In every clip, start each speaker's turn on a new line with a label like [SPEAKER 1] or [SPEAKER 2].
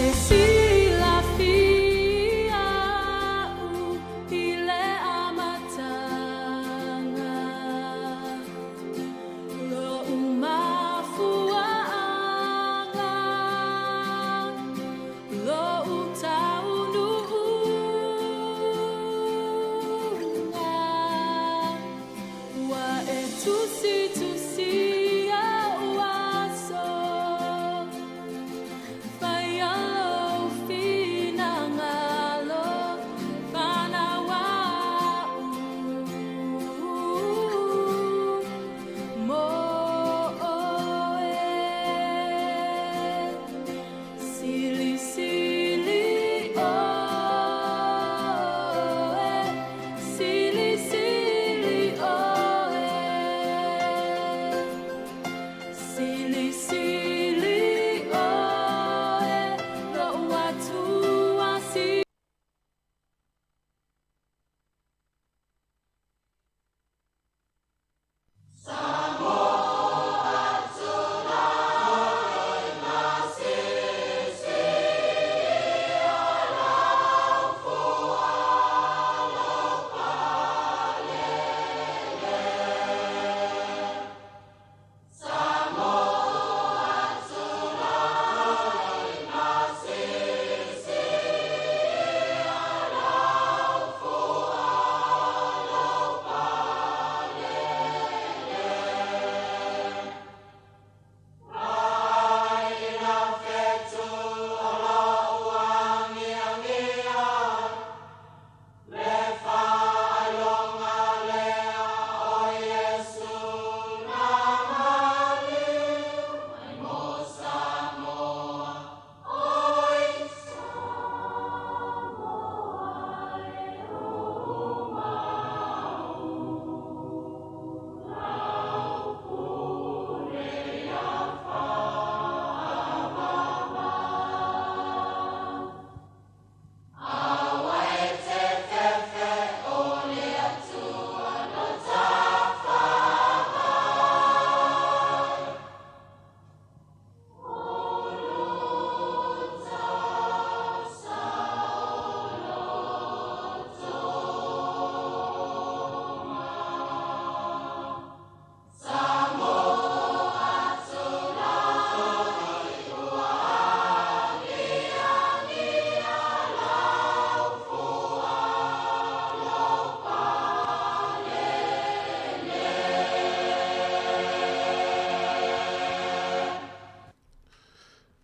[SPEAKER 1] e silafia au i le amataga Lo'u mafuaaga Lo'u taunuuga Ua e tusitusia o'u aso Faia lou finagalo Fanau a'u Mo oe Silisili oe Silisili oe Silisili oe Lo'u Atua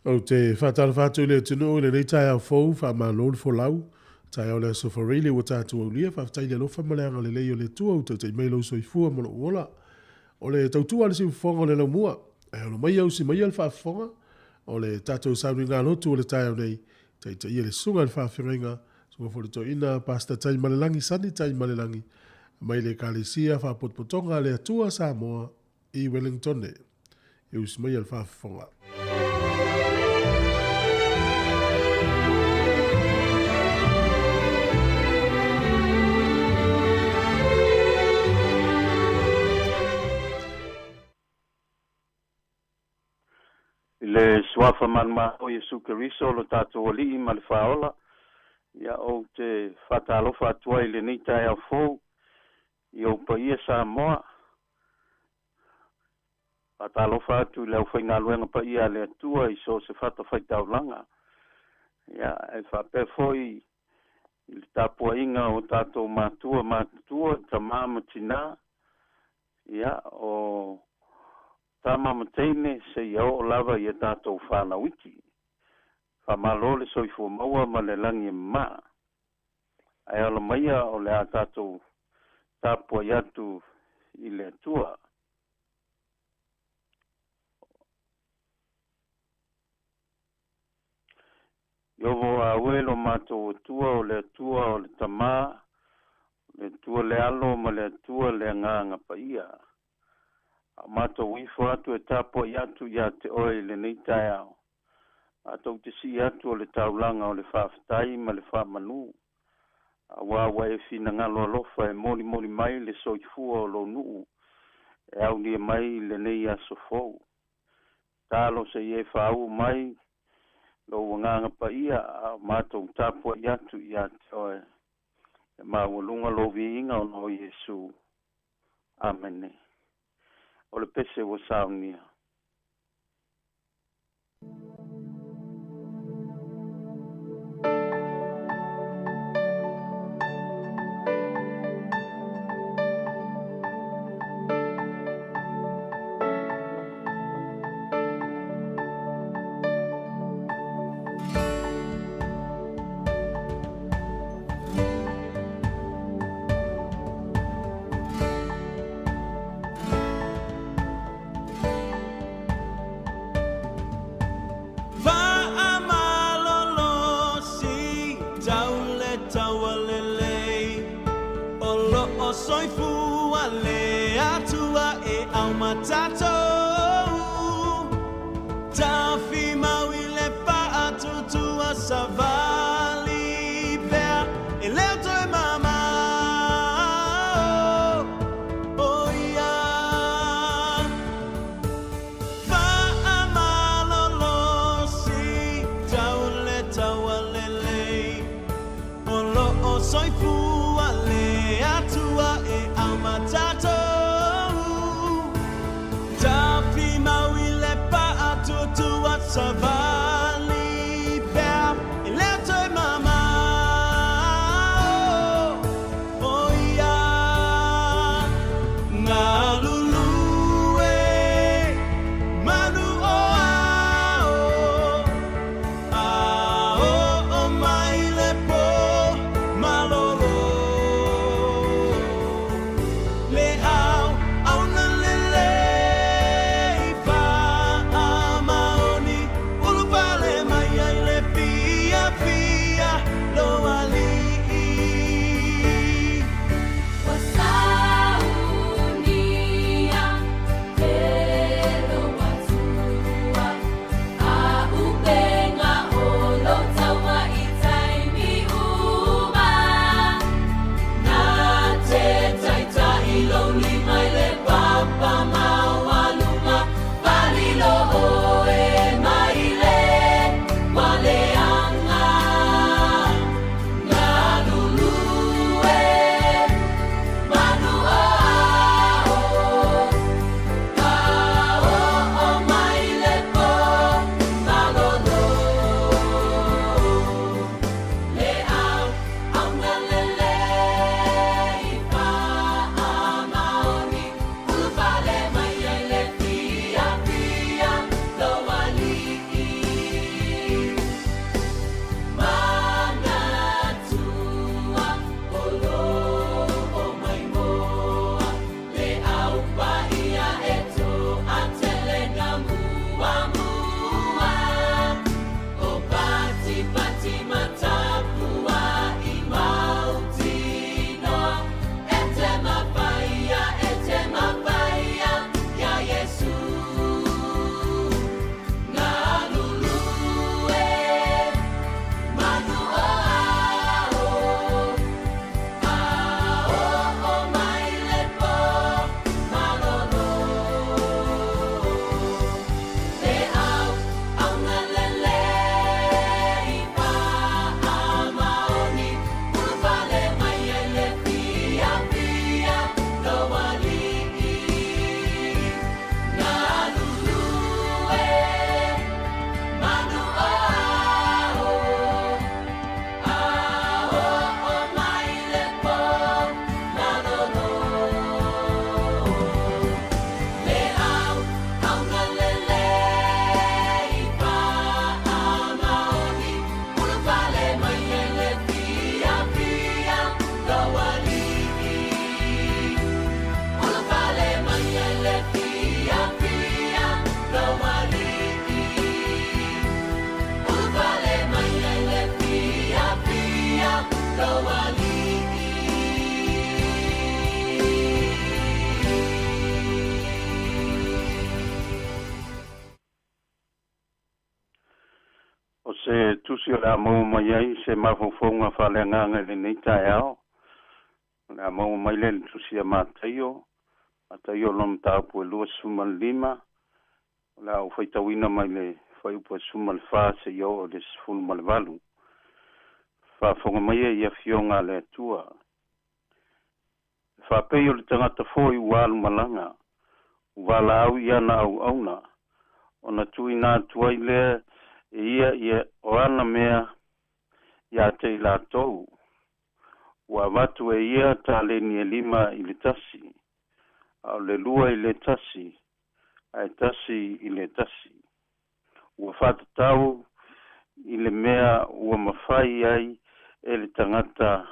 [SPEAKER 2] Ou te faatalofa atu i le atunuu i lenei taeao fou, faamalo le folau. Taeao o le Aso Faraile ua tatou aulia, faafetai i le alofa ma le agalelei o le Atua ua taitai mai lou soifua ma lou ola. O le tautua a le siufofoga o le laumua, ae alo maia usi maia le faafofoga o le tatou sauniga lotu o le taeao nei, taitaia le susuga i le faafeagaiga, susuga foi le toeaina Pastor Taimalelagi Sani Taimalelagi, mai le Ekalesia Faapotopotoga a le Atua Samoa i Wellingtone. E usi maia le faafofoga.
[SPEAKER 3] I le Suafa manumalo o Iesu Keriso lo tatou Alii ma le Faaola, ia ou te faatalofa atu ai i lenei taeao fou i ou paia Samoa. Faatalofa atu i le aufaigaluega paia a le Atua i so o se fatafaitaulaga. Ia, e faapea foi i le tapuaiga o tatou matua matutua, tamā ma tinā, ia, o tama ma teine seia oo lava i a tatou fanau iti. Faamalo le soifua maua ma le lagi e mama. Ae ola maia o le a tatou tapuai atu i le Atua. Iovo a oe lo matou Atua, o le Atua o le Tamā, o le Atua le Alo ma le Atua le Agaga Paia. A o matou ifo atu e tapuai atu ia te oe i lenei taeao, matou te sii atu o le taulaga o le faafetai ma le faamanu, auā ua e finagalo alofa e molimoli mai le soifua o lou nuu e aulia mai i lenei aso fou. Talo se i e faauu mai Lou agaga paia a o matou tapua'i atu iā te oe. E maualuga lou viiga ona o Iesu. Amene. O le pese ua saunia.
[SPEAKER 4] Fa'amalolosi tau le taualelei o lo'o soifua le Atua e aumatatou tafimau i le fa'atutua savali pea e leo toe mamao o ia. Fa'amalolosi tau le taualelei o lo'o soifua le Atua e aumatatou tafimau i le fa'atutua savali pea e leo toe mamao o ia. Galulue manu o ao ao o mai le po malolo le au auna lelei fa'amaoni ulufale mai ai le fiafia lou Ali'i.
[SPEAKER 1] Ua saunia e lou Atua A'upega o lou taua i taimi uma Na te taita'i lou lima i le papa maualuga Falilo oe mai le ualeaga Galulue manu o ao Ao o mai le po malolo Le au auna lelei fa'amaoni Ulufale mai ai le fiafia lou Ali'i Manatua o lo'o maimoa Le au paia e to'atele na muamua O patipati ma tapua'i mautinoa E te mafaia, e te mafaia iā Iesu. Galulue manu o ao Ao o mai le po malolo Le au auna lelei fa'amaoni Ulufale mai ai le fiafia lou Ali'i. Galulue manu o ao Ao o mai le po malolo Le au auna lelei fa'amaoni Ulufale mai ai le fiafia lou Ali'i Ulufale mai ai le fiafia lou Ali'i Ulufale mai ai le fiafia lou Ali'i.
[SPEAKER 3] O se tusi o le a maua mai ai se mafaufauga faaleagaga i lenei taeao. O le a maua mai lea i le tusi a Mataio, Mataio lona mataupu e 25. O le a ou faitauina mai le fuaiupu e 14 seia oo i le 18. Faafofoga mai e i afioga a le Atua. E faapei o le tagata foi ua alu malaga, ua valaau i ana auauna, ona tuuina atu ai lea e ia ia o ana mea iā te i latou. Ua avatu e ia taleni e 5 i le tasi, a o le 2 i le tasi, ae tasi i le tasi. Ua faatatau i le mea ua mafai ai e le tagata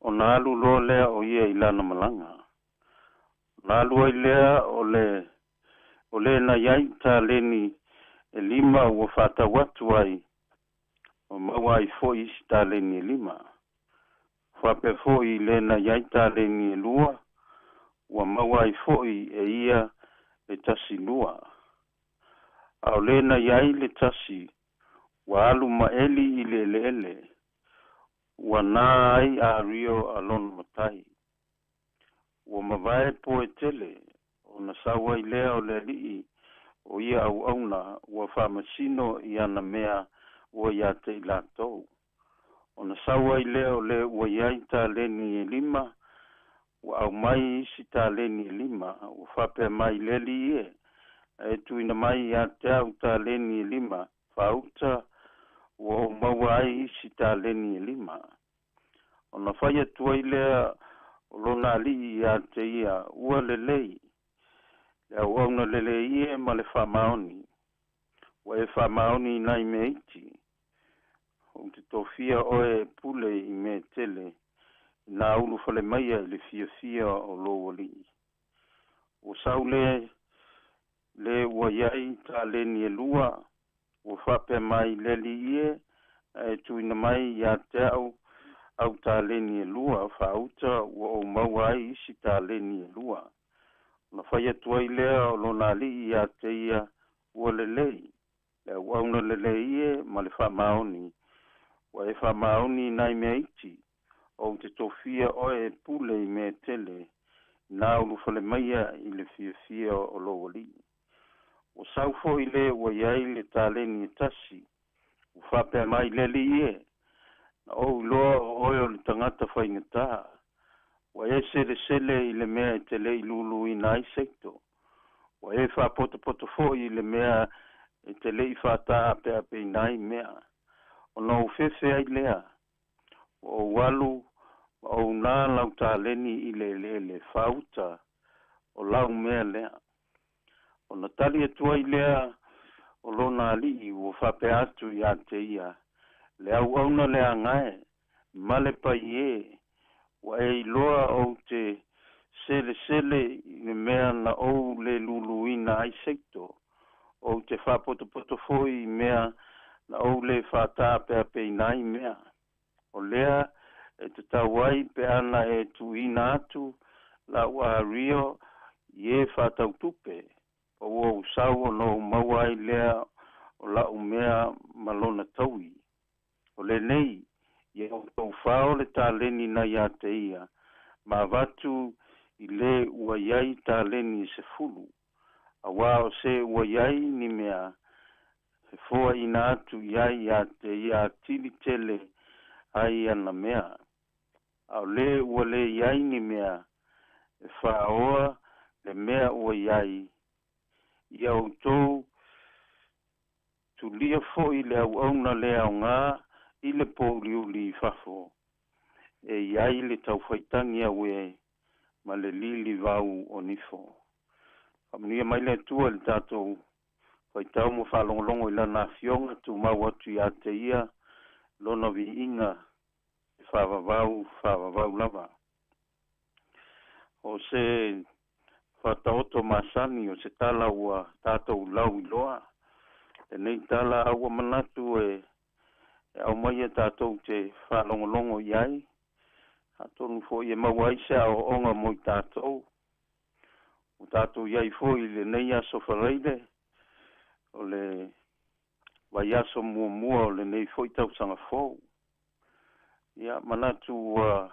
[SPEAKER 3] ona alu loa lea o ia i lana malaga. Ona alu ai lea o le o lē na i ai taleni e 5 ua faatau atu ai, ma maua ai foi isi taleni e 5. Faapea foi i lē na i ai taleni e 2, ua maua ai foi e ia le tasi lua. A o lē na i ai le tasi, ua alu ma eli i le eleele, ua na ai ario a lona matai. Ua mavae po e tele, ona sau ai lea o le alii o ia auauna ua faamasino i ana mea ua iā te i latou. Ona sau ai lea o le ua i ai taleni e 5, ua aumai isi taleni e 5, ua faapea mai le alii e, e tuuina mai ia te au taleni e 5, faauta ua ou maua ai isi taleni e 5. Ona fai atu ai lea o lona alii ia te ia, ua lelei, le auauna lelei e ma le faamaoni. Ua e faamaoni i nai mea iti, ou te tofia oe e pule i mea tele, na ulufale maia i le fiafia o lou alii. Ua sau le le ua i ai taleni e 2, ua faapea mai le alii e, e tuuina mai ia te au au taleni e 2, faauta ua ou maua ai isi taleni e 2. Ona fai atu ai lea o lona alii ia te ia, ua lelei, le auauna lelei e ma le faamaoni. Ua e faamaoni i nai mea iti, ou te tofia oe e pule i mea tele, na ulufale maia i le fiafia o lou alii. Ua sau foi le ua i ai le taleni e tasi, ua faapea mai le alii e, na ou iloa o oe o le tagata faigata, ua e selesele i le mea e te le i luluina ai seito, ua e faapotopoto foi i le mea e te le i faataapeapeina ai mea. Ona ou fefe ai lea, ua ou alu ma ou na lau taleni i le eleele, faauta o lau mea lea. Ona tali atu ai lea o lona alii ua faapea atu ia te ia, le auauna le agae ma le paie, ua e iloa ou te selesele i le mea na ou le luluina ai seito, ou te faapotopoto foi i mea na ou le faataapeapeina ai mea. O lea e tatau ai pe ana e tuuina atu lau ario i e faatautupe, pa ua ou sau ona ou maua ai lea o lau mea ma lona taui. O lenei, ia outou fao le taleni na ia te ia, ma avatu i le ua i ai taleni e 10, auā o se ua i ai ni mea, e foaina atu i ai ia te ia atili tele ai ana mea. A o le ua le i ai ni mea, e faaoa le mea ua i ai. Ia outou tulia foi le auauna le aogā i le pouliuli i fafo, e i ai le taufaitagi auē ma le lilivau o nifo. Faamanuia mai le Atua i le tatou faitau ma faalogologo i lana afioga, tumau atu ia te ia lona viiga e faavavau faavavau lava. O se faataoto masani o se tala ua tatou lauiloa, lenei tala a ua manatu e aumaia tatou te faalogologo i ai, atonu foi e maua ai se aoaoga mo i tatou. Ua tatou i ai foi i lenei aso Faraile, o le vaiaso muamua o lenei foi tausaga fou. Ia manatu ua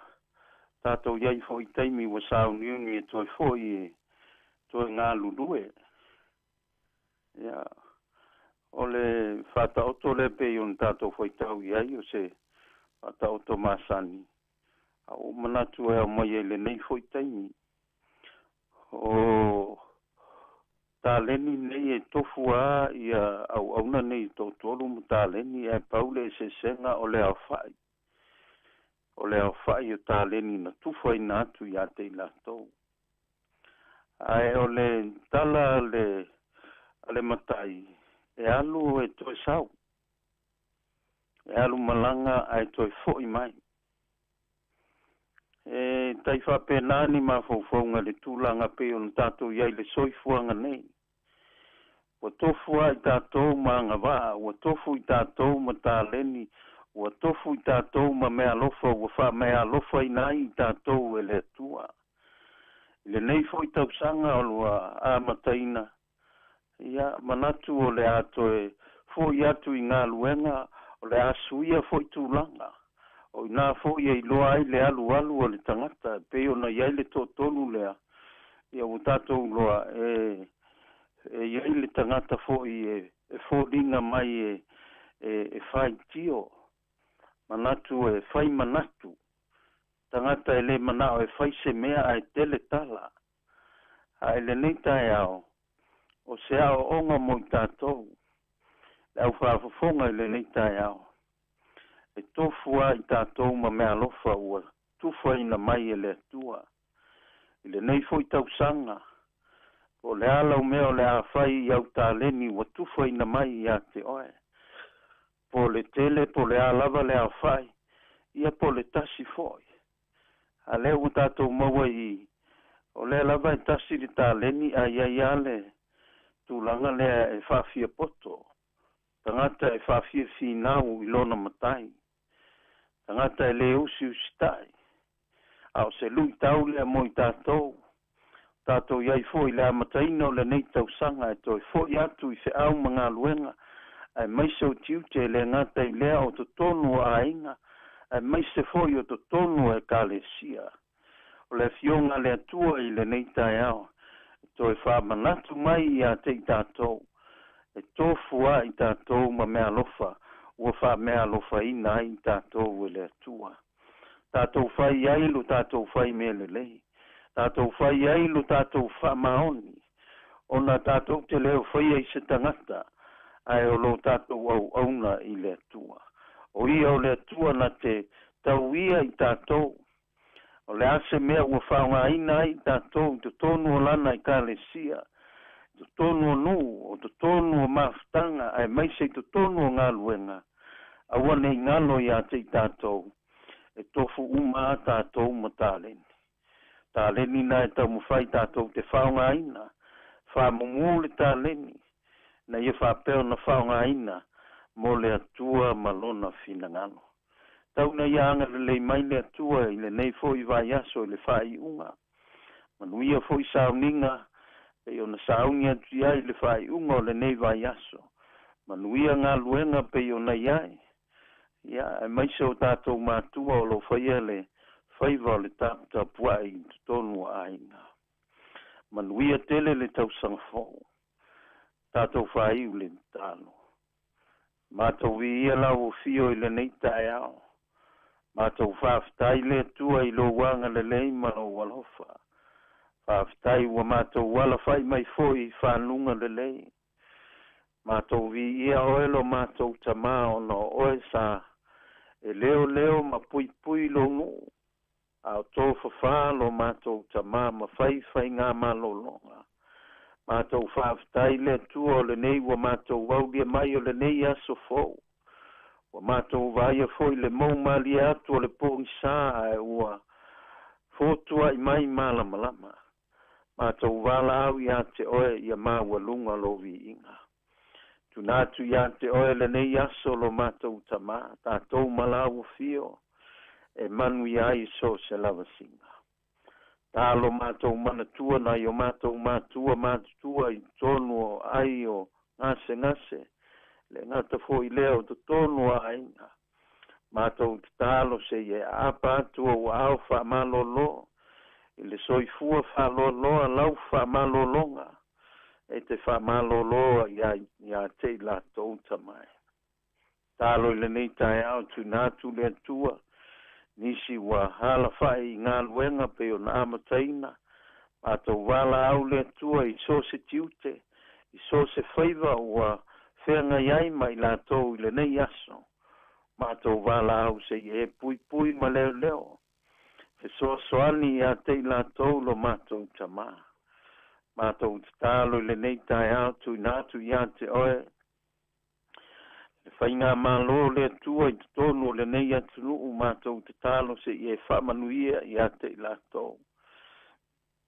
[SPEAKER 3] tatou i ai foi i taimi ua sauniuni e toe foi e toe galulue. Ia O le faataoto lea pei ona tatou faitau i ai o se faataoto masani, a ua ou manatu e aumai ai i lenei foi taimi. O taleni nei e tofu lava ia auauna nei e toatolu ma taleni ae pau le eseesega o le aofai. O le aofai o taleni na tufaina atu ia te i latou. Ae o le tala a le, a le matai, e alu e toe sau. E alu malaga ae toe fo'i mai. E tai faapena ni mafaufauga i le tulaga pei ona tatou i ai i le soifuaga nei. Ua tofu lava i tatou ma agavaa, ua tofu i tatou ma taleni, ua tofu i tatou ma meaalofa ua faameaalofaina ai i tatou e le Atua. I lenei foi tausaga o lua amataina, ia, manatu o le a toe fo'i atu i galuega, o le a suia foi tulaga. O i ina foi e iloa ai le alualu o le tagata e pei ona i ai le toatolu lea, ia ua tatou iloa e e i ai le tagata foi e e foliga mai e e e faitio, manatu e fai manatu, tagata e le manao e fai se mea ae tele tala. A i lenei taeao, o se aoaoga mo i tatou, le aufaafofoga i lenei taeao, e tofu lava i tatou ma meaalofa ua tufaina mai e le Atua. I lenei foi tausaga, po o le a lau mea o le a fai i au taleni ua tufaina mai ia te oe, po o le tele po o le a lava le aofai, ia po o le tasi foi. A lea ua tatou maua i i, o lea lava e tasi le taleni ae i ai lava le tulaga lea e faafiapoto, tagata e faafiafinau i lona matai, tagata e le usiusitai, a o se luitau lea mo i tatou. Tatou i ai foi i le amataina o lenei tausaga e toe fo'i atu i feau ma galuega, aemaise o tiute e le gata i lea o totonu o aiga, aemaise foi o totonu o Ekalesia. O le Afioga a le Atua i lenei taeao e toe faamanatu mai ia te i tatou, e tofu lava i tatou ma meaalofa ua faameaalofaina ai i tatou e le Atua. Tatou fai ai lo tatou fai mea lelei. Tatou fai ai lo tatou faamaoni, ona tatou te le o faia i se tagata, ae o lo tatou auauna i le Atua. O Ia o le Atua na te tauia i tatou. O le a se mea ua faaaogaina ai i tatou i totonu o Lana Ekalesia, i totonu o nuu, o totonu o mafutaga, aemaise i totonu o galuega, aua ne i galo ia te i tatou, e tofu uma a tatou ma taleni. Taleni na e taumafai tatou te faaaogaina, faamumu le taleni, na ia faapea ona faaaogaina mo le Atua ma Lona finagalo. Tau ina ia agalelei mai le Atua i lenei foi vaiaso i le faaiuga. Manuia foi sauniga pei ona sauni atu i ai i le faaiuga o lenei vaiaso. Manuia galuega pei ona i ai, ia, aemaise o tatou matua o lo o faia le faiva o le taputapuai i totonu o aiga. Manuia tele le tausaga fou. Tatou faaiu le tatalo. Matou viia lau afio i lenei taeao. Matou faafetai le Atua i lou agalelei ma lou alofa. Faafetai ua matou alafai mai foi i fanuga lelei. Matou viia oe lo matou Tama ona o oe sa e leoleo ma puipui lou nuu, a o tofafā lo matou Tama ma fai faigamalologa. Matou faafetai le Atua o lenei ua matou aulia mai o lenei aso fou. Ua matou vaaia foi le mou malie atu o le pogisa ae ua fotuai mai malamalama. Matou valaau ia te oe ia maualuga lou viiga. Tuna atu ia te oe lenei aso lo matou Tama, tatou ma lau afio, e manuia ai so o se lavasiga. Ta lo matou manatua nai o matou matua matutua i totonu o ai o gasegase, le gata foi lea o totonu o aiga. Matou tatalo se i e aapa atu ou aao faamalolo i le soifua faaloaloa lau faamalologa. E te faamalōlō iā te i latou tamae. Talo i lenei taeao tuina atu le Atua, nisi ua halafa'i i galuega pei ona amataina, matou valaau le Atua i so o se tiute, i so o se faiva ua feagai ai ma i latou i lenei aso. Matou valaau seia e puipui ma leoleo, fesoasoani iā te i latou lo matou Tamā. Matou tatalo i lenei taeao tuuina atu iā te Oe, le faigamālō le Atua i totonu o lenei atunuu, matou tatalo seia e faamanuia iā te i latou.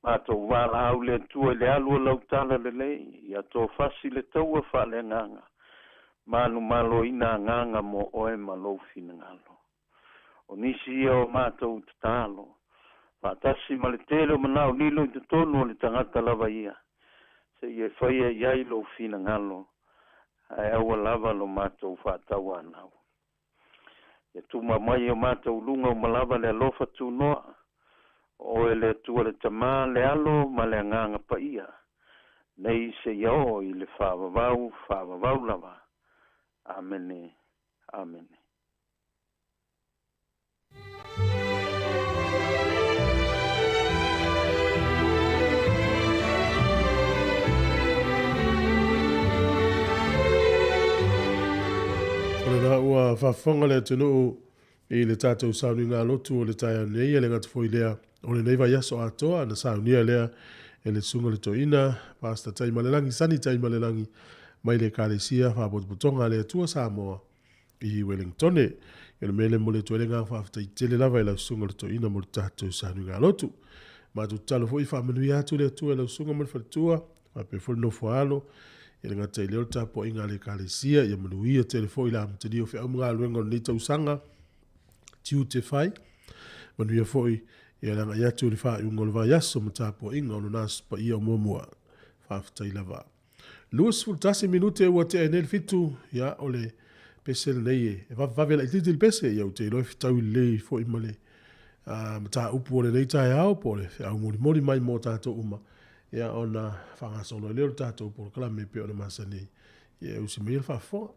[SPEAKER 3] Matou valaau le Atua i le alu o lau tala lelei, ia tofasi le taua faaleagaga, manumaloina agaga mo Oe ma lou finagalo. O nisi ia o matou tatalo, faatasi ma le tele o manao lilo i totonu o le tagata lava ia, seia e faia i ai lou finagalo, ae aua lava lo matou faatauanau. Ia tuma mai i o matou luga uma lava le alofa tunoa, o Oe le Atua le Tamā, le Alo ma le Agaga Paia, nei seia oo i le faavavau faavavau lava. Amene. Amene.
[SPEAKER 2] O lena ua faafofoga le atunuu i le tatou sauniga lotu o le taeao nei, e le gata foi lea o lenei vaiaso atoa na saunia lea e le Susuga le Toeaina Pastor Taimalelagi Sani Taimalelagi mai le Ekalesia Faapotopotoga a le Atua Samoa i Wellingtone. O le mea lea e momoli atu ai le agaga faafetai tele lava i lau Susuga le Toeaina mo le tatou sauniga lotu. Matou tatalo foi faamanuia atu le Atua i lau Susuga ma le faletua, faapea foi le nofo a alo, e le gata i lea o le tapuaiga a le Ekalesia, ia manuia tele foi le amatalia o feau ma galuega o lenei tausaga, tiute fai, manuia foi ia le agai atu i le faaiuga o le vaiaso ma tapuaiga o lona Aso Paia o muamua. Faafetai lava. 21 minute ua tea ai nei le 7, ia o le pese lenei e vavevave laitiiti le pese, ia ou te iloa e fetaui lelei foi ma le mataupu o lenei taeao po o le feau molimoli mai mo tatou uma, ia ona faagasolo ai lea o le tatou polokalame e pei ona masani ai. Ia e usi maia le faafofoga.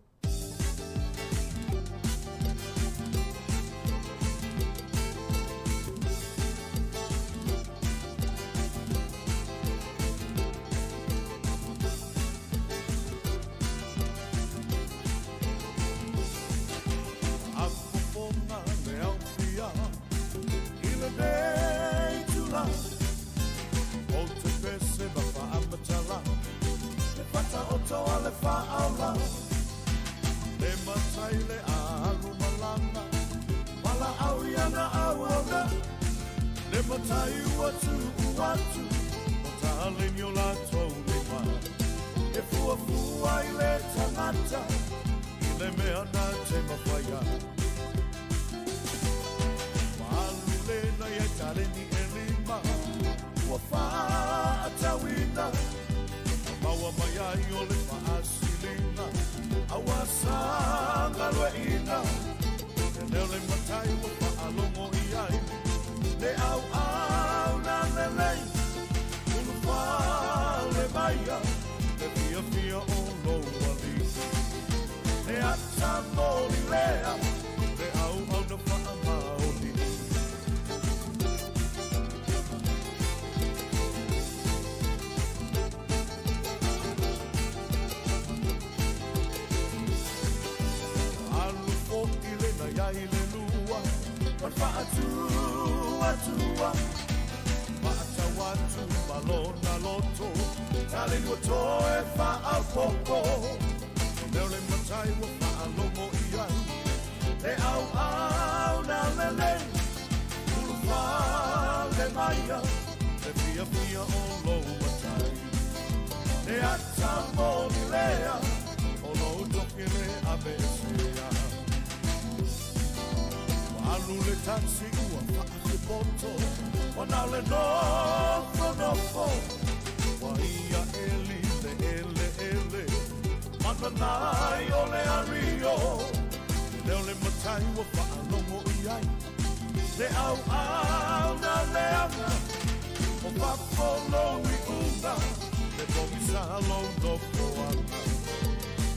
[SPEAKER 5] Le pogisa lou nofoaga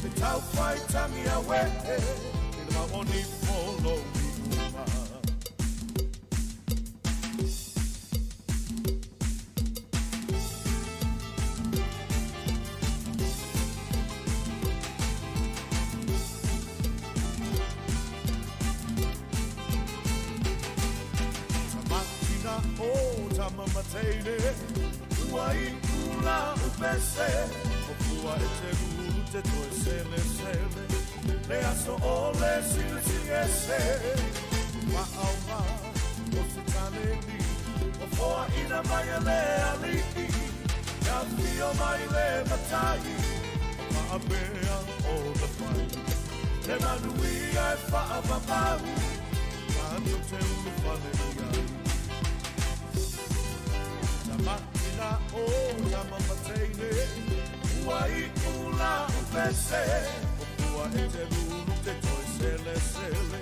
[SPEAKER 5] Le taufaitagi auē I le maoni po lou iuga. Tamatina o tamamateine Ua i ula upese O pua e te ruru te toe sele sele Le aso o le silisili ese Maaunga o se taleni O foa ina mai e le alii Ia fio mai le matai O maapea o na fai Le manuia e faavavau Tatou te ulufale i ai Tamatina o tamamateine Ua i ula upese O pua e te lulu te toe sele sele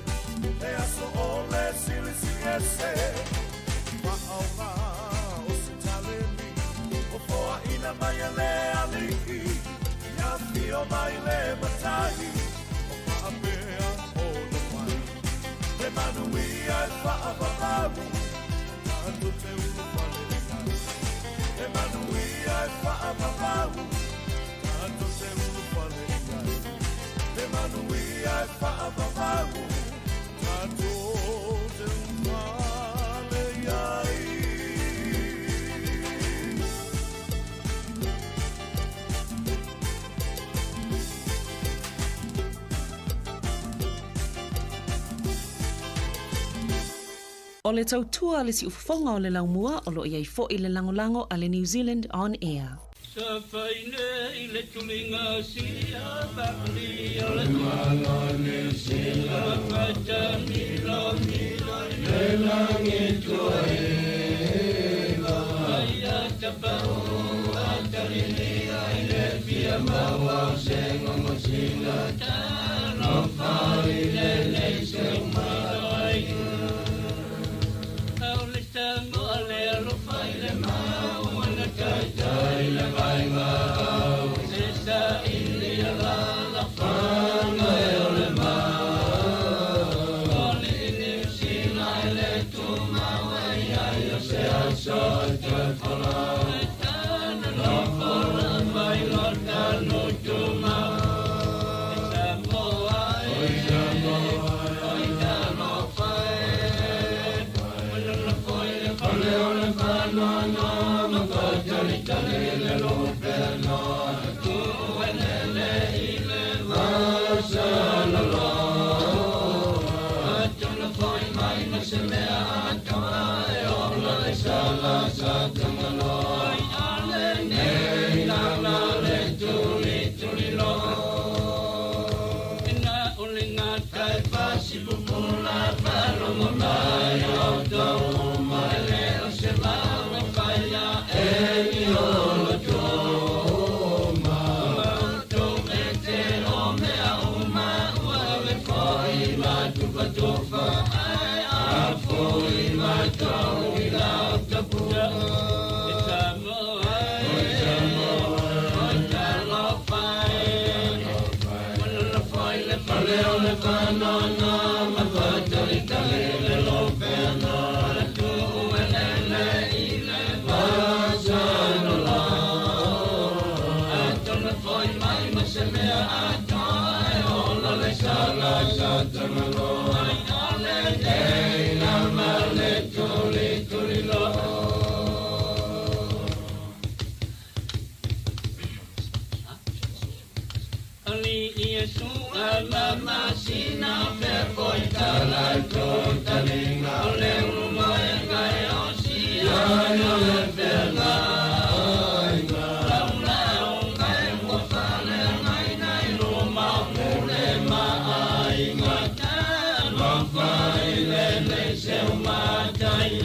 [SPEAKER 5] Le aso o le silisili ese Maaunga o se taleni O foaina mai e le alii Ia fio mai le matai O maapea o na fai Le manuia e faavavau Tatou te ulufale i ai Le manuia e faavavau Tatou te ulufale i ai Le manuia e faavavau Tatou te ulufale i ai.
[SPEAKER 6] O le tautua le siufofoga o le laumua o loo i ai foʻi le lagolago a le New Zealand On Air.
[SPEAKER 7] Sa faine i le tuliga sia faakalia o le Malo Niu Sila fatamilo milo i le lagi tuaila Aia tapau atalilia i le fia maua o se gogosina Talofa i lenei seumaloi Au le tagoa le alofa i le mau na taitai le vaega au Se saili a la fana e o le mau O le Niu Sila e le tumau e iai o se aso e toe folau E tana lofo lava i lo tanu tumau E Samoa e Oi talofa e Ole ole whanono ma whakatalitali le lopeno Tu elele i le masalalo Atuna foi mai na se mea atoa e ola le sala sa tangalo Ai ale nei la le tuli tuli lo Ina o le ngata e pasipupula whalongo mai o tau mai le o se maunga whaia e ni ola tōma Mautou me te o mea uma ua me foi matufatufa Ai a foi matau i lau tapuga E Samoa e Oi talofa e Walala foi le fale o le whanono Ma whakatalitali le lopeno Tu elele i le masanolo Atona foi mai ma se mea atoa e ola le sala sa tangalo Ai ale nei na ma le tuli tuli lo Ali Iesu ama masina fe foi talai totalinga O le ulumaega e osia ai o le feagaiga Laulauga e ua faleagaina i luma o pule ma aiga Talofa i lenei seumatai E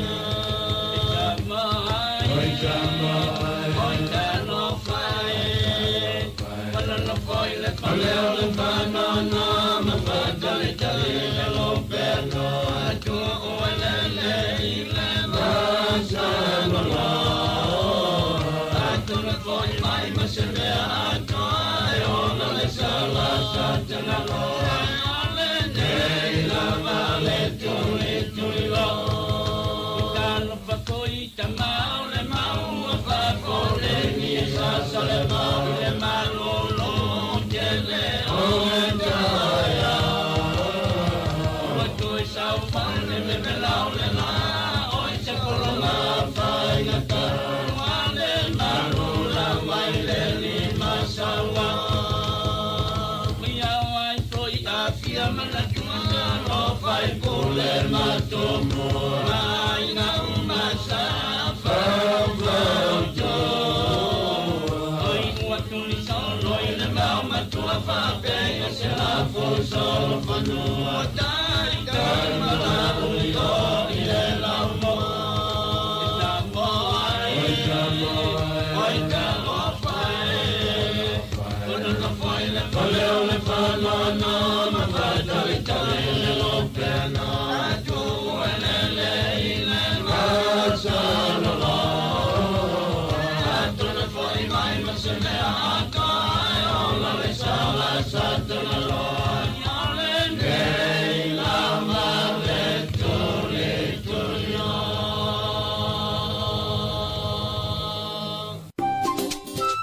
[SPEAKER 7] Samoa e Oi talofa e Walala foi le fale o le whanono Ma whakatalitali le lopeno Atu o elele i le masanolo Atuna foi mai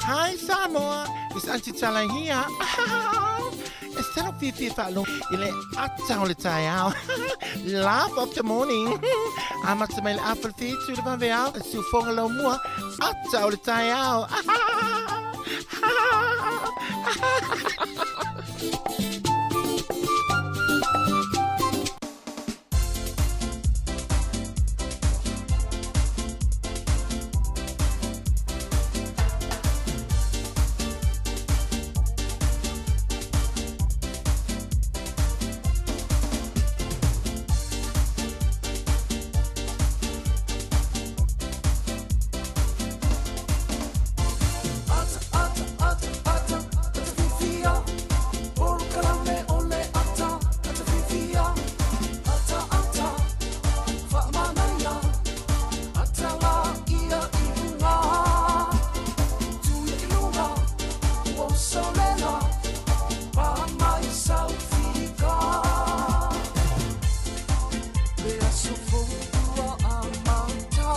[SPEAKER 8] Hi Samoa, it's Auntie Tala here. It's talo fifi whaalo i le ata o le taeao. Laugh of the morning. Amata mai le afa le whitu le vave ao. Siufonga lau mua, ata o le taeao.
[SPEAKER 4] Ata, ata, ata, ata, ata fifia. Polokalame o le ata, ata fifia. Ata, ata, faamanaia. Ata la ia i luga. Tuia i luga, ua usolela. Pa mai saufika. Le aso fou ua amata.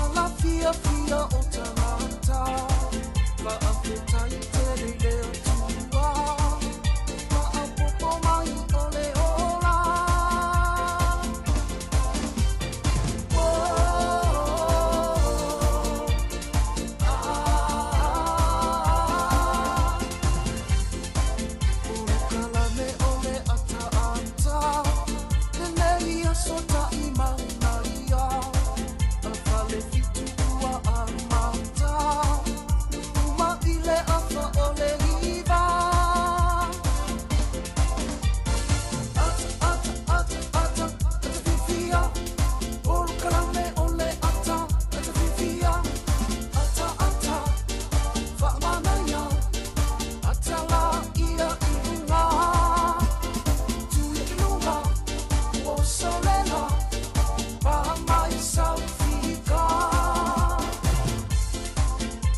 [SPEAKER 4] Ala fia fia o tagata. Faafetai tele i le Atua. Faapopo mai o le ola. Oh, ah. Polokalame o le ataata. Lenei aso taʻimauna ia. A fale fitu ua amata. Uma i le afa o le iva. Ata, ata, ata, ata, ata fifia. Polokalame o le ata, ata fifia. Ata, ata, faamanaia. Ata la ia i luga. Tuia i luga, ua usolela. Pa mai saufika.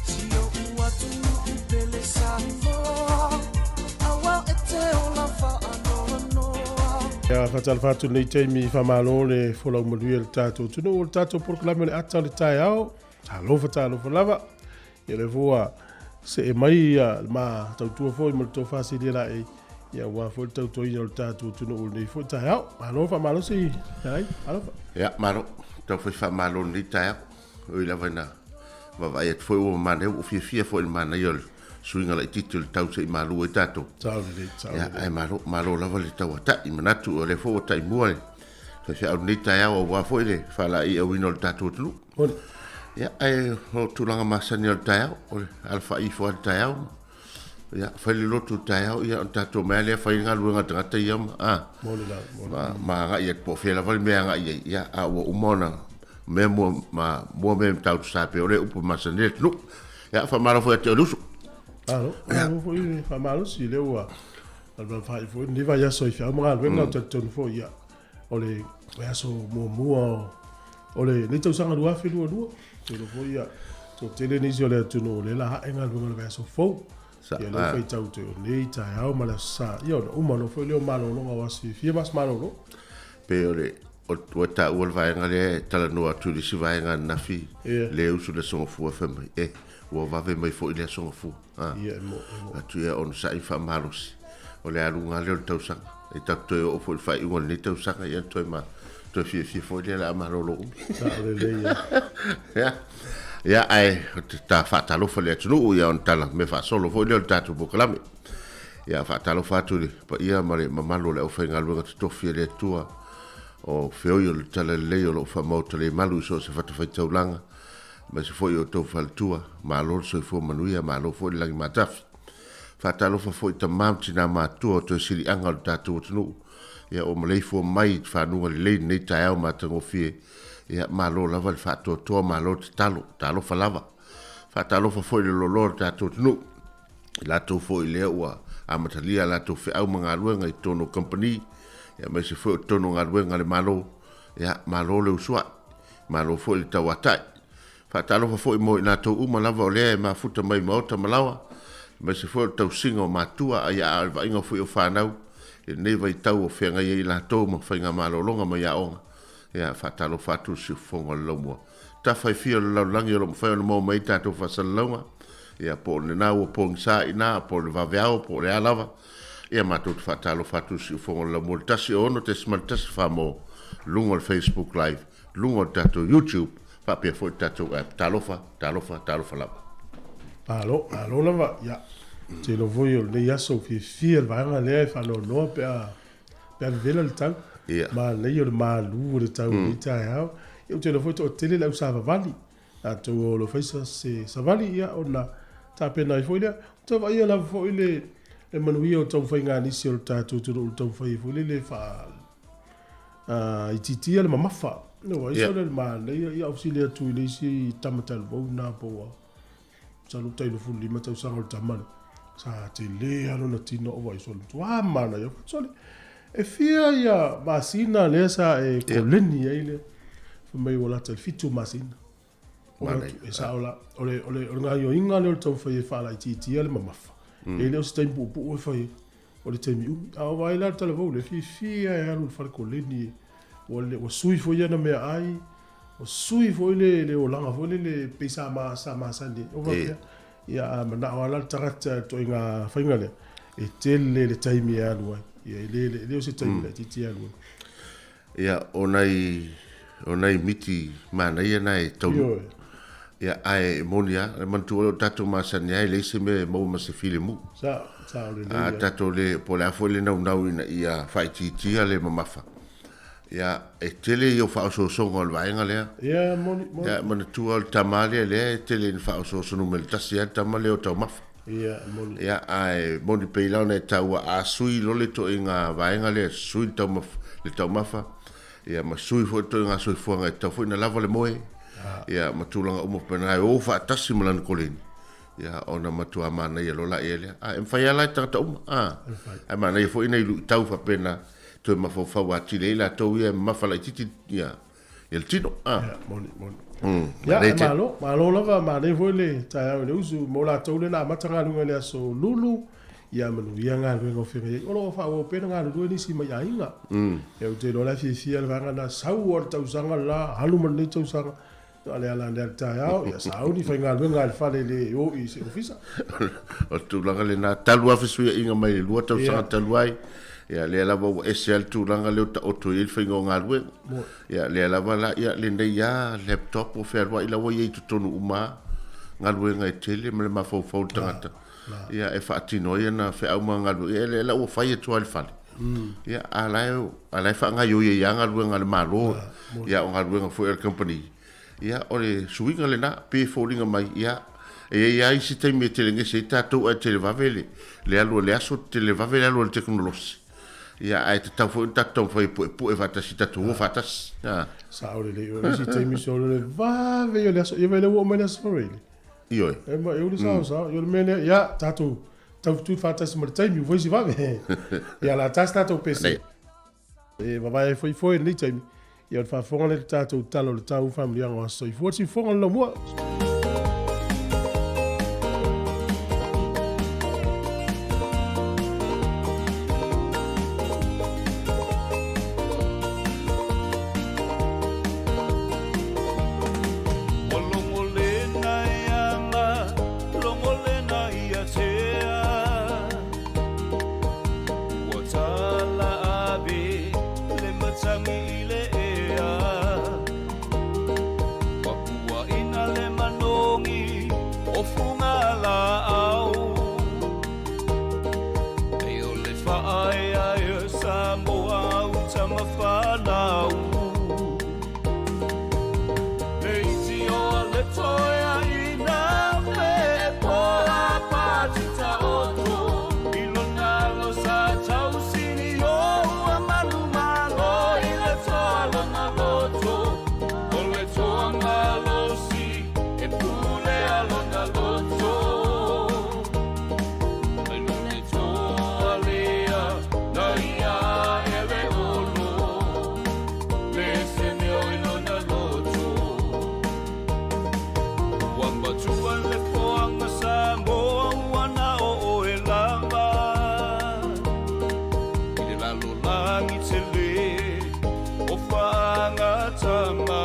[SPEAKER 4] Si o ua atunuu pele Samoa. Auā e te ola faanoanoa.
[SPEAKER 2] Ia faatalofa atu lenei taimi faamalo le folau manuia i le tatou atunuu o le tatou polokalame o le ata o le taeao. Talofa talofa lava. Ia lea foi ua see mai ia le ma tautua foi ma le tofa silia laei ia aua foi le tautuaina o le tatou atunuu i lenei foi taeao. Malo faamalosi ai. Alofa.
[SPEAKER 9] Ia, malo. Tau foi faamalo i lenei taeao. E ui lava ina vaavaai atu foi ua manaia, ua ou fiafia foi i le manaia o le suiga laitiiti o le tau se i malu ai tatou.
[SPEAKER 2] Sao lelei, sao
[SPEAKER 9] Ia,
[SPEAKER 2] lelei.
[SPEAKER 9] ae malo, malo lava le tauatai. Manatu o lea foi ua taimua le faifeau i lenei taeao aua foi le faalaeiauina o le tatou atunuu.
[SPEAKER 2] Moni.
[SPEAKER 9] Ia, ae o tulaga masani o le taeao, o le alafai ifo lava i le taeao. Ia, fai le lotu i le taeao, ia ona tatou omai lava lea fai le galuega a le tagata ia ma, a,
[SPEAKER 2] Moni lava, moni.
[SPEAKER 9] ma, ma agai atu po o fea lava le mea e agai ai. Ia, a ua uma ona mea mua, ma, mua mea matautu sa pei o le upu masani ai le atunuu. Ia, faamalo foi ia te oe le uso.
[SPEAKER 2] Malo, malo foi le faamalosi lea ua alafai foi lenei vaiaso i feau ma galuega o talitonu foi ia o le vaiaso muamua o o lenei tausaga 2022. Tele foi ia toatele nisi o le atunuu o lea la ae galuega o le vaiaso fou.
[SPEAKER 9] Sa,
[SPEAKER 2] Ia lea
[SPEAKER 9] ah.
[SPEAKER 2] faitau te o nei taeao ma le aso Sa. Ia ona uma loa foi lea o malologa o aso fiafia ma aso malolo.
[SPEAKER 9] Pei o le o ua taua le vaega lea e talanoa atu i le isi vaega ananafi
[SPEAKER 2] Ia.
[SPEAKER 9] le usu i le Aso Gafua fai mai, e, ua vave mai foi le Aso Gafua. Ah.
[SPEAKER 2] Ia e mo, e mo.
[SPEAKER 9] Atu ia onosai faamalosi. O le aluga lea o le tausaga. E tatou toe oo foi i le faaiuga o lenei tausaga, ia toe ma toe fiafia foi lea o le a malolo umi.
[SPEAKER 2] Sao lelei ia.
[SPEAKER 9] Ia, ia ae o te ta faatalofa i le atunuu ia ona tala mea faasolo foi lea o le tatou polokalame. Ia faatalofa atu i le paia ma le mamalu o le aufaigaluega totofi a le Atua o feoi o le Talalelei o lo o faamaotalemalu i so o se fatafaitaulaga, aemaise foi o outou faletua, malo le soifua manuia, malo foi le lagimatafi. Faatalofa foi i tama ma tina matutua o toe siliaga o le tatou atunuu, ia ua maleifua mai i fanuga lelei i lenei taeao matagofie, ia malo lava le faatoatoa, malo le tatalo, talofa lava. Faatalofa foi i le loaloa o le tatou atunuu, i latou foi lea ua amatalia a latou feau ma galuega i totonu o kamupani, ia aemaise foi o totonu o galuega a le Malo, ia malo le usuai, malo foi le tauatai. Faatalofa foi mo i latou uma lava o lea e mafuta mai i maota ma laoa, aemaise foi o le tausiga o matua, a o le vaaiga foi o fanau i lenei vaitau o feagai ai i latou ma faigamalologa mai aoga. Ia, faatalofa atu le siufofoga o le laumua. Tafa e fia o le lalolagi o lo o mafai ona maua mai ai tatou faasalalauga, ia, po o lena ua pogisa i ina, po o le vaveao, po o le a lava. Ia, matou te faatalofa atu le siufofoga o le laumua i le 106.1 mo luga o le Facebook Live, luga o le tatou YouTube, faapea foi le tatou app. Talofa, talofa, talofa lava.
[SPEAKER 2] Malo, malo lava. Ia, ou te iloa foi o lenei aso fiafia le vaega lea e faanoanoa pe a pe a vevela le tau.
[SPEAKER 9] Ia.
[SPEAKER 2] Manaia o le malu o le tau i lenei taeao. Ia, ou te iloa foi e toatele le au savavali. Latou o lo o fai se savali, ia, ona tapena ai foi lea. Ou te vaaia lava foi le le manuia o taumafaiga a nisi o le tatou atunuu i le taumafai ai foi lele e faa itiitia le mamafa. No, ai yeah. le manaia, ia au sili atu i le isi tama taluvou na po ua masalo tai 25 tausaga o le tama lea. Sa tele lava lona tino o vai sole. Tua manaia. Sole, e fia ia masina lea sa e koleni ai lea. Fai mai ua lata i le 7 masina. E sao la, o le, o le, o le gaoioiga lea o le taumafai e faalaitiitia le mamafa, e le o se taimi puupuu e fai ai, o le taimi umi. A o vaai la le talavou lea, fiafia e alu i le fale koleni, ua, le, ua sui foi ana meaai, ua sui foi le, le olaga foi lele pei sa, ma, sa masani ai. O faapea, ia a manao lava la le tagata i le ituaiga faiga lea, e tele le taimi e alu ai. Ia, e le, e le o se taimi laitiiti e alu ai.
[SPEAKER 9] Ia, o nai, o nai miti manaia na e taunuu. Ia, ae e moni lava, e manatua oe o tatou masani lava e leai se mea e maua ma se filemu.
[SPEAKER 2] Sa, sa o lelei.
[SPEAKER 9] A tatou le, po o le a foi le naunau ina ia faaitiitia le mamafa, ia, e tele ia o faaosoosoga o le vaega lea.
[SPEAKER 2] Ia, moni, moni.
[SPEAKER 9] Ia, manatua o le tama lea, lea e tele ina faaosooso numera tasi lava le tama lea o taumafa.
[SPEAKER 2] Ia, moni.
[SPEAKER 9] Ia, ae moni pei la ona e taua, a sui loa le ituaiga vaega lea, sui le taumafa, le taumafa, ia ma sui foi le ituaiga soifuaga e tatau foi ona lava le moe, ia ma tulaga uma faapena e o faatasi ma lana koleni, ia ona matua manaia loa laia lea. A e mafai lava la e tagata uma, a, ae manaia foi nai luitau faapena, toe mafaufau atili ai latou ia e mamafa laitiiti ia ia le tino.
[SPEAKER 2] Ah. Ia, moni, moni. Ia, e malo, malo lava, manaia foi le taeao i le usu, mo latou lea na amata galuega i le aso Lulu, ia manuia galuega o feagai ai. O lo o faaauau pea ona galulue nisi mai aiga. Ia, ou te iloa la e fiafia le vaega lena, sau lava le tausaga le la, alu ma lenei tausaga, na o le ala ane lava i le taeao, ia sauni faigaluega i le fale e le o i se ofisa.
[SPEAKER 9] O le tulaga lena, talu lava fesuiaiga mai le 2 tausaga talu ai, ia lea lava ua ese lava le tulaga lea ua taoto i ai le faiga o galuega. Ia lea lava la, ia lenei lava laptop ua fealuai la ua i ai i totonu uma lava galuega e tele ma le mafaufau o le tagata ia e faatino ai ana feau ma galuega. Ia lea la ua fai atu lava i le fale. Ia a la e, a la e faagaoioi ai lava galuega a le Malo, ia o galuega foi a le kamupani. Ia o le suiga lena, pei e foliga mai, ia e i ai lava isi taimi e telegese ai tatou ae televave le, le alu a le aso, televave le alu a le tekonolosi. Ia, ae tatau foi ona tatou taumafai e puepue faatasi, tatou o faatasi. A.
[SPEAKER 2] Sao lelei, o isi taimi solo le vave ia o le aso, ia vaai o lea ua oo mai le aso Faraile.
[SPEAKER 9] Ioe.
[SPEAKER 2] E ma e uli sao sao, ia o le mea lea, ia tatou taututu faatasi ma le taimi, ua fai si vave. Ia la tasi tatou pese. E vavae ai foi foi i lenei taimi, ia o le faafofoga lea i le tatou tala o le tau faamanuiaga o aso soifua, le siufofoga o le laumua.
[SPEAKER 5] Ua logolena e ala, logolena ia tea. Ua tala ma whanau. Le iti o a le toea ina fe poa patita oto. I lona lo sa tausini o ua manu malo i le toa lona loto. O le toa malosi e pule a lona loto. Ai lone toa lea na ia ele olo. Le se meo i lona loto. Ua matua le poanga sa moa ua na o o e lava. I le lalo langi te le o whaanga tama.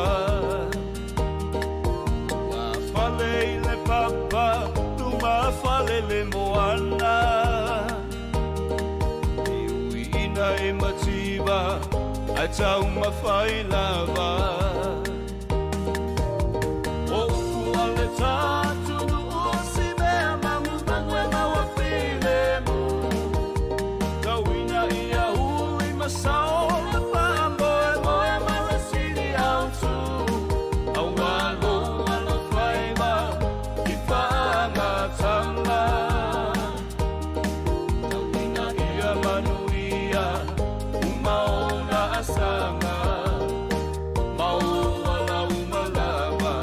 [SPEAKER 5] Ua fale i le papa, tuma fale le moana. E ui ina e mativa, ai tau mawhai lava. O upu a le tātunu o si mea mangu mangu e maua pile mu. Tauina ia hui masao le whaambo e moe ma le siri au tū. Au alo alo whaiva i whaanga tanga. Tauina ia manuia umaona asanga. Maua la umalava.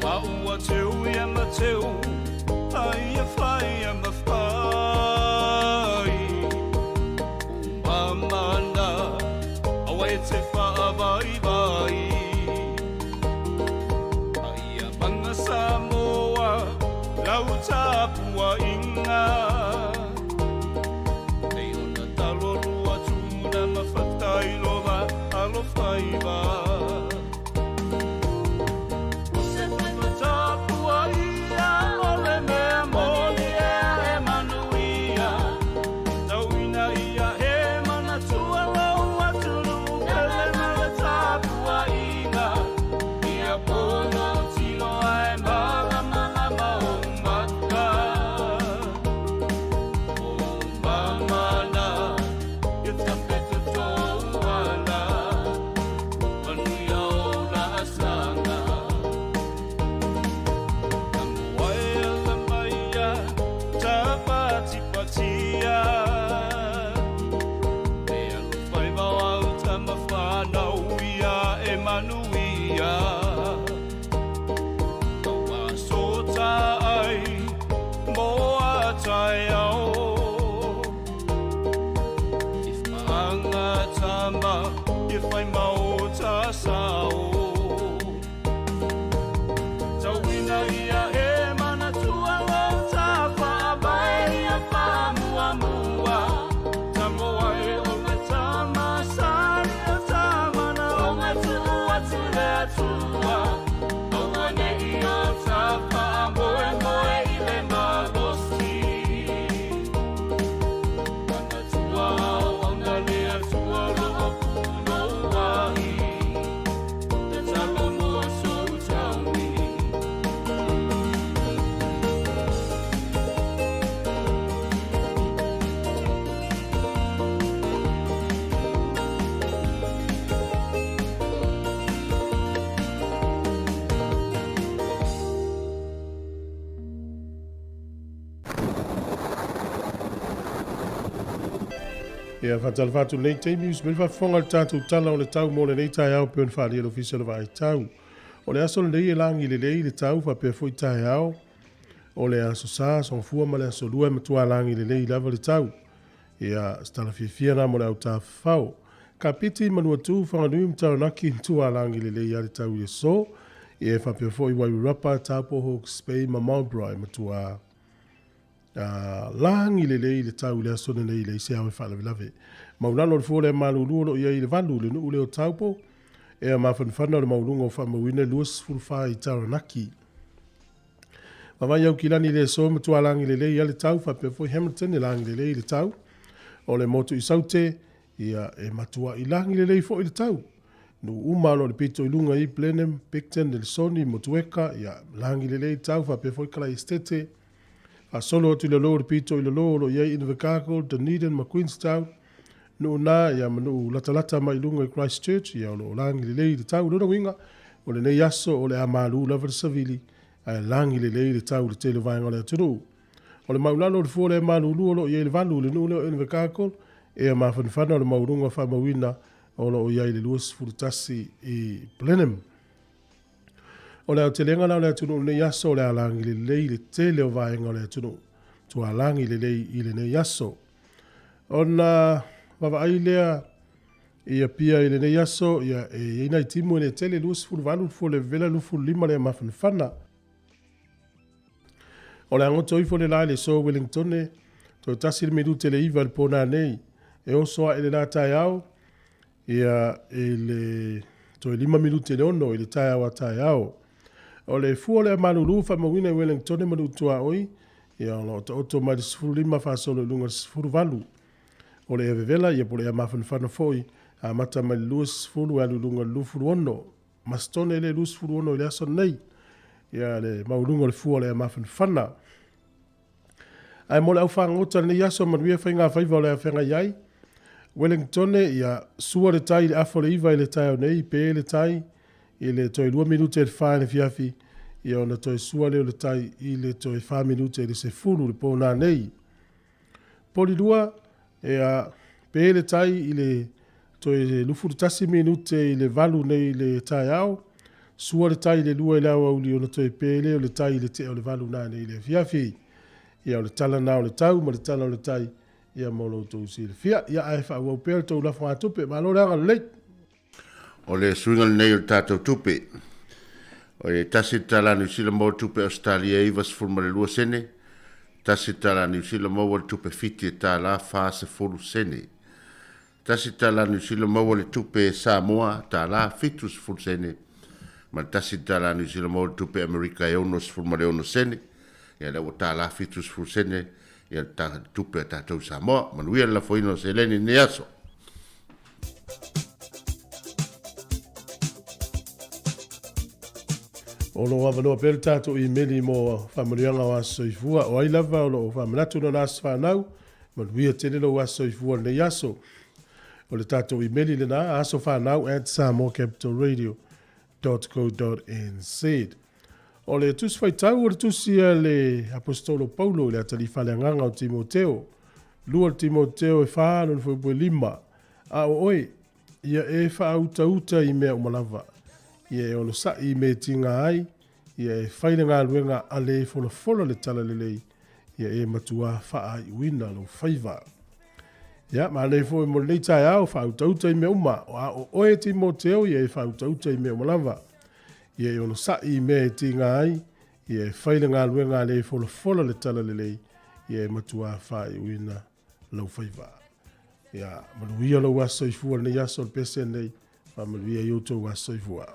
[SPEAKER 5] Maua teu ia mateu, ai ia whai ia mawhai. Umamana, awa e te whaavai vai. Ai ia manga Samoa, lau tāpua inga. Nei ona talo rua tuna mawhatai lova alo whaiva.
[SPEAKER 2] Ia whaatalofa atu lenei taimi, usi mai le faafofoga le tatou tala o le tau mo lenei taeao pei ona faaalia le ofisa o le vaai tau. O le aso lenei e lagi lelei le tau faapea foi taeao. O le aso sa, sogafua ma le aso lua e matua lagi lelei lava le tau. Ia se tala fiafia na mo le autafafao. Kapiti Manuatu, Whanganui, Taranaki, matua lagi lelei a le tau i le so. Ia e faapea foi Wairarapa, Taupo, Hawke's Bay ma Marlborough e matua lagi lelei le tau i le aso lenei i le isi ao e faalavelave. Maulalo le fua le malulu o lo ia i le valu le nuu leo Taupo. Ea mafanafana o le mauluga o faamauina 24 i Taranaki. Vavai au kilani le so matua lagi lelei a le tau faapea foi Hamilton e lagi lelei le tau. O le motu i Saute Ia, e matua'i lagi lelei fo'i le tau. Nuu uma o lo o i le pito i luga i Blenheim, Picton, Nelsoni, Motueka, ia, lagi lelei le tau faapea foi Kalai Esetete. Faasolo atu i lalo i le pito i lalo o lo o i ai Invercargill, Dunedin ma Queenstown. Nuu na, ia, ma nuu latalata mai i luga i Christchurch, ia, o lo o lagi lelei le tau. O lona uiga, o lenei aso o le a malu lava le savili, ae lagi lelei le tau i le tele o vaega o le atunuu. O le maulalo o le fua o le malulu o lo o i ai le 8 i le nuu lea o Invercargill, ea mafanafana o le maualuga faamauina o lo o i ai le 21 i Blenheim. O le aotelega la o le atunuu i lenei aso o le a lagi lelei le tele o vaega o le atunuu. Matua lagi lelei i lenei aso. Ona vaavaai lea i Apia i lenei aso, ia e i ai nai timu e le tele, 28 le fua o le vevela, 25 le mafanafana. O le agoto ifo le la i le so Wellingtone, toe tasi le minute le iva i le po nanei, e oso ae le la taeao, ia i le toe lima minute le ono i le taeao a taeao. O le fua o le malulu faamauina i Wellingtone ma Nuutuaoi, ia o lo o taoto mai le 15 faasolo i luga i le 18. O le ea vevela, ia po o le ea mafanafana foi, amata mai le 20 e alu i luga i le 26. Masitone le 26 i le aso lenei, ia le maualuga o le fua o le mafanafana. Ae mo le au fagota lenei aso manuia faiga faiva o le a feagai ai. Wellingtone, ia sua le tai i le afa o le 9 i le taeao nei, pe le tai i le toe 2 minute i le 4 i le afiafi, ia ona toe sua lea o le tai i le toe 4 minute i le 10 le po nanei. Polilua, ia pe le tai i le toe 21 minute i le 8 nei i le taeao, sua le tai i le 2 i le aoauli ona toe pe lea o le tai i le tea o le 8 nanei i le afiafi. Ia o le tala na o le tau ma le tala o le tai, ia mo lo outou silafia. Ia ae faaauau pea le tou lafogatupe. Malo le agalelei.
[SPEAKER 9] O le suiga lenei o le tatou tupe. O le tasi le tala Niu Sila maua le tupe Ausetalia e 92 sene, tasi le tala Niu Sila maua le tupe Fiti e tala 40 sene. Tasi le tala Niu Sila maua le tupe Samoa tala 70 sene, ma le tasi le tala Niu Sila maua le tupe Amerika e 66 sene. Ia lea ua tala 70 sene ia le tupe a tatou Samoa. Manuia le lafoina o seleni i lenei aso.
[SPEAKER 2] O lo o avanoa pea le tatou imeli mo faamanuiaga o aso soifua. O ai lava o lo o faamanatu lona aso fanau, manuia tele lou aso soifua i lenei aso. O le tatou imeli lena, asofanau@samoacapitalradio.co.nz. O le tusi faitau o le tusi a le Aposetolo Paulo i le atalii faaleagaga o Timoteo, 2 Timoteo e 4 lona fuaipue 5. A o oe, ia e faautauta i mea uma lava, ia e onosai i mea e tiga ai, ia e fai le galuega a le folafola le talalelei, ia e matua faaaiuina lou faiva. Ia, maanei foi mo lenei taeao, faautauta i mea uma. A o oe Timoteo, ia e faautauta i mea uma lava, ia e onosai i mea e tiga ai, ia e fai le galuega a le folafola le talalelei, ia e matua faaiuina lou faiva. Ia, manuia lou aso soifua lenei aso o le pese lenei, faamanuia i outou aso soifua.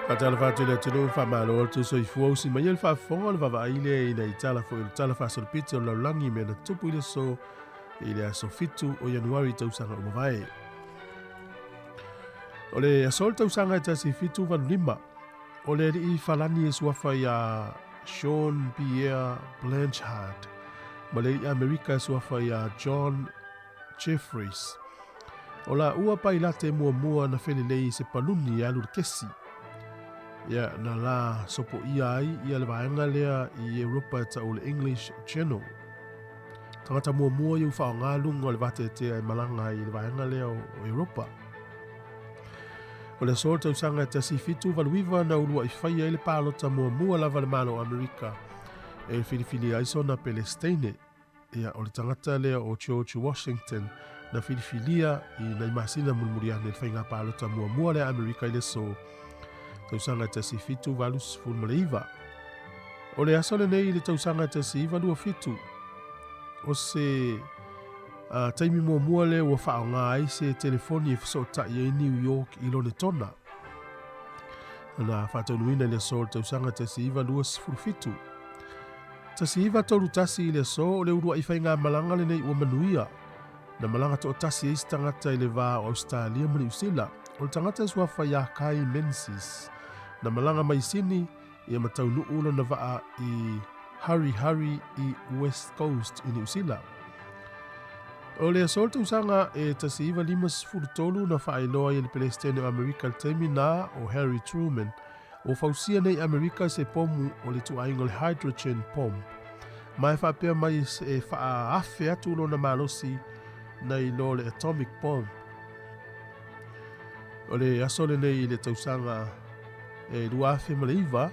[SPEAKER 2] Faatalofa atu i le atunuu, faamalo le tusoifua usi mai ai le faafofoga o le vaavaai lea ina i tala foi o le Tala Faasolopito o le Lalolagi i mea na tupu i le aso i le aso 7 o Ianuari tausaga ua mavae. O le aso o le tausaga e 1785, o le alii Falani e suafa iā Jean Pierre Blanchard ma le alii Amerika e suafa iā John Jeffreys. O laua pailate muamua na felelei i se paluni e alu i le kesi. Ia, na la sopoia ai ia le vaega lea i Europa e tau o le English Channel. Tagata muamua ia ua faaaoga luga o le vateatea e malaga ai i le vaega lea o Europa. O le aso o le tausaga e 1789 na ulua'i faia ai le palota muamua lava a le Malo o Amerika e filifilia ai sona Pelesteine. Ia, o le tagata lea o George Washington na filifilia i nai masina mulimuli ane i le faiga palota muamua lea a Amerika i le aso tausaga e 1789. O le aso lenei i le tausaga e 1927, o se taimi muamua lea ua faaaoga ai se telefoni e fesootai ai New York i Lonetona. Na faataunuina i le aso o le tausaga 1927. 1931 i le aso o le uluai faigamalaga lenei ua manuia. Na malaga toatasi ai se tagata i le va o Ausetalia ma Niusila. O le tagata e suafa ia Kai Menzies. Na malaga mai Sini ia ma taunuu lona vaa i Harihari i West Coast i Niusila. O le aso o le tausaga e 1953 na faailoa ai e le Pelesitene o Amerika i le taimi na o Harry Truman Ua fausia nei Amerika se pomu o le ituaiga o le hydrogen bomb, ma e faapea mai e faaafe atu lona malosi nai lo le atomic bomb. O le aso lenei i le tausaga e 2009,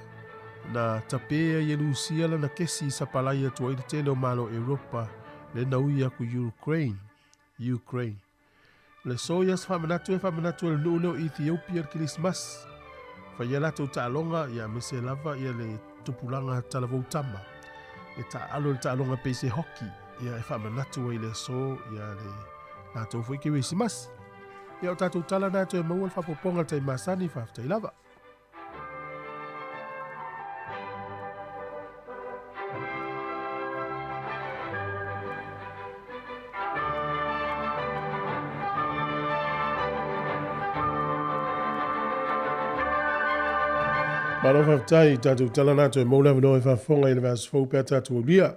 [SPEAKER 2] na tape ai e Lusia lana kesi i sapalai atu ai le tele o Malo Europa le na ui aku i Ukraine. Ukraine. O le aso ia sa faamanatu ai faamanatu e le nuu lea o Ethiopia le Kerisimasi. Fai ai latou taaloga, ia aemaise lava ia le tupulaga talavou tama e taaalo i le taaloga pei se hockey, ia e faamanatu ai i le aso ia le latou foi Kerisimasi. Ia o tatou tala na e toe maua le faaopoopoga i le taimi masani, faafetai lava. Malo faafetai i tatou tala na toe maua le avanoa e faafofoga i le vaiaso fou pe a tatou aulia.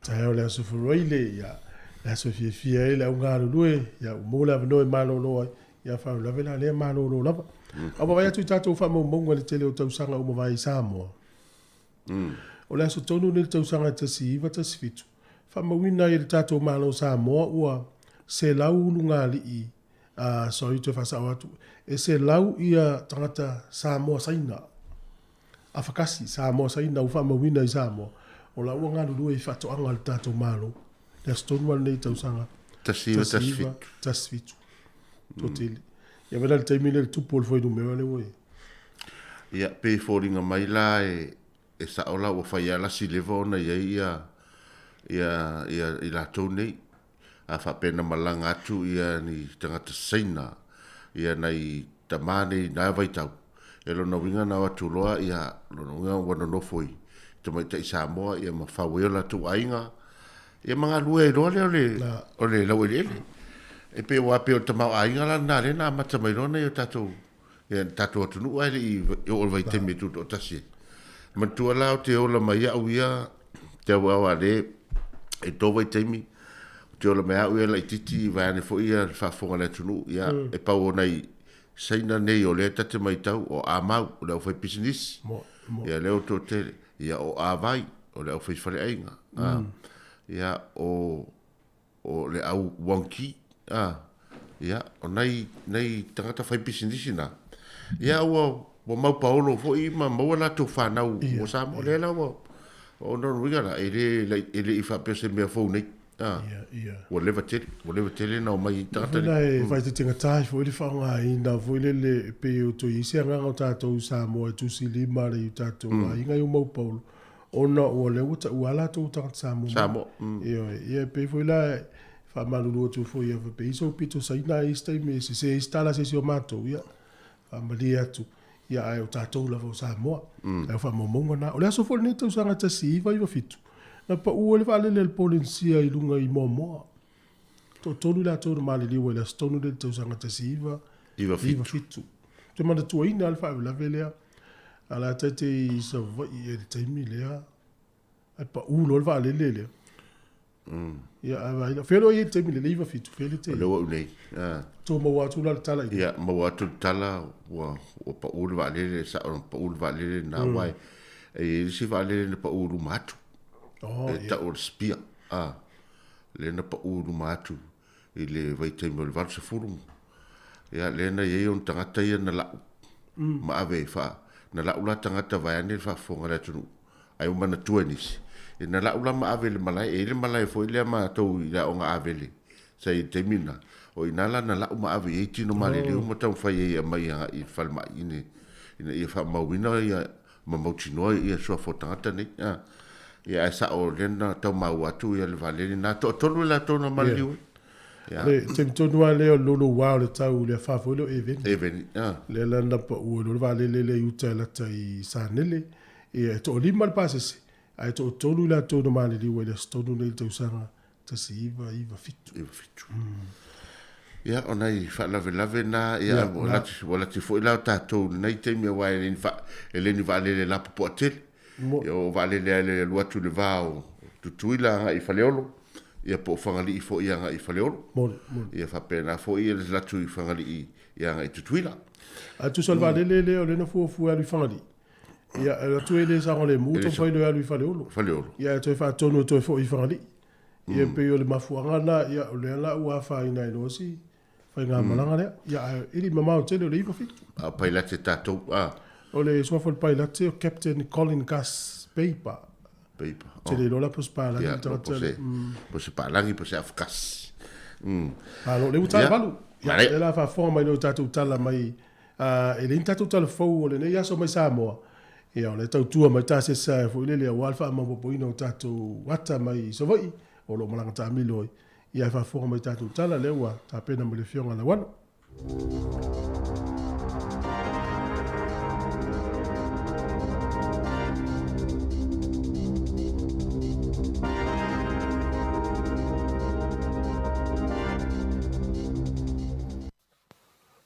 [SPEAKER 2] Taeao le aso Faraile, ia, le aso e fiafia ai le au galulue, ia, ua maua le avanoa e malolo ai, Ia faalavelave la lea malolo lava. A vaavaai atu i tatou faamaumauga i le tele o tausaga ua mavae i Samoa, o le aso tonu lenei i le tausaga e 1917, faamauina ai e le tatou Malo o Samoa ua 100 ulugalii, sorry toe faasao atu, e 100 ia tagata Samoa Saina, afakasi Samoa Saina ua faamauina i Samoa, o la ua galulue i faatoaga a le tatou Malo. Le aso tonu lava lenei i tausaga
[SPEAKER 9] 1917.
[SPEAKER 2] 1917. Toatele. Ia vaai la i le taimi lea i le tupu o le fuainumera lea ua i ai.
[SPEAKER 9] Ia, pei e foliga mai la e sao la ua fai lava la si leva ona i ai ia, ia, ia i latou nei. A faapea na malaga atu ia ni tagata Saina, ia nai tama nei i na vaitau, e lona uiga na o atu loa ia, lona uiga ua nonofo i tamaitai Samoa ia ma fau ai o latou aiga, Ia ma galue ai loa lea o le, o le laueleele. E pei aua pei o le tamaoaiga la lena lea na amata mai loa nai o tatou, ia le tatou atunuu ae le i oo i le vaitaimi e tutoatasi ai. Manatua la ou te ola mai au ia te auau a le e to vaitaimi, ou te ola mai au ia laitiiti vaeane foi ia le faafofoga a le atunuu, ia e pau o nai Saina nei o lea ta te matau o Amau, o le aufaipisinisi, ia lea ua toatele, ia o Avai, o le aufaifaleaiga, a, ia o, o le au Wangki, a, ia o nai, nai tagata faipisinisi na, ia ua, ua mau paolo foi ma maua latou fanau o Samoa, lea la ua, o lona uiga la, e le, e le i faapea o se mea fou nei. Ua leva tele, ua leva tele na omai ai tagata
[SPEAKER 2] nei. E faaetetegata ai foi le faaaogaina foi lele e pei o toe i ai se agaga o tatou i Samoa e tusi lima i tatou aiga i o mau paolo, ona ua lea ua taua lava latou o tagata Samoa mai.
[SPEAKER 9] Samoa.
[SPEAKER 2] Ioe, ia e pei foi la e faamalulu atu foi ia faapea i sou pito Saina i isi taimi e sese ai se tala a se isi o matou, ia faamalie atu. Ia ae o tatou lava o Samoa. Ae o faamaumauga na. O le aso foi lenei tausaga 1997, na pau ai le vaalele a le Polenisia i luga i Moamoa. Toatolu i latou na maliliu ai i le aso tonu lea i le tausaga 1997. Ou te manatuaina lava le faalavelave lea, a la ta te i Savaii ea i le taimi lea, ae pau loa le vaalele lea. Ia, ae vaai la, fea loa i ai i le taimi lea, le 97, fea le te
[SPEAKER 9] O lea ua ou nei.
[SPEAKER 2] Tou maua atu la le tala i
[SPEAKER 9] Ia, maua atu le tala, ua pau le vaalele, sao na pau le vaalele lena, aua e i ai le isi vaalele na pau i luma atu.
[SPEAKER 2] Oh,
[SPEAKER 9] E
[SPEAKER 2] ia.
[SPEAKER 9] tau o le Spear. Lea na pau i luma atu i le vaitaimi o le 80. Ia, lea na i ai ona tagata ia na lau ma ave na lau la tagata vaeane le faafofoga a le atunuu, ai ua manatua e nisi. E na lau la ma ave i le malae, e i ai le malae foi lea matou i le aoga Avele sa i ai i le taimi lena, o i ina la na lau ma ave i ai tino maliliu ma taumafai ai e aumai agai i le falemai ina ia faamauina ia ma mautinoa ia suafa o tagata nei. Ia ae sao lea na tau maua atu ia le vaalele na toatolu i latou na maliliu ai. Ia.
[SPEAKER 2] Le taimi tonu lava lea o le louloua o le tau i le afa foi lea o Eveni.
[SPEAKER 9] Eveni, a.
[SPEAKER 2] Lea la na pau ai loa le vaalele lea i uta e lata i Sanele. Ia e toalima le pasese, ae toatolu i latou na maliliu ai i le aso tonu nei i le tausaga 1997.
[SPEAKER 9] 97. Ia, o nai faalavelave na, ia, ua lati foi la o tatou i lenei taimi aua e le ni e le ni vaalele lapopoa tele. Ia, o vaalele lava e alu atu i le va o Tutuila agai i Faleolo, ia po o Fagalii foi agai i Faleolo. Ia faapena foi le alu atu i Fagalii agai i Tutuila.
[SPEAKER 2] Ae tusa o le vaalele lea o lea na fuafua e alu i Fagalii, ia, e alu atu e le saogalemu, taumafai loa e alu i Faleolo.
[SPEAKER 9] Faleolo.
[SPEAKER 2] Ia, ae toe faatonu e toe foi i Fagalii. Ia pei o le mafuaaga lena, ia o lea la ua afaina ai loa si faigamalaga lea. Ia ae e le i mamao tele o le 97.
[SPEAKER 9] A o pailate tatou, a.
[SPEAKER 2] O le suafa o le pailate o Captain Colin Gus Peipa.
[SPEAKER 9] Peipa.
[SPEAKER 2] Ou te le iloa la po o se palagi le tagata lea.
[SPEAKER 9] Po o se palagi po o se afakasi.
[SPEAKER 2] Malo, o lea ua ta i le 8. Ia, o lea la faafofoga mai loa i tatou tala mai e leai ni tatou tala fou o lenei aso mai Samoa, ia o lea e tautua mai tasesa foi lele aua le faamaopoopoina o tatou ata mai Savaii o lo o malaga taamilo ai. Ia e faafofoga mai tatou tala lea ua tapena mai le Afioga Lauano.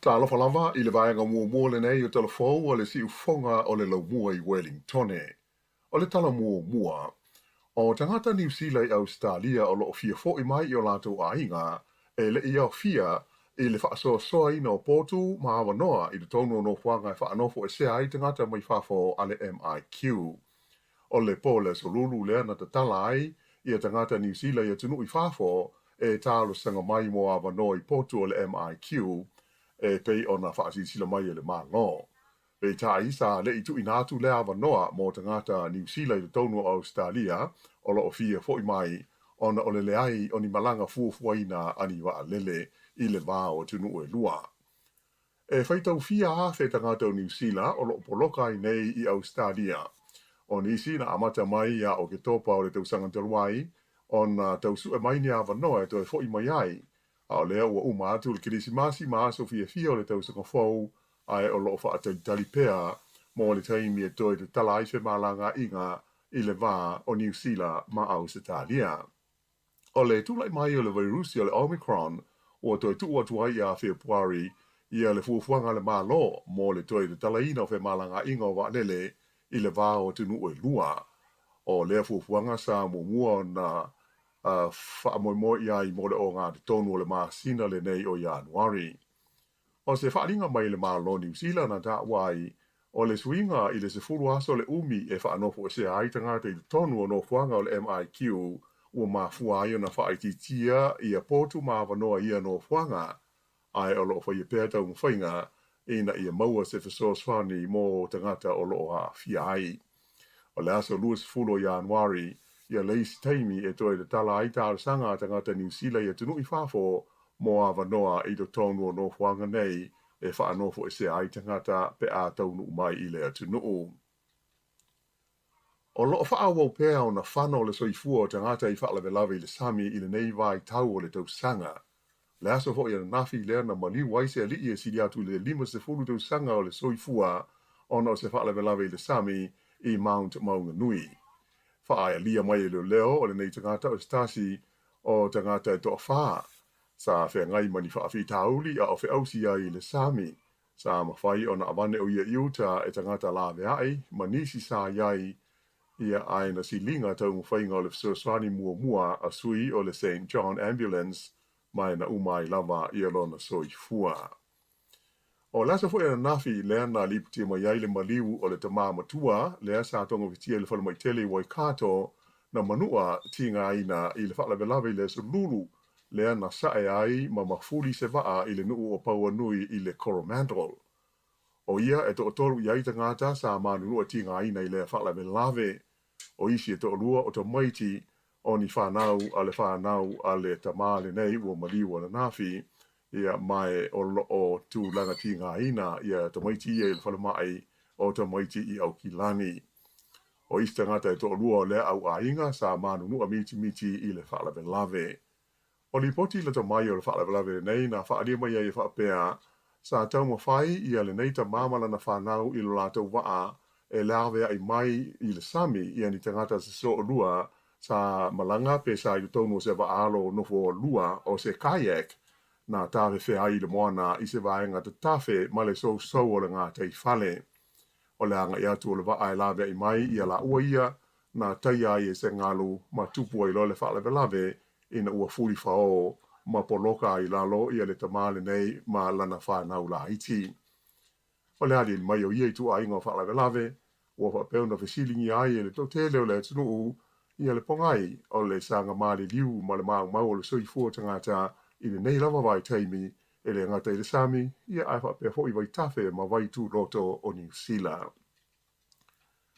[SPEAKER 10] Talofa lava i le vaega muamua lenei o Tala Fou a le Siufofoga o le Laumua i Wellingtone. O le tala muamua, o tagata Niu Sila i Ausetalia o lo o fia fo'i mai i o latou aiga e le i aofia i le faasoasoaina o potu ma avanoa i totonu o nofoaga e faanofo esea ai tagata mai fafo a le MIQ. O le po o le Aso Lulu lea na tatala ai ia tagata Niu Sila i atunuu i fafo e talosaga mai mo avanoa i potu o le MIQ e pei ona faasilasila mai e le Malo. Peitai, sa le i tuuina atu lea avanoa mo tagata Niu Sila i totonu o Ausetalia o lo o fia fo'i mai ona o le leai o ni malaga fuafuaina a ni vaalele i le va o atunuu e lua. E faitau fia afe tagata o Niu Sila o lo o poloka ai nei i Ausetalia. O nisi na amata mai ia Oketopa o le tausaga talu ai ona tau sue mai ni avanoa e toe fo'i mai ai, a o lea ua uma atu le Kerisimasi ma aso fiafia o le tausaga fou, ae o lo o faatalitali pea mo le taimi e toe tatala ai femalagaaiga i le va o Niu Sila ma Ausetalia. O le tulai mai o le vairusi o le Omicron ua toe tuu atu ai ia Fepuari ia le fuafuaga a le Malo mo le toe tatalaina o femalagaaiga o vaalele i le va o atunuu e lua. O lea fuafuaga sa muamua ona faamoemoe i ai mo le ogatotonu o le masina lenei o Ianuari. O se faaaliga mai le Malo Niu Sila na taua ai, o le suiga i le 10 aso le umi e faanofoesea ai tagata i totonu o nofoaga o le MIQ ua mafua ai ona faaitiitia ia potu ma avanoa i ia nofoaga, ae o lo o faia pea taumafaiga ina ia maua se fesoasoani mo tagata o lo o aafia ai. O le aso 20 o Ianuari ia le isi taimi e toe tatala ai talosaga a tagata Niu Sila i atunuu i fafo mo avanoa i totonu o nofoaga nei e faanofoesea ai tagata pe a taunuu mai i le atunuu. O lo o faaauau pea ona fano le soifua o tagata i faalavelave i le sami i lenei vaitau o le tausaga. Le aso foi ananafi lea na maliu ai se alii e sili atu i le 50 tausaga o le soifua. ona o se faalavelave i le sami i Mount Maunganui. Faaealia mai e leoleo o lenei tagata o se tasi o tagata e toafa sa feagai ma ni faafitauli a o feausi ai i le sami. Sa mafai ona avane o ia i uta e tagata laveai ma nisi sa i ai ia ae na siliga taumafaiga o le fesoasoani muamua a sui o le St John Ambulance ma na uma ai lava ia lona soifua. O le aso foi ananafi lea na lipotia mai ai le maliu o le tamā matua lea sa togafitia i le falemai tele i Waikato na manua tigaina i le faalavelave i le aso Lulu lea na sae ai ma mafuli se vaa i le nuu o Pauanui i le Coromandel. O ia e toatolu i ai tagata sa manunua tigaina i lea faalavelave. O isi e toalua o tamaiti o ni fanau a le fanau a le tamā lenei ua maliu ananafi, ia ma e o loo tulaga tigaina ia tamaiti ia i le falemai o tamaiti i Aukilani. O isi tagata e toalua o lea auaiga sa manunua mitimiti i le faalavelave. O lipoti lata mai o le faalavelave lenei na faaalia mai ai e faapea, sa taumafai ia lenei tamā ma lana fanau i lo latou vaa e laveai mai i le sami ia ni tagata se soolua sa malaga pe sa i totonu o se vaa alo nofo lua o se kayak na tafefea ai i le moana i se vaega tatafe ma le sousou o le gataifale. O le agai atu o le vaa e laveai mai ia laua ia na taia ai e se galu ma tupu ai loa le faalavelave ina ua fulifao ma poloka ai i lalo ia le tamā lenei ma lana fanau laiti. O le aliali mai o ia ituaiga o faalavelave ua faapea ona fesiligia ai e le toatele o le atunuu ia le pogai o le saga maliliu ma le maumau o le soifua o tagata i lenei lava vaitaimi e le gata i le sami ia ae faapea foi vaitafe ma vaituloto o Niu Sila.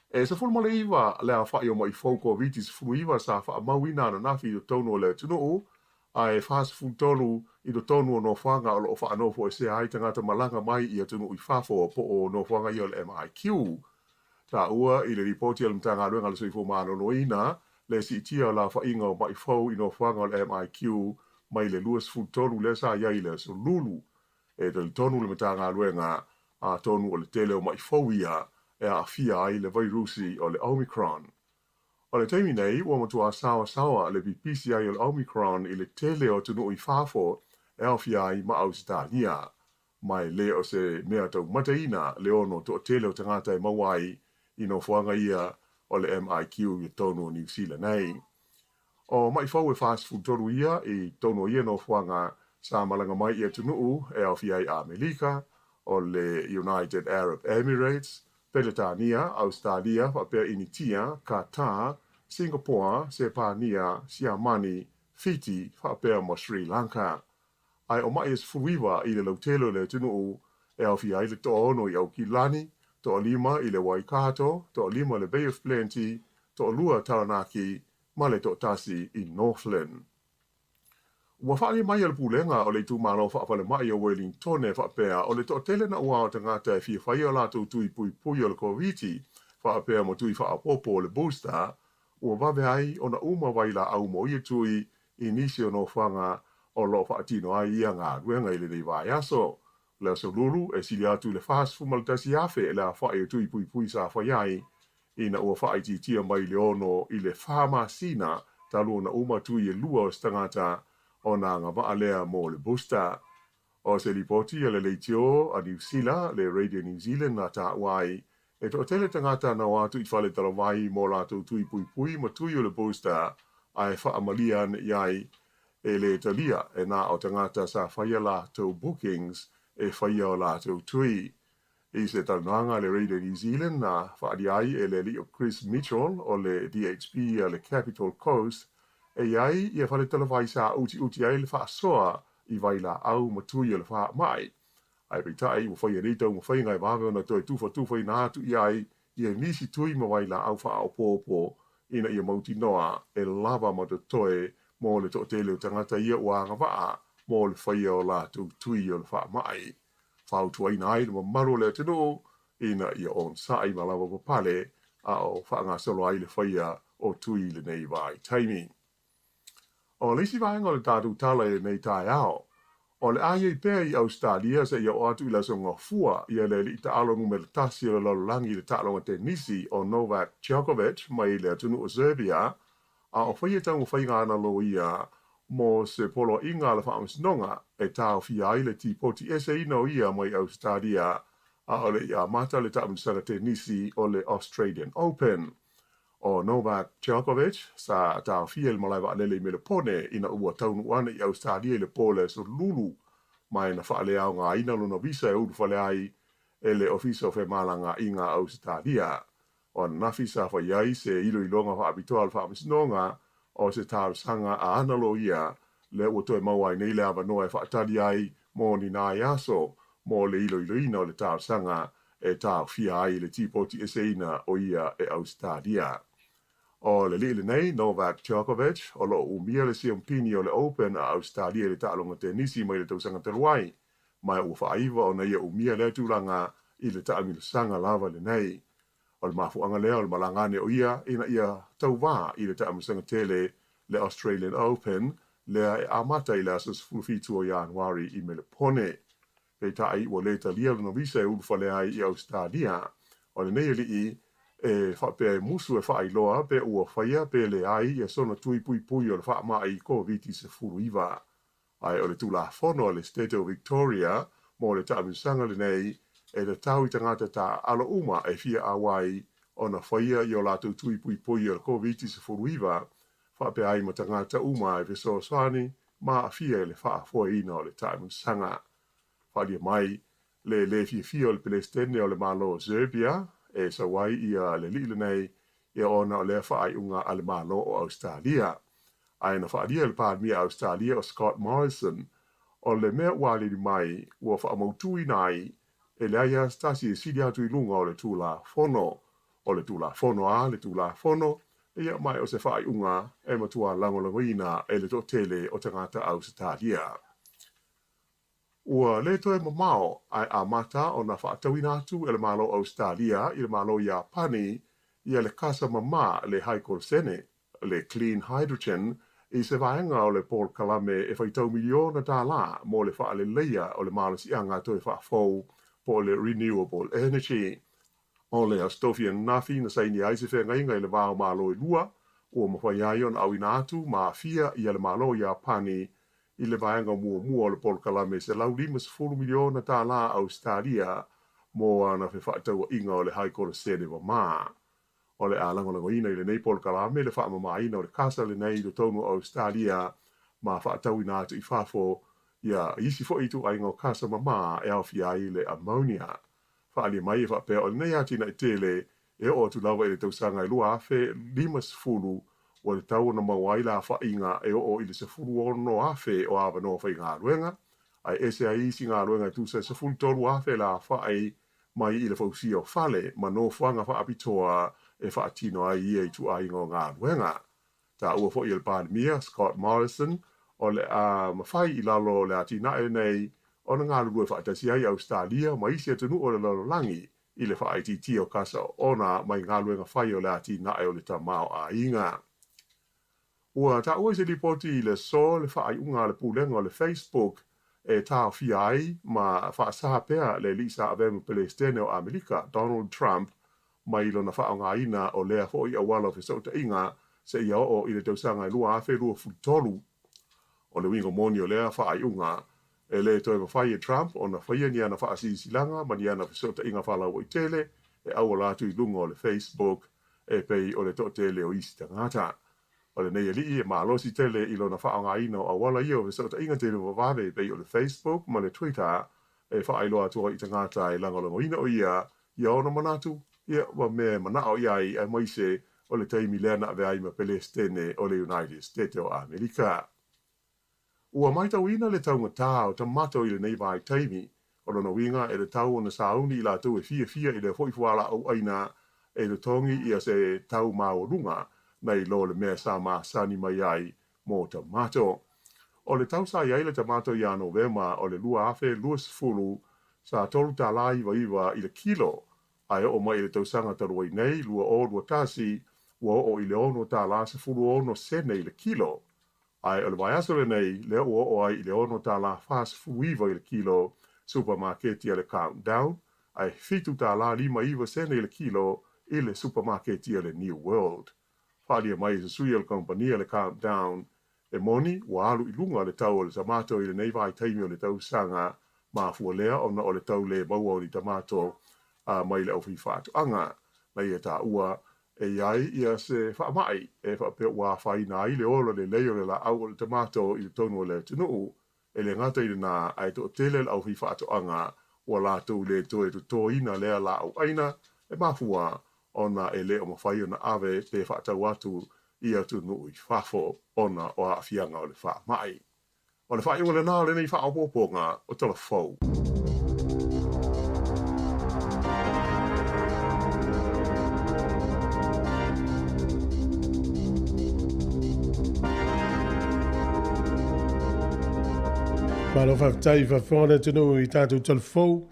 [SPEAKER 10] E 19 le aofai o ma'i fou Koviti-19 sa faamauina ananafi i totonu o le atunuu, ae 43 i totonu o nofoaga o loo faanofoesea ai tagata malaga mai i atunuu i fafo po o nofoaga ia o le MIQ. Taua i le lipoti a le Matagaluega o le Soifua Maloloina le siitia o le aofaiga o ma'i fou i nofoaga o le MIQ mai le 23 lea sa i ai i le aso Lulu. E talitonu le Matagaluega atonu o le tele o ma'i fou ia e aafia ai le vairusi o le Omicron. O le taimi nei, ua matua saoasaoa le pipisi ai o le Omicron i le tele o atunuu i fafo e aofia ai ma Ausetalia. Ma e le o se mea taumataina le ono toatele o tagata e maua ai i nofoaga ia o le MIQ i totonu o Niu Sila nei. O ma'i fou e 43 ia i totonu o ia nofoaga sa malaga mai i atunuu e aofia ai Amerika, o le United Arab Emirates, Peretania, Ausetalia, faapea Initia, Qatar, Singapore, Sepania, Siamani, Fiti, faapea ma Sri Lanka. Ae o ma'i e 19 i le lautele o le atunuu e aofia ai le 6 i Aukilani, 5 i le Waikato, 5 i le Bay of Plenty, 2 Taranaki ma le 1 i Northland. Ua faaalia mai e le Pulega o le Itumalo Faafalemai o Wellingtone faapea o le toatele naua o tagata e fia faia o latou tui puipui o le Koviti faapea ma tui faaopoopo o le booster ua vave ai ona uma vailaau mo ia tui i nisi o nofoaga o loo faatino ai ia galuega i lenei vaiaso. Le aso Lulu e sili atu i le 41,000 le aofai o tui puipui sa fai ai ina ua faaitiitia mai le 6 i le 4 masina talu ona uma tui e 2 o se tagata ona agavaa lea mo le booster. O se lipoti a le leitio a Niu Sila, le Radio New Zealand na taua ai, e toatele tagata na o atu i fale talavai mo latou tui puipui ma tui o le booster ae faamalia ane i ai e le talia e na o tagata sa faia latou bookings e faia o latou tui. I se talanoaga a le Radio New Zealand na faaalia ai e le alii o Chris Mitchell o le DHB a le Capital Coast e i ai ia fale talavai sa utiuti ai le faasoa i vailaau ma tui o le faamai. Ae peitai ua faia nei taumafaiga e vave ona toe tufatufaina atu i ai ia nisi tui ma vailaau faaopoopo ina ia mautinoa e lava ma totoe mo le toatele o tagata ia ua agavaa mo le faia o latou tui o le faamai. Fautuaina ai le mamalu o le atunuu ina ia onosai ma lava papale a o faagasolo ai le faia o tui i lenei vaitaimi. O le isi vaega o le tatou tala i lenei taeao, O le a i ai pea i Ausetalia seia oo atu i le Aso Gafua ia le alii taalo numera tasi o le lalolagi i le taaloga tenisi o Novak Djokovic mai le atunuu o Serbia, a o faia taumafaiga a ana loia mo se poloaiga a le faamasinoga e taofia ai le tipoti eseina o ia mai Ausetalia a o le i amata le taamilosaga tenisi o le Australian Open. ʻO Novak Djokovic sa taofia i le malae vaalele i Melepone ina ua taunuu ana i Ausetalia i le po o le Aso Lulu ma na faaleaogaina lona visa e ulufale ai e le Ofisa o Femalagaaiga a Ausetalia. O ananafi sa fai ai se iloiloga faapitoa a le Faamasinoga o se talosaga a ana loia lea ua toe maua ai nei le avanoa e faatali ai mo ni nai aso mo le iloiloina o le talosaga e taofia ai le tipoti eseina o ia e Ausetalia. O le alii lenei, Novak Djokovic, o lo o umia le siampini o le Open a Ausetalia i le taaloga tenisi mai le tausaga talu ai, ma ua faaiva ona ia umia lea tulaga i le taamilosaga lava lenei. O le mafuaaga lea o le malaga ane o ia ina ia tauvā i le taamilosaga tele le Australian Open lea e amata i le aso 17 o Ianuari i Melepone. Peitai ua le talia lona visa e ulufale ai i Ausetalia. O lenei alii e faapea e musu e faailoa pe ua faia pe leai ia sona tui puipui o le faamai Koviti-19. Ae o le Tulafono a le State o Victoria mo le taamilosaga lenei e tatau i tagata taaalo uma e fia auai ona faia i o latou tui puipui o le Koviti-19 faapea ai ma tagata uma e fesoasoani ma aafia i le faafoeina o le taamilosaga. Faaalia mai le lē fiafia o le Pelesitene o le Malo o Serbia e sau ai ia le alii lenei ia ona o lea faaiuga a le Malo o Ausetalia. Ae na faaalia e le Palemia Ausetalia o Scott Morrison o le mea ua aliali mai ua faamautuina ai e leai lava se tasi e sili atu i luga o le Tulafono. O le Tulafono a le Tulafono, ia ma o se faaiuga e matua lagolagoina e le toatele o tagata Ausetalia. Ua le toe mamao ae amata ona faatauina atu e le Malo o Ausetalia i le Malo o Iapani ia le kasa mamā le haikolosene, le clean hydrogen, i se vaega o le polokalame e faitau miliona tālā mo le faaleleia o le malosiaga toe faafou po o le renewable energy. O le Aso Tofi ananafi na saini ai se feagaiga i le va o Malo e lua, ua mafai ai ona auina atu ma aafia ia le Malo o Iapani i le vaega muamua o le polokalame $150 miliona tālā Ausetalia mo ana fefaatauaiga o le haikolosene mamā. O le a lagolagoina i lenei polokalame le faamamāina o le kasa lenei i totonu o Ausetalia ma faatauina atu i fafo ia isi foi ituaiga o kasa mamā e aofia ai le ammonia. Faaalia mai e faapea o lenei atinae tele e oo atu lava i le tausaga e 2050 ua tatau ona maua ai le aofaiga e oo i le 16,000 o avanoa faigaluega, ae ese ai isi galuega e tusa e 13,000 le aofai mai i le fausia o fale ma nofoaga faapitoa e faatino ai ia ituaiga o galuega. Taua foi e le Palemia, Scott Morrison, o le a mafai i lalo o le atinae lenei ona galulue faatasi ai Ausetalia ma isi atunuu o le lalolagi i le faaitiitia o kasa oona mai galuega fai o le atinae o le tamaoaiga. Ua taua i se lipoti i le aso le faaiuga a le pulega o le Facebook e taofia ai ma faasā pea le alii sa avea ma Pelesitene o Amerika, Donald Trump, mai lona faaaogaina o lea foi auala o fesootaiga seia oo i le tausaga e 2023. O le uiga moni o lea faaiuga, e le toe mafai e Trump ona faia ni ana faasilasilaga ma ni ana fesootaiga faalauaitele e auala atu i luga o le Facebook e pei o le toatele o isi tagata. O lenei alii e malosi tele i lona faaaogaina o auala ia o fesootaiga televavave e pei o le Facebook ma le Twitter e faailoa atu ai i tagata e lagolagoina o ia ia ona manatu, ia ma mea e manao i ai aemaise o le taimi lea na avea ai ma Pelesitene o le United State o Amerika. Ua matauina le taugatā o tamato i lenei vaitaimi. O lona uiga e tatau ona sauni i latou e fiafia i lea foi fualaau aina e totogi ia se tau maualuga nai lo le mea sa masani mai ai mo tamato. O le tau sa i ai le tamato ia Novema o le 2020 sa $3.99 i le kilo, ae oo mai i le tausaga talu ai nei, 2021, ua oo i le $6.16 i le kilo. Ae o le vaiaso lenei lea ua oo ai i le $6.49 i le kilo supamaketi a le Countdown, ae $7.59 i le kilo i le supamaketi a le New World. Faaalia mai e se sui o le kamupani a le Countdown, e moni ua alu i luga le tau o le tamato i lenei vaitaimi o le tausaga, mafua lea ona o le tau le maua o ni tamato mai le aufaifaatoaga. Na ia taua e i ai ia se faamai e faapea ua afaina ai le ola lelei o le laau o le tamato i totonu o le atunuu. E le gata i lena, ae toatele le aufaifaatoaga ua latou le toe totoina lea laau aina e mafua ona e le o mafai ona ave pe faatau atu i atunuu i fafo ona o aafiaga o le faamai. O le faaiuga lena o lenei faaopoopoga o Tala Fou.
[SPEAKER 2] Malo faafetai faafofoga le atunuu i tatou tala fou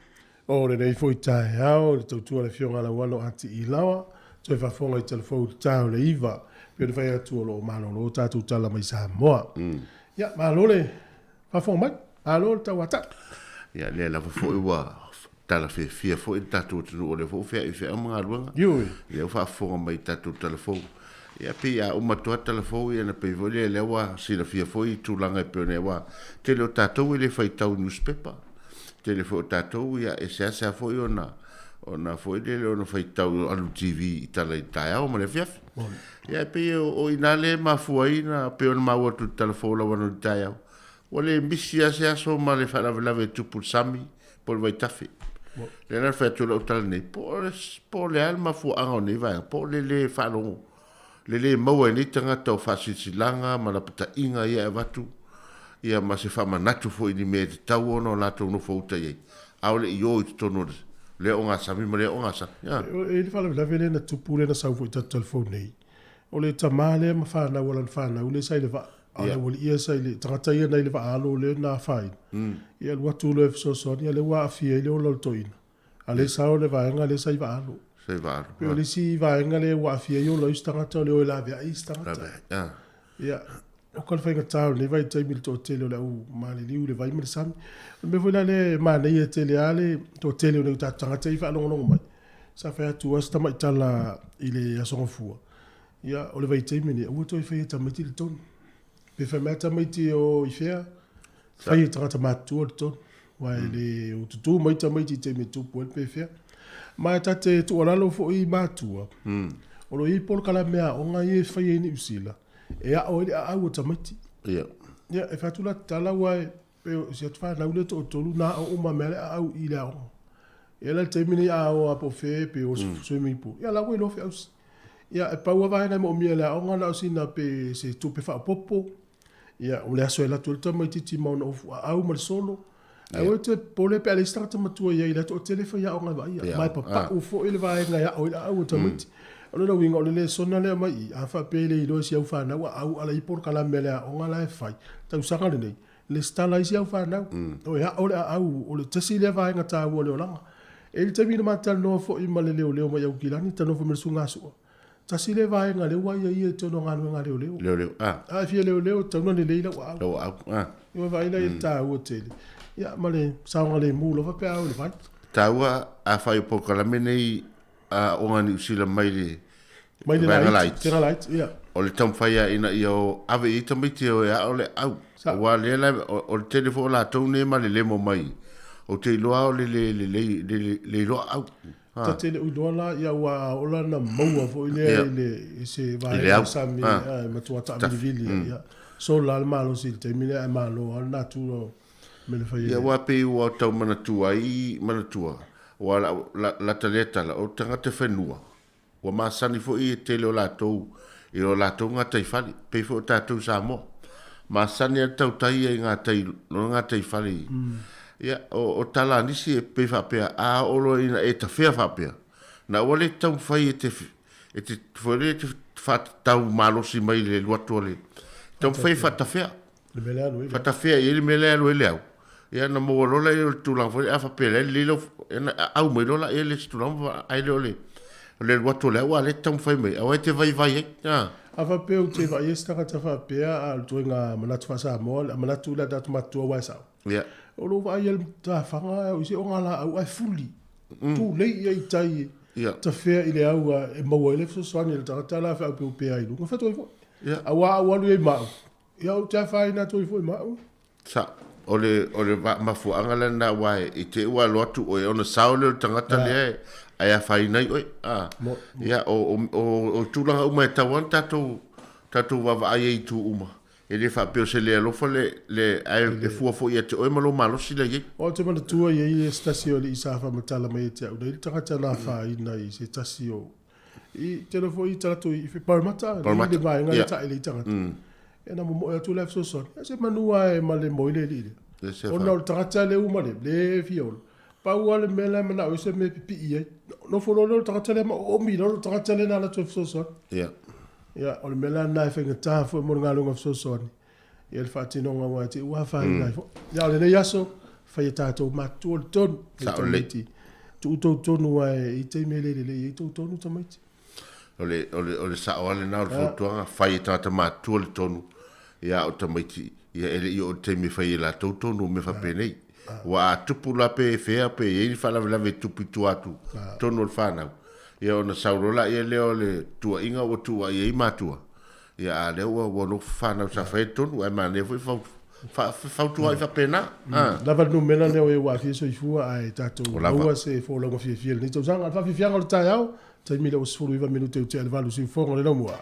[SPEAKER 2] o lenei foi taeao, le tautua le Afioga Lauano Ati Ilaoa, toe faafofoga i tala fou i le ta o le 9. Pei ona fai atu o lo o malolo tatou tala mai Samoa. Ia, malo le faafofoga mai, malo le tauatai.
[SPEAKER 9] Ia, lea lava foi ua tala fiafia foi le tatou atunuu, o lea foi ua fea'i feau ma galuega.
[SPEAKER 2] Ioe.
[SPEAKER 9] Lea ua faafofoga mai i tatou tala fou. Ia, pei a uma atu lava tala fou, ia ona pei foi lea, lea ua silafia foi tulaga e pei ona i ai, aua tele o tatou e le faitau newspaper. Tele foi o tatou, ia, e seasea foi ona, ona foi lele ona faitau alu TV i tala i le taeao ma le afiafi. Ia, e pei o i ina lea e mafua ai na, pei ona maua atu i le tala fou lau ana i le taeao, ua le misi lava se aso ma le faalavelave e tupu i le sami po o le vaitafe. Lea la na fai atu ai lau tala nei, po o le a le mafuaaga o nei vaega, po o le lē faalogo, le lē maua e nei tagata o faasilasilaga ma lapataiga ia e avatu, ia ma se faamanatu foi i ni mea e tatau ona o latou nofouta i ai, a o le i o i totonu o lea ogasami ma lea ogasami.
[SPEAKER 2] E i ai le faalavelave lea na tupu lea na sau foi i tatou telefoni nei, o le tama lea ma fanau a lana fanau lea sa i le vaa, a o le aualii ia sa i le tagata ia na i le vaa alo lea na afaina. Ia alu atu loa e fesoasoani, ia lea ua aafia ai le ola o le toeaina. A lea sao le vaega lea sa i vaa alo.
[SPEAKER 9] Sa i vaa alo.
[SPEAKER 2] Pei o le isi vaega lea ua aafia ai ola o isi tagata o le o e laveai isi tagata.
[SPEAKER 9] Laveai.
[SPEAKER 2] Ia, o ka le faigata o lenei vaitaimi i le toatele o le au maliliu i le vai ma le sami. O le mea foi la lea e manaia tele lava le toatele o nai o tatou tagata ia e faalogologo mai, sa fai atu lava si tamai tala i le Aso Gafua, ia, o le vaitaimi lenei, aua toe faia e tamaiti le tonu. Pe fai mai lava tamaiti e o i fea, fai e tagata matutua le tonu. Aua e le o tutū mai tamaiti i taimi e tupu ai le pefea. Ma e ta te tuualalo foi i matua, o lo o i ai polokalame aoga ia e faia i Niu Sila, e ao ai le aau o tamaiti.
[SPEAKER 9] Ia.
[SPEAKER 2] Ia, e fai atu la tatala aua e pei o si atu fanau lea e toatolu na ao uma mai lava le aau i le aoga. Ia la le taimi lenei a o lava po o fea pe o swimming pool, ia la ua iloa feausi. Ia, e pau lava vaega e moomia e le aoga na o sina pe se tupe faaopoopo. Ia, o le aso e alu atu ai le tamaitiiti ma ona ofu aau ma le solo. Ae aua e toe popole pe a leai se tagata matua i ai, o la e toatele faiaoga e vaaia. Ma e papau foi le vaega e ao ai le aau a tamaiti. O lona uiga, o le lesona lea mai i i, a faapea e le iloa e si au fanau aau a la e i ai polokalame a le aoga la e fai, tausaga lenei, lesitala ai si au fanau. O e ao le aau, o le tasi lea vaega taua o le olaga. E i ai le taimi na ma talanoa foi ma le leoleo mai Aukilani, talanoa foi ma le susuga Sua, Tasi lea vaega lea ua aiaia i totonu o galuega a leoleo.
[SPEAKER 9] Leoleo, a.
[SPEAKER 2] A e fia leoleo, e tatau ona lelei lau aau.
[SPEAKER 9] Lau aau, a.
[SPEAKER 2] Ua vaai la i le taua tele. Ia, ma le saogalemu lava pe a o i le vai.
[SPEAKER 9] Taua, afai o polokalame nei a aoga Niu Sila mai le
[SPEAKER 2] Mai le
[SPEAKER 9] vaega
[SPEAKER 2] laiti,
[SPEAKER 9] laiti.
[SPEAKER 2] Tega laiti, ia.
[SPEAKER 9] O le taumafai lava ina ia ave i ai tamaiti e o e ao le aau. Aua lea la, o le tele foi o latou nei e malelemo mai, ou te iloa o le le lelei, le le iloa aau.
[SPEAKER 2] Ta te le o iloa la, ia ua ola na maua foi lea i le i se vaega o sami e matua taavilivili ai. Ia, sola lava le malosi i le taimi lea ae malo lava le natura o mea na fai ai.
[SPEAKER 9] Ia aua pei ua tau manatua ai, manatua, aua la, lata lea tala, o tagata whenua, ua masani foi e tele o latou i lo latou gataifale, pei foi o tatou i Samoa. Masani lava le tautai ia i gatai, lona gataifale i. Ia, o, o tala a nisi e pei faapea, a oo loa ina e tafea faapea, na ua le taumafai e te, e te, foi lea e te faatatau malosi mai le alu atu a le, taumafai e faatafea.
[SPEAKER 2] Le mea lea alu ai le au.
[SPEAKER 9] Faatafea i ai le mea lea alu ai le au. Ia ona maua loa lea o le tulaga foi lea, a faapea o la e lelei lau, ona au mai loa lea le isi tulaga, ai lea o le, o le alu atu o le au a o lea e te taumafai mai, aua e te vaivai ai. A.
[SPEAKER 2] A faapea ou te vaai ai se tagata faapea a o le ituaiga manatu faa-Samoa, le manatu lea a tatou matutua aua e sao.
[SPEAKER 9] Ia.
[SPEAKER 2] O lou vaai i le tafaga o se ogalaau ae fuli. Tulei ia i tai e
[SPEAKER 9] Ia.
[SPEAKER 2] tafea i le au e maua ai le fesoasoani a le tagata la e feaupeupea ai i luga. Fai atu ai foi.
[SPEAKER 9] Ia.
[SPEAKER 2] Aua a ou alu i ai ma au, ia ou te afaina atu ai foi ma au.
[SPEAKER 9] Sa, o le, o le mafuaaga lena aua i te i ua alo atu oe ona sao lea o le tagata lea e, ae afaina ai oe. A, ia, o, o, o, o tulaga uma e tatau lava ona tatou, tatou vaavaai ai i itu uma. E le faapea o se le alofa le, le, ae e fua foi ia te oe ma lou malosi la i ai.
[SPEAKER 2] Ou te manatua e i ai se tasi o alii sa faamatala mai ia te au nei le tagata na afaina i se tasi o i tele foi i talaatu i Parramatta,
[SPEAKER 9] Parramatta,
[SPEAKER 2] le vaega lea
[SPEAKER 9] ia.
[SPEAKER 2] taele i tagata. Ia na momoe atu la fesoasoani. Ia se manu lava e malemo ai le alii lea.
[SPEAKER 9] Le se
[SPEAKER 2] Ona o le tagata lea ua malemo, le fia ola. Pau lava le mea la e manao ai se mea e pipii ai. Nofo loa lea o le tagata lea ma oomi loa le tagata lea na alu atu e fesoasoani.
[SPEAKER 9] Ia.
[SPEAKER 2] Ia, o le mea la lena e faigata foi mo le galuega fesoasoani, ia le faatinoga aua e te i ua afaina ai foi. Ia, o lenei aso, fai e tatou matutua le tonu. E
[SPEAKER 9] Sao lelei.
[SPEAKER 2] tamaiti, tuu tou tonu aua e i ai taimi e le lelei ai tou tonu tamaiti.
[SPEAKER 9] O le, o le, o le sao lava lena o le fautuaga, fai e tagata matutua le tonu, ia a o tamaiti, ia e le i oo i le taimi e fai ai e latou tonu o mea faapenei. Ua a tupu la pe fea pe i ai ni faalavelave e tupu i tua atu, totonu o le fanau, ia ona sau loa laia lea o le tuuaiga ua tuuai ai matua, ia a lea ua, ua nofo fanau sa faia le tonu, ae manaia foi fau, fautuai faapena.
[SPEAKER 2] Lava le numera lea o e ua aafia soifua ae tatou
[SPEAKER 9] O lava.
[SPEAKER 2] maua se folauga fiafia i lenei tausaga. O le faafiafiaga o le taeao, taimi lea ua 19 minute i tea i le 8 siufofoga o le laumua.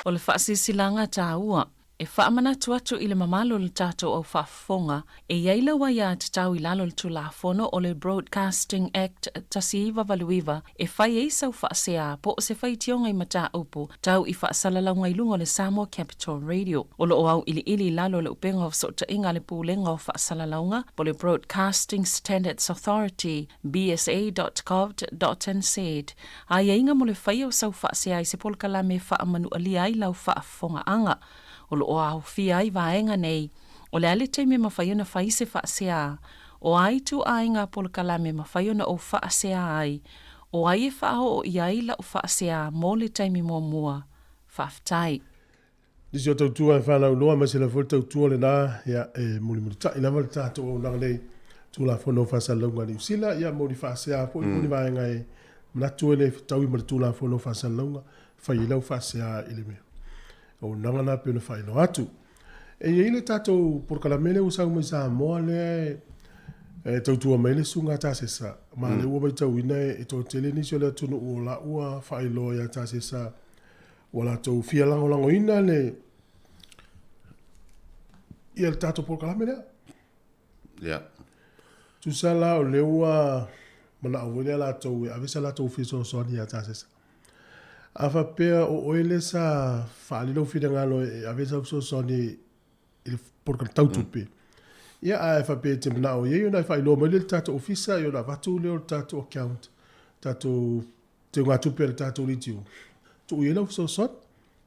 [SPEAKER 6] O le faasilasilaga taua, e faamanatu atu i le mamalu o le tatou au faafofoga, e i ai lau aiatatau i lalo o le Tulafono o le Broadcasting Act 1989 e fai ai sau faasea po o se faitioga i mataupu tau i faasalalauga i luga o le Samoa Capital Radio. O lo o auiliili i lalo o le upega o fesootaiga a le Pulega o Faasalalauga po o le Broadcasting Standards Authority, bsa.govt.nz, aiaiga mo le faia o sau faasea i se polokalame e faamanualia ai lau faafofogaaga. O lo o aofia ai vaega nei, o le a le taimi e mafai ona fai se faasea, o a ituaiga polokalame e mafai ona ou faasea ai, o ai e faaoo i ai lau faasea mo le taimi muamua. Faafetai.
[SPEAKER 2] Nisi o tautua e faalauiloa aemaise lava foi le tautua lena ia, e mulimulitai lava le tatou auaunaga nei Tulafono o Faasalalauga a Niu Sila, ia mo ni faasea foi mm. mo ni vaega e manatu e le fetaui ma le Tulafono o Faasalalauga, fai ai lau faasea i le mea. Auaunaga na pei ona faailoa atu. E i ai le tatou polokalame lea ua sau mai Samoa lea e tautua mai le Susuga Tasesa, ma mm. lea ua matauina e toatele nisi o le atunuu o la ua faailoa ia Tasesa ua latou fia lagolagoina le ia le tatou polokalame lea.
[SPEAKER 9] Yeah.
[SPEAKER 2] Tusa la o lea ua manao foi lea latou e ave sa latou fesoasoani ia Tasesa. A faapea o oe lea sa faaali lou finagalo e ave sau fesoasoani i le polokalame tau tupe, ia ae faapea e te manao i ai ona e faailoa mai lea i le tatou ofisa ia ona avatu lea o le tatou account, tatou teugatupe a le tatou leitio, tuu i ai lau fesoasoani.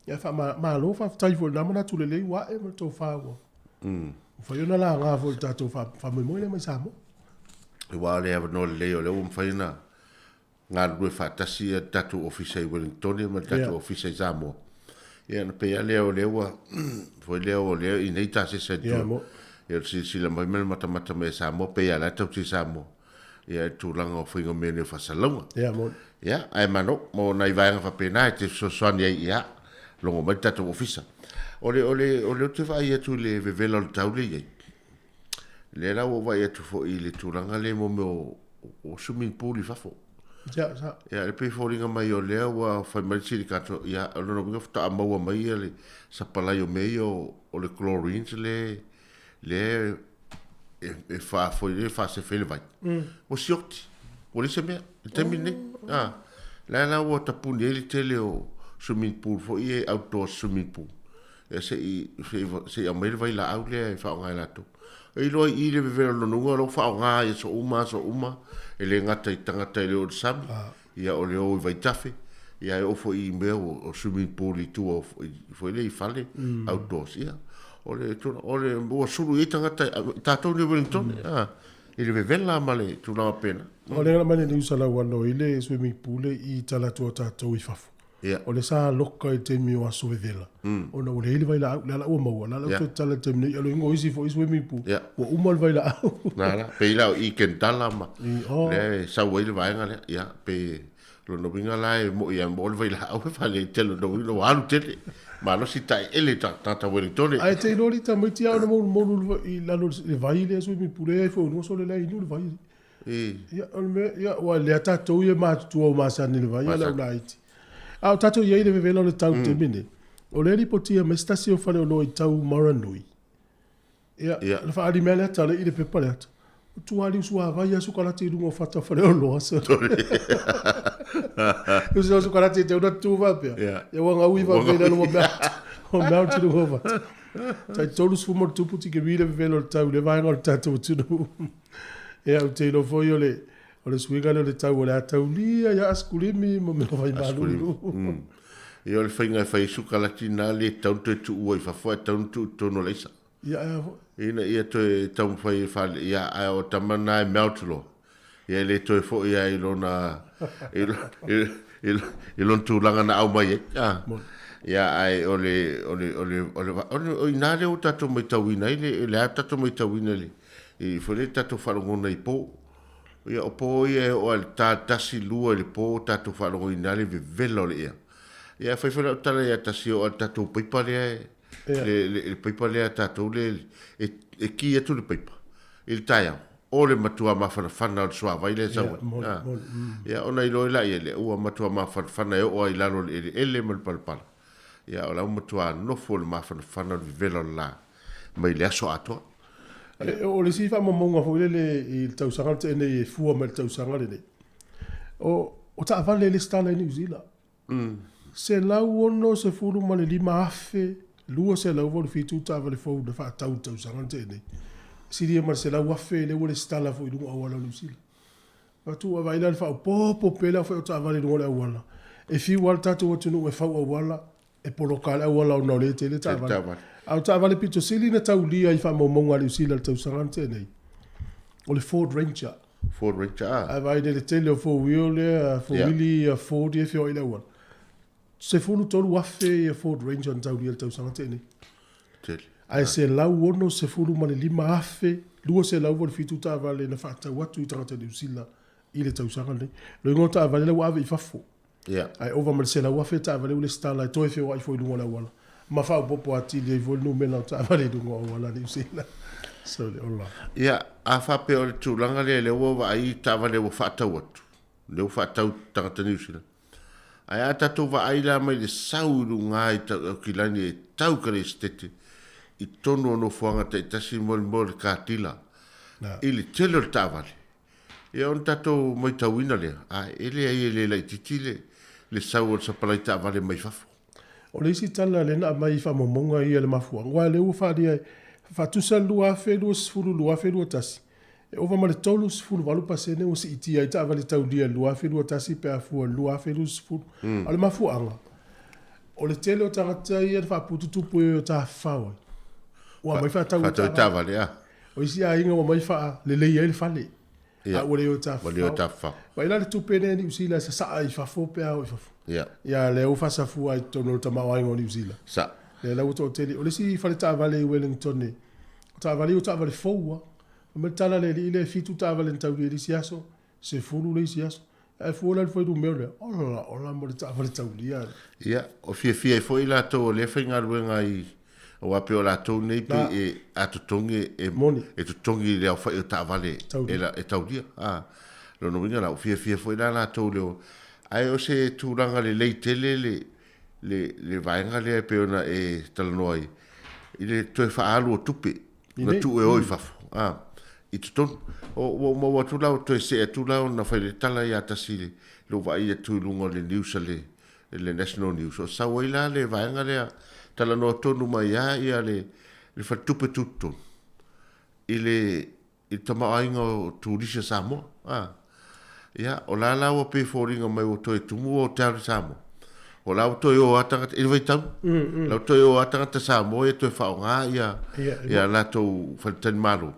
[SPEAKER 2] Ia faamalo faafetai foi i lena manatu lelei ua ae ma le tofa ua mafai ona laga foi i le tatou faamoemoe lea mai Samoa.
[SPEAKER 9] Aua o le avanoa lelei o lea ua mafai ona galulue faatasi le tatou ofisa i Wellington ma le tatou ofisa i Samoa. Ia ona pei lava lea o lea ua foi lea o lea i nei tasesa i tua. Ia o le silasila mai ma le matamata mai a Samoa pei lava o la e tausi e Samoa. Ia le tulaga o faiga mea nei o faasalalauga.
[SPEAKER 2] Ia moni.
[SPEAKER 9] Ia ae malo mo nai vaega faapena e te fesoasoani ai ia logo mai le tatou ofisa. O le o le o le ou te vaai atu i le vevela o le tau lea e i ai. Lea la ua ou vaai atu foi i le tulaga lea mo mea o, o swimming pool i fafo.
[SPEAKER 2] Ia, sa.
[SPEAKER 9] Ia, e pei e foliga mai o lea ua fai mai le silicato, ia, o lona uiga faatoa maua mai ia le sapalai o mea ia o, o le chlorines le, le e, e faafoi, le faasefe ai le vai. Ua sioti, ua leai se mea, i le taimi lenei. Ah, la la ua tapuni ai le tele o swimming pool foi ia e outdoor swimming pool. Ia se i, se i, se i aumai le vailaau lea e faaaoga e latou. E iloa i i le vevela o lona uiga o la ua faaaoga i aso uma aso uma, e le gata i tagata e le o i le sami, ia o le o i vaitafe, ia e oo foi i mea o swimming pool i tua foi lea i fale, outdoors, ia. O le, o le, ua sulu i ai tagata, tatou nei i Wellington, i le vevela ma le tulaga pena.
[SPEAKER 2] O le mai le news a lau ano i le swimming pool i tala atu a tatou i fafo.
[SPEAKER 9] Ia.
[SPEAKER 2] O le sa loka i le taimi o aso vevela, ona ua leai le vailaau, lea la ua maua, la la ua toe tatala i le taimi nei, alu ingo isi foi swimming pool, ua uma le vailaau.
[SPEAKER 9] Na la, pei la o i Kendala ma,
[SPEAKER 2] oh.
[SPEAKER 9] lea e sau ai le vaega lea, ia, pe lona uiga la e moi a mo le vailaau e fale tele lona uiga ua alu tele, malosi taeele tagata Wellington.
[SPEAKER 2] Ae te iloa li tamaiti a ona moulu i lalo le vai lea swimming pool, e ai foi o sole lea inu le vai. Ia, o le mea, ia, ua lea tatou ia matutua o masani le vai, ala ulaiti. A o tatou iai le vevela o le tau mm. taimi nei, o lea lipotia mai se tasi o faleoloa i tau Maranui. Ia,
[SPEAKER 9] Ia.
[SPEAKER 2] na faaali mea le ata le i le pepa le ata. O tuali usuavai a sukalati i luga o fata o faleoloa. So. Usu o sukalati e te una tu faapea.
[SPEAKER 9] Ia.
[SPEAKER 2] Ia ua gaui faapea i lalo o mea. O mea o luga o fata. Tai 30 ma le tupu tike le vevela o le tau i le vaega o le tatou atunuu. Ia, ou te iloa foi o le, o le suiga lea o le tau o le a taulia ia asikulimi ma mea fai malulu.
[SPEAKER 9] Mm. Ia o le faiga e fai ai sukalati na le tatau ona toe tuua i fafo ae tatau ona tuu i totonu o le aisa.
[SPEAKER 2] Ia, ae a foi.
[SPEAKER 9] Ina ia toe taumafai e fale, ia ae o tama na e melt loa. Ia e le toe foi lava i lona, i, i, i, i lona tulaga na aumai ai. Ah. Ia ae o le, o le, o le, o le, o le, o ina lea ua tatou matauina ai le, le a tatou matauina le, I foi lea tatou faalogona i po. Ia o po ia e oo lava i le ta tasi lua i le po tatou faalogoina ai le vevela o le ea. Ia e fai foi lau tala ia tasi e oo lava i le tatou paipa lea e, le, le, le paipa lea a tatou le, e, e ki atu le paipa i le taeao. O le matua mafanafana o le suavai lea e sau ai.
[SPEAKER 2] Ia, moni, moni.
[SPEAKER 9] Ia ona iloa ai laia lea ua matua mafanafana e oo lava i lalo o le eleele ma le palapala. Ia, o la ua matua nofo i le mafanafana o le vevela o le la mai le aso atoa.
[SPEAKER 2] O le isi faamaumauga foi lele i le tausaga na tea nei e fua mai i le tausaga lenei, o taavale e resitala i Niu Sila, 165,287 taavale fou na faatau i le tausaga na tea nei. E silia ma le 100,000 lea ua resitala foi i luga o auala o Niu Sila. Faatu a vaai la i le faaopoopo pea le aofai o taavale i luga o le auala, e fiu lava le tatou atunuu e fau auala, e poloka lava le auala ona o lea e tele taavale. A o taavale pito sili ona taulia i faamaumauga a Niu Sila i le tausaga na tea nei, o le Ford Ranger.
[SPEAKER 9] Ford Ranger, a.
[SPEAKER 2] A vaai i le tele o four wheel lea, four wheelie ia Ford ia e feoai i le auala. 13,000 ia Ford Ranger na taulia i le tausaga na tea nei.
[SPEAKER 9] Tele.
[SPEAKER 2] Ae 165,287 taavale na faatau atu i tagata Niu Sila i le tausaga lenei. Loiga o taavale la ua ave i fafo. Ae ova ma le 100,000 taavale ua lesitala e toe feoai foi i luga o le auala. Ma faaopoopo atili ai foi le numera o taavale i luga o auala a Niu Sila. So le ola.
[SPEAKER 9] Ia, a faapea o le tulaga lea, lea ua vaai i taavale ua faatau atu, lea ua faatau i tagata Niu Sila. Ae a tatou vaai la mai le sau i luga i Aukilani e tau ka le esetete i totonu o nofoaga taitasi mo le katila i le tele o le taavale. Ia ona tatou maitauina lea, a e leai e le laitiiti le sau o le sapalai taavale mai fafo.
[SPEAKER 2] O le isi tala lea na aumai i faamaumauga ia i le mafuaaga, aua o lea ua faaalia e faatusa le 2020 2021, e ova ma le 38% ua siitia ai taavale taulia i le 2021 pe a fua i le 2020. A o le mafuaaga, o le tele o tagata ia na faapututupu e o tafafao ai, ua aumai faatau ai
[SPEAKER 9] taavale.
[SPEAKER 2] O isi aiga ua aumai faalelei ai le fale, a ua le o tafafao. Vaai la le tupe lea i Niu Sila e sasaa i fafo pe a o i fafo. Ia lea ua faasafua i totonu o le tamaoaiga o Niu Sila. Lea la ua toatele. O le isi fale taavale i Wellington, o taavale ia o taavale fou lava. Fai mai le tala a le alii lea e 7 taavale na taulia i le isi aso, 10 le isi aso. Ae fua la i le fuainumera lea, ola ola mo le taavale taulia.
[SPEAKER 9] Ia, o fiafia ai foi latou o lea e faigaluega i, aua pei o latou nei pei e, a totogi e, e totogi i le aofai o taavale e taulia. A, lona uiga la, ua fiafia foi la latou i le o, ae o se tulaga lelei tele le, le, le vaega lea e pei ona e talanoa ai, i le toe faaalu o tupe na tuu e o i fafo, a, i totonu. O, ua ou maua atu la, ua toe see atu la ona fai le tala ia tasi i lou vaai atu i luga o le news a le, le National News. O sau ai la le vaega lea, talanoa tonu mai lava ia le, le faletupe tutotonu i le, i le tamaoaiga o turisi a Samoa. A. Ia, o la la ua pei e foliga mai ua toe tumu o te alu i Samoa. O la ua toe o lava tagata, i le vaitau, la ua toe o lava tagata Samoa ia toe faaaoga ia, ia latou faletalimalo.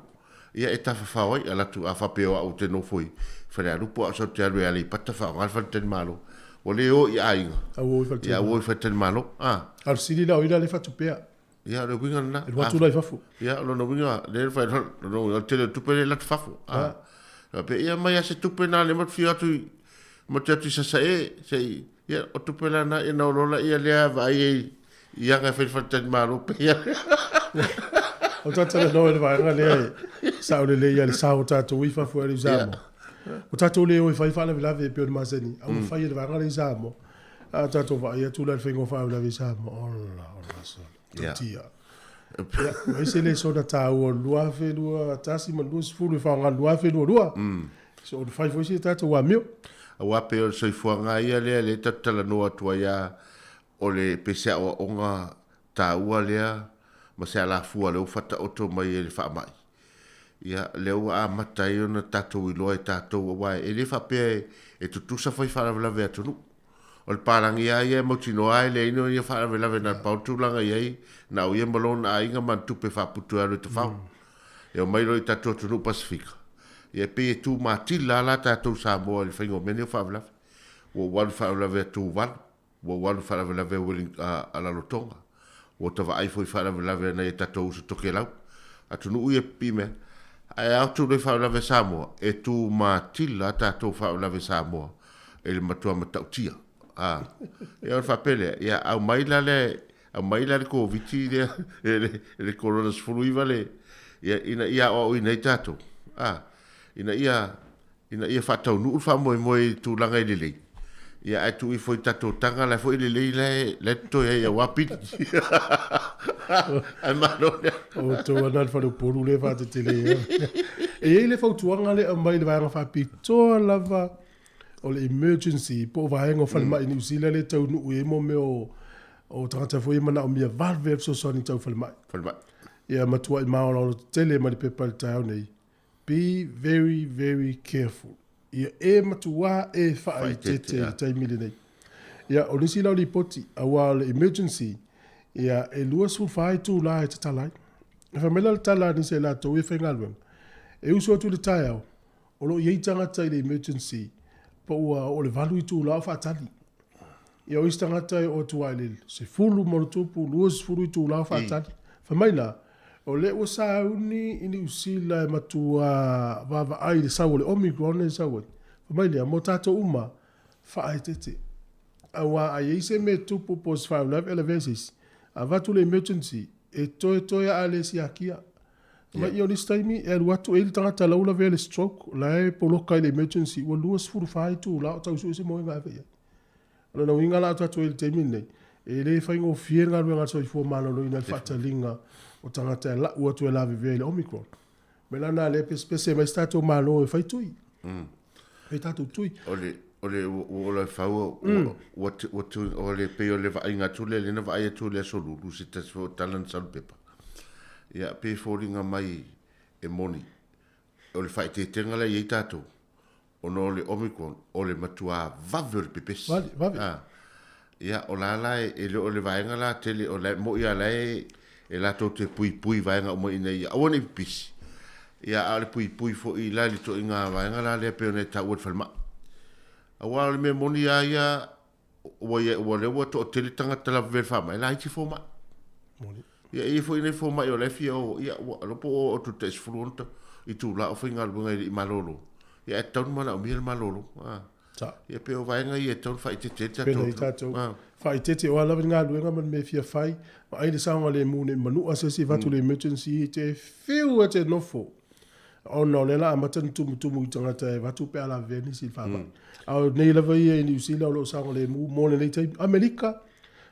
[SPEAKER 9] Ia e tafafao ai, a latou, a faapea o au ou te nofo i Falealupo a o sau te alu i Aleipata faaaoga le faletalimalo. Ua le o i aiga.
[SPEAKER 2] A ua o i
[SPEAKER 9] faletalimalo. Ia, ua o i faletalimalo. A.
[SPEAKER 2] A o le sili la o i la le faatupea.
[SPEAKER 9] Ia, o le uiga lena.
[SPEAKER 2] E alu atu la i fafo.
[SPEAKER 9] Ia, o lona uiga, lea e fai, lona uiga, o le tele o tupe lea e alu atu i fafo. A. Faapea, ia aumai lava se tupe na lea ma te fia o atu i, ma te o atu i Sasae, se i, ia, o tupe la na, ia na o loa laia lea vaai ai i aga e fai i le faletalimalo pei a.
[SPEAKER 2] O tatou talanoa i le vaega lea e sao lelei lava le sao o tatou i fafo e alu i Samoa. Ua tatou le o e fai faalavelave e pei ona masani, a ua fai e le vaega lea i Samoa. A tatou vaai atu la i le faiga o faalavelave i Samoa, ola, ola, sole, tautia. Ia, ma ese le soona taua o le 2021 ma le 20 e faaaoga le 2022. So, o le fai foi si tatou amio.
[SPEAKER 9] Aua pei o le soifuaga lava ia lea lea tatou te talanoa atu ai lava, o le pei se aoaoga taua lea ma se alafua lea ua faataoto mai e le faamai. Ia, lea ua amata ai ona tatou iloa e tatou, aua e le faapea e tutusa fai faalavelave atunuu. O le palagi lava ia e mautinoa lava e leai ni faalavelave na o le pau le tulaga i ai, na o ia ma lona aiga ma ana tupe faaputu e alu e tafao. E omai loa i tatou atunuu Pasefika, ia e pei e tumatila lava la tatou Samoa i le faiga o mea nei o faalavelave. Ua ou alu i faalavelave a Tuvalu, Ua ou alu i faalavelave a Welling, a Rarotonga. Ua ta vaai foi i faalavelave a nai a tatou uso Tokelau. Atunuu ia e pipii mea. Ae a atu loa i faalavelave a Samoa, e tu matila a tatou faalavelave Samoa e le matua matautia. A, ia ona faapea lea, ia aumai la le, aumai la le Koviti lea, le, le Corona 19 le, ia, ina ia aoaoina ai tatou. A, ina ia, ina ia faataunuu le faamoemoe i tulaga e lelei. Ia ae tuu ifo i tatou taga la e foi lelei la e la e totoe ai aua pili. Ae malo lea.
[SPEAKER 2] O outou ana le faleupolu lea e faatetele ai. E i ai le fautuaga lea e aumai i le vaega faapitoa lava o le emergency po o vaega o falemai i Niu Sila lea e taunuu i ai mo mea o o tagata foi e manaomia vave le fesoasoani tau falemai.
[SPEAKER 9] Falemai.
[SPEAKER 2] Ia matuai maolaola tetele mai le pepa i le taeao nei. Be very, very careful. Ia e matuā e faaeteete i le taimi lenei. Ia, o nisi la o lipoti, aua o le emergency, ia, e 24 itulā e tatala ai. E fai mai la le tala a nisi a i latou ia faigaluega, e usu atu i le taeao, o lo o i ai tagata i le emergency, po ua oo i le 8 itulā o faatali. Ia o isi tagata e oo atu lava i le 10 ma ona tupu, 20 itula o faatali. Fai mai la, o lea ua sauni i Niu Sila e matua vaavaai i le sau o le Omicron lea e sau ai. Fai mai lea, mo tatou uma, faaeteete. Aua a i ai se mea e tupu po o se faalavelave e lavea i se isi, avatu le emergency, e toetoe lava a le siakia. Fai mai, ia o le isi taimi e alu atu e i ai le tagata la ua lavea i le stroke, la e poloka i le emergency, ua 24 itula o tau sue se moega e ave i ai. O lona uiga la o tatou i ai i le taimi lenei, e le faigofie le galuega a le soifua maloloina i le faataliga o tagata e lau atu e lavevea i le Omicron. O le mea la lena lea e pesepese mai se tatou Malo e fai tui. Fai tatou tui.
[SPEAKER 9] O le, o le, ua ola i fau, ua, ua, o le, pei o le vaaiga atu lea, lea na vaai atu i le Aso Lulu, se tasi foi o tala na sau i le pepa. Ia, pei e foliga mai e moni, o le faaeteetega la e i ai tatou, ona o le Omicron, o le matuā vave o le pepesi.
[SPEAKER 2] Vave, vave.
[SPEAKER 9] A. Ia, o la la e, e le o le vaega la tele, o la, mo'i lava la e, e latou te puipui vaega uma ina ia aua ne i pipisi. Ia, a o le puipui foi la i le ituaiga vaega la lea pei ona e taua i le falemai. Aua o le mea moni lava ia, ua ia, ua lea ua toatele tagata lavevea i le faamai, e laiti fomai.
[SPEAKER 2] Moni.
[SPEAKER 9] Ia, e i ai foi nai fomai o la e fia o, ia, ua iloa po o atu i le tai 16 itula o faigaluega e le i malolo. Ia, ae tatau ona manaomia le malolo. A.
[SPEAKER 2] Sa.
[SPEAKER 9] Ia, pei o vaega ia e tatau ona faaeteete ai le tatou
[SPEAKER 2] Pei tatou.
[SPEAKER 9] A.
[SPEAKER 2] Faaeteete, o a lava le galuega ma le mea e fia fai, vaai le saogalemu ne i manua se isi avatu le emergency, e te fiu e te nofo. Ona o lea la amata ona tumutumu i tagata e avatu pe a lavevea nisi i le faamai. A o nei lava ia i Niu Sila o lo o saogalemu mo lenei taimi. Amerika,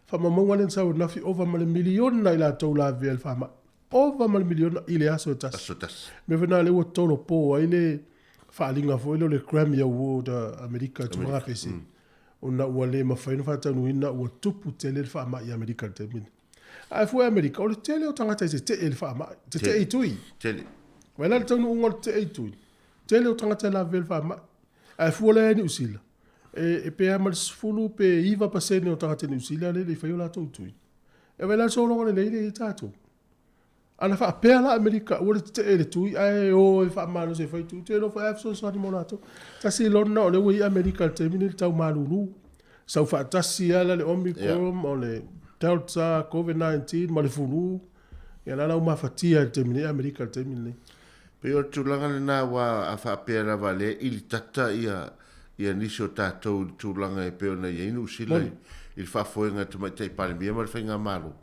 [SPEAKER 2] faamaumauga lea na sau ananafi, ova ma le miliona i latou lavevea i le faamai. Ova ma le miliona i le aso e tasi.
[SPEAKER 9] Aso e tasi.
[SPEAKER 2] Mea foi lena lea ua tolopo ai le faaaliga foi lea o le Grammy Award a Amerika i tulaga pese, ona ua le mafai ona faataunuina ua tupu tele le faamai i Amerika i le taimi lenei. Ae fua i Amerika, o le tele o tagata e tetee i le faamai, tetee i tui.
[SPEAKER 9] Tele.
[SPEAKER 2] Vaai la le taunuuga o le tetee i tui, tele o tagata e lavevea i le faamai. Ae fua la i Niu Sila, e pe a ma le 10 pe 9% o tagata Niu Sila lea e le i faia o latou tui. E vaai la le sologa lelei lea i ai tatou. Ana faapea la Amerika aua le tetee i le tui ae o e faamalosi e fai tui, ou te iloa foi lava e fesoasoani mo latou. Tasi lona o lea ua i ai Amerika i le taimi lenei i le tau malulu. Sau faatasi lava la le Omicron, o le Delta, Covid-19 ma le fulu. Ia la la ua mafatia i le taimi nei Amerika i le taimi lenei.
[SPEAKER 9] Pei o le tulaga lena aua a faapea lava lea e ilitata ia ia nisi o tatou i le tulaga e pei ona i ai Niu Sila i le faafoega e Tamaitai Palemia ma le Faigamalo.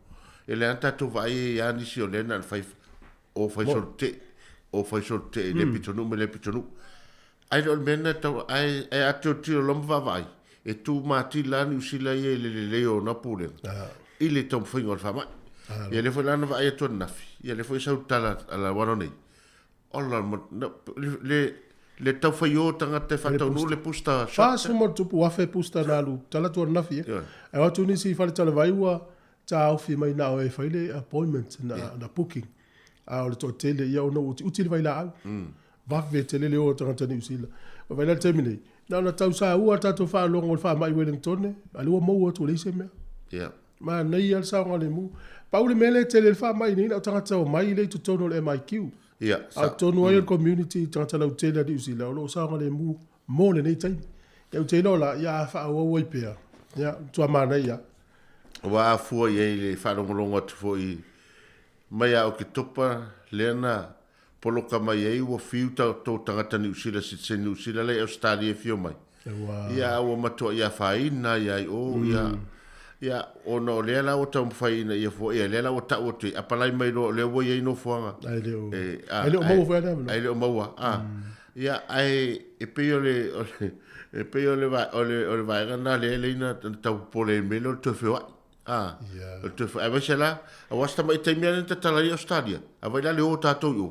[SPEAKER 9] E leai lava tatou vaai e i ai nisi o lea na ona fai o fai solo tetee, o fai solo tetee i lea pitonuu ma lea pitonuu. Ae le o le mea lena e tatau, ae a tilotilo loa ma vaavaai, e tu matila lava Niu Sila ia i le lelei o ona pulega i le taumafaiga o le faamai. Ia lea foi la na vaai atu ananafi, ia lea foi e sau le tala a Lauano nei, ola le le tau fai o tagata e faataunuu le booster shot.
[SPEAKER 2] 40+ booster na alu tala atu ananafi e. Ae o atu nisi i Faletalavai ua taofi mai na o e fai le appointment na, yeah. na booking. A o le toatele, ia ona ua utiuti le vailaau. Vave tele le o o tagata Niu Sila. Ua vaai la le taimi nei, na ona tau saua tatou faalogo i le faamai i Wellingtone, a lea ua maua atu ua leai se mea.
[SPEAKER 9] Yeah.
[SPEAKER 2] Manaia le saogalemu. Pau le mea lea e tele ai le faamai nei, na o tagata omai lea i totonu o le MIQ.
[SPEAKER 9] Yeah,
[SPEAKER 2] A o totonu ai o le community tagata lautele a Niu Sila, o lo o saogalemu mo lenei taimi. Ia ou te iloa la, ia a faaauau ai pea, ia, matua manaia.
[SPEAKER 9] Ua afua i ai le faalogologo atu foi mai ia Oketopa lea na poloka mai ai ua fiu tou tagata Niu Sila, citizen Niu Sila la i Ausetalia e fio mai. Ia a ua matuai afaina ai ai o ia ia ona o lea la ua taumafai ina ia fua ia lea la ua tau atu ai apalai mai loa o lea ua i ai nofoaga.
[SPEAKER 2] Ae le o maua foi lea avanoa.
[SPEAKER 9] Ae le o maua. Ia, ae e pei o le, o le, e pei o le, o le, o le vaega lena lea e lei na tau popole ai i le mea lea o le toe feoai. A, o le toe feoai. Aemaise la, aua se tamai taimi lava lea na tatala ai Australia, a vai la le o tatou i o.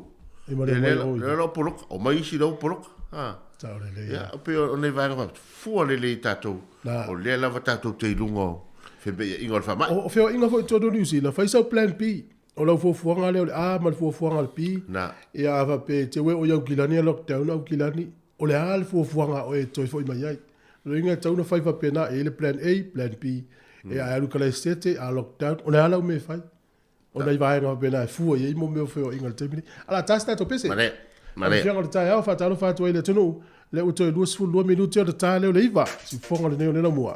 [SPEAKER 2] E ma le
[SPEAKER 9] Ia,
[SPEAKER 2] omai o i.
[SPEAKER 9] lea la o poloka, omai isi la ua poloka. A.
[SPEAKER 2] Tau lelei,
[SPEAKER 9] Ia, e pei o nai vaega faapea, fua lelei tatou,
[SPEAKER 2] Na.
[SPEAKER 9] o lea lava tatou te i luga o femeeiaiga o le faamai.
[SPEAKER 2] O feoaiga foi i totonu o Niu Sila, fai sau plan B. O lau fuafuaga lea o le A ma le fuafuaga o le B.
[SPEAKER 9] Na.
[SPEAKER 2] Ia a faapea e te ue o i Aukilani a lockdown Aukilani, o le a le fuafuaga a oe e toe foi mai ai? O lona uiga e tatau ona fai faapena, e i ai le plan A, plan B. Ia a alu i Kalaesetete, a lockdown, o le a lau mea e fai? O nai vaega faapena e fua i ai mo mea o feoaiga i le taimi nei. A o le a ta se tatou pese.
[SPEAKER 9] Manaia, manaia.
[SPEAKER 2] Lau Afioga o le taeao, faatalofa atu ai i le atunuu, lea ua toe 22 minute ona ta lea o le 9. Siufofoga lenei o le Laumua.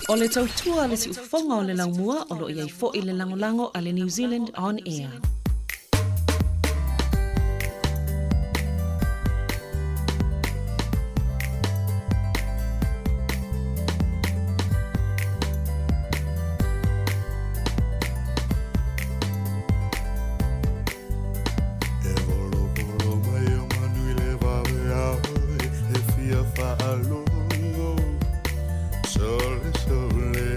[SPEAKER 6] O le tautua a le siufofoga o le laumua o lo o i ai foi le lagolago a le New Zealand On Air.
[SPEAKER 5] E volovolo mai o manu i le vaveao e fia faalogo Sole sole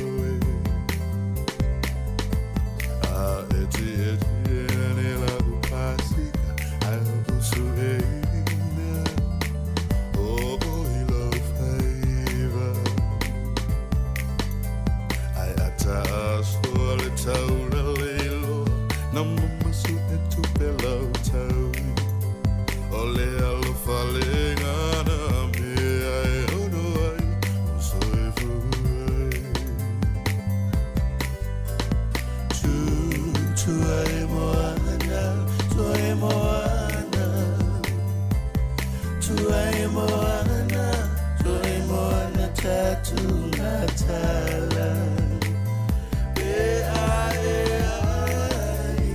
[SPEAKER 5] oe A eti eti ane lau pasika Ai o pusueina O o i lau faiva Ai ata asoa le taula leiloa Na mamasu e tupe lau taui O le alofa le gana mea e ono ai O soifua ai Tu, tu ai moana, tu ai moana Tu ai moana, tu ai moana tatu natala Pe ai ai,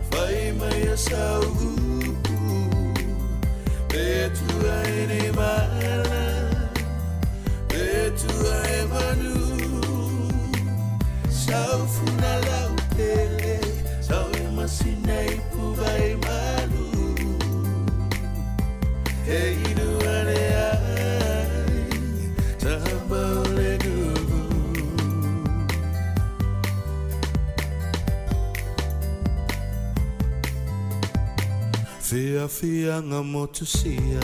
[SPEAKER 5] fai mai a sau upu Pe tu ai ni mala, pe tu ai manu Sau funa lau pele, sau e masina i puva i malu E inu ane ai, tama o le nuu Fiafiaga motusia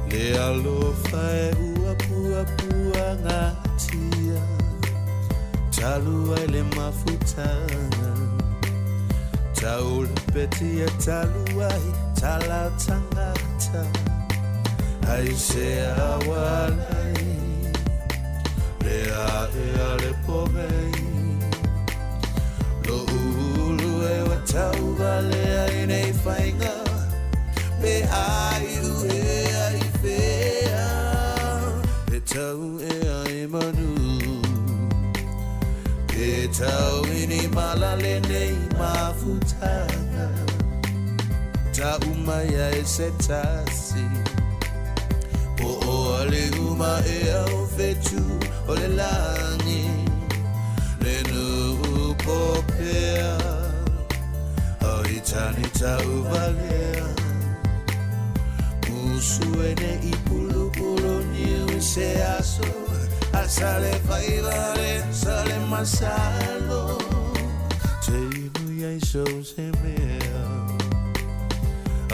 [SPEAKER 5] Le alofa e uapuapuagatia Talu ai le mafutaga Taulapetia talu ai talau tagata Ai se awalai Le ae a le pogei Lo ulu e wa tauvalea i nei faiga Pe ai u e ai fea E tau e ai manu Ke tau ini malale nei mafutaga Ta umaya e se tasi Po o ale uma e au fetu o le langi Le nuu popea O i tani tau valea Musu e ne i pulupulu niu i se aso A sale faivale, sale masalo Te inu iai sou se mea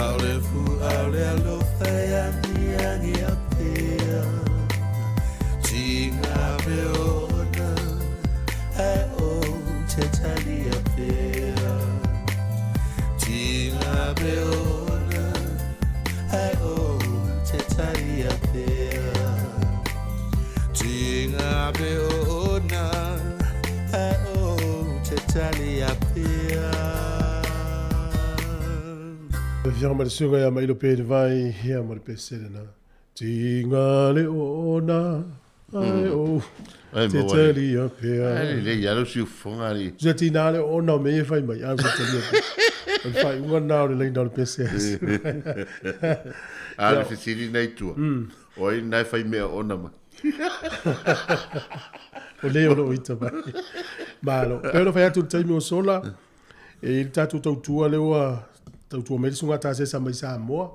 [SPEAKER 5] Au le fu, au le alofa e angiangi a pea Tinga me ona, e o te tali a pea Tinga me ona, e o te tali a pea Tinga me ona, e o te tali a pea
[SPEAKER 2] Afioga ma le susuga ia Mailo Petevai, ia ma le pesele na. Tinga le ona, ai o,
[SPEAKER 9] Ai,
[SPEAKER 2] te
[SPEAKER 9] maua le-
[SPEAKER 2] talia pea.
[SPEAKER 9] Ai, le ia lo siufofoga ali.
[SPEAKER 2] Se tina le ona o me e fai mai, ai te talia pea. O le faaiuga lena o le laina o le pese a susuga.
[SPEAKER 9] A le fesili nei tua. O ai lena e fai mea ona mai.
[SPEAKER 2] O le o loo ita mai. Malo. Pei ona fai atu i le taimi o sola, e i le tatou tautua lea ua tautua mai le susuga Tasesa mai Samoa.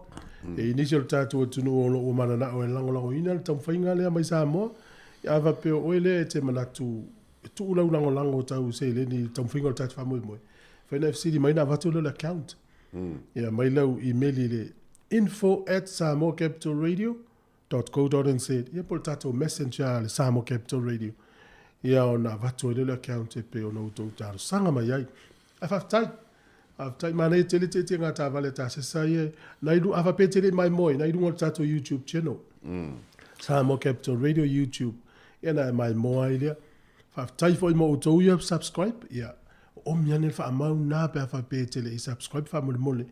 [SPEAKER 2] E i nisi o le tatou atunuu o lo o ua mananao e lagolagoina le taumafaiga lea mai Samoa. A faapea o oe lea e te manatu e tuu lau lagolago tau seleni i le taumafaiga o le tatou faamoemoe, fai na e fesili mai ona avatu lea o le account. Ia aumai lau email i le info@samoacapitalradio .co.nz ia po o le tatou messenger a le Samoa Capital Radio ia ona avatu ai lea o le account e pei ona outou talosaga mai ai. Ae faafetai. Faafetai manaia tele tietie ngā tāvale a Tasesa ia nai a faapea tele i maimoa i nai runga o le tatou YouTube channel. Samoa Capital Radio YouTube ia na e maimoa ai lea. Faafetai foi mo outou ia subscribe ia oomi ane le faamau na pe a faapea tele i subscribe faamolemole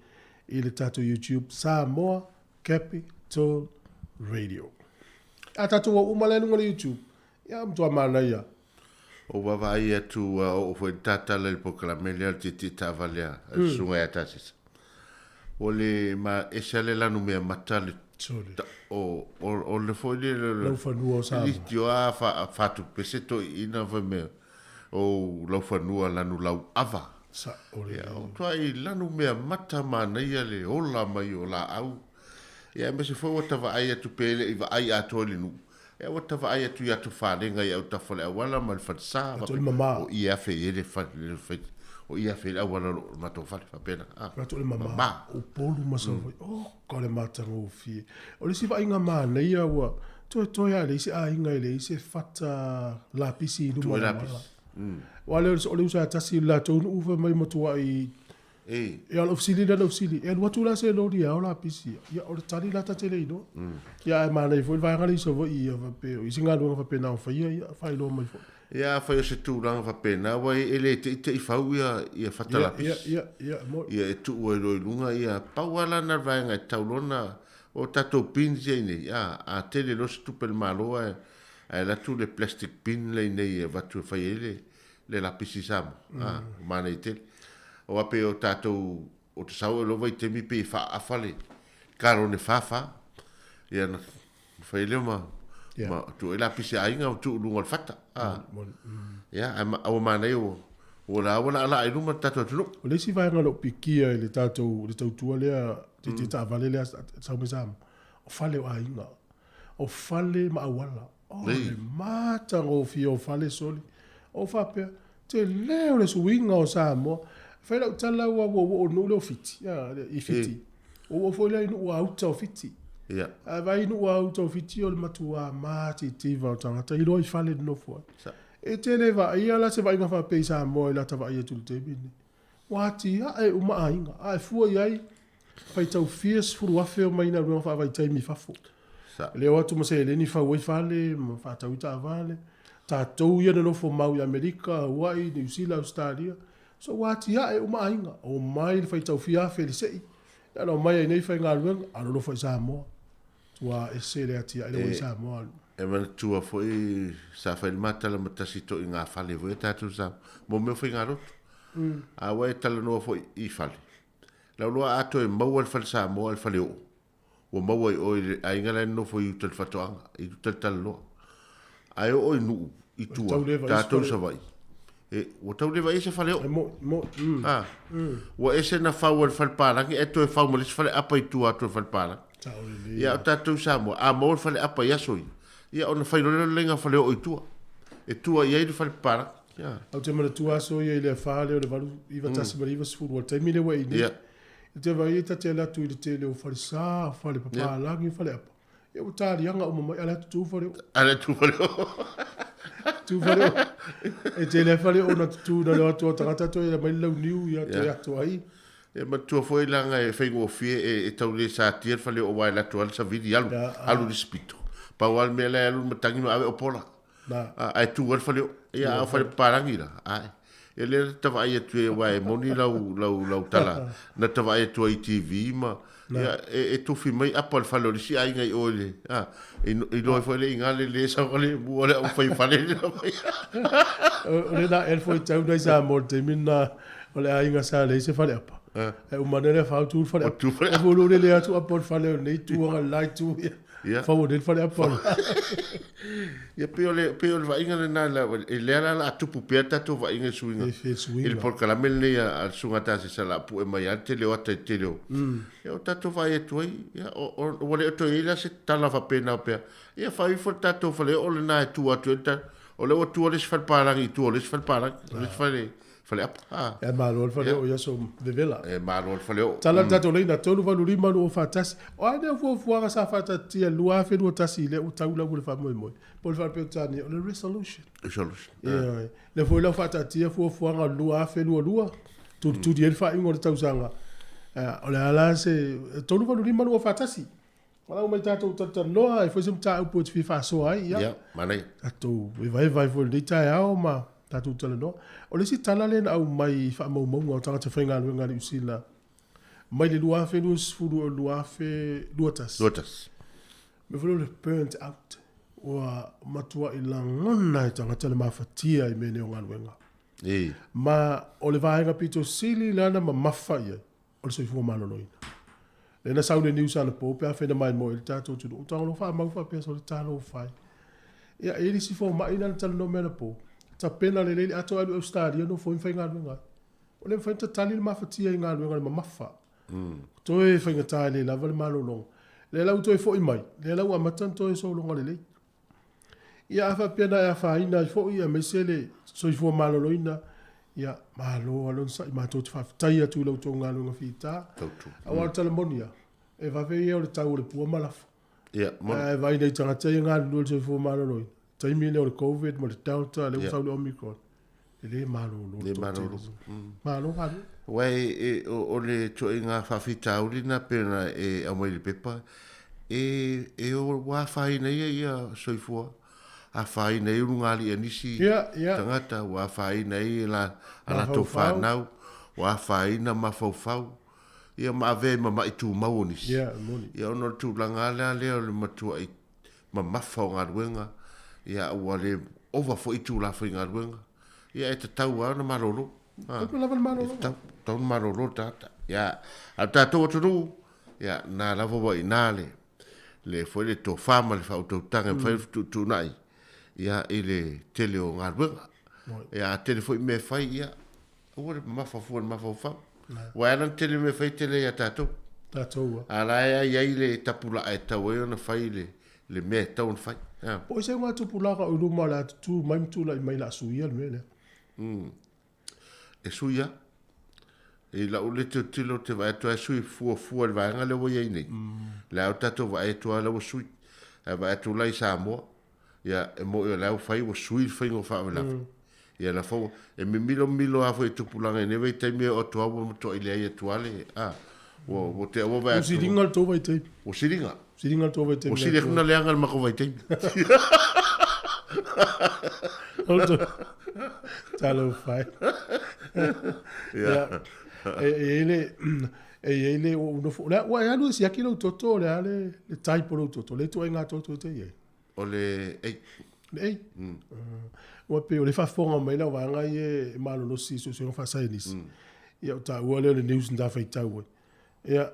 [SPEAKER 2] i le tatou YouTube Samoa Capital Radio. A tatou au uma la i luga o le YouTube, ia matua manaia.
[SPEAKER 9] Ou vaavaai atu ua oo foi le tatala i le polokalame lea o le tietie taavale a le susuga ia Tasesa. Ua le ma ese lava le lanumea mata le o o le foi le
[SPEAKER 2] Laufanua o Samoa.
[SPEAKER 9] Litio a fa fatupese toeaiina fai mea o laufanua lanu lau ava.
[SPEAKER 2] Sao lelei.
[SPEAKER 9] Ia o tuai lanumea mata manaia le ola mai o laau. Ia aemaise foi ua ta vaai atu pe le i vaai atoa i le nuu. Ia ua ta vaai atu i atufalega i autafa o le auala ma le falesa
[SPEAKER 2] Atu le mama.
[SPEAKER 9] O i e afe i ai le fale, o i e afe i ai le auala o lo matou fale faapena.
[SPEAKER 2] Atu le mama. O Upolu ma Savaii. Oka o le matagofie. O le isi vaaiga manaia ua toetoe lava e leai se aiga e leai se fata lapisi i luma o le auala. Aua lea o le uso a tasi i le latou nuu fai mai matuai Ia, o lau fesili lea na ou fesili, e alu atu la se loli e ao lapisi ia? Ia, o le tali la ta te le iloa. Ia, ae manaia foi le vaega lea i Savaii ia faapea, o isi galuega faapena o faia, ia, faailoa mai foi.
[SPEAKER 9] Ia, afai o se tulaga faapena, aua e le teitei fau ia, ia fata lapisi.
[SPEAKER 2] Ia, ia, ia, moni.
[SPEAKER 9] Ia, e tuu ai loa i luga, ia, pau lava la na o le vaega e tatau loa ona, o tatou bins ia i inei, a, a tele loa se tupe a le Malo ae, ae alu atu le plastic bin lea i inei e avatu e fai ai le, le lapisi Samoa, a, manaia tele. Aua pei o tatou, o te sau e loa vaitaimi pei e faaafa le kalone fafa. Ia na fai lea ma, ma tuu ai lapisi a aiga ma tuu i luga o le fata. A, ia, ae ua manaia ua, ua la ua laalaa i luma le tatou atunuu.
[SPEAKER 2] O le isi vaega o lo o pikia i le tatou, le tautua lea, tietie taavale lea sau mai Samoa, o fale o aiga. O fale ma auala. O le matagofie o fale soli. O faapea, tele o le suiga o Samoa. Fai lau tala ua ua oo i le nuu lea o Fiti, i Fiti. Ua oo foi lea i nuu a uta o Fiti. Ae vaai i nuu a uta o Fiti o le matua matitiva o tagata i loa i fale nonofo ai. E tele vaaia la se vaaiga faapea i Samoa i lata vaai atu i le taimi lenei. Ua atiae uma aiga, a e fua i ai, faitau fia 10,000 o mai galuega faavaitaimi i fafo. Lea o atu ma seleni fau ai fale ma faatau ai taavale. Tatou ia nonofo mau i Amerika, Hawaii, Niu Sila, Ausetalia. So ua atiae uma aiga. Omai le faitau fia afe i le sei, ia na omai ai nei faigaluega, a nonofo i Samoa. Ua ese le atiae lea ua i Samoa.
[SPEAKER 9] E manatua foi sa fai le ma tala ma tasi toi ngā fale foi a tatou sa mo mea o faigalotu. A ua e talanoa foi i fale. Lau loa a toe maua le fale Samoa le fale oo. Ua maua i o i le aiga la e nonofo i uta i le Fatoaga, i uta i le Talaloa. Ae oo i nuu i tua, tatou i Savaii, e, ua tau le vaai se fale oo. A, ua ese na fau e le fale palagi ae toe fau ma le isi fale apa i tua atu o le fale palagi. Ia, o tatou i Samoa, a maua le fale apa i aso ia, ia ona fai loa lea o le laina fale oo i tua. E tua i ai le fale palagi. Ia.
[SPEAKER 2] Ou te manatua aso ia i le afa lea o le 89 ma le 90, o le taimi lea ua i nei. E te vaai ai ta te alu atu i le tele o falesa, o fale papalagi, o fale apa. Ia ua taliaga uma mai, ale atu tu fale oo.
[SPEAKER 9] Ale tu fale oo.
[SPEAKER 2] Tu fale oo. E tele ai fale oo na tutu na le atu o tagata toe mai le launiu ia toe atu ai.
[SPEAKER 9] E manatua foi leaga e faigofie e tau le satia le fale oo aua e alu atu lava le savili alu, alu i le isi pito. Pau lava le mea la e alu le matagi ma ave opola. Ae tu ai le fale oo. Ia a o fale papalagi la, ae. Ia lea na ta vaai atu ai aua e moni lau, lau, lau tala na ta vaai atu ai i TV ma, ia, e tufi mai apa o le fale o le isi aiga i o i le, a, i iloa ai foi le iga le le saogalemu a le aufaifale le mai.
[SPEAKER 2] O le na elfo i tau nai Samoa i le taimi lena o le aiga sa leai se fale apa. E uma ane le fau tu le fale apa. E fulu le le atu apa o le fale o lenei itu aga le la itu ia.
[SPEAKER 9] Ia.
[SPEAKER 2] Fau o le fale apa.
[SPEAKER 9] Ia pei o le pei o le vaaiga lena la e lea la la tupu pea tatou vaaiga i suiga.
[SPEAKER 2] E fe suiga.
[SPEAKER 9] I le polokalame lenei a le Susuga Tasesa la pue mai a le tele o ata i le tele o. Ia o tatou vaai atu ai ia o o ua le o toe i ai la se tala faapena pea. Ia fai ifo le tatou faleoo lena e tu atu ai le ta o lea ua tua le isi fale palagi i tua o le isi fale palagi, o le isi fale Faleapa.
[SPEAKER 2] Ah. E malo le faleoo i aso vevela.
[SPEAKER 9] E malo le faleoo.
[SPEAKER 2] Tala le tatou laina 385 241. O a nei fuafuaga sa faataatitia i le 2021 lea ua tau lau le faamoemoe. Po o le faa-Peretania o le resolution.
[SPEAKER 9] Resolution.
[SPEAKER 2] Ioe. Lea foi la ua faataatia fuafuaga o le 2022, tulituli ai le faaiuga o le tausaga. O le a la se 385 241. Malau mai tatou talatalanoa, e foi se mataupu e te fia faasoa ai, ia.
[SPEAKER 9] Ia, manaia.
[SPEAKER 2] Tatou evaeva ai foi i lenei taeao ma tatou talanoa. O le isi tala lea na aumai i faamaumauga o tagata faigaluega a Niu Sila mai le 2020 i le 2021.
[SPEAKER 9] 21.
[SPEAKER 2] Mea foi lea o le burnt out. Ua matua'i lagona e tagata le mafatia i mea nei o galuega.
[SPEAKER 9] E.
[SPEAKER 2] Ma o le vaega pito sili lea na mamafa i ai, o le soifua maloloina. Lea na sau le news anapo pe afai na maimoa ai le tatou atunuu, ua tago loa faamau faapea sole talofa e. Ia, e i ai le isi fomai lea na talanoa mai anapo, tapena lelei le ato ae alu i Ausetalia nofo ai ma faigaluega ai. Ua le mafai ona tatali le mafatia i galuega i le mamafa. Toe faigata e le lava le malologa. Lea la ua toe foi mai, lea la ua amata ona toe sologa lelei. Ia a faapea na e afaina ai foi aemaise le soifua maloloina, ia malo lava le onosai, matou te faafetai atu i la outou galuega fita. Aua o le tala moni lava, e vave ia o le tau o le pua ma lafo.
[SPEAKER 9] Ia, moni.
[SPEAKER 2] Ae vaai nei tagata ia e galulue i le soifua maloloina, taimi lea o le Covid ma le Delta, lea ua sau le Omicron, e le malolo le
[SPEAKER 9] Le malolo.
[SPEAKER 2] toatele. Malo galue.
[SPEAKER 9] Aua e, e, o, o le ituaiga faafitauli lena pei ona e aumai i le pepa, e, e o, ua afaina ia ia soifua, afaina ai ulugalii a nisi
[SPEAKER 2] Ia, ia.
[SPEAKER 9] tagata, ua afaina ai la, a latou
[SPEAKER 2] Mafaufau.
[SPEAKER 9] fanau, ua afaina mafaufau, ia ma avea ai ma ma'i tumau o nisi.
[SPEAKER 2] Ia, e moni.
[SPEAKER 9] Ia ona o le tulaga lava lea o le matua'i mamafa o galuega, ia ua le ova foi itula faigaluega, ia e tatau lava ona malolo.
[SPEAKER 2] Tatau lava ona malolo.
[SPEAKER 9] E tatau, tatau ona malolo le tagata. Ia, a o le tatou atunuu, ia, na lava ua i ina le, le foi le tofa ma le faautautaga e mafai ona fetuutuunai, ia, i le tele o galuega. Ia, a tele foi mea e fai, ia, Aua le mamafa fua i le mafaufau. Ua ala ona tele mea fai tele ia tatou.
[SPEAKER 2] Tatou
[SPEAKER 9] a. A la e ai ai le tapulaa e tatau ai ona fai le, le mea e tatau ona fai. A.
[SPEAKER 2] Po o se uga tupulaga o i luma o le a tutu mai ma tulai mai o le a suia le mea lea.
[SPEAKER 9] E sui lava. I lau le tilotilo ou te vaai atu lava e sui fuafua i le vaega lea ua i ai nei. O lea ua tatou vaai atu lava o lea ua sui. Ae vaai atu la i Samoa, ia e moni o la ua fai ua sui le faiga o faalavelave. Ia la foi e mimilo mimilo lava foi i tupulaga i nei vaitaimi e oo atu lava ua matuai leai atu lava le a ua ua te ua vaai
[SPEAKER 2] Ua
[SPEAKER 9] atu
[SPEAKER 2] siliga le tou vaitaimi.
[SPEAKER 9] Ua siliga.
[SPEAKER 2] Siliga le tou vaitaimi.
[SPEAKER 9] Ua sili atu na leaga le matou vaitaimi.
[SPEAKER 2] Talofa e. Ia. E i ai le e i ai le ua ou nofo ua e alu e siaki lou toto o le a le type o lou toto, le ituaiga toto e te i ai?
[SPEAKER 9] O le ei.
[SPEAKER 2] Le ei? Mm. Ua pei o le faafofoga mai lau vaega ia e malolosi i suesuega faasaienisi. Ia o taua lea o le news na ta faitau ai. Ia,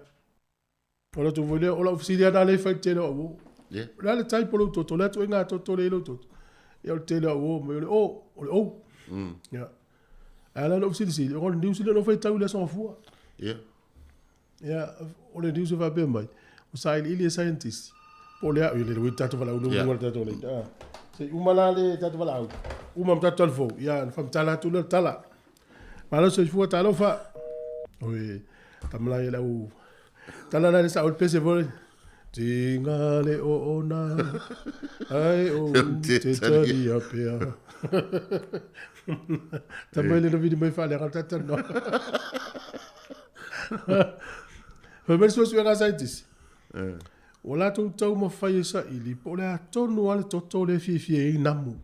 [SPEAKER 2] o le atu foi lea, o lau fesili lava lea e fai i le tele o au uo.
[SPEAKER 9] Yeah.
[SPEAKER 2] O le a le type o lou toto, o le a ituaiga toto lea e i lou toto. Ia o le tele o au uo mai o le O, o le O. Ia. Ae ala ona ou fesilisili, ona o le news lea na ou faitau i le Aso Gafua.
[SPEAKER 9] Yeah.
[SPEAKER 2] Ia, o le news e faapea mai, ua sailiili e scientist, po o le a, le ui tatou valaau
[SPEAKER 9] Yeah.
[SPEAKER 2] luga le tatou lei. Ah. Se i uma la le tatou valaau, uma ma tatou talafou, ia, ona faamatala atu lea o le tala. Malo soifua, talofa. Oi, tama la ia lau, tala la le sao le pese foi. Tinga le oona, ai o
[SPEAKER 9] Te
[SPEAKER 2] te
[SPEAKER 9] talia.
[SPEAKER 2] talia pea. Tama ile na vili mai faaleaga le tatou talanoa. Fai mai le suesuega a scientist. Ua latou taumafai e saili po o le a tonu lava le toto lea e fiafia ai namu.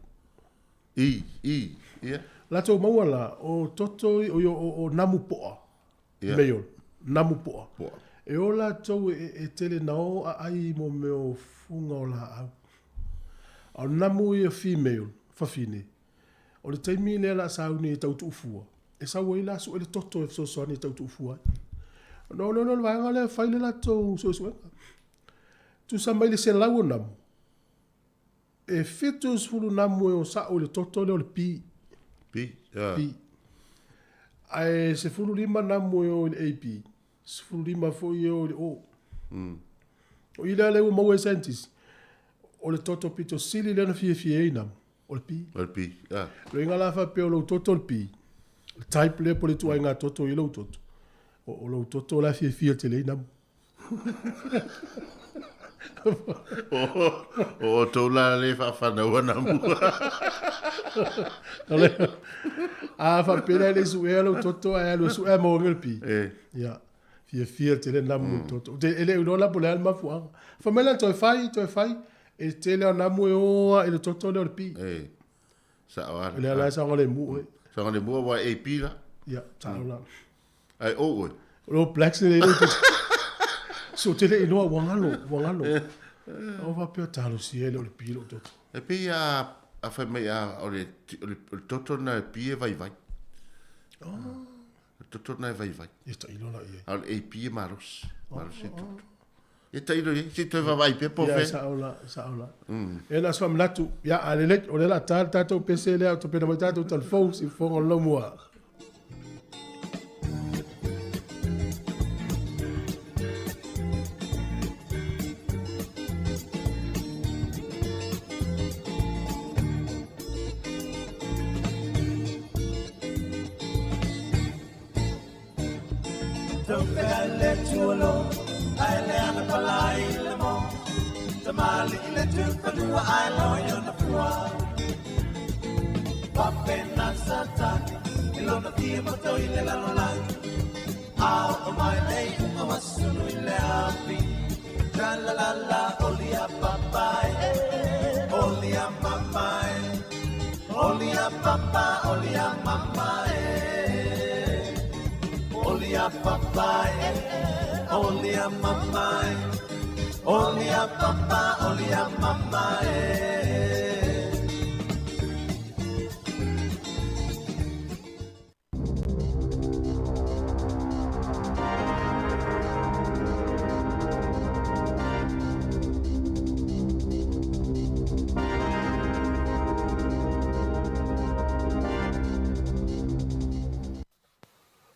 [SPEAKER 9] I, i, ia.
[SPEAKER 2] Latou maua la, o toto i, o, o, o namu poa.
[SPEAKER 9] Ia.
[SPEAKER 2] Male, namu poa.
[SPEAKER 9] Poa.
[SPEAKER 2] E o latou e, e tele na o aai mo mea o fuga o laau. A o namu ia female, fafine, o le taimi lea o le a sauni e tau tuufua, e sau ai la sue le toto e fesoasoani e tau tuufua ai. Ona o lea o le vaega lea e fai le latou suesuega. Tusa mai le 100 o namu, e 70 namu e o sao i le toto lea o le P.
[SPEAKER 9] P, ah.
[SPEAKER 2] P. Ae 15 namu e o i le AB, 15 foi e o i le O. O i lea lea ua maua e scientist, o le toto pito sili lea na fiafia ai namu, o le P.
[SPEAKER 9] O le P, ah.
[SPEAKER 2] Loiga la faapea o lou toto o le P, le type lea po o le ituaiga toto i lou toto, o lou toto la e fiafia tele ai namu.
[SPEAKER 9] O outou la le faafanaua namu.
[SPEAKER 2] A faapea la e le i suea lou toto ae alu e sue ae maua mai le P.
[SPEAKER 9] E.
[SPEAKER 2] Ia, fiafia tele namu i le toto. Ou te e le o iloa la po o le a le mafuaaga. Fai mai la toe fai, toe fai, e tele lava namu e o lava i le toto lea o le P.
[SPEAKER 9] E. Sao lava.
[SPEAKER 2] O lea la e saogalemu e.
[SPEAKER 9] Saogalemu aua e AP la.
[SPEAKER 2] Ia, sao la.
[SPEAKER 9] Ae o oe.
[SPEAKER 2] O le All Blacks lea i lou toto. So ou te le iloa ua galo, ua galo. O faapea talosia e le o le pie lou toto.
[SPEAKER 9] E pei a a fai mai a o le o le, o le toto na e pie vaivai.
[SPEAKER 2] Oh.
[SPEAKER 9] O le toto na e vaivai.
[SPEAKER 2] E tailo la i ai.
[SPEAKER 9] A o le AP e malosi. Malosi e toto. E tailo i ai, se i toe vaavaai pea po o
[SPEAKER 2] Ia,
[SPEAKER 9] fea.
[SPEAKER 2] sao la, sao la. E na o se faamanatu, ia, a lelei, o lea o le a ta le tatou pese lea, o tapena mai tatou talafou, siufofoga o le laumua.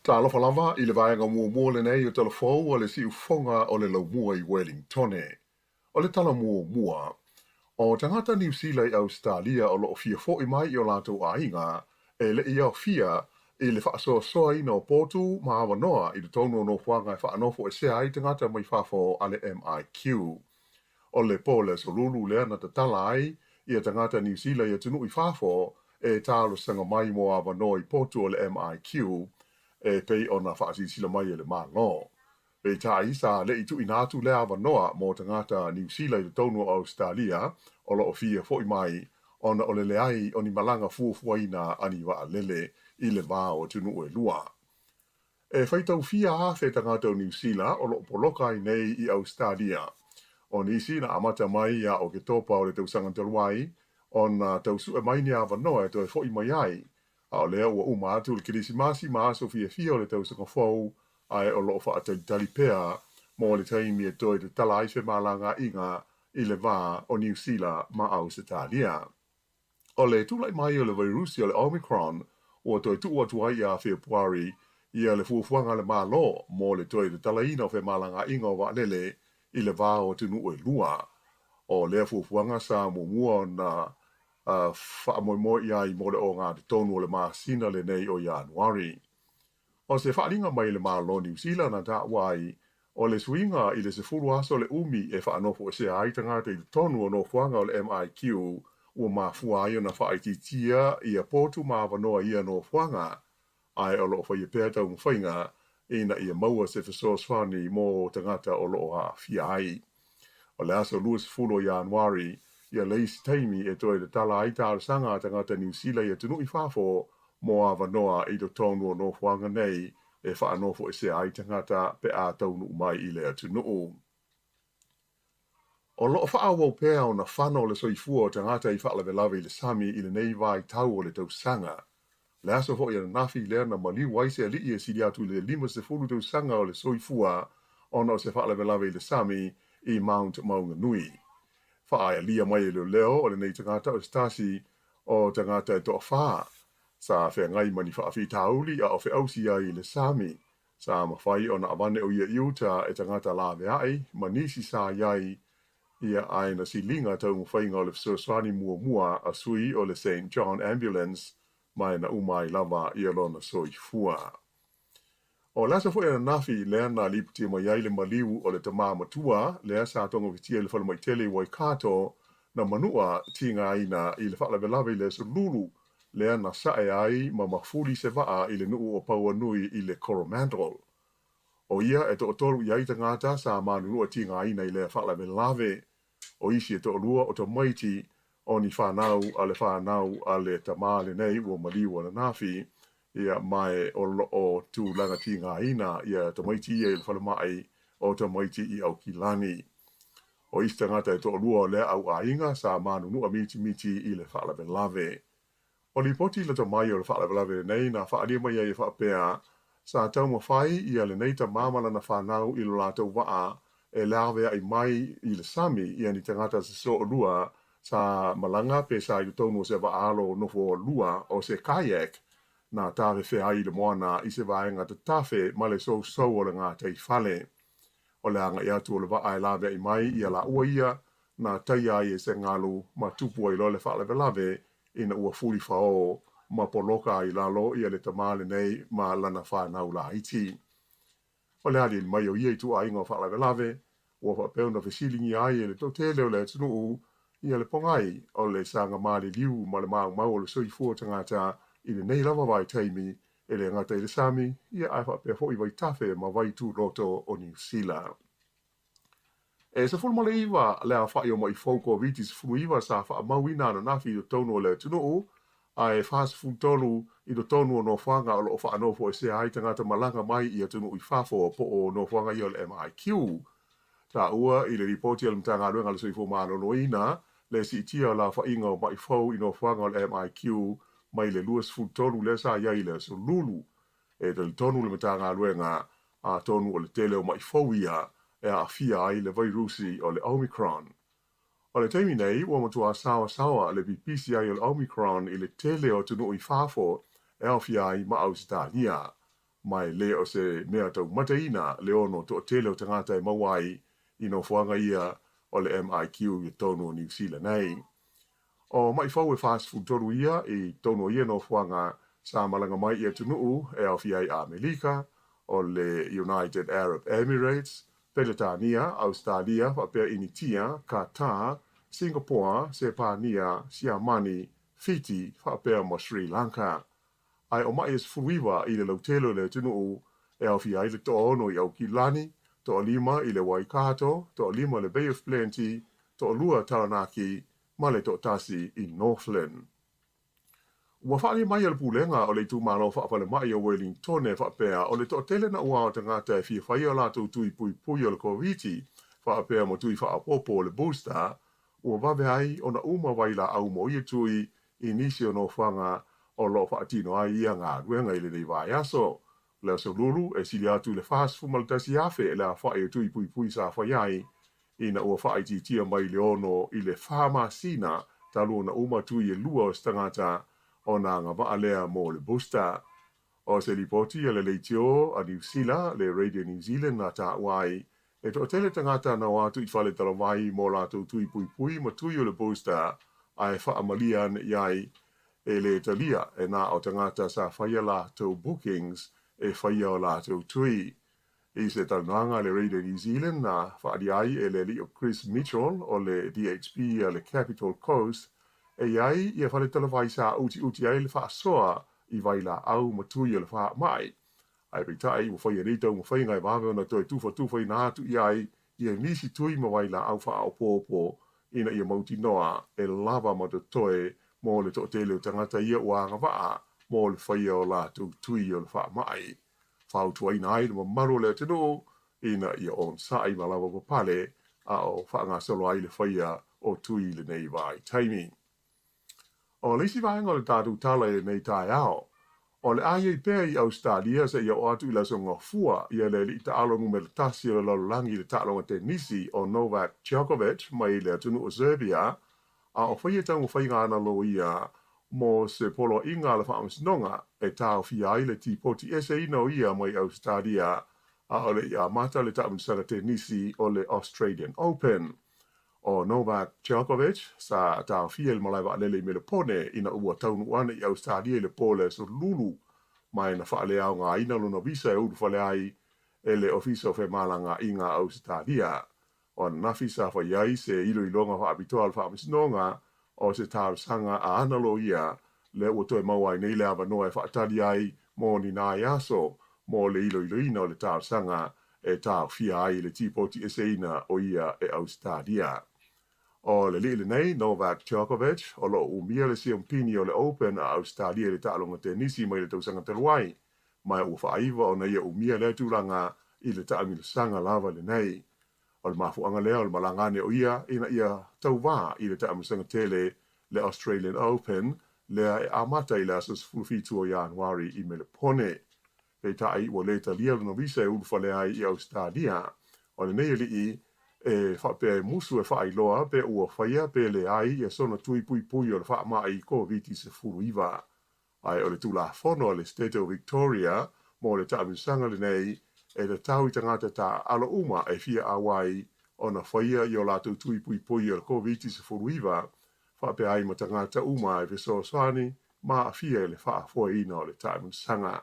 [SPEAKER 10] Talofa lava i le vaega muamua lenei o Talafou a le siufofoga o le laumua i Wellingtone. O le tala muamua, o tagata Niu Sila i Ausetalia o lo o fia fo'i mai i o latou aiga e le i aofia i le faasoasoaina o potu ma avanoa i totonu o nofoaga e faanofoesea ai tagata mai fafo a le MIQ. O le po o le Aso Lulu lea na tatala ai ia tagata Niu Sila i atunuu i fafo e talosaga mai mo avanoa i potu o le MIQ e pei ona faasilasila mai e le Malo. Peitai, sa le i tuuina atu lea avanoa mo tagata Niu Sila i totonu o Ausetalia o lo o fia fo'i mai ona o le leai o ni malaga fuafuaina a ni vaalele i le va o atunuu e lua. E faitau fia afe tagata o Niu Sila o lo o poloka ai nei i Ausetalia. O nisi na amata mai ia Oketopa o le tausaga talu ai ona tau sue mai ni avanoa e toe fo'i mai ai, A o lea ua uma atu le Kerisimasi ma aso fiafia o le tausaga fou, ae o lo o faatalitali pea mo le taimi e toe tatala ai femalagaaiga i le va o Niu Sila ma Ausetalia. O le tulai mai o le vairusi o le Omicron ua toe tuu atu ai ia Fepuari ia le fuafuaga a le Malo mo le toe tatalaina o femalagaaiga o vaalele i le va o atunuu e lua. O lea fuafuaga sa muamua ona faamoemoe i ai mo le ogatotonu o le masina lenei o Ianuari. O se faaaliga mai le Malo o Niu Sila na taua ai, o le suiga i le 10 aso le umi e faanofoesea ai tagata i totonu o nofoaga o le MIQ ua mafua ai ona faaitiitia ia potu ma avanoa i ia nofoaga, ae o lo o faia pea taumafaiga ina ia maua se fesoasoani mo tagata o lo o aafia ai. O le aso 20 o Ianuari ia le isi taimi e toe tatala ai talosaga a tagata Niu Sila i atunuu i fafo mo avanoa i totonu o nofoaga nei e faanofoesea ai tagata pe a taunuu mai i le atunuu. O lo o faaauau pea ona fano le soifua o tagata i faalavelave i le sami i lenei vaitau o le tausaga. Le aso foi ananafi lea na maliu ai se alii e sili atu i le 50 tausaga o le soifua ona o se faalavelave i le sami i Mount Maunganui. Faaealia mai e leoleo o lenei tagata o se tasi o tagata e toafa sa feagai ma ni faafitauli a o feausi ai i le sami. Sa mafai ona avane o ia i uta e tagata laveai ma nisi sa i ai ia ae na siliga taumafaiga o le fesoasoani muamua a sui o le Saint John Ambulance ma e na uma ai lava ia lona soifua. O le aso foi ananafi lea na lipotia mai ai le maliu o le tamā matua lea sa togafitia i le falemai tele i Waikato na manua tigaina i le faalavelave i le Aso Lulu lea na sae ai ma mafuli se vaa i le nuu o Pauanui i le Coromandel. O ia e toatolu i ai tagata sa manunua tigaina i lea faalavelave. O isi e toalua o tamaiti o ni fanau a le fanau a le tamā lenei ua maliu ananafi, ia, ma e o lo o tulaga tigaina ia tamaiti ia i le falemai o tamaiti i Aukilani. O isi tagata e toalua o lea auaiga sa manunua mitimiti i le faalavelave. O lipoti lata mai o le faalavelave lenei na faaalia mai ai e faapea, sa taumafai ia lenei tamā ma lana fanau i lo latou vaa e laveai mai i le sami ia ni tagata se soolua sa malaga pe sa i totonu o se vaa alo nofo lua o se kayak na tafefea ai i le moana i se vaega tatafe ma le sousou o le gataifale. O le agai atu o le vaa e laveai mai ia laua ia na taia ai e se galu ma tupu ai loa le faalavelave ina ua fulifaõ ma poloka ai i lalo ia le tamā lenei ma lana fanau laiti. O le aliali mai o ia ituaiga o faalavelave ua faapea ona fesiligia ai e le toatele o le atunuu ia le pogai o le saga maliliu ma le maumau o le soifua o tagata i lenei lava vaitaimi e le gata i le sami ia ae faapea foi vaitafe ma vaituloto o Niu Sila. E 19 le aofai o ma'i fou Koviti-19 sa faamauina ananafi i totonu o le atunuu, ae 43 i totonu o nofoaga o lo o faanofoesea ai tagata malaga mai i atunuu i fafo po o nofoaga ia o le MIQ. Taua i le lipoti a le Matagaluega a le Soifua Maloloina le siitia o le aofaiga o ma'i fou i nofoaga o le MIQ mai le 23 lea sa i ai i le aso Lulu. E talitonu le Matagaluega atonu o le tele o ma'i fou ia e aafia ai le vairusi o le Omicron. O le taimi nei, ua matua saoasaoa le pipisi ai o le Omicron i le tele o atunuu i fafo e aofia ai ma Ausetalia. Ma e le o se mea taumataina le ono toatele o tagata e maua ai i nofoaga ia o le MIQ i totonu o Niu Sila nei. O ma'i fou e 43 ia i totonu o ia nofoaga sa malaga mai i atunuu e aofia ai Amelika, o le United Arab Emirates, Peretania, Ausetalia faapea Initia, Qatar, Singapore, Sepania, Siamani, Fiti faapea ma Sri Lanka. Ae o ma'i e 19 i le lautele o le atunuu e aofia ai le toaono i Aukilani, toalima i le Waikato, toalima i le Bay of Plenty, toalua Taranaki ma le toatasi i Northland. Ua faaalia mai e le Pulega o le Itumalo Faafalemai o Welingtone faapea o le toatele naʻauao o tagata e fia faia o latou tui puipui o le Koviti faapea ma tui faaopoopo o le booster ua vave ai ona uma vailaau mo ia tui i nisi o nofoaga o lo o faatino ai ia galuega i lenei vaiaso. O le aso Lulu e sili atu i le 41,000 le aofai o tui puipui sa fai ai ina ua faaitiitia mai le 6 i le 4 masina talu ona uma tui e lua o se tagata ona agavaa lea mo le booster. O se lipoti a le leitio a Niu Sila, le Radio New Zealand na taua ai, e toatele tagata na o atu i fale talavai mo latou tui puipui ma tui o le booster ae faamalie ane i ai e le talia e na o tagata sa faia latou bookings e faia o latou tui. I se talanoaga a le Radio New Zealand na faaalia ai e le alii o Chris Mitchell o le DHB a le Capital Coast, e i ai ia fale talavai sa utiuti ai le faasoa i vailaau ma tui o le faamai. Ae peitai ua faia nei taumafaiga e vave ona toe tufatufaina atu i ai ia nisi tui ma vailaau faaopoopo ina ia mautinoa e lava ma totoe mo le toatele o tagata ia ua agavaa mo le faia o latou tui o le faamai. Fautuaina ai le mamalu o le atunuu ina ia onosai ma lava papale a o faagasolo ai le faia o tui i lenei vaitaimi. O le isi vaega o le tatou tala i lenei taeao, o le a i ai pea i Ausetalia seia oo atu i le aso Gafua ia le alii taalo numera tasi o le lalolagi i le taaloga tenisi o Novak Djokovic mai le atunuu o Serbia, a o faia taumafaiga ana loia mo se poloaiga a le faamasinoga e taofia ai le tipoti eseina o ia mai Ausetalia a o le i amata le taamilosaga tenisi o le Australian Open. O Novak Djokovic sa taofia i le malae vaalele i Melepone ina ua taunuu ane i Ausetalia i le po o le aso Lulu ma e na faaleaogaina lona visa e ulufale ai e le Ofisa o Femalagaaiga a Ausetalia. O ananafi sa fai ai se iloiloga faapitoa a le Faamasinoga o se talosaga a ana loia lea ua toe maua ai nei le avanoa e faatali ai mo ni nai aso mo le iloiloina o le talosaga e taofia ai le tipoti eseina o ia e Ausetalia. O le alii lenei, Novak Djokovic, o lo o umia le siampini o le Open a Ausetalia i le taaloga tenisi mai le tausaga talu ai, ma ua faaiva ona ia umia lea tulaga i le taamilosaga lava lenei. O le mafuaga lea o le malaga ane o ia ina ia tauvā i le taamilosaga tele le Australian Open lea e amata i le aso 17 o Ianuari i Melepone. Peitai ua le talia lona visa e ulufale ai i Ausetalia. O lenei alii e faapea e musu e faailoa pe ua faia pe leai ia sona tui puipui o le faamai Koviti-19. Ae o le tulafono a le State o Victoria mo le taamilosaga lenei e tatau i tagata taaalo uma e fia auai ona faia i o latou tui puipui o le Koviti-19 faapea ai ma tagata uma e fesoasoani ma aafia i le faafoeina o le taamilosaga.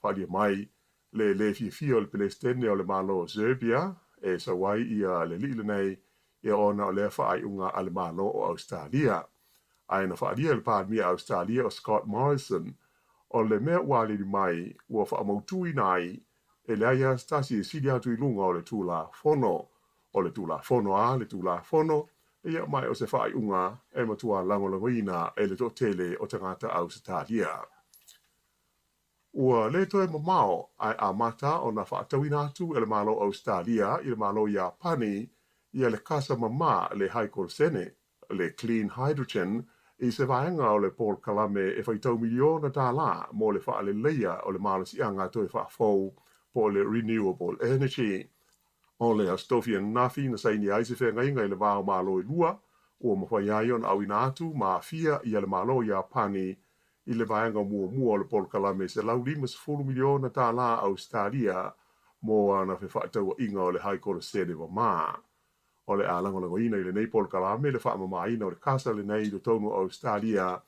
[SPEAKER 10] Faaalia mai le lē fiafia o le Pelesitene o le Malo o Serbia e sau ai ia le alii lenei ia ona o lea faaiuga a le Malo o Ausetalia. Ae na faaalia e le Palemia Ausetalia o Scott Morrison o le mea ua aliali mai ua faamautuina ai e leai lava se tasi e sili atu i luga o le Tulafono. O le Tulafono a le Tulafono, ia ma o se faaiuga e matua lagolagoina e le toatele o tagata Ausetalia. Ua le toe mamao ae amata ona faatauina atu e le Malo o Ausetalia i le Malo o Iapani ia le kasa mamā le haikolosene, le clean hydrogen, i se vaega o le polokalame e faitau miliona tālā mo le faaleleia o le malosiaga toe faafou po o le renewable energy. O le Aso Tofi ananafi na saini ai se feagaiga i le va o Malo e lua, ua mafai ai ona auina atu ma aafia ia le Malo o Iapani i le vaega muamua o le polokalame $150 miliona tālā Ausetalia mo ana fefaatauaiga o le haikolosene mamā. O le a lagolagoina i lenei polokalame le faamamāina o le kasa lenei i totonu o Ausetalia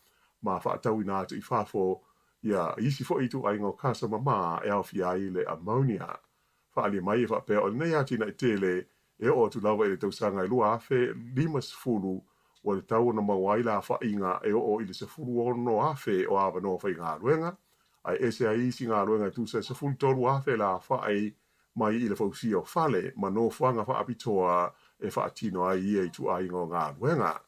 [SPEAKER 10] ma faatauina atu i fafo ia isi foi ituaiga o kasa mamā e aofia ai le ammonia. Faaalia mai e faapea o lenei atinae tele e oo atu lava i le tausaga e 2050 ua tatau ona maua ai le aofaiga e oo i le 16,000 o avanoa faigaluega, ae ese ai isi galuega e tusa e 13,000 le aofai mai i le fausia o fale ma nofoaga faapitoa e faatino ai ia ituaiga o galuega.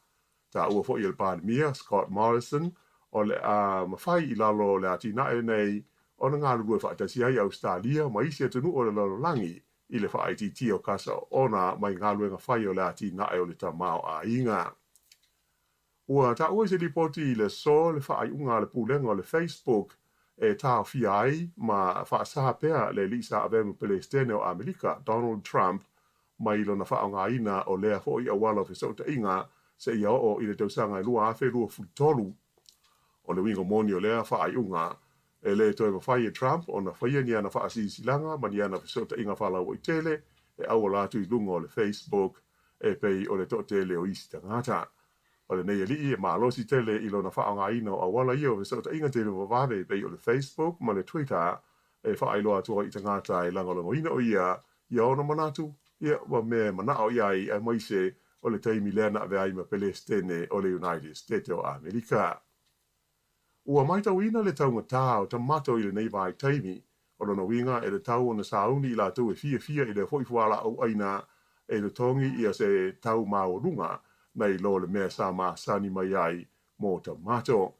[SPEAKER 10] Taua foi e le Palemia, Scott Morrison, o le a mafai i lalo o le atinae lenei ona galulue faatasi ai Ausetalia ma isi atunuu o le lalolagi i le faaitiitia o kasa oona mai galuega fai o le atinae o le tamaoaiga. Ua taua i se lipoti i le aso le faaiuga a le pulega o le Facebook e taofia ai ma faasā pea le alii sa avea ma Pelesitene o Amerika, Donald Trump, mai lona faaaogaina o lea foi auala o fesootaiga seia oo i le tausaga e 2023. O le uiga moni o lea faaiuga, e le toe mafai e Trump ona faia ni ana faasilasilaga ma ni ana fesootaiga faalauaitele e auala atu i luga o le Facebook e pei o le toatele o isi tagata. O lenei alii e malosi tele i lona faaaogaina o auala ia o fesootaiga televavave e pei o le Facebook ma le Twitter e faailoa atu ai i tagata e lagolagoina o ia ia ona manatu ia ma mea e manao i ai aemaise o le taimi lea na avea ai ma Pelesitene o le United States o Amerika. Ua matauina le taugatā o tamato i lenei vaitaimi. O lona uiga e tatau ona sauni i latou e fiafia i lea foi fualaau aina e totogi ia se tau maualuga nai lo le mea sa masani mai ai mo tamato.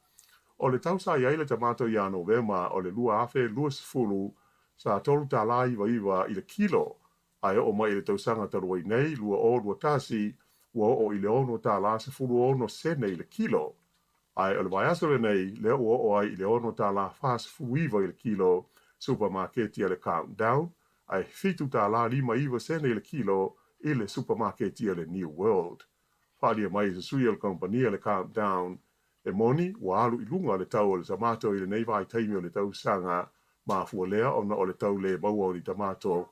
[SPEAKER 10] O le tau sa i ai le tamato ia Novema o le 2020 sa $3.99 i le kilo, ae oo mai i le tausaga talu ai nei, 2021, ua oo i le $6.16 i le kilo. Ae o le vaiaso lenei, lea ua oo ai i le $6.49 i le kilo supamaketi a le Countdown, ae $7.59 i le kilo i le supamaketi a le New World. Faaalia mai e se sui o le kamupani a le Countdown, e moni ua alu i luga le tau o le tamato i lenei vaitaimi o le tausaga, mafua lea ona o le tau le maua o ni tamato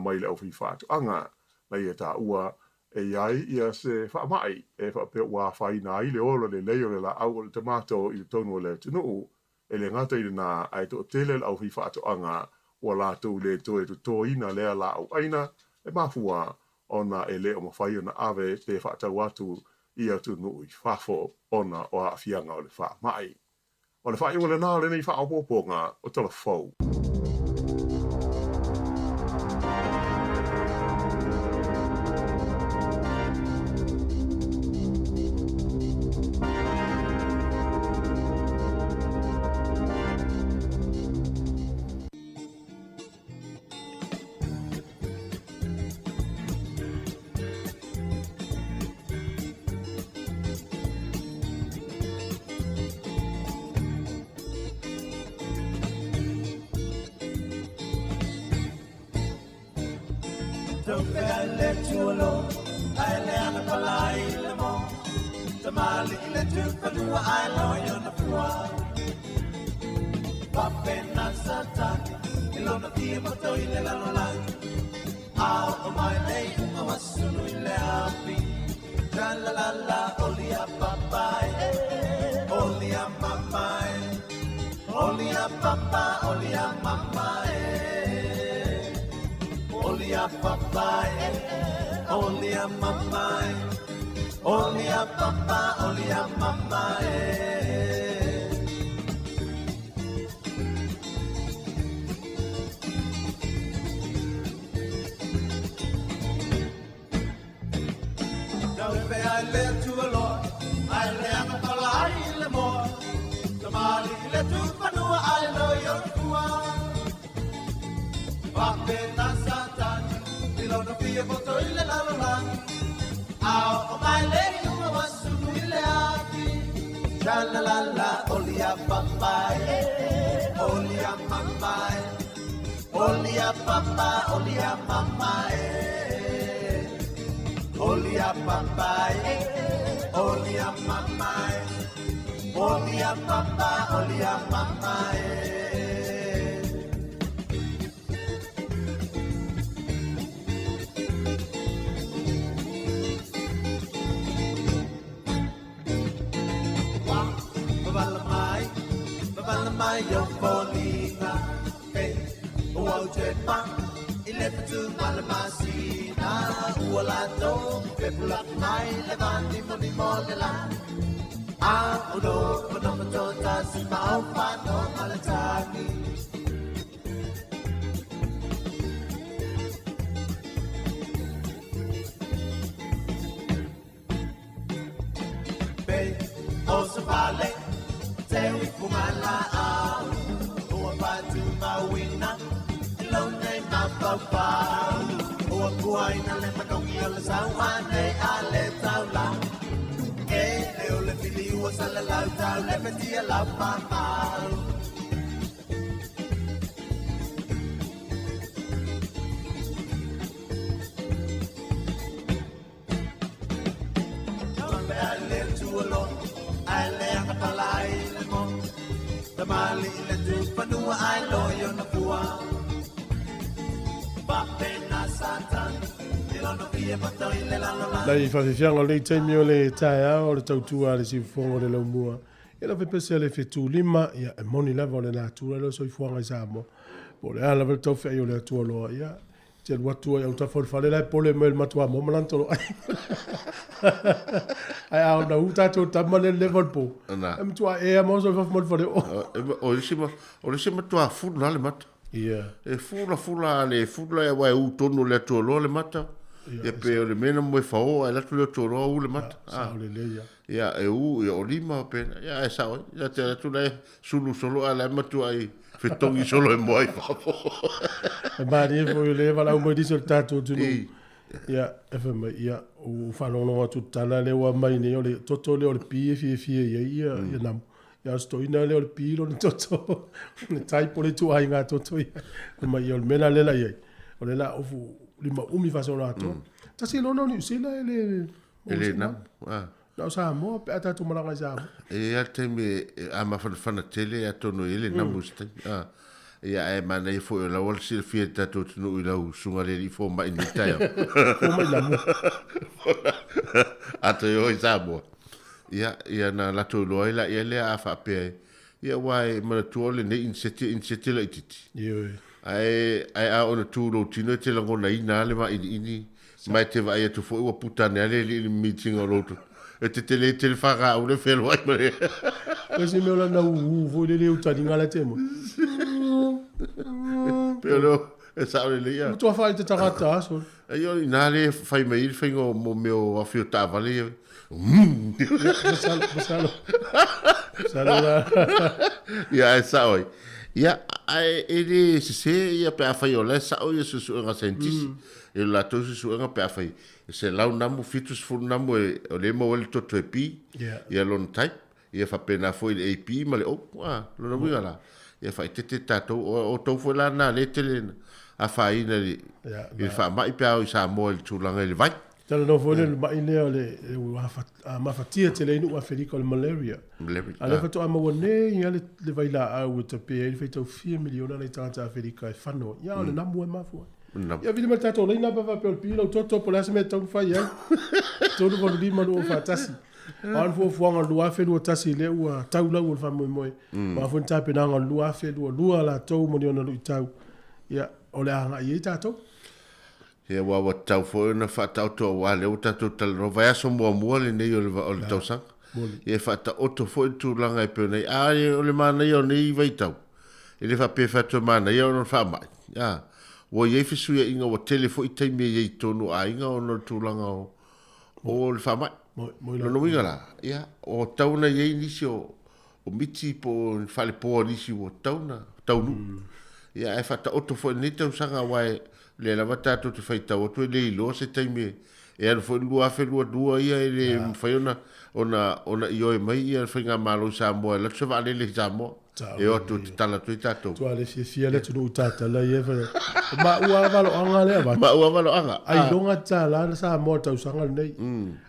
[SPEAKER 10] mai le aufaifaatoaga. Na ia taua e i ai ia se faamai e faapea ua afaina ai le ola lelei o le laau o le tamato i totonu o le atunuu. E le gata i lenā, ae toatele le aufaifaatoaga ua latou le toe totoina lea laau aina e mafua ona e le o mafai ona ave pe faatau atu i atunuu i fafo ona o aafiaga o le faamai. O le faaiuga lenā o lenei faaopoopoga o Tala Fou.
[SPEAKER 2] Nai whawhiwhianga o lei taimi o le taeao o le tautua a le siufofoga o le laumua. Ia lau fepese a le 75, ia e moni lava o le natura lea o soifuaga i Samoa. Po o le a lava le taufeai o le Atua loa, ia te alu atu ai autafa o le fale la e pole mai le matua mo malana tolo ai. Ai a ona u tātou tama le leva o le pō.
[SPEAKER 9] Na.
[SPEAKER 2] E matua ea mo so fafo mo le fale o.
[SPEAKER 9] O le isi o le isi matua fulu la le mata.
[SPEAKER 2] Ia.
[SPEAKER 9] E fula fula le fula e wa e u tonu le Atua loa le mata. Ia pe o le mea na mo e whaoa e latu le Atua loa u le mata.
[SPEAKER 2] Sao le le ia.
[SPEAKER 9] Ia e u ia o lima pe ia e sao ai. Ia te atu le sulu solo a le matua i fetongi solo e moa i fafo.
[SPEAKER 2] E marie foi le vala o mai diso le tātou tunu. Ia, e fai mai, ia, o whalongo atu tala le wa mai nei o le toto le o le pi e fie fie ia ia ia namu. Ia o stoina le o le pi lo le toto. Le tai po le tu ai ngā toto ia. Mai ia o le mena lela ia. O le la ofu lima umi fasola atu. Tasi lona o Niu Sila e le...
[SPEAKER 9] E le namu. Ah.
[SPEAKER 2] Na o Samoa, pe a tātou malanga i Samoa.
[SPEAKER 9] E ia taimi e a mafanafana tele a tono i le namu se taimi. Ah. Ia e mana i foi o lau ala silafia tātou tunu i lau sunga le li fo mai ni taia.
[SPEAKER 2] Fo mai namu.
[SPEAKER 9] A te o i Samoa. Ia, ia na latou loa i la ia lea a whaapea e. Ia wā e mana tua o le nei insete, insete la i titi.
[SPEAKER 2] Ioe.
[SPEAKER 9] Ae, ae a ona tū lou tino e te langona i nā le ma ini ini. Mai te vai atu foi ua puta ne ale li meeting o lotu. E te tele te le whaka au le whelo ai mare.
[SPEAKER 2] Kasi me ola na uu foi le leo tani ngala te mo.
[SPEAKER 9] Pe o leo, e sao le ia.
[SPEAKER 2] Tua whai te tangata aso.
[SPEAKER 9] Ai o nā le whai mai i le whainga o mo meo awhio tāwale.
[SPEAKER 2] Masalo, masalo. Masalo la.
[SPEAKER 9] Ia e sao ai. Ia, ae e le sese ia pe a whai o le sao ia susuenga scientist. E o latou susuenga pe a whai. Se lau namu, fitus fulu namu e o le mau ele toto e pi. Ia lona type. Ia whapena foi le AP ma le O. Ah, lona winga la. Ia whai tete tātou. O tau foi la nā le tele na. afaina i le faamai pe a oo i Samoa i le tulaga i le vai.
[SPEAKER 2] Talanoa foi lea i le ma'i lea o le ua mafatia tele ai nuu Aferika o le malaria.
[SPEAKER 9] Malaria.
[SPEAKER 2] A o lea faatoa maua nei lava le vailaau e tape ai le faitau fia miliona nai tagata Aferika e fano ai. Ia, o le namu e mafua ai. Ia vili mai le tatou laina pe a faapea o le pi lau toto po o le a se mea e tatau ona fai ai. 385 241. O a ni fuafuaga o le 2021 lea ua tau lau o le faamoemoe. O a foi ni tapenaga o le 2022 a latou ma ni ona luitau, ia, o le a agai i ai tatou.
[SPEAKER 9] Ia aua ua tatau foi ona faataoto aua o lea ua tatou talanoa, vaiaso muamua lenei o le, o le tausaga. Ia e faataoto foi le tulaga e pei ona i ai. A o le manaia o nei vaitau, e le faapea e fai atu e manaia ona o le faamai, a, ua i ai fesuiaiga ua tele foi taimi e i ai i totonu o aiga ona o le tulaga o, o le faamai. Lona uiga la, ia, ua tatau ona i ai nisi o, o miti po o ni faalepoa o nisi ua tatau ona taunuu. Ia ae faataoto foi i lenei tausaga aua e lea lava tatou te faitau atu e le iloa se taimi e alu foi le 2022 ia e le mafai ona ona ona ioe mai ia le faigamalo i Samoa e alu atu se vaalele i Samoa e o atu e tatala atu ai tatou.
[SPEAKER 2] Matua le fiafia le atunuu i tatala ia fai o maua lava valoaga lea avatu.
[SPEAKER 9] Maua valoaga.
[SPEAKER 2] Ailoga tatala na Samoa i le tausaga lenei.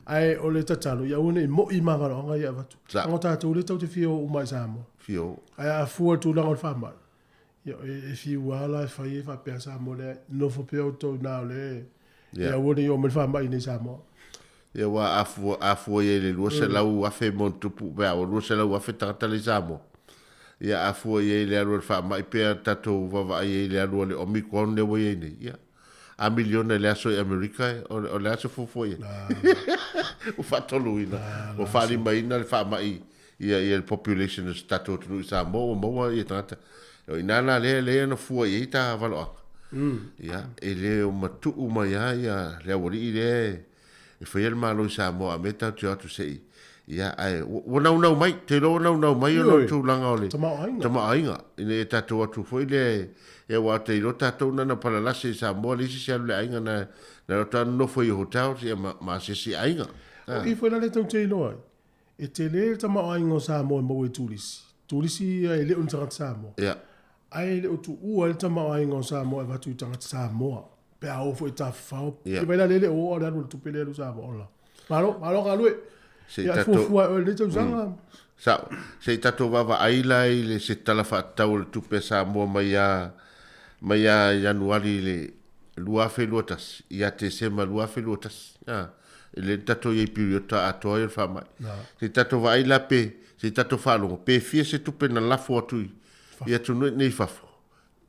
[SPEAKER 2] Ae o le tatalo ia aua ne i moi ma valoaga ia avatu. Leaga o tatou lea tatou te fia o uma i Samoa.
[SPEAKER 9] Fia o.
[SPEAKER 2] Ae a fua i le tulaga o le faamai, ia e fiu lava la e fai e faapea Samoa leai, nofo pea outou i ina o lea e aua ne i oo mai le faamai i inei i Samoa.
[SPEAKER 9] Ia aua a fua, a fua i ai i le 200,000 ma ona tupu pe a ua 200,000 tagata la i Samoa. Ia a fua i ai i le alu a le faamai pe a tatou vaavaai i ai i le alu a le Omicron lea ua i ai nei, ia a miliona i le aso i Amerika, o le a se fuafua i ai? Ua faatoluina, ua faalimaina le faamai ia ia le population o si tatou atunuu i Samoa ua maua ia tagata. O i ina la lea lea na fua i ai ta valoaga. Ia, e le o matuu mai lava ia le aualii lea e faia le Malo i Samoa a mea tatou te o atu se i ia ae ua naunau mai, te iloa ua naunau mai ona o le tulaga o le
[SPEAKER 2] tamaoaiga,
[SPEAKER 9] tamaoaiga ina ia tatou atu foi lea ia aua te iloa tatou na ona palalase i Samoa leai se isi alu i le aiga na na o tatou nonofo i hotels ia ma, ma asiasi i aiga.
[SPEAKER 2] O i foi la lea tatou te iloa ai, e tele le tamaoaiga o Samoa e maua i turisi. Turisi ia e le o ni tagata Samoa.
[SPEAKER 9] Ia.
[SPEAKER 2] Ae le o tuua ai le tamaoaiga o Samoa e avatu i tagata Samoa pe a o foi i tafafao. Ia. Vai la lea le o o le alu o le tupe lea alu i Samoa. Ola. Malo, malo galue.
[SPEAKER 9] Se i
[SPEAKER 2] Ia
[SPEAKER 9] tatou
[SPEAKER 2] fuafua e oe i lenei tausaga.
[SPEAKER 9] Sao. Se i tatou vaavaai la i le se Tala Faatatau o le Tupe a Samoa mai ia mai ia Ianuari i le 2021 ia Tesema 2021. A, e le tatou i ai piriota atoa ai o le faamai. Se i tatou vaai la pe se i tatou faalogo pe fia se tupe na lafo atu i i atunuu nei i fafo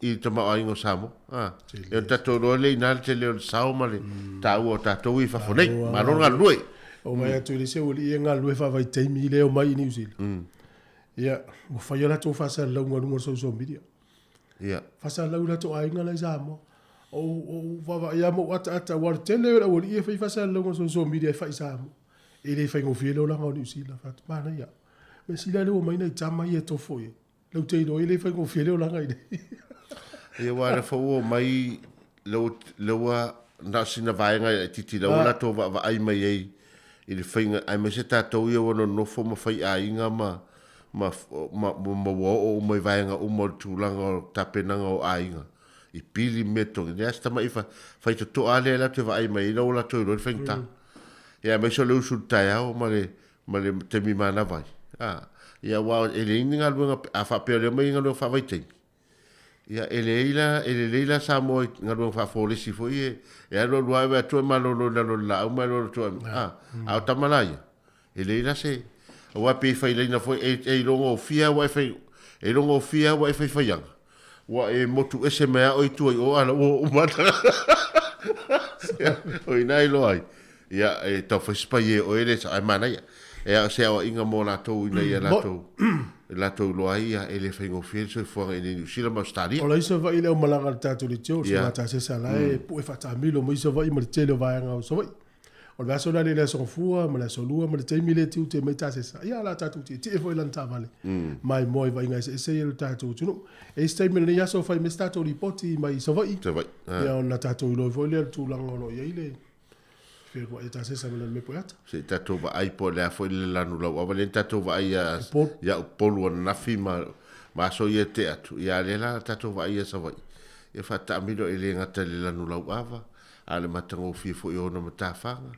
[SPEAKER 9] i le tamaoaiga o Samoa. A, e o tatou iloa lea i ina le tele o le sao ma le taua o tatou i fafo nei. Malo le galulue.
[SPEAKER 2] O mai atu i le isi aualii e galulue faavaitaimi lea e omai i Niu Sila. Ia, ua fai a latou faasalalauga i luga o le social media.
[SPEAKER 9] Ia.
[SPEAKER 2] Faasalalau i latou aiga la i Samoa. O ou vaavaai lava ma ou ataata aua o le tele o le aualii e fai faasalalauga i le social media e fai i Samoa. E le faigofie le olaga o Niu Sila. Fai atu, manaia. Mea sili lava lea ua omai nai tama ia e tofo i ai. Lau te iloa e le faigofie le olaga i nei.
[SPEAKER 9] Ia aua lea foi ua omai lea ua na o sina vaega laitiiti lea ua latou vaavaai mai ai i le faiga aemaise tatou ia ua nonofo ma fai aiga ma ma ma ma ua oo uma i vaega uma o le tulaga o tapenaga o aiga i pili ma mea totogi. Leai se tamaiti faitotoa lava lea latou te vaai mai ai la ua latou iloa le faigata. Ia aemaise o le usu i le taeao ma le ma le taimi manava ai. A, ia aua e leai ni galuega, a faapea o lea e aumai galuega faavaitaimi, ia e leai la, e lelei la Samoa i galuega faafolesi foi ia e alu alu lava e vaai atu e malolo i lalo o le laau ma alu alu atu a, a o tama la ia, e leai la se, aua e pei e fai laina foi, e iloa gofie lava ua e fai, e iloa gofie lava ua e faifaiaga, ua e motu ese mai lava oe i tua i o a la ua uma atu. O i ina e iloa ai, ia e tau fai se paie o oe le ae manaia. E a o se aoaiga mo latou ina ia latou latou iloa ai ia e le faigofie le soifuaga i inei i Niu Sila ma Ausetalia.
[SPEAKER 2] O la i Savaii le aumalaga a le tatou leitio, o le Sugatase la e pue faatamilo mai Savaii ma le tele o vaega o Savaii. O le vaiaso la lea i le Aso Gafua ma le Aso Lua ma le taimi lea e tiute mai tasesa, ia o le a tatou tietie foi i lana taavale maimoa i vaaiga eseese ia o le tatou atunuu. E i ai se taimi o lenei aso e fai mai se tatou lipoti mai Savaii,
[SPEAKER 9] Savaii,
[SPEAKER 2] ia ona tatou iloa ai foi lea o le tulaga o lo o i ai le feoai a tasesa ma lana mea poeata.
[SPEAKER 9] Se i tatou vaai po o le a foi le lanu lauava lea na tatou vaai ia, ia Upolu ananafi ma, ma aso ia e tea atu, ia a o lea la tatou vaai ia Savaii. Ia faataamilo e le gata i le lanu lauava, a o le matagofie foi o ona matafaga.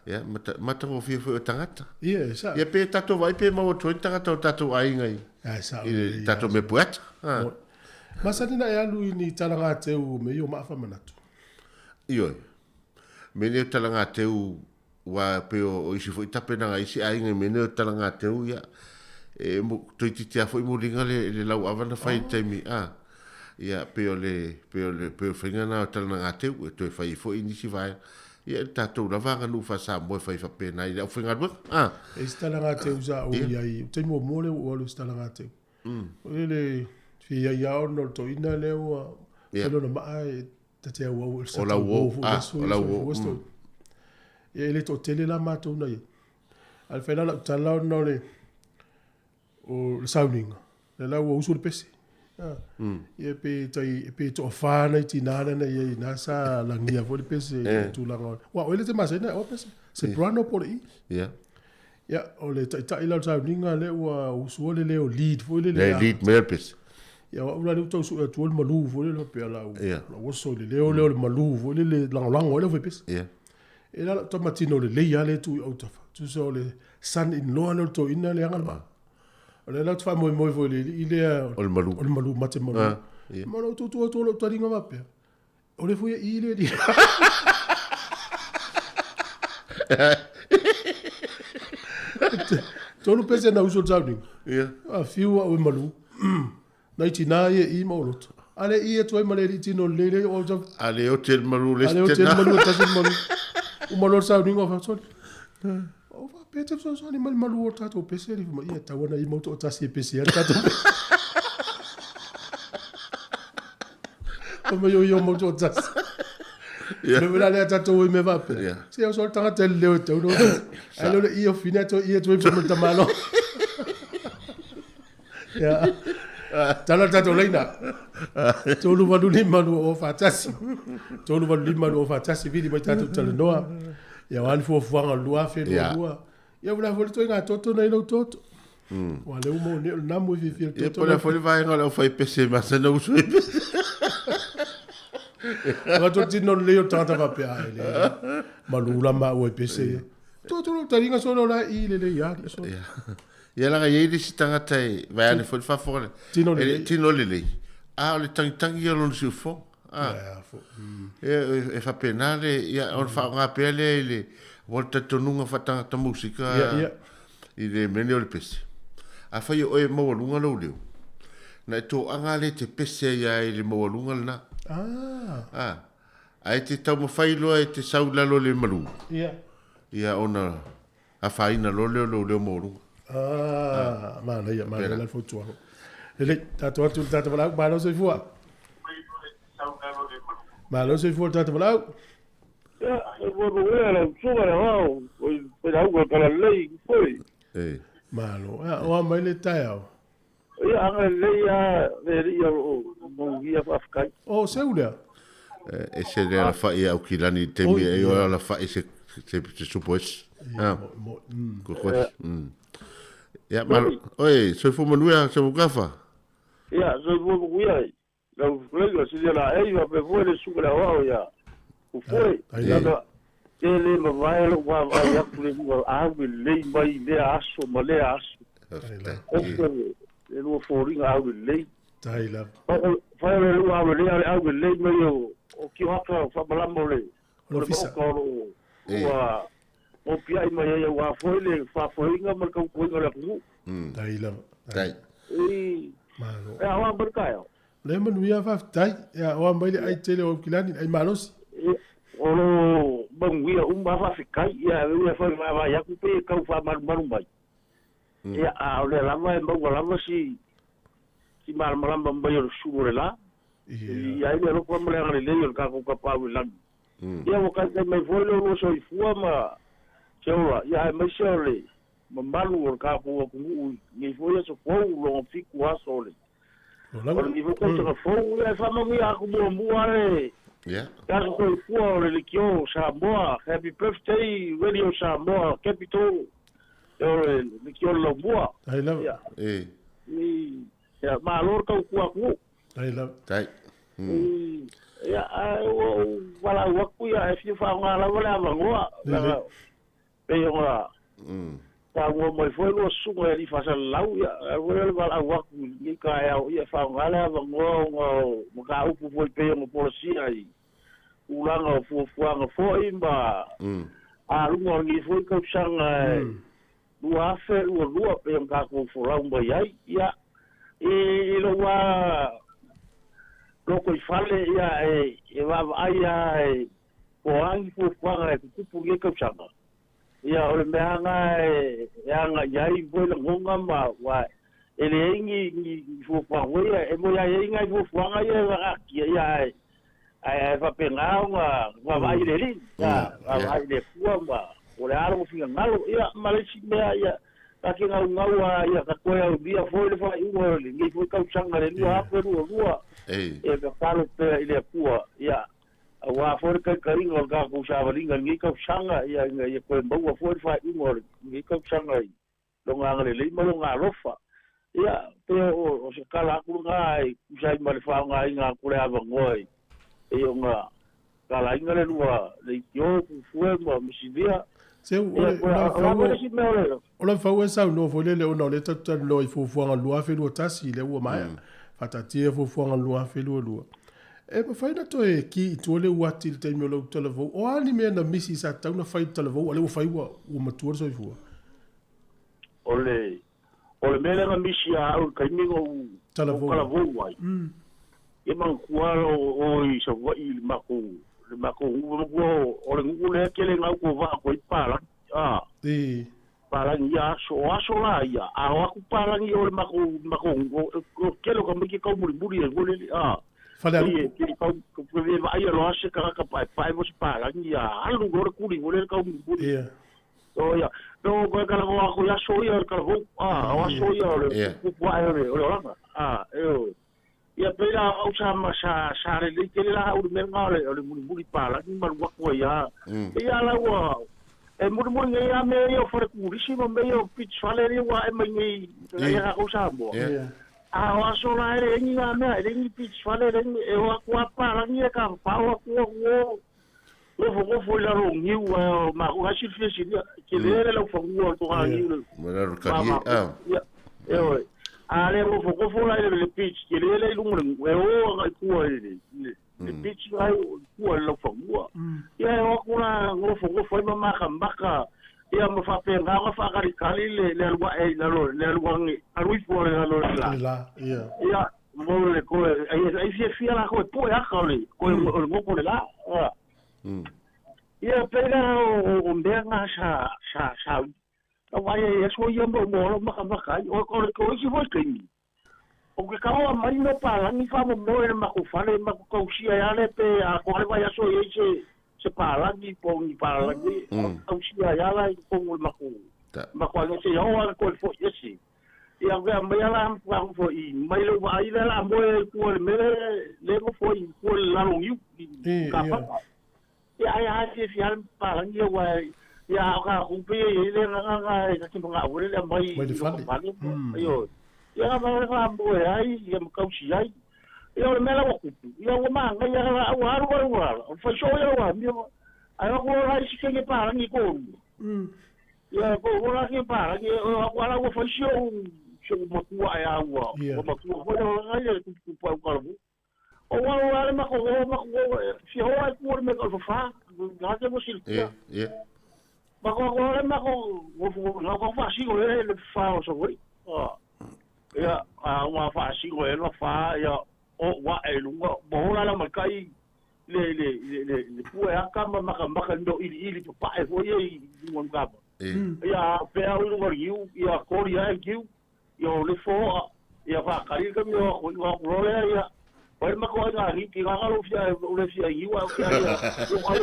[SPEAKER 9] Ia, matagofie foi o tagata.
[SPEAKER 2] Ia, e sao.
[SPEAKER 9] Ia pe tatou vaai pe maua atu ai ni tagata o tatou aiga i,
[SPEAKER 2] E sao
[SPEAKER 9] i le
[SPEAKER 2] lelei
[SPEAKER 9] tatou
[SPEAKER 2] lava.
[SPEAKER 9] mea pueata. Ha.
[SPEAKER 2] Moi. Masani na e alu i ni talagateu o mea ia o maa faamanatu.
[SPEAKER 9] Ioe. Mea nei o talagateu, aua pei o isi foi tapenaga a isi aiga i mea nei o talagateu, ia, e toeitiiti lava foi muliga le, le lauava na fai i le taimi, a, ia, pei o le, pei o le, pei o le faiga lena o talagateu, e toe fai ai foi nisi vaega. Ia, e tatou lava aganuu faa-Samoa e fai faapena i le aufaigaluega, a.
[SPEAKER 2] E i ai se talagateu sa ou i ai, o le taimi muamua lea ua ou alu i se talagateu. O le fia i ai lava ona o le toeaina lea ua fai lona maa e ta te auau
[SPEAKER 9] O lau uo, ah, o lau uo.
[SPEAKER 2] Ia e le toatele la matou na i ai. A o le fai la lau tala ona o le o le sauniga, lea la ua usu le pese. Ia pe tai pe toafa nai tinā lea na i ai ina sa lagia foi le pese i le tulaga o aua o ia le te masani ona e oa pese. Soprano po o le E. Ia o le taitai la o le sauniga lea ua usua le leo lead foi lele.
[SPEAKER 9] Le lead mai o le pese.
[SPEAKER 2] Ia o au la lea ua tau sue atua le malu foi lele faapea lau lau oso i le leo lea o le malu foi lele lagolago ai le aufaipese. E la lau tama tino lelei lava lea e tu i autafa. Tusa o le son in law lea o le toeaina lea e ana le vaa. O lea la ou te faamoemoe foi i le alii lea
[SPEAKER 9] o le malu.
[SPEAKER 2] O le malu mate malu. Ma lou tutu atu o lou taliga faapea. O le foi e i le alii. Tolu pese na usu o le sauniga. A fiu au e malu. Nai tinā ia i ma o loto. A le i atu ai ma le alii tino lelei lea i o autafa.
[SPEAKER 9] A le ote le malu le
[SPEAKER 2] A le ote le malu e tasi le malu. Uma loa le sauniga o faasoa. O faapea te fesoasoani mai le malu o le tatou pese alii fai mai, ia tau ana i mau toatasi e pese ai le tatou pese. Fai mai o ia o mau toatasi. Le mea la lea tatou i mea faapea. Se o so le tagata e leleo e tau no. Ai leo le i o fine atu i atu ai fai mai le tamalo. Ia. Tala le tatou laina. 385 241. 385 241 vili mai tatou talanoa. Ia o a ni fuafuaga o le 2022. Ia ua le a foi le ituaiga toto na i lou toto. Ua lea ua maua nei o le namu e fiafia i le
[SPEAKER 9] Ia
[SPEAKER 2] toto.
[SPEAKER 9] po o le a foi le vaega o le aufaipese e masani ona usu ai pese.
[SPEAKER 2] Avatu le tino lelei o le tagata faapea, ai le malu la maua i pese ia. Toto lou taliga solo la i lelei ali solo.
[SPEAKER 9] Ia laga e i ai le isi tagata e vae ane foi le faafofoga le
[SPEAKER 2] Tino
[SPEAKER 9] e le
[SPEAKER 2] lelei.
[SPEAKER 9] tino lelei, a o le tagitagi ia o lona siufofoga. A.
[SPEAKER 2] Ia, fo.
[SPEAKER 9] Ia, e faapena le, ia, ona faaaoga pea lea i le, aua o le talitonuga faatagata musika
[SPEAKER 2] Ia, ia.
[SPEAKER 9] i le mea lenei o le pese. Afai o oe e maualuga lou leo, na e toaga lea e te pese ai lava i le maualuga lena.
[SPEAKER 2] Ah.
[SPEAKER 9] A. Ae te taumafai loa e te sau i lalo i le malu.
[SPEAKER 2] Ia.
[SPEAKER 9] Ia ona afaina loa lea o lou leo maualuga.
[SPEAKER 2] Ah, manaia, manaia la le fautuaga. Lelei, tatou atu i le tatou valaau, malo soifua. Malo soifua le tatou valaau.
[SPEAKER 11] Ia, e manuia lau susuga le vao, o le auga talalelei foi.
[SPEAKER 9] E.
[SPEAKER 2] Malo. Ia, o a mai le taeao.
[SPEAKER 11] Ia, agalelei lava le alii o lo o manuia faafetai.
[SPEAKER 2] O seu lea.
[SPEAKER 9] E ese le alafai a Aukilani i le taimi e o alafai se se supo ese.
[SPEAKER 2] Ia, mo, mo.
[SPEAKER 9] Koko ese. Ia, malo. Oi, soifua manuia, Samukafa.
[SPEAKER 11] Ia, soifua manuia. Lau fetalaiga, silia laei, faapea foi le susuga i le aoao ia Ufoe. Leaga e le mavae lou vaavaai atu le lua au lelei mai lea aso ma lea aso. Ofe le lua foliga au lelei.
[SPEAKER 2] Tai lava.
[SPEAKER 11] Fai o le lua au lelei, a o le au lelei mai o Kiohaka o faamalama o le
[SPEAKER 2] O le ofisa.
[SPEAKER 11] maoka o lo o ua opiai mai ai aua foi le faafoeina ma le tautuaina o le atunuu.
[SPEAKER 2] Tai lava.
[SPEAKER 9] Tai.
[SPEAKER 11] I
[SPEAKER 2] Malo.
[SPEAKER 11] e aoa mai le taeao.
[SPEAKER 2] Le manuia faafetai. Ia, oa mai le ai tele o Aukilani, ai malosi.
[SPEAKER 11] O lo manuia uma faafetai, ia e ui foi vaavaai atu pe e tau faamalumalu mai. Ia, a o lea lava e maua lava si si malamalama mai o le sulu o le la. I ai le alofa ma le agalelei o le tatou tapaau i lagi. Ia ua taitai mai foi le lua soifua ma se ola, ia aemaise o le mamalu o le tatou atunuu nei foi aso fou, logo 7 aso o le o le foi tausaga fou, ia e faamanuia atu muamua le aso soifua o le Lekiō Samoa, Happy Birthday Radio Samoa Capital, o le Lekiō le Laumua.
[SPEAKER 2] Tai lava.
[SPEAKER 11] Ia,
[SPEAKER 9] E.
[SPEAKER 11] ia, malo le tautua atunuu.
[SPEAKER 2] Tai lava.
[SPEAKER 9] Tai.
[SPEAKER 11] Ia, ae ua ou valaau atu ia e fia faaaoga lava le avanoa.
[SPEAKER 2] Lelei.
[SPEAKER 11] Pei ona saunoa mai foi lua susuga i alii faasalalau, ia, ae foi le valaau atu i lenei taeao, ia e faaaoga le avanoa ona o mataupu foi pei ona polasia i tulaga o fuafuaga foi ma aluga o lenei foi tausaga e 2022 pei ona tatou folau mai ai. Ia, i lou lava lotoifale, ia, e vaavaai lava e po o a ni fuafuaga e tutupu i lenei tausaga. Ia, o le mea lava lena e agai ai foi lagona ma aua e leai ni fuafuaga foi ia, e moni lava e i ai nai fuafuaga ia e vaatia, ia, ae faapena ona vaavaai i le Alii, ia, vaavaai i le Atua ma o le a lona finagalo. Ia, ma le isi mea, ia, ta te naunau lava ia ta toe aulia foi le faaiuga o lenei foi tausaga le 2022, e tatalo pea i le Atua, ia, aua foi le taitaiga o le tatou savaliga i lenei tausaga, ia, ina ia toe maua foi le faaiuga o lenei tausaga i lona agalelei ma lona alofa. Ia, pe o se tala atu lena e tusa ai ma le faaaogaina atu o le avanoa e pei ona talaina le lua leitio, Pufue ma Misilia.
[SPEAKER 2] Seu, o
[SPEAKER 11] Ia,
[SPEAKER 2] le
[SPEAKER 11] o le a foi le isi mea o le
[SPEAKER 2] o le fau e saunoa foi lele ona o lea tatou te talanoa i fuafuaga o le 2021 lea ua maea. Faataatia fuafuaga o le 2022. E mafai ona toe ki i tua le uati i le taimi o lau talavou. O a ni mea na misi sa tatau ona fai i le talavou a o lea ua fai ua matua le soifua?
[SPEAKER 11] O le o le mea lea na misi ia au i le taimi na ou talavou ai, ia manatua o i Savaii i le matou le matou nuu, manatua o le nuu lea e tele ina autovaa atu ai papalagi, a. Palagi ia aso, o aso la ia, a o atu palagi o le matou matou nuu, o le tele o tamaiti e taumulimuli ai foi lele, a.
[SPEAKER 2] Falealupo.
[SPEAKER 11] Pei e tau e vaaia loa se tagata paepae mo se palagi, ia alu loa le tuli foi lele taumulimuli. O ia, no koe talanoa atu i aso ia o le talavou, a, o aso ia o le tupu ae o le olaga, a, e o. Ia pei la au sa ma sa sa lelei tele la au i le mea lena o le o le mulimuli palagi ma alu atu ai lava. Pei lava la ua e mulimuli nei lava mea ia o fale turisi ma mea ia o beach fale lea ua ae mai nei i a tatou Samoa. A o aso la e leai ni na mea, e leai ni beach fale, e leai ni, e o atu lava palagi ia tafafao atu o nofonofo i lalo o niu, ae o matou la e silafia silia, e tele le laufanua o le toga niu le
[SPEAKER 9] Ma lalo kalie, a.
[SPEAKER 11] Ia, e oe. A le nofonofo la i le beach tele lea i luga o le nuu, e o agai i tua i le beach la i tua i le laufanua. Ia e o atu la nofonofo ai ma makamaka, ia ma faapena ona faatalitali le alu ae i lalo, le alu ane, alu ifo i lalo i le la.
[SPEAKER 2] Le la, ia.
[SPEAKER 11] Ia, mo le toe, ai fiafia latou e poe aka o le, toe o le goto o le la. Ia, pei la o mea na sa, sa, sa, sa vaai ai aso ia mo mo alo makamaka ai. O, o le o isi foi taimi, o ke kaloa mai no palagi faamomoe le matou fale, matou tausia ai lava le pe atoa le vaiaso e i ai se palagi po o ni palagi, tausia ai lava la i totonu o le matou, matou aiga seia oo lava le toe foi ese. Ia, ke aumaia la matua foi mai lou vaai lea o le a moe ai i tua i le mea lea e nofo ai i tua i le lalo o niu i Kapata. Ia, ai lava e fiafia lava le palagi aua ia a o tatou pei e i ai le agaga e ta te manao foi lele e aumai
[SPEAKER 2] Mai le
[SPEAKER 11] i lota
[SPEAKER 2] fale.
[SPEAKER 11] fale. Ioe. Ia na ma le faamoe ai ia ma tausi ai. Ia o le mea la ua tupu, ia ua manaia lava la ua alu alu lava, o le faisoo ia ua amio, ae o atu loa la isi kenge palagi e toalua. Ia toalua la kenge palagi, o atu lava la ua fai si ou matua ae a ua ua matua foi le olaga ia le tuputupu ae ua talavou. O ua alu lava le matou o matou o fia oo lava i tua i le mea e tau o le fafā, lena te ua silafia. Matou atu loa le matou nofo faasino i le fafā o Savaii. Ia, a ua faasino e le fafā, ia, o ua ae i luga, ua ola la matai le pue aka ma makamaka i mea o iliili papae foi ia i luga o le kava. Ia, pea au i luga o le niu, ia koli ae le niu, ia o le foa, ia faakali le taimi o atu i atu loa lea, ia, o ai le matou aiga aliki, na lou fia, o le fia i niu, ae o fia ia, o ai,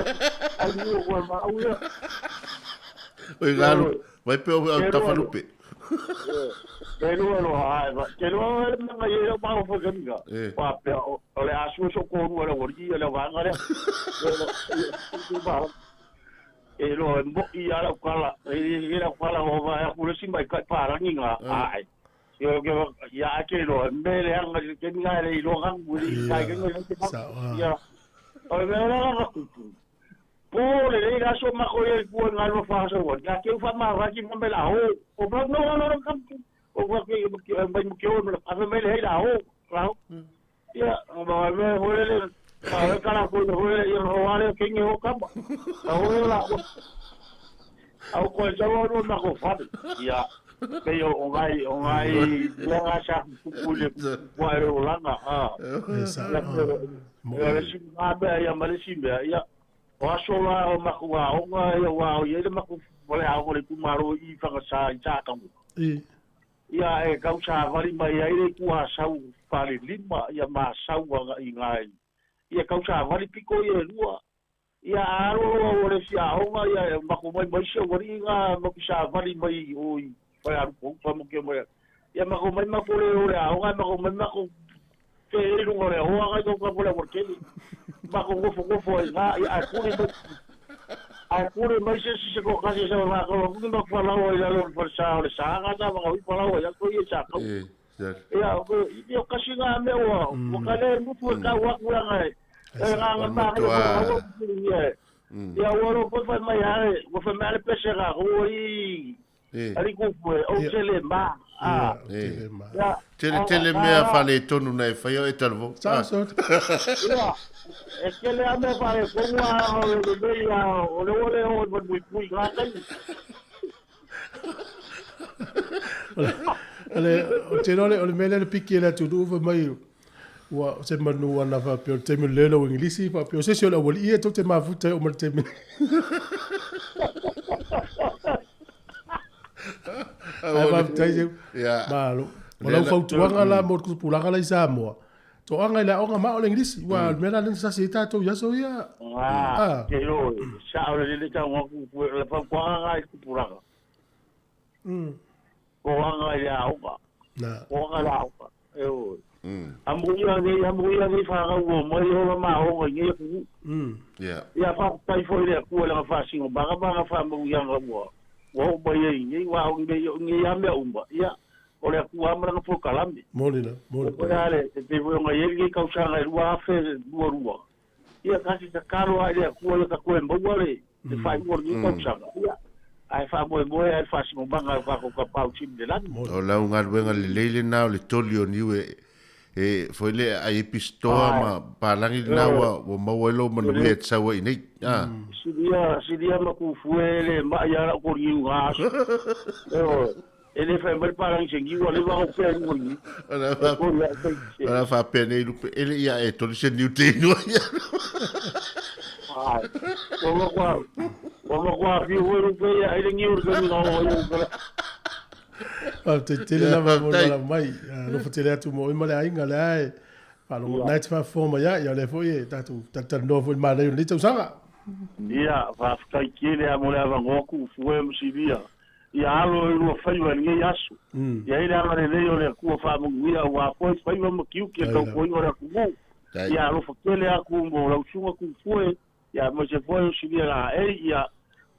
[SPEAKER 11] ai niu o koe ma au ia.
[SPEAKER 9] Oi galu, vai pe o tafalupe.
[SPEAKER 11] Te lua loa ae va, te lua le mea ngai e mau foi kamiga. Faapea o le a sua so koru le wori le vaega lea. E loa e mo'i a lau kala, e lau kala o vai aku le si mai kai parangi ngā ae. Ia ia ake lo me le anga ke ni ga le lo ga ku li kai ke ni te ia o me le ga ku po le le la so ma ko ye ku nga lo fa so wa ka ke fa ma ra ki me la ho o ba no no no kam o ba ke ke mai mo ke o me la me le la ho la ia o ba me ho le le a kala ko ho le ia ho ale ke ni ho ka ba ho la au ko sa no ma ko fa ia pe o ngai o ngai le sa ku le wa e o langa a ia le si ma ia ma le si me ia o aso la o makua o ngai o wa o ia le maku wale a o le kumaro i whakasa i tātangu. Ia e kausa wari mai ai le kua sau whare lima ia mā sau anga i ngai. Ia kausa wari piko ia lua. Ia aro o le sia honga ia maku mai mai se wari ngā maku sa wari mai o i whai aru pou mo ke mai. Ia maku mai maku le o le ahonga maku mai maku te e runga le hoa ngai tau kapole workeli. Maku ngofo ngofo ai ngā ia a kuri mai. A kuri mai se se ko kasi se wa ko ku ma fa lao i lalo pa sa o sa ga ta ma hui pa lao ia ko ia sa ko. Ia ko ia kasi ngā me o o ka le mutu ka wa ku ngai. E ngā ngā ma ko ia. Ia o ro po fa mai ale, o fa mai ale pese ga o i. Ari ku o tele ma. Ah,
[SPEAKER 9] tele tele mea fale tonu nei whai o e talvo.
[SPEAKER 2] Sa so.
[SPEAKER 11] Ia, e kele a mea fale konga o le mea o le ole o le mui pui ngā kai.
[SPEAKER 2] Ale, o te role, o le mea le piki e le atu uva mai ua se manu ana whapeo le temi le lelo Englisi whapeo se se o le awali ia tau te mafuta o ma le temi. Ai whaptai se, malo. O lau fautuanga la mo kupulanga la i Samoa. Toanga i le aoga ma o le Englisi. Ua mea la lena sasi e tātou i aso ia.
[SPEAKER 11] Ah, te ro, sa o le lele tau ngā kupu, le fautuanga ngā i kupulanga. Koanga i le aoga. Koanga le aoga. E o. Amuia nei whakau o mai hola mahoga i ngea kuku. Ia whakatai fo i le kua le ngā whasingo. Baka baka whamau i anga ua. Ua o mai ei ngei wā o ngei a mea umba. Ia, o le kua amara ngā pōkalame.
[SPEAKER 2] Moni la, moni.
[SPEAKER 11] O le te te voi ngā ieri ngei kausanga i rua awhe rua rua. Ia kasi ta karo ai le kua le ka koe maua le te whai ua ngei kausanga. Ia, ai wha moe moe ai whasingo manga whako ka pau tini le lani.
[SPEAKER 9] O lau ngā ruenga le leile nā o le toli o niu e foi le ai pistoa ma palangi na ua ua maua ilo manu e tsaua i nei.
[SPEAKER 11] Siria maku fue le ma ia la ko riu ga. E le fa mai palangi se ngiu le va ko pe ngi.
[SPEAKER 9] Ala fa pe nei lupe ele ia e toli se niu te inua ia.
[SPEAKER 11] Ai. O ma kwa fi ho lupe ia ele ngiu ro ni no o.
[SPEAKER 2] Te tele lava mo la mai no fa tele atu mo i male ainga le ai pa lo night fa forma ia ia le foi e tatu tatu no foi ma le le tausaga.
[SPEAKER 11] Ia fa kai kele a mo le ava ngoku fue mo sibia. Ia alo i rua whaiwa ngai aso. Ia ile anga le o le kua wha munguia wa foi whaiwa mo kiu ke kau koi ora kumu. Ia alo fakele aku mo lau sunga ku fue ia mo se foi o sibia la e ia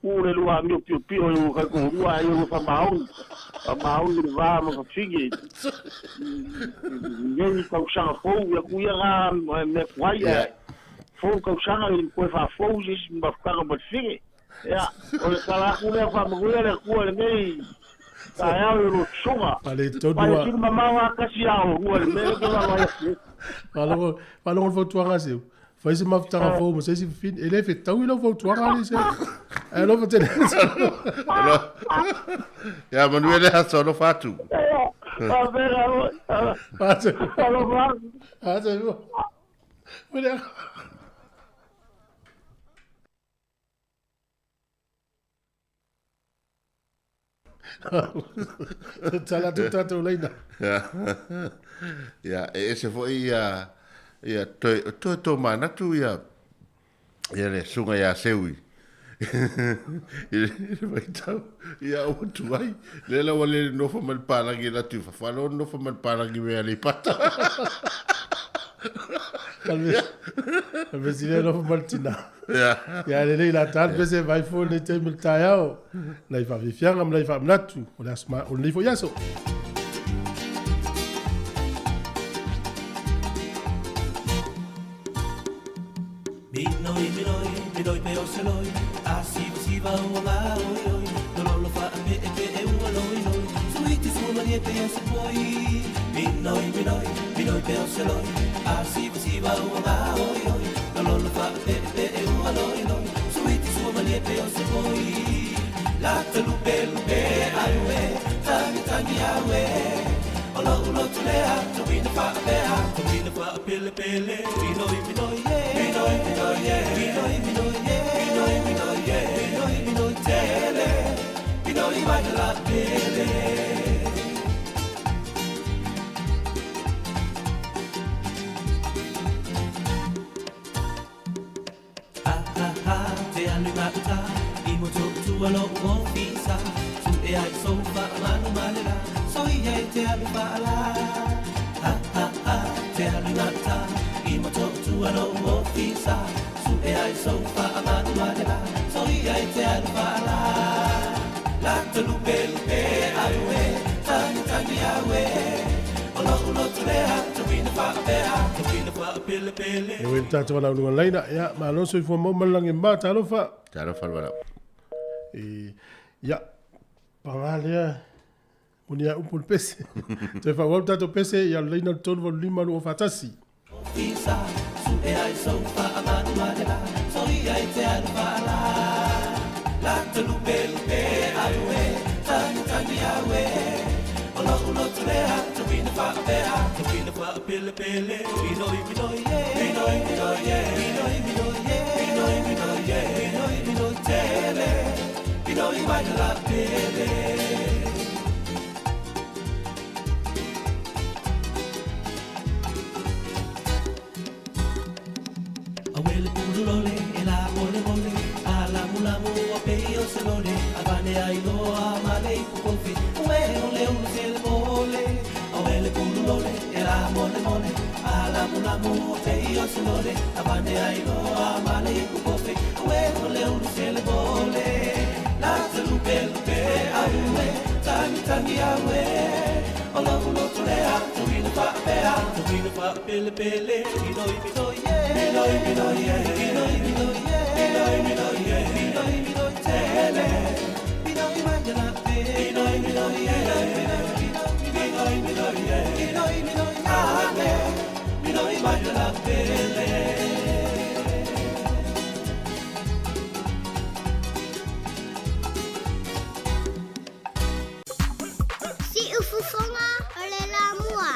[SPEAKER 11] u le lua mio pio pio i kai ko rua i o fa maui. Fa maui le va mo figi. Ngai kausanga fou ia ku ia ga me kuai ia. Fou kausanga i koe fa fou sis ma fanga mo figi. Ia o le kala ku le fa mo le ku le nei. Ta ia o tsunga.
[SPEAKER 2] Ale tonu.
[SPEAKER 11] Pa le mama kasi a o le me ke la ia.
[SPEAKER 2] Alo alo fautuanga se. Fai se mafutanga fou mo se si fin ele fe tau ilo fautuanga le se. Alo fa tele.
[SPEAKER 9] Ya Manuel ha solo fatu.
[SPEAKER 11] A ver alo. Alo va.
[SPEAKER 2] A se. Bueno. Tala tu tatu leina.
[SPEAKER 9] Ya e se foi ia ia toi to manatu ia ia le sunga ia seui. I le vaitau ia o tu ai le la wale no fa mal palangi la tu fa fa no fa mal palangi me ale pata.
[SPEAKER 2] Talvez ele não fa mal tina. Ia le la tal bese vai fo le te mil taiao. La ifa vifianga, la ifa mnatu. O le asma o le ifo yaso.
[SPEAKER 4] siva ua ngā oi oi Lololo wha a pe e pe e ua loi loi Suiti sua malie pe o se poi Minoi minoi minoi pe o se loi A siva siva ua ngā oi oi Lololo wha a pe e pe e ua loi loi Suiti sua malie pe o se poi La te lupe lupe aue Tangi tangi aue Olo ulo tulea Tuina wha a pea Tuina wha a pele pele Minoi minoi yeah Minoi minoi yeah Minoi minoi yeah Minoi minoi yeah Minoi minoi tele Minoi mai la pele Ha ha ha te alu mauta I mo to tua lo o fisa Tu e ai sofa manu malela So ia e te alu faala Ha ha ha te alu mauta I mo to tua lo o fisa Tu e ai sofa manu malela So ia e te alu faala La te lupe lupe aue Tangi tangi aue Olo ulo tulea Tuina whaapea Tuina whaapele pele
[SPEAKER 2] E ue tātou wala ulunga laina, ia, malo soifua mau malangi ma, talofa.
[SPEAKER 9] Talofa le valaau.
[SPEAKER 2] E, ia, pagā lea, moni a upu le pese. Toe faaauau le tatou pese, ia le laina le 385 241.
[SPEAKER 4] Ofisa, su e ai sofa a manu malela So ia e te alu faala La te lupe lupe aue Tangi tangi aue Olo ulo tulea Tuina whaapea Tuina whaapele pele Minoi minoi yeah Minoi minoi yeah Minoi minoi yeah Minoi minoi yeah Minoi minoi tele Minoi mai la pele Awele pululole, e la mole mole, a la mula mua pe o se lole, a vane ai loa ma le ipu kofi, ue o le ulu se le mole. Awele pululole, e la mole mole, a la mula mua pe o se lole, a vane ai loa ma le ipu kofi, ue o le ulu se le mole. La te lupe lupe aue, tangi tangi aue, o lo ulo tulea, tuina whaapea, tuina whaapele pele, minoi minoi yeah, minoi minoi yeah, minoi minoi yeah, minoi minoi yeah, minoi minoi tele, minoi mai la pe, minoi minoi yeah, minoi minoi yeah, minoi minoi ane, minoi mai la pele.
[SPEAKER 12] Siufofoga o le lamua.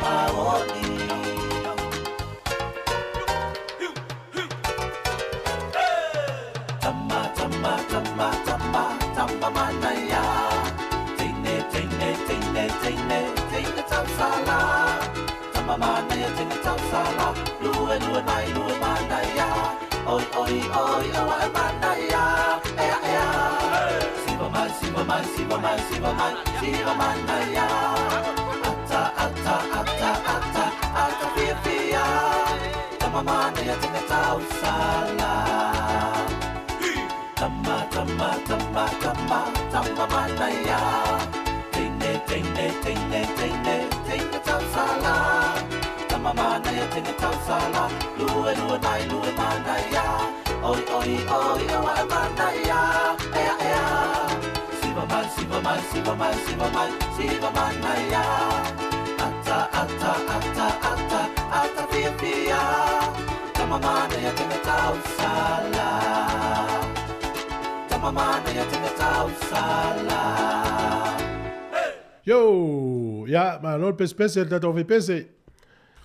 [SPEAKER 4] Faamaoni. Tama, tama, tama, tama, tama manaia. Teine, teine, teine, teine, teine tausala. Tama manaia, teine tausala. Lue, lue mai, lue manaia. Oi, oi, oi, awa e manaia. Ea, ea. Siva mai, siva mai, siva mai, siva mai, siva manaia. Ata, ata, ata, ata, ata fia fia. Tama manaia, teine tausala. Tama, tama, tama, tama, tama manaia. Teine, teine, teine, teine, teine tausala. Tama manaia, teine tausala. Lue, lue mai, lue manaia. Oi, oi, oi, awa e manaia. Ea, ea. Siva mai, siva mai, siva mai, siva mai, siva manaia. Ata, ata, ata, ata, ata fia fia. Tama manaia, teine tausala. Tama manaia, teine tausala.
[SPEAKER 2] Yo, ia, malo le pesepese le tatou fepese.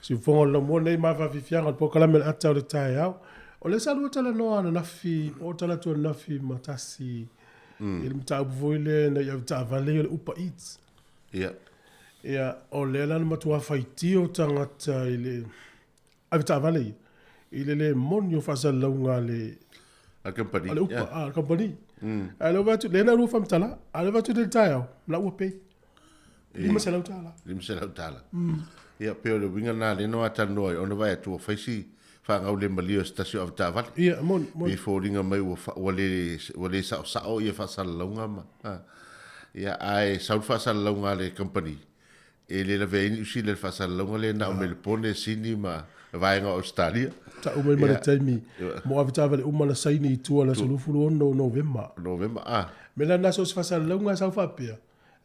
[SPEAKER 2] Siufoga o le laumua lenei ma faafiafiaga o le polokalame o le ata o le taeao. O lea sa lua talanoa ananafi, po o talaatu ananafi ma tasi i le mataupu foi lea ina ia avetaavale ia o le Uber Eats.
[SPEAKER 9] Ia.
[SPEAKER 2] Ia, o lea la na matua faitio tagata i le avetaavale ia, i le le moni o faasalalauga a le
[SPEAKER 9] A le kamupani.
[SPEAKER 2] A le Uber, a le kamupani. Ae lea ua vaai atu, lea na lua faamatala, a lea ua vaai atu i le taeao, la ua pay. $500.
[SPEAKER 9] $500. Ia, pei o le uiga lena lea na talanoa ai, ona vaai atu ua fai si faagau le malie o se tasi o avetaavale.
[SPEAKER 2] Ia, moni, moni.
[SPEAKER 9] Pei e foliga mai ua, ua le, ua le saosao ia faasalalauga ma, a. Ia, ae sau le faasalalauga a le kamupani, e le lavea ai Niu Sila i le faasalalauga lea na o Melepone, Sini ma vaega o Ausetalia.
[SPEAKER 2] Tau mai ma le taimi mo avetaavale uma na saini i tua i le aso 26 o Novema.
[SPEAKER 9] Novema, a.
[SPEAKER 2] Mea la na so o se faasalalauga e sau faapea,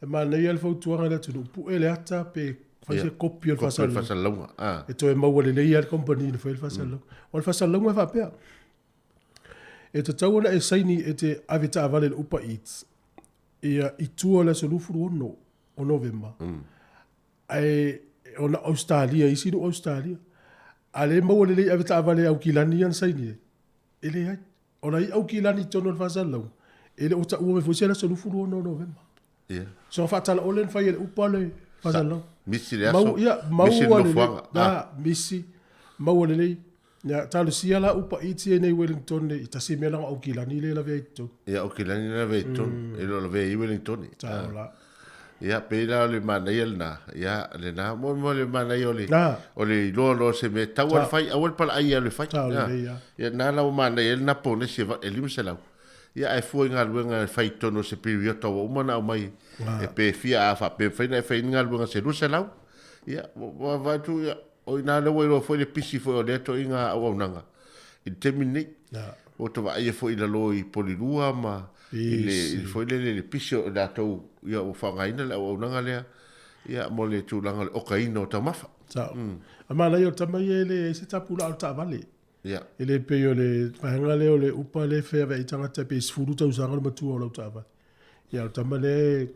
[SPEAKER 2] E manaia le fautuaga i le atunuu, pue le ata pe fai se kopi o le
[SPEAKER 9] faasalalauga.
[SPEAKER 2] E toe maua lelei lava le company na faia le faasalalauga. O le faasalalauga e faapea, e tatau ona e saini e te ave taavale i le Uber Eats ia i tua o le aso 26 o Novema, ae ona Ausetalia, isi nuu Ausetalia. A le maua lelei ave taavale Aukilani ia na saini ai, E leai. O nai Aukilani i totonu o le faasalalauga, e le o taua mai foi se aso 26 o Novema.
[SPEAKER 9] Ia.
[SPEAKER 2] So faatalaole na fai e le upa le faasalalauga.
[SPEAKER 9] Misi le aso.
[SPEAKER 2] Mau, ia,
[SPEAKER 9] Misi le
[SPEAKER 2] maua lelei.
[SPEAKER 9] nofoaga.
[SPEAKER 2] Ah. Misi, maua lelei. Ia, talosia la upa iti nei Wellington nei, i tasi mea langa Aukilani le lavea i totonu.
[SPEAKER 9] Ia, Aukilani le lavea i totonu. E le o lavea i Wellington.
[SPEAKER 2] Tao la.
[SPEAKER 9] Ia, pei la o le manaia lena, ia, lena, mo, mo le manaia o le,
[SPEAKER 2] Ah.
[SPEAKER 9] o le iloa loa o se mea, tau a le fai, aua le palaai a le fai.
[SPEAKER 2] Tau
[SPEAKER 9] Ia,
[SPEAKER 2] lelei, ia.
[SPEAKER 9] ia, na la ua manaia ai lena ponesi e e 500. Ia, ae fua i galuega e fai i totonu o se piriota ua uma ona aumai,
[SPEAKER 2] Ah.
[SPEAKER 9] e pe fia a faapea mafai ona e fai ai ni galuega se 200. Ia, ua, ua vaai atu, ia, o i ina lea ua iloa foi le pisi foi o lea toaiga auaunaga i le taimi lenei.
[SPEAKER 2] Ah.
[SPEAKER 9] Ua ta vaaia foi i lalo i Polilua ma i le, i le foi lele i le pisi o latou ia ua faaaogaina le auaunaga lea ia mo le tulaga o le okaina o taumafa.
[SPEAKER 2] Sao. A manaia o le tama ia e leai se tapulaa o le taavale.
[SPEAKER 9] Ia.
[SPEAKER 2] E le pei o le vaega lea o le upa lea e feaveai ai tagata pe 10 tausaga le matua o lau taavale. Ia o le tama lea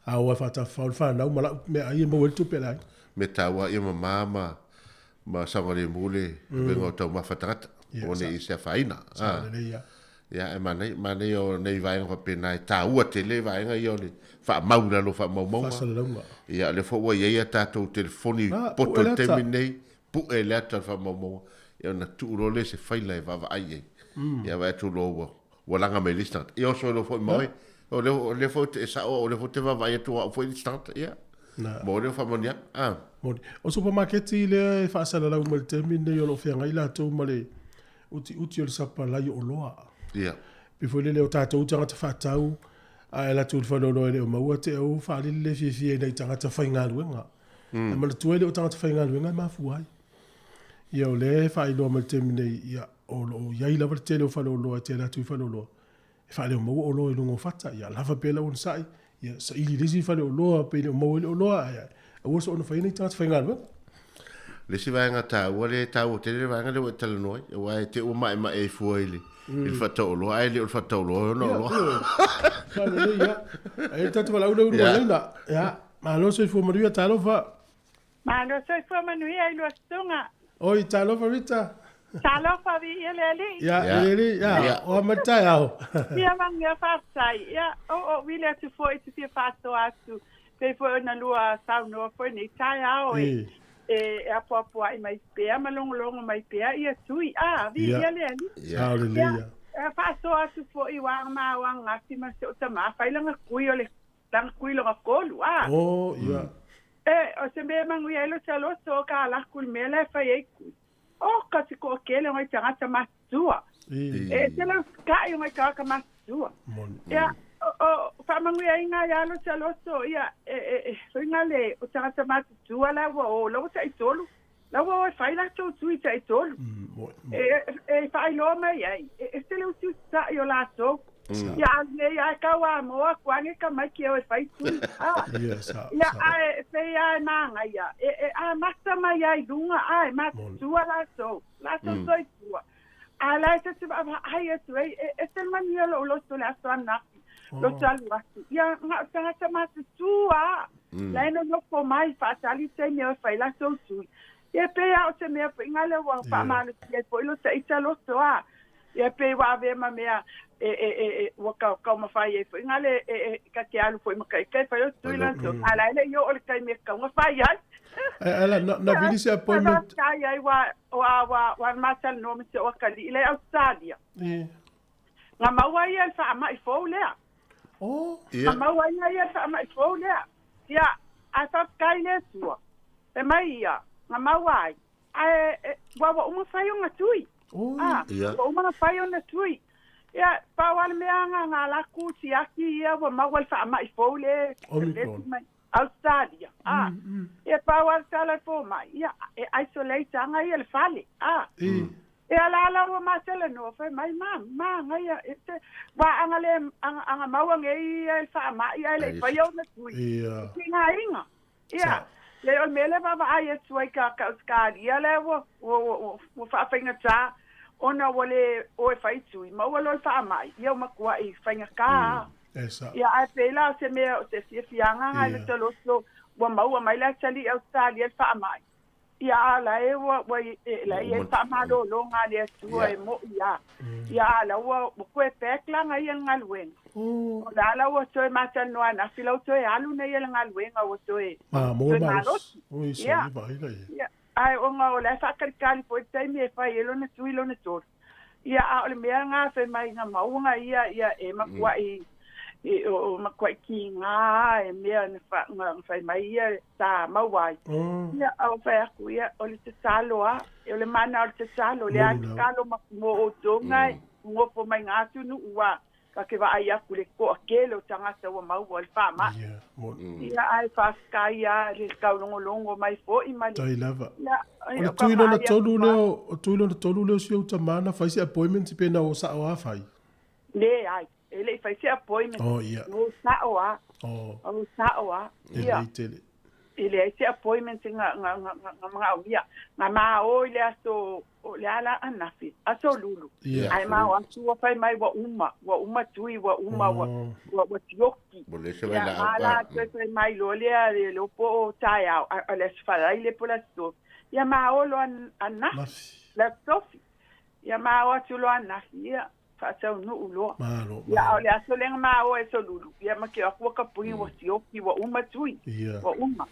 [SPEAKER 2] a o e faatafafao le fanau ma lau meaai e maua ai le tupe a le aiga.
[SPEAKER 9] Mea taua ia mama ma ma saogalemu le avega o taumafa tagata,
[SPEAKER 2] Ia,
[SPEAKER 9] o ne i se afaina.
[SPEAKER 2] Sao lelei ia.
[SPEAKER 9] Ia, e manaia, manaia o nei vaega faapena, e taua tele vaega ia o le faamau i lalo o faamaumauga.
[SPEAKER 2] Faasalalauga.
[SPEAKER 9] Ia, o lea foi ua i ai a tatou telefoni
[SPEAKER 2] Ah,
[SPEAKER 9] poto
[SPEAKER 2] pue
[SPEAKER 9] i
[SPEAKER 2] le
[SPEAKER 9] le
[SPEAKER 2] ata.
[SPEAKER 9] taimi lenei, pue le ata o le faamaumauga, ia ona tuu loa lea i se faila e vaavaai i ai. Ia vaai atu loa ua, ua laga mai le isi tagata. Ia oso ai loa foi ma oe. O lea, o lea foi e sao au, o lea foi ou te vaavaai atu o au foi le isi tagata. Ia,
[SPEAKER 2] Na.
[SPEAKER 9] mo lea faamanuiaga. Ah.
[SPEAKER 2] Moni. O supamaketi lea e faasalalau mai le taimi lenei o lo o feagai latou ma le utiuti o le sapalai o oloa.
[SPEAKER 9] Ia.
[SPEAKER 2] Pei foi lele o tatou tagata faatau ae alu atu i le faleoloa e le o maua te au faalele le fiafia i nai tagata faigaluega. Ae manatua e le o tagata faigaluega e mafua ai. Ia o lea e faailoa mai le taimi nei, ia o lo o i ai lava le tele o faleoloa e tele atu i faleoloa e faaleo maua oloa i luga o fata. Ia lava pea lau onosai, ia saili i le isi faleoloa pe le o maua ai le oloa, ae aua soona fai nei tagata faigaluega.
[SPEAKER 9] Le isi vaega taua lea e taua tele le vaega lea ua e talanoa ai, aua e te ua maemae ai fua i le i le faatauoloa, ae le o le faatauoloa e ona oloa.
[SPEAKER 2] Ia, lelei, ia. Ae le tatou valaau lea ua lua laina. Ia, malo soifua manuia, talofa.
[SPEAKER 13] Malo soifua manuia i lua susuga.
[SPEAKER 2] Oi, talofa Rita.
[SPEAKER 13] Talofa viia le Alii.
[SPEAKER 2] Ia, le Alii, ia, o a mai le taeao.
[SPEAKER 13] Ia manuia faafetai. Ia, o ou vili atu foi i te fia faasoa atu, pei foi ona lua saunoa foi nei taeao e, e apoapoai mai pea ma logologo mai pea ia tui. A, viia le Alii.
[SPEAKER 2] Ia, lelei.
[SPEAKER 13] Ia, faasoa atu foi ua maoaga ati ma si ou tama, fai lana kui o le lana kui loga kolu, a.
[SPEAKER 2] Oh, ia.
[SPEAKER 13] E, o se mea e manuia ai lo te aloso o ka ala aku i le mea la e fai ai kui. O ka te toakele o ngai tagata matutua. E ese lau sika'i o ngai tagata matutua. Ia, o, o faamanuiaina ia lo te aloso, ia, e, e, e, faiga le, o tagata matutua la ua o, la ua taitolu. La ua o e fai latou tui taitolu. E, e, e faailoa mai ai, e ese le usiusisa'i o latou. Ia a nei a kau a moa ku ane ka mai ki e fai tui. Ah. Ia ae pei a e māngaia. E, e a mata mai ai lunga a e matutua latou. Latou soifua. A la e te vaavaai atu ai, e, e te manuia lou loto le aso ananafi. Loto alu atu. Ia nga o tagata matutua. La e nonofo mai faatali taimi e fai latou tui. Ia pei a o se mea fo'iga lea ua faamalosia ai fo'i lo ta'ita loto a. Ia pei ua avea ma mea e, e, e, e ua taumafai ai fo'iga le e, e, ka te alu fo'i ma ka'ika e fai o tui latou. A la e le'i oo le taimi e tatau fai ai.
[SPEAKER 2] Ala, na vili se appointment.
[SPEAKER 13] Faafetai ai ua ua ua ua matalanoa ma si o'u akalii le Australia. Ga maua ia le fa'ama'i fou lea.
[SPEAKER 2] Oh.
[SPEAKER 13] Ga maua ia ia le fa'ama'i fou lea. Ia, ae faafetai le Atua. E mai ia, ga maua ai. Ae, e, ua ua uma fai ona tui. Ah, ua uma ona fai ona tui. Ia, pau lava le mea ga ga laku siaki ia ua maua le fa'ama'i fou le
[SPEAKER 2] Omicron.
[SPEAKER 13] mai Australia. Ah, ia pau lava le tala i foma'i. Ia, e isolate aga ia le fale. Ah. Ia la la ua matalanoa fai mai ma ma aga ia e te ua aga le aga aga maua nei ia le fa'ama'i ae le'i faia ona tui. Tigaina. Ia, le o le mea lea vaavaai atu ai ka ka Australia lea ua ua ua ua faafaigata ona ua le o e fai tui maua loa le faama'i ia ua matua'i faigata.
[SPEAKER 2] E sa'o.
[SPEAKER 13] Ia ae pei la o se mea o se fiafiaga agai le taloto ua maua mai le atalii Australia le faama'i. Ia a la e ua ua e la e i ai le faamalologa a le Atua e mo'i a. Ia a la ua ua toe pack laga ia le galuega. O la la ua toe matalanoa ananafi la ua toe alu nei ia le galuega ua toe
[SPEAKER 2] Ma mo
[SPEAKER 13] toe
[SPEAKER 2] le
[SPEAKER 13] malosi.
[SPEAKER 2] malosi. Oi, so
[SPEAKER 13] Ia.
[SPEAKER 2] i vaai la ia.
[SPEAKER 13] Ia, ae ona o la e faakalikali foi le taimi e fai ai lona tui lona tolu. Ia, a o le mea lena fai mai ga mauga ia, ia e matua'i, e, o, o matua'i kigā e mea na fa, na fai mai ia sa maua ai. Ia, a o fai atu, ia, o le tatalo lava, o le mana o le tatalo, le a
[SPEAKER 2] Moni lava.
[SPEAKER 13] tatalo ma mo outou ga e nofo mai ga atunu'u ua ka ke vaai atu i le to'atele o tagata ua maua le fa'ama'i.
[SPEAKER 2] Ia, moni.
[SPEAKER 13] Ia, ae faafetai a le taulogologo mai fo'i ma le.
[SPEAKER 2] Tai lava.
[SPEAKER 13] Ia,
[SPEAKER 2] O le tui lona tolu lea o, o tui lona tolu lea o si ou tama na fai se appointment pe na o sa'o a fai.
[SPEAKER 13] Leai, e le'i fai se appointment.
[SPEAKER 2] Oh, ia.
[SPEAKER 13] O sa'o a.
[SPEAKER 2] Oh.
[SPEAKER 13] O sa'o a.
[SPEAKER 2] E
[SPEAKER 13] Ia.
[SPEAKER 2] lelei tele.
[SPEAKER 13] E leai se appointment ga ga ga ga magaomia. Ga maō i le aso o le a la anafi, aso lulu.
[SPEAKER 2] Ia.
[SPEAKER 13] Ae mao atu ua fai mai ua uma, ua uma tui, ua uma, ua
[SPEAKER 2] Oh.
[SPEAKER 13] ua ua tioki.
[SPEAKER 9] Ua le se
[SPEAKER 13] Ia,
[SPEAKER 9] mai laau
[SPEAKER 13] ma la
[SPEAKER 9] ah.
[SPEAKER 13] toe fai mai loa lea le le po o taeao, a o le aso Faraile po o le aso Tofi. Ia maō loa anafi,
[SPEAKER 2] Nafi.
[SPEAKER 13] le aso Tofi. Ia maō atu loa anafi, ia, faataunuu loa.
[SPEAKER 2] Malo,
[SPEAKER 13] Ia, a o
[SPEAKER 2] malo.
[SPEAKER 13] le aso lea na maō ai aso lulu. Ia ma ke atu ua kapuni ua sioki, ua uma tui.
[SPEAKER 2] Ia.
[SPEAKER 13] Ua uma.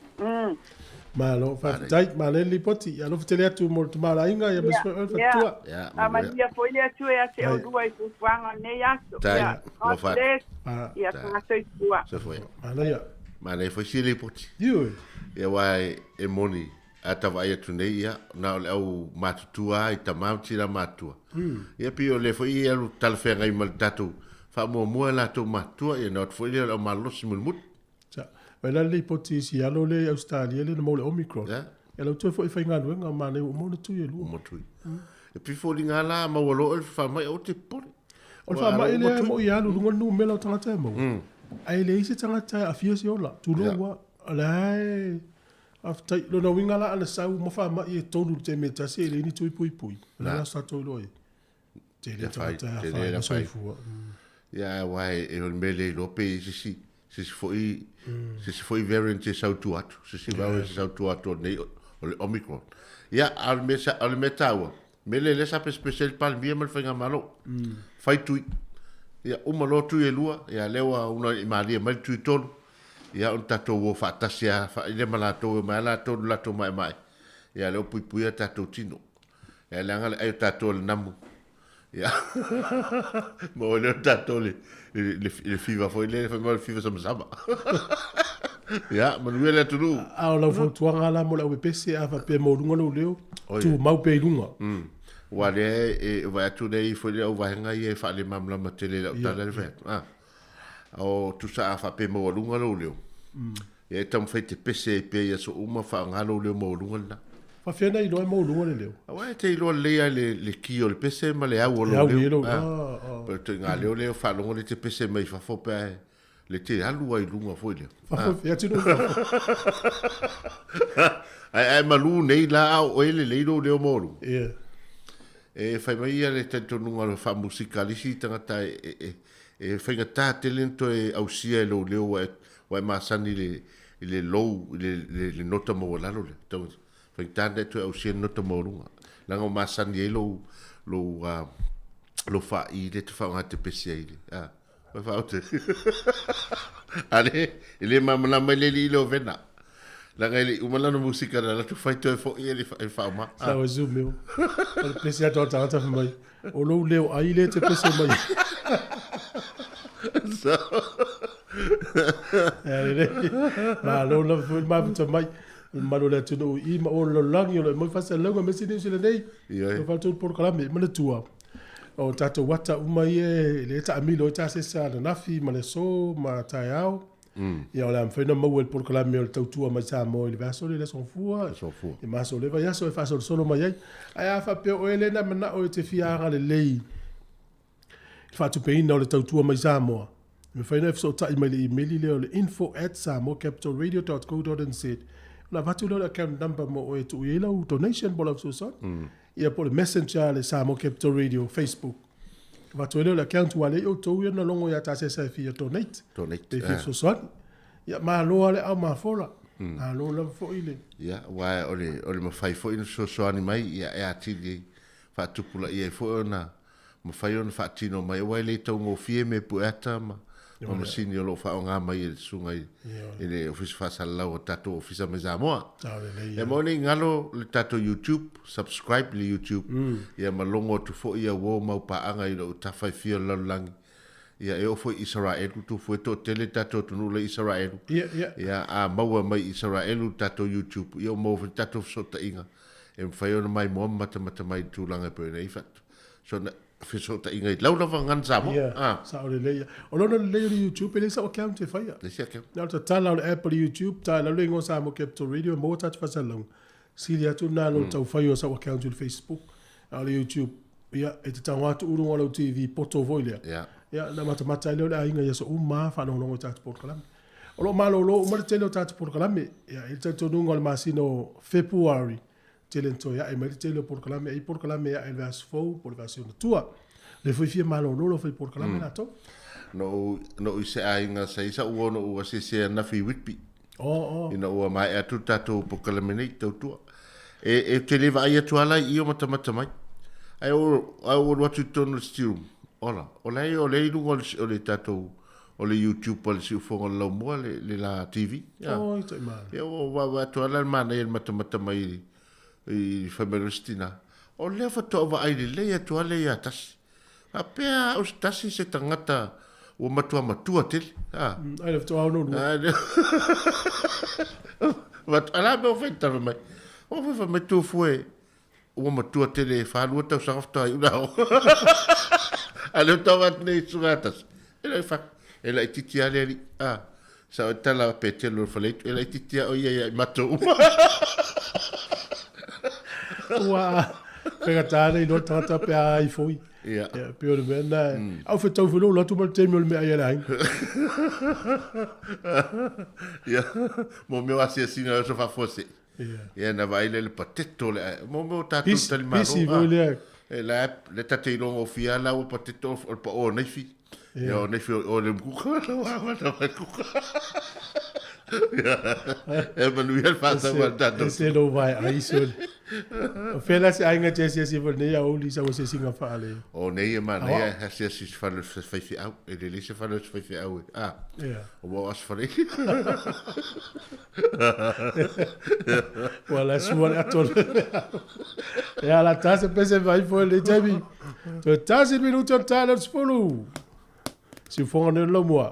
[SPEAKER 2] Malo, faafetai, malo le lipoti. Ia alofa tele atu mo le tamaoaiga, ia
[SPEAKER 13] Ia,
[SPEAKER 2] ma le
[SPEAKER 13] ia.
[SPEAKER 2] fatua.
[SPEAKER 9] Ia,
[SPEAKER 13] A
[SPEAKER 9] manuia.
[SPEAKER 13] manuia foi le Atua ia te
[SPEAKER 2] Ai.
[SPEAKER 13] olua i fuafuaga o lenei aso.
[SPEAKER 9] Tai,
[SPEAKER 13] Ia, God
[SPEAKER 9] alofa atu.
[SPEAKER 13] bless.
[SPEAKER 2] Ah,
[SPEAKER 13] Ia,
[SPEAKER 9] Tai.
[SPEAKER 13] tagata soifua.
[SPEAKER 9] Soifua.
[SPEAKER 2] manaia.
[SPEAKER 9] Manaia foi si lipoti.
[SPEAKER 2] Ioe.
[SPEAKER 9] Ia aua e, e moni a tavaai atu nei ia na o le au matutua i tamā ma tinā matutua. Ia pei o lea foi e alu talafeagai ma le tatou faamuamua e latou matutua ia na o atu foi lea o le au malolosi mulimuli.
[SPEAKER 2] Sa. Vai la le lipoti i si alo lea i Australia lea na maua le Omicron.
[SPEAKER 9] Ia.
[SPEAKER 2] Ia lau toe foi faigaluega manaia ua uma ona tui e lua.
[SPEAKER 9] Uma tui. E pei foliga la maua loa le faama'i aua te popole.
[SPEAKER 2] O le
[SPEAKER 9] Ua
[SPEAKER 2] faama'i
[SPEAKER 9] ala uma
[SPEAKER 2] lea
[SPEAKER 9] tui.
[SPEAKER 2] mo'i alu luga le numera o tagata e maua. Ae leai se tagata e aafia se ola. Tulou
[SPEAKER 9] Ia.
[SPEAKER 2] ua. O la e faafetai. Lona uiga la ana sau ma faama'i e tolu i le taimi e tasi e leai ni tui puipui. O le
[SPEAKER 9] Na.
[SPEAKER 2] la sa tatou iloa ai. Tele
[SPEAKER 9] Ia fai,
[SPEAKER 2] tagata e
[SPEAKER 9] tele
[SPEAKER 2] afaina
[SPEAKER 9] la fai.
[SPEAKER 2] soifua.
[SPEAKER 9] Ia aua e o le mea le iloa pe i se isi se isi foi se isi foi variant e sau i tua atu, se isi virus e sau i tua atu o lenei o le Omicron. Ia, a o le mea sa, o le mea taua, mea lea lea sa pesepese ai le Palemia ma le Faigamalo. Fai tui. Ia, uma loa tui e lua, ia lea ua una i malie mai le tui tolu. Ia, ona tatou o faatasi lava faaile ma latou e omai lava latou i le latou maemae. Ia, lea ua puipuia tatou tino. Ia, leaga le ai o tatou o le namu. Ia, maua lea o tatou le, le, le fiva foi lea, fai mai o le fiva samasama. Ia, manuia le atunuu.
[SPEAKER 2] A o lau fautuaga la mo le au pepese, a faapea e maualuga lou leo, tumau pea i luga.
[SPEAKER 9] Aua lea e vaai atu lea i foi le au vaega ia e faalemalamalama tele i lau tala le fai atu. Ah. O tusa a faapea e maualuga lou leo, ia e taumafai e te pese ai pea i aso uma faaaoga lou leo maualuga lena.
[SPEAKER 2] Faafefea ona iloa e maualuga le leo?
[SPEAKER 9] Aua e te iloa lelei lava i le ki o le pese ma le au o lou leo. Ah. O ituaiga leo lea e faalogo lea e te pese mai fafo pe a le te alu ai i luga foi lea.
[SPEAKER 2] Fafo e atunuu i fafo.
[SPEAKER 9] Ae malu nei la a o oe lelei lou leo maualuga.
[SPEAKER 2] Yeah.
[SPEAKER 9] E fai mai ia le talitonuga o le faamusika a le isi tagata e faigata tele ona toe ausia e lou leo ua e masani i le low, i le nota maualalo lea. Tau faigata ona e toe ausia le nota maualuga. Leaga ua masani ai lou faai lea e te faaaoga e te pese ai. Ua faaote. A le, e le malamalama ai le alii i le ovena. Leaga e le i uma lana musika na alu atu fai toe foi e le faauma.
[SPEAKER 2] Sa o zoom eo. O le pese atu a le tagata fai mai, o lou leo ai lea e te pese mai.
[SPEAKER 9] So.
[SPEAKER 2] Ea lelei. Malo lava foi le mafuta mai. O le mamalu o le atunuu i ma o le lalolagi o lo o mau faasalalauga aemaise Niu Sila nei.
[SPEAKER 9] Ioe.
[SPEAKER 2] O faatou polokalame, manatua o tatou ata uma ia lea e taamilo ai tasesa ananafi ma le aso ma taeao. Ia o le a mafai ona maua i le polokalame o le tautua mai Samoa i le vaiaso lea i le Aso Gafua,
[SPEAKER 9] Aso Gafua.
[SPEAKER 2] i ma aso o le vaiaso e faasolosolo mai ai. Ae a faapea o oe lea na manao e te fia agalelei i le faatupeina o le tautua mai Samoa, e mafai ona e fesootai mai i le imeli lea o le info@samoacapitalradio.co.nz ona avatu lea o le account number mo oe e tuu i ai lau donation po o lau fesoasoani. Ia po o le messenger a le Samoa Capital Radio Facebook. Avatu ai lea o le account ua leai outou ia na logo ia Tasesa e fia donate.
[SPEAKER 9] Donate.
[SPEAKER 2] Pe fia fesoasoani. Ia malo lava le ao mafola. Malo lava foi le.
[SPEAKER 9] Ia, aua o le, o le mafai foi ona fesoasoani mai, ia e atili ai faatupulaia ai foi ona mafai ona faatino mai, aua e le taugofie mea pueata ma, ma masini o lo o faaaoga mai e le susuga i, i le Ofisa Faasalalau o tatou Ofisa mai Samoa.
[SPEAKER 2] Lelei,
[SPEAKER 9] E mo nei galo le tatou YouTube, subscribe i le YouTube, ia ma logo atu foi ia uo mau paaga i lou tafa e fia o le lalolagi. Ia e oo foi i Isaraelu, tufu e toatele tatou atunuu la i Isaraelu. Ia a maua mai i Isaraelu le tatou YouTube, ia ua maua foi le tatou fesootaiga e mafai ona maimoa ma matamata mai i le tulaga e pei ona i ai sona fesootaiga i lau lava gagana Samoa.
[SPEAKER 2] Ia, sao lelei ia. O lona lelei o le YouTube, e leai sau account e faia.
[SPEAKER 9] Leai se account.
[SPEAKER 2] Na o le tatala o le app o le YouTube, ta i lalo le igoa Samoa Capital Radio e maua tatou faasalalauga. Sili atu lena i lo le tau fai o sau account i le Facebook. A o le YouTube, ia, e te tago atu i luga o lau TV poto foi lea. Ia, ona matamata ai lea o le aiga i aso uma lava faalogologo i tatou polokalame. O lo o malolo uma le tele o tatou polokalame. Ia, e i ai le talitonuga o le masina o Fepuari, tele ina toe ae mai le tele o polokalame, e i ai polokalame e ae i le vaiaso fou po o le vaiaso i ona tua. O lea foi e fia malolo le aufai-polokalame latou.
[SPEAKER 9] Na ou, na ou i se aiga sa i ai sa'u uo na ou asiasi ai ananafi i Whitby.
[SPEAKER 2] Oh, oh.
[SPEAKER 9] Ina ua maea atu le tatou polokalame nei, tautua. E, e te le vaai atu lava la i i o matamata mai. Ae ou, ae ou alu atu i totonu o le sitting room, ola, o la e, o lea e i luga o le, o le tatou, o le YouTube a le Siufoga o le Laumua, le, le la TV.
[SPEAKER 2] Ia. Oi, toi māna.
[SPEAKER 9] Ia, ua vaavaai atu lava la le manaia i le matamata mai i, i fai mai loa si tina, o lea faatoa vaai lelei atu lava lea ia Tasi. Faapea au se tasi se tagata ua matua matua tele.
[SPEAKER 2] A. Ai le faatoa ono lua.
[SPEAKER 9] Ai le. Vat, ala mea o fai tala mai. O fai fai mai tufu e ua matua tele e 42 tausaga faatoa iu la o. A lea tau atu nei suga tasi. E lai fa, e laitiiti lava le alii. A, sa o tala pe tele o le faleitu, e laitiiti lava o ia ia i matou uma.
[SPEAKER 2] Ua faigata le iloa le tagata pe a ai foi.
[SPEAKER 9] Ia.
[SPEAKER 2] Ia, pei o le mea lena. Au fetau foi lou alu atu ma le taimi o le meaai a le aiga.
[SPEAKER 9] Ia, mo mea o asiasiga o aso faafuasei.
[SPEAKER 2] Ia.
[SPEAKER 9] Ia na vaai lea i le pateto le ae. Mo mea o tatou
[SPEAKER 2] Pisi,
[SPEAKER 9] talimalo.
[SPEAKER 2] pisi foi lea.
[SPEAKER 9] E la, le ta te iloa gofie lava la ua pateto o le pao o naifi. Ia o nei o le kuka la wa wa ta wa kuka. E manuia le whātau a tātou.
[SPEAKER 2] E se lo vai ai so. O fela se ainga te se se nei a oli sa o se singa whaale.
[SPEAKER 9] O nei e mana ia ha se se whale se whaifi au. E le le se whale se whaifi au. Ah.
[SPEAKER 2] Ia.
[SPEAKER 9] O mo as whale.
[SPEAKER 2] Wala sua le atol. Ia la tasi pese vai fo le taimi. To tasi minuti o tala o sefulu. Siufoga nei o le laumua.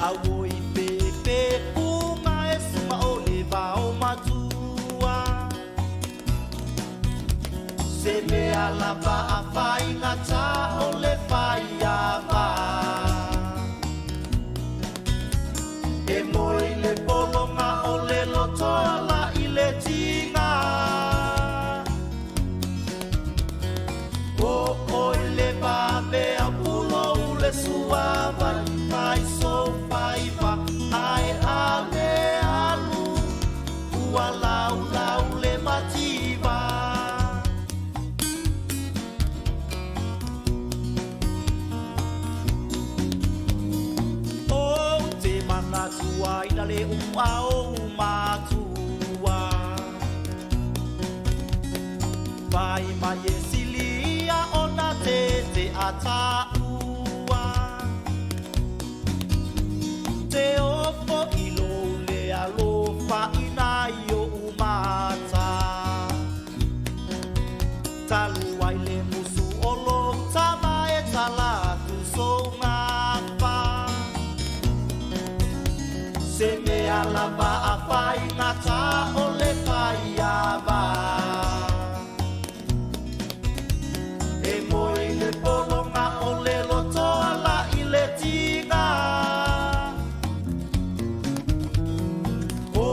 [SPEAKER 4] Au i pepe unga e suma o le vao. mea lava a faigata o le faiava. E moe i le pologa o le loto ala i le tiga. O oi le vave au pulou le suavai mai so faiva ae ale alu ua laulau le mativa. O te manatua ina le ua o matua. Vai mai e silia ona te te ataua. Te ofo i lo le alofa ina i o umata. Talu ai le musu o lo tama e talatu so ngafa. Se mea lava a faigata o le faiava. E moe i le pologa o le loto ala i le tiga. O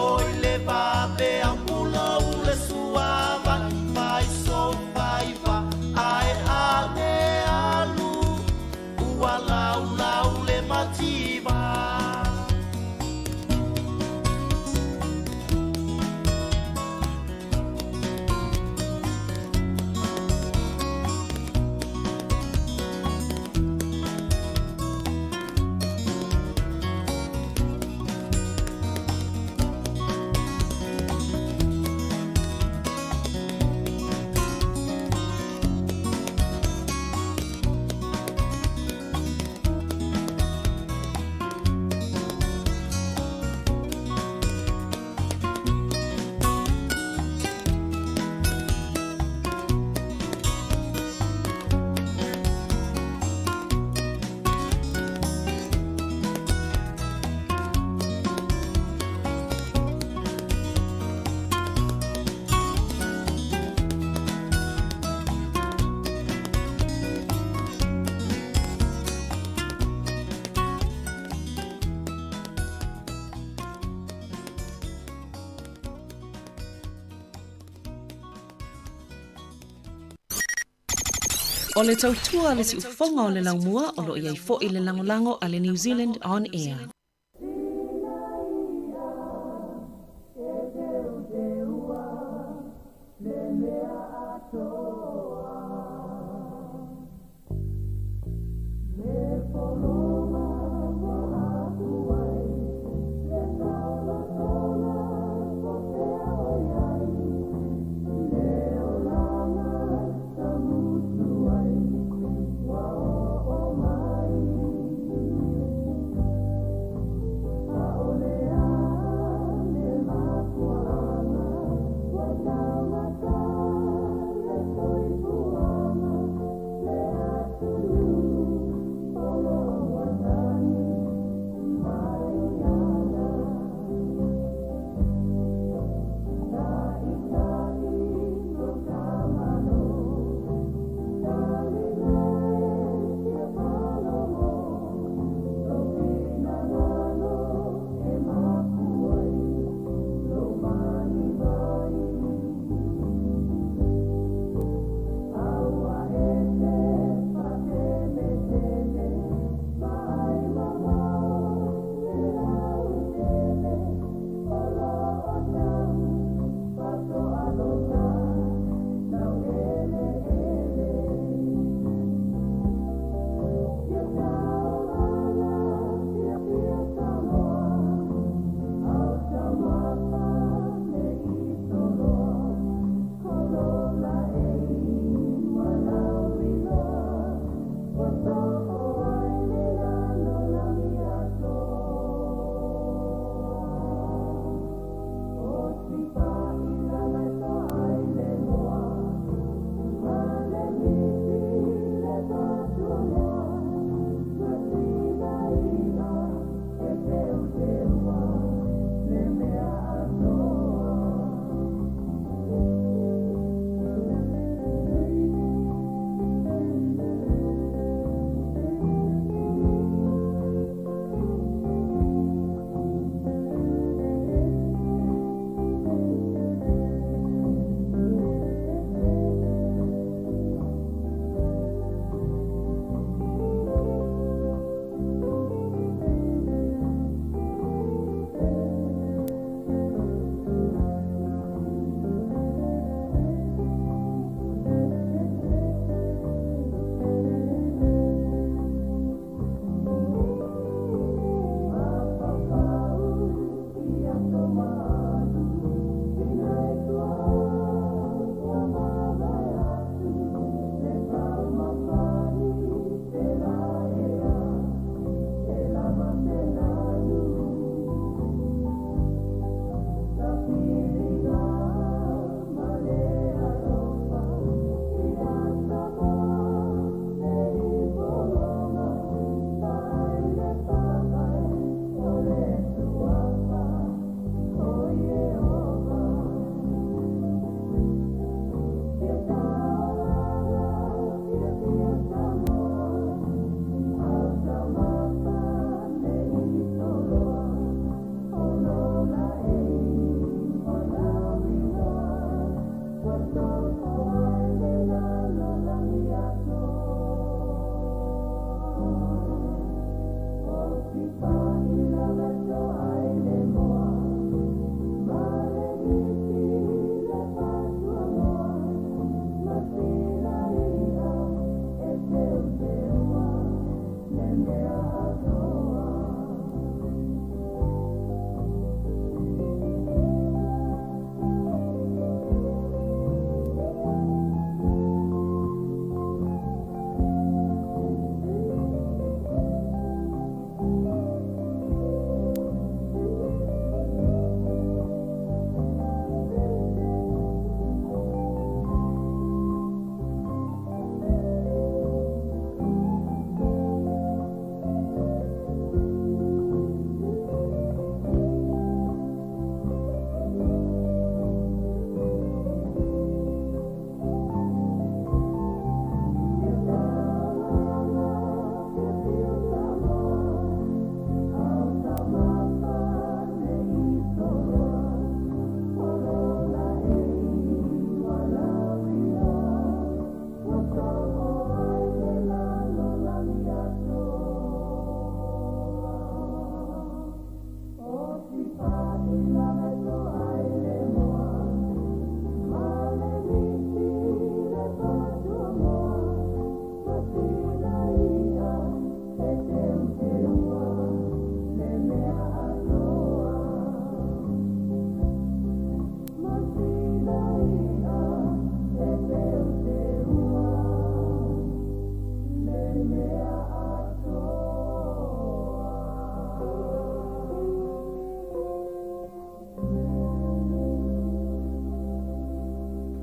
[SPEAKER 4] oi le vave au pulou le suavai fai so faiva ae ale alu ua laulau le mativa.
[SPEAKER 6] O le tautua le siufofoga o le laumua o loo iai fo'i le lagolago a le New Zealand On Air.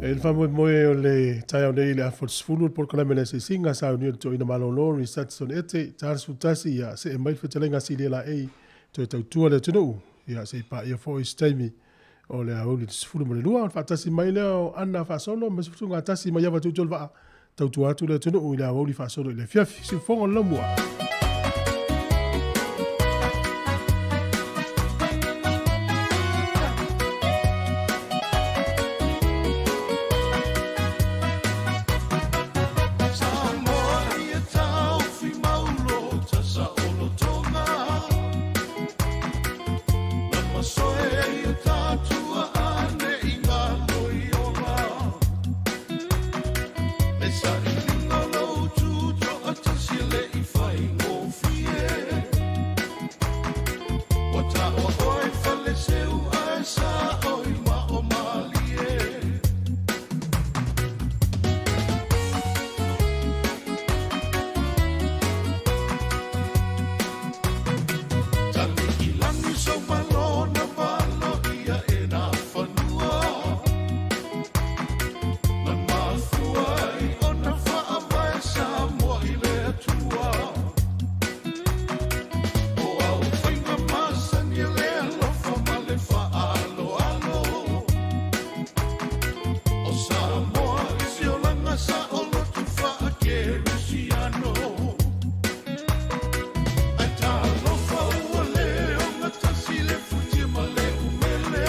[SPEAKER 2] E le faamoemoe o le taeao nei i le afa o le 10 le polokalame le asiasiga sa aunia le toeaina malolo Richardson Ete 41 ia see mai le fetalaiga a Silia Laei toe tautua le atunuu ia se i paia foi se taimi o le aoauli le 12 ona faatasi mai lea o Ana Faasolo ma Sefulugatasi mai Ava Tutu o le Vaa tautua atu le atunuu i le aoauli faasolo i le afiafi. Siufofoga o le Laumua.
[SPEAKER 5] Samoa ia taofi maulo tasaolotoga Na masoe ia tatua ane i ngā iola Le sailiga o lou tutoatasi e le i faigofie Ua taua oe faleseu ae sao i mao malie Tali i lagi sou malo na valo ia e nā fanua Na mafua ai ona faavae Samoa i le Atua O au faiga masani e le alofa ma le faaaloalo O Samoa i se olaga saoloto faakerisiano Ae talofa ua le ogatasi le futia ma le umele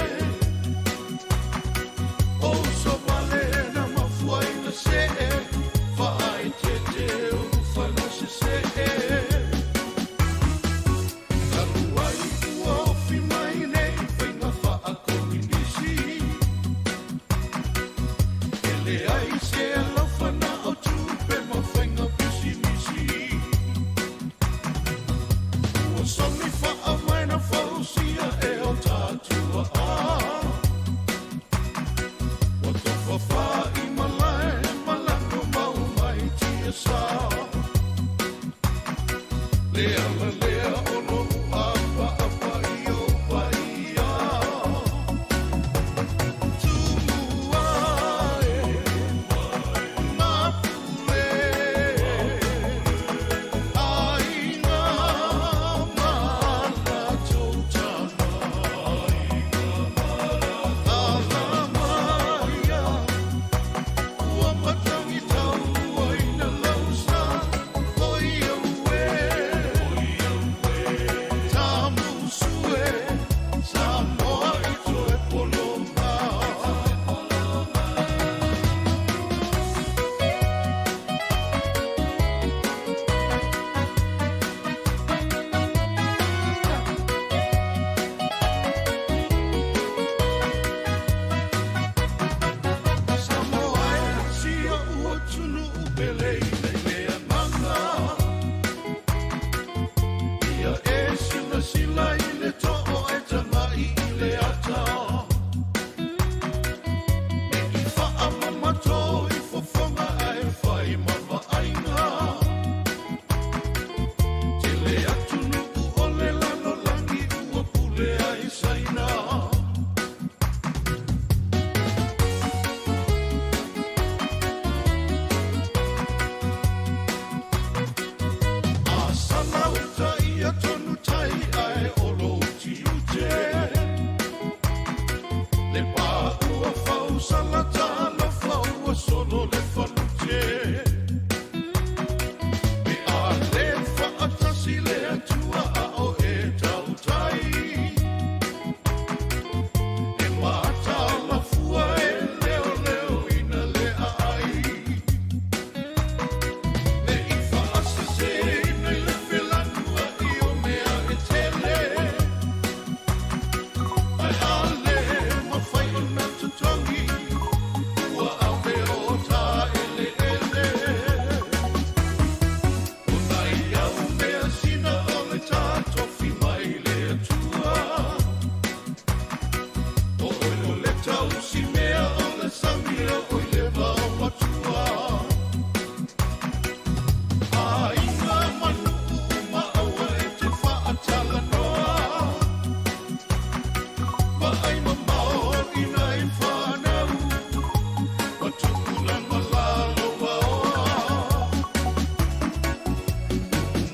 [SPEAKER 5] O uso vale na mafua ina see faaeteete ulufana sesee Talu ai ua ofi mai nei faiga faakominisi E leai se alofa na o tupe ma faiga pisinisi Ua somi faavae na fausia e o tatua Ua tofafa i malae ma lano mau mai tiasa Le ala lea o lou apaapa i ou paia Tumua e Mapule Aiga ma latou tama Alamaia ua matagi tauaina lau sa O ia ue silasila i le too e taga'i i le ata. Me i faamamato i fofoga ae fai ma vaaiga. Tele atunuu o le lalolagi ua pule ai Saina. A salauta ia tonu tai ae o lou tiute. Le pā ua fausala talofa ua solo le falute. Pe a le faatasi le Atua a o e tautai. E matalafua e leoleoina le aai. Me i faaseseina i le felanuai o mea e tele. Ae a le mafai ona totogi, ua ave o ta eleele. O nai au measina o le tatofi mai le Atua. O oe o le tausi mea o le sami o oe le vaomatua. Aiga ma nuu ma aua e te faatalanoa. Vaai mamao i nai fanau, ma tupulaga lalovaoa.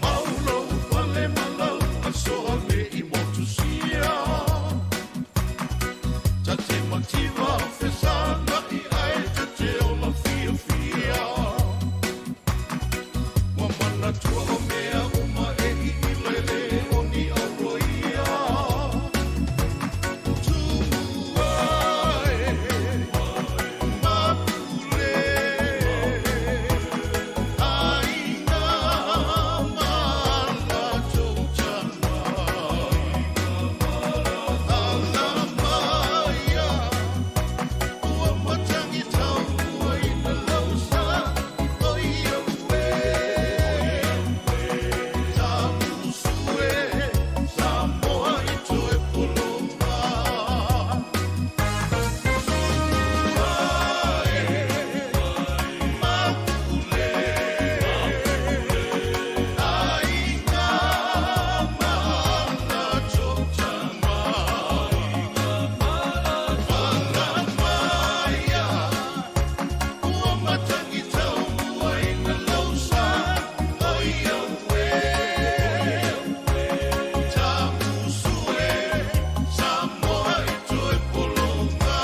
[SPEAKER 5] Mau lou pale ma lau aso ne i motusia. Ta te mativa fesagai ae ta te ola fiafia. Ua manatua o mea uma e iila e le o ni auroia. Tumua e, mapule, aiga ma latou tama. Alamaia, ua matagitau ina lau sa, o ia ue. Tamusu e, Samoa i toe pologa. Tumua e, mapule, aiga ma latou tama. Alamaia, ua matagitau ina lau sa, o ia ue. Tamusu e, Samoa i toe pologa.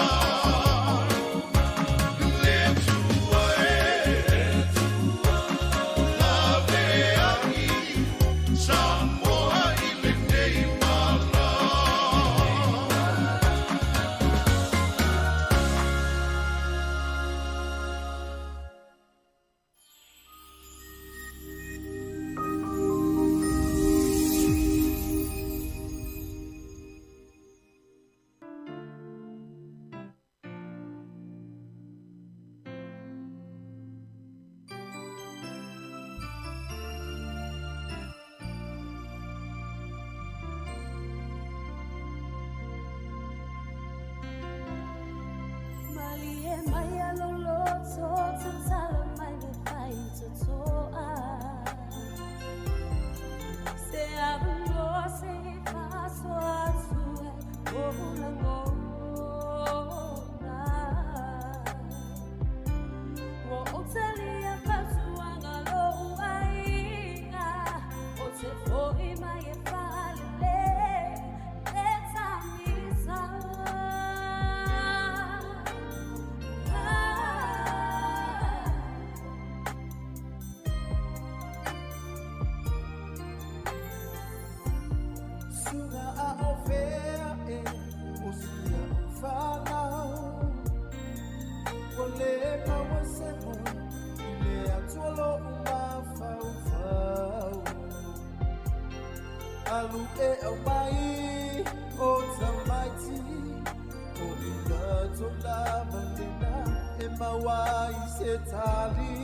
[SPEAKER 5] Le Atua e, laveai, Samoa i lenei mala.
[SPEAKER 14] Malie mai a loloto, tatala mai le fai totoa. Se avulo se faso atue, o langona. Ua otalia fautuaga lou aiga, o te fo'i mai e faalelei, le tamisa. Ah.
[SPEAKER 4] Suga a o fea e o sia o whanau. Ua le maua se moe i le atua lo mafaufau. Alu e au mai o tamaiti, o ina tō lava lena e maua i se tali.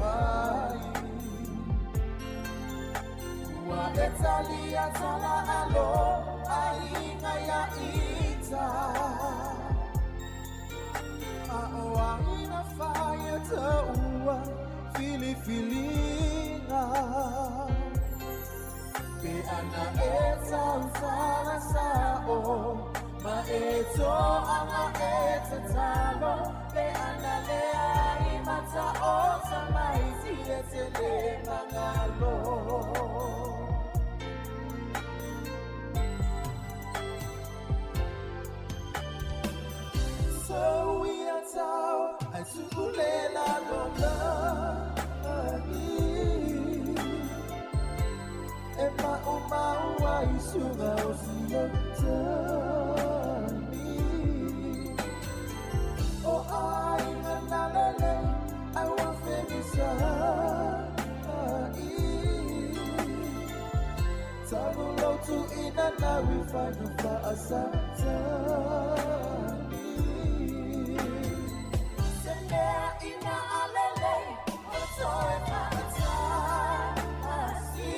[SPEAKER 15] fai Ua e talia tala alo ai ia ita A o aina fai e taua filifilinga Pe ana e tautala sao Ma e toanga e tatalo Pe ana le ai mata o tamaiti e te le mangalo So we are tau ai tukulela lola E mau mau ai suga o sio tani O ai ngana lele ai wa femisa Talu lotu ina na we find a faasa tani Se mea ina alele o toe faata asi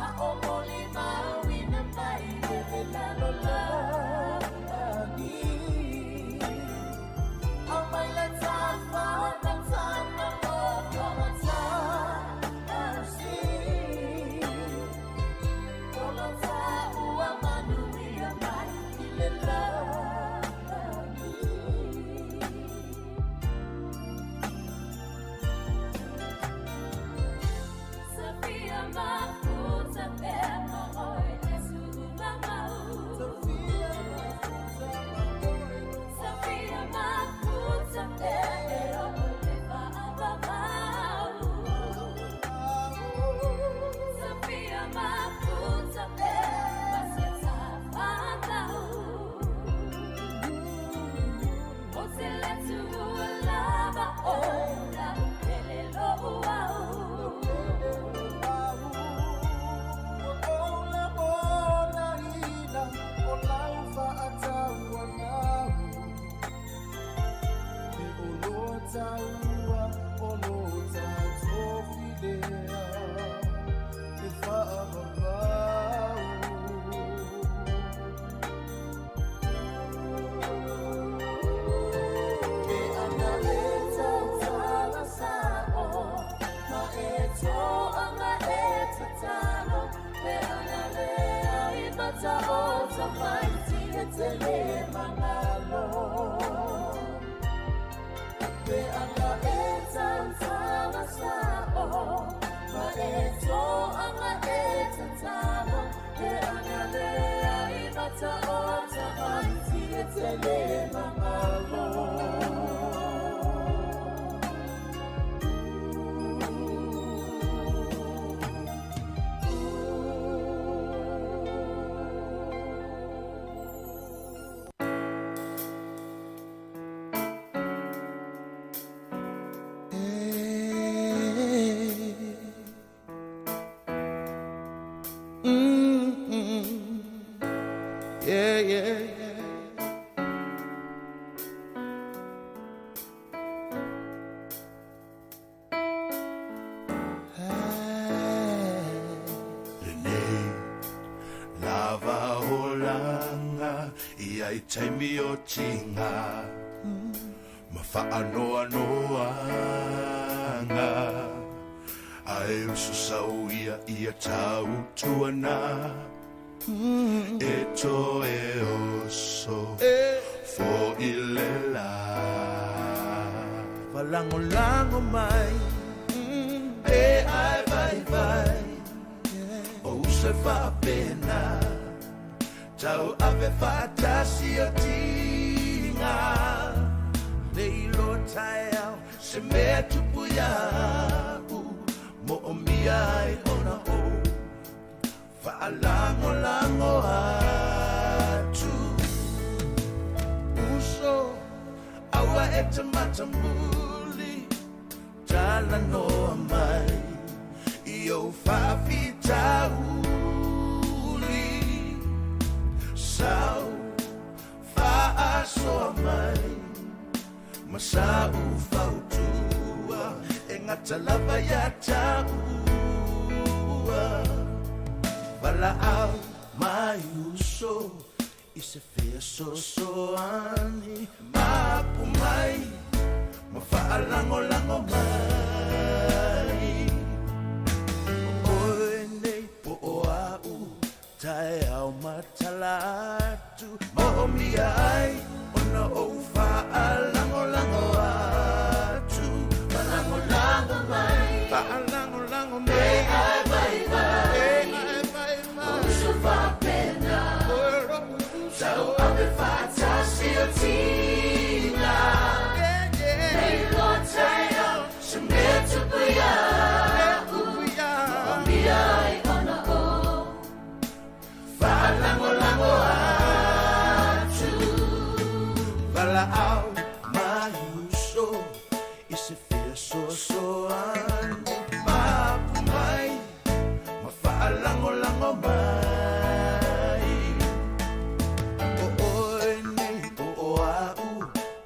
[SPEAKER 15] A o moli mauina mai e le lalo lagi A mai le tafa na tana o tangata asi O lo tāua manuia mai i le lagi
[SPEAKER 14] Sofia mafuta pema oi Jesu mamau Sofia mafuta pema o le faavavau Sofia mafuta pema se tafatau O te letu lava o la pele lo au
[SPEAKER 15] O la bona ina o lau faataua nau E o loa taua o lo tatofilea E faavavau Pe ana e tautala sao Ma e toanga e tatalo Pe ana le ai mata o tamaiti e te le mangalo Pe ana e tautala sao Ma e toanga e tatalo Pe ana le ai mata o tamaiti e te le mangalo
[SPEAKER 8] Mm-hmm. Yeah, yeah, yeah.
[SPEAKER 5] Lenei lava holanga ia i taimi o tiga ma faanoanoaga ae uso sau ia ia tautuana e toe oso foʻi le lā
[SPEAKER 8] Falagolago mai e ai vaivai
[SPEAKER 5] O uso e faapena tau ave faatasi o tiga Le iloa taeao se mea tupu iaʻu Moʻomia ai ona ou faalagolago atu Uso aua e te matamuli Talanoa mai i ou faafitauli Sau faasoa mai ma sa u fautuaga gata lava ia taua Valaau mai uso i se feasoasoani Mapu mai ma faalagolago mai O oe nei po o a'u taeao ma tala atu Moomia ai ona ou faalagolago atu
[SPEAKER 1] Faalagolago mai
[SPEAKER 5] Faalagolago mai
[SPEAKER 1] E ai vai vai
[SPEAKER 5] E ai vai vai
[SPEAKER 1] Uso faapena Tau ave faatasi o tina Leiloa taeao Se mea tupu ia'u Moomia ai ona ou Faalagolago atu
[SPEAKER 5] Valaau mai uso i se feasoasoani Mapu mai ma faalagolago mai O oe nei po o a'u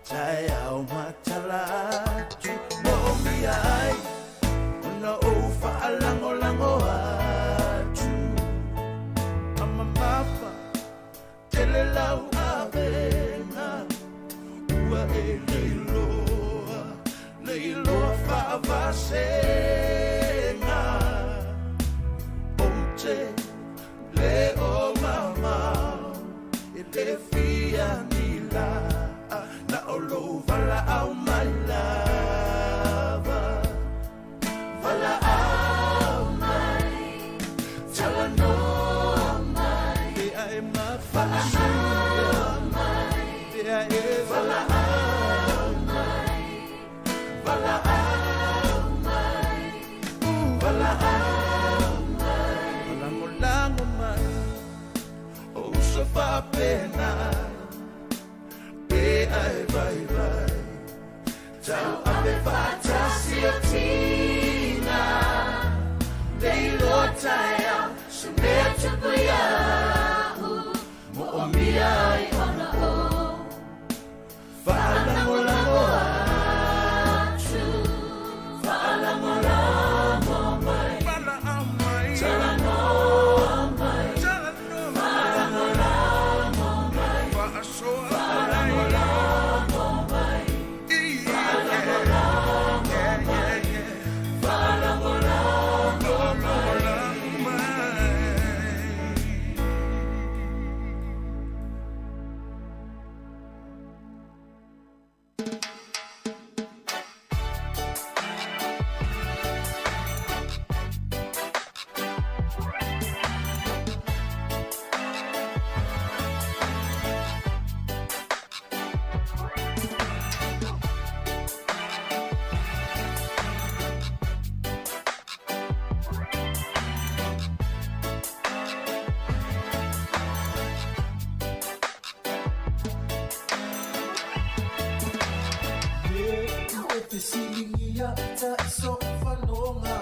[SPEAKER 5] taeao ma tala atu Moomia ai ona ou faalagolago atu Amamafa tele lau avega Ua e leiloa, leiloa faavasega Ou te le o mamao e le fia ni laa Na o lou valaau mai lava
[SPEAKER 1] Valaau mai Talanoa mai
[SPEAKER 5] Pe ae mafaasuia
[SPEAKER 1] mai
[SPEAKER 5] Pe ae
[SPEAKER 1] Valaau mai Valaau mai Valaau mai
[SPEAKER 5] Lagolago mai O uso faapena Pe ae vaivai Tau ave
[SPEAKER 1] Faatasi o tina Leiloa taeao Se mea tupu ia'u Moomia ai ona ou
[SPEAKER 5] Faalagolago
[SPEAKER 1] atu Faalagolago mai
[SPEAKER 5] Valaau mai
[SPEAKER 1] Talanoa mai
[SPEAKER 5] Talanoa
[SPEAKER 1] Faalagolago mai
[SPEAKER 5] Faasoa
[SPEAKER 1] Faalagolago mai Faalagolago mai Faalagolago mai
[SPEAKER 4] E fesiligia ta so faloga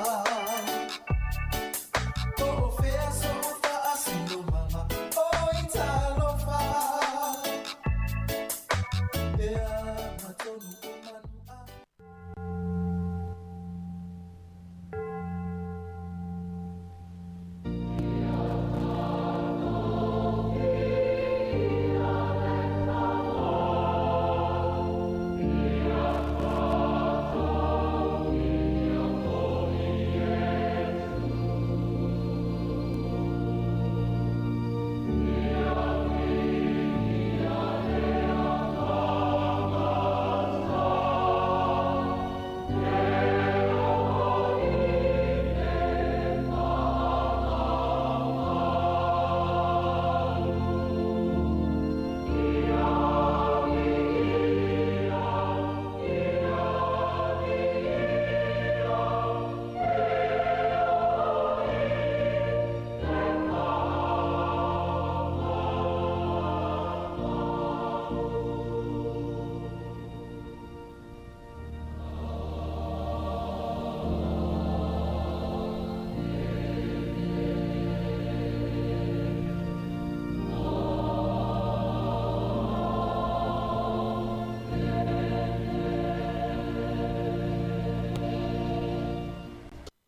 [SPEAKER 4] O fea so faasilomaga o italofa E agatonu o manu a
[SPEAKER 1] Ia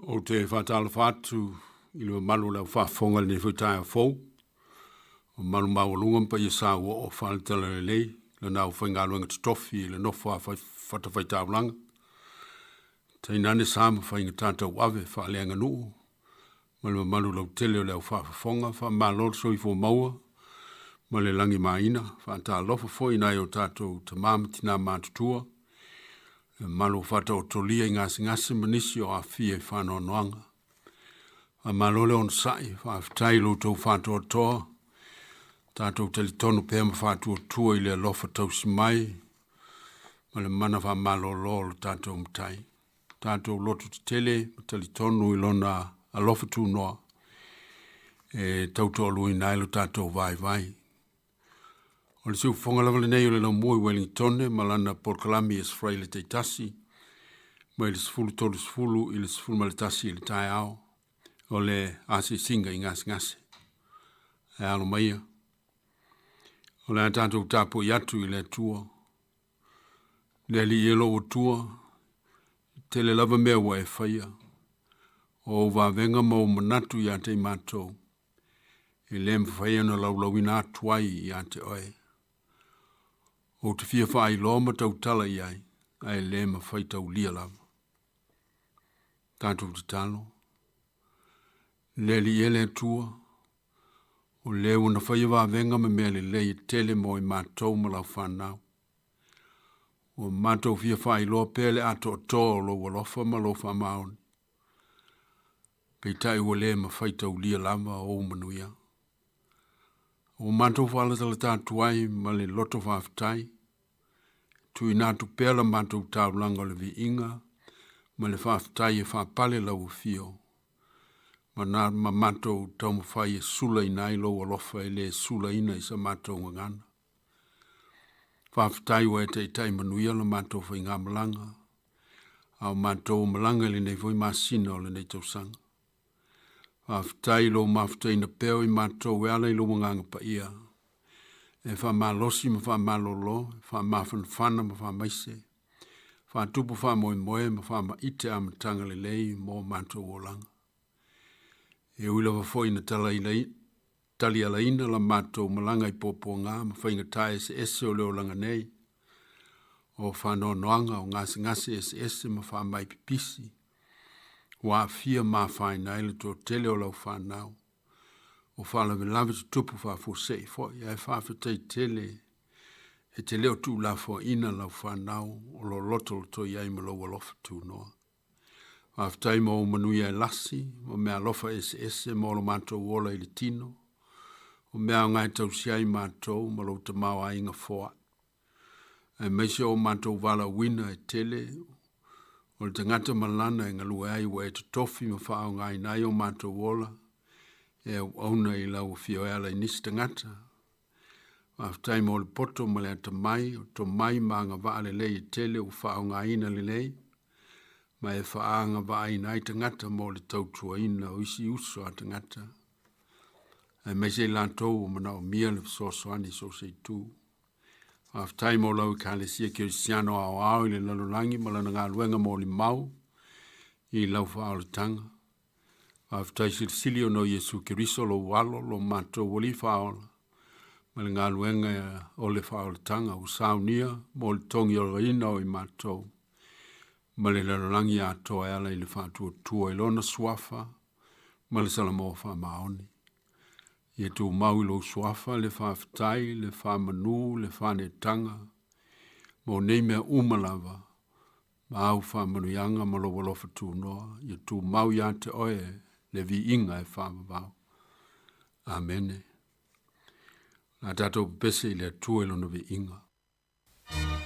[SPEAKER 16] Ou te faatalofa atu i le mamalu o le aufaafofoga i lenei foi taeao fou, o mamalu maualuga ma paia sauoo faale-talalelei, lana aufaigaluega totofi i le nofo a fatafaitaulaga, tainane sa ma faigata tauave faaleaganuu, ma le mamalu lautele o le aufaafofoga, faamalo le soifua maua ma le lagimaina, faatalofa foi i nai o tatou tama ma tina matutua, le mamalu o faataotolia i gasegase ma nisi o aafia i faanoanoaga. Faamalo le onosai, faafetai i lo outou faatoatoa, tatou talitonu pea ma faatuatua i le alofa tausi mai ma le mana faamalolo o lo tatou Matai. Tatou loto tetele ma talitonu i lona alofa tunoa e tautoaluaina ai lo tatou vaivai. O le siufofoga lava lenei o le laumua i Wellingtone ma lana polokalame i Aso Faraile taitasi mai le 10:30 i le 11 i le taeao o le asiasiga i gasegase. E alo maia. O le a tatou tapuai atu i le Atua. Le Alii e lou Atua, tele lava mea ua e faia. O ou vavega ma ou manatu ia te i matou, e le mafai ona laulauina atu ai ia te oe. Ou te fia faailoa ma tautala i ai, ae le mafai taulia lava. Tatou tatalo. Le Alii e le Atua, o le ua na faia vavega ma mea lelei e tele mo i matou ma lau whanau. Ua matou fia faailoa pea le atoatoa o lou alofa ma lou faamaoni. Peitai ua le mafai taulia lava o ou manuia. Ua matou faalatalata atu ai ma le loto faafetai. Tuuina atu pea la matou taulaga o le viiga ma le faafetai e faapale lau afio. Ma na ma matou taumafai e sulaina ai lou alofa e le sulaina i sa matou gagana. Faafetai ua e taitai manuia la matou faigamalaga, a o matou malaga i lenei foi masina o lenei tausaga. Faafetai i lou mafutaina pea o i matou e ala i lou agaga paia, e faamalosi ma faamalolo, e faamafanafana ma faamaise, faatupu faamoemoe ma faamaite amataga lelei mo matou olaga. E ui lava foi na talialaina la matou malaga i puapuaga ma faigata eseese o le olaga nei, o faanoanoaga o gasegase eseese ma faamai pipisi, ua aafia ma afaina ai le toatele o lau fanau, o faalavelave tutupu faafuasei foi, ae faafetai tele e te leo tuulafoaina lau fanau o lo lotolotoi ai ma lou alofa tunoa. Faafetai mo ou manuia e lasi, ma mea alofa eseese mo lo matou ola i le tino, o mea aoga e tausi ai matou ma lou tamaoaiga foai. Aemaise o matou valaauina e tele, o le tagata malana e galue ai ua e totofi ma faaaogaina ai o matou ola, e auauna i lau afio e ala i nisi tagata. Faafetai mo le poto ma le atamai, o tomai ma agavaa lelei e tele ua faaaogaina lelei, ma e faaagavaaina ai tagata mo le tautuaina o isi uso a tagata. Aemaise i latou ua manaomia le fesoasoani so o se itu. Faafetai mo lau Ekalesia Kerisiano aoao i le lalolagi ma lana galuega molimau i lau faaolataga. Faafetai silisili ona o Iesu Keriso lou alo, lo matou alii faaola, ma le galuega o le faaolataga ua saunia mo le togiolaina o i matou ma le lalolagi atoa e ala i le faatuatua i lona suafa ma le Salamo faamaoni. Ia tumau i lou suafa le faafetai, le faamanu, le faanetaga, mo nei mea uma lava, ma au faamanuiaga ma lou alofa tunoa, ia tumau ia te oe le viiga e faavavau. Amene. La tatou pepese i le Atua i lona viiga.
[SPEAKER 1] Ia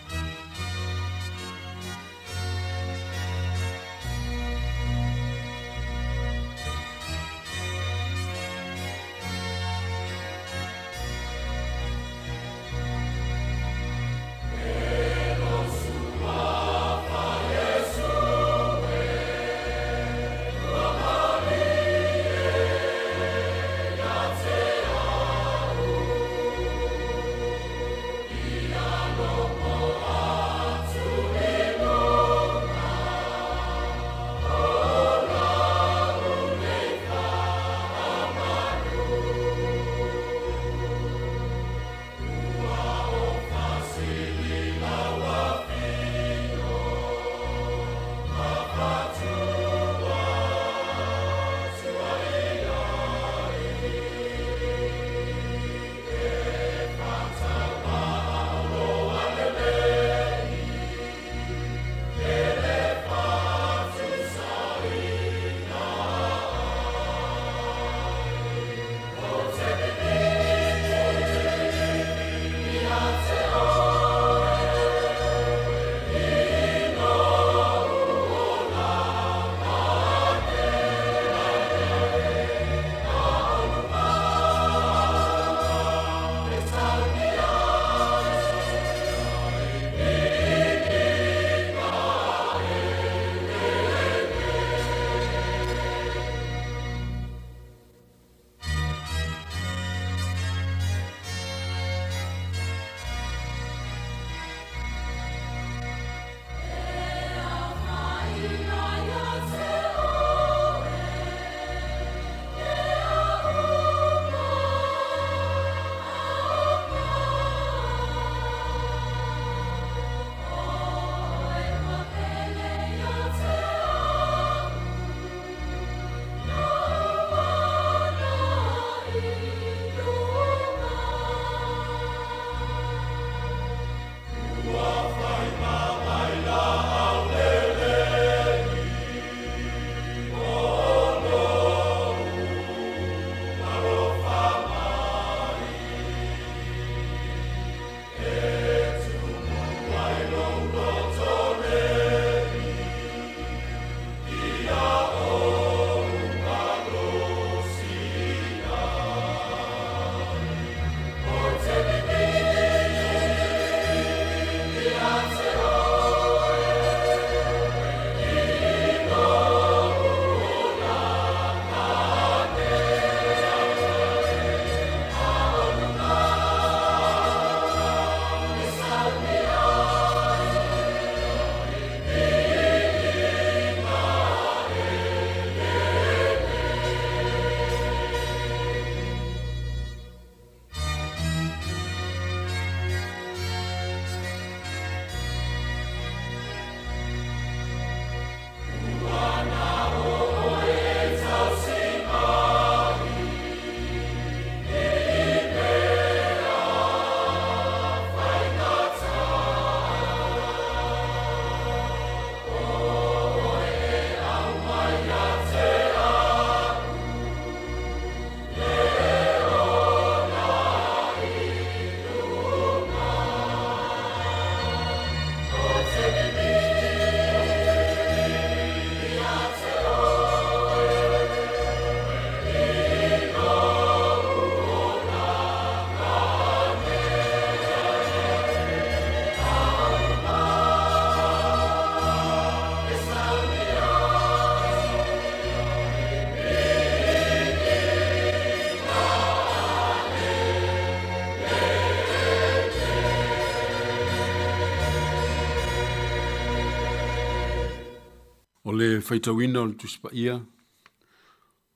[SPEAKER 16] O le faitauina o le Tusi Paia,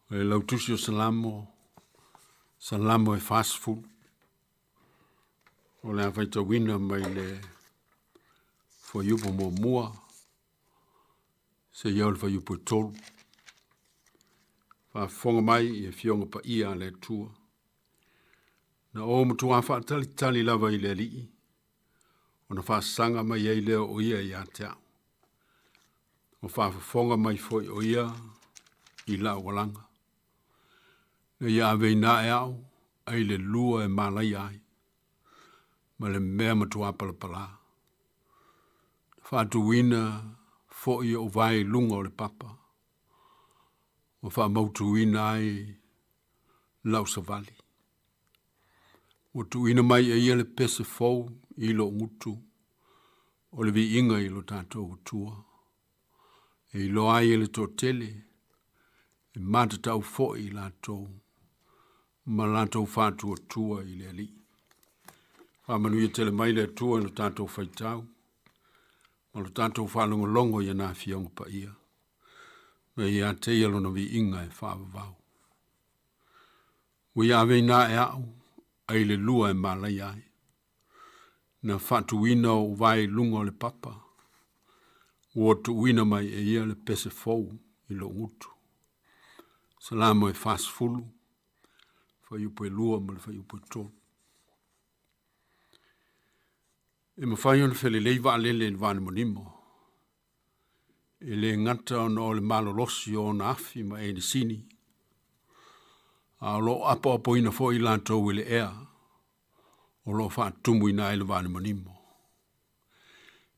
[SPEAKER 16] o le lautusi o Salamo, Salamo e 40. O le a faitauina mai le fuaiupu muamua seia o le fuaiupu e tolu. Faafofoga mai i afioga paia a le Atua. Na o matuā faatalitali lava i le Alii, ona faasaga mai ai lea o ia ia te au. O faafofoga mai foi o ia i lau alaga. Na ia aveina ae au ai le lua e malaia ai, ma le mea matuā palapalā. Na faatuina foi ou vae i luga o le papa, ua faamautuina ai lau savali. Ua tuuina mai e ia le pese fou i lou gutu, o le viiga i lo tatou Atua. E iloa ai e le toatele, e matatau foi i latou, ma latou faatuatua i le Alii. Faamanuia tele mai le Atua i lo tatou faitau, ma lo tatou faalogologo i ana afioga paia, ma ia te ia lona viiga e faavavau. Ua ia aveina ae au, ai le lua e malaia ai. Na faatuina ou vae i luga o le papa, ua tuuina mai e ia le pese fou i lou gutu. Salamo e 40, fuaiupu e 2 ma le fuaiupu e 3. E mafai ona felelei vaalele i le vaanimonimo, e le gata ona o le malolosi o ona afi ma enisini, a o lo o apoapoina foi latou i le ea o lo o faatumuina ai le vaanimonimo.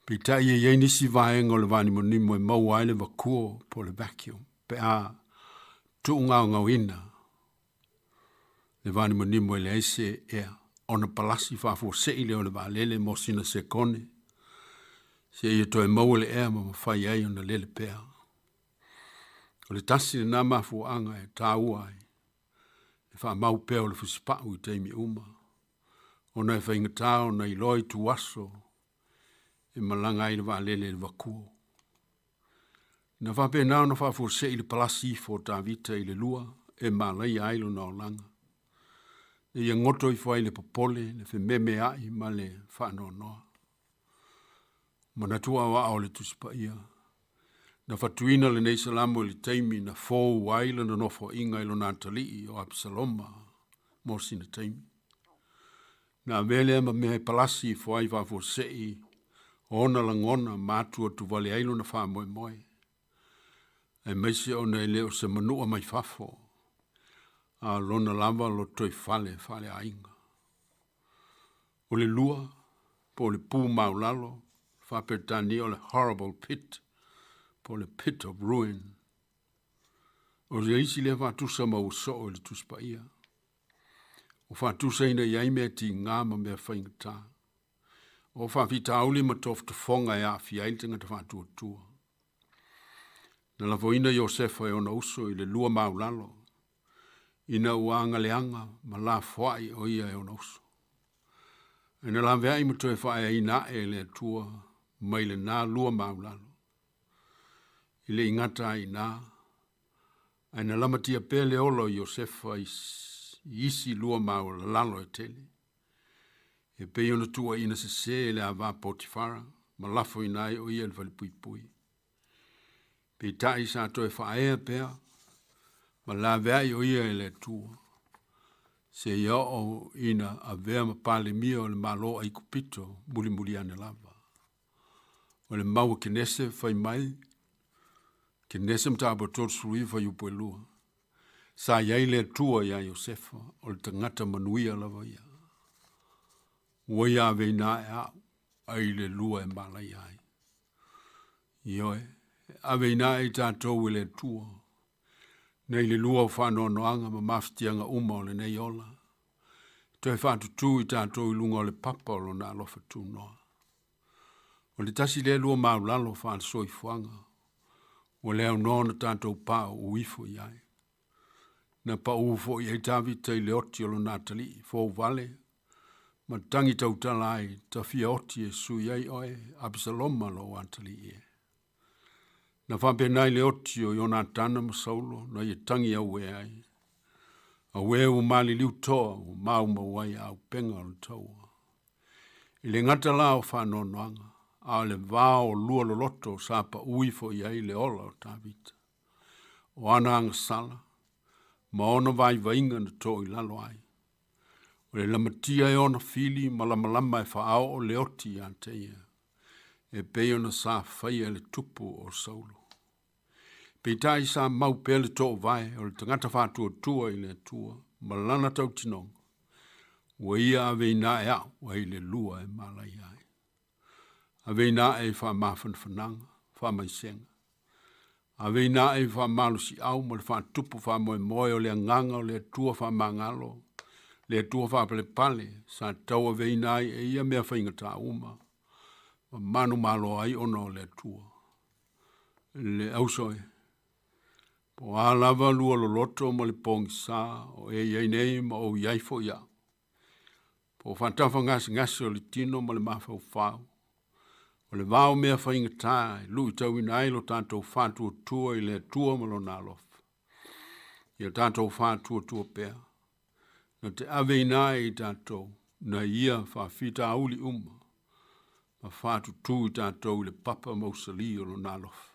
[SPEAKER 16] Peitai e i ai nisi vaega o le vaanimonimo e maua ai le vakuo po o le vacuum pe a tuugaogaoina le vaanimonimo e leai se ea ona palasi faafuasei lea o le vaalele mo sina sekone seia toe maua le ea ma mafai ai ona lele pea. O le tasi lenā mafuaaga e taua ai le faamau pea o le fusipau i taimi uma, ona e faigata ona iloa ituaso e malaga ai le vaalele i le vakuo. Na faapena ona faafuasei le palasi ifo o Tavita i le lua e malaia ai lona olaga, ina ia goto ifo ai le popole, le fememeai ma le faanoanoa. Manatu aoao o le Tusi Paia, na fatuina lenei salamo i le taimi na fou ai lana nofoaiga i lona atalii o Apisaloma mo sina taimi. Na avea lea ma mea e palasi ifo ai faafuasei ona lagona ma atuatuvale ai lona faamoemoe, aemaise ona e le o se manua mai fafo, a o lona lava lotoifale faaleaiga. O le lua, po o le pu maulalo, faa-Peretania o le horrible pit, po o le pit of ruin. O le isi lea faatusa ma ua soo i le Tusi Paia. Ua faatusaina i ai mea tiga ma mea faigata. O faafitauli ma tofotofoga e aafia ai le tagata faatuatua. Na lafoina Iosefa e ona uso i le lua maulalo, ina ua agaleaga ma lafoai o ia e ona uso. Ae na laveai ma toe faaeaina ae e le Atua mai lenā lua maulalo. I le i gata ai i ina, ae na lamatia pea le ola o Iosefa i isi lua maulalalo e tele. E pei ona tuuaiina sesē e le ava Potifara ma lafoina ai o ia i le falepuipui. Peitai sa toe faaea pea ma laveai o ia e le Atua, seia oo ina avea ma Palemia o le Malo Aikupito mulimuli ane lava. O le mau a Kenese fai mai, Kenese mataupu 39 fuaiupu e 2, Sa i ai le Atua iā Iosefa, o le tagata manuia lava ia. Ua ia aveina ae au, ai le lua e malaia ai. Ioe, e aveina ae i tatou e le Atua, nei le lua o faanoanoaga ma mafatiaga uma o lenei ola, e toe faatutū i tatou i luga o le papa o lona alofa tunoa. O le tasi lea lua maulalo faale-soifuaga, ua le aunoa ona tatou pauu ifo i ai. Na paū foi i ai Tavita i le oti o lona atalii, fouvale ma tagi tautala ai, tafia oti e sui ai oe, Apisaloma lou atalii e. Na faapena i le oti o Ionatana ma Saulo na ia tagi auē ai. Auē ua maliliu toa ua maumau ai auupega o le taua. I le gata la o faanoanoaga, a o le vao o lua loloto sa paʻu ifo i ai le ola o Tavita. O ana agasala, ma ona vaivaiga na too i lalo ai. O le lamatia e ona fili ma lamalama e faaoo le oti iā te ia, e pei ona sa faia e le tupu o Saulo. Peitai sa mau pea le toovae o le tagata faatuatua i le Atua ma lana tautinoga, ua ia aveina ae au ai le lua e malaia ai. Aveina ae i faamafanafanaga, faamaisega. Aveina ae i faamalosiau ma le faatupu faamoemoe o le agaga o le Atua faamagalo, le Atua faapalepale sa tauaveina ai e ia mea faigata uma, ma manumalo ai ona o le Atua. Le auso e, po o a lava lua loloto ma le pogisa o e i ai nei ma ou i ai foi au. Po o faatafagasegase o le tino ma le mafaufau, o le vao mea faigata e luitauina ai lo tatou faatuatua i le Atua ma lona alofa. Ia tatou faatuatua pea, na te aveina ai i tatou na ia faafitauli uma, ma faatutū i tatou i le papa mausali o lona alofa.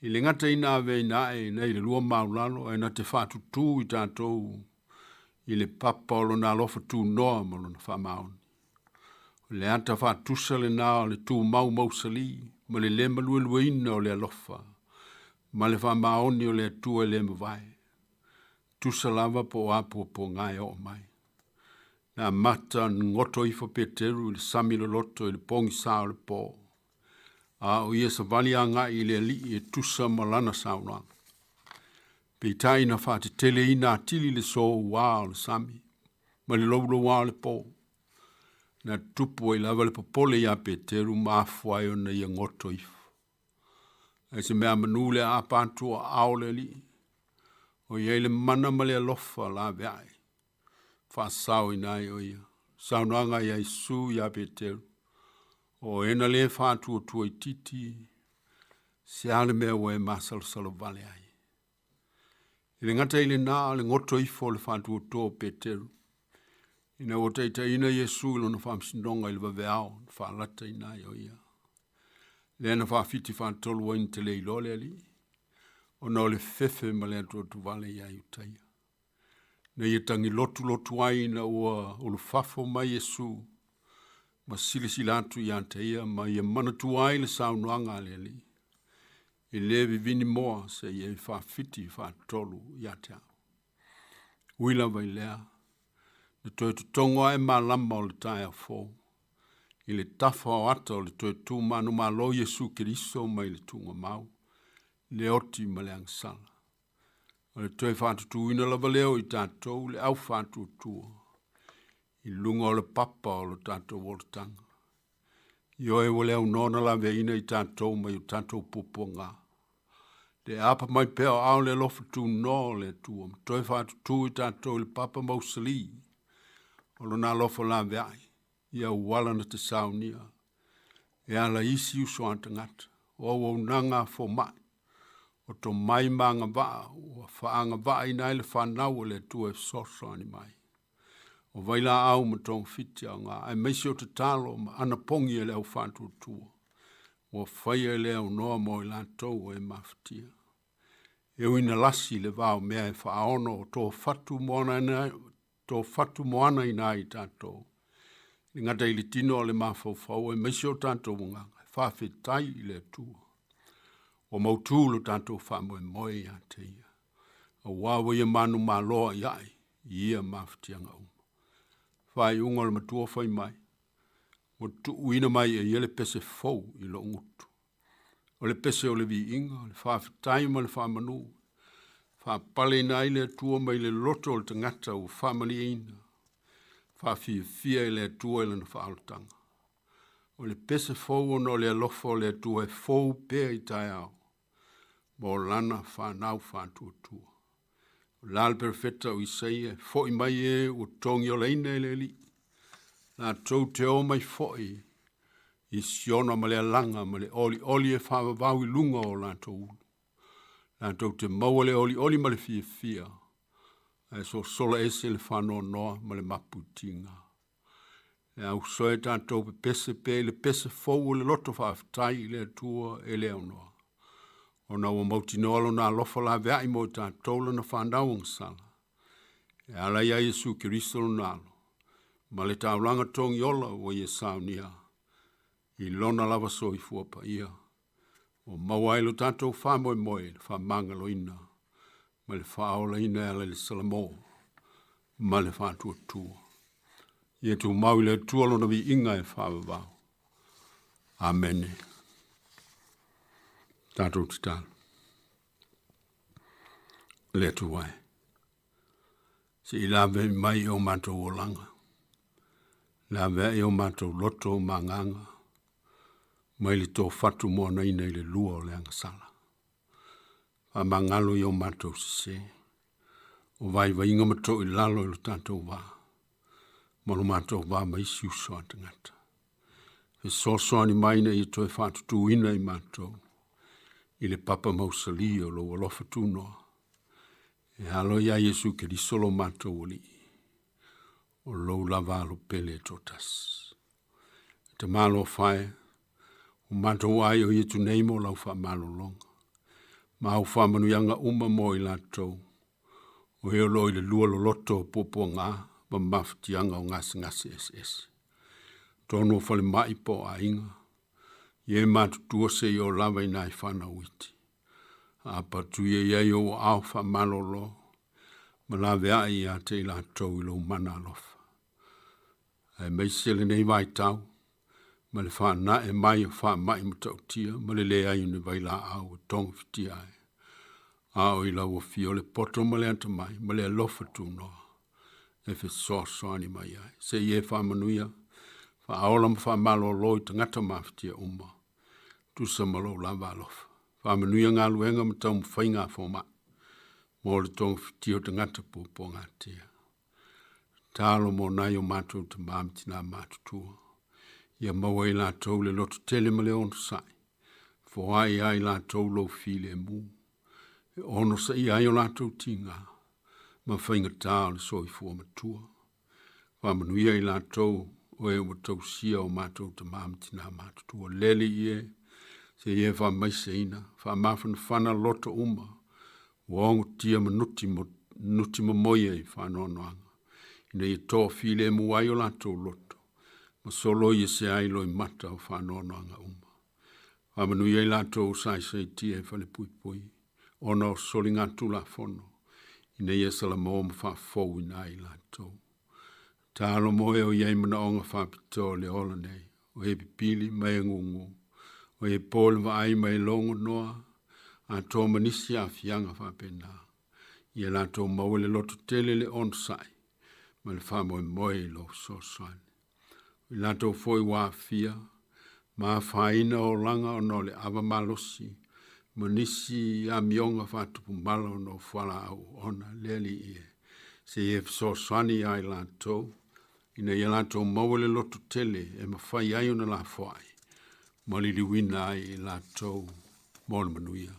[SPEAKER 16] I le gata ina aveina ae nei le lua maulalo, ae na te faatutū i tatou i le papa o lona alofa tunoa ma lona faamaoni. O le ata faatusa lenā o le tumau mausali ma le lē maluelueina o le alofa ma le faamaoni o le Atua e le mavae. Tusa lava po o a puapuaga e oo mai. Na amata ona goto ifo Peteru i le sami loloto i le pogisā o le po, a o ia savali agai i le Alii e tusa ma lana saunoaga. Peitai na faateteleina atili le soua o le sami ma le loulouā o le po. Na tupu ai lava le popole iā Peteru ma afua ai ona ia goto ifo. Ae se mea manu le aapa atu o aao o le Alii, o i ai le mana ma le alofa laveai, faasaoina ai o ia. Saunoaga ia Iesu iā Peteru, o e na lē faatuatua itiiti, se a le mea ua e masalosalo vale ai. I le gata i lenā o le goto ifo o le faatuatua o Peteru, ina ua taitaiina Iesu i lona faamasinoga i le vaveao na faalataina ai o ia. Lea na faafiti faatolu ai na te le iloa le Alii, ona o le fefe ma le atuatuvale iā Iutaia. Na ia tagi lotulotu ai ina ua ulufafo mai Iesu ma silasila atu iā te ia ma ia manatua ai le saunoaga a le Alii. E lē vivini moa seia e faafiti faatolu iā te au. Ui lava i lea, na toe totogo ae malama o le taeao fou, i le tafa o ata o le toe tu manumalo Iesu Keriso mai le tuugamau, le oti ma le agasala. O le toe faatutuina lava lea o i tatou le au faatuatua, i luga o le papa o lo tatou olataga. Ioe ua le aunoa na laveaiina i tatou mai o tatou puapuaga. Le aapa mai pea o ao le alofa tunoa o le Atua, ma toe faatutū i tatou i le papa mausali o lona alofa laveai, i auala na te saunia e ala isi uso a tagata, o auaunaga a fomai, o tomai ma agavaa ua faaagavaaina ai le fanau a le Atua e fesoasoani mai. O vailaau ma togafiti aoga, aemaise o tatalo ma anapogi a le au faatuatua, ua faia e le aunoa mo i latou e mafatia. E ui na lasi le vao mea e faaono o tofatu moana ina ai tatou. I le gata i le tino o le mafaufau aemaise o tatou agaga, e faafetai i le Atua. Ua mautū lo tatou faamoemoe iā te ia. Auā ua ia manumaloa i ae i ia mafatiaga uma. Faaiuga o le matua fai mai, ua tuuina mai e ia le pese fou i lou gutu. O le pese o le viiga, o le faafetai ma le faamanu, faapaleina ai le Atua mai le loto o le tagata ua faamalieina, faafiafia e le Atua i lana faaolataga. O le pese fou ona o le alofa o le Atua e fou pea i taeao, mo lana fanau faatuatua. O la le perofeta o Isaia, fo'i mai e ua togiolaina e le Alii, latou te o mai fo'i i siona ma le alaga ma le olioli e faavavau i luga o latou ulu. Latou te maua le olioli ma le fiafia, ae sosola ese le faanoanoa ma le mapuitiga. Le ausoe tatou pepese pea i le pese fou o le loto faafetai i le Atua e le aunoa. Ona ua mautinoa lona alofa laveai mo i tatou lana fanau agasala. E ala ia Iesu Keriso lona alo, ma le taulaga togiola ua ia saunia, i lona lava soifua paia, ua maua ai lo tatou faamoemoe i le faamagaloina ma le faaolaina e ala i le salamo ma le faatuatua. Ia tumau i le Atua lona viiga e faavavau. Amene. Tatou tatalo. Le Atua e, se i lave mai i o matou olaga, lave ai o matou loto ma agaga, mai le tofatu moanaina i le lua o le agasala. Faamagalo i o matou sesē, o vaivaiga ma toilalo i lo tatou vā, ma lo matou vā ma isi uso a tagata. Fesoasoani mai ina ia toe faatutuina i matou i le papa mausali o lou alofa tunoa. E alo ia Iesu Keriso lo matou Alii, o lou lava alo pele e toatasi. E te malofa e, o matou ai o ietu nei mo lau faamalologa. Ma au faamanuiaga uma mo i latou, o e o lo o i le lua loloto o puapuaga ma mafatiaga o gasegase eseese. Tonu o falemai po o aiga, ia e matutua seia oo lava i nai fanau iti. Aapa atu ia i ai ou aao faamalolo, ma laveai ia te i latou i lou mana alofa. Aemaise lenei vaitau, ma le faanae mai o faamai matautia ma le leai o ni vailaau e togafitia ai. A o i lau afio le poto ma le atamai ma le alofa tunoa e fesoasoani mai ai. Se i e faamanuia, faaola ma faamalolo i tagata mafatia uma, tusa ma lou lava alofa. Faamanuia galuega ma taumafaiga a fomai, mo le togafitia o tagata puapuagatia. Talo mo nai o matou tamā ma tinā matutua. Ia maua i latou le loto tele ma le onosai. Foai ai latou lou filemu. E onosaia ai o latou tiga ma faigata o le soifua matua. Faamanuia i latou o e ua tausia o matou tamā ma tinā matutua. Lele i e, se i e faamaiseina, faamafanafana loto uma, ua ogotia ma nuti, mo, nuti momoia i faanoanoaga. Ina ia toafilemu ai o latou loto, ma soloi ese ai loimata o faanoanoaga uma. Faamanuia i latou saisaitia i falepuipui, ona o soligatulafono, ina ia salamo ma faafouina ai latou. Talo mo e o i ai manaoga faapitoa o le ola nei, o e pipili ma e gugu, o e po le vaai ma e logo noa, atoa ma nisi aafiaga faapena. Ia latou maua le loto tele le onosai, ma le faamoemoe i lou fesoasoani. O i latou foi ua aafia, ma afaina olaga ona o le ava malosi, ma nisi amioga faatupumala ona o fualaau oona le Alii e, se i e fesoasoani ia i latou, ina ia latou maua le loto tele e mafai ai ona lafoai, ma liliuina ai i latou mo le manuia.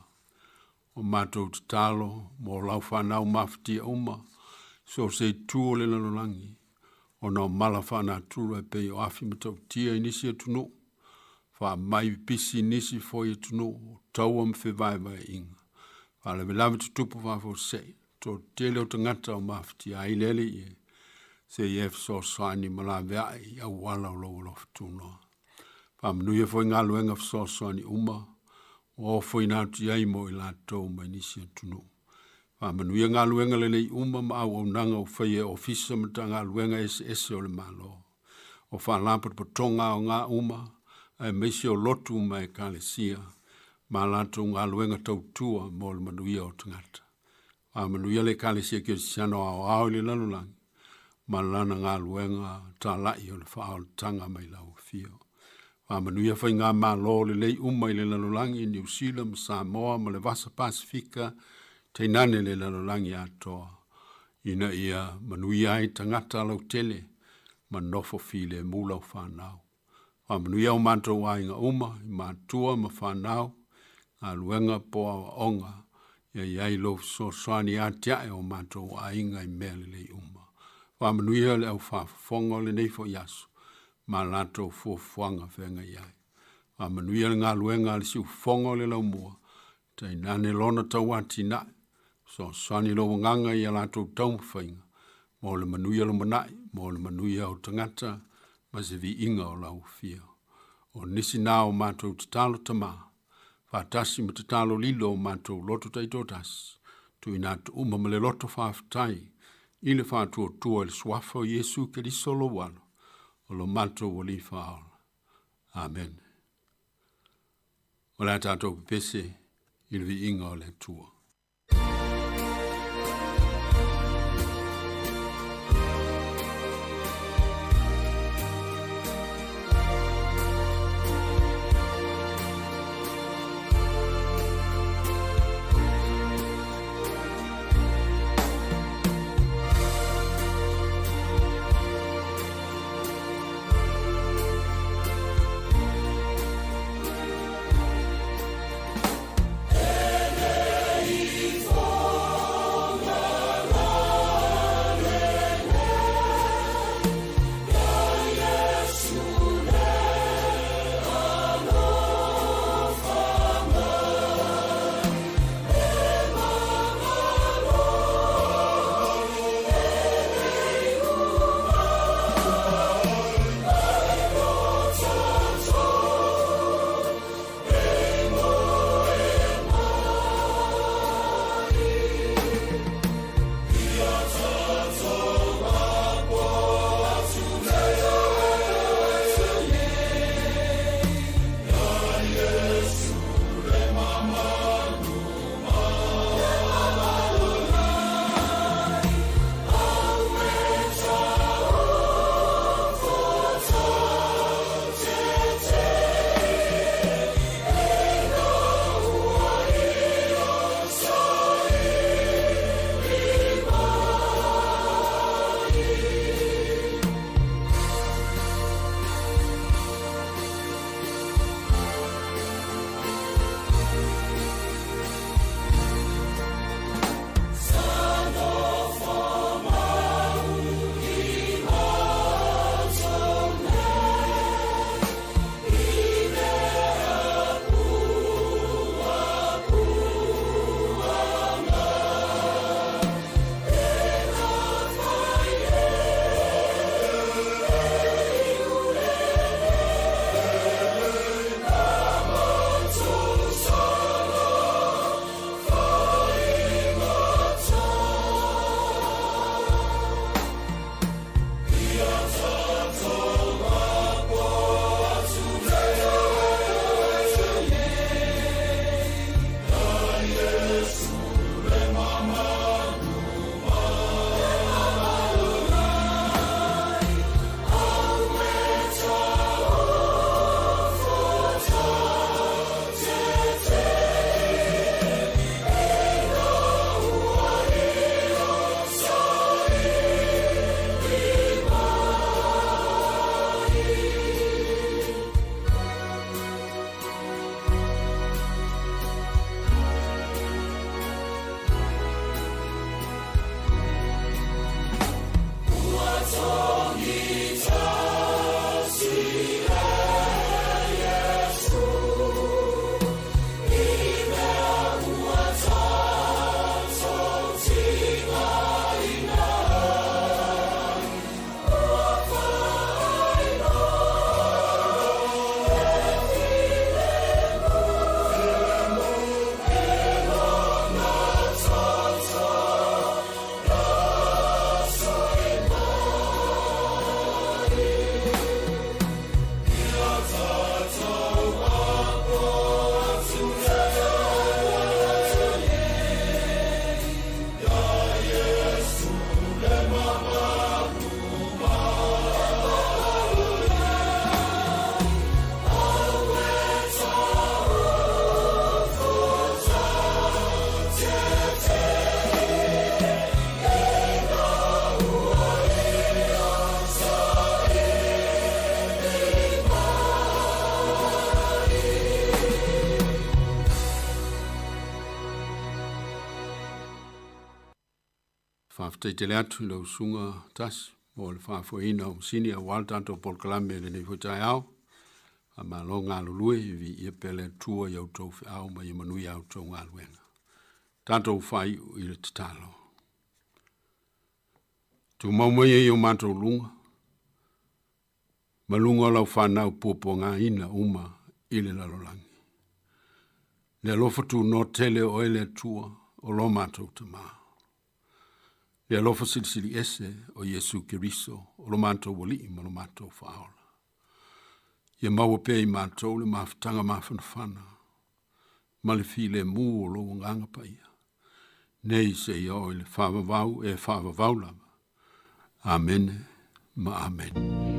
[SPEAKER 16] O matou tatalo mo lau fanau mafatia uma, so o se itu o le lalolagi, ona o mala faanatura e pei o afi matautia i nisi atunuu, faamai pipisi i nisi foi atunuu, taua ma fevaevaeaiga, faalavelave tutupu faafuasei, toatele o tagata o mafatia ai le Alii e, se i e fesoasoani ma laveai i auala o lou alofa tunoa. Faamanuia foi galuega fesoasoani uma, ua ofoina atu i ai mo i latou mai nisi atunuu. Faamanuia galuega lelei uma ma auaunaga ua faia e ofisa ma Matagaluega eseese o le Malo. O faalapotopotoga aoga uma, aemaise o lotu ma ekalesia, ma latou galuega tautua mo le manuia o tagata. Faamanuia le Ekalesia Kerisiano aoao i le lalolagi, ma lana galuega talai o le faaolataga mai lau afio. Faamanuia faigamalo lelei uma i le lalolagi, Niu Sila ma Samoa ma le Vasa Pasifika, tainane le lalolagi atoa, ina ia manuia ai tagata lautele ma nofo filemu lau fanau. Faamanuia o matou aiga uma, i matua ma fanau, galuega po o aoaoga, ia i ai lou fesoasoani atiae o matou aiga i mea lelei uma. Faamanuia le au faafofoga o lenei foi aso, ma latou fuafuaga feagai ai. Faamanuia le galuega a le siufofoga o le laumua, tainane lona tauatinae, fesoasoani lou agaga i a latou taumafaiga, mo le manuia lumanai, mo le manuia o tagata, ma se viiga o lau afio. O nisi na o matou tatalo Tamā, faatasi ma tatalo lilo o matou loto taitoatasi, tuuina atu uma ma le loto faafetai i le faatuatua i le suafa o Iesu Keriso lou Alo, o lo matou Alii Faaola. Amene. O le a tatou pepese i le viiga o le Atua. Faafetai tele atu i lau usuga Tasi mo le faafoeina o masini auā le tatou polokalame i lenei foi taeao. Faamalo galulue, viia pea le Atua i a outou feau ma ia manuia a outou galuega. Tatou faaiu i le tatalo. Tumau mai ai o matou luga, ma luga o lau fanau puapuagaina uma i le lalolagi. Le alofa tunoa tele o oe le Atua o lo matou Tamā. Le alofa silisili ese o Iesu Keriso o lo matou Alii ma lo matou Faaola. Ia maua pea i matou le mafutaga mafanafana ma le filemu o lou agaga paia. Nei seia oo i le faavavau e faavavau lava. Amene ma amene.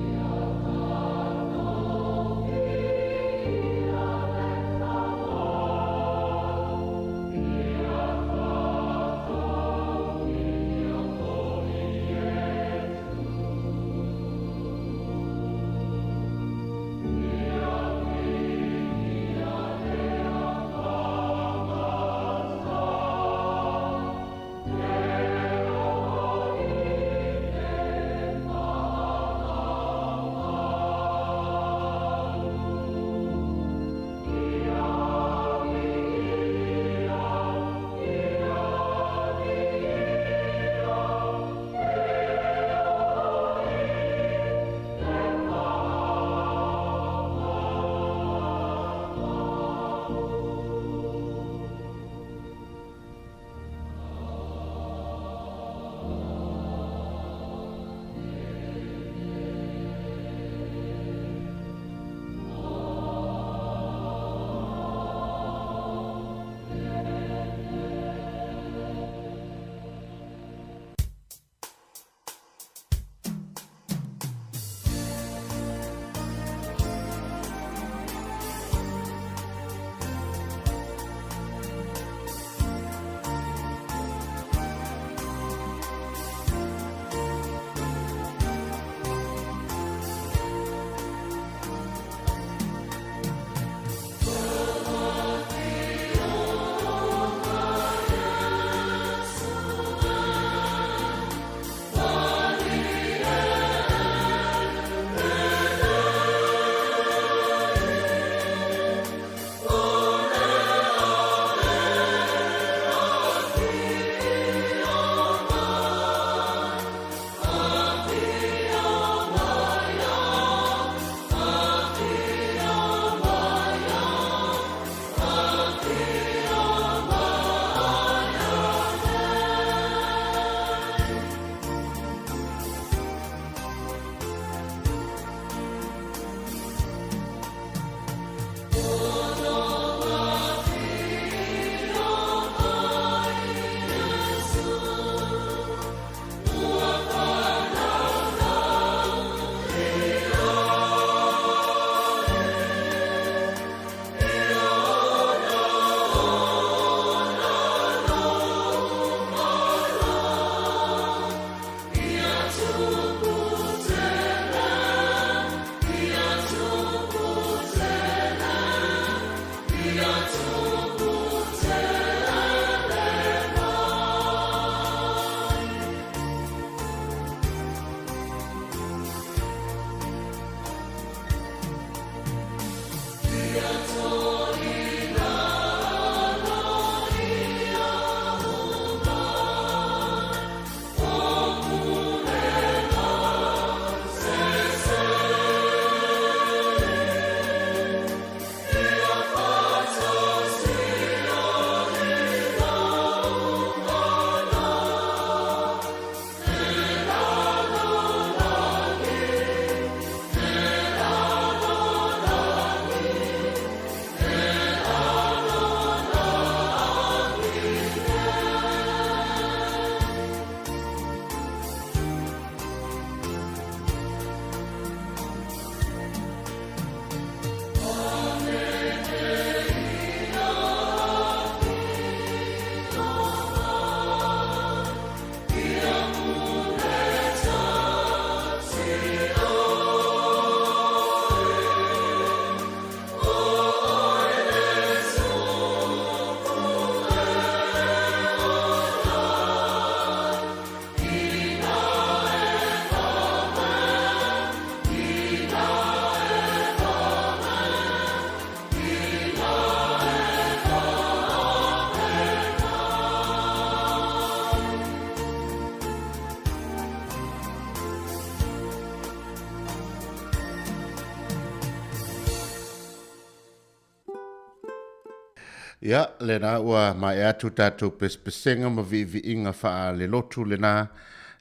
[SPEAKER 9] Ia, lena ua maea atu tatou pesepesega ma viiviiga faalelotu lena,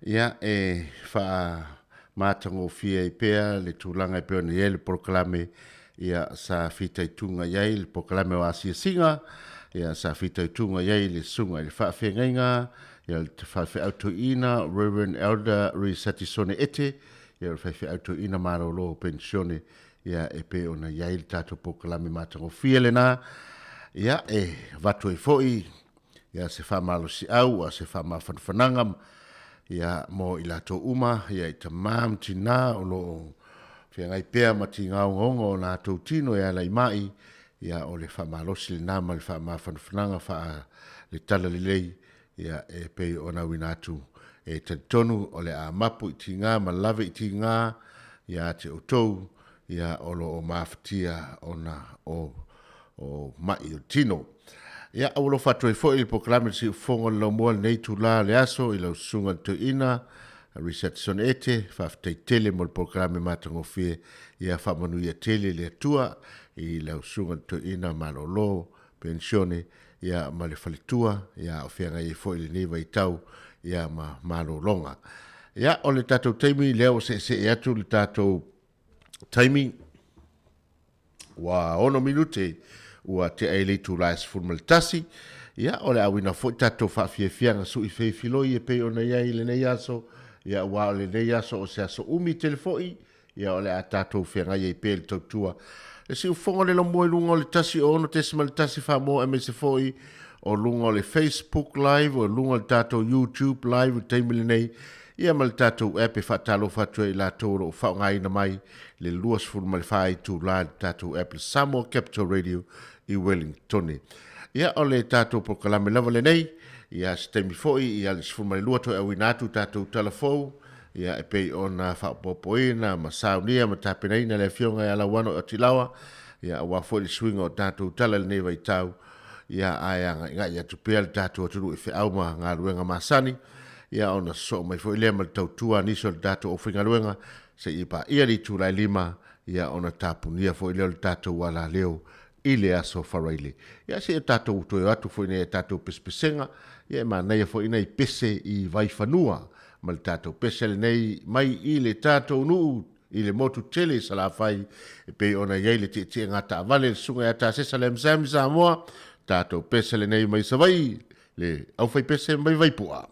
[SPEAKER 9] ia, e faamatagofie ai pea le tulaga e pei ona i ai le polokalame, ia, sa fitaituga i ai le polokalame o asiasiga, ia, sa fitaituga i ai le susuga i le faafeagaiga, ia, le faifeau toeaina Reverend Elder Risatisone Ete, ia, o le faifeau toeaina malolo penisione, ia e pei ona i ai le tatou polokalame matagofie lena, ia e avatu ai foi ia se faamalosiau a se faamafanafanaga ia mo i latou uma ia i tamā ma tinā o lo o feagai pea ma tigaogaoga o latou tino e ala i mai, ia o le faamalosi lena ma le faamafanafanaga faa le talalelei ia e pei ona auina atu e talitonu o le a mapu i tiga ma lave i tiga ia te outou ia o lo o mafatia ona o o mai o tino. Ia, ua alofa atu ai foi le polokalame le siufofoga o le laumua lenei itulā o le aso i lau susuga i le toeaina Richardson Ete, faafetai tele mo le polokalame matagofie, ia faamanuia tele le Atua i lau susuga i le toeaina malolo penisione ia ma le faletua ia o feagai ai foi lenei vaitau ia ma malologa. Ia o le tatou taimi lea ua seesee atu le tatou taimi ua 6 minute ua tea i le itula e 11. Ia o le auina foi tatou faafiafiaga sui feifiloi e pei ona i ai i lenei aso, ia aua o lenei aso o se aso umi tele foi, Ia o le a tatou feagai ai pea i le tautua. Le siufofoga o le laumua i luga o le 106.1 Samoa aemaise foi o luga o le Facebook Live, o luga o le tatou YouTube Live i le taimi lenei, ia ma le tatou app e faatalofa atu ai i latou o lo o faaaogaina mai le 24 itula i le tatou app le Samoa Capital Radio i Wellingtone. Ia o le tatou polokalame lava lenei, ia se taimi foi ia le 12 toe auina atu tatou tala fou, ia e pei ona faaopoopoina ma saunia ma tapenaina le Afioga ia Lauano Atilawa, ia aua foi le suiga o tatou tala i lenei vaitau, ia ae agaigai atu pea le tatou atunuu i feau ma galuega masani, ia ona sosoo mai foi lea ma le tautua a nisi o le tatou aufaigaluega seia paia le itula e 5, ia ona tapunia foi lea o le tatou alaleo i le aso Faraile. Ia seia tatou toe o atu foi nei a tatou pesepesega, ia e manaia foi nai pese i Vaifanua ma le tatou pese lenei mai i le tatou nuu i le motu tele i Salafai e pei ona i ai le tietieega taavale le susuga ia Tasesa Lamsam i Samoa, tatou pese lenei mai Savaii le aufaipese mai Vaipua.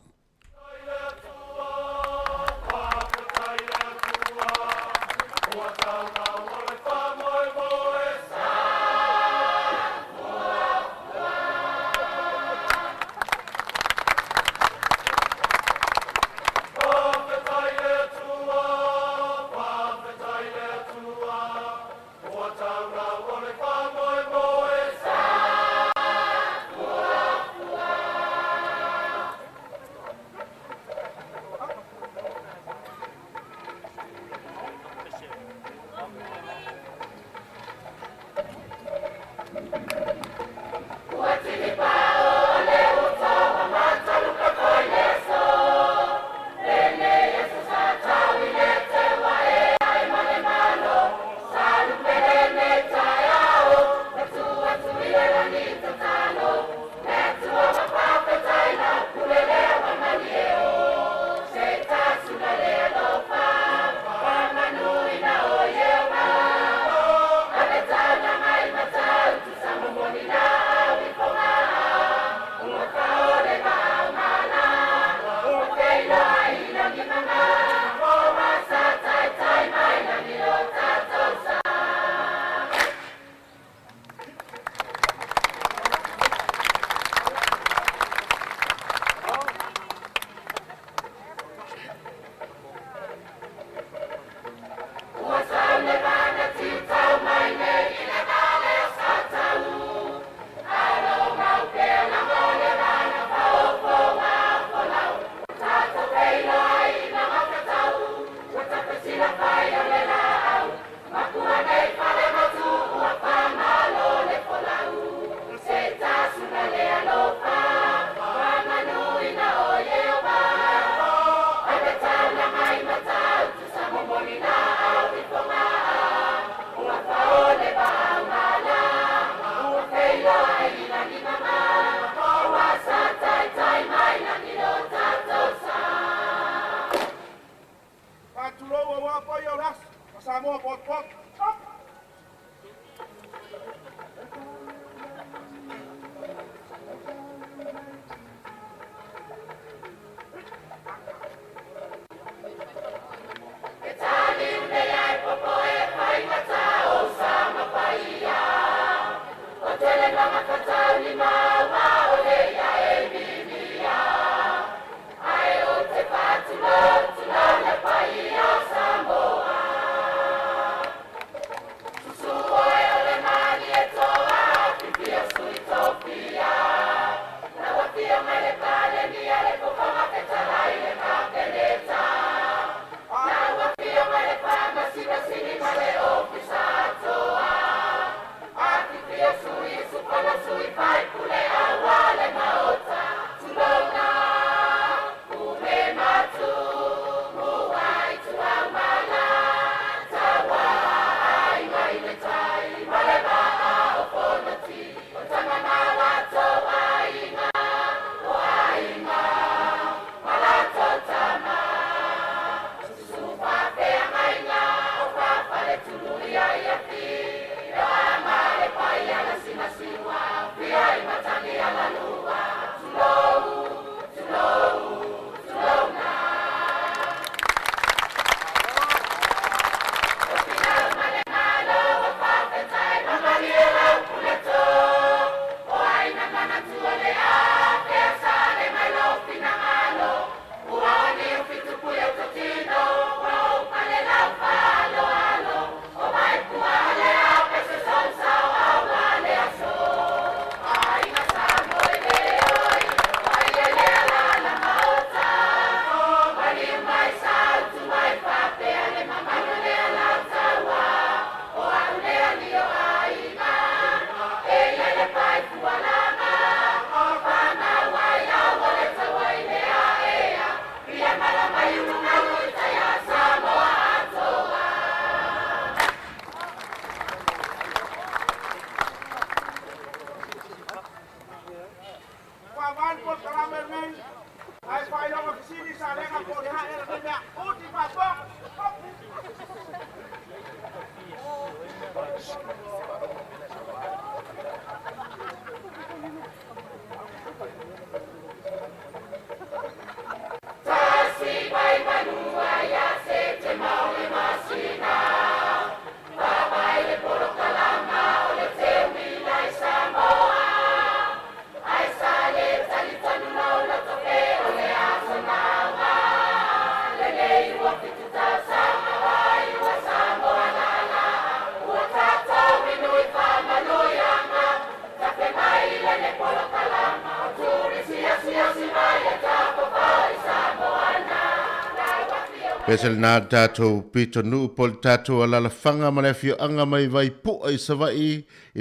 [SPEAKER 9] Pese le nā tātou pito nuu po le tātou alalafaga ma le afioaga mai Vaipu'a i Savaʻi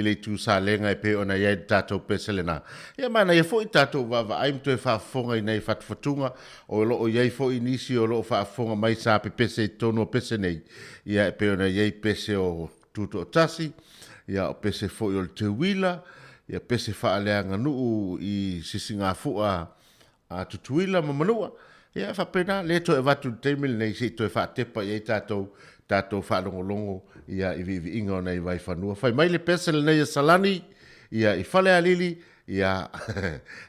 [SPEAKER 9] i le itu salega e pei ona iai le tātou pese lenā. Ia manaia foʻi tatou vaavaai ma toe faafofoga i nai fatufatuga o loo iai foʻi nisi o loo faafofoga mai sa pepese i totonu o pese nei. Ia e pei ona iai pese o Tutoatasi, ia o pese foʻi o le Teuila, ia pese faaleaganuu i Sisigafuʻa a Tutuila ma Manua, ia e faapena, lea toe avatu i le taimi lenei se i toe faatepa i ai tatou, tatou faalogologo ia i viiviiga o nai vaifanua. Fai mai le pese lenei a Salani, ia i Falealili, ia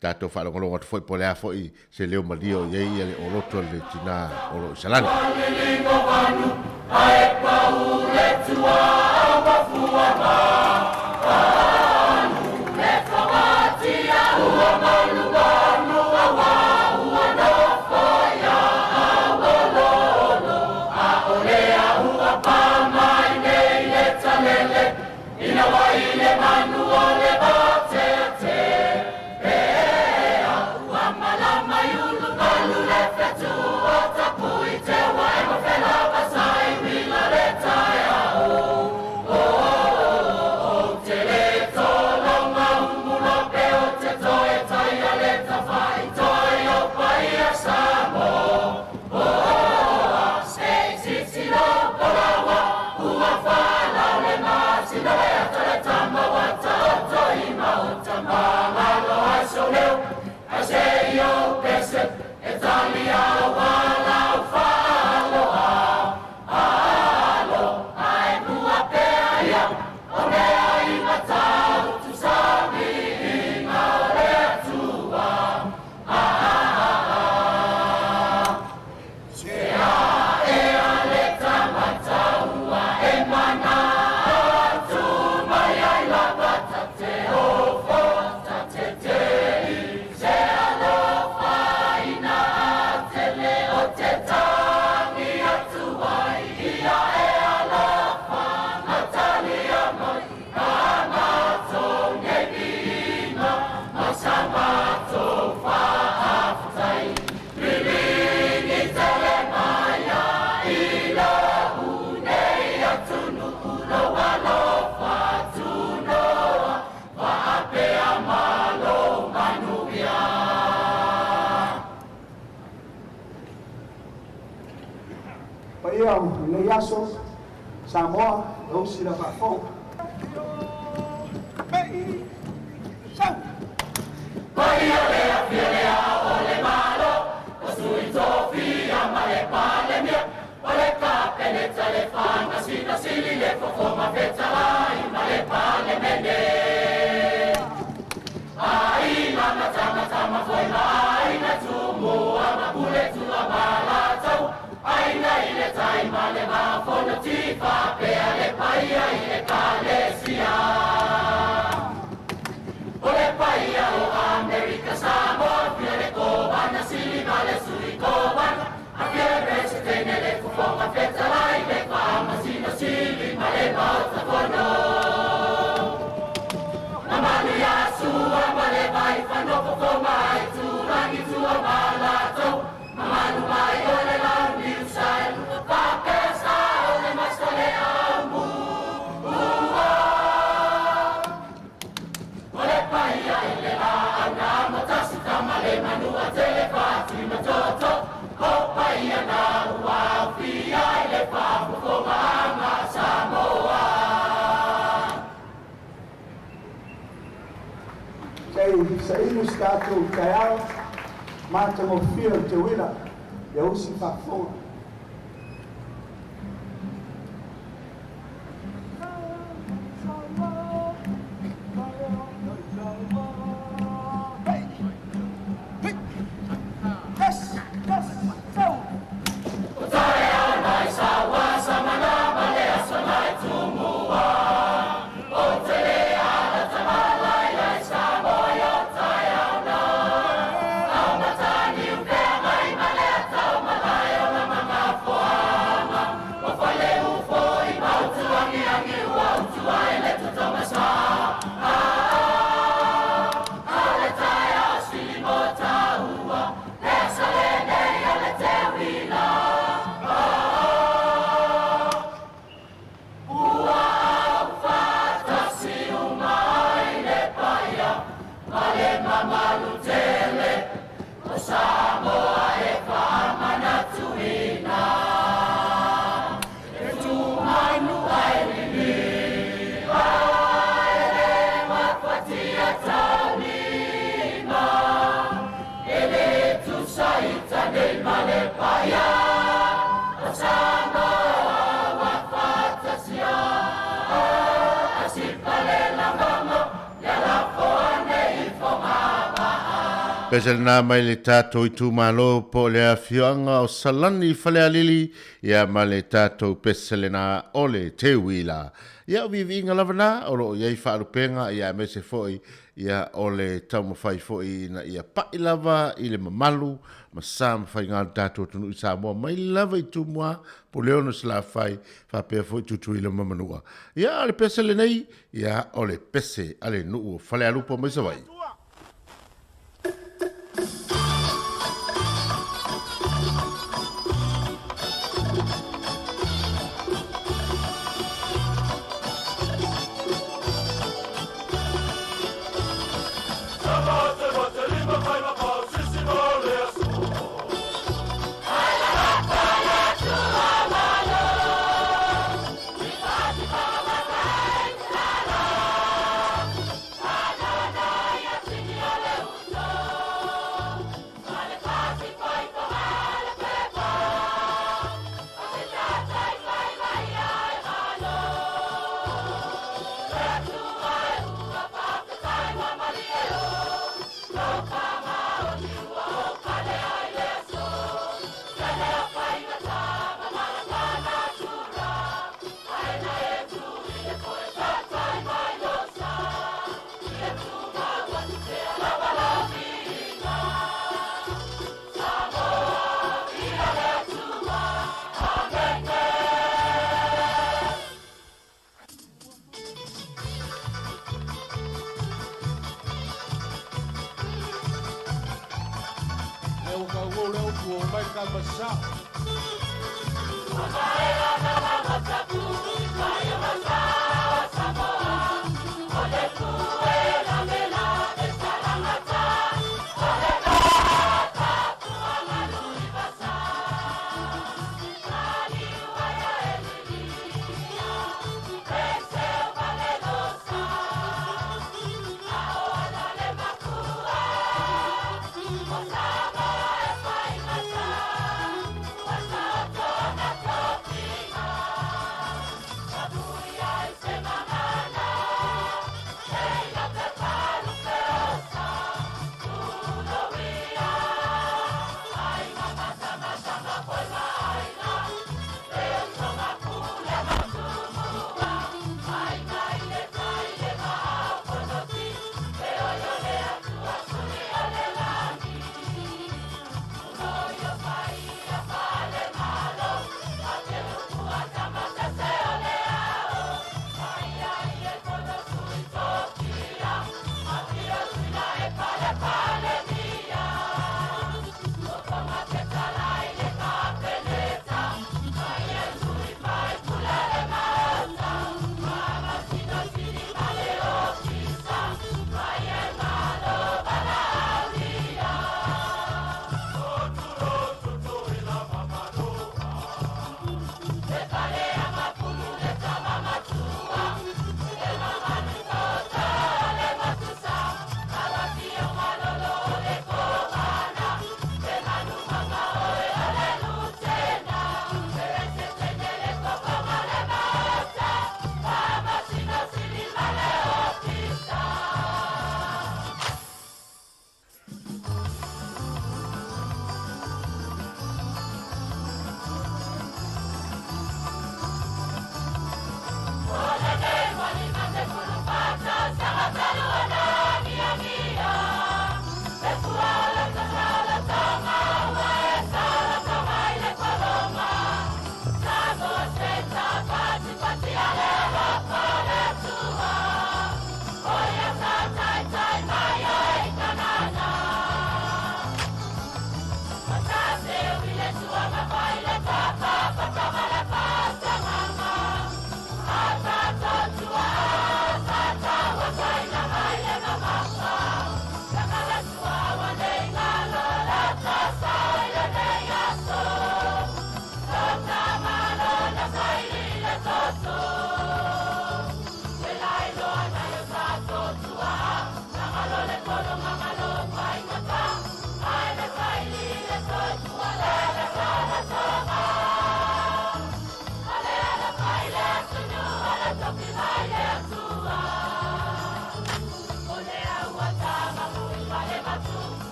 [SPEAKER 9] tatou faalogologo atu foi po o le a foi se leo malie o i ai ia le oloto a le tinā o lo o i Salani.
[SPEAKER 17] Paia o lenei aso, Samoa, e usi la faafofoga. Se i saili se tatou taeao. Matagofie o le teuila ia usi faafofoga.
[SPEAKER 9] Pese lena mai le tātou itumalo po le afioaga o Salani Falealili, ia ma le tātou pese lena o le Teuila. Ia o viiviiga lava na o loo i ai faalupega, ia aemaise foi ia o le taumafai foi ina ia pa'i lava i le mamalu ma sa mafaiga o le tatou atunuu i Samoa mai lava i Tumua, Puleono Salafai, faapea foi Tutuila ma Manua. Ia o le pese lenei, ia o le pese a le nuu o Falealupo mai Savaii.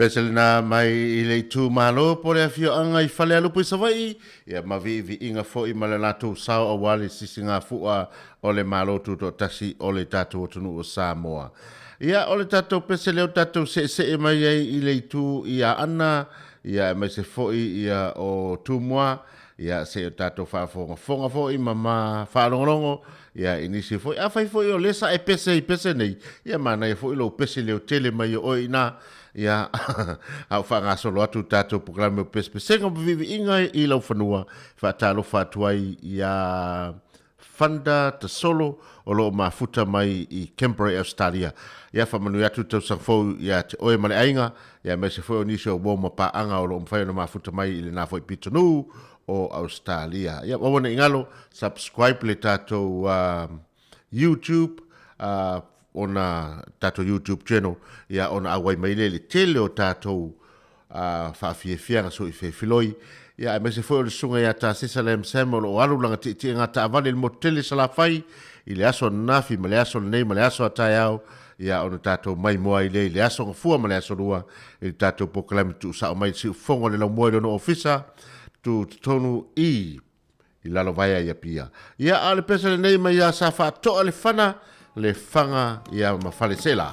[SPEAKER 9] Pese lena mai i le itumalo po o le afioaga i Falealupo i Savaii, ia ma viiviiga foi ma le latou sao aua le sisigafua o le Malo Tutoatasi o le tatou atunuu o Samoa. Ia, o le tatou pese lea ua tatou seesee mai ai i le itu i Aana, ia aemaise foi ia o Tumua, ia se i o tatou faafogafoga foi ma ma faalogologo ia i nisi foi. Afai foi o lea sa e pese i pese nei, ia manaia foi lou pese leotele mai o oe i ina, ia a o faagasolo atu le tatou polokalame o Pesepesega ma Viiviiga i laufanua, faatalofa atu ai ia Funda Tasolo o lo o mafuta mai i Canberra i Ausetalia. Ia faamanuia atu le tausaga fou ia te oe ma le aiga, ia aemaise foi o nisi o uo ma paaga o lo o mafai ona mafuta mai i lena foi pitonuu o Ausetalia. Ia aua ne i galo, subscribe le tatou YouTube ona tatou YouTube channel, ia ona auai mai lea i le tele o tatou faafiafiaga soifefiloi, ia aemaise foi o le susuga ia Tasesa Lam Sam o lo o alu lana tietiega taavale i le motu tele i Salafai i le aso ananafi ma le aso lenei ma le aso a taeao, ia ona tatou maimoa ai lea i le aso Gafua ma le aso Lua i le tatou polokalame tuusao mai i le siufofoga o le laumua i lona ofisa tutotonu i i Lalovaea i Apia. Ia, a o le pese lenei mai ia sa faatoa le fana, le faga ia ma Falesela.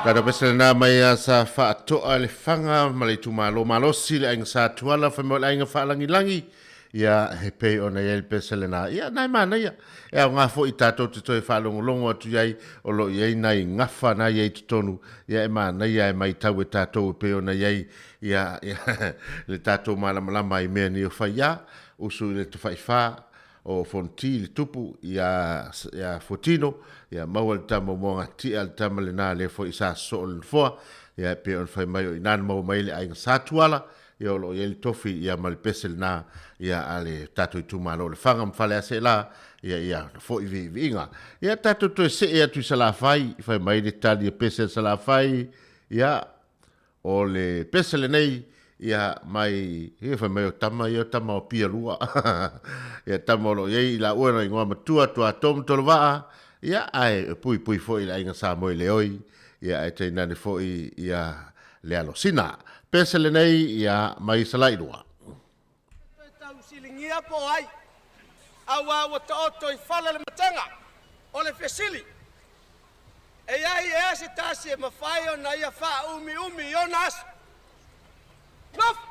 [SPEAKER 9] Tatou pese lena mai ia sa faatoa le faga ma le itumalo malosi le aiga sa tuala fai mai o le aiga faalagilagi ia he pei ona i ai le pese lena ia nai manaia e aoga foi tatou te toe faalogologo atu i ai o lo o i ai nai gafa na i ai totonu ia e manaia e matau e tatou e pei ona i ai ia, ia le tatou malamalama i mea nei o fai ia usu i le tafaifa o Fonoti le tupu ia ia Fuatino ia maua le tama o Moagatia le tama lena lea foi sa sosoo le nofoa ia e pei ona fai mai o i ina na maua mai ai le aiga Sa Tuala ia o lo o i ai le tofi ia ma le pese lena ia a le tatou itumalo o Lefaga ma Faleaseela ia ia foi viiviiga ia tatou toe see atu i Salafai fai mai le tali a pese a Salafai ia O le pese lenei, ia, mai, ia fai mai o tama ia o tama o pia lua. Ia tama o lo o i ai i laua na igoa matua Tuato ma Tolovaa, ia ae e puipui foi i le aiga Samoa i Leoi, ia ae tainane foi ia le Alosina. Pese lenei, ia, mai Salailua.
[SPEAKER 18] Toe tausiligia po o ai, aua ua taoto i fala le matega. O le fesili, E i ai ea se tasi e mafai ona ia faaumiumi i ona aso? Nofo!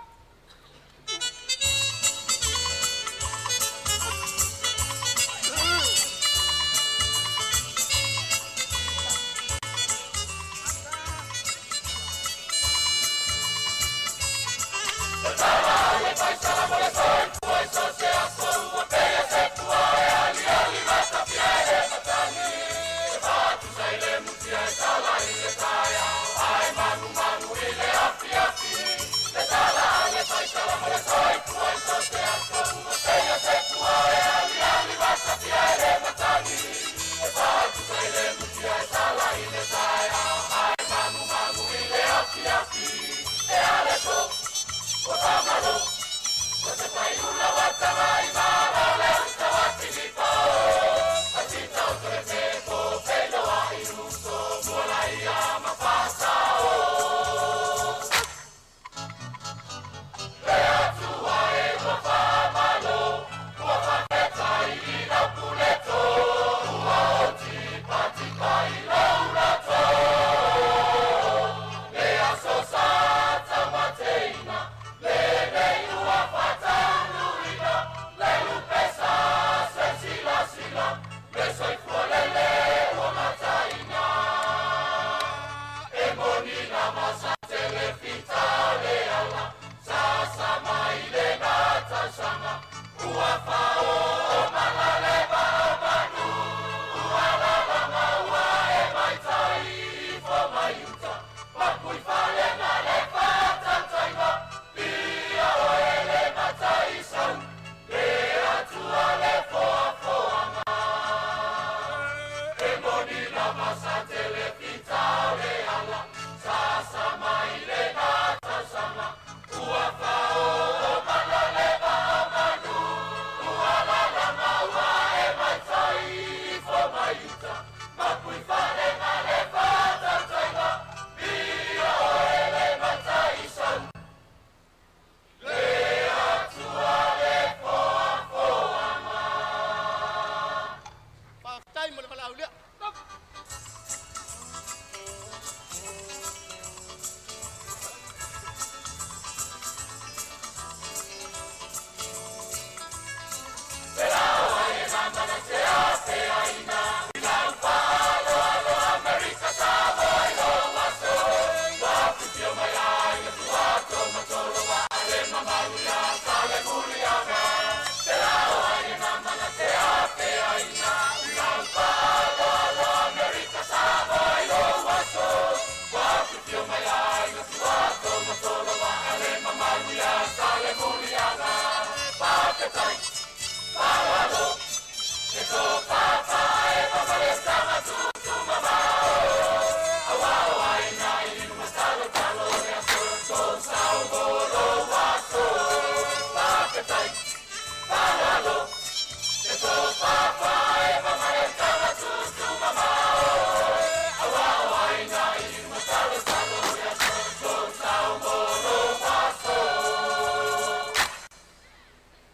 [SPEAKER 18] Faafetai mo le valaaulia.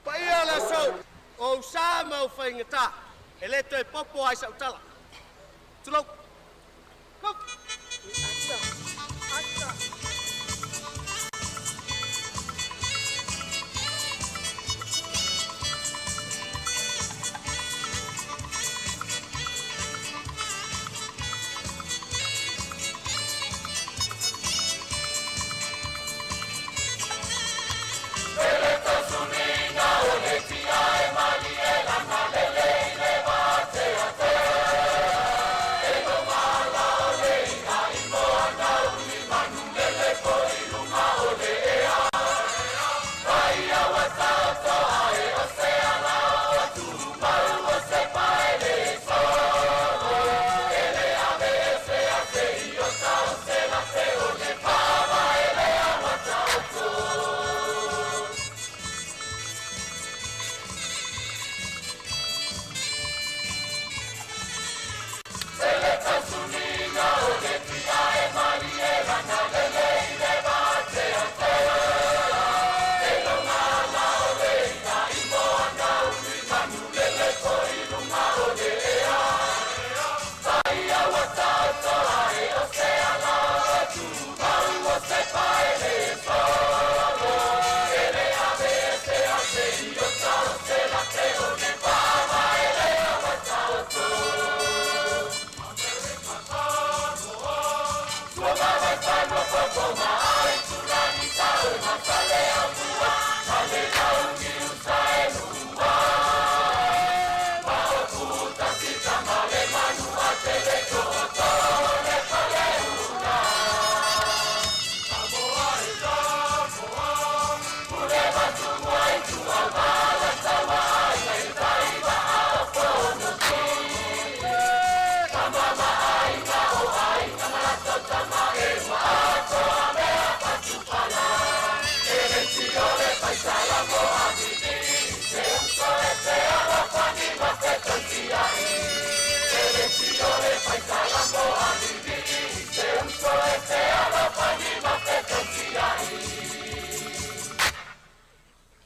[SPEAKER 18] Paia o le aso, o ou sa ma ou faigata, e le toe popo ai sau tala. Tulou.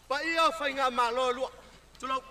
[SPEAKER 18] Paia o faigamalo e lua. Tulou.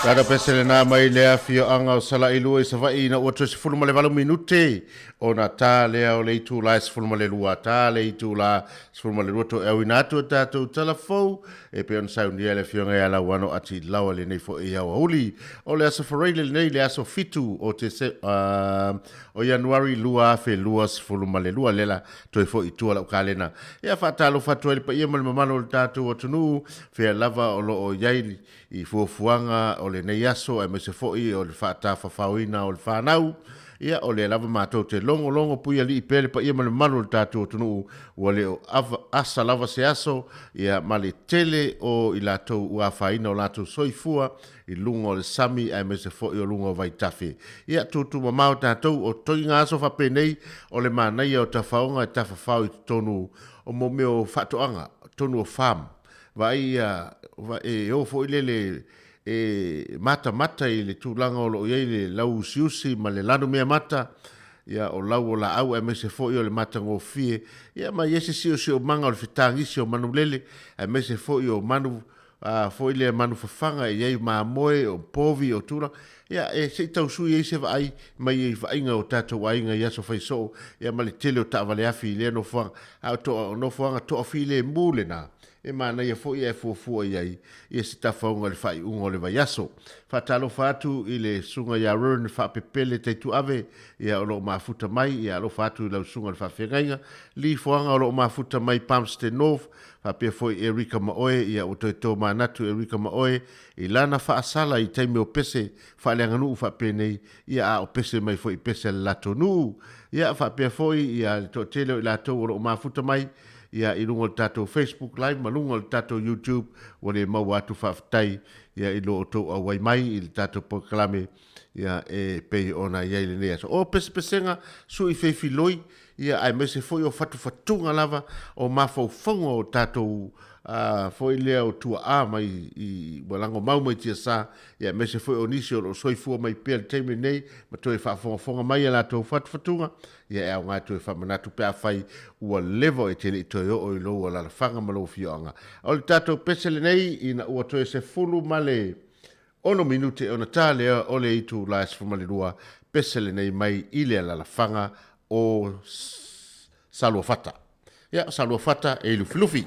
[SPEAKER 9] Lana pese lena mai le afioaga o Salailua i Savaii ina ua toe 18 minute ona ta lea o le itula e 12. Ta le itula 12 toe auina atu e tatou tala fou e pei ona saunia e le afioga ia Lauano Ati Lawa lenei foi i aoauli o le aso Faraile lenei le aso 7 o te o Ianuari 2022 lela toe foi i tua lau kalena. Ia faatalofa atu ai le paia ma le mamalu o le tatou atunuu fea lava o loo i ai i fuafuaga o lenei aso aemaise foi o le faatafafaoina o le fanau. Ia, o lea lava matou te logologo puialii pea le paia ma le mamalu o le tatou atunuu, ua le o asa lava se aso, ia, ma le tele o i latou ua afaina o latou soifua i luga o le sami aemaise foi o luga o vaitafe. Ia, tuutuumamao tatou, o toiga aso faapenei o le manaia o tafaoga e tafafao i totonu o mo mea o faatoaga, totonu o farm. Vaai ia, e o foi lele e matamata i le tulaga o lo o i ai le lauusiusi ma le lanumeamata, ia, o lau o laau aemaise foi o le matagofie, ia, ma i ai se siosiomaga o le fetagisi o manulele, aemaise foi o manu, a, foi lea manu fafaga e i ai mamoe, o povi, o tulaga, ia, e se i tausui ai se vaai mai i vaaiga o tatou aiga i aso faisoo, ia, ma le tele o taavale afi i lea nofoaga, a o toa, nofoaga toafilemu lena. E manaia foi ae fuafua i ai ia se tafaoga i le faaiuga o le vaiaso. Faatalofa atu i le Susuga ia Rern Faapepele Taituave, ia o lo o mafuta mai, ia alofa atu i lau susuga i le faafeagaiga. Lee Foaga o lo o mafuta mai Palmston North, faapea foi Erika Maoe, ia ua toe tomanatu Erika Maoe i lana faasala i taimi o pese faaleaganuu faapenei, ia a o pese mai foi i pese a le latou nuu. Ia faapea foi ia le toatele o i latou o lo o mafuta mai, ia i luga o le tatou Facebook Live ma luga o le tatou YouTube ua le maua atu faafetai ia i lo outou auai mai i le tatou polokalame ia e pei ona i ai lenei aso. O pesepesega sui feifiloi ia aemaise foi o fatufatuga lava o mafaufauga o tatou foi lea o tuaa mai i ua lagomau mai tiasa ia aemaise foi o nisi o lo o soifua mai pea i le taimi lenei ma toe faafogafoga mai a latou fatufatuga Ia e aoga e toe faamanatu pe afai ua leva e te le i toe oo i lou alalafaga ma lou afioaga. O le tatou pese lenei ina ua toe 16 minute ona ta lea o le itula e 12 pese lenei mai i le alalafaga o Saluafata. Ia, Saluafata e Lufilufi.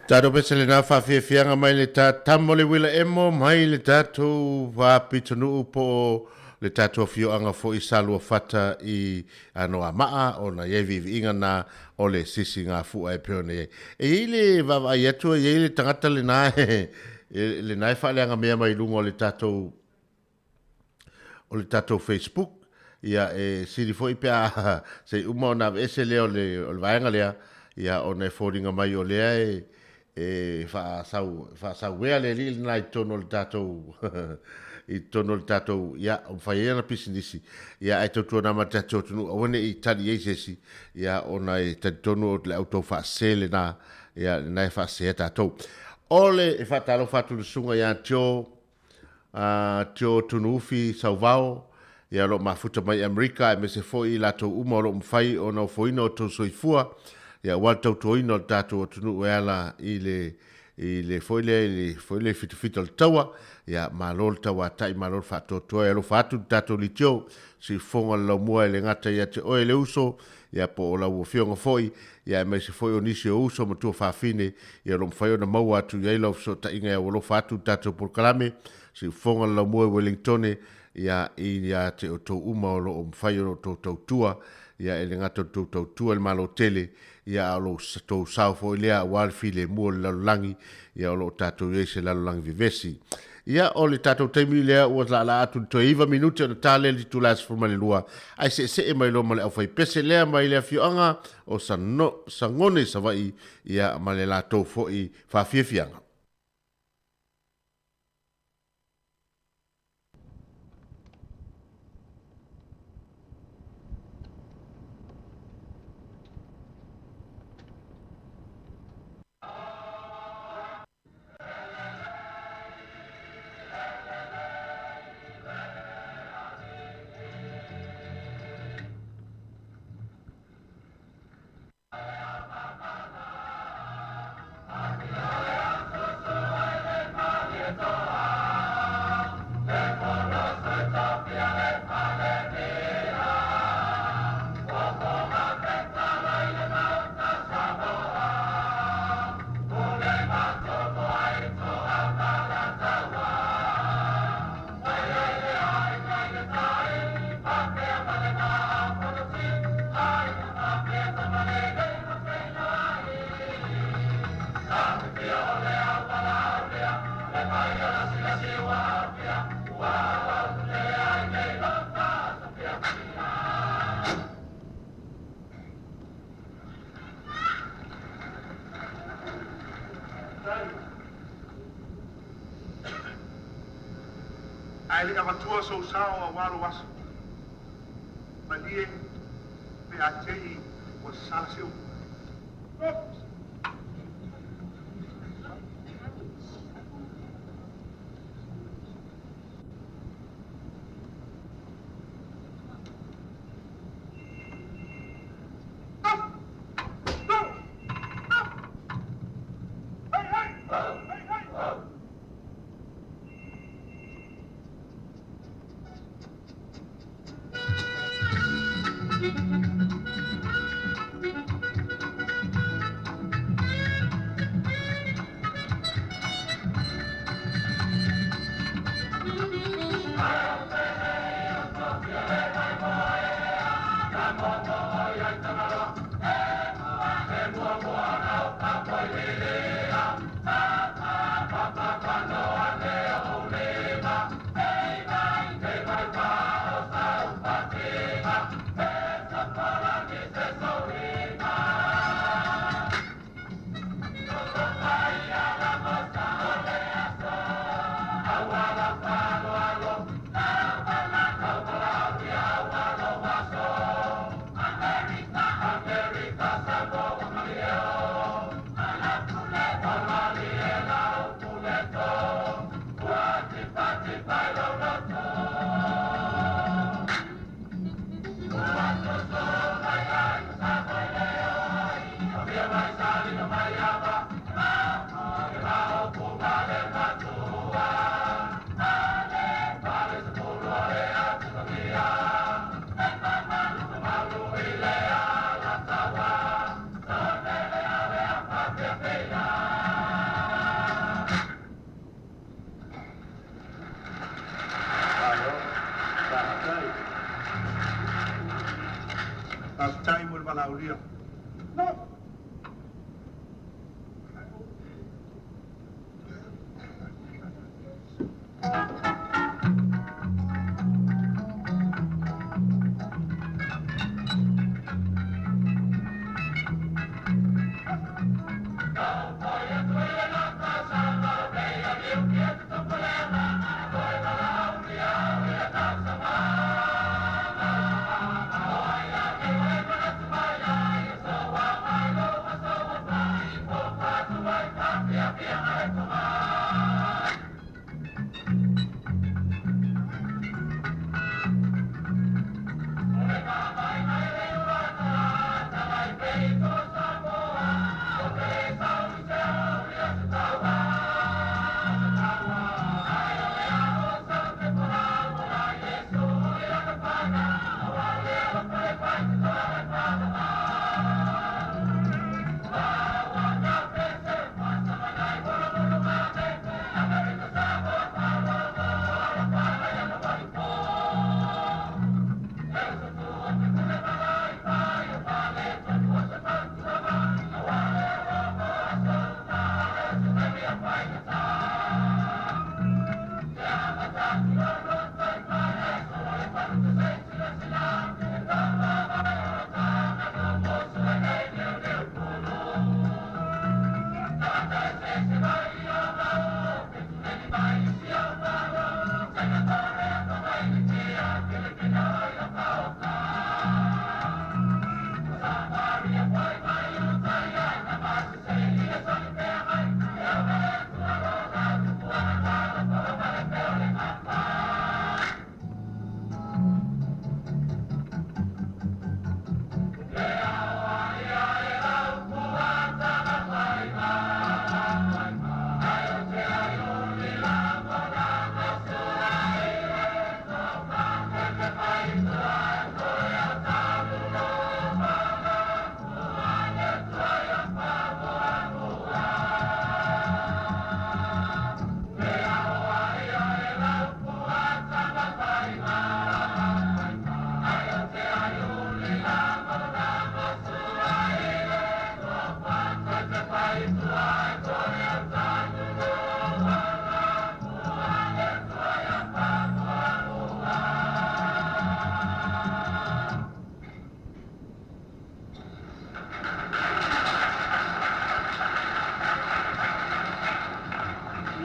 [SPEAKER 9] Tatou pese lena faafiafiaga mai le tatamo le uila emo mai le tatou pitonuu po o le tatou afioaga foi sa Luafata i Anoamaa ona i ai viiviiga na o le sisi gafu'a e pei ona i ai. E i ai le vaavaai atu e i ai le tagata lena e lena e faaleagamea mai luga o le tatou o le tatou Facebook, ia e sili foi pe a se i uma ona aveese lea o le, o le vaega lea, ia ona e foliga mai o lea e, e faasau, faasauea le alii lena i totonu o le tatou i totonu o le tatou, ia, o mafai ai ana pisinisi, ia ae tautuana ma le tatou atunuu, aua ne i tali i ai se isi, ia ona e talitonu o le au tau faasese lena, ia lena e faasesea tatou. O le e faatalofa atu i le susuga ia Joe a Joe Tunuufi Sauvao, ia o lo o mafuta mai Amerika aemaise foi i latou uma o lo o mafai ona ofoina o tou soifua, ia aua le tautuaina o le tatou atunuu e ala i le i le foi lea i le foi le fitafita o le taua, ia malo le tauatai, malo le faatoatoa, e alofa atu le tatou litio, siufofoga o le laumua e le gata ia te oe le uso, ia po o lau afioga foi, ia aemaise foi o nisi o uso ma tuafafine, ia o lo o mafai ona maua atu i ai lau fesootaiga e aualofa atu i le tatou polokalame, Siufofoga le Laumua i Wellingtone, ia ia te outou uma o lo o mafai ona outou tautua, ia e le gata o le tou tautua i le Malo tele, ia a o lo tou sao foi lea aua le filemu o le lalolagi, ia o lo o tatou i ai i se lalolagi vevesi. Ia, o le tatou taimi lea ua laalaa atu i le toe 9 minute ona ta lea i le itula e 12, ae seesee mai loa ma le aufaipese lea mai le afioaga o Sagone i Savaii, ia ma le latou foi faafiafiaga.
[SPEAKER 19] Ae le avatua sou sao auā lou aso. Malie pe a te i ua sala se upu. Faafetai mo le valaaulia.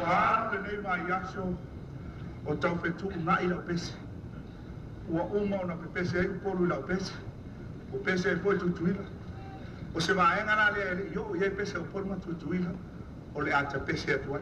[SPEAKER 19] Ua alu lenei vaiaso O tau fetuuna'i la'u pese. Ua uma ona pepese ai Upolu i la'u pese. Ua pese ai foi Tutuila. O se vaega la lea e le'i oo i ai pese a Upolu ma Tutuila, o le a tapese atu ai.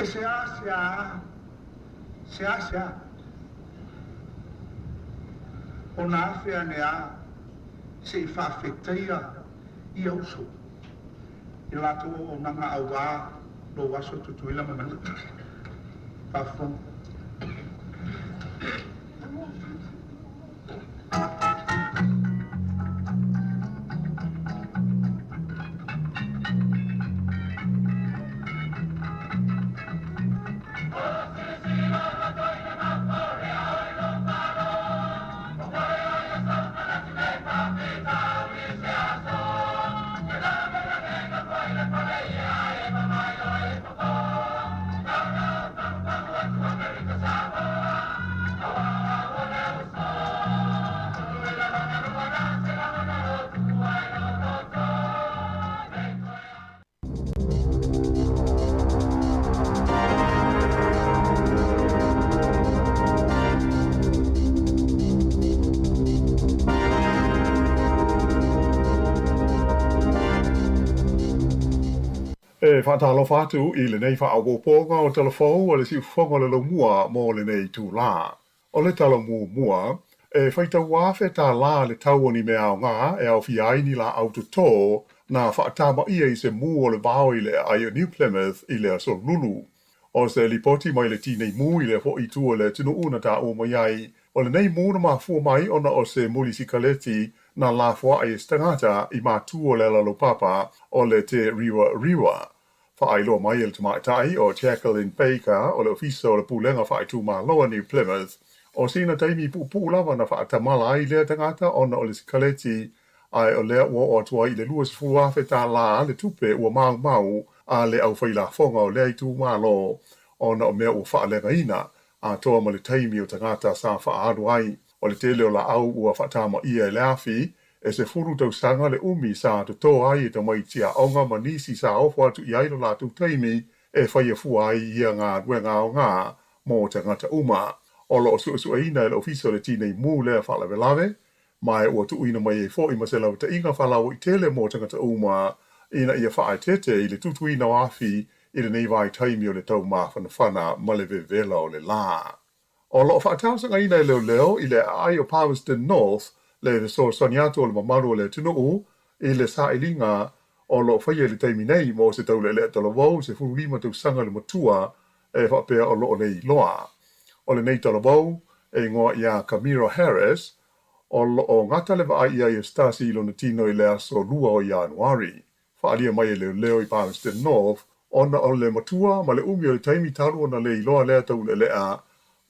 [SPEAKER 19] E seaseā seaseā ona afe ane a se'i faafetaia ia uso i le latou auaunaga auā lou aso Tutuila ma Manua. Faafofoga.
[SPEAKER 10] E faatalofa atu i lenei faaopoopoga o Talafou a le Siufofoga o le Laumua mo lenei itulā. O le tala muamua, e faitau $1,000 le tau o ni mea aoga e aofia ai ni laau totō na faatamaia i se mū o le vao i le aai o New Plymouth i le Aso Lulu. O se lipoti mai le Tinei Mu i lea foi itu o le atunuu na taua mai ai, o lenei mū na mafua mai ona o se muli sikaleti na lafoai e se tagata i matu o le ala laupapa o le Te Riwa Riwa. Faailoa mai e le tamaitai o Jacqueline Baker o le Ofisa o le Pulega Faaitumalo a New Plymouth, o sina taimi puupuu lava na faatamala ai lea tagata ona o le sikaleti, ae o lea ua oo atu ai i le $20,000 le tupe ua maumau a le aufailafoga o lea itumalo ona o mea ua faaleagaina atoa ma le taimi o tagata sa faaalu ai. O le tele o laau ua faatamaia e le afi, e 10 tausaga le umi sa totō ai e tamaiti aoga ma nisi sa ofo atu i ai lo latou taimi e faia fua ai ia galuega aoga mo tagata uma. O lo o suesueina e le Ofisa o le Tinei Mu lea faalavelave, ma ua tuuina mai ai foi ma se lavataʻiga faalauaitele mo tagata uma ina ia faaeteete i le tutuina o afi i lenei vaitaimi o le taumafanafana ma le vevela o le lā. O lo o faatalosagaina e leoleo i le aai o Palmerston North le fesoasoani atu o le mamalu o le atunuu i le sailiga o lo o faia i le taimi nei mo se taulealea talavou 15 tausaga le matua e faapea o lo o le iloa. O lenei talavou e igoa iā Camira Harris, o lo o gata le vaai i ai e Stasi i lona tino i le aso 2 o Ianuari. Faaalia mai e leoleo i Palmerston North ona o le matua ma le umi o le taimi talu ona le iloa lea taulealea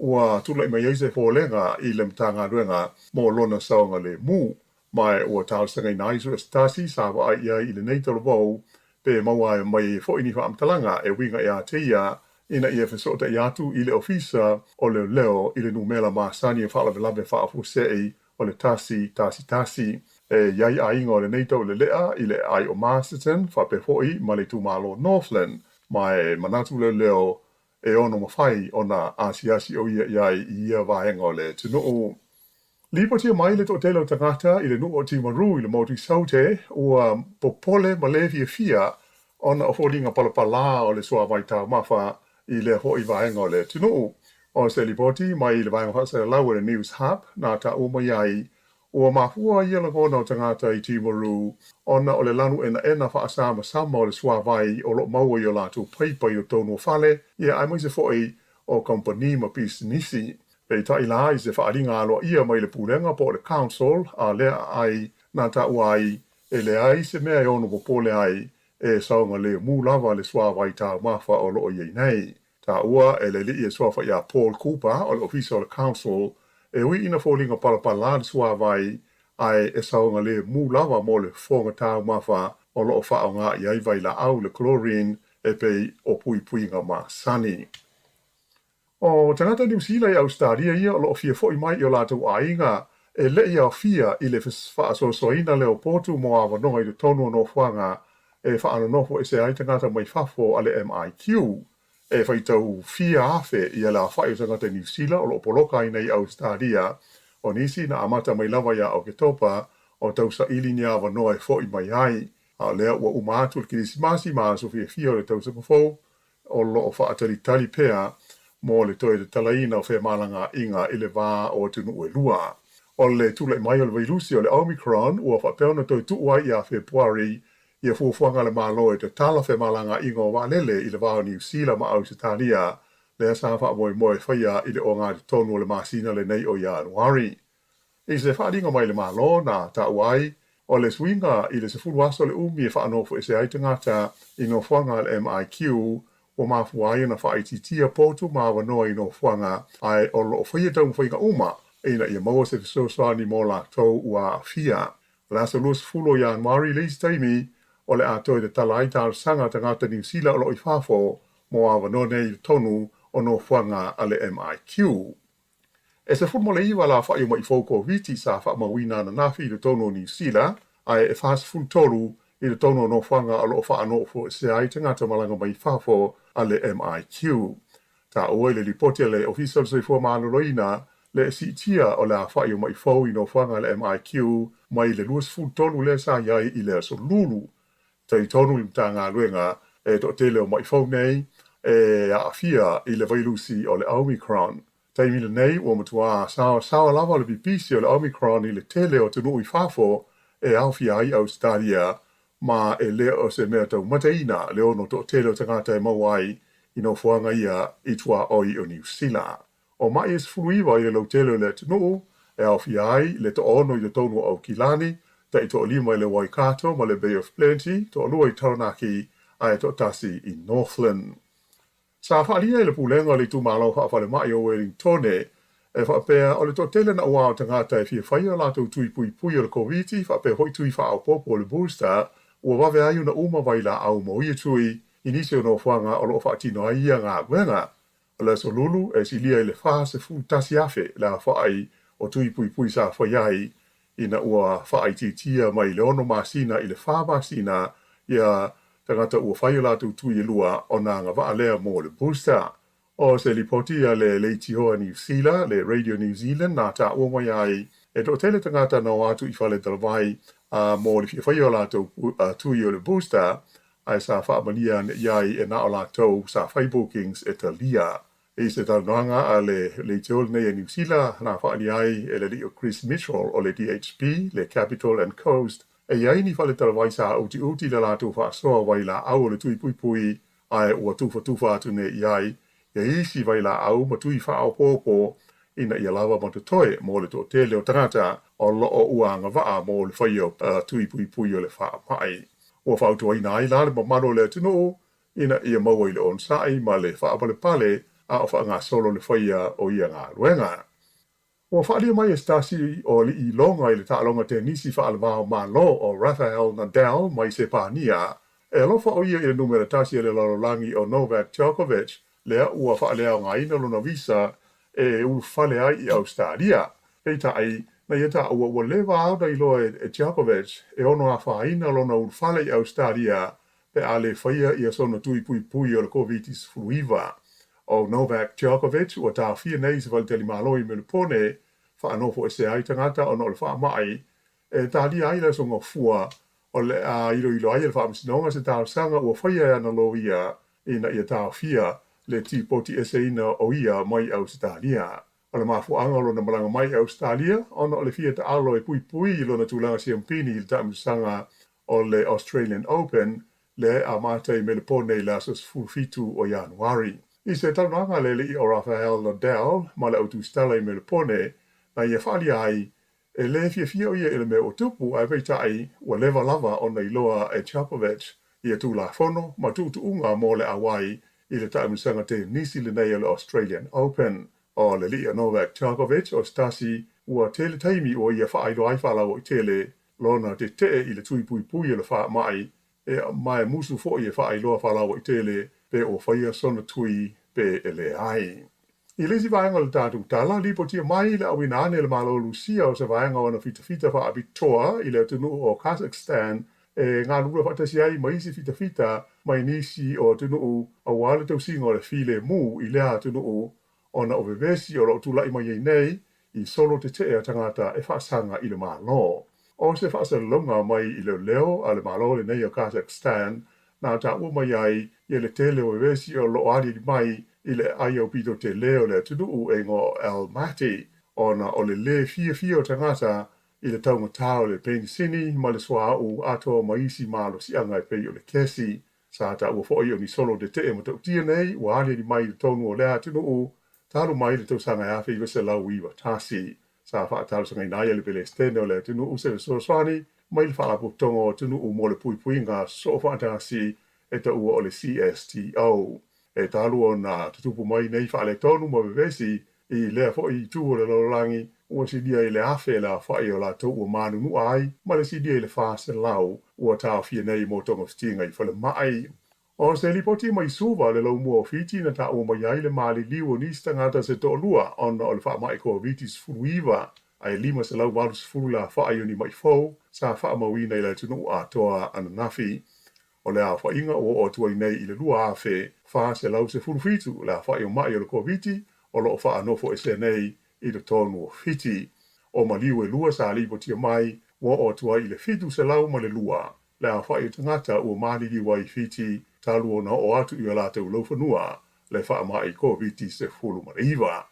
[SPEAKER 10] ua tulaʻi mai ai se folega i le Matagaluega mo lona saogalemu. Ma ua talosagaina ai e Stasi sa vaai i ai i lenei talavou pe maua mai fo'i ni faamatalaga e uiga iā te ia ina ia fesoota'i atu i le Ofisa o Leoleo i le numera masani e faalavelave faafuasei o le 111. E i ai aiga o lenei taulelea i le aai o Masterton faapea fo'i ma le itumalo Northland, ma e manatu leoleo e ono mafai ona asiasi o ia i ai i ia vaega o le atunuu. Lipotia mai le toatele o tagata i le nuu o Timaru i le motu i Saute ua popole ma lē fiafia ona o foliga palapalā o le suāwai taumafa i lea fo'i vaega o le atunuu. O se lipoti mai le vaega faasalalau a le Newshub na taua mai ai ua mafua ia lagona o tagata i Timaru ona o le lanu enaena faasamasama o le suāwai o loo maua i o latou paipa i totonu o fale, ia aemaise fo'i o kamupani ma pisinisi. Peitai la i se faaaliga aloaia mai le pulega po o le council a lea aai na taua ai e leai se mea e ono popole ai e saogalemu lava le suāwai taumafa o loo i ai nei. Taua e le alii e suafa iā Paul Cooper o le Ofisa o le Council e ui ina foliga palapalā le suāwai ae e saogalemu lava mo le fofoga taumafa o loo faaaogā i ai vailaau le chlorine e pei o puipuiga masani. O tagata Niu Sila i Ausetalia ia o loo fia fo'i mai i o latou aiga e le'i aofia i le faasoasoaina lea o potu mo avanoa i totonu o nofoaga e faanonofo ese ai tagata mai fafo a le MIQ. E faitau fia afe ia le aofa'i o tagata Niu Sila o loo poloka ai nei i Ausetalia, o nisi na amata mai lava iā Oketopa o tausaili ni avanoa e fo'i mai ai, a o lea ua uma atu le Kerisimasi ma aso fiafia o le tausaga fou o loo faatalitali pea mo le toe tatalaina o femalagaa'iga i le va o atunuu e lua. O le tula'i mai o le vailusi o le Omicron ua faapea ona toe tuu ai iā Fepuari ia fuafuaga a le Malo e tatala femalagaa'iga o vaalele i le va o Niu Sila ma Ausetalia, lea sa faamoemoe e faia i le ogatotonu o le masina lenei o Ianuari. I se faaaliga mai le Malo na taua ai, o le suiga i le 10 aso le umi e faanofoesea ai tagata i nofoaga a le MIQ ua mafua ai ona faaitiitia potu ma avanoa i nofoaga ae o loo faia taumafaiga uma ina ia maua se fesoasoani mo latou ua aafia. O le aso 20 o Ianuari le isi taimi o le a toe tatala ai talosaga a tagata Niu Sila o loo i fafo mo avanoa nei i totonu o nofoaga a le MIQ. E 19 le aofa'i o ma'i fou Koviti sa faamauina ananafi i totonu o Niu Sila, ae e 43 i totonu o nofoaga o loo faanofoesea ai tagata malaga mai fafo a le MIQ. Taua i le lipoti a le Ofisa o le Soifua Maloloina le siitia o le aofa'i o ma'i fou i nofoaga a le MIQ mai le 23 lea sa i ai i le aso Lulu. Talitonu le Matagaluega e toatele o ma'i fou nei e aafia i le vailusi o le Omicron. Taimi lenei ua matuā saosaoa lava le pipisi o le Omicron i le tele o atunuu i fafo e aofia ai Ausetalia, ma e le o se mea taumataina le ono toatele o tagata e maua ai i nofoaga ia i tuaoi o Niu Sila. O ma'i e 19 i le lautele o le atunuu e aofia ai le 6 i totonu o Aukilani, ta'i 5 i le Waikato ma le Bay of Plenty, 2 i Taranaki ae 1 i Northland. Sa faaalia e le Pulega o le Itumalo Faafalemai o Uelintone e faapea o le toatele naʻauao o tagata e fia faia o latou tui puipui o le Koviti faapea fo'i tui faaopoopo o le booster ua vave ai ona uma vailaau mo ia tui i nisi o nofoaga o loo faatino ai ia galuega. O le aso Lulu e silia i le 41,000 le aofa'i o tui puipui sa faia ai ina ua faaitiitia mai le 6 masina i le 4 masina ia tagata ua fai o latou tui e lua ona agavaa lea mo le booster. O se lipoti a le Leitioa Niu Sila, le Radio New Zealand na taua mai ai e toatele tagata na o atu i fale talavai mo le fia faia o latou tui o le booster ae sa faamalia ane i ai e na o latou sa fai bookings e talia. I se talanoaga a le leitio lenei a Niu Sila na faaalia ai e le alii o Chris Mitchell o le DHB, le Capital and Coast, e i ai ni fale talavai sa utiuti le latou faasoa vailaau o le tui puipui ae ua tufatufa atu nei i ai ia isi vailaau ma tui faaopoopo ina ia lava ma totoe mo le toatele o tagata o loo ua agavaa mo le faia o tui puipui o le faamai. Ua fautuaina ai la le mamalu o le atunuu ina ia maua i le onosa'i ma le faapalepale a o faagasolo le faia o ia galuega. Ua faaalia mai e se tasi o alii iloga i le taaloga tenisi faalevao Malo o Rafael Nadal mai Sepania E alofa ʻo ia i le numera tasi o le lalolagi ʻo Novak Djokovic, lea ua faaleaogaina lona visa e ulufale ai i Ausetalia. Peitai, na ia taua ua leva lava ona iloa e Djokovic e ono afaina lona ulufale i Ausetalia pe a lē faia ia sona tui puipui o le Koviti-19. ʻO Novak Djokovic ua taofia nei i se faletalimalo i Melupone faanofoesea ai tagata ona o le faamai e talia ai le Aso Gafua o le a iloilo ai e le Faamasinoga se talosaga ua faia e ana loia ina ia taofia le tipoti eseina o ia mai Ausetalia. O le mafuaaga o lona malaga mai i Ausetalia ona o le fia taalo e puipui i lona tulaga siampini i le taamilosaga o le Australian Open lea e amata i Melepone i le aso 17 o Ianuari. I se talanoaga a le alii o Rafael Nadal ma le au tusitala i Melepone, na ia faaalia ai e lē fiafia ʻo ia i le mea ua tupu, ae peitai, ua leva lava ona iloa e Djokovic ia tulafono ma tuutuuga mo le auai i le taamilosaga tenisi lenei o le Australian Open. ʻO le alii o Novak Djokovic o se tasi ua tele taimi ua ia faailoa ai faalauaitele lona tetee i le tui puipui o le faamai e ma e musu foi e faailoa faalauaitele pe ua faia sona tui pe e leai. I le isi vaega o le tatou tala, lipotia mai le auina ane e le Malo o Lusia o se vaega o ana fitafita faapitoa i le atunuu o Kazakhstan e galulue faatasi ai ma isi fitafita mai nisi o atunuu aua le tausiga o le filemu i lea atunuu ona o vevesi o lo o tulai mai ai nei i solo tetee a tagata e faasaga i le Malo. O se faasalalauga mai i leoleo a le Malo lenei o Kazakhstan na taua mai ai ia le tele o vevesi o lo o aliali mai i le aai aupito tele o le atunuu e igoa o Almaty ona o le lē fiafia o tagata i le taugatā o le penisini ma le suauu atoa ma isi malosiaga e pei o le kesi. Sa taua foi o ni solo tetee matautia nei ua aliali mai i totonu o lea atunuu talu mai le tausaga e 1991. Sa faatalosagaina ai e le Pelesitene o le atunuu se fesoasoani mai le Faalapotopotoga o Atunuu mo le Puipuiga Soofaatasi e taua o le CSTO. E talu ona tutupu mai nei faaletonu ma vevesi i lea foi itu o le lalolagi, ua silia i le 1,000 le aofai o latou ua manunua ai ma le silia i le 400 ua taofia nei mo togafitiga i falemai. O se lipoti mai Suva le laumua o Fiti na taua mai ai le maliliu o nisi tagata se toalua ona o le faamai Koviti-19, ae 580 le aofai o ni maʻi fou sa faamauina i le atunuu atoa ananafi. O le aofaiga ua oo atu ai nei i le 2,417 le aofai o maʻi o le Koviti o lo o faanofoesea nei i totonu o Fiti. O maliu e lua sa lipotia mai ua oo atu ai i le 702 le aofai o tagata ua maliliu ai i Fiti talu ona oo atu i o latou laufanua le faamai Koviti-19.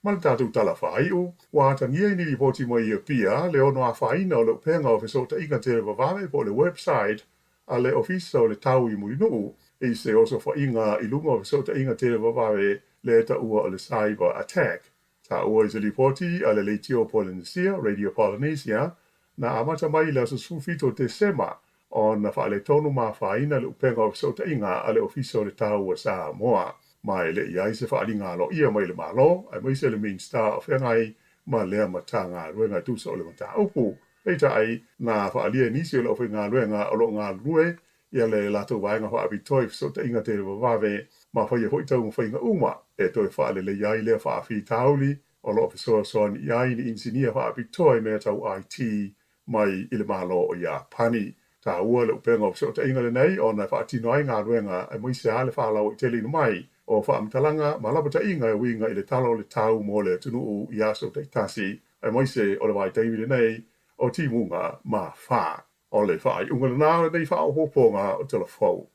[SPEAKER 10] Ma le tatou tala faaiu, ua atagia i ni lipoti mai Apia le ono afaina o le upega o fesootaiga televavave po o le website a le Ofisa o le Tau i Mulinuu i se osofaiga i luga o fesootaiga televavave lea e taua o le cyber attack. Taua i se lipoti a le Leitio Polenesia, Radio Polynesia, na amata mai i le aso 17 o Tesema ona faaletonu ma afaina le upega o fesootaiga a le Ofisa o le Tau a Samoa. Ma e le i ai se faaaliga aloaia mai le Malo, aemaise le Minisita o feagai ma lea Matagaluega e tusa o le mataupu. Peitai, na faaalia e nisi o le aufaigaluega o lo o galulue ia le latou vaega faapitoa i fesootaiga televavave ma faia foi taumafaiga uma e toe faaleleia ai lea faafitauli o lo o fesoasoani i ai ni inisinia faapitoa i mea tau IT mai i le Malo o Iapani. Taua le upega o fesootaiga lenei ona e faatino ai galuega aemaise lava le faalauaiteleina mai o faamatalaga ma lapataiga e uiga i le tala o le tau mo le atunuu i aso taitasi aemaise o le vaitaimi lenei o timuga ma afa. O le faaiuga lena o lenei faaopoopoga o Tala Fou.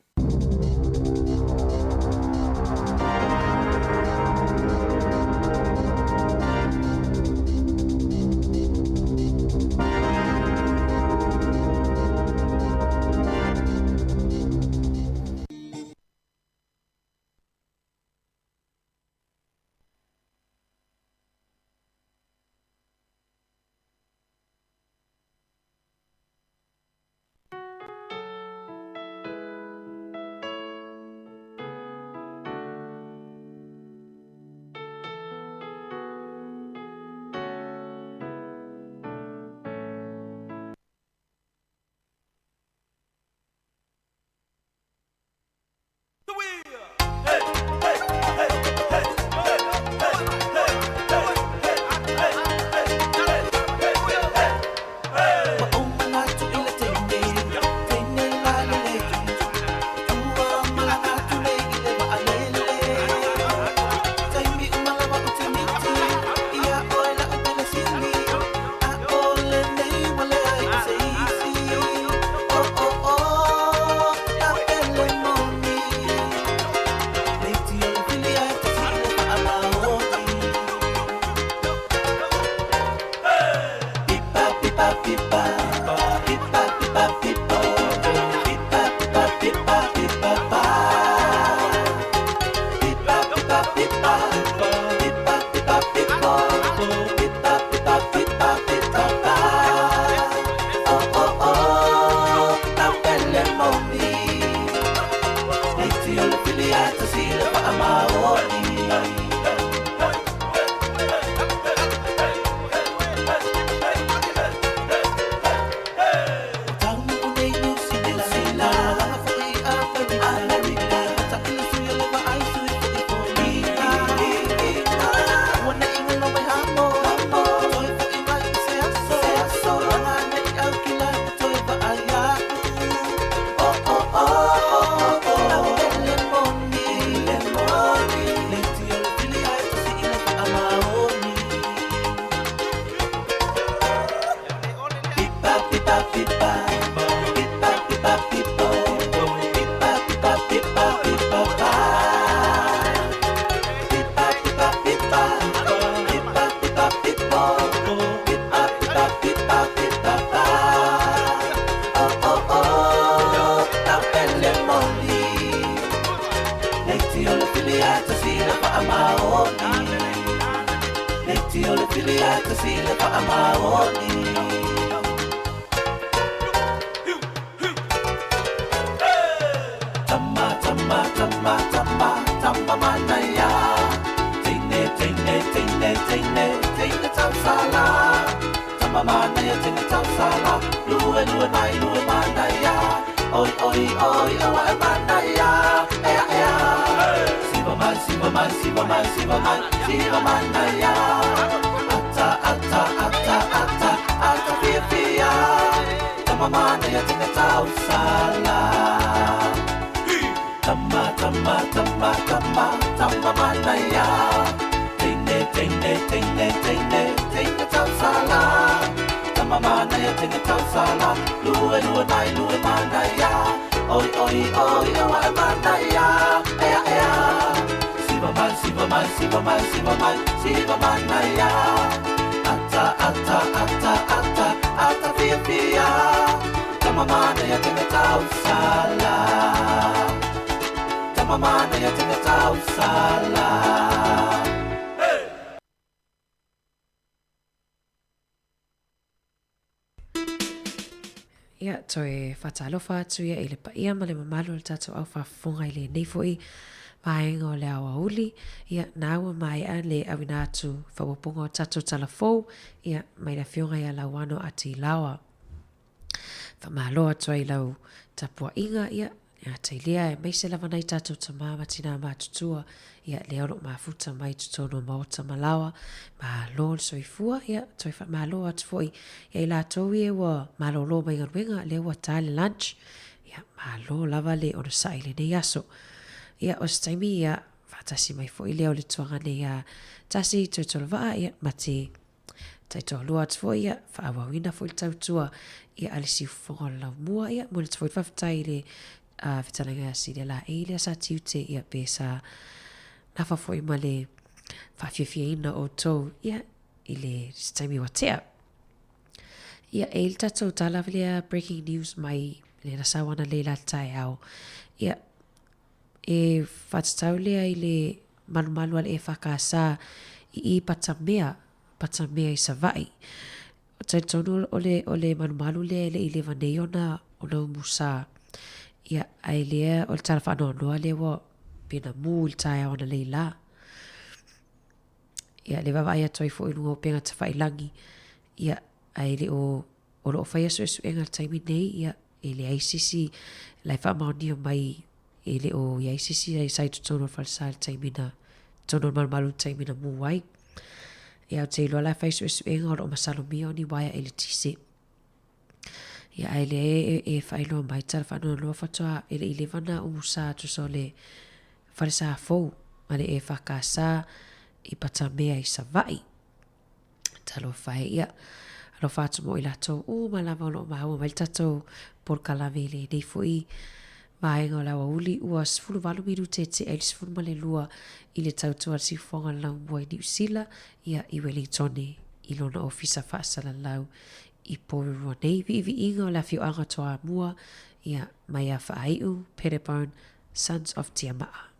[SPEAKER 4] faamaoni. Le tio le fili a tasi le faamaoni. Tama, tama, tama, tama, tama manaya. Teine, teine, teine, teine, teine tausala. Tama manaya, teine tausala. Lue, lue mai, lue manaya. Oi, oi, oi, awa e manaya. Ea, ea. Siva mai, siva mai, siva mai, siva mai, siva manaya. Ata, ata, ata, ata, ata fia fia. Tama manaya, teine tausala. Tama, tama, tama, tama, tama manaya. Teine, teine, teine, teine, teine tausala. Tama manaya, teine tausala. Lue, lue mai, lue manaya. Oi, oi, oi, awa e manaya. Ea, ea. Siva mai, siva mai, siva mai, siva mai, siva manaya. Ata, ata, ata, ata, ata fia fia. Tama manaya, teine tausala. Tama manaya, teine tausala.
[SPEAKER 20] Ia, toe faatalofa atu ia i le paia ma le mamalu o le tatou au faafofoga i lenei foi vaega o le aoauli. Ia, na ua maea le auina atu faaopoopoga o tatou tala fou, ia, mai le Afioga ia Lauano Atilaoa. Faamalo atu ai i lau tapuaiga, ia, Ia te lea aemaise lava nai tatou tamā ma tinā matutua, ia lea o lo o mafuta mai i totonu o maota ma laoa, malo le soifua, ia toe faamalo atu foi ia i latou ia ua malolo mai galuega, lea ua ta le lunch, ia malo lava le onosai i lenei aso. Ia o se taimi ia faatasi mai foi lea o le tuaga nei a Tasi Toitolovaa, ia ma te Taitoalua atu foi ia, faaauauina foi le tautua ia a le siufofoga o le laumua ia, momoli atu foi le faafetai i le fetalaiga ia Celia Laei lea sa tiute ia pe sa nafa foi ma le faafiafiaina o outou ia i le se taimi ua tea. Ia e i le tatou tala lea breaking news mai le na sau analeila i le taeao ia e whatatau lea i le malumalu a le EFKS i i Patamea, Patamea i Savaii. Talitonu o le, o le malumalu lea e le i leva nei ona, ona umusa. Ia, ae lea o le tala faanoanoa lea ua pena mū i le taeao analeila. Ia, le vaavaai atu ai foi i luga o upega tafailangi. Ia, ae le o, o lo o faia suesuega i le taimi nei, ia, e leai se isi la e faamaonia mai e le o i ai se isi sa i totonu o le falesa i le taimi na totonu o le malumalu i le taimi na mū ai. Ia, ou te iloa la e fai suesuega o lo o masalomia o ni uaea eletise. Ia, ae leai e, e faailoa mai tala faanoanoa faatoa e le i leva na umusa tusa o le falesa fou a le EFKS i Patamea i Savaii. Talofa e, ia, alofa atu mo i latou uma lava o lo o maua mai le tatou polokalame i lenei foi vaega o le aoauli ua 18 minute tea i le 12 i le tautua a le siufofoga o le laumua i Niu Sila, ia, i Welingtone i lona ofisa faasalalau i Porirua nei. Viiviiga o le afioaga Toamua, ia, mai ia Faaiu, Pettibone, Sons of Tiamaa.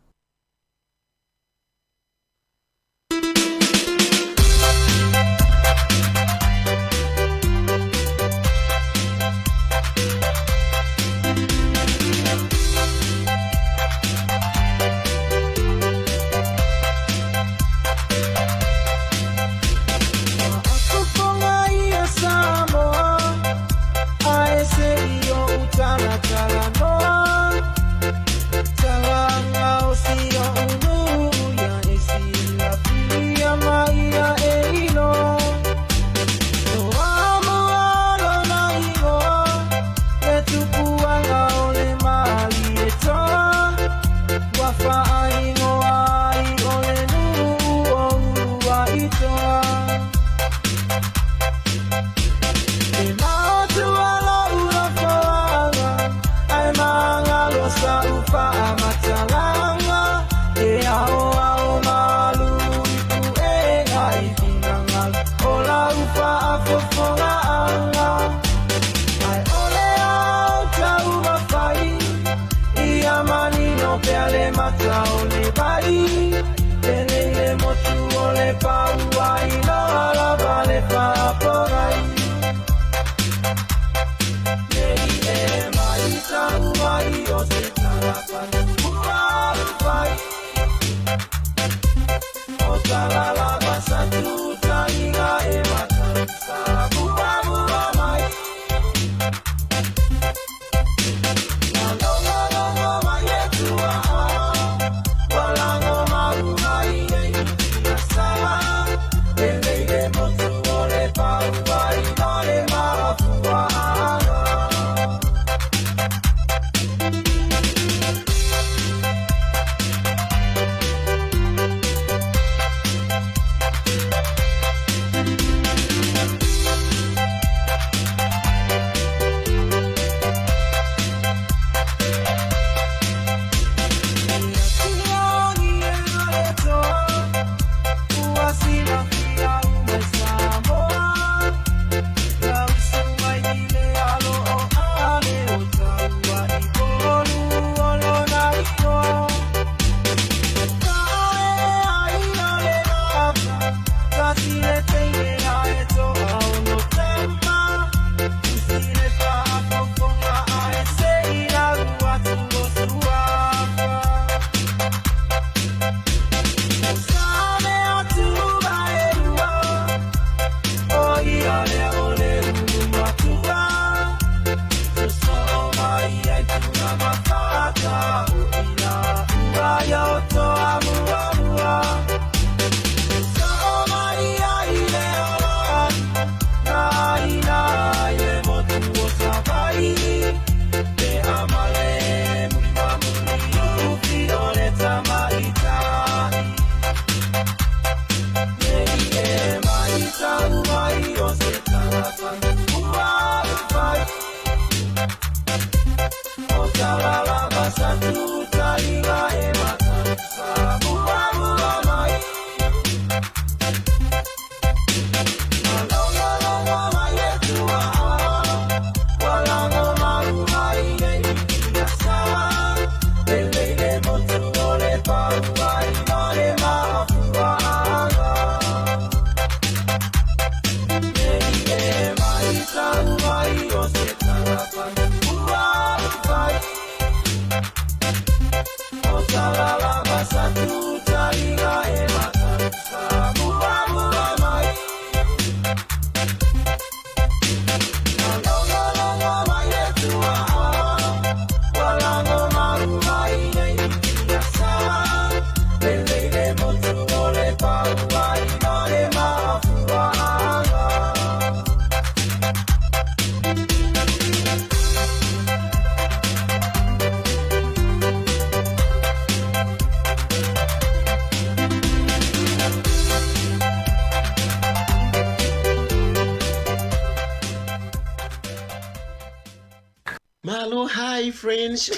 [SPEAKER 8] Malo, hi, friends.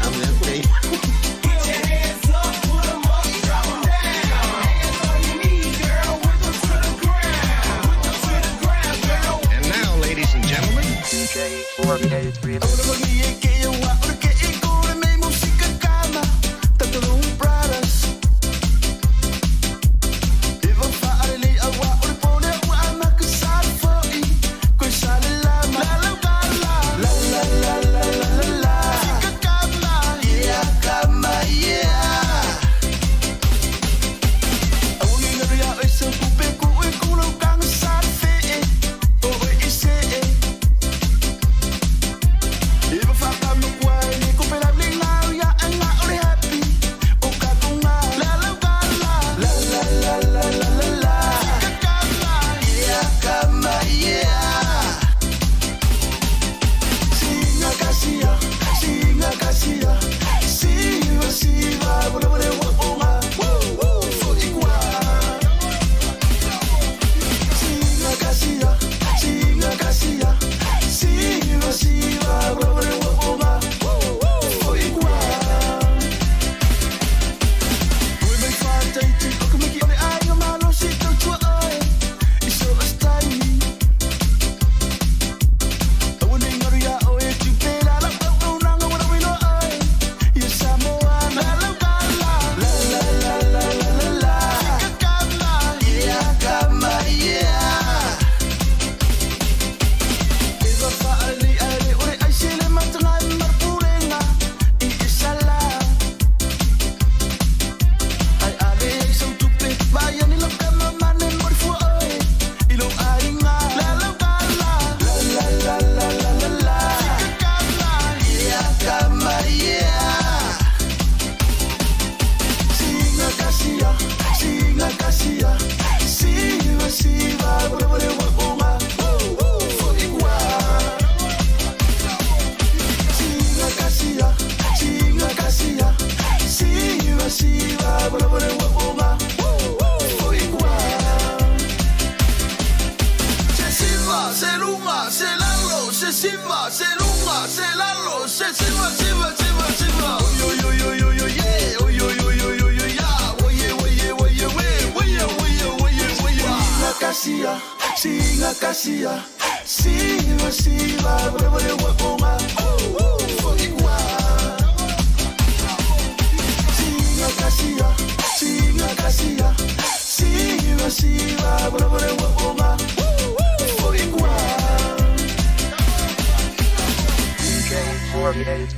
[SPEAKER 8] I'm gonna
[SPEAKER 21] And now, ladies and gentlemen,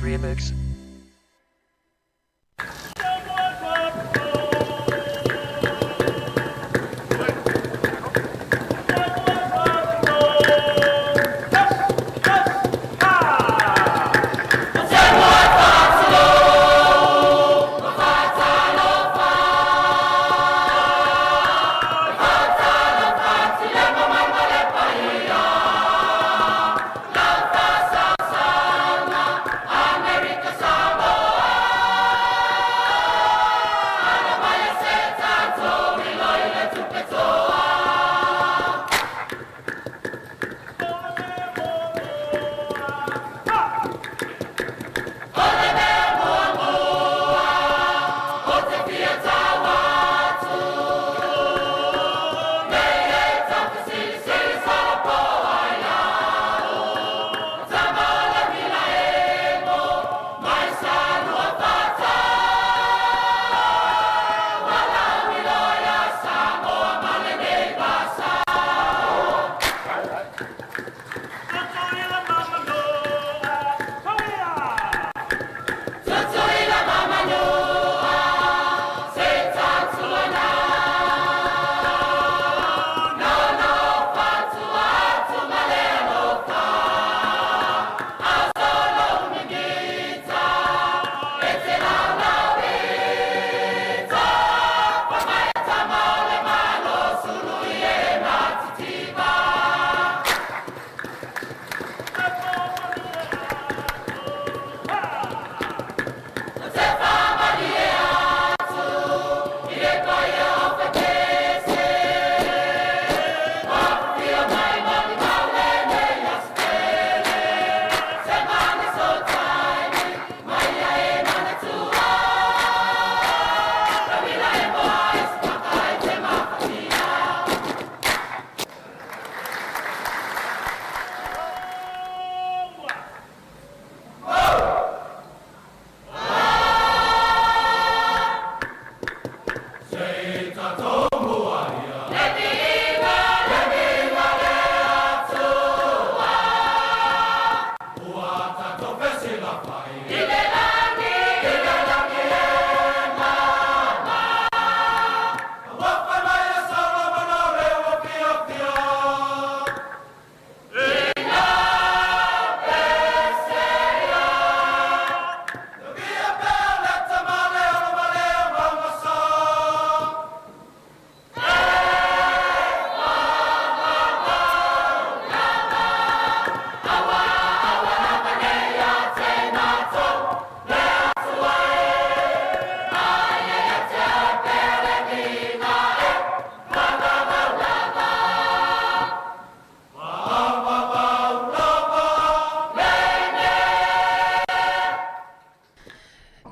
[SPEAKER 22] Remix.
[SPEAKER 1] America.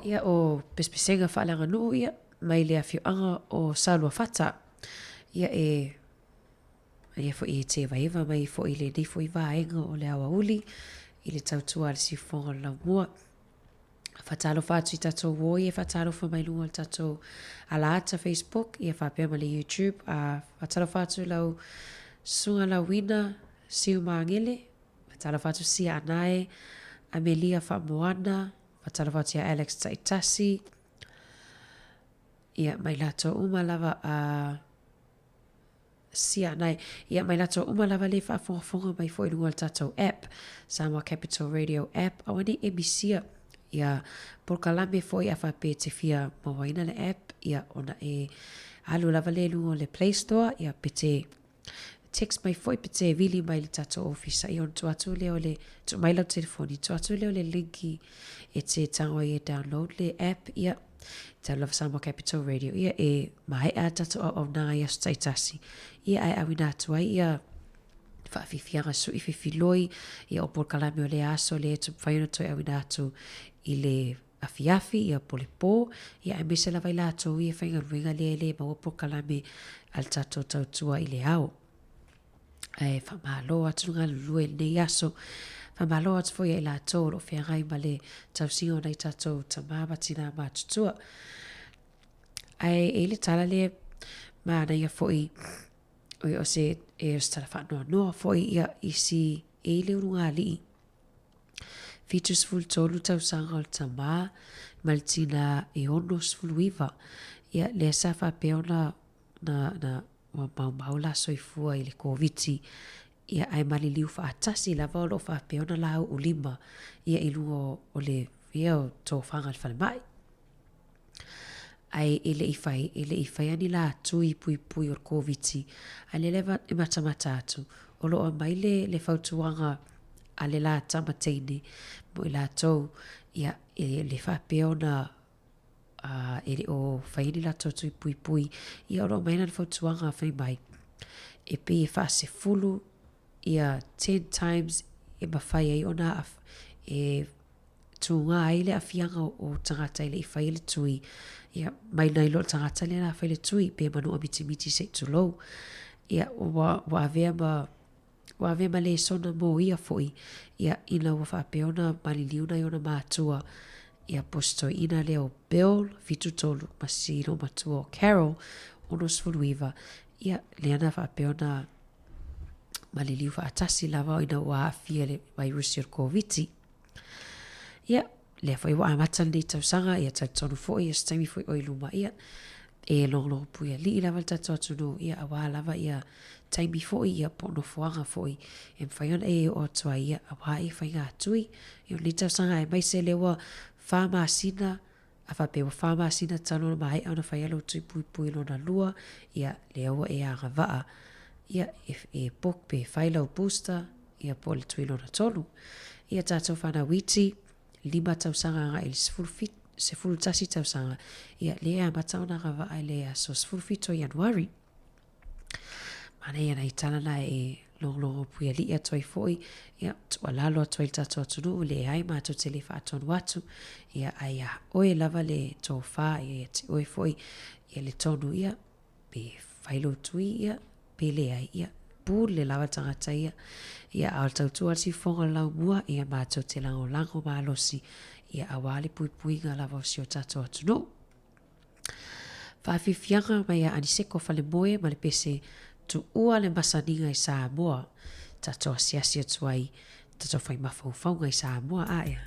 [SPEAKER 20] Ia o pesepesega faaleaganuu ia mai le afioaga o Saluafata. Ia e ia foi e tevaeva mai foi lenei foi vaega o le aoauli i le tautua a le siufofoga o le laumua. Faatalofa atu i tatou uo ia e faatalofa mai luga o le tatou alaata Facebook ia faapea ma le YouTube. A faatalofa atu i lau Susuga Lauina Siu Magele, faatalofa atu Sia Anae, Amelia Faamoana, faatalofa atu ia Alex Taitasi, ia mai latou uma lava a Sia Anae, ia mai latou uma lava le faafogafoga mai foi i luga o le tatou app, Samoa Capital Radio app, aua ne i e misia ia polokalame foi a faapea e te fia mauaina le app, ia ona e alu lava lea i luga o le Play Store, ia pe te text mai foi pe te vili mai le tatou ofisa ia ona tuu atu lea o le tuu mai lau telefoni tuu atu lea o le linki e te tago ai e download le app ia te alu lava Samoa Capital Radio ia e maea a tatou auaunaga i aso taitasi ia ae auina atu ai ia faafiafiaga sui fifiloi ia o polokalame o lea aso lea e mafai ona toe auina atu i le afiafi, ia po le pō, ia aemaise lava i latou ia e faigaluega lea e le maua polokalame a le tatou tautua i le ao. Ae faamalo atu le galulue i lenei aso. Faamalo atu foi ia i latou o lo o feagai ma le tausiga o nai tatou tama ma tinā matutua. Ae e i le tala lea manaia foi o se, e o se tala faanoanoa foi ia i si e i le ulugalii 73 tausaga o le tamā ma le tinā e 69. Ia, lea sa faapea ona na, na, ua maumau la soifua i le Koviti, ia, ae maliliu faatasi lava o lo o faapea ona lauulima ia i luga o, o le, ia, o tofaga i le falemai. Ae e le i fai, e le i faia ni la tui puipui o le Koviti, a lea lava e matamata atu, o lo o aumai le, le fautuaga a le la tama teine mo i latou, ia, e le faapea ona a, e le o faia ni latou tui puipui, ia o lo o aumai lana fautuaga fai mai, e pei e faasefulu ia ten times e mafai ai ona e tūgā ai le aafiaga o tagata e le i faia le tui, ia, mai nai lo le tagata lea la fai le tui, pe manua mitimiti se i tulou. Ia, ua, ua avea ma, ua avea ma lesona mo ia foi, ia, ina ua faapea ona maliliu nai ona matua, ia, po o se toeaina lea o Bill, 73, ma si loumatua o Carol, 69, ia, lea na faapea ona maliliu faatasi lava ina ua aafia i le vairusi o le Koviti. Ia, lea foi ua amata lenei tausaga, ia talitonu foi, ia se taimi foi o i luma, ia, e logologo puialii lava le tatou atunuu, ia, auā lava ia taimi foi, ia, po o nofoaga foi e mafai ona e oo atu ai, ia, auā ia faigatui. Ia, o lenei tausaga aemaise lea ua fa masina, a faapea ua fa masina talu ona maea ona fai lou tui puipui lona lua, ia, lea ua e agavaa, ia, e, e book pe fai lau booster, ia po o le tui lona tolu. Ia tatou whanau iti, lima tausaga agai i le 11 tausaga, ia lea e amata ona agavaa i le aso 17 o Ianuari. Manaia nai tala na e logologo puialii atu ai foi, ia, tuualalo atu ai i le tatou atunuu, leai matou te le faatonu atu, ia, ae iā oe lava le tofa, ia, ia te oe foi, ia le tonu, ia, pe fai lou tui, ia, pe leai, ia, pule lava le tagata ia, ia, a o le tautua a le siufofoga o le laumua, ia, matou te lagolago malosi, ia, auā le puipuiga lava o si o tatou atunuu. Faafiafiaga mai a Aniseko Falemoe ma le pese Tuua le masaniga i Samoa. Tatou asiasi atu ai. tatou fai mafaufauga i Samoa ae.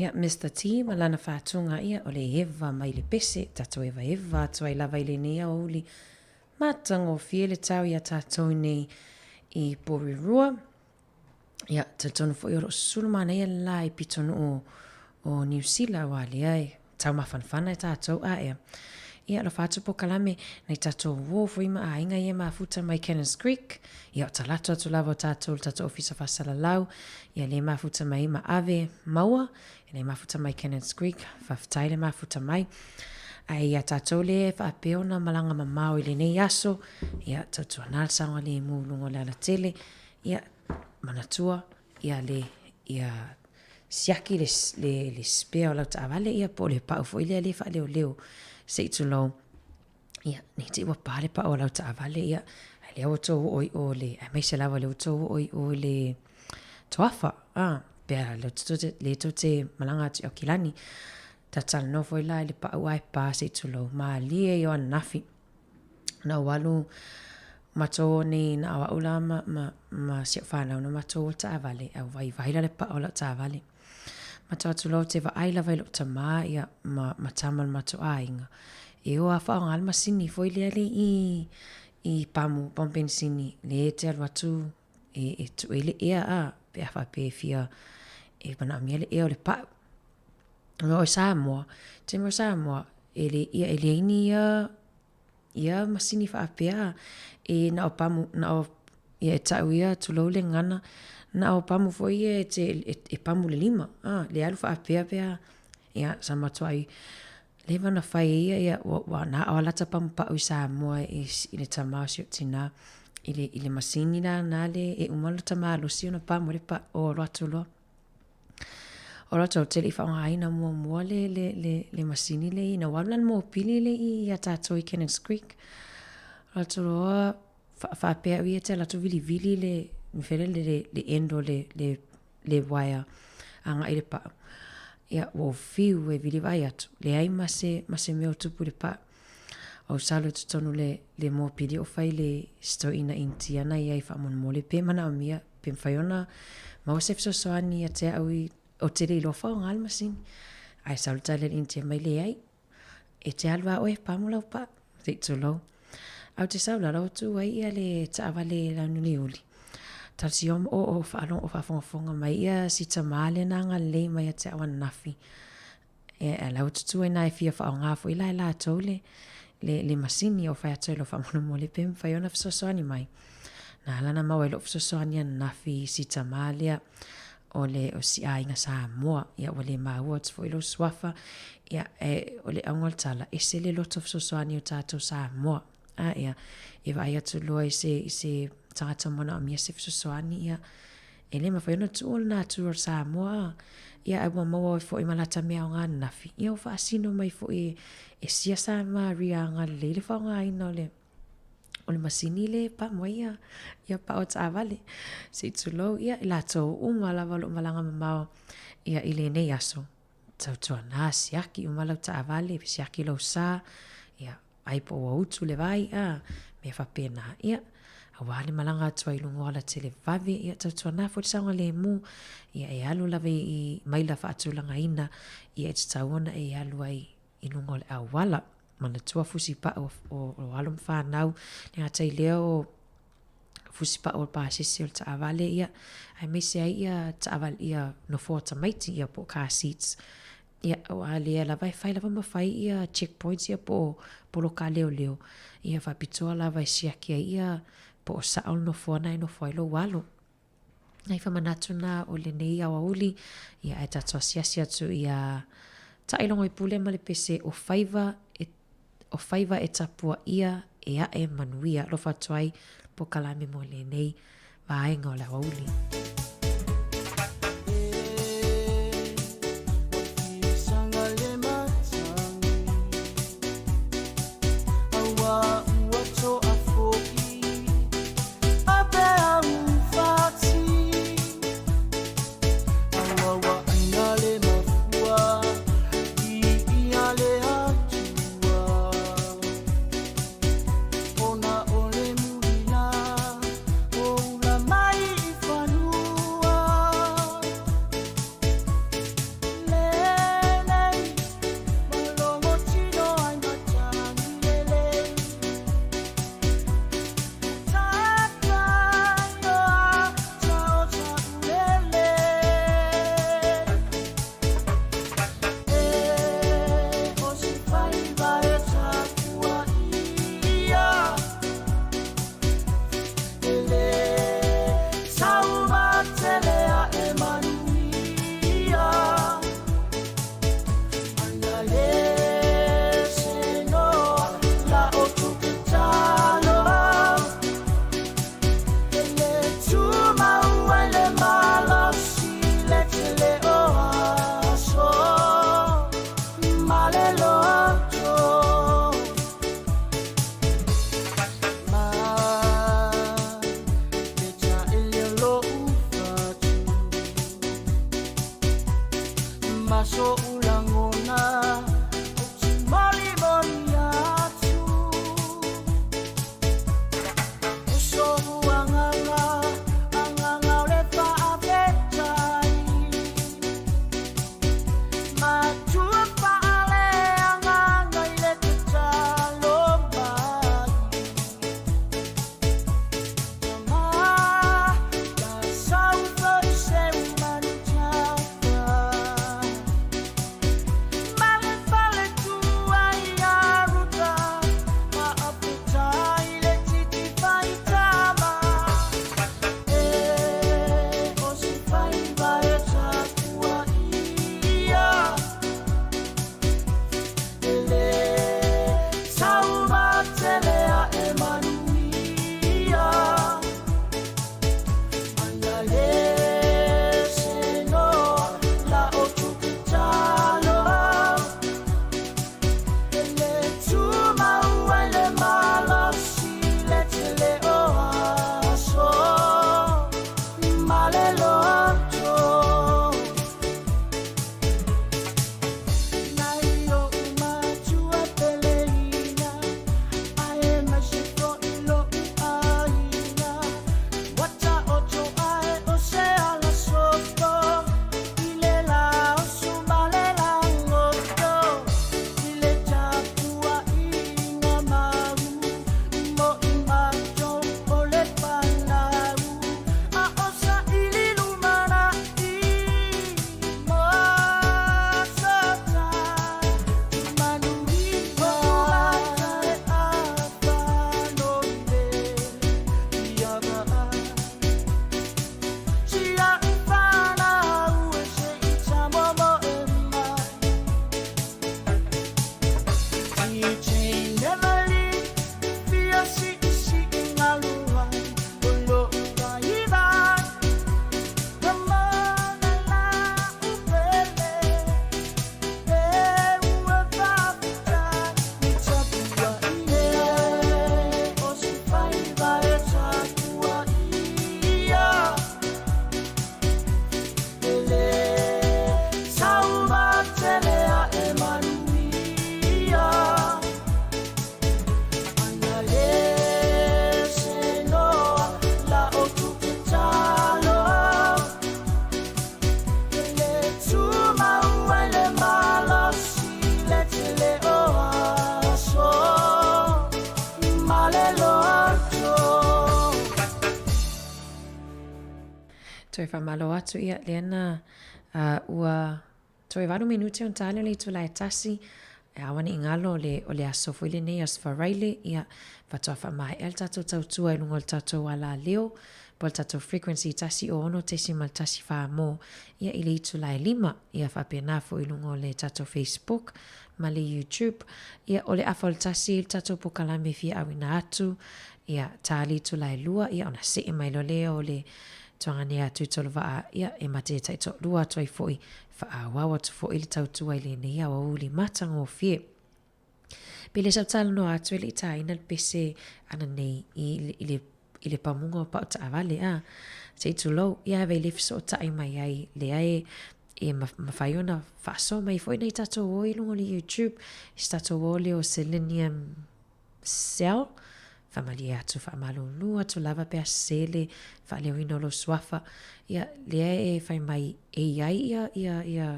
[SPEAKER 20] Ia, Mister T ma lana faatuga ia o le eva mai le pese, tatou evaeva atu ai lava i lenei aoauli matagofie le tau iā tatou nei i Porirua. Ia, talitonu foi o lo o sulu manaia le la i pitonuu o Niu Sila aua lea e taumafanafana e tatou a ea. Ia, alofa atu polokalame nai tatou uo foi ma aiga ia e mafuta mai Cannons Creek. Ia, o talaatu atu lava o tatou i le tatou ofisa faasalalau. Ia, lea e mafuta mai ma ave maua. Ia, lea e mafuta mai Cannons Creek. Faafetai le mafuta mai. Ae ia tatou lea e faapea ona malaga mamao i lenei aso, ia, tautuana le saogalemu i luga o le alatele. Ia, manatua, ia le, ia siaki le, le, le spare o lau taavale, ia po o le pau foi lea le faaleoleo se i tulou. Ia, nei te i ua pā le pau o lau taavale, ia, ai lea ua tou oo i o le, aemaise lava lea ua tou oo i o le toafa, a, pea lea tou te, lea tou te malaga atu i Aukilani. Tatalanoa foi la i le pau ae pā se i tulou, malie i o ananafi. Na ou alu matou o nei na o au la ma, ma, ma si au whanau na matou o taavale, au vaivai la le paa o lau taavale. Matou atu loa ou te vaai lava i lou tamā ia ma, ma tama o le matou aiga. E o a whaonga le masini foi lea le i, i pamu, pamu penisini, le te alu atu e, e tue le ea a, pe a whaapea e fia, e manaomia le ea o le pau. O Samoa, taimi o Samoa, e le, ia, e leai ni ia, ia masini faapea, e na o pamu, na o, ia e tau ia, tulou le gagana, na o pamu foi ia e te, e, e pamu le lima, a, le alu faapea pea, ia, sa matuai leva ona fai e ia, ia, ua, ua na o alata pamu pau i Samoa i, i le tama o si ou tinā, i le, i le masini la na le, e uma lota malosi ona pamu ai le pau, o alu atu loa. O latou te le i faaaogaina muamua le, le, le, le masini le ina ua alu la le mopili le i ia tatou i Cannons Creek. O latou loa faapea au ia te alu atu vilivili le mea le, le, le end o le, le, le wire agai i le pau. Ia, ua ou fiu e vili vaai atu, leai ma se, ma se mea o tupu i le pau. Ou salo i totonu le, le mopili o fai le si toeaina Initia na i ai faamolemole pe manaomia Pe mafai ona maua se fesoasoani ia te au i, ou te le iloa faaaoga le masini. Ae sau le tali a le Initia mai, leai, e te alu lava oe e pamu lau paa, se i tulou. Ae ou te sau lalo ua tu ai ia le taavale launuliuli. Talosia o, o, o faafogafoga mai ia si tamā lea na agalelei mai ia te au ananafi. E la ua tutū ai nā e fia faaaoga foi la e latou le, le, le masini o fai atu ai loa faamolemole pe mafai ona fesoasoani mai. Na ala na maua ai lo'u fesoasoani ananafi i si tamā lea o le o si aiga Samoa. Ia ua le maua atu foi lou suafa. Ia e, o le auga o le tala, ese le loto fesoasoani o tatou Samoa. A ia, e vaai atu loa i se, i se tagata manaomia se fesoasoani, ia, e le mafai ona tuu o le natura o Samoa, ia, ae ua maua ai foi ma lata mea aoga ananafi, ia, ua faasino mai foi e, e sia Samaria agalelei le faaaogaina o le, o le masini le pamu ai ia, ia pao taavale. Se i tulou, ia, i latou uma lava o lo o malaga mamao, ia, i lenei aso. Tautuana, siaki uma lau taavale, siaki lou sa, ia, ai po ua utu le vai, a, mea faapena, ia, aua le malaga atu ai i luga o alatele vave, ia, tautuana foi le saogalemu, ia, e alu lava i, i maila faatulagaina, ia, e tatau ona e alu ai i luga o le auala. Manatua fusi pau o, o, o alo ma fanau, le gata i lea o fusi pau o le pasese o le taavale, ia, aemaise ai ia taavale, ia nofoa tamaiti, ia po o car seats. Ia, aua lea lava e fai lava ma fai ia checkpoints ia po o poloka leoleo, ia faapitoa lava e siaki ai ia po o sao le nofoa na e nofo ai lou alo. Nai faamanatu na o lenei aoauli, ia ae tatou asiasi atu ia Taʻailogoipule ma le pese o faiva e o faiva e tapuaʻia e aʻe manuia. Alofa atu ai polokalame mo lenei vaega o le aoauli. Toe faamalo atu ia lea na ua toe 8 minute ona ta le o le itula e tasi, e aua ne i galo o le, o le aso foi lenei Aso Faraile, ia, faatoa faamaea le tatou tautua i luga o le tatou alaleo, po o le tatou frequency 106.14 mo, ia, i le itula e 5, ia faapena foi i luga o le tatou Facebook ma le YouTube. Ia, o le afa o le tasi le tatou pokalame e fia auina atu, ia, ta le itula e 2, ia, ona see mai loa lea o le tuagane atu i Tolovaa, ia, e mate e taitoalua atu ai foi Faaauau atu foi le tautua i lenei aoauli matagofie. Pe le sau talanoa atu e le i tāina le pese ana nei i, i, le, i le pamuga o pau taavale, a. Se i tulou, ia ave i le fesootai mai ai, lea e, e mafai ona faasoa mai foi nai tatou o i luga o le YouTube, i se tatou o lea o Selenium Cell, faamalie atu, faamalulu atu lava pe a sese le faaleoina o lou suafa. Ia, lea e fai mai e i ai ia, ia, ia,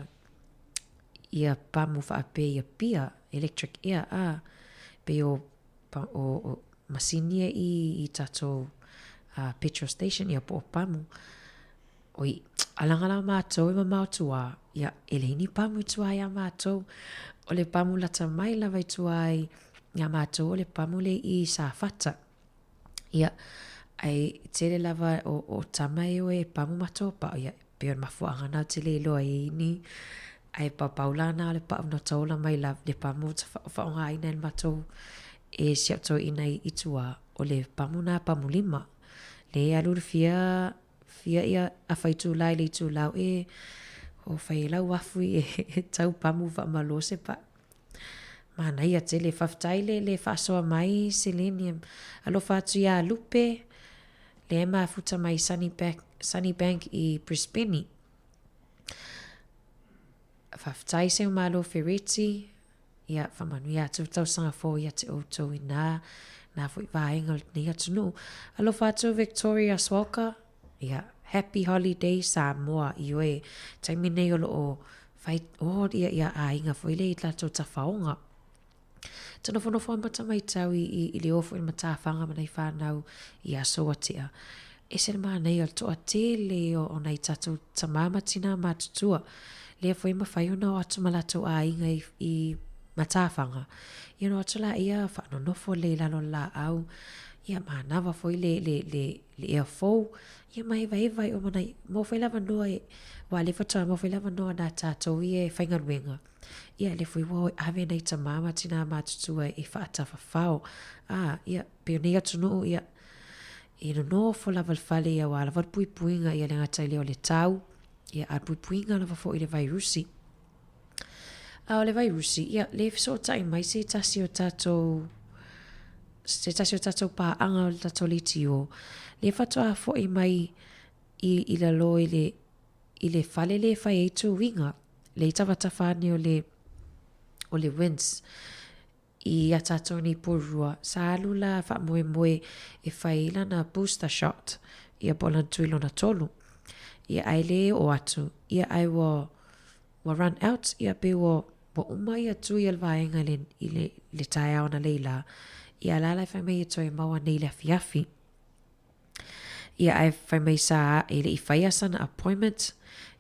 [SPEAKER 20] ia pamu faapea ia pia, electric ea, a, pei o, o, o masini e i, i tatou uh, petrol station, ia po o pamu. Oi, alaga la matou e mamao tua, ia, e leai ni pamu i tua iā matou. O le pamu lata mai lava i tua ai iā matou o le pamu le i Safata. Ia, ae tele lava o, o tama e o e pamu matou pao, ia, pei o le mafuaaga na ou te le iloa ai ni, ae paupau la na o le pau na taola mai la le pamu faaaogaina e le matou e si au toeaina i tua, o le pamu na pamu lima. Le alu le fia Fia ia afa itula i le itulau e o fai ai lau afu i e tau pamu faamalo se pa. Manaia tele, faafetai le le faasoa mai Selenium. Alofa atu iā Lupe, lea e mafuta mai Sunnybank, Sunnybank i Brisbane. Faafetai Seumalo Fereti, Ia, faamanuia atu le tausaga fou ia te outou i nā, nā foi vaega o lenei atunuu. Alofa atu Victoria Swalka, ia, Happy Holiday Samoa, ioe, taimi nei o lo o fai, oh, ia, ia aiga foi lea i latou tafaoga. Ta nofonofo amata maitau i, i, i le o foi i matafaga ma nai whanau i aso ua tea. Ese le manaia o le toatele o, o nai tatou tamā ma tinā matutua. Lea foi e mafai ona o atu ma latou aiga i, i matafaga. Ia ona o atu laia faanonofo lelei i lalo o le laau, ia manava foi le, le, le, le ea fou, ia ma hevaheva ai uma nai, maua foi le avanoa e, aua o lea faatoa maua foi le avanoa na tatou ia e faigaluega. Ia lea foi ua o e ave nai tamā ma tinā matutua e faatafafao. A, ia, pei o nei atunuu, ia, e nonofo lava i le fale ia aua lava le puipuiga ia le gata i lea o le tau, ia a puipuiga lava foi i le vairusi. A o le vairusi, ia, lea e fesootai mai se tasi o tatou se tasi o tatou paaga o le tatou leitio, lea faatoa foi mai i, i lalo i le, i le fale lea e fai ai tuiga, lea i tafatafa ane o le, o le WINZ. I a tatou nei Porirua, sa alu la faamoemoe e fai ai lana booster shot, ia po o lana tui lona tolu. Ia ae le oo atu, ia ae ua, ua run out, ia pei ua, ua uma ia tui a le vaega i le, i le, le taeao analeila, ia a la la e fai mai e toe maua nei i le afiafi. Ia ae fai mai sa e le i faia sana appointment,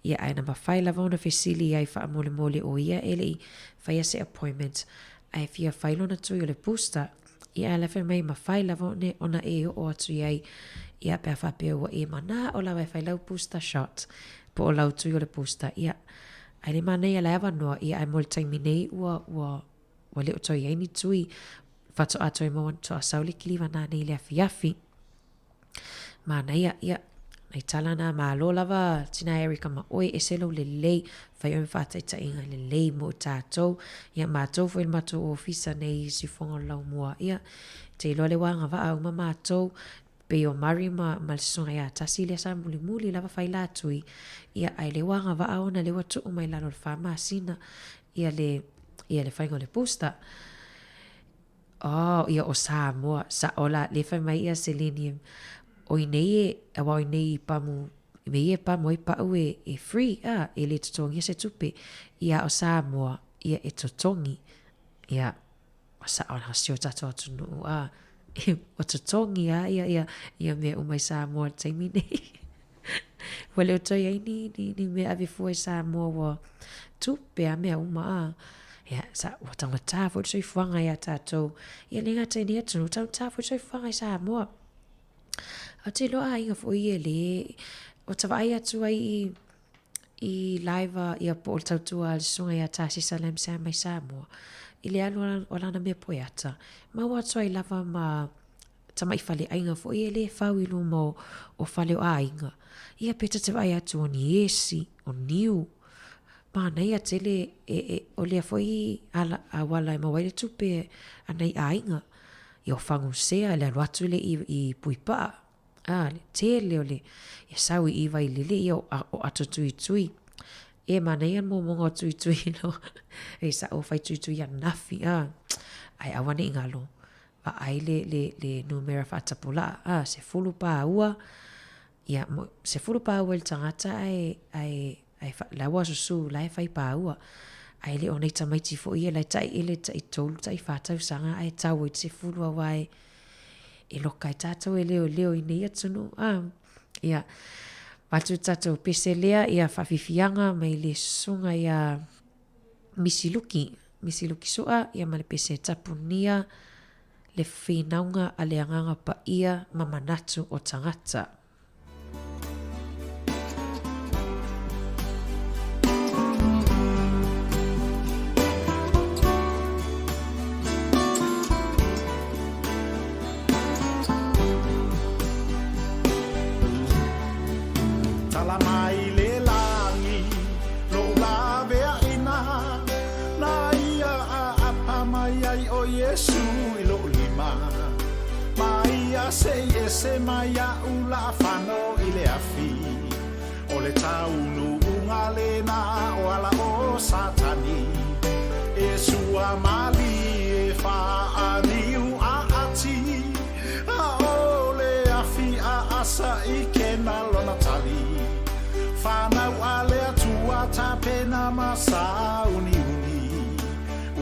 [SPEAKER 20] ia ae na mafai lava ona fesili ai faamolemole o ia e le i faia se appointment ae fia fai lona tui o le booster, ia ae la fai mai mafai lava one ona e oo atu i ai ia pe a faapea ua e manao lava e fai lau booster shot po o lau tui o le booster, ia ae le manaia la e avanoa ia ae mo le taimi nei ua ua ua le o toe i ai ni tui faatoa toe maua toa sau le kiliva nanei i le afiafi. Manaia, ia, nai tala nā malo lava tina Erica ma oe ese lou lelei, fai oe ma faataitaiga lelei mo tatou, ia matou foi le matou ofisa nei i Siufoga o le Laumua, ia, te iloa le ua agavaa uma matou, pei o Murray ma, ma le susuga ia Tasi lea sa mulimuli lava fai la tui, ia, ae lea ua agavaa ona lea ua tuu mai lalo o le fa masina, ia le, ia le faiga o le booster. Oh, ia o Samoa, sa'o la, lea fai mai ia Selenium, o i nei e, aua o i nei i pamu, i mea ia e pamu ai pa'u e, e free, a, e le totogia se tupe. Ia a o Samoa, ia e totogi. Ia, ua sa'o la si o tatou atunuu, a, ua totogi a ia, ia, ia mea uma i Samoa i le taimi nei. Ua le o toe i ai ni, ni, ni mea ave fua i Samoa ua tupe a mea uma a. Ia, sa, ua taugata foi le soifuaga iā tatou. Ia le gata i nei atunuu, taugata foi le soifuaga i Samoa. Ae ou te iloa aiga foi ia e lē, ua ta vaai atu ai i, i live a, ia po o le tautua a le susuga ia Tasisa Lam Sam mai Samoa, i le alu o lana mea poeata, maua atu ai lava ma tamai faleaiga foi e lē fau i luma o, o fale o aiga. Ia pe ta te vaai atu o ni esi, o niu, manaia tele e, e, o lea foi ala, auala e maua ai le tupe a nai aiga. Ia o Fagusea le alu atu lea i, i Puipaa, a, le tele o le, ia sau i i Vailele, ia o, o ato tuitui. E manaia le momoga o tuitui no. E sa o fai tuitui ananafi, a, ae aua ne i galo. Vaai le, le, le numera faatapulaa, a, 10 paua, ia, 10 paua i le tagata ae, ae, ae fa, la ua susu, la e fai paua. Ae le o nai tamaiti foi ia la e tai ele, tai tolu, tai whā tausaga, ae tau ai te sefulu aua e, e loka ai tātou e leoleo i nei atunuu. A, ia, avatu tātou pese lea, ia whawhiwhianga mai le susuga ia Misi Luki, Misi Luki Sua, ia ma le pese tapunia le whinauga a le Agaga Paia ma manatu o tangata.
[SPEAKER 5] Tala mai le lagi, lou laveaina, Na ia aapa mai ai ʻo Iesū i loʻu lima. Ma ia se i ese mai aʻu laʻafano i le afi, O le taunuuga lena o ala o Satani, E sua malie faaniu aati, A o le afi aasa i kena lona tali. Whanau a le Atua tapena ma sauniuni,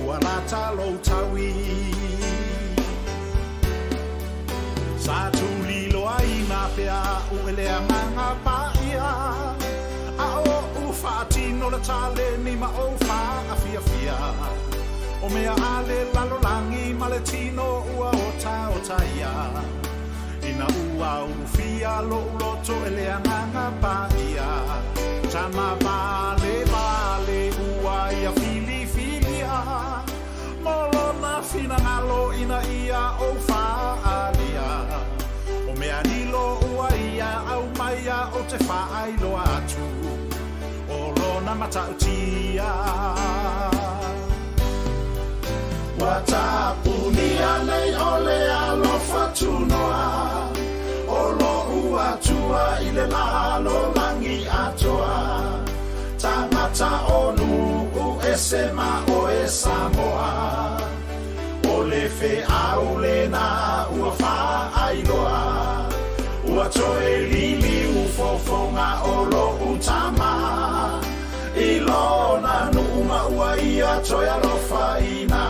[SPEAKER 5] Ua lata lou taui. Sa tuliloaina pea aʻu e le Agaga Paia, A oʻu faatino le taleni ma ou faafiafia. O mea a le lalolagi ma le tino ua otaota ia. Ina ua ulufia loʻu loto e le Agaga Paia, Tama valevale ua ia filifilia, Mo lona finagalo ina ia ou faaalia, O mea lilo ua ia aumaia ou te faailoa atu, O lona matautia. Ua tapunia nei o le alofa tunoa, O loʻu Atua i le lalolagi atoa, Tagata o nuu ese ma oe Samoa, O le feau lena ua faailoa, Ua toe liliu fofoga o loʻu tama, I lona nuu ma ua ia toe alofaina,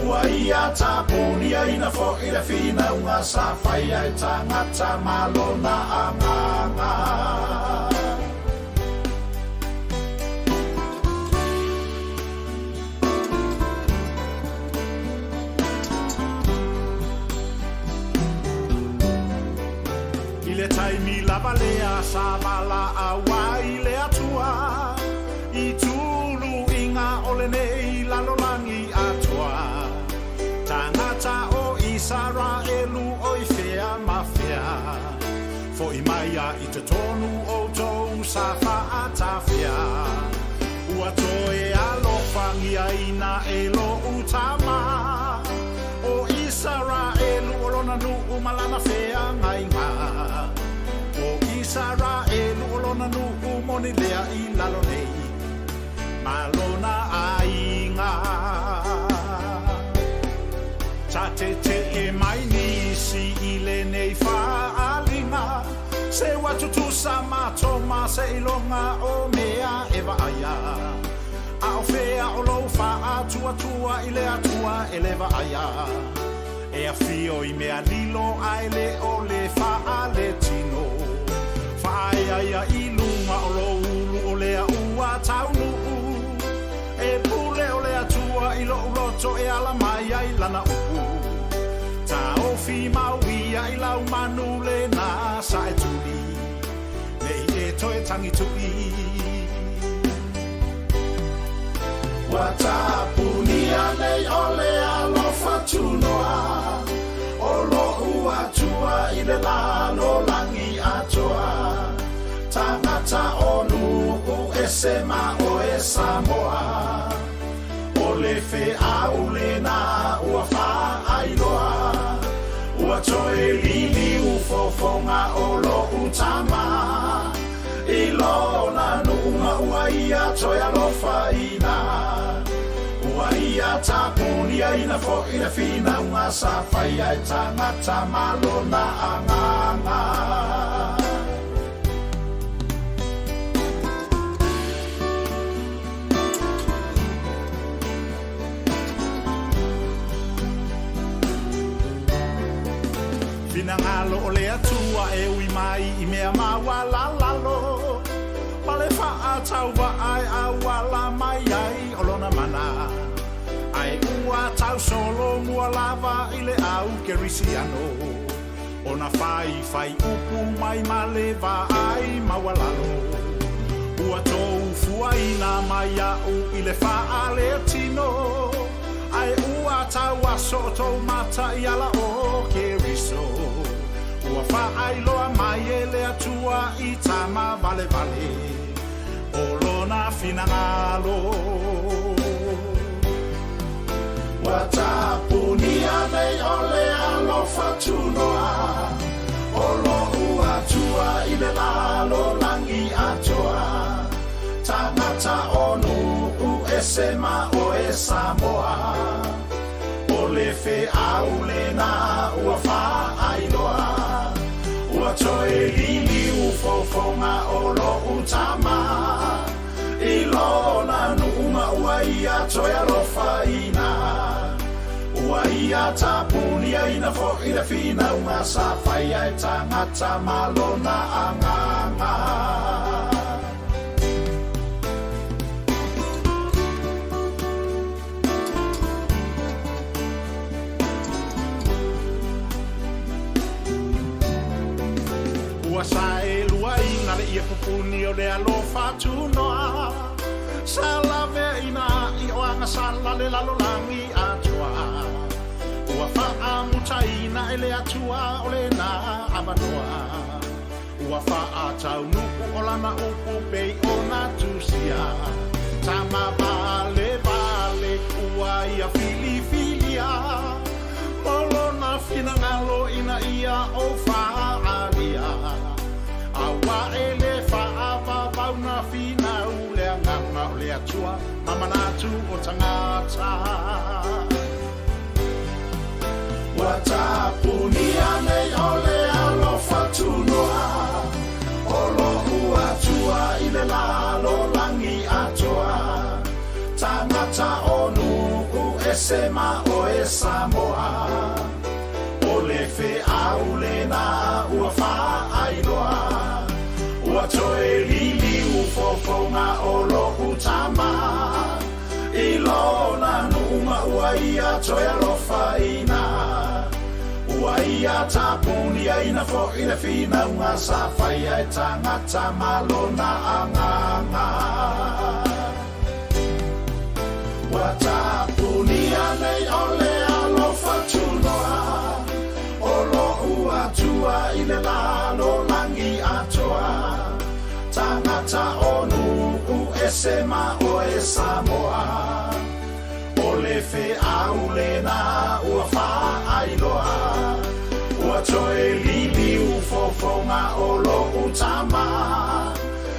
[SPEAKER 5] Ua ia tapuniaina foʻi le finauga sa faia e tagata ma lona agaga. I le taimi lava lea sa valaau ai le Atua i tuluiga o lenei lalolagi atoa, tagata o Isaraelu o i fea ma fea, foʻi mai a i totonu outou sa faatafea, ua toe alofagiaina e loʻu tama o Isaraelu o lona nuu ma lana feagaiga. O Isaraelu o lona nuu moni lea i lalo nei ma lona aiga. Ta tetee mai nisi i lenei faaaliga, se ua tutusa matou ma seiloga o mea e vaaia. A o fea o lou faatuatua i le Atua e le vaaia? E afio i mea lilo ae le o le faaletino. ai i luga o lou ulu o lea ua taunuu. E pule o le Atua i lo'u loto e ala mai ai lana upu. Taofi mau ia i lau manu lena sa e tuli, nei e toe tagitu'i. Ua tapunia nei o le alofa tunoa o lo'u Atua i le lalolagi atoa. Tagata o nuu ese ma oe Samoa, o le feau lena ua faailoa. Ua toe liliu fofoga o lo'u tama i lona nuu ma ua ia toe alofaina. Ua ia tapuniaina fo'i le finauga sa faia e tagata ma lona agaga. Finagalo o le Atua e ui mai i mea maualalalo, ma le faatauva'a e auala mai ai o lona mana. Ae ua tausolomua lava i le au kerisiano, ona faifai upu mai ma le vaai maualalo. Ua tou fuaina mai a'u i le faaletino, ae ua tauaso tou mata i ala o Keriso. Ua faailoa mai e le Atua i tama valevale o lona finagalo. Ua tapunia nei o le alofa tunoa o lo'u Atua i le lalolagi atoa. Tagata o nuu ese ma oe Samoa, o le feau lena ua faailoa. Ua toe liliu fofoga o lo'u tama i lona nuu ma ua ia toe alofaina. Ua ia tapuniaina fo'i le finauga sa faia e tagata ma lona agaga. Ua saeluaina le ie pupuni o le alofa tunoa, sa laveaina i o agasala le lalolagi atoa. Ua faamutaina e le Atua o lena avanoa, ua faataunuu o lana upu pei ona tusia. Tama valevale ua ia filifilia mo lona finagalo ina ia ou faaalia. Auā e lē faavavau na finau le agaga o le Atua ma manatu o tagata. Ua tapunia nei o le alofa tunoa o lo'u Atua i le lalolagi atoa. Tagata o nuu ese ma oe Samoa, o le feau lena ua faailoa. Ua toe liliu fofoga o lo'u tama i lona nuu ma ua ia toe alofaina. Ua ia tapuniaina fo'i le finauga sa faia e tagata ma lona agaga. Ua tapunia nei o le alofa tunoa o lo'u Atua i le lalolagi atoa. Tagata o nuu ese ma oe Samoa, o le feau lena ua faailoa. Ua toe liliu fofoga o lo'u tama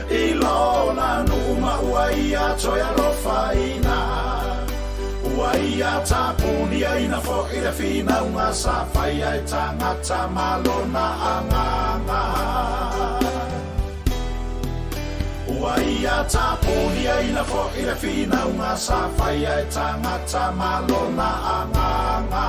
[SPEAKER 5] i lona nuu ma ua ia toe alofaina. Ua ia tapuniaina fo'i le finauga sa faia e tagata ma lona agaga. Ua ia tapuniaina fo'i le finauga sa faia e tagata ma lona agaga.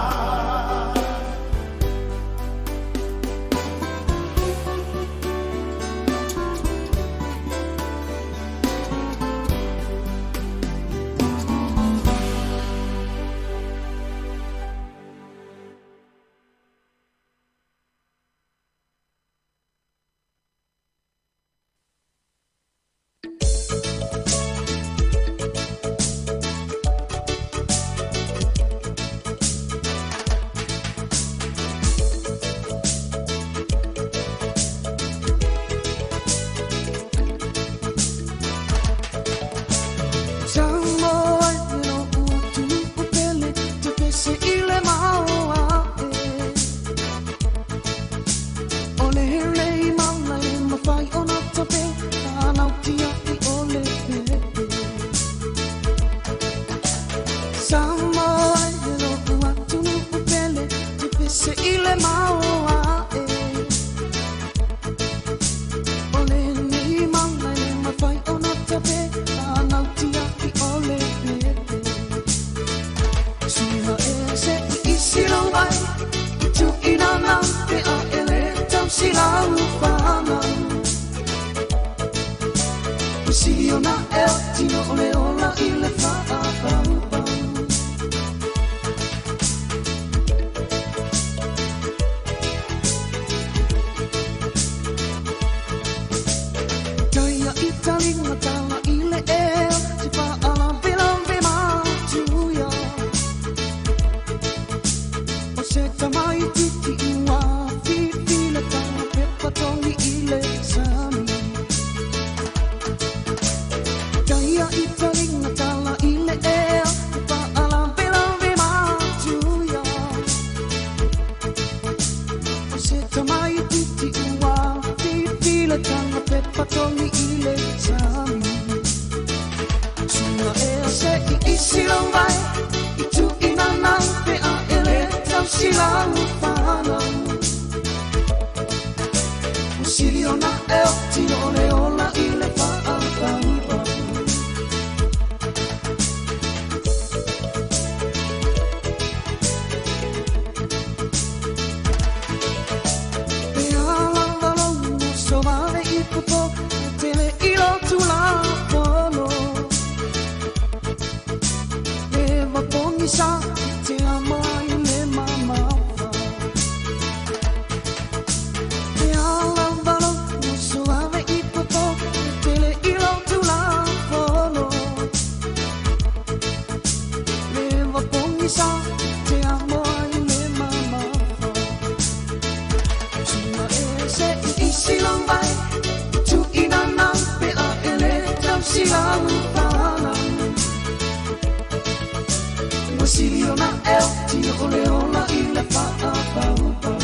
[SPEAKER 4] sili ona e o tino o le ola i le faapaupau. Taia i talinga tala i le ea, te faalavelave matuia. O se tamai titi ua fifi le tala pepa tongi i le sami. Taia i talinga tala i le ea, te faalavelave matuia. O se tamai titi ua fifi le tala pepa tongi i le sami. Sua ea se i isi lau vai, i tu ina nau pe a ele tau sila ufana. O sili ona e o tino o le ola i le faapaupau. Pe ala valo so vave i popo, tele i lo tula pono. E vapongi sa te amoa i le mamafa. Pe ala valo so vave i popo, tele i lo tula pono. E vapongi sa te amoa i le mamafa. Sua e se i isi lau vai, tu ina nau pe a ele tau sila ufana. Ua sili ona e o tino o le ola i le faapaupau.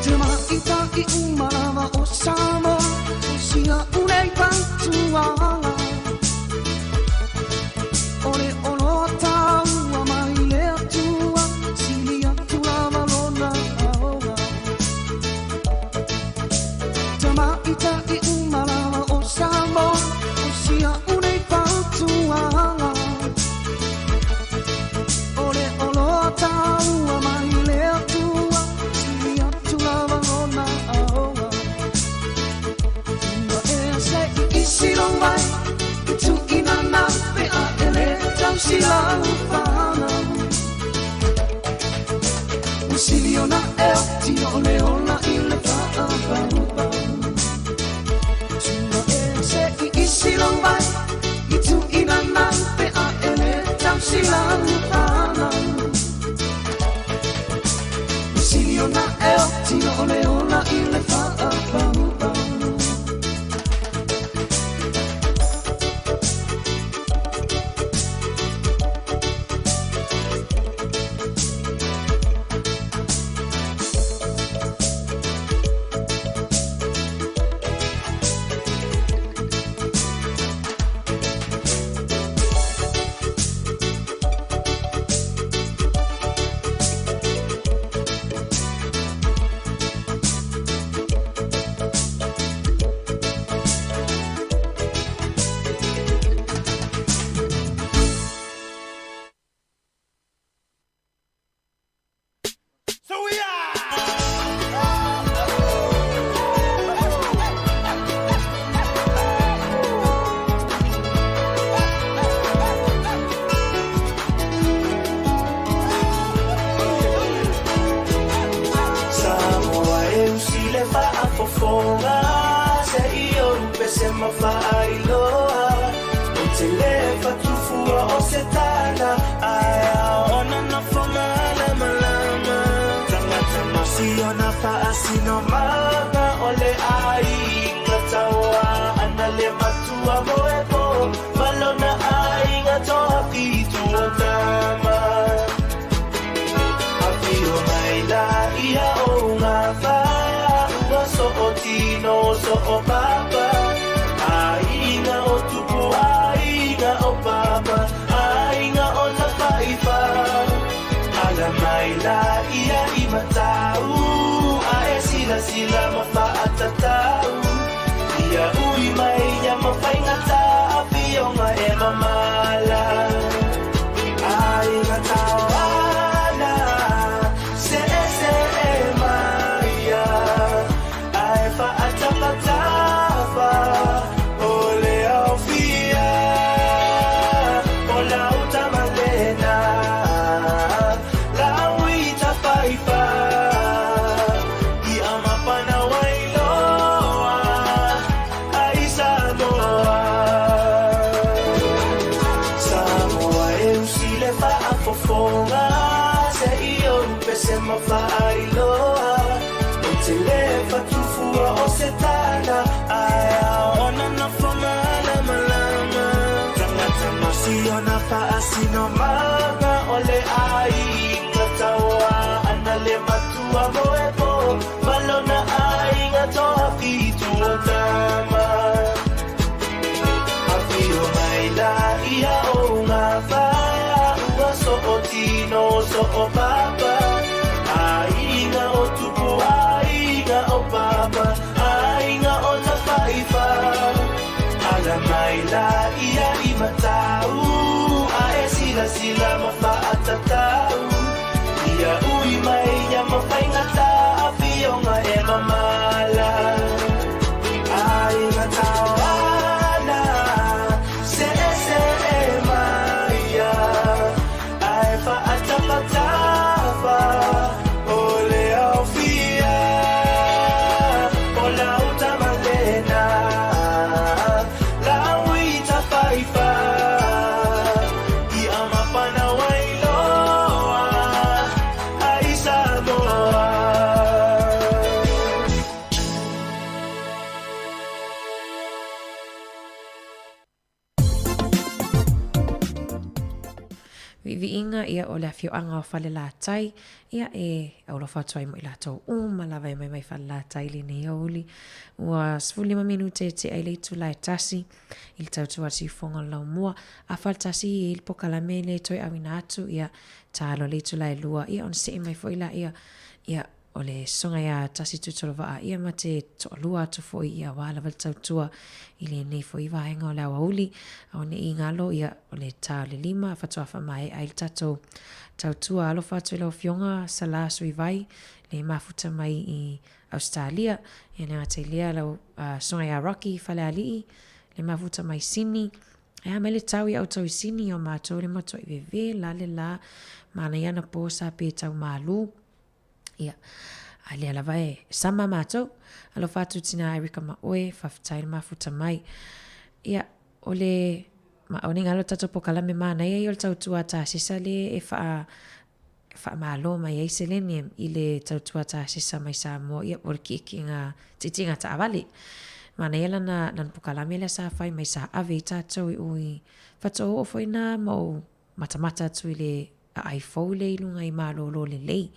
[SPEAKER 4] Te maita i umalava o Samoa, o sia unei patuala. O le oloa taua mai le atua, sili atu lava lona aoga. Te maita i umalava o Samoa, o sia unei patuala. O le oloa taua mai le atua, sili atu lava lona aoga. Ua ea se i isi lau vai, i tu ina nau pe a ele tau sila ufana. Ua sili ona e o tino o le ola i le faapaupau. Ua ea se i isi lau vai, i tu ina nau pe a ele tau sila ufana. Ua sili ona e o tino o le ola i le faapaupau.
[SPEAKER 3] Samoa e usile faafofoga se i o se mafaailoa. O te le fatufua o se tala, ae ona na fomalamalama. Tagata masi ona faasinomaga o le aiga taua ana le matua mo e po. Malona aiga toafitu o tama. Afio mai la ia o ngā wha, ua so o tino so o papa. Aiga o tupu, aiga o papa, aiga o tapaifa. Ala mai la ia i matau, a e sila sila mawhaatatau. Ia ui mai ia mawhaingata, afionga e mamala. Aiga tau ana. siufofoga se i ou pese ma faailoa o te lē fatufua o se tala ae aona nofo malamalama tagata masiona faasinomaga o le aiga tauā ana le matua moepo malona aiga toafitu o tama afio mai la ia o gafa ua so'otino so'opapa aiga o tupu aiga o papa aiga o tafaifa ala mai la ia i matau ae silasila ma faatatau ia ui mai ia mafaigata afioga e mamala aiga taoana se'ese'e maia ae faatapatafa o le aofia o lau tamalena lau i tafaifa ia mapana wailoa ai Samoa.
[SPEAKER 20] Viiviiga ia o le afioaga o Falelatai, ia e aulofa atu ai mo i latou uma lava e mai mai Falelatai i lenei aoauli. Ua 15 minute e tea i le itula e tasi i le tautua a le siufofoga o le laumua, a faletasi i le pokalame le toe auina atu, ia talo le itula e lua, ia ona see mai foi laia, ia o le soga iā Tasi Tutolovaa ia ma te toalua atu foi ia aua lava le tautua i lenei foi vaega o le aoauli. Ao ne i galo ia o le ta o le lima faatoa faamaea ai le tatou tautua. Alofa atu i lau Afioga Sala Suivai le mafuta mai i Ausetalia, ia le gata i lea lau soga iā Rocky Falealii le mafuta mai Sini. E a mai le tau ia outou i Sini o matou le matuai veve la le la manaia ana po sa pe tau malū. Ia, a lea lava e sama mātou. Alofa atu tina Erika ma oe, faafetai le mafuta mai. Ia, o le, ma o nei galo tatou pokalame manaia ia o le tautua tasesa le e wha, whaamalo mai ai seleni i le tautua tasesa mai Samoa, ia, o le kiikiinga, tiitiinga taavale. Manaia lana, lana pokalame lea sa whai mai sa ave i tātou i ui whato'o o foi nā ma o matamata atu i le aai fou lea i luga i malōlō lelei.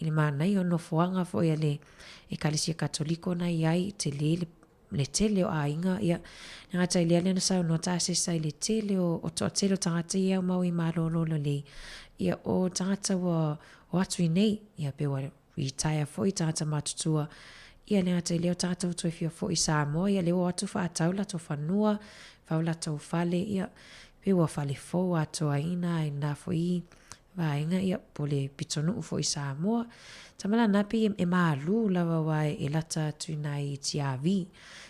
[SPEAKER 20] I le manaia o nofoaga foi a le Ekalesia Katoliko na i ai, tele le, le tele o aiga, ia, le gata i lea lea na saunoa tasesa i le tele o, o toatele o tagata ia au mau i malōlō lelei, ia, o tagata ua o atu i nei, ia, pe ua Ritaea foi tagata matutua, ia le gata i lea o tagata ua toe fia foi i Samoa, ia lea ua o atu faatau latou fanua, fau latou fale, ia pei ua fale fou atoaina ai na foi vaega, ia po le pitonuu foi i Samoa. Tama la na pei e malū lava aua e lata atu i nai tiavi,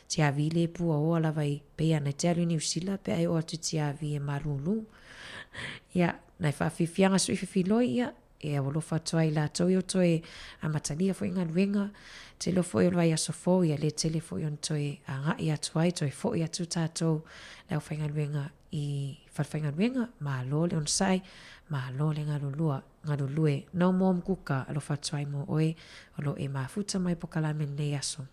[SPEAKER 20] tiavi le puaoa lava i pei ana i te alu i Niu Sila pe a e oo atu i tiavi e malūlū. Ia, nai faafiafiaga sui fefiloi, ia, E aualofa atu ai latou i o toe amatalia foi galuega, tele foi o le vaiaso fou ia le tele foi ona toe agai atu ai, toe foi atu tatou le aufaigaluega i falefaigaluega, malo le onosai, malo le galulua, galulue. No more mkuka, alofa atu ai mo oe o lo o e mafuta mai pokalame lenei aso.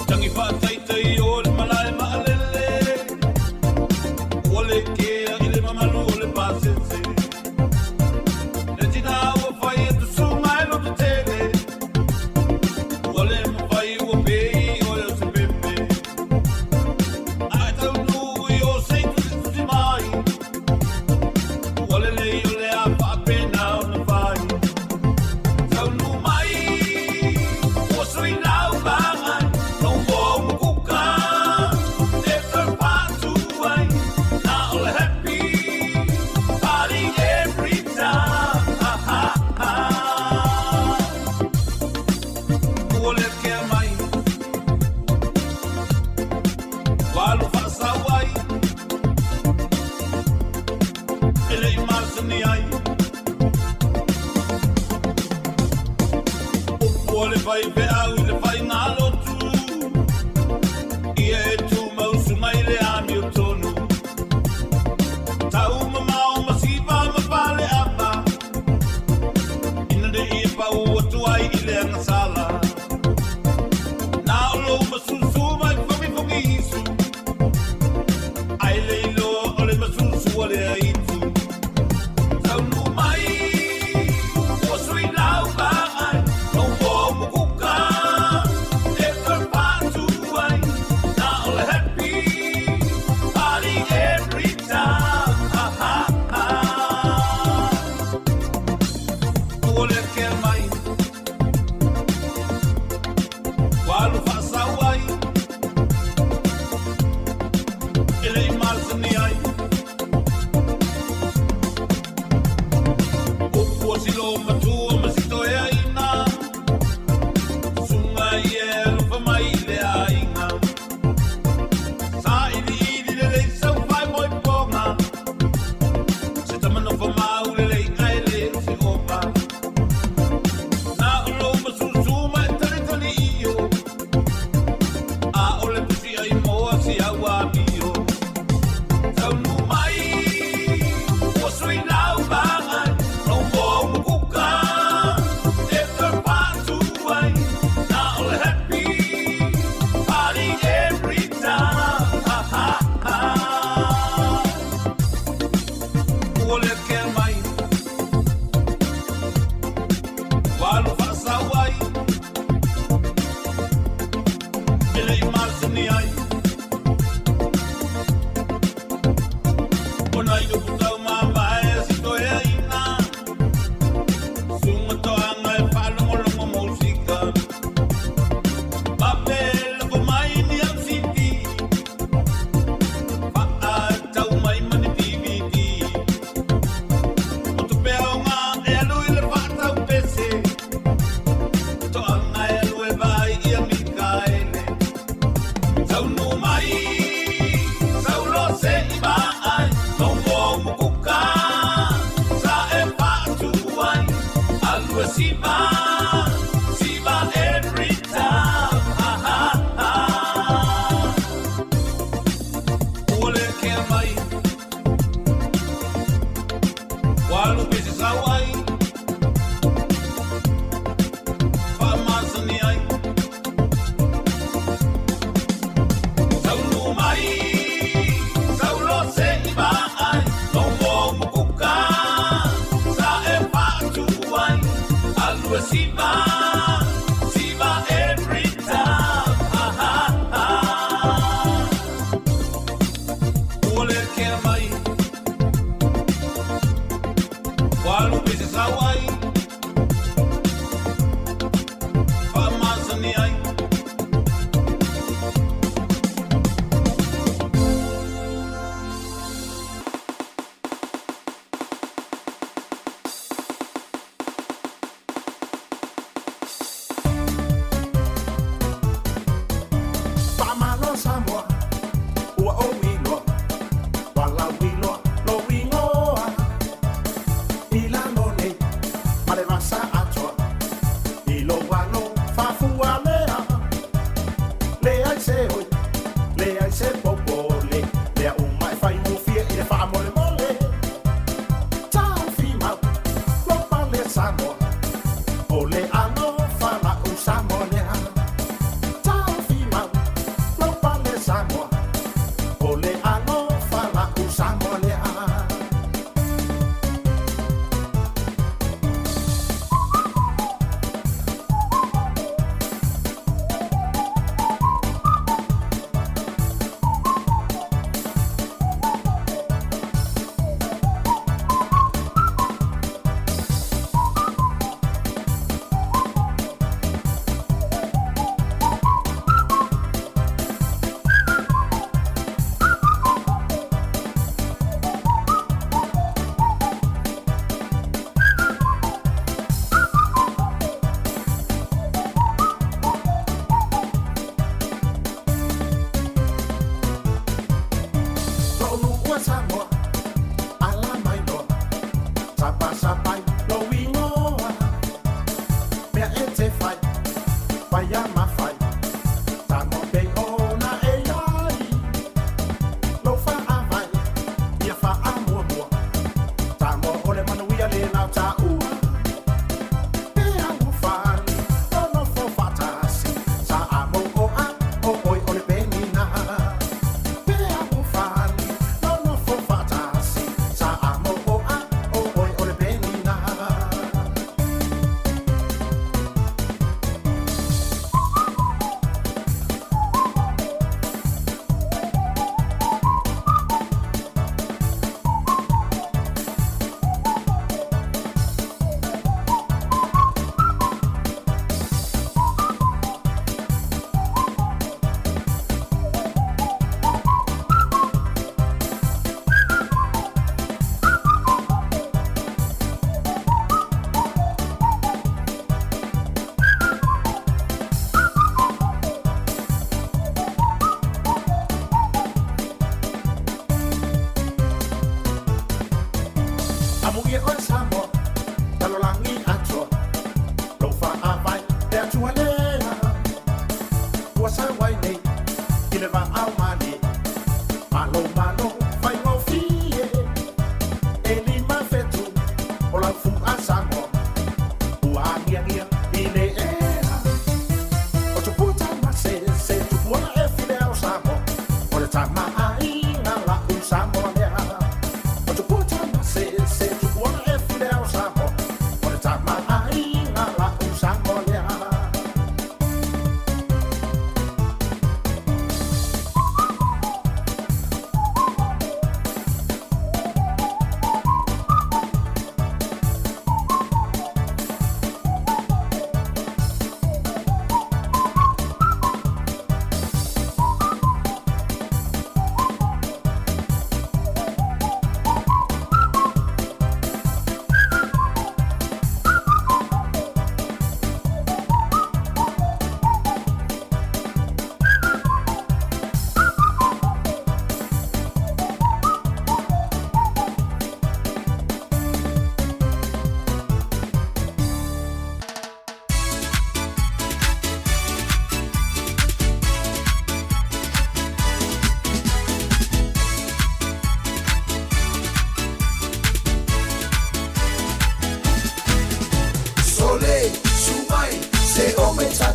[SPEAKER 5] Tangi faataitai o le malae maalele, ua le kea i le mamalu o le pasese.
[SPEAKER 7] Ua le faifeau i le faigalotu, ia e tumausu mai le amiotonu. Tau mamao ma siva ma faleapa, ina ne i pau atu ai i le agasala. Na o lou masusu mai fogifogiisu, ai le iloa o le masusu a le aitu. Taunuu mai, ua sui lau vaai, lou moa mukuka, e toe patu ai. Na o le happy party every time. Ha, ha, ha. Ua le kea mai, ua alu faasau ai, e le i masani ai. Upu o si lou matua ma si toeaina, susuga ia e alofa mai i le aiga. Sailiili lelei sau faimoipoga, se tama nofo mau lelei ae le o se opa. Na o lou masusu ma e talitali io, a o le pusi ai moa si au amio. Taunuu mai, ua sui lau vaai, lou moa mukuka, e toe patu ai. Na o le happy party every time. Ha, ha, ha. Ua le kea mai, ua alu faasau ai, e le i masani ai. O nai upu taumamae a si toeaina, susuga toaga e faalogologo musika. Vave lafo mai ni au CD, faatau mai ma ni DVD. O tupe aoga e alu i le faatau pese, toaga e alu e vaai ia Mikaele. Taunuu mai, saulo se i vaai, lou moa mukuka, sa e faatu ai. Alu e siva, siva every time. Ha, ha, ha. Ua le kea mai, ua alu pese sau ai, faamasani ai. Taunuu mai, saulo se i vaai, lou moa mukuka, sa e faatu ai. Alu e siva, siva every time. Ha, ha, ha. Ua le kea mai, ua alu pese sau ai, faamasani ai.
[SPEAKER 22] Faamalo Samoa, ua ou iloa, walauiloa lou igoa. I lalo nei ma le vasa atoa, i lou alo faafua lea. Leai se oi, leai se popole, lea uma e faigofie i le faamolemole. Taofimau, lou pale Samoa, o le alofa la'u Samoa lea. Taofimau, lou pale Samoa, o le alofa la'u Samoa lea.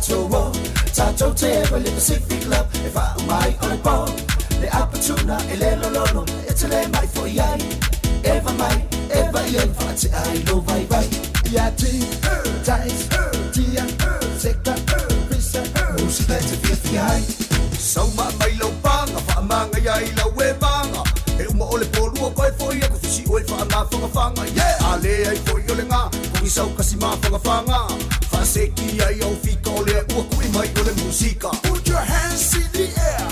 [SPEAKER 4] atoa Tatou te ewa le Pacific Love E wha umai o le pō Le apatuna e le lololo E te le mai fo iai Eva mai, eva i en wha te ai lo vai vai Ia ti, tais, tia, seka, fisa Musika e te fia fia ai
[SPEAKER 7] Sauma mai lau panga, whaamanga ia i lau e vanga E uma o le pōlua koe foi aku fisi oe whaamawhangawhanga Yeah! A le ai foi o le ngā, kongi sau kasi mawhangawhanga Whaaseki ai au fika o le ua kui mai o le musika
[SPEAKER 5] Put your hands in the air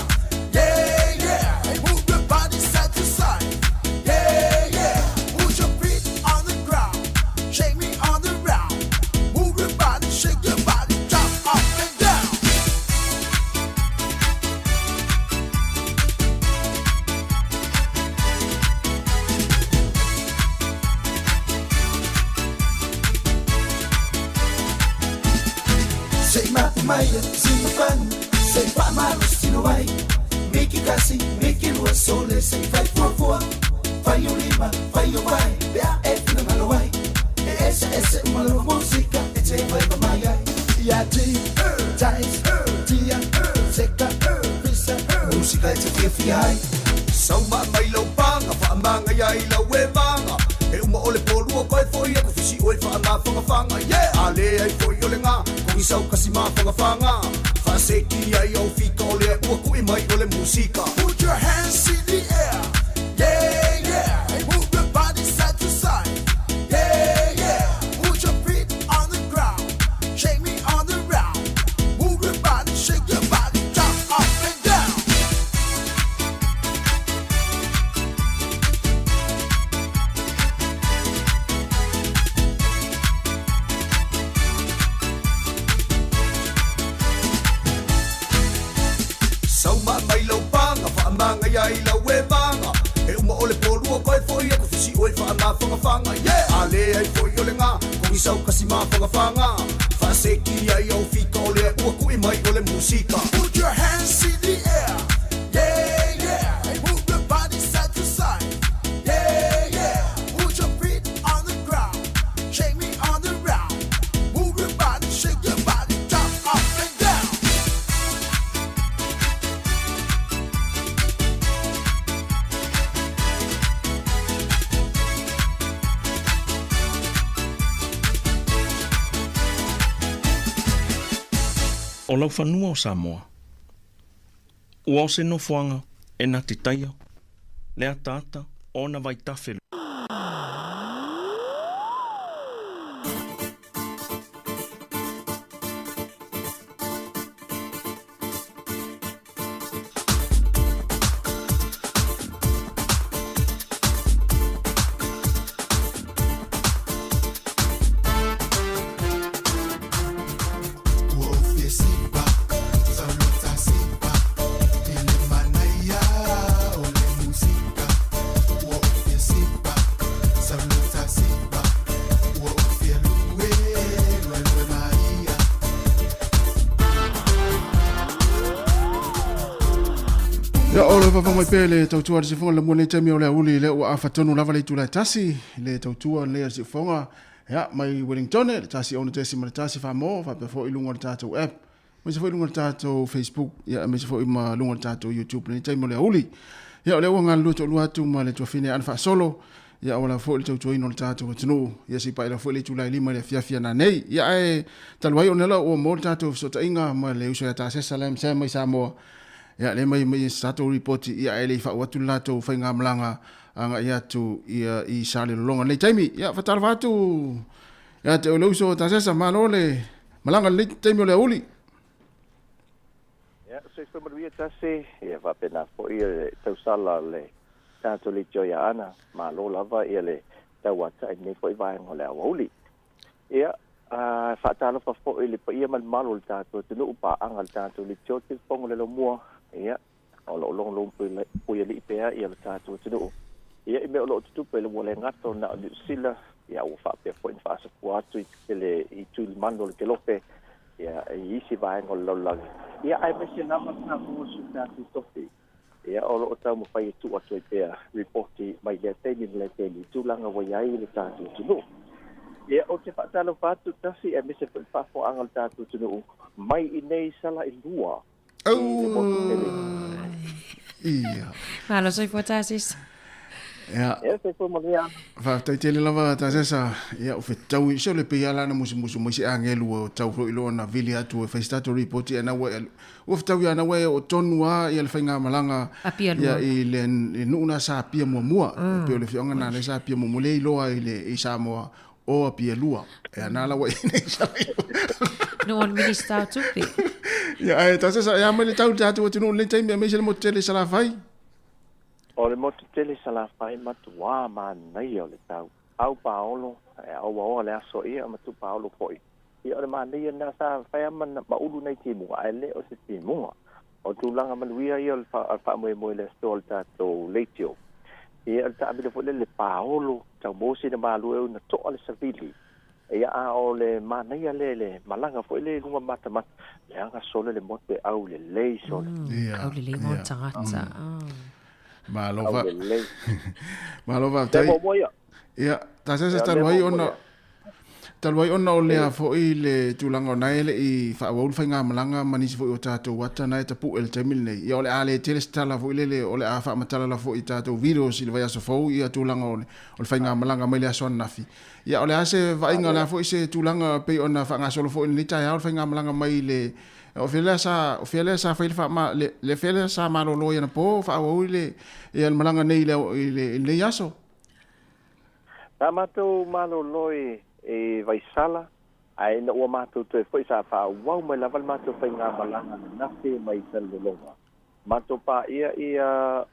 [SPEAKER 5] Yeah, yeah Hey, move your body side to side Yeah, yeah Put your feet on the ground Shake me on the round Move your body, shake your body Jump up and down
[SPEAKER 4] Sei mapu maia, si mafanu Sei whaamalo sino ai Miki kasi, miki lua sole Sei fai fuafua Fai o lima, fai o vai Bea e fina malo ai E ese ese umalo musika E te vai pa mai ai Ia ti, tais, tia, seka, fisa Musika e te fia fia ai
[SPEAKER 7] Sauma mai lau panga, whaamanga ia i lau e vanga E uma o le pōlua koe foi aku fisi oe whaamawhangawhanga Yeah! A le ai foi o le ngā, kongi sau kasi mawhangawhanga Whaaseki ai au fika o le ua kui mai o le musika
[SPEAKER 5] Put your hands in the air Yeah, yeah Hey, move your body side to side Yeah, yeah Put your feet on the ground Shake me on the round Move your body, shake your body Jump up and down
[SPEAKER 7] Sauma mai lau panga, whaamanga ia i lau e vanga E uma o le pōlua koe foi aku fisi oe whaamawhangawhanga Yeah! A le ai foi o le ngā, kongi sau kasi mawhangawhanga Whaaseki ai au fika o le ua kui mai o le musika
[SPEAKER 5] Put your hands in the air Yeah, yeah Hey, move your body side to side Yeah, yeah Put your feet on the ground Shake me on the round Move your body, shake your body Jump up and down
[SPEAKER 11] O lau fanua o Samoa, ua o se nofoaga e na te taia, le ataata o ona vaitafe.
[SPEAKER 5] Ua ofia sipa, saulota sipa, i le manaia o le musika. Ua ofia sipa, saulota sipa, ua ofia lue, lue, lue maia.
[SPEAKER 2] Ia o le fafo mai pea le tautua le sifonga le mua nei taimi o le auli le ua afatonu lava le itula e tasi le tautua le sifonga ia mai Wellington le tasi ono tesi ma le tasi wha faapea foi i luga o le tatou app aemaise foi i luga o le tatou Facebook ia aemaise foi ma luga o le tatou YouTube lenei taimi o le auli. Ia o lea ua galulue toalua atu ma le tuafine Ana Faasolo ia aua lava foi le tautuaina o le tatou atunuu ia se i pai lava foi le itula e 5 i le afiafi ana nei. Ia ae talu ai ona la ua maua le tatou fesootaiga ma le uso ia Tasesa Lam Sam mai Samoa ia lea mai mai se tatou ripoti ia ae le i faau atu le latou faigamalaga agai atu ia i Salelologa lenei taimi. Ia faatalofa atu ia te oe le uso Tasesa, malo le malaga lenei taimi o le aoauli.
[SPEAKER 12] Ia, soifua manuia tasi, ia faapena foi le tausala le tatou leitio ia Ana, malo lava ia le tauata'i i lenei foi vaega o le aoauli. Ia, a faatalofa foi i le paia ma le mamalu o le tatou atunuu, paaga le tatou leitio te fofoga o le laumua, ia, o loo logologo puialii pea ia le tatou atunuu. Ia i mea o loo tutupu e ua le gata o na o Niu Sila, ia ua faapea foi na faasafua atu i le itu i le manu o le kelope, ia i isi vaega o le lalolagi. Ia aemaise lava tatou o si o tatou tofi. Ia o loo taumafai e tuu atu ai pea ripoti mai lea taimi ma lea taimi i tulaga ua i ai le tatou atunuu. Ia, o te faatalofa atu tasi aemaise foi le faafofogaga o le tatou atunuu mai i nei sala i lua i le motu tele.
[SPEAKER 6] Ia.
[SPEAKER 20] Malo soifua Tasesa.
[SPEAKER 6] Ia.
[SPEAKER 12] Ia, soifua manuia.
[SPEAKER 6] Faafetai tele lava Tasesa. Ia, o fetaui, se o le pei lava la na musumusu mai se agelu o tau foi loa na vili atu e fai se tatou ripoti ia na ua ua fetaui lava na ua e oo tonu lava ia le faigamalaga
[SPEAKER 20] Apia
[SPEAKER 6] ia
[SPEAKER 20] lua.
[SPEAKER 6] i le nuu na sa Apia muamua. E pei o le afioaga na lea sa Apia muamua lea iloa i le i Samoa o Apia lua. Ia na la ua i nei sala i
[SPEAKER 20] Nuu o le Minista o Tupe.
[SPEAKER 6] Ia, ae Tasesa, e a mai le tau i le tatou atunuu i lenei taimi aemaise le motu tele i Salafai?
[SPEAKER 12] O le motu tele i Salafai matuā manaia o le tau. Au paolo, e auaoa le aso ia ma tupaolo foi. Ia o le manaia lena sa fai lava ma ma ulu nai timuga ae le o se timuga. O tulaga manuia ia o le faamoemoe i le aso o le tatou leitio. Ia o le taamilo foi lea le paolo, tau maua sina malu e ui ina toa le savili. Ia a o le manaia lea i le malaga foi lea i luga matamata, leaga sole le motu e aulelei sole.
[SPEAKER 20] Aulelei mo tagata.
[SPEAKER 6] Malo fa.
[SPEAKER 12] Aulelei.
[SPEAKER 6] Malo
[SPEAKER 12] Le
[SPEAKER 6] faafetai.
[SPEAKER 12] muamua ia.
[SPEAKER 6] Ia, Tasesa
[SPEAKER 12] Ia, le
[SPEAKER 6] talu ai
[SPEAKER 12] muamua
[SPEAKER 6] ona
[SPEAKER 12] ia.
[SPEAKER 6] Talu ai ona o lea foi le tulaga o na e le i faaauau le faigamalaga ma nisi foi o tatou ata na e tapue i le taimi lenei. Ia o le a le tele se tala foi lele o le a faamatala la foi i tatou videos i le vaiaso fou ia tulaga o le o le faigamalaga mai le aso ananafi. Ia o le a se vaaiga o le a foi se tulaga pei ona faagasolo foi i lenei taeao le faigamalaga mai le o fea lea sa o fea lea sa fai le faama le le fea lea sa malolo ai anapo faaauau i le ia le malaga nei i le i le i lenei aso.
[SPEAKER 12] Sa matou malolo i Vaisala, ae ina ua matou toe foi sa faaauau mai lava le matou faigamalaga ananafi mai Salelologa. Matou paia ia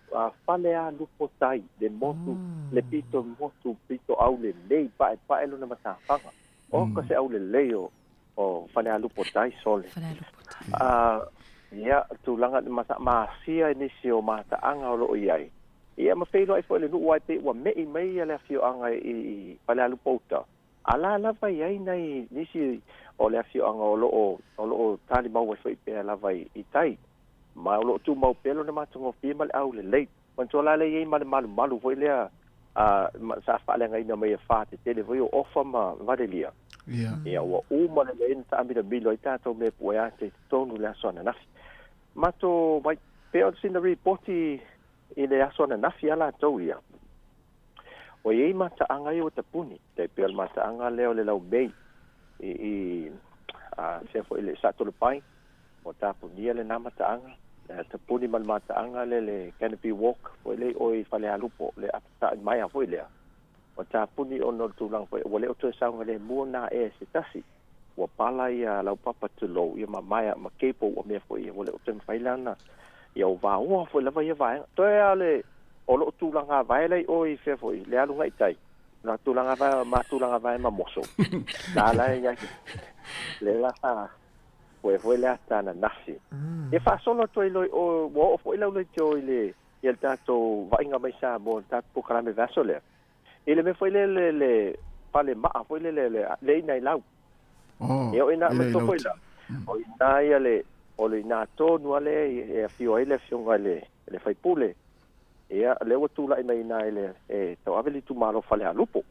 [SPEAKER 12] Falealupo tai, le motu, le pito motu pito aulelei, paepae lona matafaga. Oka se aulelei o Falealupo tai sole. Ia, tulaga ma asia i nisi o mataaga o loo i ai. Ia ma feiloai foi le nuu ai pei ua me'i mai ia le afioaga i Falealupo uta. A la lava i ai nai nisi o le afioaga o loo talimau ai foi pea lava i tai. Ma o loo tumau pea lona matagofie ma le aulelei. Manatua la lea e i ai ma le malumalu foi lea sa faaleagaina mai e fa tetele foi o Ofa ma Valelia. Ia ua uma lelei ona taamilamilo ai tatou mea pue ate i totonu i le aso ananafi. Matou mai pea o sina ripoti i le aso ananafi a latou ia. Ua i ai mataaga ia ua tapuni, tai pei o le mataaga lea o le laumei i sea foi le Saatolopai, ua tapunia lena mataaga, tapuni ma le mataaga lea le Canopy Walk foi lea i o i Falealupo, le apita'i maea foi lea. Ua tapuni ona o le tulaga foi ua le o toe saogalemu na ea se tasi. Ua pala ia laupapa tulou ia ma maea ma cable ua mea foi ia ua le o toe mafai la ona ia ua vaoa foi lava ia vaega. Toe lava le o loo tulaga vae la i o i fea foi le alu agai i tai. Na tulaga vae ma tulaga vae ma moso. Na la e iai le la sa foe foi le ata ananafi. Ia faasolo atu ai loa i o ua oo foi lau leitio i le ia le tatou vaaiga mai Samoa le tatou polokalame vaiaso lea. I le mea foi lea le le fale maa foi lele le le ina i lau. Ia o ina ma foi la. O ina ia le o le ina tonu lava lea e afio ai le afioga i le sui usufono. Ia lea ua tulai mai ina i le e tauave le itumalo Falealupo.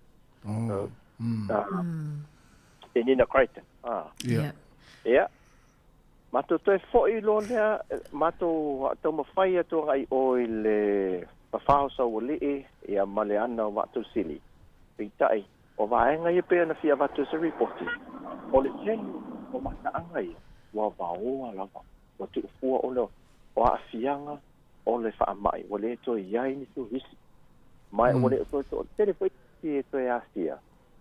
[SPEAKER 12] E Nina Crichton. Ia. Matou toe foi loa lea, matou taumafai atu agai i o i le fafao Saualii ia ma le ana o Vaatausili. Peitai, o vaega ia pei ona fia avatu ai se ripoti, o le tele o mataaga ia ua vaoa lava, ua tuufua ona o aafiaga o le faamai, ua le toe i ai ni turisi. Ma ua le o toe toatele foi nisi e toe asia,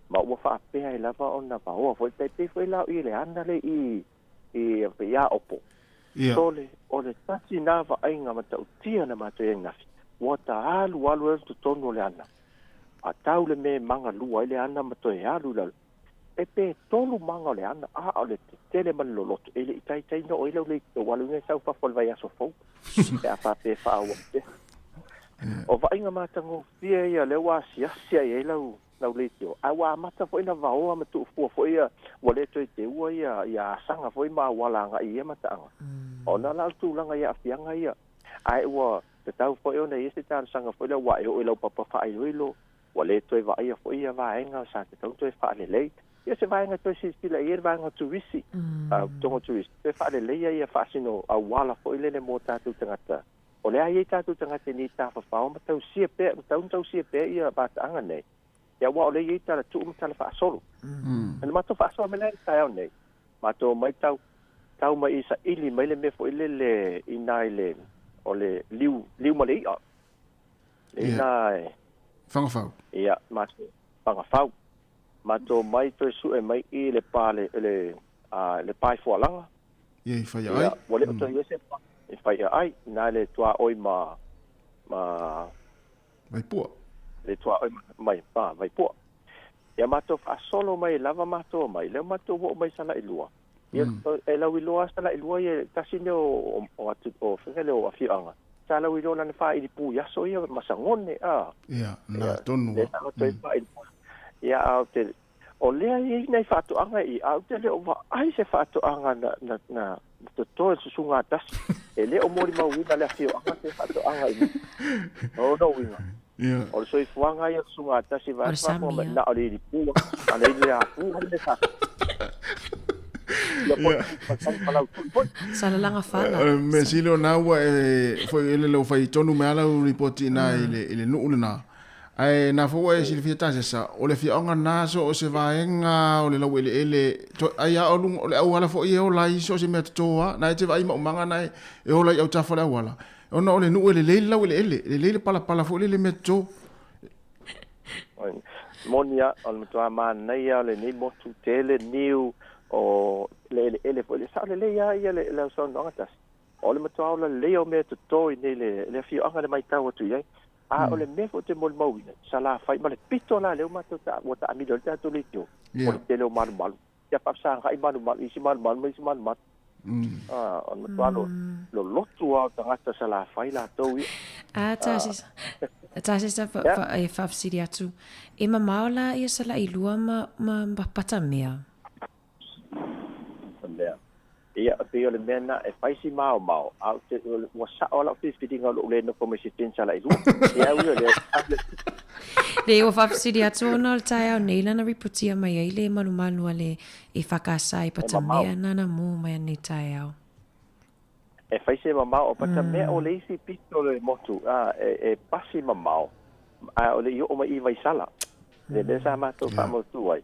[SPEAKER 12] ma ua faapea ai lava ona vaoa foi. Tai pei foi la o i le ana lea i i Aopo. Sole, o le tasi na vaaiga matautia na matou i ai ananafi, ua ta alu alu ai totonu o le ana. A tau le mea e magalua ai le ana ma toe alu i lalo. E pe tolu maga o le ana, a o le tetele ma le loloto, e le i taitai na oo i lau leitio, ua alu ina sau fafo o le vaiaso fou, pe a faapea e faaauau pea. O vaaiga matagofie ia lea ua asiasi ai i ai lau lau leitio, ae ua amata foi ona vaoa ma tuufua foi ia, ua le toe teua ia asaga foi ma auala agai i ia mataaga. Ona la o le tulaga i aafiaga ia, ae ua tatau foi ona i ai se talosaga foi lea, aua e oo i lau papa faailoilo, Ua lē toe vaaia foʻi ia vaega sa tatau toe faalelei. Ia se vaega toe silasila i ai le vaega turisi, toga turisi toe faaleleia ia faasino auala foʻi lele mo tatou tagata. O le a iai tatou tagata nei tafafao ma tausia pea ma tau tausia pea ia mataaga nei. Ia ua o le iai tala tuu ma tala faasolo. Ana matou faasoa mai la i taeao nei, matou omai tau tau mai i saili mai le mea foʻi lele i na i le o le liu liu ma le iʻa. Le ina e
[SPEAKER 6] Fagafau.
[SPEAKER 12] Ia matou Fagafau. Matou omai toe sue mai i le pa le le a le pa i Fualaga.
[SPEAKER 6] Ia i Faiaai. Ia
[SPEAKER 12] ua le o toe i ai se pa i Faiaai, ina le tuaoi ma ma
[SPEAKER 6] Vaipua.
[SPEAKER 12] Le tuaoi mai ma Vaipua. Ia matou faasolo mai lava matou omai, lea matou oo mai Salailua. Ia e lauiloa Salailua ia tasi lea o o atu o fea lea o afioaga. Sa lauiloa lana faaili pu i aso ia ma Sagone a.
[SPEAKER 6] Ia, na tonu
[SPEAKER 12] lava. Lea toe faaili pu. Ia a o te o lea e i ai nai faatoaga i a ou te le o vaai se faatoaga na na na toto e le susuga a Tasi. E le o molimauina le afioaga se faatoaga i o lona uiga.
[SPEAKER 6] Ia.
[SPEAKER 12] O le soifuaga ia o le susuga a Tasi
[SPEAKER 20] O le
[SPEAKER 12] vaeatu
[SPEAKER 20] sami
[SPEAKER 12] faafofoga mai
[SPEAKER 20] lava.
[SPEAKER 12] na o le ilipua a le ili apu le mea sa ia po o palau tui foi.
[SPEAKER 20] Sa lalaga fala.
[SPEAKER 6] O le mea sili o na ua e foi ele lau fai tonu mai ala u ripoti ina i le i le nuu lena. Ae na foi ua e silafia tasesa, o le afioaga na so o se vaega o le laueleele to ai a o luga o le auala foi e ola ai so o se mea toto a na e te vaai maumaga na e e ola i autafa o le auala. Ona o le nuu e lelei le laueleele, lelei le palapala foi lele mea toto.
[SPEAKER 12] Moni a, o le matua manaia o lenei motu tele niu o le eleele foi le sao lelei a ia le le saunoaga tasi. O le matua ola lelei o mea toto i nei le le afioaga le maitau atu i ai. A o le mea foi ou te molimauina, Salafai ma le pito la lea ua matou ta ua taamilo ai le tatou leitio, o le tele o malumalu. Ia faafesagai malumalu i isi malumalu ma isi malumalu. A o le matua lolotu lava o tagata Salafai latou ia.
[SPEAKER 20] A Tasesa, Tasesa fa, fa, e faafesili atu, e mamao la ia Salailua ma, ma, ma Patamea?
[SPEAKER 12] Mea. Ia, e pei o le mea na e fai si maomao, a ou te, ua sao lava lau filifiliga o lou le nofo mai se Salailua. Ia ui o lea,
[SPEAKER 20] Le ua faafesili atu ona o le taeao nei lana ripotia mai ai le malumalu a le e whakasa i Patamea nana mō mai anei taeao.
[SPEAKER 12] E fai se mamao o Patamea o le isi pito o le motu, a, e, e pasi mamao, a o le i oo mai i Vaisala. Le mea sa matou faamautu ai.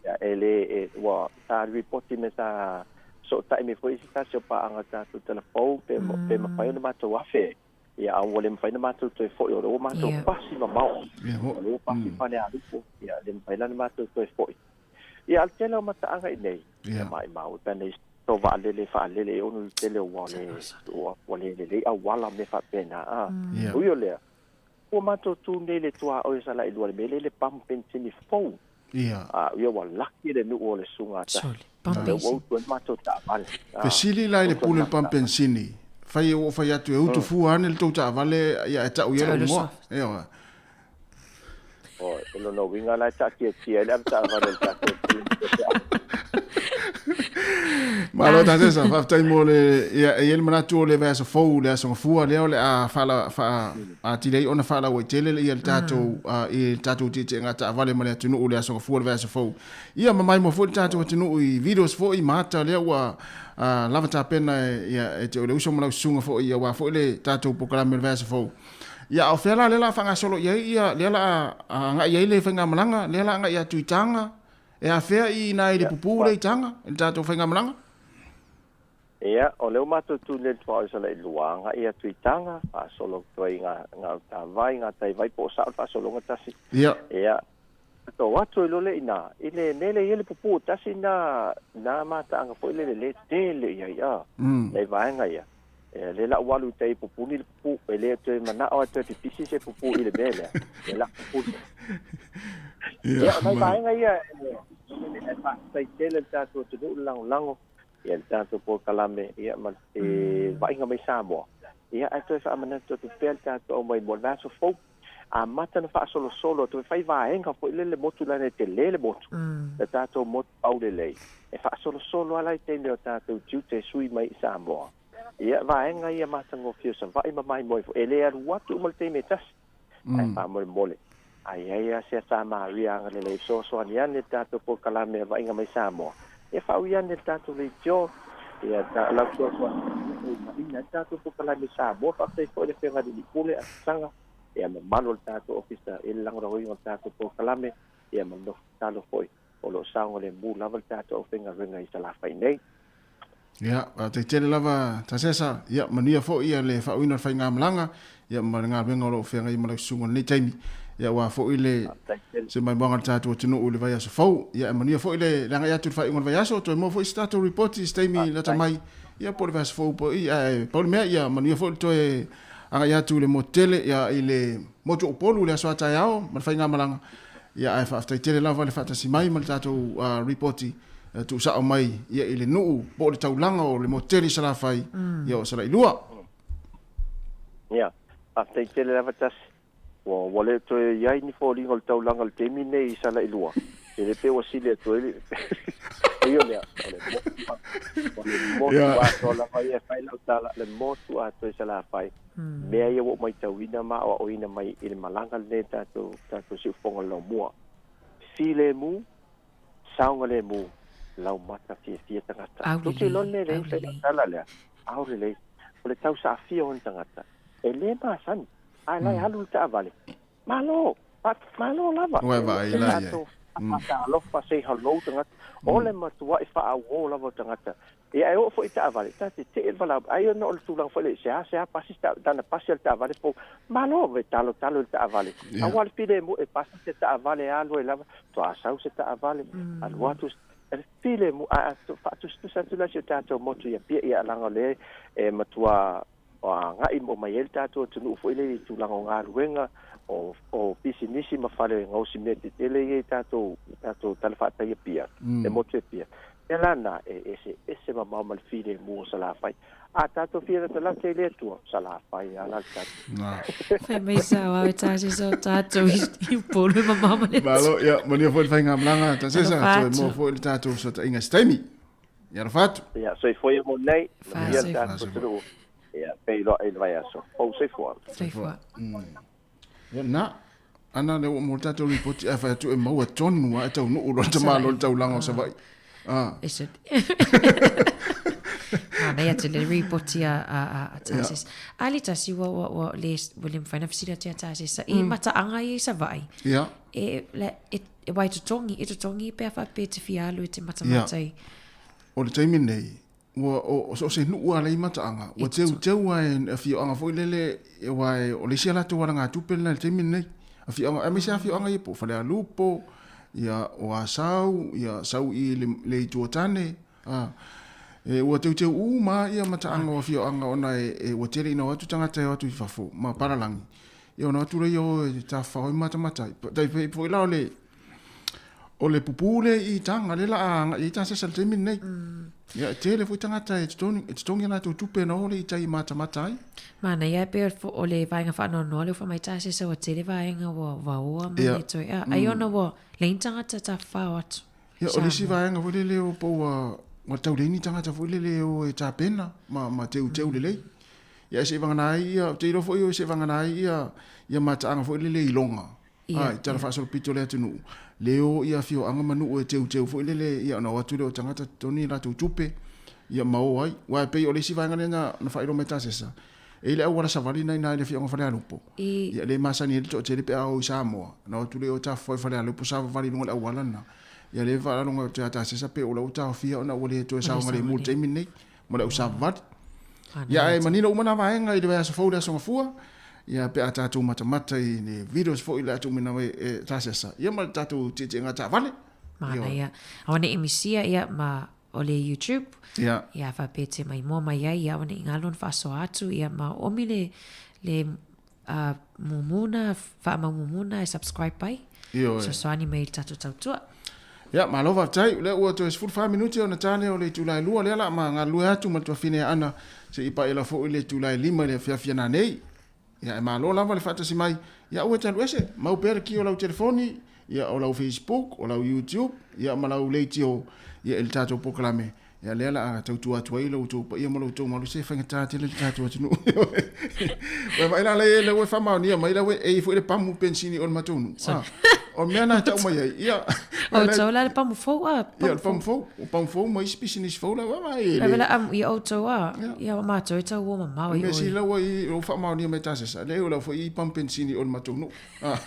[SPEAKER 12] Ia, e le, e, ua, sa ripoti me sa sootai mai foi se tasi o paaga tatou talafou pe, pe mafai ona matou afe. Ia, a ua le mafai ona matou toe foi, o lea ua matou pasi mamao. O lea ua pasi Falealupo, ia, le mafai la ona matou toe foi. Ia, a o le tele o mataaga i nei, ia maimau e pe ana i to vaalele faalele e ono le tele ua le, ua le lelei auala ma mea faapena, a. Ui o lea, Ua matou tu nei le tuaoi o Salailua le mea lea le pamu penisini fou.
[SPEAKER 6] Ia.
[SPEAKER 12] A ia ua laki le nuu o le susuga a Tasi.
[SPEAKER 20] Sole, pamu
[SPEAKER 12] O lea ua
[SPEAKER 20] penisini.
[SPEAKER 12] utu ai le matou taavale. A,
[SPEAKER 6] Fesili la i le
[SPEAKER 12] utu ai
[SPEAKER 6] pule
[SPEAKER 12] le
[SPEAKER 6] le pamu
[SPEAKER 12] matou taavale.
[SPEAKER 6] penisini, fai ua ou fai atu e utu fua ane le tou taavale ia e tau i ai
[SPEAKER 20] Tau
[SPEAKER 6] lou
[SPEAKER 20] le
[SPEAKER 6] igoa.
[SPEAKER 20] suafa.
[SPEAKER 6] Ioe.
[SPEAKER 12] Oi, o lona uiga la e taatiatia ai le avetaavale o le tatou team.
[SPEAKER 6] Malo Tasesa, faafetai mo le ia e i ai le manatu o le vaiaso fou, le aso Gafua lea o le a faala faa atili ai ona faalauaitele le ia le tatou i le tatou tietieega taavale ma le atunuu le aso Gafua le vaiaso fou. Ia ma maimoa foi le tatou atunuu i videos foi ma ata lea ua lava tapena e ia e te o le uso ma lau susuga foi aua foi le tatou polokalame o le vaiaso fou. Ia a o fea la lea o le a faagasolo i ai ia lea o le a agai i ai le faigamalaga, lea o le a agai atu i Taga, E afea i ina i le pupū lea i Taga, i le tatou faigamalaga?
[SPEAKER 12] Ia, o lea ua matou tu nei i le tuaoi Salailua, agai atu i Taga, faasolo atu ai i ngā, ngā utavai, ngā taivai, po o sao le faasologa tasi.
[SPEAKER 6] Ia.
[SPEAKER 12] Ia, to atu ai loa lea i ina, i le mea lea e i ai le pupū tasi nā, nā mataaga foi lele le tele i ai, a, nai vaega ia. Ia, lea la ua alu i tai pupuni le pupu, e le toe manao e toe pipisi se pupu i le mea lea. Lea la pupuni. Ia, o nai vaega ia, e faafetai tele le tatou atunuu le lagolago, ia le tatou polokalame, ia ma le vaaiga mai Samoa. Ia, ae toe faamanatu atu pea le tatou aumai mo le vaiaso fou. Amata ona faasolosolo atu e fai vaega foi lele motu lana e tele le motu, le tatou motu aulelei. E faasolosolo lava la i taimi o tatou tiute e sui mai i Samoa. Ia, vaega ia matagofie o Savaii ma maimoa ifo, e le alu atu uma le taimi e tasi, ae faamolemole. Ai ai a se sa Maria agalelei e fesoasoani ane le tatou polokalame a Vaaiga mai Samoa, ia faaui ane le tatou leitio, ia ta lau fesoasoani e uunaiina ai le tatou polokalame i Samoa. Faafetai foi i le Afioga i le Alii Pule Asasaga, ia mamalu o le tatou ofisa i le lagolagoina o le tatou polokalame, ia ma le nofo tatalo foi o lo o saogalemu lava le tatou aufaigaluega i Salafai nei.
[SPEAKER 6] Ia, faafetai tele lava Tasesa, ia manuia foi ia le faauiina o le faigamalaga, ia ma le galuega o lo o feagai ma lau susuga i lenei taimi, ia aua foi le se maimoaga o le tatou atunuu i le vaiaso fou. Ia e manuia foi le agai atu i le faaiuga o le vaiaso, toe maua foi se tatou ripoti i se taimi lata mai, ia po o le vaiaso fou po o, ae pau le mea ia manuia foi le toe agai atu i le motu tele, ia i le motu o Upolu i le aso a taeao ma le faigamalaga. Ia ae faafetai tele lava le faatasi mai ma le tatou ripoti tuusao mai ia i le nuu po o le taulaga o le motu tele i Salafai, ia o Salailua.
[SPEAKER 12] Ia, faafetai tele lava Tasi. Ua, ua le toe i ai ni foliga o le taulaga i le taimi lenei i Salailua. E le pei ua sili atu ai le Ui o lea, o le motu, o le motu atoa lava ia e fai lau tala, le motu atoa i Salafai. Mea ia ua ou matauina ma aoaoina mai i le malaga lenei a tatou, tatou siufofoga o le laumua. Filemu, saogalemu, laumata fiafia tagata. Tou te iloa le mea lea e fai lau tala lea? Aulelei. O le tausaafia o ona tagata, e le masani, ae la e alu le taavale. Malo! Malo lava!
[SPEAKER 6] Ua e vaai la i ai.
[SPEAKER 12] Tatou faatalofa, say hello tagata. O le matuai faaauau lava o tagata. Ia e oo foi i taavale, ta te tee le valaau, ai ona o le tulaga foi lea, e seasea pasi se tana pasi a le taavale fou. Malo, e talotalo i le taavale. Aua le filemu e pasi se taavale e alu ai lava, faatoa sau se taavale, alu atu se, le filemu, a faatusatusa atu la si o tatou motu i Apia, ia leaga o lea e matua agai mai ai le tatou atunuu foi lea i tulaga o galuega, o pisinisi ma fale gaosi mea tetele ia i tatou tatou talafatai i Apia, le motu i Apia. Mea la na, e eseese mamao ma le filemu o Salafai. A tatou fia latalata i le Atua, Salafai a la le tatou.
[SPEAKER 20] Fai mai sao au e tasesa o tatou i Upolu e mamao ma le Atua.
[SPEAKER 6] Malo, ia, manuia foi le faigamalaga, tasesa, toe maua foi le tatou fesootaiga i se taimi. Ia alofa atu.
[SPEAKER 12] Ia, soifua ia mo nei, manuia le tatou atunuu. Ia, feiloai i le vaiaso fou. Soifua.
[SPEAKER 20] Soifua.
[SPEAKER 6] Ia, na, ana lea ua maua le tatou ripoti ae fai atu e maua tonu lava e taunuu loa le tamaloa i le taulaga o Savaii. Ah.
[SPEAKER 20] E se... Manaia tele le ripoti a, a, a, a Tarsis. Yeah. A le tasi ua, ua, ua, le, ua le mawhai na fesili atu ia Tarsis. I mataanga ia i Savaii.
[SPEAKER 6] Yeah.
[SPEAKER 20] E, le, e, e wai totongi, e totongi pe a whape te fia alu e te matamata i.
[SPEAKER 6] O le taimi nei, ua, o, so o se nuu a le i mataaga, ua teuteu a e afioaga foi lele, aua e, o le isi a latou alagatupe lena i le taimi lenei. Afioaga, aemaise afioaga ia po o Falealupo, ia, o Asau, ia, sau i le, le Itu o Tane, a, e, ua teuteu uma lava ia mataaga o afioaga ona e, e, ua tele ina o atu tagata e o atu i fafo ma palalagi, ia ona o atu lea o e tafafao ai ma matamata ai. Tai pei foi la o le, o le pupū lea i Taga, lea la a agai ai tasesa i le taimi lenei. Ia, e tele foi tagata e totogi, e totogi a latou tupe na o lea i tai e matamata ai.
[SPEAKER 20] Manaia e pei o le vaega faanoanoa lea ua fai mai tasesa ua tele vaega ua vaoa ma le toe, a, ai ona ua leai ni tagata tafafao atu.
[SPEAKER 6] Ia, o le isi vaega foi lele o po ua, ua tau leai ni tagata foi lele e o e tapena ma, ma teuteu lelei. Ia, e seivagana ai ia, ou te iloa foi e seivagana ai ia, ia mataaga foi lele i loga. Ia, i tala faasolopito o le atunuu, le o ia afioaga ma nuu e teuteu foi lele, ia ona o atu lea o tagata totogi a latou tupe, ia ma o ai. Aua e pei o le isi vaega lea na, na faailoa mai e Tasesa, e i ai le auala savali lena i ina i le afioaga o Falealupo. Ia le masani ai le toatele pe a o i Samoa, ona o atu lea o tafafao i Falealupo savavali i luga o le auala lena. Ia lea e faalalogo atu ia Tasesa pei o la ua taofia ona ua le toe saogalemu i le taimi lenei ma le au savavali. Ia ae manino uma na vaega i le vaiaso fou le Aso Gafua, ia pe a tatou matamata i le videos foi le a tuuina mai e Tasesa, ia ma le tatou tietieega taavale.
[SPEAKER 20] Manaia. Aua ne i misia ia ma o le YouTube.
[SPEAKER 6] Ia.
[SPEAKER 20] Ia faapea te maimoa mai ai, ia aua ne i galo ona faasoa atu, ia ma omi le, le mumuna, faamaumumuna e subscribe ai.
[SPEAKER 6] Ioe.
[SPEAKER 20] Fesoasoani mai i le tatou tautua.
[SPEAKER 6] Ia, malo faafetai. O lea ua toe 14 minute ona ta lea o le itula e 2 lea la ma galulue atu ma le tuafine Aana se i paela foi le itula e 5 i le afiafi a nanei. Ia, e malo lava le faatasi mai. Ia, aua e te alu ese. Mau pea le ki o lau telefoni, ia, o lau Facebook, o lau YouTube, ia, ma lau leitio, ia, i le tatou polokalame. Ia lea la a tautua atu ai lo outou paia ma lo outou mamalu se faigata tele le tatou atunuu. Ua vaai la le le ua faamaonia mai la ua e i foi le pamu penisini o le matou nuu. Ah, o mea na tau mai ai. Ia.
[SPEAKER 20] Outou la le pamu fou a.
[SPEAKER 6] Ia le pamu fou, o pamu fou ma isi pisinisi fou la ua vaai.
[SPEAKER 20] La vela amu ia outou a. Ia o matou e tau ua mamao i
[SPEAKER 6] oi. Mea sili la ua i o faamaonia mai tasesa. Le o la foi i pamu penisini o le matou nuu. Ah.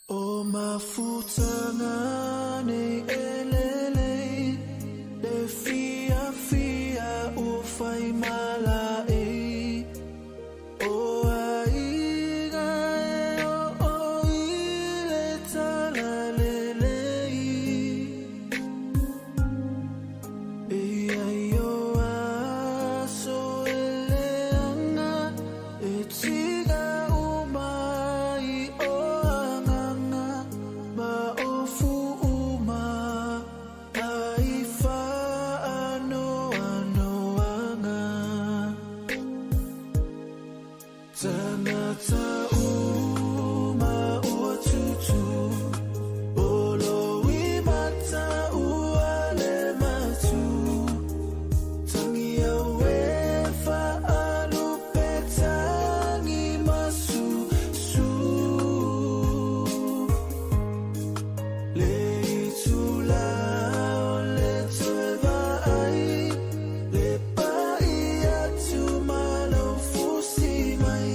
[SPEAKER 3] O mafutaga nei e lelei, le fiafia ua fai malaei. O aiga e oo i le talalelei. E ai o aso e leaga, e tiga uma ai o agaga, ma o fu'uma ai fa'anoanoaga. Tagata uma ua tutu, o lo i mata ua le matu. Tangi au e fa'alupe tangi masusu. Le itula o le toe vaai, le pa'i atu ma lou fusi mai.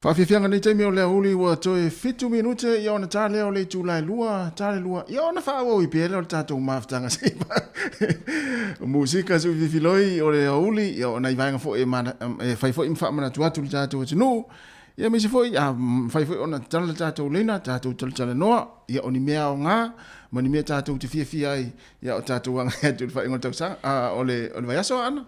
[SPEAKER 6] Faafiafiaga nei taimi o le aoauli ua toe 7 minute ia ona ta lea o le itula e 2, ta le 2, ia ona faaauau ai pea lea o le tatou mafutaga se i musika se fifiloi o le aoauli ia o nai vaega foi e, mana, e fai foi ma faamanatu atu le tatou atunuu. Ia aemaise foi a mafai foi ona tatala le tatou leina, tatou talatalanoa, ia o ni mea aoga ma ni mea tatou te fiafia ai, ia o tatou agai atu i le faaiuga o le tausaga, a, o le, o le vaiaso Aana.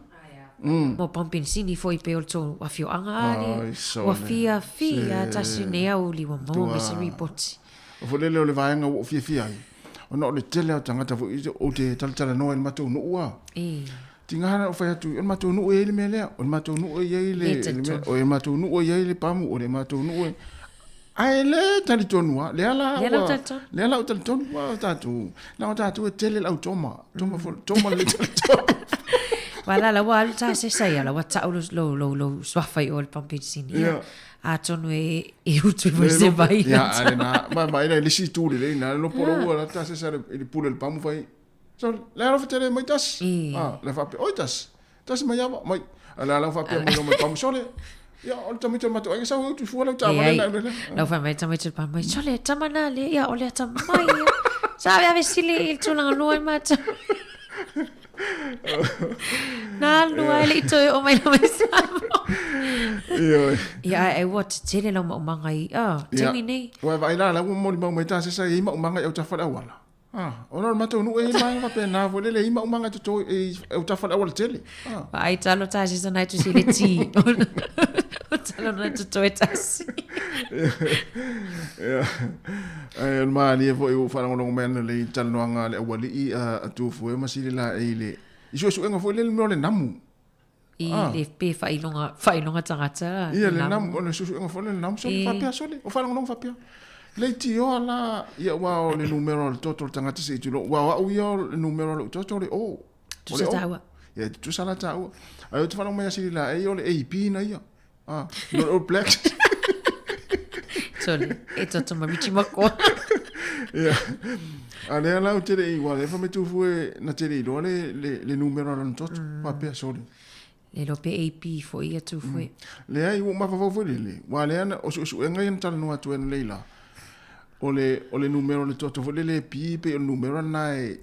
[SPEAKER 20] Mo pampensini foi pe o le tou afioaga ali ua fiafia tasi nei aoauli ua maua mai se ripoti.
[SPEAKER 6] O foi lele o le vaega ua ou fiafia ai, ona o le tele o tagata foi ou te talatalanoa i le matou nuu a. Tiga na ou fai atu, o le matou nuu e i ai le mea lea, o le matou nuu e i ai le, o le matou nuu e i ai le pamu, o le matou nuu e... Ae le talitonu lava, lea la ua, lea la ua talitonu, ua tatou, leaga o tatou e tele le au toma, toma foi, toma le talitonu.
[SPEAKER 20] Aua la la ua alu ta sesa ia la ua tau lo lo lo lo suafa i o le pampensini. Ia. Atonu e e utu mai se vai.
[SPEAKER 6] Ia, ale na, ma ma ina le si tu le na lo polo ua la ta sesa le pule le pamu fai. So, le alofa tele mai tasi. Ah, le faapea, oi tasi, tasi mai ava, mai. A le ala faapea mai mai pamu sole. Ia, o le tamaiti o le matou aiga sau e utu fua lau taavale na le.
[SPEAKER 20] Lau fai mai tamaiti o le pamu mai, sole, tama na le, ia, o le atamai ia. Sa ave ave sili i le tulaga lua i matou. Na alu ai le i toe oo mai lava i Samoa.
[SPEAKER 6] Ioe.
[SPEAKER 20] Ia, ae ua tetele lau maumaga i, ah, taimi nei.
[SPEAKER 6] Ua vaai la, la ua molimau mai ta sesa e i maumaga i autafa o le auala. Ah, ona o le matou nuu e i ai maga faapena foi lele e i ai maumaga e toto i autafa o le auala tele.
[SPEAKER 20] Ah. Vaai talo tasi sa nai tusi le ti. O talo nai toto e tasi.
[SPEAKER 6] Ia. Ai, o le malie foi ua faalogologo mai ana le talanoaga a le aualii a Tufue ma Sili Laei i le i suesuega foi lele mea o le namu.
[SPEAKER 20] I le pe faailoga, faailoga tagata.
[SPEAKER 6] Ia, le namu, o le suesuega foi le namu, sole, faapea sole, o faalogologo faapea. Le itioa la, ia aua o le numera o le toto o le tagata se i tulou, aua o au ia o le numera o lou toto o le O.
[SPEAKER 20] Tutusa tāua.
[SPEAKER 6] Ia, tutusa la tāua. Ae ou te faalogo mai ia Sili Laei o le AP na ia. Ah, no le All Blacks.
[SPEAKER 20] Sole, e toto ma Richie McCaw.
[SPEAKER 6] Ia. A lea la ou te le i, ua leva me tufu e na te le iloa le, le, le numera o lana toto. Faapea, sole.
[SPEAKER 20] Le iloa pe AP foi ia tufu e.
[SPEAKER 6] Leai, ua ou mafaufau foi lele. Ua lea na, o suesuega ia na talanoa atu ai analeila. O le, o le numera o le toto foi lele e P, pei o le numera lena e,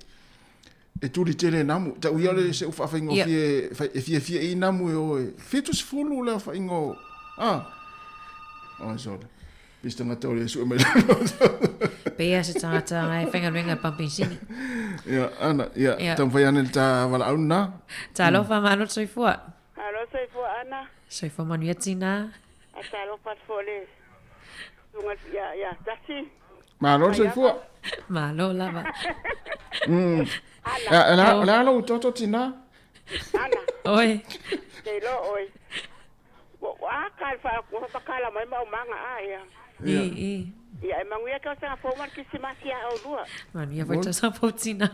[SPEAKER 6] e tuli tele e namu. Tau ia o le se faafaigofie e fiafia i namu e o e 70 le aofaiga o ah. Oh, sorry. Pei se tagata o le sue mai lalo.
[SPEAKER 20] Pei a se tagata ngai faigaluega e pampensini.
[SPEAKER 6] Ia, ana, ia, yeah. taumafai ane le ta valaau lena.
[SPEAKER 20] Talofa malo soifua.
[SPEAKER 13] Alo soifua ana.
[SPEAKER 20] Soifua manuia tina.
[SPEAKER 13] A talofa atu foi le susuga ia ia Tasi.
[SPEAKER 6] Malo le soifua.
[SPEAKER 20] Malo lava.
[SPEAKER 6] Ana. O le a lou toto tina?
[SPEAKER 13] Ana.
[SPEAKER 20] Oi.
[SPEAKER 13] Te iloa oe. Ua a ka fa ua fakala mai maumaga a ia.
[SPEAKER 20] I i.
[SPEAKER 13] Ia e manuia ke tausaga fou ma le Kirisimasi ia oulua.
[SPEAKER 20] Manuia foi tausaga fou tina.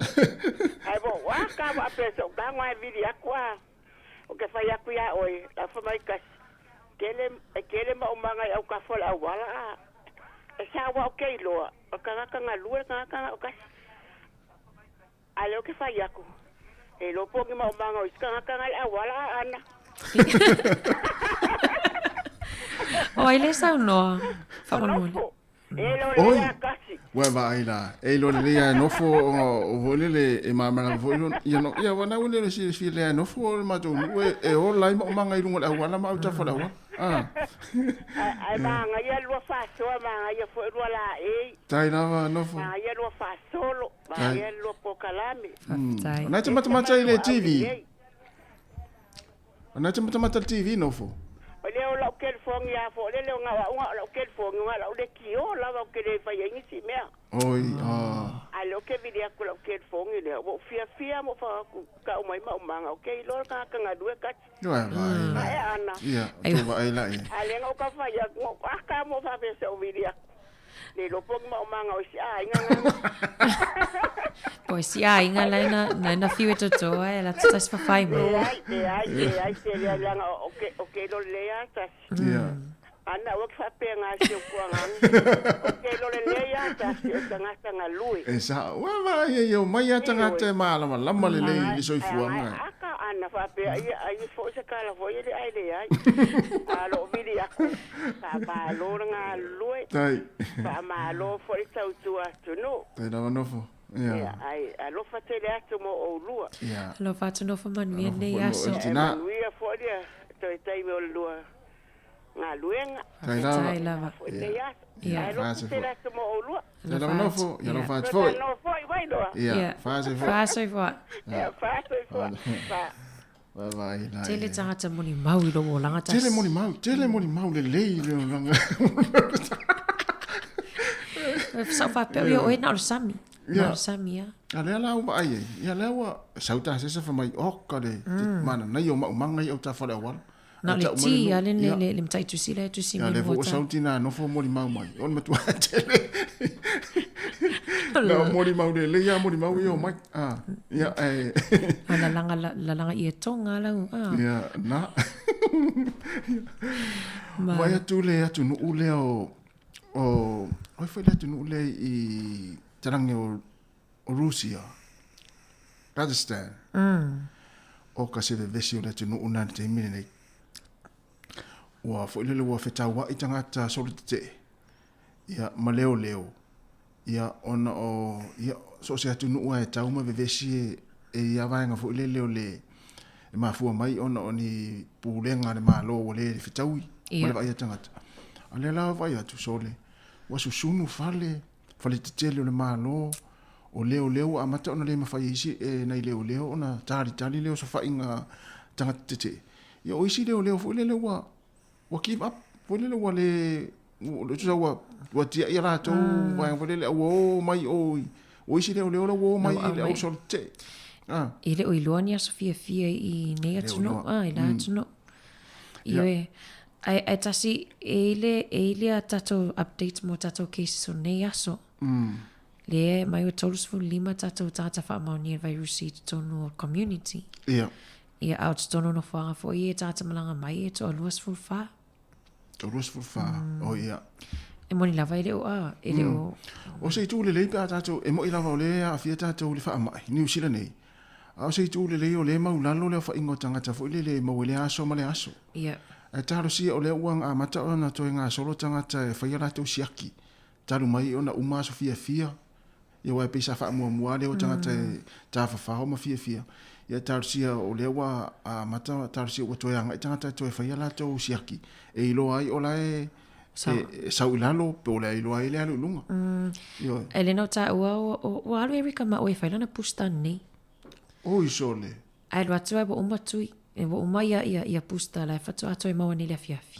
[SPEAKER 13] Ae ua a ka ua ape sou tago ae vili atu a. O ke fai atu iā ʻoe, lafo mai kasi, kele, e kele maumaga i autafa o le auala a e sa ua o ke iloa, o le tagata galue le tagata na o kasi. A lea o ke fai atu, e iloa po o ni maumaga o isi tagata na i le auala a ana.
[SPEAKER 20] O ai le saunoa, faamolemole.
[SPEAKER 6] Oi, ua e vaai la, e iloa lelei lava e nofo o foi lele e malamalama foi ia no, ia ua nau lele silafia lelei lava e nofo o le matou nuu e, e ola ai maumaga i luga o le auala ma autafa o le auala. Ah.
[SPEAKER 13] Ae manaia lua faasoa, manaia foi lua laei.
[SPEAKER 6] Tai lava nofo.
[SPEAKER 13] Manaia lua faasolo, manaia lua polokalame.
[SPEAKER 20] Faafetai.
[SPEAKER 6] O na e te matamata i le TV. O na te matamata le TV nofo.
[SPEAKER 13] O lea o lau kelifogi a fo lele o gauauga o lau kelifogi o lau le kio lava o ke le fai ai nisi mea.
[SPEAKER 6] Oi ah.
[SPEAKER 13] A lea o ke vili atu lau kelifogi lea ua ou fiafia ma ou fai atu tau mai maumaga o ke iloa le tagata galue kati.
[SPEAKER 6] Ua vaai la.
[SPEAKER 13] Ae ana.
[SPEAKER 6] Ia, tou vaai la ia.
[SPEAKER 13] A lea na ou tau fai atu, na ou aka ma ou faapea se ou vili atu. Le iloa po o ni maumaga o isi aiga na.
[SPEAKER 20] Po o isi aiga la na na na fiu e toto ai la tata si fafai mai.
[SPEAKER 13] Leai, leai, leai, se leai leaga o ke o ke iloa lelei a tasi.
[SPEAKER 6] Ia.
[SPEAKER 13] Ana ua ke faapea nga si o kuagaga. O ke iloa lelei a tasi o tagata galue.
[SPEAKER 6] E sao. Ua vaai ai o mai a tagata e malamalama lelei i le soifuaga.
[SPEAKER 13] Aka Aana faapea ia ai foi se tala foi le ai leai. A loo vili aku, faamalo le galulue.
[SPEAKER 6] Tai.
[SPEAKER 13] Faamalo foi le tautua atunuu.
[SPEAKER 6] Tai lava nofo. Ia.
[SPEAKER 13] Ia, ai alofa tele atu mo oulua.
[SPEAKER 6] Ia.
[SPEAKER 20] Alofa atu nofo manuia
[SPEAKER 6] Alofa
[SPEAKER 20] lenei
[SPEAKER 6] foi mo
[SPEAKER 20] aso.
[SPEAKER 6] oe
[SPEAKER 13] E
[SPEAKER 6] tina.
[SPEAKER 13] manuia foi le toe taimi o le lua galuega.
[SPEAKER 6] Tai lava.
[SPEAKER 20] Tai lava.
[SPEAKER 13] Foi lenei aso.
[SPEAKER 20] Ia.
[SPEAKER 13] Ai alofa
[SPEAKER 6] Faase
[SPEAKER 13] tele
[SPEAKER 6] foi.
[SPEAKER 13] atu mo oulua.
[SPEAKER 6] Tai lava
[SPEAKER 20] Alofa
[SPEAKER 6] nofo.
[SPEAKER 20] atu.
[SPEAKER 6] Ia
[SPEAKER 20] Ia.
[SPEAKER 6] alofa atu
[SPEAKER 13] Toe
[SPEAKER 6] foi.
[SPEAKER 13] talanoa foi Vailoa.
[SPEAKER 6] Ia.
[SPEAKER 20] Ia.
[SPEAKER 6] Faase foi.
[SPEAKER 20] Faasoifua.
[SPEAKER 13] Ia, faasoifua. Faa.
[SPEAKER 6] Vai vai la.
[SPEAKER 20] Tele tagata molimau i lou olaga
[SPEAKER 6] Tele
[SPEAKER 20] tasi.
[SPEAKER 6] molimau, tele molimau lelei le olaga.
[SPEAKER 20] Sa faapea ia oe na o le sami. Na o
[SPEAKER 6] Ia.
[SPEAKER 20] le sami ia.
[SPEAKER 6] A lea la ua vaai ai. Ia lea ua sau tasesa fai mai oka le mananaia o maumaga ia o tafa le auala.
[SPEAKER 20] Na o
[SPEAKER 6] Ae
[SPEAKER 20] le
[SPEAKER 6] tau mai
[SPEAKER 20] ti
[SPEAKER 6] le
[SPEAKER 20] a le
[SPEAKER 6] nuu.
[SPEAKER 20] le
[SPEAKER 6] Ia.
[SPEAKER 20] le le matai tusi la e tusi
[SPEAKER 6] Ia
[SPEAKER 20] mai
[SPEAKER 6] lea foi
[SPEAKER 20] mo
[SPEAKER 6] ua sau
[SPEAKER 20] ta.
[SPEAKER 6] tina nofo molimau mai. O le matua tele. Na o molimau lelei a molimau ia o mai. Ah, ia e.
[SPEAKER 20] O lalaga lalaga i e tonga lau. Ah.
[SPEAKER 6] Ia na.
[SPEAKER 20] Ma
[SPEAKER 6] Vai atu le atunuu lea o o oi foi le atunuu lea i talagi o o Rusia. Kazakhstan. O ka se vevesi o le atunuu na le taimi lenei. Ua foi lele ua fetaua'i tagata solo tete'e. Ia ma leoleo. Ia ona o ia so o se atunuu lava e tau ma vevesi e e ia vaega foi lele o le e mafua mai ona o ni pulega a le Malo ua le fetaui ma
[SPEAKER 20] Ia.
[SPEAKER 6] le vaaia tagata. A lea la vaai atu sole ua susunu fale fale tetele o le Malo o leoleo ua amata ona le mafai e isi e nai leoleo ona talitali le osofaiga tagata tetee. Ia o isi leoleo foi lele ua ua give up foi lele ua le ua tusa ua ua tiai a latou vaega foi lele ua o mai o i o isi leoleo la ua o mai i le au solo tetee. Ah.
[SPEAKER 20] E le o iloa ni aso fiafia i nei
[SPEAKER 6] Le o
[SPEAKER 20] atunuu,
[SPEAKER 6] iloa.
[SPEAKER 20] ah, i la atunuu. Ioe. Ai, ai tasi, e ile, e ile a tatou updates mo tatou cases o nei aso. Lea e mai ua 35 tatou tagata faamaonia i le vairusi i totonu o community.
[SPEAKER 6] Ia.
[SPEAKER 20] Ia, a o totonu o nofoaga foi e tagata malaga mai e toa 24.
[SPEAKER 6] 24. O ia.
[SPEAKER 20] E moni lava e le o a, e le o...
[SPEAKER 6] O se itu lelei pe a tatou, e moi lava o lea e aafia tatou i le faamai, Niu Sila nei. A o se itu lelei o lea e maulalo le aofaiga o tagata foi lele e maua i le aso ma le aso.
[SPEAKER 20] Ia.
[SPEAKER 6] Ae talosia o lea ua amata ona toe gasolo tagata e fai a latou siaki, talu mai ona uma aso fiafia, ia aua e pei sa faamuamua lea o tagata e tafafao ma fiafia. Ia talosia o lea ua amata talosia ua toe agai tagata e toe fai a latou siaki, e iloa ai o la e e sau i lalo pe o le a iloa ai le alu i luga. Ioe.
[SPEAKER 20] E le na o taua o, ua alu Erika ma oe e fai lana booster nei.
[SPEAKER 6] Oi sole.
[SPEAKER 20] Ae alu atu ai ua uma tui. E ua uma ia, ia, ia booster la e faatoa toe maua nei le afiafi.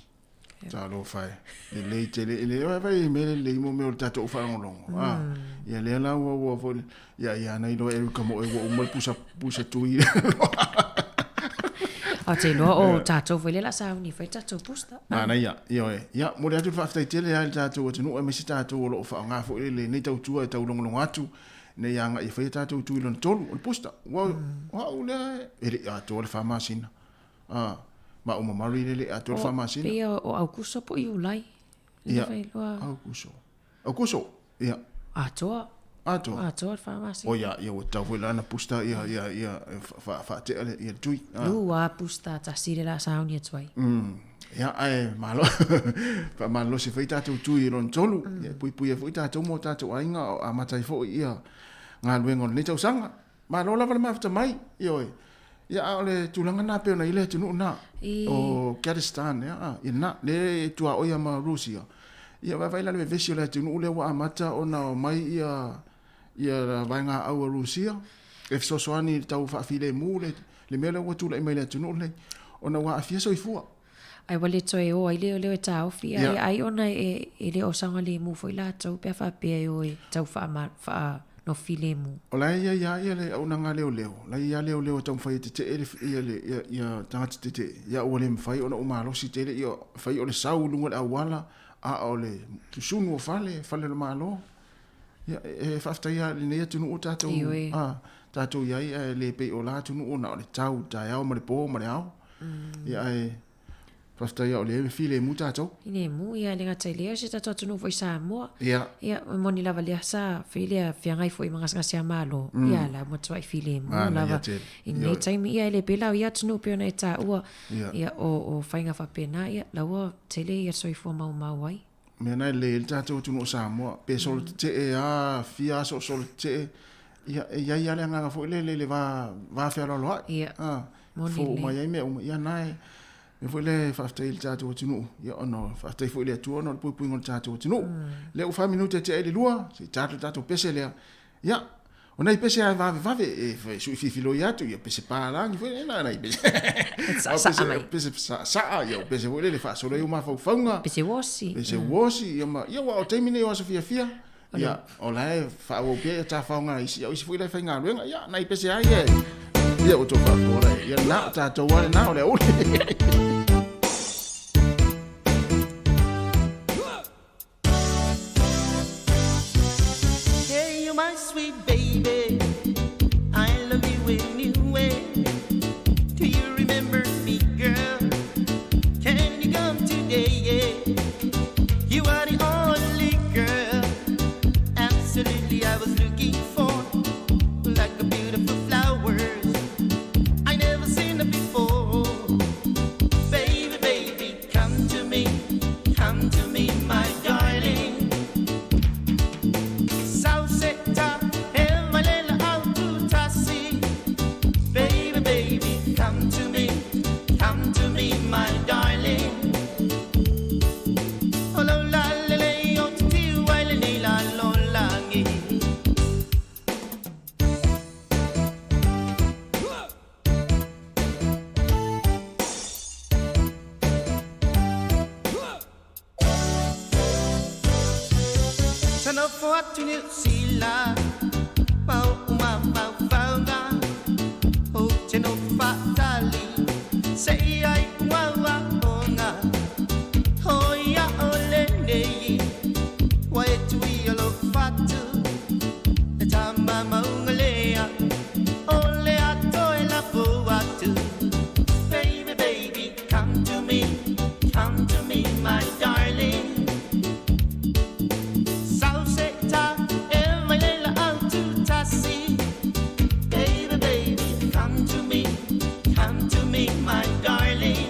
[SPEAKER 6] Talofa e. Lelei tele, e le vaai i mea lelei mo mea o le tatou faalogologo. Ah, ia lea la ua ua foi, ia ia na iloa Erika mo oe ua uma le pusa pusa tui.
[SPEAKER 20] A te iloa o tatou foi lea o le a sauni e fai tatou booster.
[SPEAKER 6] Manaia, ioe. Ia, momoli atu le faafetai tele lava i le tatou atunuu aemaise tatou o lo o faaaoga foi lenei tautua e taulogologo atu ina ia agai e fai a tatou tui lona tolu, o le booster. Ua, o au lea e le i atoa le fa masina. Ah, ma ou mamalu i le le i atoa le fa masina.
[SPEAKER 20] Pei o Aukuso po o Iulai.
[SPEAKER 6] Ia,
[SPEAKER 20] Le fai iloa.
[SPEAKER 6] Aukuso. Aukuso, ia.
[SPEAKER 20] Atoa.
[SPEAKER 6] Atoa.
[SPEAKER 20] Atoa le fa masina.
[SPEAKER 6] O ia, ia ua tatau foi la ona booster ia, ia, ia, faatea le, ia le tui. Ah.
[SPEAKER 20] Lua booster tasi le la sauni atu ai.
[SPEAKER 6] Ia, ae malo, faamalolosi foi tatou tui i lona tolu. Ia, puipuia foi tatou ma o tatou aiga o amata ai foi ia galuega o lenei tausaga. Malo lava le mafuta mai, ioe. Ia, a o le tulaga lena pei ona i ai le atunuu lena. O Kazakhstan, ia, a, ia lena, lea e tuaoi ma Rusia. Ia, vaavaai la le vevesi o le atunuu lea ua amata ona omai ia, ia vaegaau a Rusia e fesoasoani i le tau faafilemu le, le mea lea ua tulai mai i le atunuu lenei, ona ua aafia soifua.
[SPEAKER 20] Ai ua le toe o ai lea o lea e taofi, ai, ai ona e, e le o saogalemu foi latou pe a faapea e o e tau faama, faanofilemu.
[SPEAKER 6] O la e i ai lava ia le auaunaga a leoleo, o la e i ai lava leoleo e taumafai e tetee le, ia le, ia, ia tagata tetee, ia ua le mafai ona ua malosi tele, ia fai o le sau i luga o le auala, a o le susunu o fale, fale o le Malo. Ia, e faafetai lava i lenei atunuu o tatou,
[SPEAKER 20] Ioe.
[SPEAKER 6] a, tatou i ai, ae le pei o la atunuu na o le tau i le taeao ma le po ma le ao. Ia, ae Faafetai a o lea e filemu tatou.
[SPEAKER 20] Filemu, ia, e le gata i lea, o se tatou atunuu foi Samoa.
[SPEAKER 6] Ia.
[SPEAKER 20] Ia, e moni lava lea sa fai lea feagai foi ma gasegase a Malo, ia, la ua matuai filemu lava i lenei taimi. Ia, e le pēlā o ia atunuu pei ona e taua, ia, o faiga faapena, ia, la ua tele ia soifua maumau ai.
[SPEAKER 6] Mea na e lelei ai le tatou atunuu o Samoa, pe solo tetee a, fia aso o solo tetee, ia, e i ai lava le agaga foi lele i le va, va fealoaloai.
[SPEAKER 20] Ia, moni
[SPEAKER 6] Fou
[SPEAKER 20] lelei.
[SPEAKER 6] mai ai mea uma, ia na e, mea foi lea e faafetai ai i le tatou atunuu, ia ona faafetai foi i le Atua ona o le puipuiga o le tatou atunuu. Lea ua fa minute e tea ai le lua, se i tatou le tatou pese lea. Ia, o nai pese lava e vavevave, e sui fifiloi atu, ia pese palagi foi, e na nai pese.
[SPEAKER 20] Saasaa mai.
[SPEAKER 6] Pese saasaa, ia o pese foi lele faasolo ai ou mafaufauga.
[SPEAKER 20] Pese uosi.
[SPEAKER 6] Pese uosi, ia ma, ia aua o taimi nei o aso fiafia. Ia, o la e faaauau pea ia tafaoga a isi, ia o isi foi la e faigaluega, ia, nai pese lava ia e, ia ua tou faafofoga ia na o tatou lava lena o le aoauli.
[SPEAKER 1] Hey, you my sweet baby. I love you anyway. Do you remember me, girl? Can you come today? Yeah. You are the only girl. Absolutely, I was looking for. Like a beautiful flowers. I never seen it before. Baby, baby, come to me. Come to me, my darling. Sauseta, emalela aututasi. Baby, baby, come to me, come to me, my darling. Oh, lo, la, le, le, oh, ti, wa, le, le, la, lo, la, ngi. Tana fo atu ni sila, pau uma pau faunga, o te no fatali, se i ai ua onga, o ia o le nei, wa e tui o lo fatu, e tama maunga lea, o le ato e la po atu. Baby, baby, come to me, come to me, my darling. Sauseta, e mai lela aututasi. Baby, baby, come to me, come to me, my darling.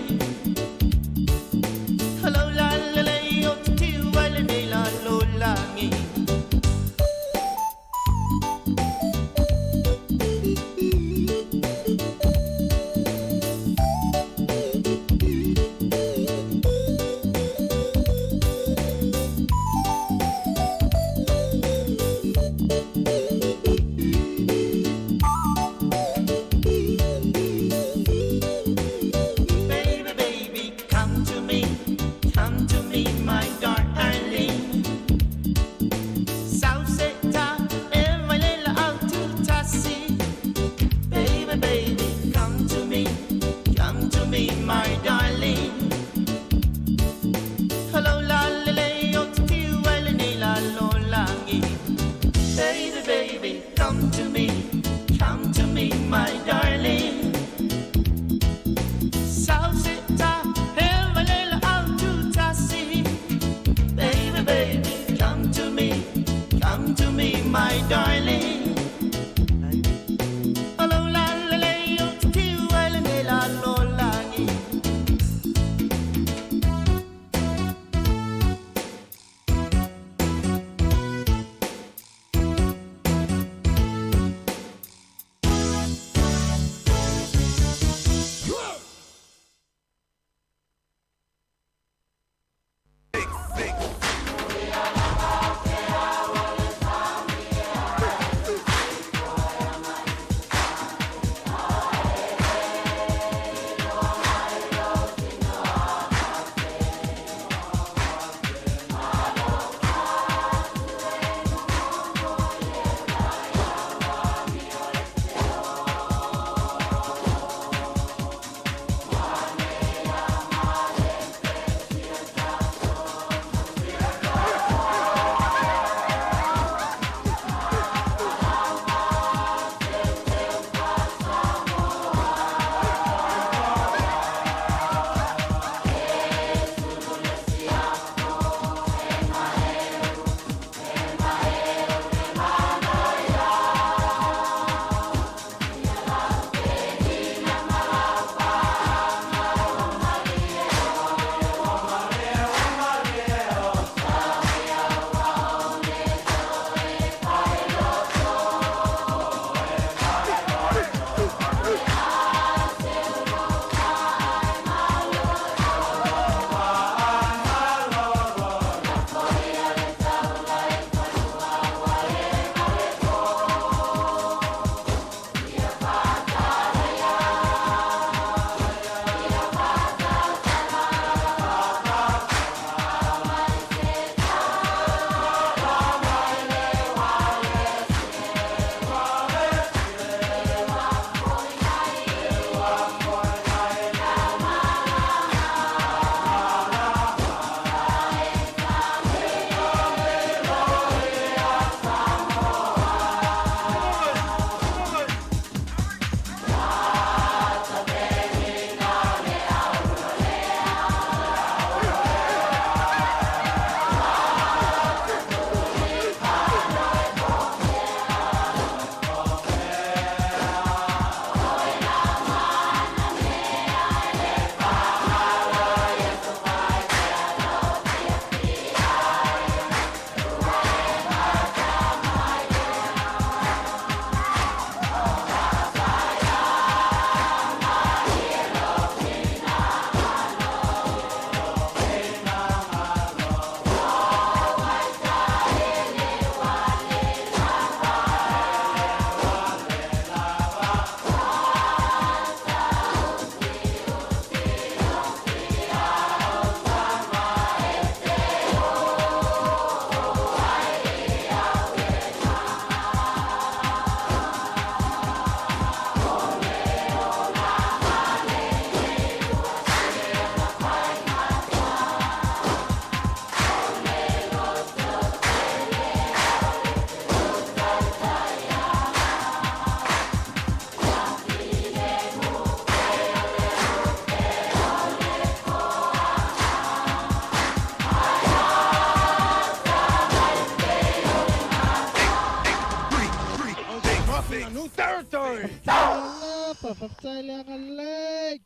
[SPEAKER 8] alofa, faafetai le agalelei.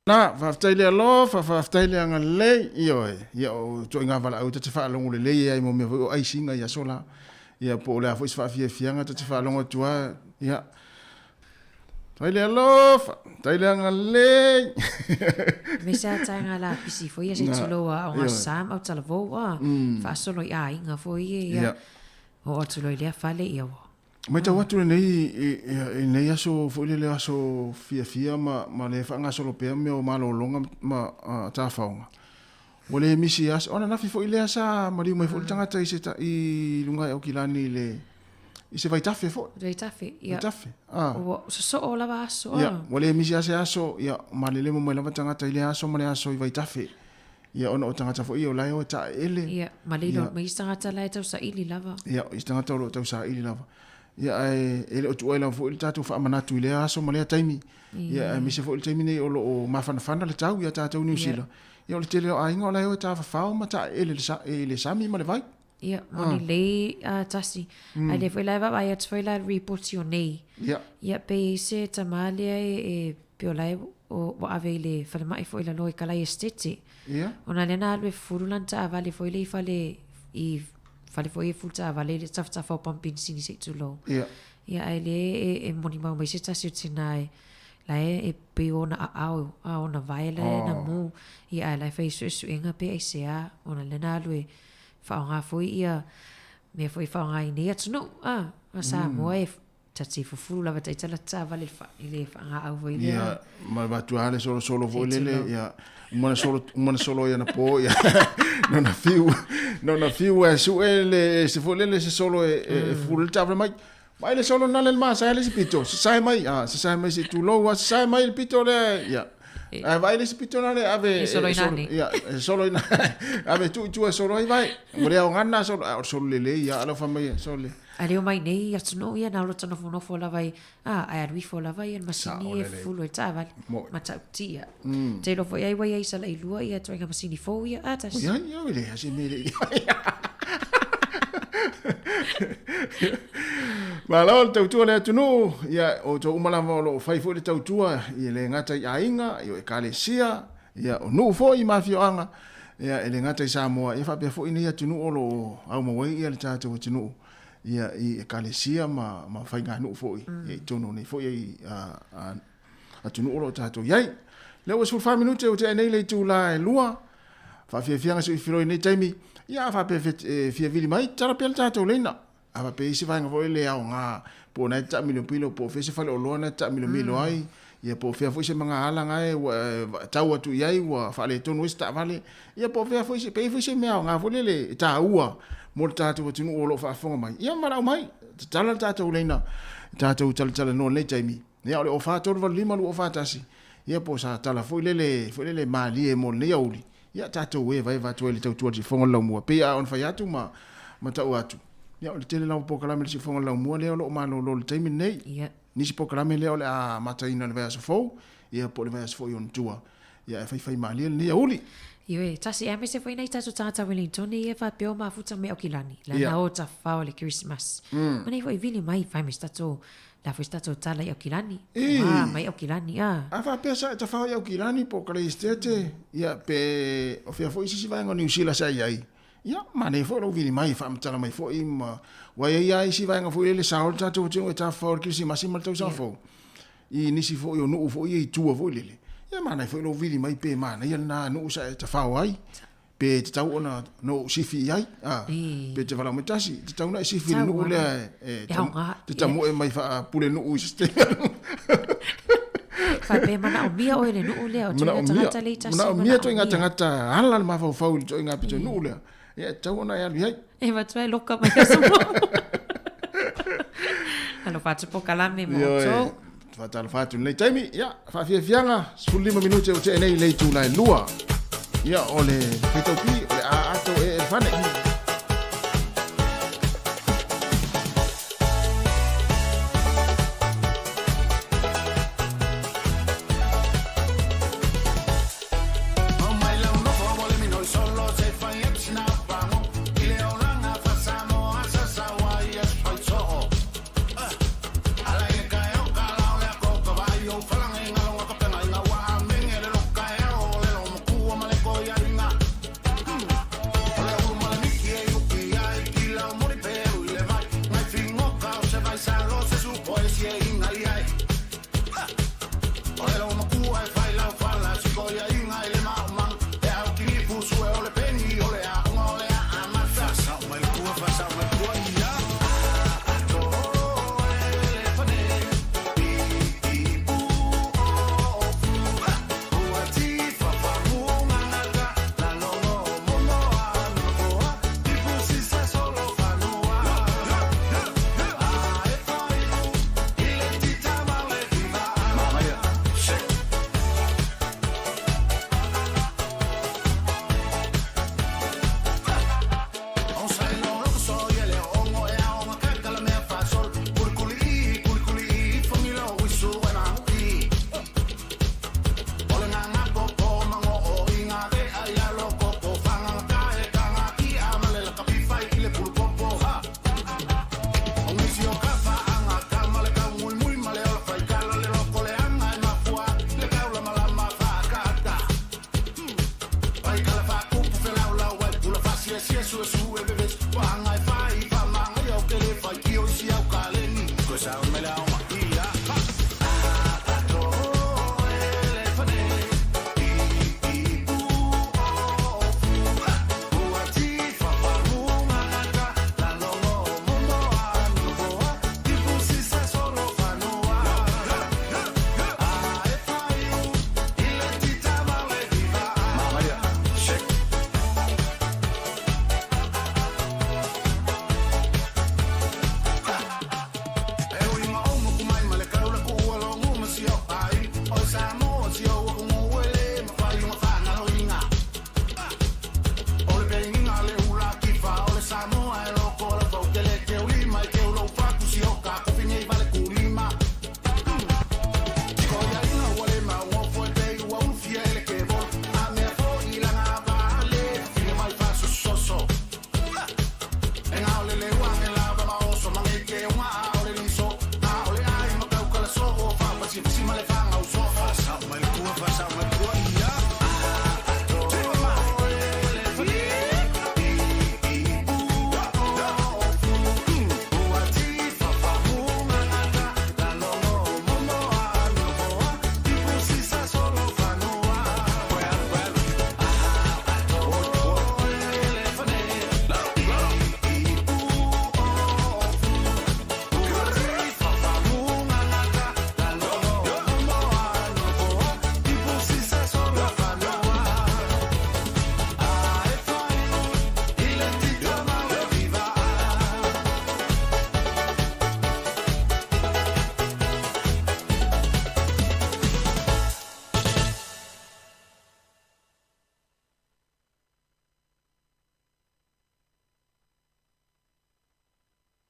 [SPEAKER 6] Na, faafetai le alofa, faafetai le agalelei. Ioe, ia o ituaiga valaau ta te faalogo lelei ai mo mea foi o aisiga i aso la. Ia po o le a foi se faafiafiaga ta te faalogo atu lava, ia, tai le alofa, tai le agalelei.
[SPEAKER 20] Me se ataega la pisi foi ia se tulou a o ngā sam au talavou a faasolo i aiga foi ia. O atu loa i lea fale ia ua.
[SPEAKER 6] Matau atu lenei i lenei aso foi lele aso fiafia ma ma le faagasolo pea mea o malologa ma tafaoga. Ua le misi aso, o ananafi foi lea sa maliu mai foi le tagata i se i luga e Aukilani i le i se vaitafe foi.
[SPEAKER 20] Vaitafe, ia.
[SPEAKER 6] Vaitafe, a.
[SPEAKER 20] Ua sosoo lava aso, a.
[SPEAKER 6] Ia, ua le misi lava se aso, ia, malelemo mai lava tagata i lea aso ma le aso i Vaitafe. Ia, ona o tagata foi ia o la e o e taeele.
[SPEAKER 20] Ia, ma le iloa mai isi tagata la e tausaili lava.
[SPEAKER 6] Ia, isi tagata o lo o tausaili lava. Ia, ae e le o tuuai lava foi le tatou faamanatu i lea aso ma lea taimi. Ia, aemaise foi le taimi nei o lo o mafanafana le tau ia tatou i Niu Sila. Ia, o le tele o aiga o la e o e tafafao ma taeele i le sami ma le vai.
[SPEAKER 20] Ia, moni lei tasi. Ae lea foi la e vaavaai atu foi la i le ripoti o nei.
[SPEAKER 6] Ia.
[SPEAKER 20] Ia, pe i ai se tama lea e pei o la e ua ave i le falemai foi lalo i Kalai Esitete.
[SPEAKER 6] Ia.
[SPEAKER 20] Ona lea na alu e fufulu lana taavale foi lea i fale, i fale foi e fufulu taavale i le tafatafa o pamu penisini se i tulou.
[SPEAKER 6] Ia.
[SPEAKER 20] Ia, ae lea e molimau mai se tasi o tina e, la e pei o ona aao a ona vae la e na mu. Ia, ae la e fai suesuega pe aisea, ona lea na alu e Faaaoga foi ia mea foi e faaaoga i nei atunuu, a, a Samoa e tati fufulu lava taitala taavale i le faagaau foi lea.
[SPEAKER 6] Ia, ma avatu lava le solosolo foi lele, ia, uma na solo, uma na solo i ana po, ia, nona fiu, nona fiu e sue le, se foi lele se solo e, e, e fufulu le taavale mai. Mai le solo nale le masae le isi pito, sasae mai, a, sasae mai se tulou, a, sasae mai le pito lea, ia. Ae vaai le isi pito nale ave
[SPEAKER 20] E solo i nane.
[SPEAKER 6] Ia, e solo i nane. Ave tuu i tua e solo ai vai. Ua le aoga na solo, a o le solo lelei ia, alofa mai e solo.
[SPEAKER 20] Ae le omai nei atunuu ia na olo tanofonofo lava i, a, ae alu ifo lava ia le masini e fufulu ai taavale. Matautia. Te iloa foi ai ua iai sala i lua ia ituaiga masini fou ia, a, tasi.
[SPEAKER 6] Ia, ia, e leai se mea e le i ai. Malo le tautua le atunuu, ia o outou uma lava o lo o fai foi le tautua e le gata i aiga, i o ekalesia, ia o nuu foi ma afioaga, ia e le gata i Samoa, ia faapea foi nei atunuu o lo o aumau ai ia le tatou atunuu ia i ekalesia ma ma faiganuu foi ia i totonu o nei foi atunuu o lo o tatou i ai. Lea ua 14 minute ua tea nei le itula e 2. Faafiafiaga se i filoi nei taimi, ia a faapea e fia vili mai, tala pea le tatou leina. A faapea e i ai se vaega foi le aoga, po o na e te taamilomilo, po o fea se faleoloa na e te taamilomilo ai, ia po o fea foi se magaala na e ua e tau atu i ai ua faaletonu ai se taavale, ia po o fea foi se, pe i ai foi se mea aoga foi lele e taua mo le tatou atunuu o lo o faafofoga mai, ia valaau mai, tatala le tatou leina, tatou talatalanoa i lenei taimi. Ia o le 04 385 241, ia po o sa tala foi lele, foi lele malie mo lenei aoauli, ia tatou evaeva atu ai i le tautua i le siufofoga o le laumua. E pei lava ona fai atu ma, ma tau atu, ia o le tele lava o polokalame i le siufofoga o le laumua lea o lo o malolo i le taimi lenei.
[SPEAKER 20] Ia.
[SPEAKER 6] Nisi polokalame lea o le a amataina i le vaiaso fou, ia po o le vaiaso foi i ona tua. Ia ae faifai malie lenei aoauli.
[SPEAKER 20] Ioe, tasi aemaise foi nai tatou tagata Wellington ia e faapea o mafuta mai Aukilani, lana o tafafao i le Kerisimasi. Ma nei foi vili mai fai mai se tatou La foi se tatou tala i Aukilani.
[SPEAKER 6] Ii.
[SPEAKER 20] Ua mai Aukilani, a.
[SPEAKER 6] A faapea sa e tafao i Aukilani po o Kaleisitete, ia, pe o fea foi se isi vaega o Niu Sila sa i ai, ia, manaia foi lou vili mai e faamatala mai foi ma, ua i ai lava isi vaega foi lele sa o le tatou atunuu e tafafao i le Kerisimasi ma le tausaga fou, i nisi foi o nuu foi ia i tua foi lele, ia, manaia foi lou vili mai pe manaia lena nuu sa e tafao ai. Pe tatau ona na ou sifi i ai, a, pe te valaau mai tasi, tatau ona e sifi i le nuu lea e, te tamoe mai faapulenuu i se taimi.
[SPEAKER 20] Faapea manaomia oe le nuu lea, o ituaiga tagata le i tasi.
[SPEAKER 6] Manaomia ituaiga tagata ala le mafaufau i le ituaiga pito nuu lea. Ia, e tatau ona e alu i ai.
[SPEAKER 20] E avatu ai loka mai aso muamua. Alofa atu polokalame mo outou.
[SPEAKER 6] Faatalofa atu i lenei taimi. Ia, faafiafiaga, 15 minute ua tea nei i le itula e 2. Ia, o le fetaupi, o le a ato e e fane.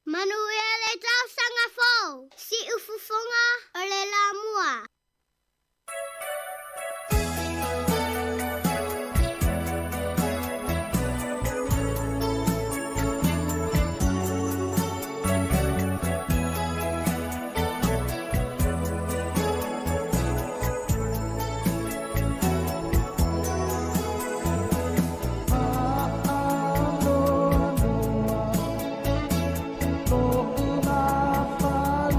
[SPEAKER 14] Manuia le tausaga fou! Siufofoga o le Lamua.
[SPEAKER 15] Lo'u mafalifali.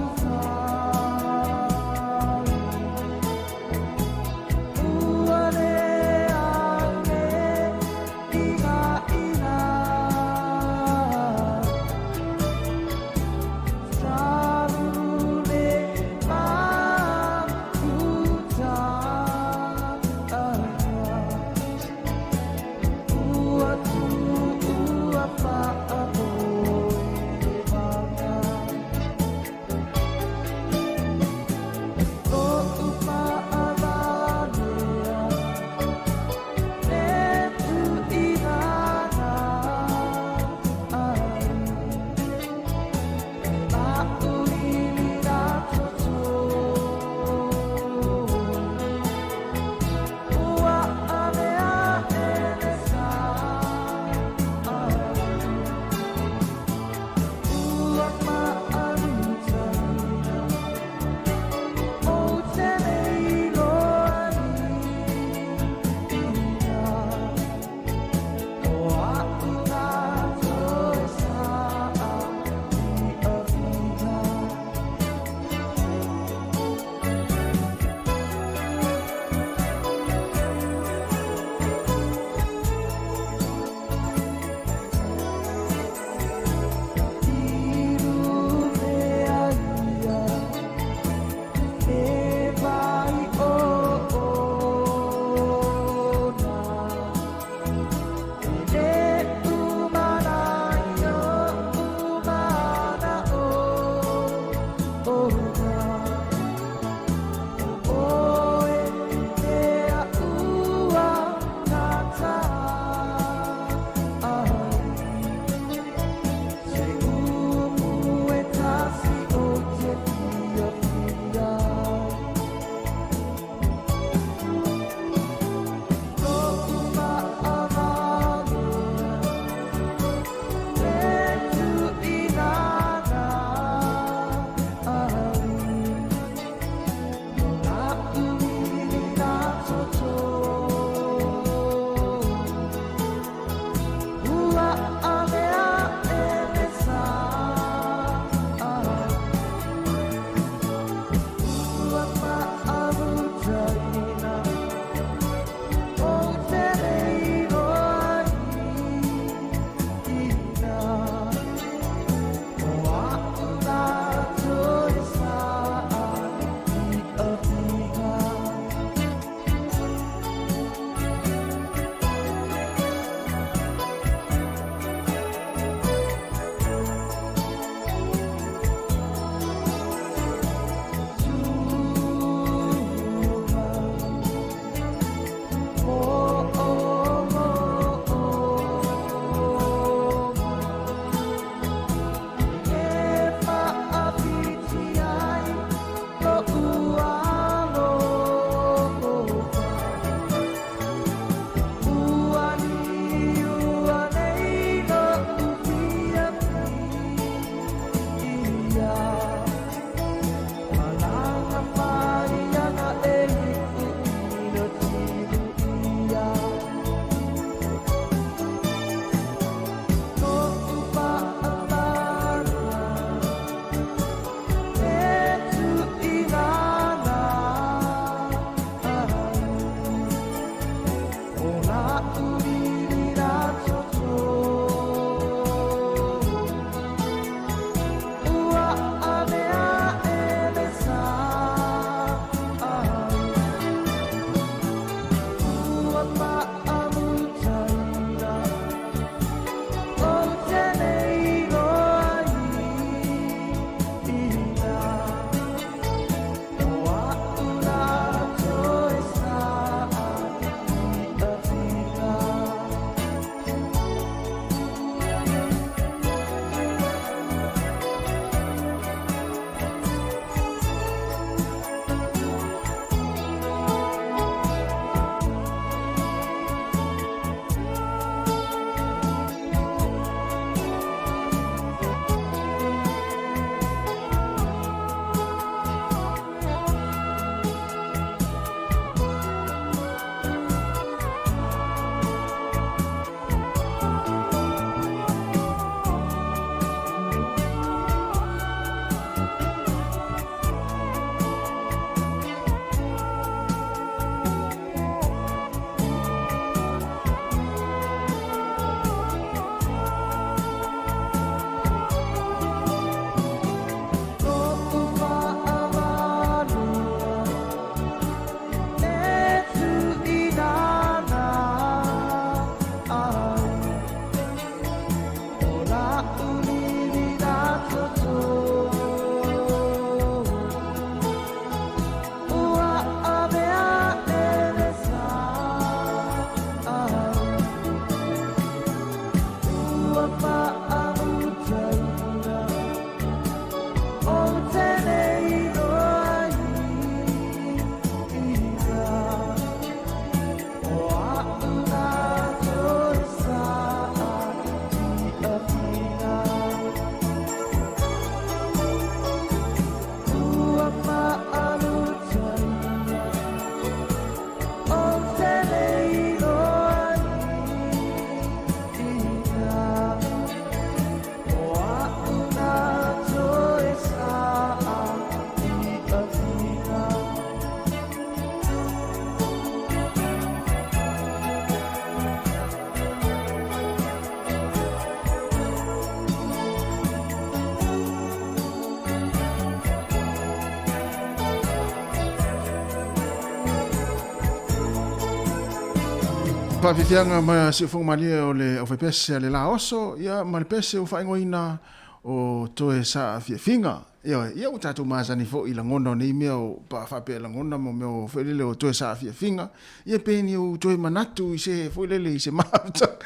[SPEAKER 6] Faafiafiaga ma siufoga malie o le aufaipese a le la oso, ia ma le pese ua faaigoaina o toe saafiafiga. Ioe, ia ua tatou masani foi i lagona o nei mea o pa faapea e lagona mo mea o foi lele o toe saafiafiga, ia pe ni ou toe manatu i se foi lele i se mafuta.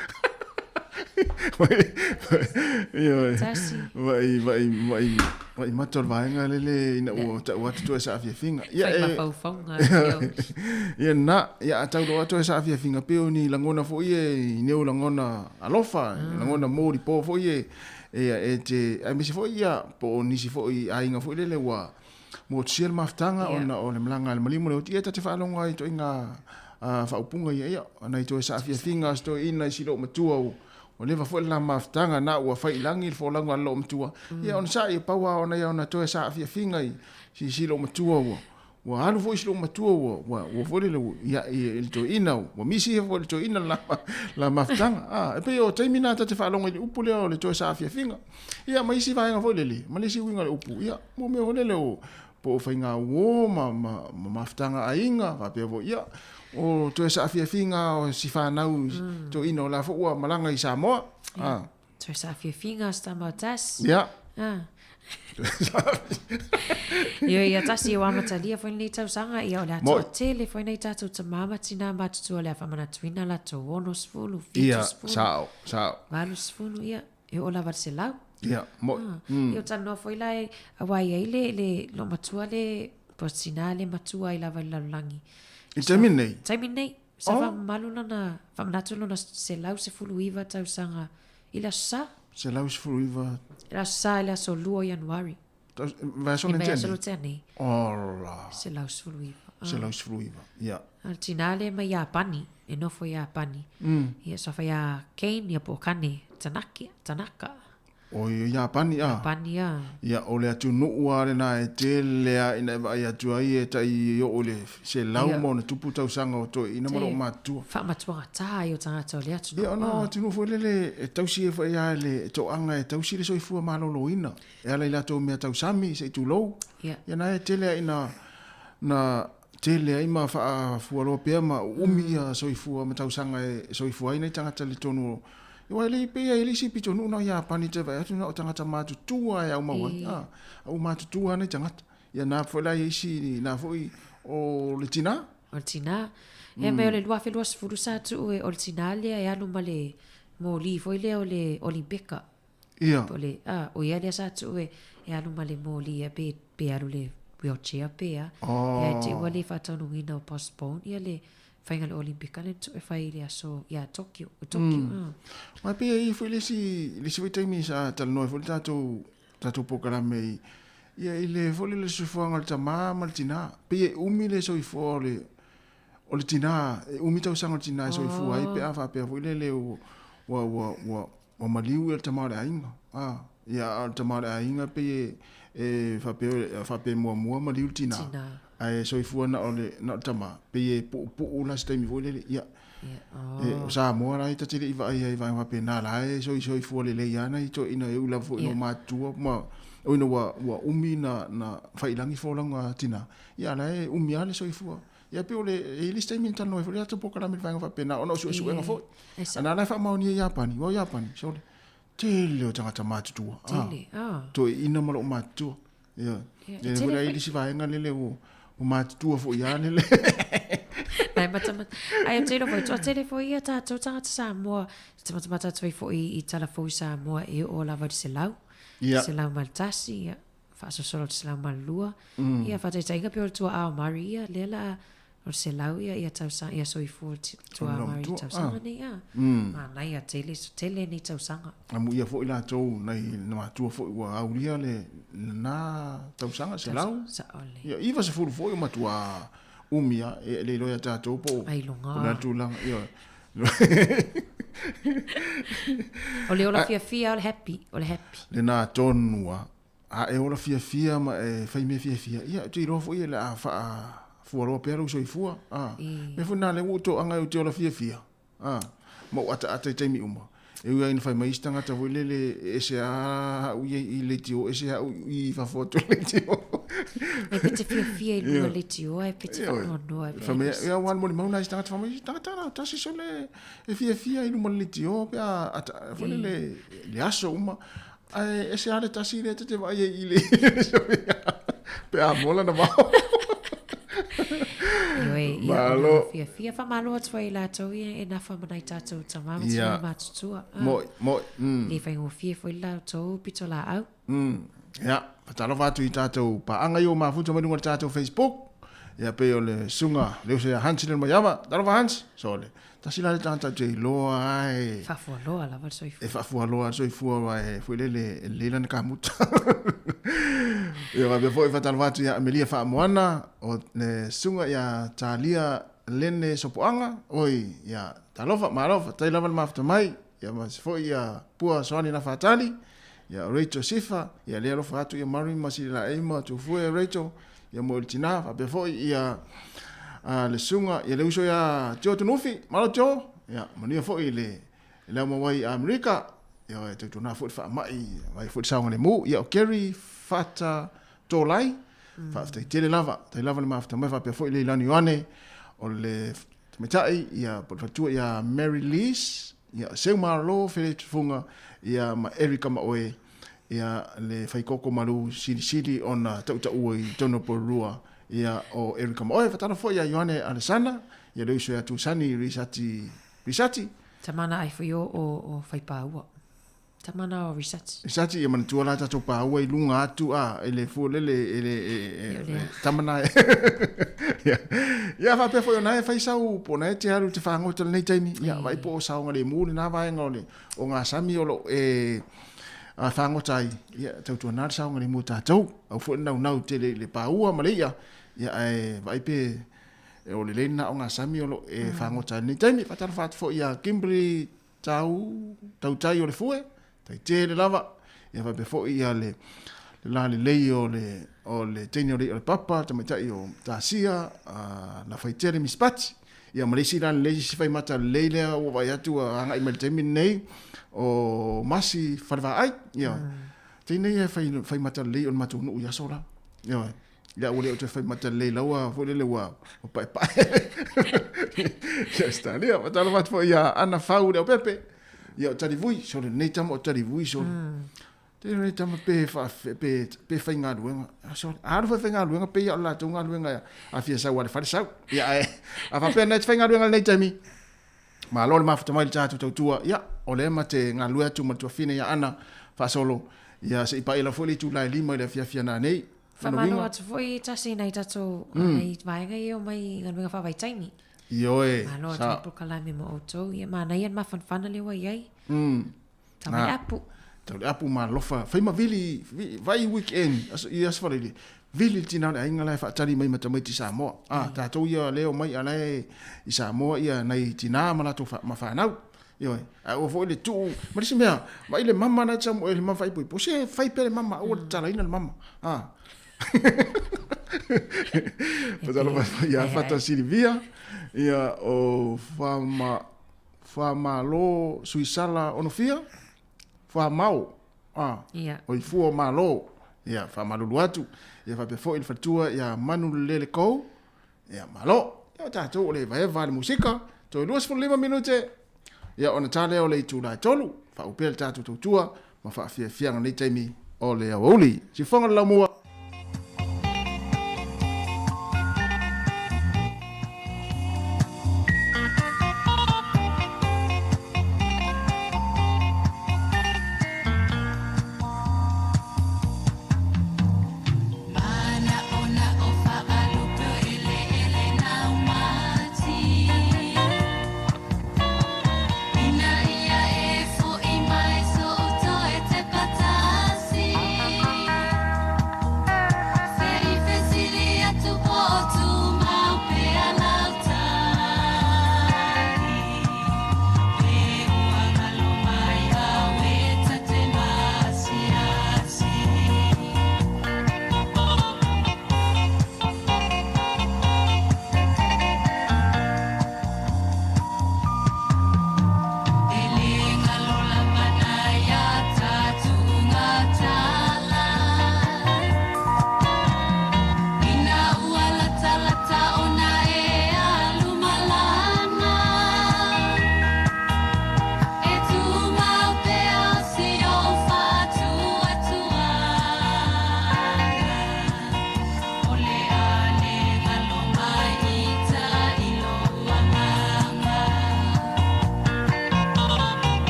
[SPEAKER 6] Ioe,
[SPEAKER 20] Tasi.
[SPEAKER 6] vai, vai, vai, vai mata o le vaega lele ina ua tau atu toe saafiafiga. Ia
[SPEAKER 20] Fai
[SPEAKER 6] e,
[SPEAKER 20] mafaufauga io.
[SPEAKER 6] ia na, ia a tau loa toe saafiafiga pe o ni lagona foi e i neu lagona alofa, lagona molipo foi e, e, e te, aemaise foi ia, po o nisi foi aiga foi lele ua motusia le mafutaga ona o le malaga a le maliu ma le oti. Ia ta te faalogo ai i ituaiga faaupuga ia, ia, nai toe saafiafiga a si toeaina i si loomatua ua ua leva foi le la mafutaga na ua fai i lagi le folauga a le loomatua. Ia ona sa'i e pau lava ona ia ona toe saafiafiga i si loomatua ua Ua alu foi si lou matua ua, ua, ua foi lele, ia, i, i le toeaina, ua misi ia foi le toeaina le la, la mafutaga. Ah, e pei o taimi na ta te faalogo i le upu lea o le toe saafiafiga. Ia, ma isi vaega foi lele, ma le isi uiga o le upu, ia, mo mea foi lele o, po o faiga uo ma, ma, ma mafutaga aiga, faapea foi, ia, o toe saafiafiga o si fanau mm. toeaina o la foi ua malaga i Samoa.
[SPEAKER 20] Ah. Toe saafiafiga o se tama o tasi.
[SPEAKER 6] Ia.
[SPEAKER 20] Ah. Ia, ia tasi ua amatalia foi lenei tausaga, ia o le a toatele foi nai tatou tamā ma tinā matutua o le a faamanatuina latou 60, 70,
[SPEAKER 6] Ia, sao, sao.
[SPEAKER 20] 80, ia, e oo lava i le 100.
[SPEAKER 6] Ia, mo,
[SPEAKER 20] Ah, Ia, o talanoa foi la e, aua e i ai le, le loomatua le, po o tinā le matua ai lava i le lalolagi.
[SPEAKER 6] I le taimi lenei?
[SPEAKER 20] Taimi lenei. Sa faamamalu lona, faamanatu lona 119 tausaga i le Aso Sa.
[SPEAKER 6] 119.
[SPEAKER 20] I le Aso Sa i le aso 2 o Ianuari.
[SPEAKER 6] Vaiaso
[SPEAKER 20] le tea nei? Vaiaso le tea nei.
[SPEAKER 6] Ola.
[SPEAKER 20] 119.
[SPEAKER 6] 119, ia.
[SPEAKER 20] A le tinā lea mai Iapani, e nofo i Iapani. Ia, sa fai a Kane, ia po o Kane, Tanaki, Tanaka.
[SPEAKER 6] O Iapani a.
[SPEAKER 20] Iapani a.
[SPEAKER 6] Ia, o le atunuu lava lena e tele lava ina e vaai atu ai e tai oo i le 100 ma ona tupu tausaga o toeaiina ma loo matutua.
[SPEAKER 20] Faamatuagata ai o tagata o le atunuu.
[SPEAKER 6] Ia, ona o atunuu foi lele e tausi ai foi lava le toaga e tausi le soifua maloloina e ala i latou mea tausami se i tulou.
[SPEAKER 20] Ia.
[SPEAKER 6] Ia na e tele lava ina na tele ai ma faafualoa pea ma uumi ia soifua ma tausaga e soifua ai nai tagata i le tonu o Aua e le i pei e le isi pitonuu na o Iapani te vaai atu na o tagata matutua e aumau ai. A, au matutua nei tagata. Ia na foi la isi na foi o le tinā.
[SPEAKER 20] O le tinā. E mai o le 2020 sa tuu e o le tinā lea e alu ma le moli foi lea o le Olimpeka.
[SPEAKER 6] Ia.
[SPEAKER 20] O le, a, o ia lea sa tuu e, e alu ma le moli e pe, pe alu le wheelchair pe a.
[SPEAKER 6] Oh.
[SPEAKER 20] Ia e te ua le whaataunuina o postpone ia le faiga le Olimpika le tuu e fai i le aso ia Tokyo. O Tokyo.
[SPEAKER 6] Ma pe i foi le isi, le isi foi taimi sa talanoa ai foi le tatou, tatou polokalame i, ia i le foi le soifuaga o le tamā ma le tinā. Pei e umi le soifua o le, o le tinā, e umi tausaga o le tinā e soifua ai pe a faapea foi lele ua, ua, ua, ua, ua maliu ia le tama o le aiga. A, ia a o le tama o le aiga pei e, e faapea, faapea e muamua maliu le tinā.
[SPEAKER 20] Tinā.
[SPEAKER 6] Ae soifua na o le, na o le tama, pei e puupuu la se taimi foi lele, ia.
[SPEAKER 20] Ia,
[SPEAKER 6] E, o Samoa la e ta te le i vaai ai i vaega faapena, la e soifua lelei lava nai toeaiina e ui lava foi ina matutua ma, oi ina ua, ua umi na, na faiilagi folauga a tinā, ia a la e umi lava le soifua. Ia pei o le, e i ai le isi taimi na talanoa ai foi le tatou polokalame i le vaega faapena ona o suesuega foi. A na la e faamaonia i Iapani, aua o Iapani, sole, tele o tagata matutua.
[SPEAKER 20] Tele, ah.
[SPEAKER 6] Toeaiina ma loo matutua. Ia.
[SPEAKER 20] Ia,
[SPEAKER 6] Ia,
[SPEAKER 20] tele
[SPEAKER 6] foi la i
[SPEAKER 20] foi.
[SPEAKER 6] le isi vaega lele ua matutua foi lava lele.
[SPEAKER 20] Nai matamata. Ai, o tele foi, toatele foi ia tātou tagata Samoa, te matamata atu ai foi i tala fou i Samoa e oo lava i le 100.
[SPEAKER 6] Ia.
[SPEAKER 20] 101, ia, faasolosolo i le 102. Ia, faataitaiga pei o le tuaa o Mari ia, lea la o le 100 ia, ia tausaga, ia soifua le tuaa o Mari i tausaga nei, a. Manaia tele, tele nei tausaga.
[SPEAKER 6] Amuia foi latou nai na matua foi ua aulia le lena tausaga, 100.
[SPEAKER 20] Sao le.
[SPEAKER 6] Ia, 90 foi o matua umi lava, e le iloa ia tatou po o
[SPEAKER 20] Ai luga.
[SPEAKER 6] o le a le tulaga, ia.
[SPEAKER 20] O le ola fiafia o le happy, o le happy.
[SPEAKER 6] Lena tonu lava. A e ola fiafia ma e fai mea fiafia, ia, ou te iloa foi o le a faafualoa pea lou soifua. A, mea foi lena lea ua ou toaga ai ou te ola fiafia, a, ma ou ataata i taimi uma. E ui lava ina fai mai isi tagata foi lele, e ese lava au ia i leitio, ese au i fafo atu o leitio.
[SPEAKER 20] E pe te fiafia i luga leitioa, e pe te faanoanoa. E
[SPEAKER 6] pe Ia, ua molimau nai isi tagata fai mai, tagata la tasi sole e fiafia i luma o le leitioa pe a foi lele le aso uma. Ae ese lava le tasi lea ta te vaai ai i le pe a mola na vao.
[SPEAKER 20] Ioe, ia, Malo. Fiafia faamalo atu ai i latou ia e nafa ma nai tatou tama ma tina matutua.
[SPEAKER 6] Mo'i, mo'i.
[SPEAKER 20] Le faigofie foi le latou pitolaau.
[SPEAKER 6] Ia, faatalofa atu i tatou paaga ia ua mafuta mai luga o le tatou Facebook. Ia, pei o le susuga le uso ia Hans Lelemaiava. Talofa Hans. Sole. Tasi la le tagata ou te iloa ai.
[SPEAKER 20] E faafualoa lava le soifua.
[SPEAKER 6] E faafualoa le soifua aua e foi lele e lelei lana kamuta. Ia faapea foi faatalofa atu ia Amelia Faamoana, o le susuga ia Talia Lene Sopoaga, oi, ia talofa, malo, faafetai lava le mafuta mai. Ia ma se foi ia Pua Soani Lafatali, ia Rachel Sifa, ia lea alofa atu ia Murray ma Sililaei ma Tufue Rachel, ia mo le tina, faapea foi ia le susuga, ia le uso ia Tio Tunufi, malo Tio, ia manuia foi le le au mawai i Amerika, ia e tautuana foi le faamai, mai foi le saogalemu, ia o Kerry Fata Tolai, faafetai tele lava, tai lava le mafuta mai, faapea foi Leilani Ioane, o le tamaitai, ia po o le faletua ia Mary Lees, ia Seumalo Feletufunga, ia ma Erica Maoe, ia le faikoko malu silisili ona tautaua i totonu o Porirua, ia o Erica Maoe. Faatalofa foi ia Ioane Alesana, ia le uso ia Tusani Risati Risati.
[SPEAKER 20] Tamana ai foi o o Whaipaua. Tamana o Risati.
[SPEAKER 6] Risati, ia manatua la tatou paua i luga atu a i le fua lele e le e tamana e. Ia, ia faapea foi ona e fai sau po na e te alu te fagota lenei taimi. Ia vai po o saogalemu lena vaega o le o ngā sami o lo e a fagota ai. Ia tautuana le saogalemu o tatou. Au foi le naunau tele i le paua ma le ia. Ia ae vaai pe e o lelei lena o ngā sami o lo e fagota ai lenei taimi. Faatalofa atu foi ia Kimberly Tau, tautai o le fue, tai tele lava, ia faapea foi ia le, le la lelei o le, o le teine o le, o le papa, tamaitai o Tasia, a, la fai tele Mispati. Ia ma le isi la lelei, isi fai mata lelei lea ua vaai atu ua agai mai le taimi lenei, o Masi Falevaai, ia. Teine ia e fai, fai mata lelei o le matou nuu i aso la. Ia, Ia ua le o toe fai mata lelei laua foi lele ua paepae. Ia Australia, fatalofa atu foi ia Ana Fau Leaupepe. Ia o Talivui, sole lenei tama o Talivui sole. Te lenei tama pe fa pe pe faigaluega. Sole, alu foi faigaluega pe ia o le latou galuega a fia sau a le fale sau. Ia ae a faapea nei te faigaluega lenei taimi. Malo le mafuta mai le tatou tautua. Ia, o lea ma te galulue atu ma le tuafine ia Ana faasolo. Ia se i paia lava foi le itula e 5 i le afiafi a nanei.
[SPEAKER 20] Faamalo atu foi tasi i nai tatou nai vaega ia e omai i galuega faavaitaimi.
[SPEAKER 6] Ioe.
[SPEAKER 20] Malo atu i polokalame mo outou. Ia manaia le mafanafana lea ua i ai. Tau le apu.
[SPEAKER 6] Tau le apu ma alofa. Fai ma vili, vai weekend, i Aso Faraile, vili le tina o le aiga la e faatali mai ma tamaiti Samoa. A, tatou ia lea e omai a la e i Samoa ia nai tina ma latou ma fanau. Ioe, ae aua foi le tuu, ma le isi mea, vaai le mama na e Samoa, le mama faaipoipo, se fai pea le mama, aua le tatalaina le mama. A. Fatalofa atu ia Fata Silivia, ia o Fama, Faamalo Suisala Onofia, Faamao, a,
[SPEAKER 20] Ia.
[SPEAKER 6] o Ifua o Malo, ia faamalulu atu, ia faapea foi le faletua ia Manulele Kou, Ia, malo. Ia, o tatou o le evaeva le musika, toe 25 minute, ia ona ta lea o le itula e 3, faaupea le tatou tautua ma faafiafiaga nei taimi o le aoauli. Siufoga le laumua.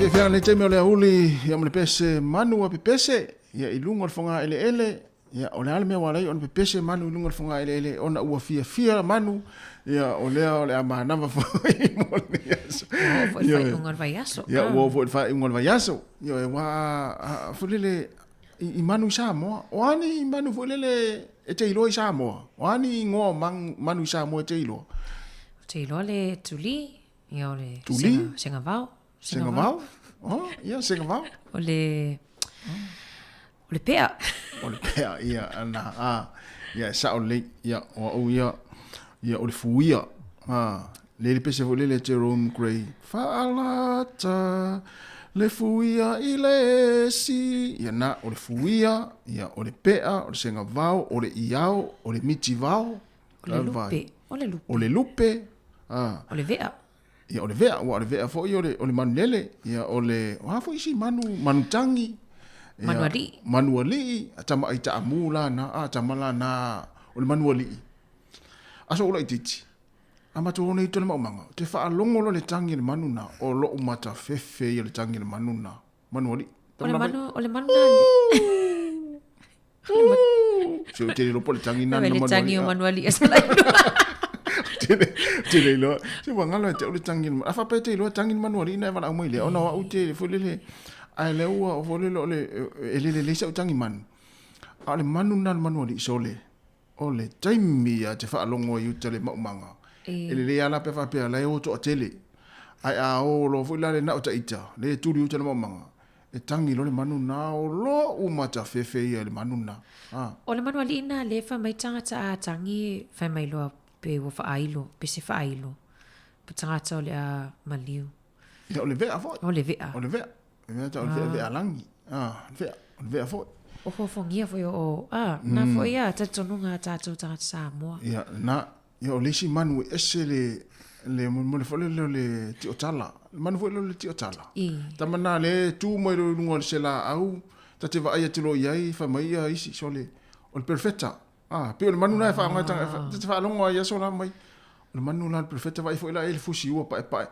[SPEAKER 6] Faafiafiaga lenei taimi o le auli ia ma le pese manu a pepese ia i luga o le fogaeleele ia o le a le mea ua ala ai ona pepese manu i luga o le fogaeleele ona ua fiafia manu ia o lea o le a manava foi mo lenei aso.
[SPEAKER 20] Ua oo foi i le faaiuga o le vaiaso.
[SPEAKER 6] Ia ua oo foi i le faaiuga o le vaiaso. Ioe aua foi lele i manu i Samoa. O a ni manu foi lele e te iloa i Samoa? O a ni igoa o manu i Samoa e te iloa?
[SPEAKER 20] Ou te iloa le tuli, ia o le
[SPEAKER 6] tuli?
[SPEAKER 20] Segavao.
[SPEAKER 6] Segavao? Oh, ia, segavao.
[SPEAKER 20] O le, o le pea.
[SPEAKER 6] O le pea, ia, ana, a, ia, e sao lelei, ia, o au ia, ia, o le fuia, a, le le pese foi lele Jerome Grey. Faalata le fuia i le esi. Ia na, o le fuia, ia, o le pea, o le segavao, o le iao, o le mitivao.
[SPEAKER 20] O le lupe. O le lupe.
[SPEAKER 6] O le lupe. A.
[SPEAKER 20] O le vea.
[SPEAKER 6] Ia, o le vea, ua o le vea foi o le, o le manu lele. Ia, o le, o a foi isi manu, manu tangi. Ia,
[SPEAKER 20] Manu alii.
[SPEAKER 6] Manu alii, a tama ai taamu la na, a tama la na, o le manu alii. Aso ula itiiti. A matou o nei i tole maumaga, ou te faalogo loa i le tagi a le manu na, o lou matafefe ia le tagi a le manu na, manu alii.
[SPEAKER 20] O le manu, o le manu na le.
[SPEAKER 6] Se ou te le iloa po o le tagi na
[SPEAKER 20] le tagi o manu alii a sa lai
[SPEAKER 6] Te le iloa. Se ua galo ia te au le tagi a le manu. A faapea e te iloa tagi le manu alii na e valaau mai lea, ona o au te foi lele, ae lea ua foi lele o le, e le lelei sau tagi manu. A o le manu na le manu alii sole. O le taimi a te faalogo ai i uta le maumaga, e lelei lava la pe faapea la e o toatele. Ae a o loa foi la le na o taita, le e tuli i uta le maumaga, e tangi loa le manu na, o lou matafefe ia i le manu na. A.
[SPEAKER 20] O le manu alii na lea e fai mai tagata a tangi fai mai loa pe ua faailo, pe se faailo, pe tagata o le a maliu.
[SPEAKER 6] Ia o le vea foi.
[SPEAKER 20] O le vea.
[SPEAKER 6] O le vea. E mea tau o le veavea lagi. Ah, le vea, o le vea foi.
[SPEAKER 20] O fofogia foi o, ah, na foi a talitonuga a tatou tagata Samoa.
[SPEAKER 6] Ia, na, ia o le isi manu e ese le, le mo le foi lele o le tiotala. Le manu foi lele o le tiotala.
[SPEAKER 20] I.
[SPEAKER 6] Tama na le tu mai loa i luga o le se laau, ta te vaai atu loa i ai, fai mai ia isi, so le, o le perfeta. Ah, pei o le manu la e faaaoga e tagata, ta te faalogo ai i aso la mai. O le manu la le perfeta vaai foi la e le fusi ua paepae.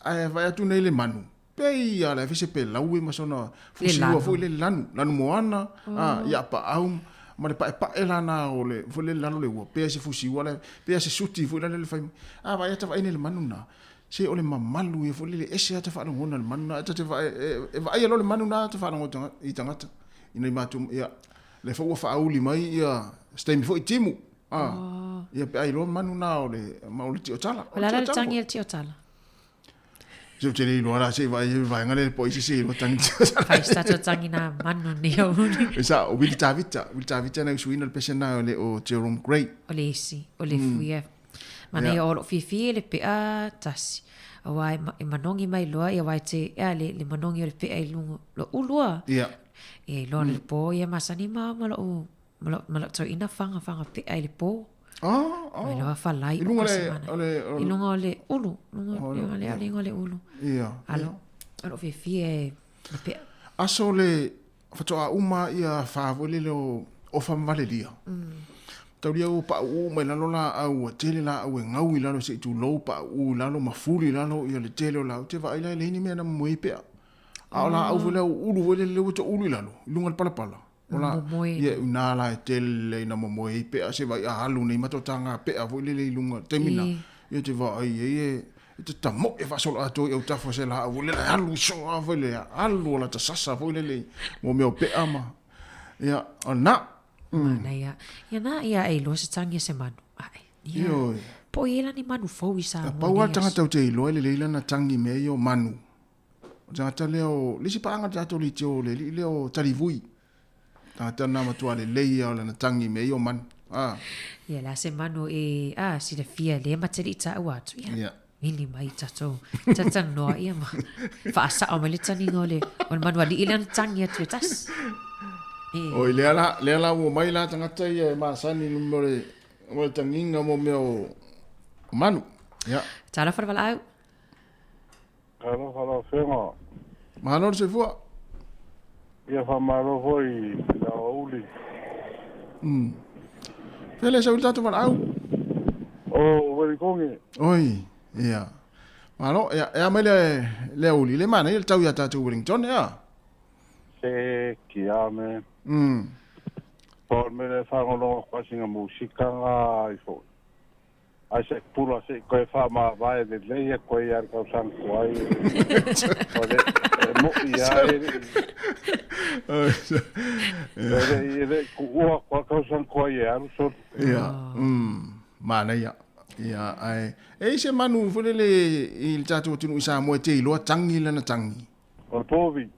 [SPEAKER 6] Ae vaai atu nei le manu, Pei a le afe pe laue ma sona fusi ua foi le lanu, lanu moana, a ia paau ma le paepae la na o le foi le lalo le ua, pea se fusi ua le, pea se suti foi la le fai, a vaai ata vaai nei le manu na, se o le mamalu ia foi lele ese ata faalogona le manu na, ta te vaai, e vaaia loa le manu na ata faalogo i tagata, ina i matou, ia, le foi ua faauli mai ia se taimi foi timu, a, ia pe a iloa manu na o le, ma o le tiotala.
[SPEAKER 20] O le a la le tagi a le tiotala?
[SPEAKER 6] Se ou te le iloa la se i vaai i le vaega lea po o ai se isi e iloa tangi
[SPEAKER 20] Fai se tatou tangi nā manu nei au uli.
[SPEAKER 6] E sa, o Willie Tavita. Willie Tavita na usuina le pese na o le o Jerome Gray.
[SPEAKER 20] O le isi, o le fuia. Mana ia o loo fiafia le pea tasi. Aua e, e manogi mai loa ia aua e te, ea le, le manogi o le pea i luga, lo ulua.
[SPEAKER 6] Ia.
[SPEAKER 20] Ia iloa le po ia masani ma ma lou Ma lau, ma lau tauina whanga whanga pea i le pō.
[SPEAKER 6] Oh, oh.
[SPEAKER 20] Mai loa whalai
[SPEAKER 6] I lunga le, o le, o
[SPEAKER 20] I lunga o le ulu. Lunga, o le, o le, o le ulu.
[SPEAKER 6] Ia.
[SPEAKER 20] Alo, alo fiafia e le pea.
[SPEAKER 6] Aso le whatoa uma ia wha lele o ofa mavalelia. Taulia ua pauu mai lalo laau ua tele laau e gau i lalo se i tulou pauu i lalo ma fuli i lalo ia le tele o laau te vaai la e leai ni mea na momoe ai pea. A o laau foi lea ua ulu foi lele ua toulu i lalo i luga o le palapala. O la,
[SPEAKER 20] Momoe.
[SPEAKER 6] ia una la e tele ina momoe ai pea se vai a alu nei matou taga pea foi lele i luga taimi na. Ia te vaai ai e e te tamoe faasolo atoa i autafa o se laau foi lele alu soo foi lele alu o lata sasa foi lele mo mea o pea ma ia o na.
[SPEAKER 20] Manaia. Ia na ia e iloa se tagi a se manu. Ae. Ia.
[SPEAKER 6] Ioe.
[SPEAKER 20] Po o i ai la ni manu fou i Samoa.
[SPEAKER 6] Pau lava le tagata ou te iloa e lelei lana tagi i mea ia o manu. O le tagata lea o, le isi paaga o le tatou leitio o le alii lea o Talivui. Tagata na matua lelei ia o lana tagi i mea ia o manu. Ah.
[SPEAKER 20] Ia la se manu e, ah, silafia lea ma te alii taua atu. Ia.
[SPEAKER 6] Ia.
[SPEAKER 20] Vili mai tatou talatalanoa ia ma faasao mai le taniga o le, o le manu alii lea na tagi atu e tasi. E.
[SPEAKER 6] Oi, lea la, lea la ua mai la tagata ia e masani mo le, mo le tagiga mo mea o manu. Ia.
[SPEAKER 20] Talofa le valaau.
[SPEAKER 15] Talofa lau Afioga.
[SPEAKER 6] Malo le soifua.
[SPEAKER 15] Ia faamalo foi i le aoauli.
[SPEAKER 6] Fea le sau i le tatou valaau?
[SPEAKER 15] O Welikoge.
[SPEAKER 6] Oi, ia. Malo, ia, e a mai le, le auli, le manaia le tau iā tātou Wellington, ea?
[SPEAKER 15] Se kia me. Po o le mea lea e faalogologo atu ai sina musika na ai foi. Ai se pula se i toe faamavae lelei atu ai ia le tausaga tuai o le e mo'i lava e le i e le i e le i tuua atu lava le tausaga tuai e alu solo.
[SPEAKER 6] Ia, manaia. Ia, ae e i se manu foi lele i le tatou atunuu i Samoa e te iloa tagi lana tagi.
[SPEAKER 15] O le povi.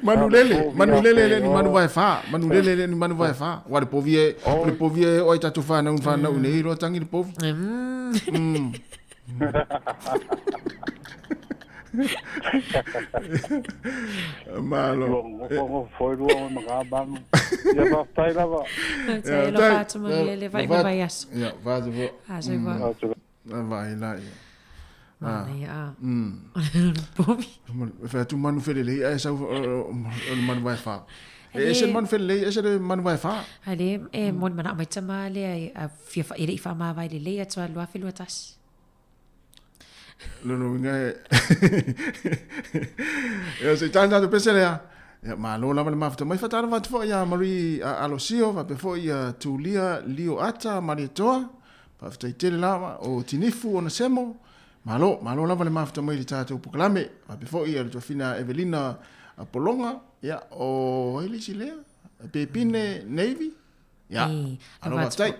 [SPEAKER 6] Manu lele, manu lele le ni manu vae fa, manu lele le ni manu vae fa. Wa le povi e, o le povi e o ai tatou whanau whanau nei iloa tangi le povi. Malo.
[SPEAKER 15] Nofo foi lua ma ngā manu. Ia faafetai lava.
[SPEAKER 20] Ia alofa atu manuia le vai ma vai aso.
[SPEAKER 6] Ia, va te fo.
[SPEAKER 20] A soifua.
[SPEAKER 6] Vai la ia.
[SPEAKER 20] Manaia a. Povi.
[SPEAKER 6] E whai atu manu whelelei ai sau o le manu vai wha. E ese le manu whelelei, ese le manu vai wha.
[SPEAKER 20] Ai le, e moni mana mai tama lea e a fia wha, e le i wha mā vai le lei atu a lua whilua tasi.
[SPEAKER 6] Lona uiga e Ia se i tali tatou pese lea. Ia malo lava le mafuta mai. Faatalofa atu foi ia Marie Alosio faapea foi ia Tulia Lio Ata Malietoa. Faafetai tele lava o Tinifu Onasemo. Malo, malo lava le mafuta mai i le tatou polokalame. Faapea foi ia le tuafina Evelina Pologa. Ia o ai le isi lea? Pepine Navy. Ia, alo faafetai.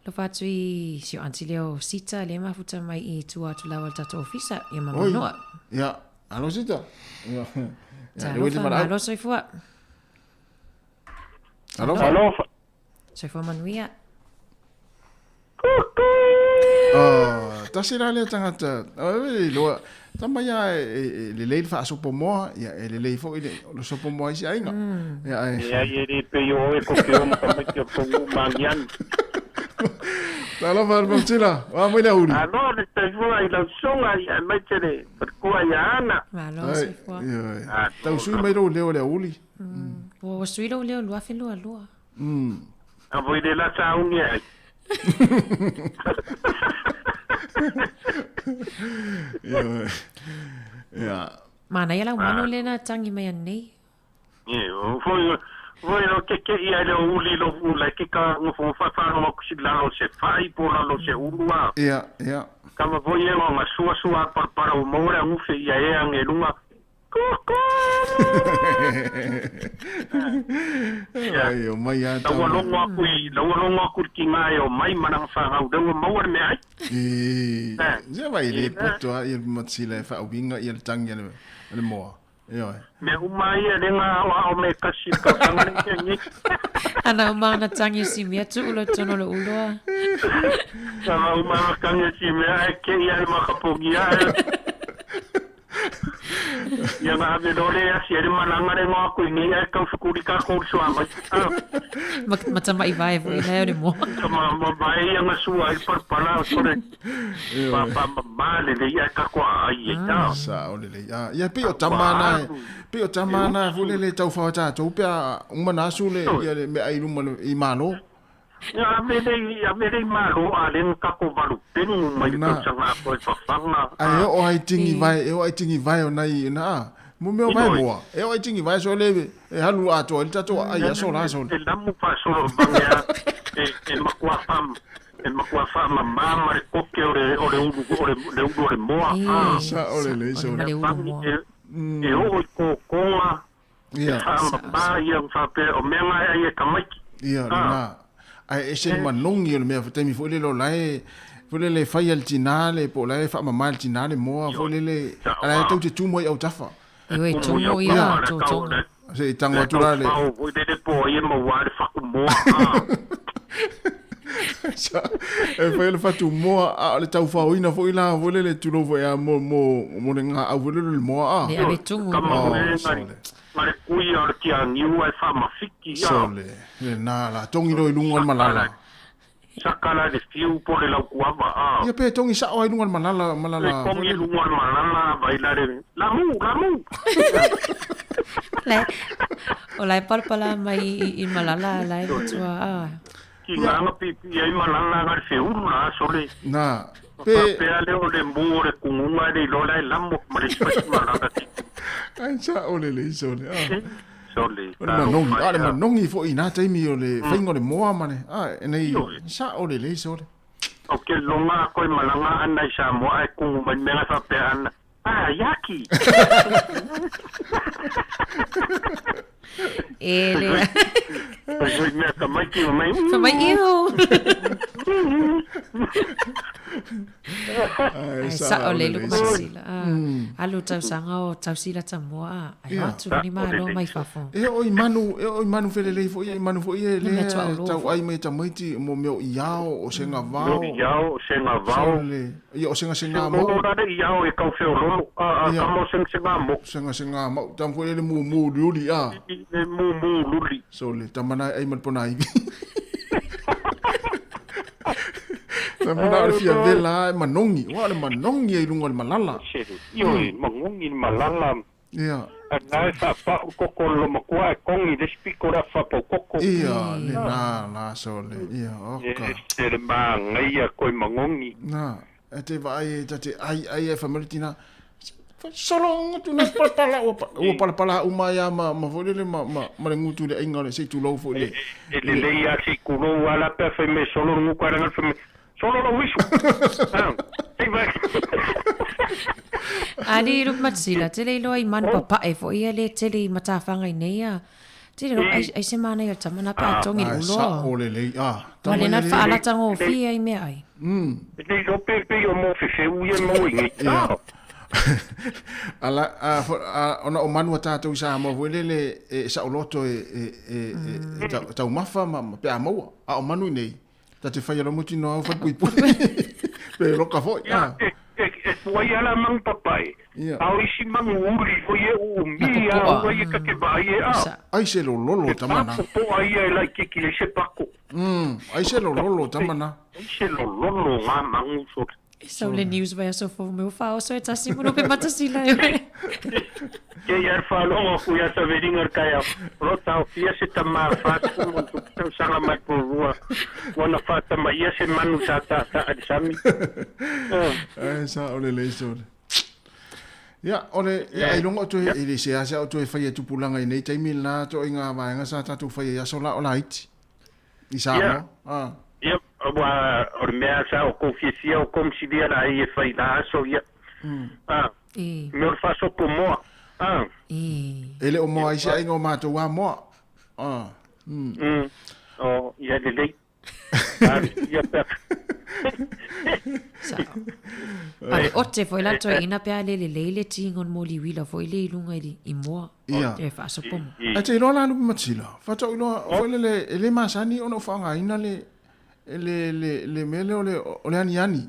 [SPEAKER 20] Alofa atu i si o aunty lea o Sita lea e mafuta mai i tua atu lava o le tatou ofisa, ia ma Manoa.
[SPEAKER 6] Ia, alo Sita. Ia,
[SPEAKER 20] Talofa, malo soifua.
[SPEAKER 6] Alofa.
[SPEAKER 15] Alofa.
[SPEAKER 20] Soifua manuia.
[SPEAKER 6] Oh, tasi la lea tagata, oi iloa, tama ia e lelei le faasopo moa, ia e lelei foi le o le sopo moa i se aiga. Ia e.
[SPEAKER 16] Leai e le pei o oe ko ke ona tamaiti o tou uu maaniani.
[SPEAKER 6] Talofa le Mautila, oa mai le auli.
[SPEAKER 16] Alo le soifua i lau susuga ia aemaise le falekua ia Ana.
[SPEAKER 20] Malo soifua.
[SPEAKER 6] Ioe. Tau sui mai lou leo le auli.
[SPEAKER 20] Ua sui lou leo 2022.
[SPEAKER 16] A voi le la sauni ai.
[SPEAKER 6] Ia.
[SPEAKER 20] Manaia lau manu lea na tangi mai anei.
[SPEAKER 16] Ie, o foi foi lo ke ke ia le uli lo ula ke ka ngofo fa fa no ku si lalo se fai po lalo se ulua.
[SPEAKER 6] Ia, ia.
[SPEAKER 16] Kama foi e nga sua sua par para o maura ngufe ia e ange lunga.
[SPEAKER 6] Ai, o mai a
[SPEAKER 16] Lau ua logo aku i, lau ua logo aku i ki ngā e o mai ma nanga whangau, lau ua maua le mea ai.
[SPEAKER 6] E, se vai le poto a ia matsila e whaawinga ia le tangi a le moa. E oe.
[SPEAKER 16] Mea uma ia le ngā ao ao me kasi ka whanga le kia ngi.
[SPEAKER 20] Ana uma ana tangi o si mea tu ulo tono lo uloa.
[SPEAKER 16] Ana uma ana tangi o si mea e ke ia e makapongi a e. Ia nga ave lore asi e le malanga le ngoa kui nei ai kau sukuri ka kou sua mai.
[SPEAKER 20] Ma tama i vae foi lai o le moa.
[SPEAKER 16] Ma ma vae ia nga sua ai parpala o sore. Pa pa ma ma le le ia ka koa ai e ta.
[SPEAKER 6] Sa o le le ia. Ia pe o tama na pe o tama na fu le le tau whawa tātou pe a uma na asu le ia le mea i luma i malo.
[SPEAKER 16] Ia ave lei ave lei malo a le nga kako valu penu mai le tausaga a koe whawhanga.
[SPEAKER 6] Ai e o ai tingi vai e o ai tingi vai o nai na a. Mo mea vai moa. E o ai tingi vai so le e halu atoa i le tatou ai aso la aso.
[SPEAKER 16] E lamu faasolo mange a e makua wha e makua wha mama ma le koke o le o le ulu o le le ulu o le moa a.
[SPEAKER 6] Sa o le lei so.
[SPEAKER 16] E oo i kōkōga
[SPEAKER 6] Ia.
[SPEAKER 16] E whaamama ia whapea o mea ngai ai e tamaiti.
[SPEAKER 6] Ia, lena. Ae ese le manogi o le mea taimi foi lele o la e foi lele e fai a le tinā le po o la e faamama e le tinā le moa foi lele a la e tou te tumu ai autafa.
[SPEAKER 20] Ioe, tumu ia totoga.
[SPEAKER 6] Se i tango atu la le.
[SPEAKER 16] Pao foi lele po ai e maua ai le fatu moa.
[SPEAKER 6] E fai le fatu moa a o le taufaoina foi la foi lele tulou foi a mo mo mo le gaau foi lele o le moa a.
[SPEAKER 20] Le ave tumu.
[SPEAKER 16] Tama
[SPEAKER 6] Oh,
[SPEAKER 16] foi lele
[SPEAKER 6] sole.
[SPEAKER 16] ma le kuia o le tianiu ai whamawhiki ia.
[SPEAKER 6] Sole. Lena la tongi loa i luga o le malala.
[SPEAKER 16] Saka la le fiu po le laukuava a.
[SPEAKER 6] Ia pe tongi sao ai luga o le malala malala
[SPEAKER 16] Le tongi luga o le malala vai la le lamu lamu.
[SPEAKER 20] Le o la e palapala mai i malala la e matua a.
[SPEAKER 16] Ki ngā pipi ai malala ngā feulu la sole.
[SPEAKER 6] Na.
[SPEAKER 16] Pe pe ale o le mu o le kungunga le lola e lamo ma le spasi malala ti.
[SPEAKER 6] Ai sa o le le sole. Ah.
[SPEAKER 16] Sole.
[SPEAKER 6] O le manogi, a le manogi foi i nā taimi o le whainga o le moa ma le, a, e nei, sa o le le sole.
[SPEAKER 16] O ke longa koe malanga ana i Samoa e kungu mai mea whapea ana. Ah, yaki!
[SPEAKER 20] E le.
[SPEAKER 16] Oi mea ka mai ki mai.
[SPEAKER 20] Ka mai iu.
[SPEAKER 6] Ai,
[SPEAKER 20] Ai, sa o le luku matasila. Alu tausaga o tausila tamua a. Ai atu ni malo mai fafo.
[SPEAKER 6] E o i manu, e o i manu felelei foi, e i manu foi e
[SPEAKER 20] Le mea
[SPEAKER 6] lea
[SPEAKER 20] tuaolo
[SPEAKER 6] tau
[SPEAKER 20] foi.
[SPEAKER 6] ai mai tamaiti mo mea o iao, o senga vao.
[SPEAKER 16] Mo iao, o senga vao.
[SPEAKER 6] Sole, ia o senga senga
[SPEAKER 16] Mo
[SPEAKER 6] mau.
[SPEAKER 16] la le iao e kau feololo. A
[SPEAKER 6] Ia.
[SPEAKER 16] ka mo senga senga mo.
[SPEAKER 6] Senga senga mau, tam foi le mu mu luli a.
[SPEAKER 16] Le mu mu luli.
[SPEAKER 6] Sole, tamana ai mal pona ivi. Tamana o le fia vela e manongi, wa le manongi ai lunga o le malala.
[SPEAKER 16] Sere. Io e mangongi ni malala.
[SPEAKER 6] Ia.
[SPEAKER 16] A nai fa pa o koko lo makua e kongi le spiko ra fa pa koko.
[SPEAKER 6] Ia, le na, na, sole, ia, oka.
[SPEAKER 16] E sere ma ngai a koe mangongi.
[SPEAKER 6] Na, e te vaai e tate ai ai e whamaritina. Solo ngutu na palapala ua ua palapala uma ia ma ma foi lele ma ma ma le ngutu le ainga le sei tulou foi le.
[SPEAKER 16] E le lei a si kulo ala pe fe me solo nguku ara ngal fe me solo lo wisu. Ah, ei vai.
[SPEAKER 20] Ali luku matasila, tele iloa i manu papae foi ia le tele i matawhanga i nei a. Tele lo, ai, ai se mana i o tamana pe a tongi
[SPEAKER 6] Ai,
[SPEAKER 20] ulo.
[SPEAKER 6] sa o le lei a.
[SPEAKER 20] Ma le na whaalata ngō fia i mea ai.
[SPEAKER 16] Le lo pe pe o mo fe fe uia mo i ngai.
[SPEAKER 6] Ia. Ala a a ona o manu a tātou sa mo foi lele e sa o loto e e e e tau tau mafa ma ma pe a maua. A o manu nei. Ta te whai ala muti no au whai pui pui. Pe roka foi.
[SPEAKER 16] Ia,
[SPEAKER 6] Ah.
[SPEAKER 16] e e e puai ala mang papai.
[SPEAKER 6] Ia.
[SPEAKER 16] Au isi mang uri foi e u mi a
[SPEAKER 6] popoa.
[SPEAKER 16] ua i ka ke vai e a.
[SPEAKER 6] Ai se lo lolo tamana.
[SPEAKER 16] Popoa ia e lai kiki le se pako.
[SPEAKER 6] Ai se lo lolo tamana.
[SPEAKER 16] Ai se lo lolo ngā mangu sore.
[SPEAKER 20] Sau le news vai aso fo meu whao so e tasi mono pe matasila e oe.
[SPEAKER 16] Ke ia whalongo ku ia sa veringa kai a rota o fia se tama whatu mo tu tau sanga mai po rua. Wana whata mai ia se manu sa ta ta a sami.
[SPEAKER 6] Ai sa o le lei sore. Ia, o le, ia, ai longo tu e le se asa o tu e whai e tupulanga i nei taimi la to i ngā vaenga sa tātou whai e aso la o la iti. I sa
[SPEAKER 16] Ia.
[SPEAKER 6] mo. Ah.
[SPEAKER 16] Ia, ua o le mea sa o kōwhiwhia o komsilia la i e whai la aso ia. Ah, me o le whasopo moa. Ah.
[SPEAKER 6] E le o moa i se ai ngō mātou wā moa. Ah.
[SPEAKER 16] O, ia le lei. Ah, ia pea.
[SPEAKER 20] Ale ote foi la toi ina pe ale le leile tingon mo liwila foi le ilunga i i moa.
[SPEAKER 6] Ia.
[SPEAKER 20] E whaasopo mo.
[SPEAKER 6] A te iloa la lupi matila. Whata iloa, foi le le, e le masani ono whaanga ina le, e le, le, le mele o le, o le ani ani.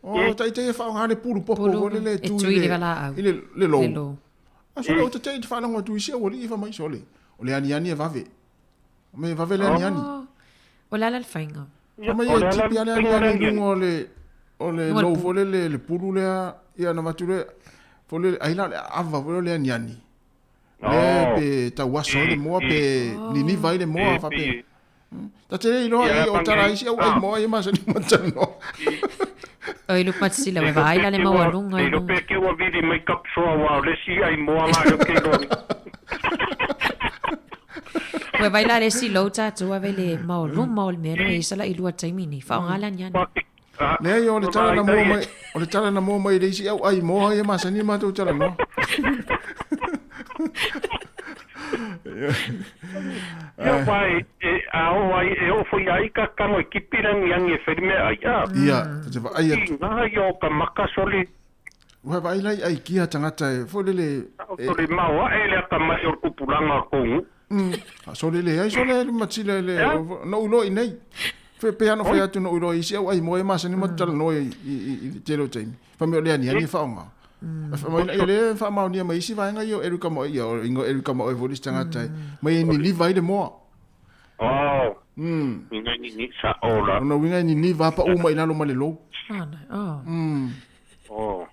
[SPEAKER 6] O, tai te e whaanga le pulu popo,
[SPEAKER 20] Pulu,
[SPEAKER 6] foi le le
[SPEAKER 20] e
[SPEAKER 6] tui
[SPEAKER 20] tui
[SPEAKER 6] le,
[SPEAKER 20] le valaau.
[SPEAKER 6] i le, le lou.
[SPEAKER 20] Le lou.
[SPEAKER 6] A sole o te te i te whaanga tu isi o li i whamai sole. O le ani ani e vave. Me vave le ani ani.
[SPEAKER 20] O la la le whainga.
[SPEAKER 6] Whamai e tipi ale ani ani lunga o le, o le
[SPEAKER 20] Lunga o le
[SPEAKER 6] lou
[SPEAKER 20] pu.
[SPEAKER 6] foi le le, le pulu lea, ia na watu le, foi le, ai la le ava foi le ani ani. Le pe tauaso i le moa pe niniva i le moa
[SPEAKER 16] E,
[SPEAKER 6] fape.
[SPEAKER 16] pe-
[SPEAKER 6] Ta te le iloa
[SPEAKER 16] Ia,
[SPEAKER 6] i o tara
[SPEAKER 16] pangai.
[SPEAKER 6] isi au ai moa i masani matano.
[SPEAKER 20] O i luku matasila, we vaai la le maua lunga i
[SPEAKER 16] E
[SPEAKER 20] lunga.
[SPEAKER 16] pe ke ua viri mai kapsoa wā o le si ai moa ngā leo ke loa.
[SPEAKER 20] We vai la le si lou tātou ave le maua luma o le mea e sala i lua taimi nei. Whaonga la niana.
[SPEAKER 6] Le ai o le tala na moa mai, o le tala na moa mai le isi au ai moa i masani matou tala noa.
[SPEAKER 16] Ia wai, e a o ai, e o fui ai ka kango e kipirangi angi e whirime ai a.
[SPEAKER 6] Ia, te vaai atu.
[SPEAKER 16] I ngā i o ka maka sole,
[SPEAKER 6] Ua vaai lai ai kia tangata e foi lele
[SPEAKER 16] sole maua e le aka mai o le kupulanga o kongu.
[SPEAKER 6] A sole le ai sole le matila le no ulo i nei. Fe pe ano fe atu no ulo i si au ai moe masani matala no i i i te tele o taimi. Fa me o le ani ani whaonga. Fa mai ia le wha maonia mai isi vaenga i o Erika mo ia o ingo Erika mo e volis tangata e. Mai ni ni vai le moa.
[SPEAKER 16] Oh. Inga ni ni sa ola.
[SPEAKER 6] Ona winga ni ni vapa u mai lalo ma le lou.
[SPEAKER 20] Ana, oh.
[SPEAKER 16] Oh.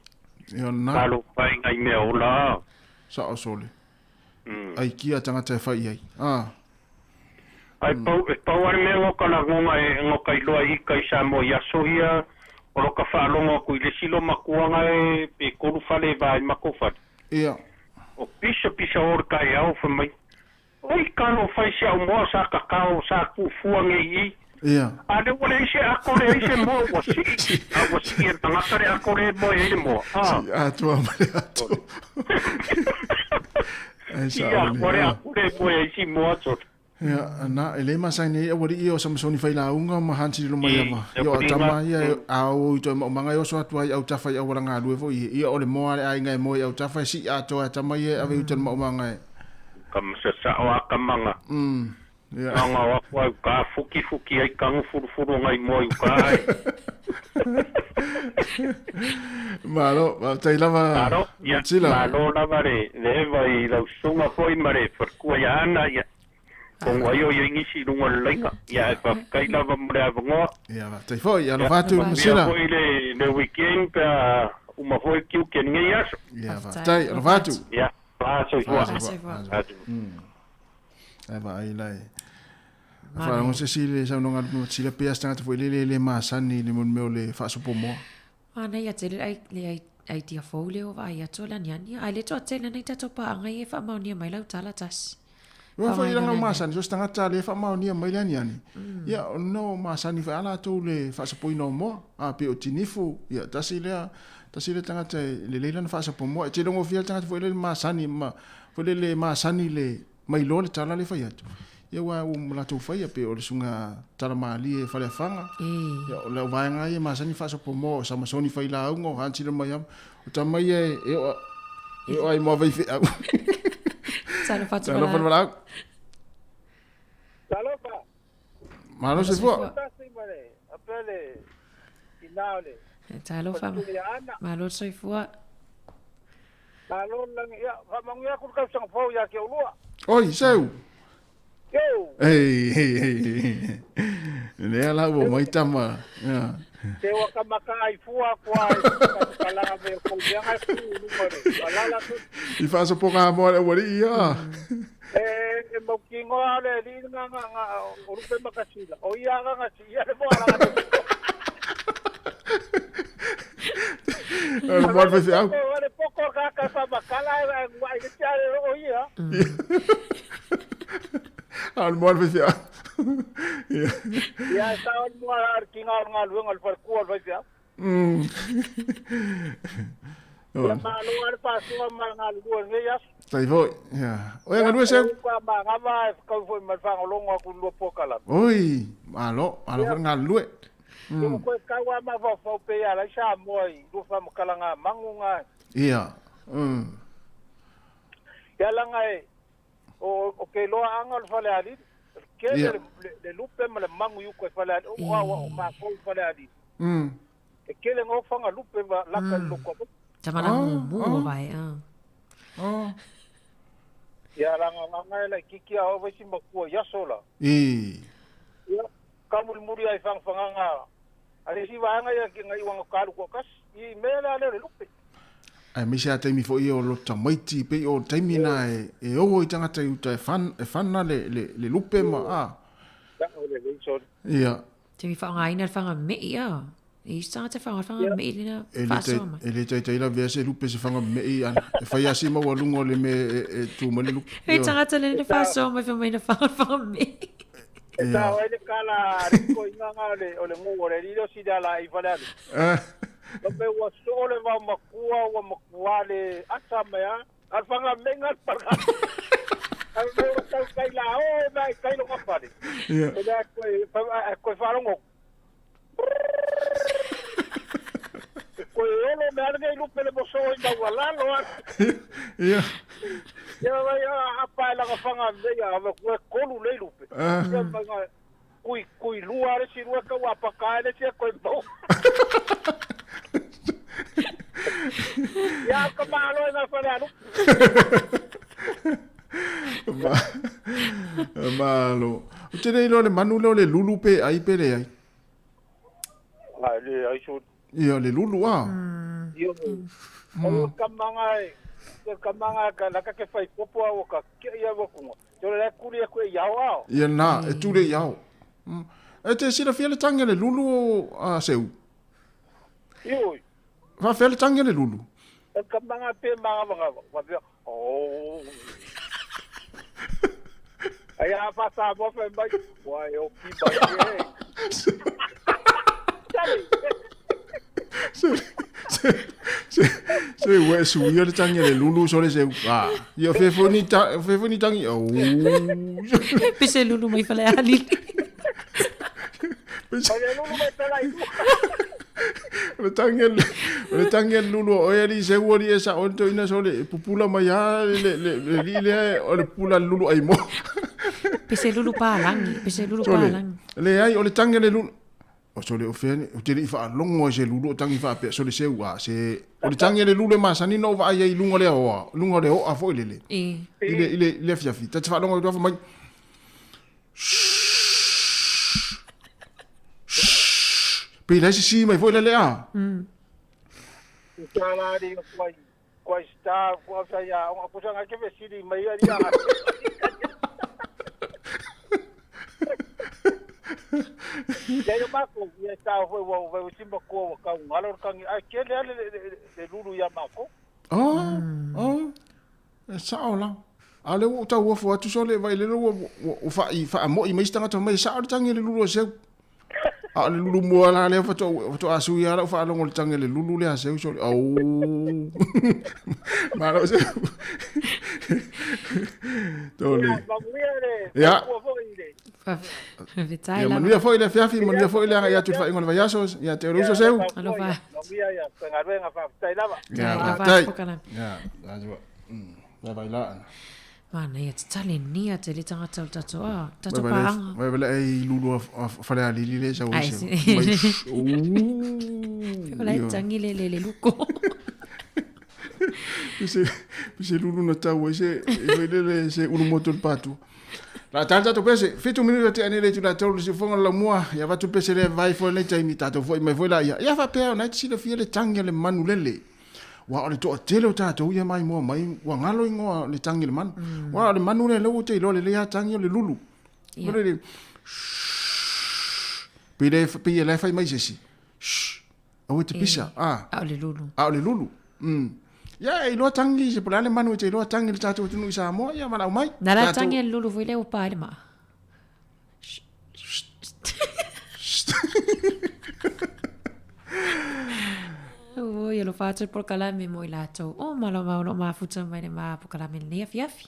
[SPEAKER 6] Ia na.
[SPEAKER 16] Talo pai ngai mea ola.
[SPEAKER 6] Sa o sole. Ai kia tangata e whai ai. Ah.
[SPEAKER 16] Ai pau, e pau a le mea ngoka lagoga e ngoka iloa i ika i Samoa i aso ia, o lo ka faalogo aku i le isi loomakuaga e pe kolu fale e va ai makou fale.
[SPEAKER 6] Ia.
[SPEAKER 16] O pisa pisa o le taeao fai mai, Oi kalo fai si au moa sa kakao sa kuufua nei i.
[SPEAKER 6] Ia.
[SPEAKER 16] A lea ua leai se ako leai se moa ua sii, a ua sii e le tagata le ako lea e moe ai le moa. A.
[SPEAKER 6] Sii atoa ma le ato. Ai
[SPEAKER 16] Sii
[SPEAKER 6] sa
[SPEAKER 16] atoa le ako lea e moe ai si moa sole.
[SPEAKER 6] Ia, na, e le masani ai aualii ia o Samasoni Failauga ma Hans Lilomaiava. Ia, o tama ia e ao i toe maumaga e oso atu ai autafa i auala galue foi ia. Ia, o le moa a le aiga e moe i autafa e sii atoa e tama ia e ave i uta i le maumaga e.
[SPEAKER 16] Ka masasao a kamaga.
[SPEAKER 6] Ia.
[SPEAKER 16] Maga o aku ai uka fukifuki ai kagu fulufulu ngai moa i uka ai.
[SPEAKER 6] Malo, faafetai lava.
[SPEAKER 16] Malo, ia,
[SPEAKER 6] Matsila.
[SPEAKER 16] malo lava le le eva i lau susuga foi ma le falekua ia Ana, ia. Kongo ai o ia nisi i luga o le laina. Ia, ae faafetai lava mo le avanoa.
[SPEAKER 6] Ia, faafetai foi. Alofa atu, Matsila.
[SPEAKER 16] Ia foi le weekend pe a uma foi tiute i lenei aso.
[SPEAKER 6] Ia, faafetai. Alofa atu.
[SPEAKER 16] Ia, faasoifua.
[SPEAKER 6] Faasoifua. Ae vaai la e. Faalogo se isi i le saunoaga a le Matsila pe a se tagata foi lele e le masani i le mea o le faasopomoa.
[SPEAKER 20] Manaia tele le idea fou lea ua vaai atu o le aniani, ae le toatele ana i tatou paaga ia e faamaonia mai lau tala tasi.
[SPEAKER 6] Ua foi langa masani, so se tagata lea e faamaonia mai le aniani, ia no masani foi a latou le faasapoina o moa, a pe o tinifu, ia tasi lea, tasi lea tagata e lelei lana faasapomoa. E tele gofie le tagata foi lele masani ma, foi lele masani le mailoa le tala lea e fai atu. Ia aua ua latou faia pe o le suga tala malie e Faleafaga. Ia o lau vaega ia e masani faasopomoa o Samasoni Failauga o Hans Lilomaiava. O tama ia e o e o ai moa vaifeau.
[SPEAKER 20] Talofa atu
[SPEAKER 6] Talofa le valaau.
[SPEAKER 15] Talofa.
[SPEAKER 6] Malo soifua.
[SPEAKER 20] Talofa. Malo soifua.
[SPEAKER 15] Malo le lagi, ia, faamanuia atu le tausaga fou ia te oulua.
[SPEAKER 6] Oi, seu.
[SPEAKER 15] Yo!
[SPEAKER 6] Ei, ei, ei, ei. Lea la ua mai tama. Ia.
[SPEAKER 15] Te ua ka maka ai fua kua ai ka langa me ko mea ai ku lunga le alala tu.
[SPEAKER 6] I faasopoga moa le aualii ia.
[SPEAKER 15] E e mau kingo a le li nga nga nga o lupe makasila. O ia nga nga si ia le moa la nga.
[SPEAKER 6] Le moa le faifeau.
[SPEAKER 15] O le poko ka ka fa makala e ngua i te ale o ia.
[SPEAKER 6] A le moa le faifeau. Ia.
[SPEAKER 15] Ia e sa o le moa le kinga o nga luenga le falekua le faifeau. Ia malo a le faasoa ma le galulue i lenei aso.
[SPEAKER 6] Tai foi. Ia. Oi galue seu.
[SPEAKER 15] Ia ma ngava e kau foi ma le fagologo atu i le lua polokalame.
[SPEAKER 6] Oi, malo, malo foi le galulue.
[SPEAKER 15] Ia koe kau a mafaufau pe ia lai Samoa i lua faamatalaga magu ga.
[SPEAKER 6] Ia.
[SPEAKER 15] Ia laga e o o ke loaaga o le Falealili. Kele le lupe ma le magu i uka i Falealili. O o makou i Falealili. E kele nga ofaga lupe ma laka i le loku a.
[SPEAKER 20] Tamana mumu o vai a.
[SPEAKER 15] Ia laga nga e laitiiti a o vaisi makua i aso la.
[SPEAKER 6] I.
[SPEAKER 15] Ia ka mulimuli ai fagafagaga a le isi vaega ia ki nga iuaga kalu toatasi i mea lea lea o le lupe.
[SPEAKER 6] Aemaise a taimi foi ia o lo tamaiti pei o taimi na e oo i tagata i uta e fan e fana le le le lupe ma a.
[SPEAKER 15] Ia o le lei soli.
[SPEAKER 6] Ia.
[SPEAKER 20] Taimi faaaogaina le faga me'i a. E isi tagata e faaaoga le faga me'i lena
[SPEAKER 6] E le
[SPEAKER 20] faasoa mai.
[SPEAKER 6] E le taitai lavea se lupe se faga me'i ana. E fai lava si maualuga o le mea e tu mai le lupe.
[SPEAKER 20] E tagata lena faasoa mai fai mai na faga le faga me'i.
[SPEAKER 15] E tao ai le kala a le toeaina nga o le nuu o le alii lea o Siliala i Falealili. Fai mai ua soo le vaomatua ua matua le ata mai a, a le faga me'i nga le pale. Fai mai ua tau kai la o mai kai lona pale. E lea koe, koe faalogo. Koe olo me ana nei lupe le moso i maualalo a.
[SPEAKER 6] Ia.
[SPEAKER 15] Ia vai a pa e langa whanga nei a ave koe kolu lei lupe. Ia vai nga kui kui lua le si lua ka ua paka le si koe mau. Ia ka malo e nga whare alu.
[SPEAKER 6] Malo. O te le iloa le manu lea o le lulu pe ai pe leai.
[SPEAKER 15] Ai le ai so.
[SPEAKER 6] Ia le lulu a.
[SPEAKER 15] Ia. O le kamanga e Te kamanga ka la ka ke fai popo au ka ke ia wa kunga. Te le kuli e koe iau ao.
[SPEAKER 6] Ia na, e tule i ao. E te silafia le tangi a le lulu o a seu.
[SPEAKER 15] Ioi.
[SPEAKER 6] Faafea le tangi a le lulu.
[SPEAKER 15] E kamanga pe manga wa wa. Oh. Ai a fa sa mo fe mai. Wa e o ki mai e.
[SPEAKER 6] Se se se se ua e suia le tangi a le lulu sole seu. Ah, ia fefoni ta fefoni tangi. Oh.
[SPEAKER 20] Pese lulu mai fale alili.
[SPEAKER 15] Pese lulu mai tala i.
[SPEAKER 6] O le tangi a o le tangi a le lulu o oe ali seu ali e sa o le toina sole pupula mai a le le le li lea o le pupula le lulu ai mo.
[SPEAKER 20] Pese lulu palangi, pese lulu
[SPEAKER 6] Sole,
[SPEAKER 20] palangi.
[SPEAKER 6] leai o le tangi a le lulu O sole o fea ni, ou te le i faalogo ai se lulu o tangi faapea, sole seu a, se, o le tangi a le lulu e masani na ou vaai ai i luga o le aoa, luga o le oa foi lele.
[SPEAKER 20] I.
[SPEAKER 6] I le, i le, i le afiafi. Ta te faalogo atu afa mai, Pei la e sisi mai foi la le a.
[SPEAKER 15] Tala ali kuai kuai star kuai sa ia o kusa nga ke vesili mai ali a. Ia yo mako ia sa foi wa wa simba ko wa ka ngalo kangi a ke le le le lulu ia mako.
[SPEAKER 6] Oh, oh. E sao la. A le ua ou tauofo atu sole vai le ua ua faamo'i faamo'i mai isi tagata fai mai e sao le tagi a le lulu a Seu. A o le lulu mua la lea faatoa faatoa sui lava lau faalogo i le tagi a le lulu lea a Seu sole. Au. Malo Seu. Tole. Ia.
[SPEAKER 20] Faafetai
[SPEAKER 6] Ia
[SPEAKER 20] lava.
[SPEAKER 6] manuia foi le afiafi, manuia foi le agai atu i le faaiuga o le vaiaso. Ia te o le uso Seu.
[SPEAKER 20] Alofa.
[SPEAKER 15] Manuia ia faigaluega faafetai lava.
[SPEAKER 6] Ia,
[SPEAKER 20] Alofa
[SPEAKER 6] faafetai.
[SPEAKER 20] polokalame.
[SPEAKER 6] Ia, atua. Vai vai la.
[SPEAKER 20] Manaia tatale nia te le tagata o le tatou a tatou
[SPEAKER 6] Vai vai le
[SPEAKER 20] paaga.
[SPEAKER 6] vai vai le ai lulu a fale alili le sau
[SPEAKER 20] Ai,
[SPEAKER 6] se.
[SPEAKER 20] se-
[SPEAKER 6] Mai.
[SPEAKER 20] O la e tangi le le le luko.
[SPEAKER 6] Se se lulu na tau ai se e vai le le se ulu moto le patu. La tala tatou pese, 7 minuta te ane le tula tolu se fonga la mua, ia vatu pese le vai foi le taimi tatou foi mai foi la ia. Ia faapea ona e te silafia le tangi a le manu lele. Ua o le toatele o tatou ia mai moa mai, ua galo ingoa le tangi le manu. Ua o le manu lea lea ua te iloa lelei a tangi o le lulu.
[SPEAKER 20] Ia.
[SPEAKER 6] Le le Pei le pei e la e fai mai se isi. Shh. Aua e te pisa. Ah.
[SPEAKER 20] A o le lulu.
[SPEAKER 6] A o le lulu. Ia e iloa tangi se po o le a le manu e te iloa tangi i le tatou atunuu i Samoa, ia valaau mai.
[SPEAKER 20] Na la
[SPEAKER 6] Tatou-
[SPEAKER 20] tangi a le lulu foi lea ua pa ai le maa. Oi, alofa atu le polokalame mo i latou o malama o lo o mafuta mai le ma polokalame lenei afiafi.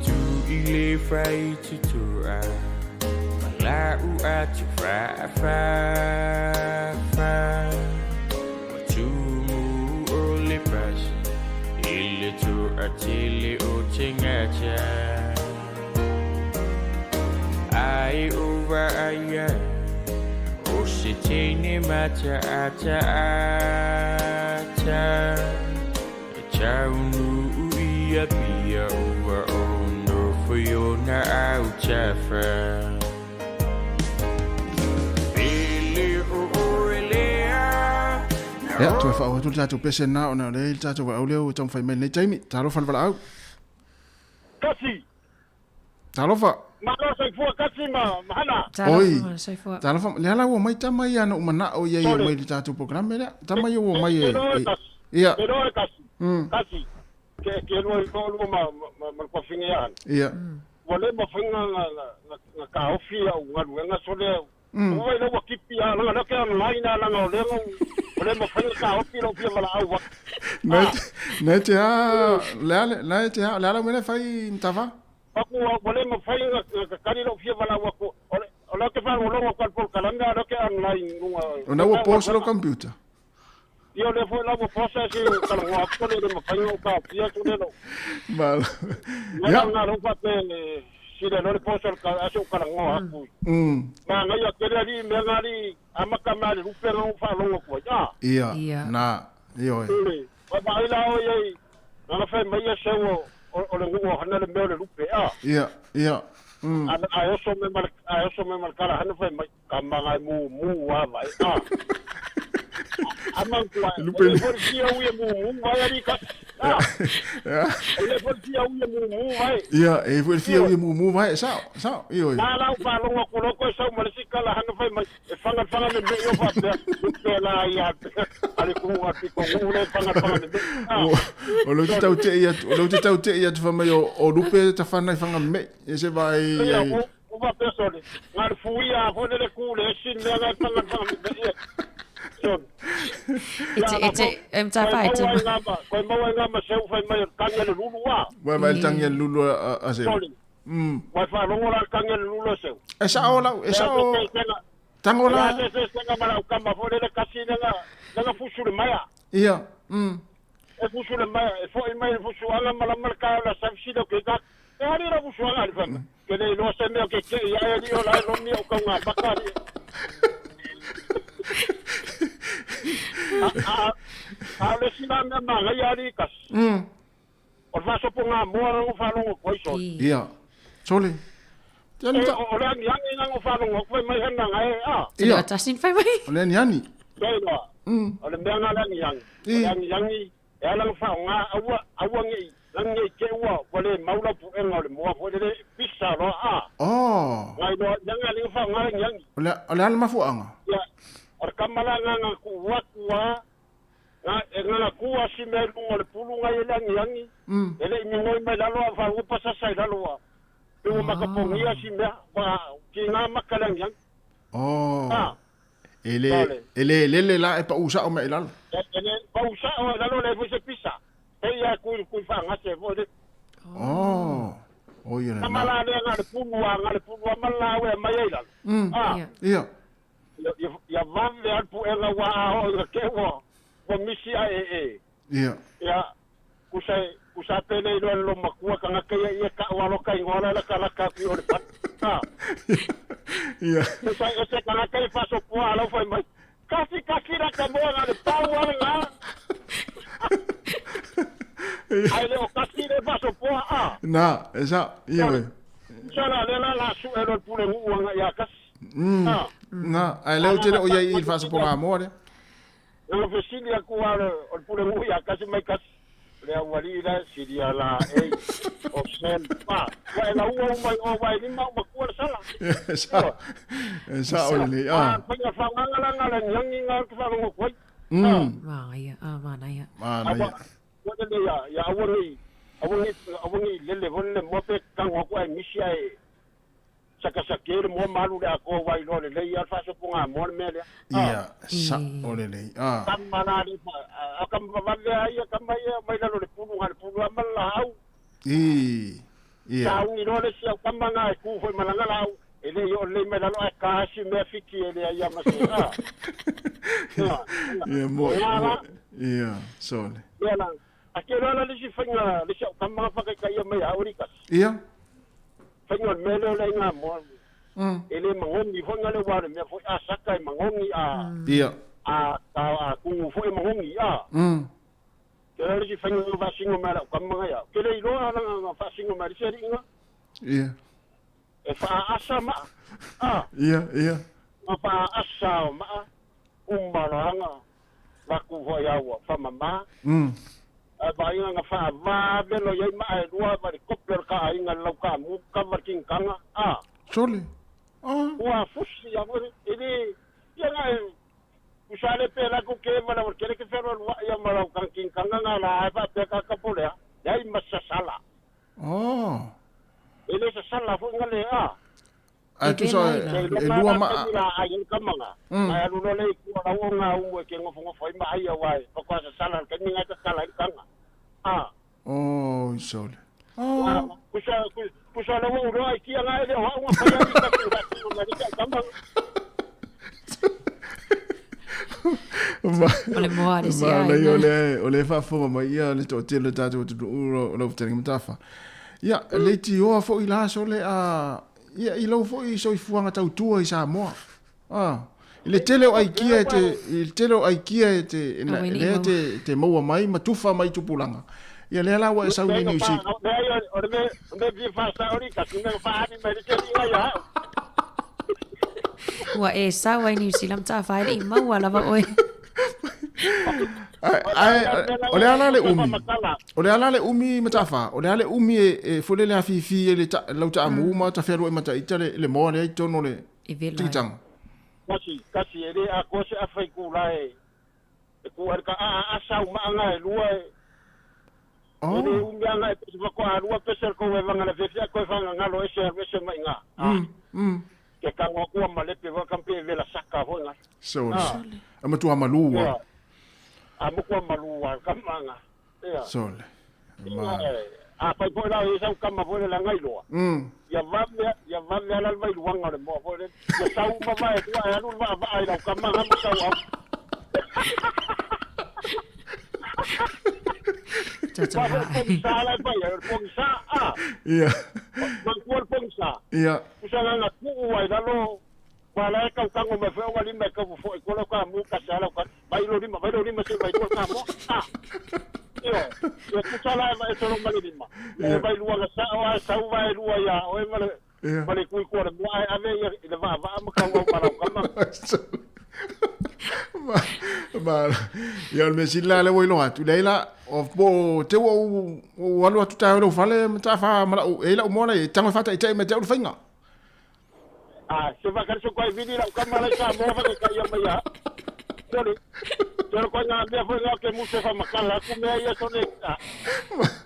[SPEAKER 17] Tu i le fai tutua Ma la u atu fa fa fa Ma tu mu o le pas I le tu a tele o te ngata Ai o va ai O se tene mata ata ata E tau nu ia pia ua o no fo na au tafa. Pele o o elea.
[SPEAKER 6] Ia, toe faaoo atu le tatou pese lena ona o lea e i le tatou valaau lea ua taumafai mai lenei taimi. Talofa le valaau.
[SPEAKER 15] Kasi.
[SPEAKER 6] Talofa.
[SPEAKER 15] Malo soifua kasi ma mahana.
[SPEAKER 6] Oi. Talofa, lea la ua mai tama ia na ou manao ia ia mai le tatou programe lea. Tama ia ua mai e. Ia.
[SPEAKER 15] Ke loa e kasi. Kasi. Ke ke lua i lua ma ma ma kofinga ia.
[SPEAKER 6] Ia.
[SPEAKER 15] Ua le mafaina na na na kaofi au galuega sole. Ua ile ua kipi a langa lea ke online a langa o lea o le mafaina kaofi lau fia valaau wa.
[SPEAKER 6] Na na te a lea le te a lea la mea fai mtava.
[SPEAKER 15] Aku ua le mafaina na kakali lau fia valaau aku. O le ke faalogologo ku a le polokalame a lea ke online luga.
[SPEAKER 6] Ona ua posa lo computer.
[SPEAKER 15] Ia o lea foi la ua posa se kalagoa aku le le mafaina o kaofia sole lau.
[SPEAKER 6] Malo.
[SPEAKER 15] Ia. Na lau faapea sila lo le posa a se o kalagoa aku. Ma ngai a kele ali mea nga ali amaka mea le lupe nga o faalogo ku ai. Ah.
[SPEAKER 6] Ia. Na. Ia oi.
[SPEAKER 15] Ule. Wa vaai la o iai. Nana fai mai ia seu o
[SPEAKER 16] o le nuu o hana le mea o le lupe a.
[SPEAKER 6] Ia, ia.
[SPEAKER 16] Ae oso mai ma le ae oso mai ma le kala hana fai mai ka manga e mu mu a vai a. A mantua
[SPEAKER 6] Lupe
[SPEAKER 16] e le foi fia ui e mu mu vai ali ka. A. E le foi fia ui e mu mu vai.
[SPEAKER 6] Ia, e foi fia ui mu mu vai, sao, sao, io.
[SPEAKER 16] Na lau whalonga ko loko e sau ma le sikala hana fai mai e whanga whanga me me o whapea lupe la ia ale kumu a piko ngu le whanga whanga me me.
[SPEAKER 6] O lo te tau te ia, o lo te tau te ia te whamai o lupe ta whanai whanga me, e se vai.
[SPEAKER 16] Ia, o whapea sole. Ngā le fuia a fone le kule e sin mea ngai whanga whanga me me. Sole.
[SPEAKER 20] E te, e mta e te.
[SPEAKER 16] Koe maua i ngā ma seu whai mai o tangi le lulu a.
[SPEAKER 6] Wai vai le tangi le lulu a seu.
[SPEAKER 16] Sole. Wai whalongo la tangi le lulu a seu.
[SPEAKER 6] E sao lau, e sao. Tango la.
[SPEAKER 16] Se se se nga mala ukama fo le kasi nga nga fusu le maya.
[SPEAKER 6] Ia.
[SPEAKER 16] E fusu le maya, e fo i mai fusu ala mala mala ka la samsi le ke ka. E hari ra fusu ala le fam. Ke le lo se me ke ke ia e o la lo mi o ka nga bakari. A a le sina me ma ga ia ri kas. O fa so po nga mo ra fa lo ko iso.
[SPEAKER 6] Ia. Sole.
[SPEAKER 16] O le angi angi nga fa lo ko mai hana nga e a.
[SPEAKER 6] Ia.
[SPEAKER 20] Tasin fai mai.
[SPEAKER 6] O le ani.
[SPEAKER 16] Sei loa. O le mea nga le agiagi. O le agiagi e ala na faaaogā aua aua nei lagi nei te ua ua lē mau lau puʻega o le moa foʻi lele pisa loa a.
[SPEAKER 6] Oh.
[SPEAKER 16] Gai loa iaga aliga faaaogā le agiagi.
[SPEAKER 6] O le o le ala mafuaga.
[SPEAKER 16] Ia o le kama la agaga kuʻu atu a ga e gaga ku asi mea i luga o le pulu gai e le agiagi. E leʻi migoi mai lalo a faaua pasasa i lalo a. Pe ua makapogia si mea ua kigā maka le agiagi.
[SPEAKER 6] Oh.
[SPEAKER 16] A.
[SPEAKER 6] E le e le lele la e pa usa o mai lalo.
[SPEAKER 16] E le pausa o lalo le foi se pisa. E ia kui kui faagase foi le.
[SPEAKER 6] Oh. O ia
[SPEAKER 16] na. Mala le nga le pulu a nga le pulu a mala we mai ai lalo.
[SPEAKER 6] Ah. Ia.
[SPEAKER 16] Ia ia vave al pu ela wa a o ke wa. Wa misi a e e.
[SPEAKER 6] Ia.
[SPEAKER 16] Ia kusa kusa pele lo lo makua ka nga ia ia ka wa lo ka ingola la ka la ka pi o le pat. Ah.
[SPEAKER 6] Ia.
[SPEAKER 16] Kusa ese ka nga ke faso po ala foi mai. Kasi kasi ra ka mo nga le pau ala nga. Ai le o kasi le faso po a.
[SPEAKER 6] Na, esa, ia we.
[SPEAKER 16] Sala le la la su e lo pule ngu nga ia kasi.
[SPEAKER 6] Na, ai leo tele o ia i faso po nga mo le.
[SPEAKER 16] Na fesili aku ala o pule ngu ia kasi mai kasi. Le awali la siria la e o sen pa. Wa la ua mai o vai ni ma ma ku sala.
[SPEAKER 6] Esa. Esa o le.
[SPEAKER 16] Ah, pa fa nga la nga la nyangi nga ku fa ngo koi.
[SPEAKER 20] Ma ia, a ma na ia.
[SPEAKER 6] Ma na ia.
[SPEAKER 16] Wa le ya ya awali awali awali le le von le mo pe ka ngo ku ai misia e. Saka saka le mo malu le ako vai lo le ia fa so punga mo le mele.
[SPEAKER 6] Ia, sa o le le. Ah.
[SPEAKER 16] Kama la le a kama va le ai kama ia mai la le pulu ga le pulu ma la au.
[SPEAKER 6] I. Ia.
[SPEAKER 16] Sa u lo le sia kama nga ku foi malanga la au. E le yo le mai la lo ka si me fiti e le ia ma se.
[SPEAKER 6] Ia mo. Ia, sole.
[SPEAKER 16] Ia la. A ke la le si fanga le sia kama fa ka ia mai au ri ka.
[SPEAKER 6] Ia.
[SPEAKER 16] Fanga mele le nga mo. E le mangongi fanga le wa le me foi a saka e mangongi a.
[SPEAKER 6] Ia.
[SPEAKER 16] A a ku foi mangongi a. Ke le si fanga va singo mala ka manga ya. Ke le ilo ala nga fa singo mala se ringa.
[SPEAKER 6] Ia.
[SPEAKER 16] E fa asa ma. A.
[SPEAKER 6] Ia, ia.
[SPEAKER 16] Ma fa asa ma. Umbalanga. Va ku foi awa fa mama. A vai nga fa va velo ia ma e lua va le kope ka inga lau ka mu ka va king kanga a.
[SPEAKER 6] Sole. Ah.
[SPEAKER 16] Ua fusi ya mo ele ia nga usale pe la ku ke va la ke ke fero lua ia ma lau ka king kanga nga la fa pe ka ka pole ya i masasala.
[SPEAKER 6] Oh.
[SPEAKER 16] Ele sasala fo nga le a.
[SPEAKER 6] A tu sa e lua ma
[SPEAKER 16] a i ka manga. A lu lo le ku la o nga u ke ngofo ngofo i ma ia wai pa kwa sasala ka ni nga ka kala i kanga. Ah.
[SPEAKER 6] Oh, sole.
[SPEAKER 16] Oh. Kusa kusa la wo ro ai kia nga ele wa nga pa ya ka ku ka ku nga ka kama.
[SPEAKER 20] O le moa le sia.
[SPEAKER 6] Ma le o le fa fo ma ia le to tele tatu tu uro lo tele mtafa. Ia le ti o fo i la sole a ia i lau fo i so i fuanga tau tua i Samoa. Ah. Le tele o ai kia te i tele o ai kia te le te te maua mai matufa mai tupulanga. Ia lea la ua e sau nei Niu Sila.
[SPEAKER 16] Leai, o le mea, o le mea fia faasao ni kasi, mea faaabi mai le teliga ia au.
[SPEAKER 20] Ua e sau ai Niu Sila Mataafa e le i maua lava oe.
[SPEAKER 6] Ae, o le a la le umi? O le a la le umi Mataafa? O le a le umi e foi lele afifi ai le lau taamu ma tafealuai ma ita le moa lea i totonu o le tigitaga?
[SPEAKER 16] Kasi, kasi, e le atoa se afa itula e E ku ai ka a a sau maanga e lua e. E le umi anga e pese fakoa lua pese le kou e vanga le fiafia koe whanga ngalo ese alu ese mai ngā. Ke kango kua ma lepe wa kampe e vela saka hoi ngai.
[SPEAKER 6] Sole. A matua malua.
[SPEAKER 16] A mukua malua kamanga. Ia.
[SPEAKER 6] Sole. Ma.
[SPEAKER 16] A pai foi la e sau kama foi le langa iloa. Ia vave ia vave ala le vailuaga o le moa foi le. Ia sau uma vae tua e alu le vaavaa i lau kama nga ma sau au.
[SPEAKER 20] Tata
[SPEAKER 16] Wa foi pongisa la e pai ai, o le pongisa a.
[SPEAKER 6] Ia.
[SPEAKER 16] Manatua le pongisa.
[SPEAKER 6] Ia.
[SPEAKER 16] Pusa lana tuu ai lalo Ua la e kau tango mai foi o lima e kau fofo i kola ka mu ka sala ka vai lo lima vai lo lima se vai lua ka mo a io io kusa la e tolo mai lima e vai lua la sa o a sau vai lua ia o e male male kui ko le mo a ave ia le va va ma kau au mala ka ma
[SPEAKER 6] ma ia o le mea sili la lea ua iloa atu leai la o po o te ua ou alu atu taeao i lou fale Mataafa ma lau e i lau moa la e tago e faataitai mai te au le faiga.
[SPEAKER 16] Ah, se whakariso koe vini lau kama lai sa moa whake ka ia mai a. Sorry. Sorry koe ngā mea foi ngā ke muse wha makala aku mea ia sone. Ah.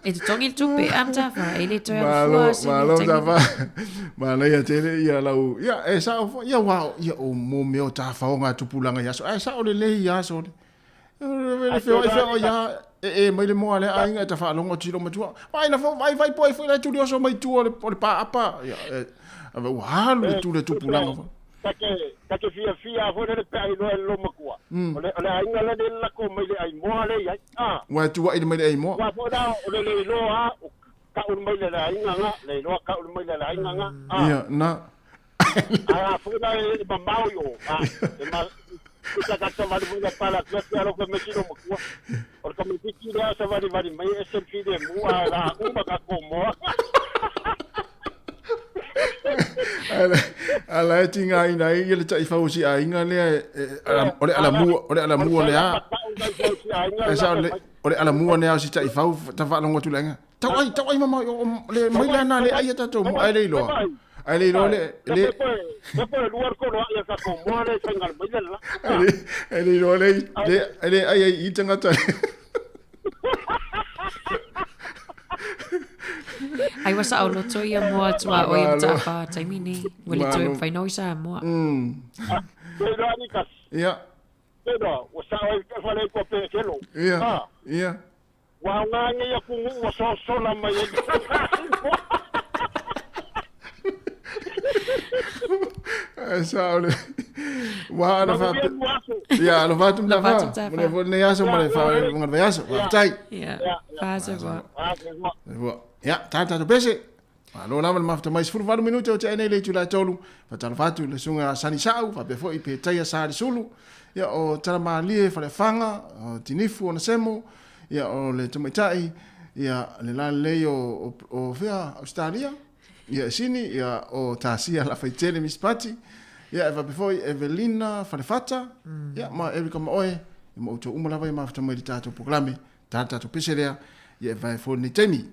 [SPEAKER 20] E totogi le tupe a Mataafa, e le toe
[SPEAKER 6] Malo,
[SPEAKER 20] alofua se
[SPEAKER 6] malo
[SPEAKER 20] taimi.
[SPEAKER 6] Mataafa. Manaia tele ia lau, ia e sao foi, ia ua, ia o mo mea o tafaoga a tupulaga i aso, ae sao lelei ia aso le. Le feoai feoai a e e mai le moa le aiga e ta faalogo atu i lou matua. Vaai la fo, vai vai poe foi la e tuli oso mai tua o le, o le paapa. Ia, e, ave ua alu le tule tupulaga foi.
[SPEAKER 16] Ta ke, ta ke fiafia foi lele pe a iloa e le loomatua. O le, o le aiga lea le lako mai le aimoa le i ai. Ah.
[SPEAKER 6] Ua e tuuai mai le aimoa.
[SPEAKER 16] Ua foi la o le le iloa a, o ka'u mai le aiga nga, le iloa ka'u mai le aiga nga. Ah.
[SPEAKER 6] Ia, na.
[SPEAKER 16] Ae a foi la e mamao i o, a, e ma, i ta ka savali foi la pala atu atu alo ka mesi loomatua. O le tamaititi lea savalivali mai e ese le filemu a la uma ka komoa.
[SPEAKER 6] Ala e tigaina ai ia le taifau o si aiga lea o le alamua o le alamua lea. E sao le o le alamua lea o si taifau ta faalogo atu le aiga. Tau ai tau ai mama o le mai lea na le ai ia tatou mo ai le iloa. Ai le iloa le le
[SPEAKER 16] Se po lua le kolo ai ka komoa le faiga le mai le la.
[SPEAKER 6] Ai le iloa le le le ai ai i tangata.
[SPEAKER 20] Ai ua saoloto ia moa atu a oe Mataafa taimi nei. Ua le toe mafai ona Samoa.
[SPEAKER 16] Te iloa ni kasi.
[SPEAKER 6] Ia.
[SPEAKER 16] Te iloa, ua sao ai fale i kua pekelo.
[SPEAKER 6] Ia. Ia.
[SPEAKER 16] Ua aoga nei aku nuu ua sosola mai ai.
[SPEAKER 6] Ae sao le. Ua ana fa. Ia, alofa atu Mataafa. Mo le foi lenei aso ma le faaiuga o le vaiaso. Faafetai.
[SPEAKER 20] Ia. Faasefua.
[SPEAKER 6] Faasefua. Ia, tatou tatou pese. Malo lava le mafuta mai 18 minute o tea nei le itula e tolu. Faatalofa atu i le susuga a Sani Sa'u, faapea foi Petaia Salisulu, ia o Talamalie Faleafaga, o Tinifu Onasemo, ia o le tamaitai, ia le lalelei o, o, o fea, Australia, ia e Sini, ia o Tasia Lafaitele Miss Pati, ia e faapea foi Evelina Falefata, ia ma Erica Maoe, ia ma outou uma lava ia mafuta mai i le tatou polokalame, ta le tatou pese lea, ia e vae foi lenei taimi.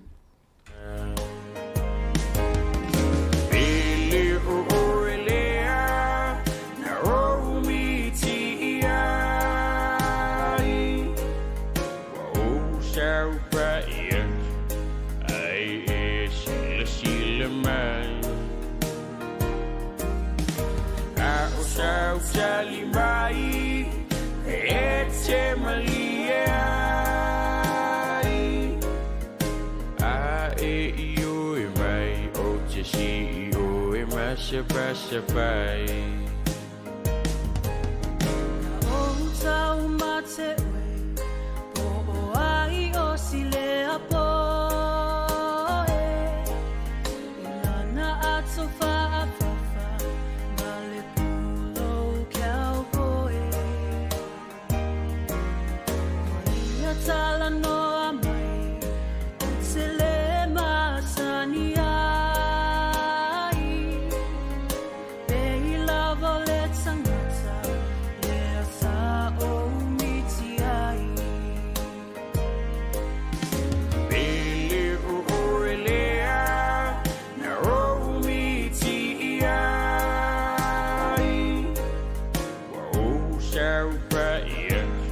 [SPEAKER 17] tau pai atu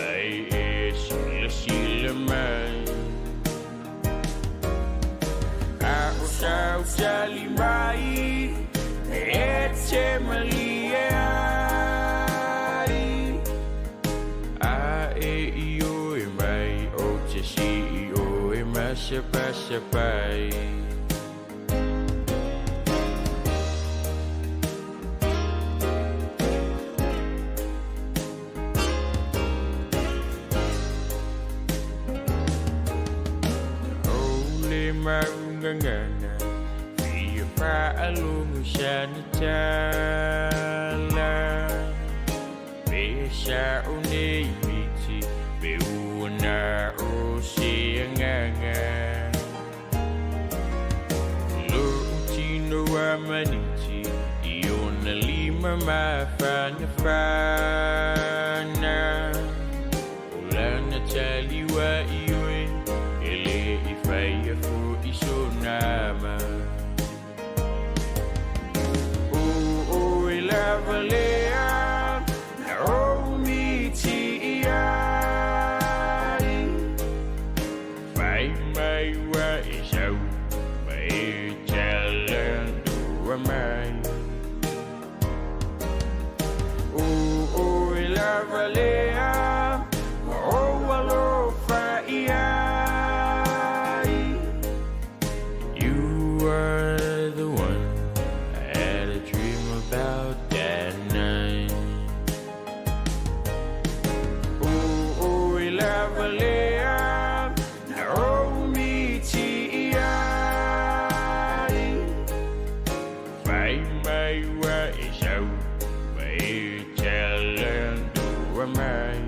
[SPEAKER 17] ai e silasila mai. A o sau tali mai e te malie ai. A e i oe mai o te si i oe masapasapai. O le maungangana Fia whaalongo sana tala Pe sa o nei miti Pe uana o se anganga Lo tino a maniti I ona lima mawhana whana O lana taliwa i oe E le i whaia fo i so nama. O o e lava lea Na o miti i ai. Whai mai wa e sau Ma e talandua mai. O o e lava lea O alofa i ai. You are the one I had a dream about that night. O o e lava lea Na o miti i ai. Whai mai wa e sau Ma e talandua mai.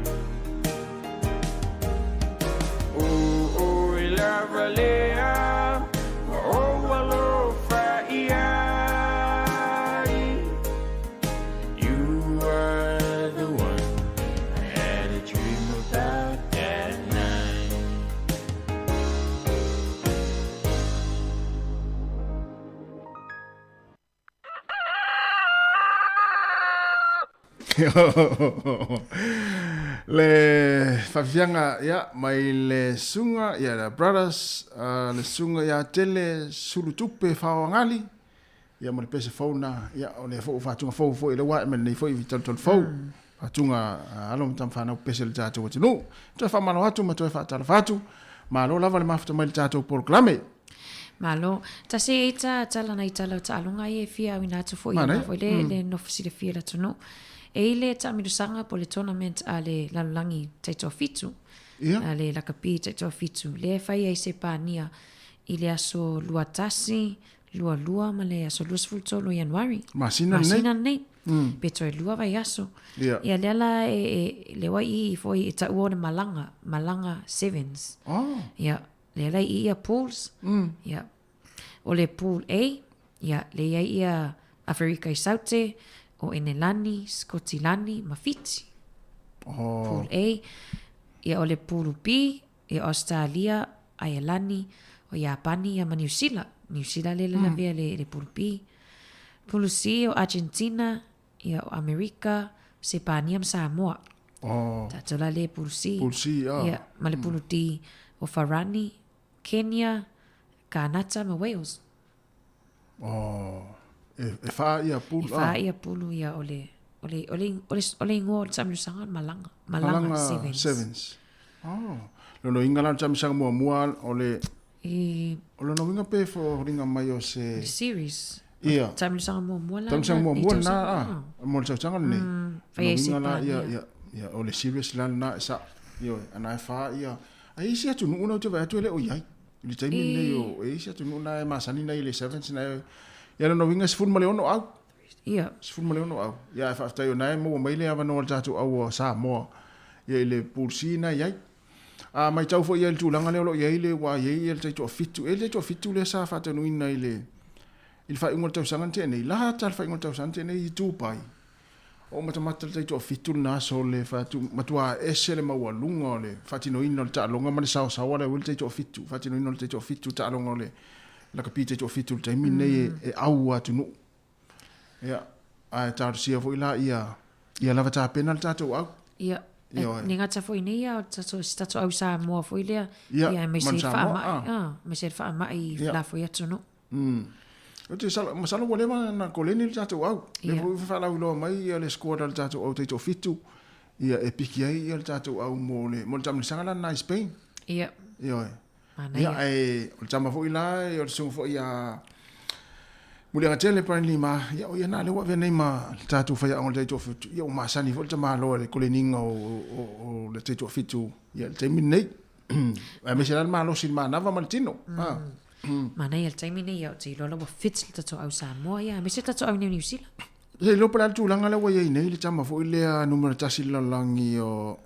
[SPEAKER 17] O o e lava lea O alofa i ai. You are the one I had a dream about that night.
[SPEAKER 6] Le faafiafiaga ia mai le suga ia le Brothers le suga ia tele sulutupe faoagali ia ma le pese fou na ia o le foi faatuga fou foi le ua e mai lenei foi talutolu fou faatuga alo ma tama fanau pese le tatou atunuu. Toe faamalo atu ma toe faatalofa atu. Malo lava le mafuta mai le tatou polokalame.
[SPEAKER 20] Malo. Tasi e ita tala nai tala o taaloga ia e fia auina atu foi
[SPEAKER 6] Manaia.
[SPEAKER 20] i foi le, le nofo silafia le atunuu. E i le taamilosaga po le tournament a le lalolagi taitoafitu.
[SPEAKER 6] Ia.
[SPEAKER 20] A le lakapi taitoafitu. Lea e fai ai Sepania i le aso 21, 22 ma le aso 23 o Ianuari.
[SPEAKER 6] Masina lenei.
[SPEAKER 20] Masina lenei. Pe toe lua vaiaso.
[SPEAKER 6] Ia.
[SPEAKER 20] Ia lea la e, e le wai i foi e taua o le malaga, malaga sevens.
[SPEAKER 6] Oh.
[SPEAKER 20] Ia, lea la i ia pools. Ia. O le pool A, ia, le iai ia Aferika i Saute, o Enelani, Skotilani, ma Fiti.
[SPEAKER 6] Oh.
[SPEAKER 20] Pool A, ia o le pool B, ia Australia, Aielani, o Iapani, ia ma Niu Sila. Niu Sila le le lavea le, le pool B. Pool C, o Argentina, ia o Amerika, Sepania ma Samoa.
[SPEAKER 6] Oh.
[SPEAKER 20] Tatou la le pool C.
[SPEAKER 6] Pool C, ah.
[SPEAKER 20] Ia, ma le pool D, o Farani, Kenya, Kanata ma Wales.
[SPEAKER 6] Oh. E, e faa ia pulu.
[SPEAKER 20] E faa ia pulu ia o le o le o le o le o le ingoa o le taamilosaga o le malaga. Malaga
[SPEAKER 6] Malaga
[SPEAKER 20] Sevens.
[SPEAKER 6] Sevens. Oh. Lona uiga la o le taamilosaga muamua o le
[SPEAKER 20] I
[SPEAKER 6] o lona uiga pe foliga mai o se
[SPEAKER 20] le series.
[SPEAKER 6] Ia.
[SPEAKER 20] Taamilosaga muamua la.
[SPEAKER 6] Taamilosaga
[SPEAKER 20] na- i
[SPEAKER 6] muamua lena
[SPEAKER 20] tausaga-
[SPEAKER 6] ah. Mo le tausaga lenei.
[SPEAKER 20] Fai ai
[SPEAKER 6] Lona uiga la ia
[SPEAKER 20] Sepania.
[SPEAKER 6] ia ia o le series la lena e sao. Ioe, ana e faa ia. Ai isi atunuu na ou te vaai atu e le o i ai. I le taimi lenei o e isi atunuu na e masani na i le sevens na e ia lona uiga e 16 au.
[SPEAKER 20] Ia.
[SPEAKER 6] 16 au. Ia e faafetai o na e maua mai le avanoa o le tatou au o Samoa. Ia i le pool C na i ai. A matau foi ia i le tulaga lea o lo o i ai le ua i ai ia le taitoafitu. E le taitoafitu lea sa faataunuina i le i le faaiuga o le tausaga na tea nei. La ta le faaiuga o le tausaga na tea nei i Dubai. O matamata le taitoafitu lena aso le faatu matua ese le maualuga o le faatinoina o le taaloga ma le saosaoa le au le taitoafitu. Faatinoina o le taitoafitu taaloga o le lakapi taitoafitu i le taimi lenei e au atunuu. Ia, ae talosia foi la ia Ia lava tapena le tatou au.
[SPEAKER 20] Ia,
[SPEAKER 6] Ioe.
[SPEAKER 20] ne gata foi nei a o tatou se tatou au Samoa foi lea.
[SPEAKER 6] Ia,
[SPEAKER 20] Ia
[SPEAKER 6] ma
[SPEAKER 20] aemaise
[SPEAKER 6] le
[SPEAKER 20] i
[SPEAKER 6] Samoa,
[SPEAKER 20] faamai,
[SPEAKER 6] ah.
[SPEAKER 20] aemaise i le faamai i
[SPEAKER 6] Ia.
[SPEAKER 20] la foi atunuu.
[SPEAKER 6] Ou te sala, masalo ua leva na koleni le tatou au. Le
[SPEAKER 20] Ia.
[SPEAKER 6] foi faalauiloa mai ia le squad a le tatou au taitoafitu. Ia e piki ai ia le tatou au mo le taamilosaga la lena i Spain.
[SPEAKER 20] Ia.
[SPEAKER 6] Ioe.
[SPEAKER 20] Manaia.
[SPEAKER 6] Ia, ae o le tama foi la, o le susuga foi ia Muliagatele Brian Lima, ia o ia na lea ua avea nei ma le tatou faiaoga o le taitoafitu. Ia ua masani foi le tamaloa i le koleniga o le taitoafitu ia le taimi lenei. Aemaise la le malosi i le manava ma le tino. Ah.
[SPEAKER 20] Manaia le taimi nei ia o te iloa la ua fit le tatou au Samoa ia aemaise le tatou au nei o Niu Sila.
[SPEAKER 6] Se iloa po o le a le tulaga lea ua i ai nei le tama foi lea numera tasi i le lalolagi o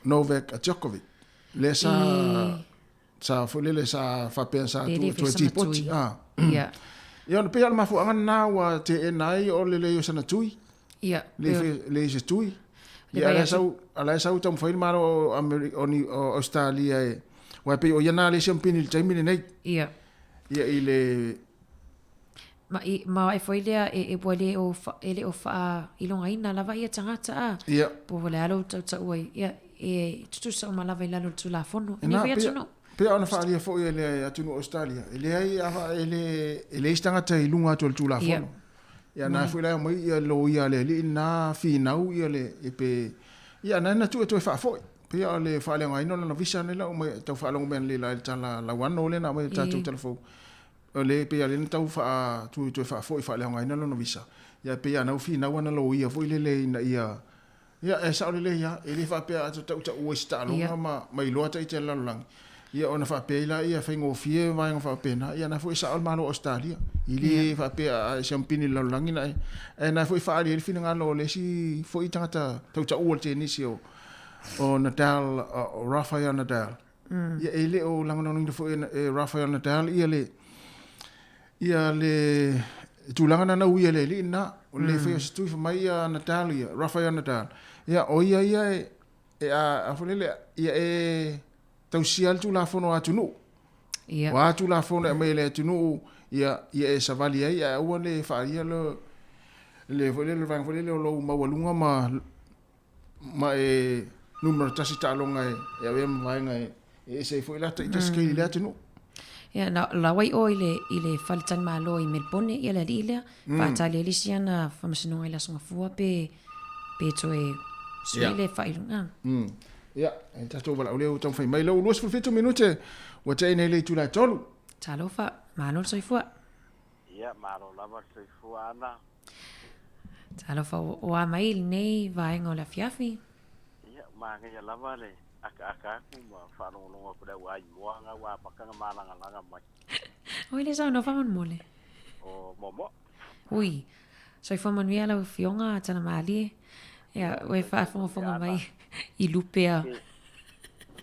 [SPEAKER 6] Novak Djokovic. Lea sa sa foi lele sa faapea sa
[SPEAKER 20] Le
[SPEAKER 6] tu
[SPEAKER 20] le
[SPEAKER 6] toe
[SPEAKER 20] fai sana
[SPEAKER 6] tipoti.
[SPEAKER 20] tui.
[SPEAKER 6] Ah.
[SPEAKER 20] Ia.
[SPEAKER 6] Ia ona pei o le mafuaaga lena ua teena ai o le lei o sana tui.
[SPEAKER 20] Ia.
[SPEAKER 6] Le le se tui.
[SPEAKER 20] Le
[SPEAKER 6] Ia
[SPEAKER 20] vai
[SPEAKER 6] ala
[SPEAKER 20] atu-
[SPEAKER 6] sau ala sau taumafai le Malo o o o Australia e ua pei o ia na le siampini i le taimi lenei.
[SPEAKER 20] Ia.
[SPEAKER 6] Ia i le
[SPEAKER 20] Ma i ma e foi lea e ua le o e le o faailogaina lava ia tagata a.
[SPEAKER 6] Ia.
[SPEAKER 20] Po o le a lou tautau ai. Ia e tutusa uma lava i lalo o le Tulafono.
[SPEAKER 6] E
[SPEAKER 20] Nei
[SPEAKER 6] na
[SPEAKER 20] foi
[SPEAKER 6] pea,
[SPEAKER 20] atunuu.
[SPEAKER 6] pea ona faaalia foi e le atunuu o Australia. E leai a e le e leai se tagata i luga atu o le Tulafono. Ia na foi la mai ia loia a le alii na finau ia le e pe ia na na tuu e toe faafoi. Pei o le faaleaogaina o lana visa nei lau mai tau faalogo mai nei la i le tala lauano le na mai tatou telefou. O le pei a le na tau faa tu toe faafoi faaleaogaina lona visa. Ia pei a nau finau ana loia foi lele ina ia ia e sao lelei ia e le faapea a tautau ai se taaloga ma iloa ita i le lalolagi. Ia ona faapea ai la ia faigofie vaega faapena. Ia na foi sao le Malo o Australia. I le faapea a e siampini i le lalolagi na e. Ae na foi faaali ai le finagalo o le isi foi tagata tautau o le tenisi o Nadal, o Rafael Nadal. Ia e le o lagolagoina foi e Rafael Nadal ia le ia le tulaga na nau ia le alii lena. O le fai o se tui fai mai ia Nadal ia, Rafael Nadal. Ia o ia ia e a foi lele ia e tausia le Tulafono a atunuu.
[SPEAKER 20] Ia.
[SPEAKER 6] O a Tulafono e aumai e le atunuu ia ia e savali ai ae aua le faalia le le foi lele le vaega foi lele o lou maualuga ma e numera tasi taaloga e e avea ma vaega e e ese ai foi la taitasi kai i le atunuu.
[SPEAKER 20] Ia, na lau ai oe i le faletalimalo i Melbourne, ia le alii lea, faatali ai le isi ana faamasinoga i le Aso Gafua pe, pe toe sui le faailoga.
[SPEAKER 6] Ia, e tatou valaau lea ua taumafai mai lau 27 minute ua tea nei le itula e 3.
[SPEAKER 20] Talofa, malo le soifua.
[SPEAKER 16] Ia, malo lava le soifua ana.
[SPEAKER 20] Talofa, o a mai lenei vaega o le afiafi.
[SPEAKER 16] Ia, manaia lava le akaaka atu ma faalogologo atu le au ai moa nga ua amata na malagalaga mai.
[SPEAKER 20] Oi le saunoa faamolemole.
[SPEAKER 16] O momo.
[SPEAKER 20] Ui, soifua manuia lau afioga Talamalie. Ia, ua e faafogafoga mai i lupe a.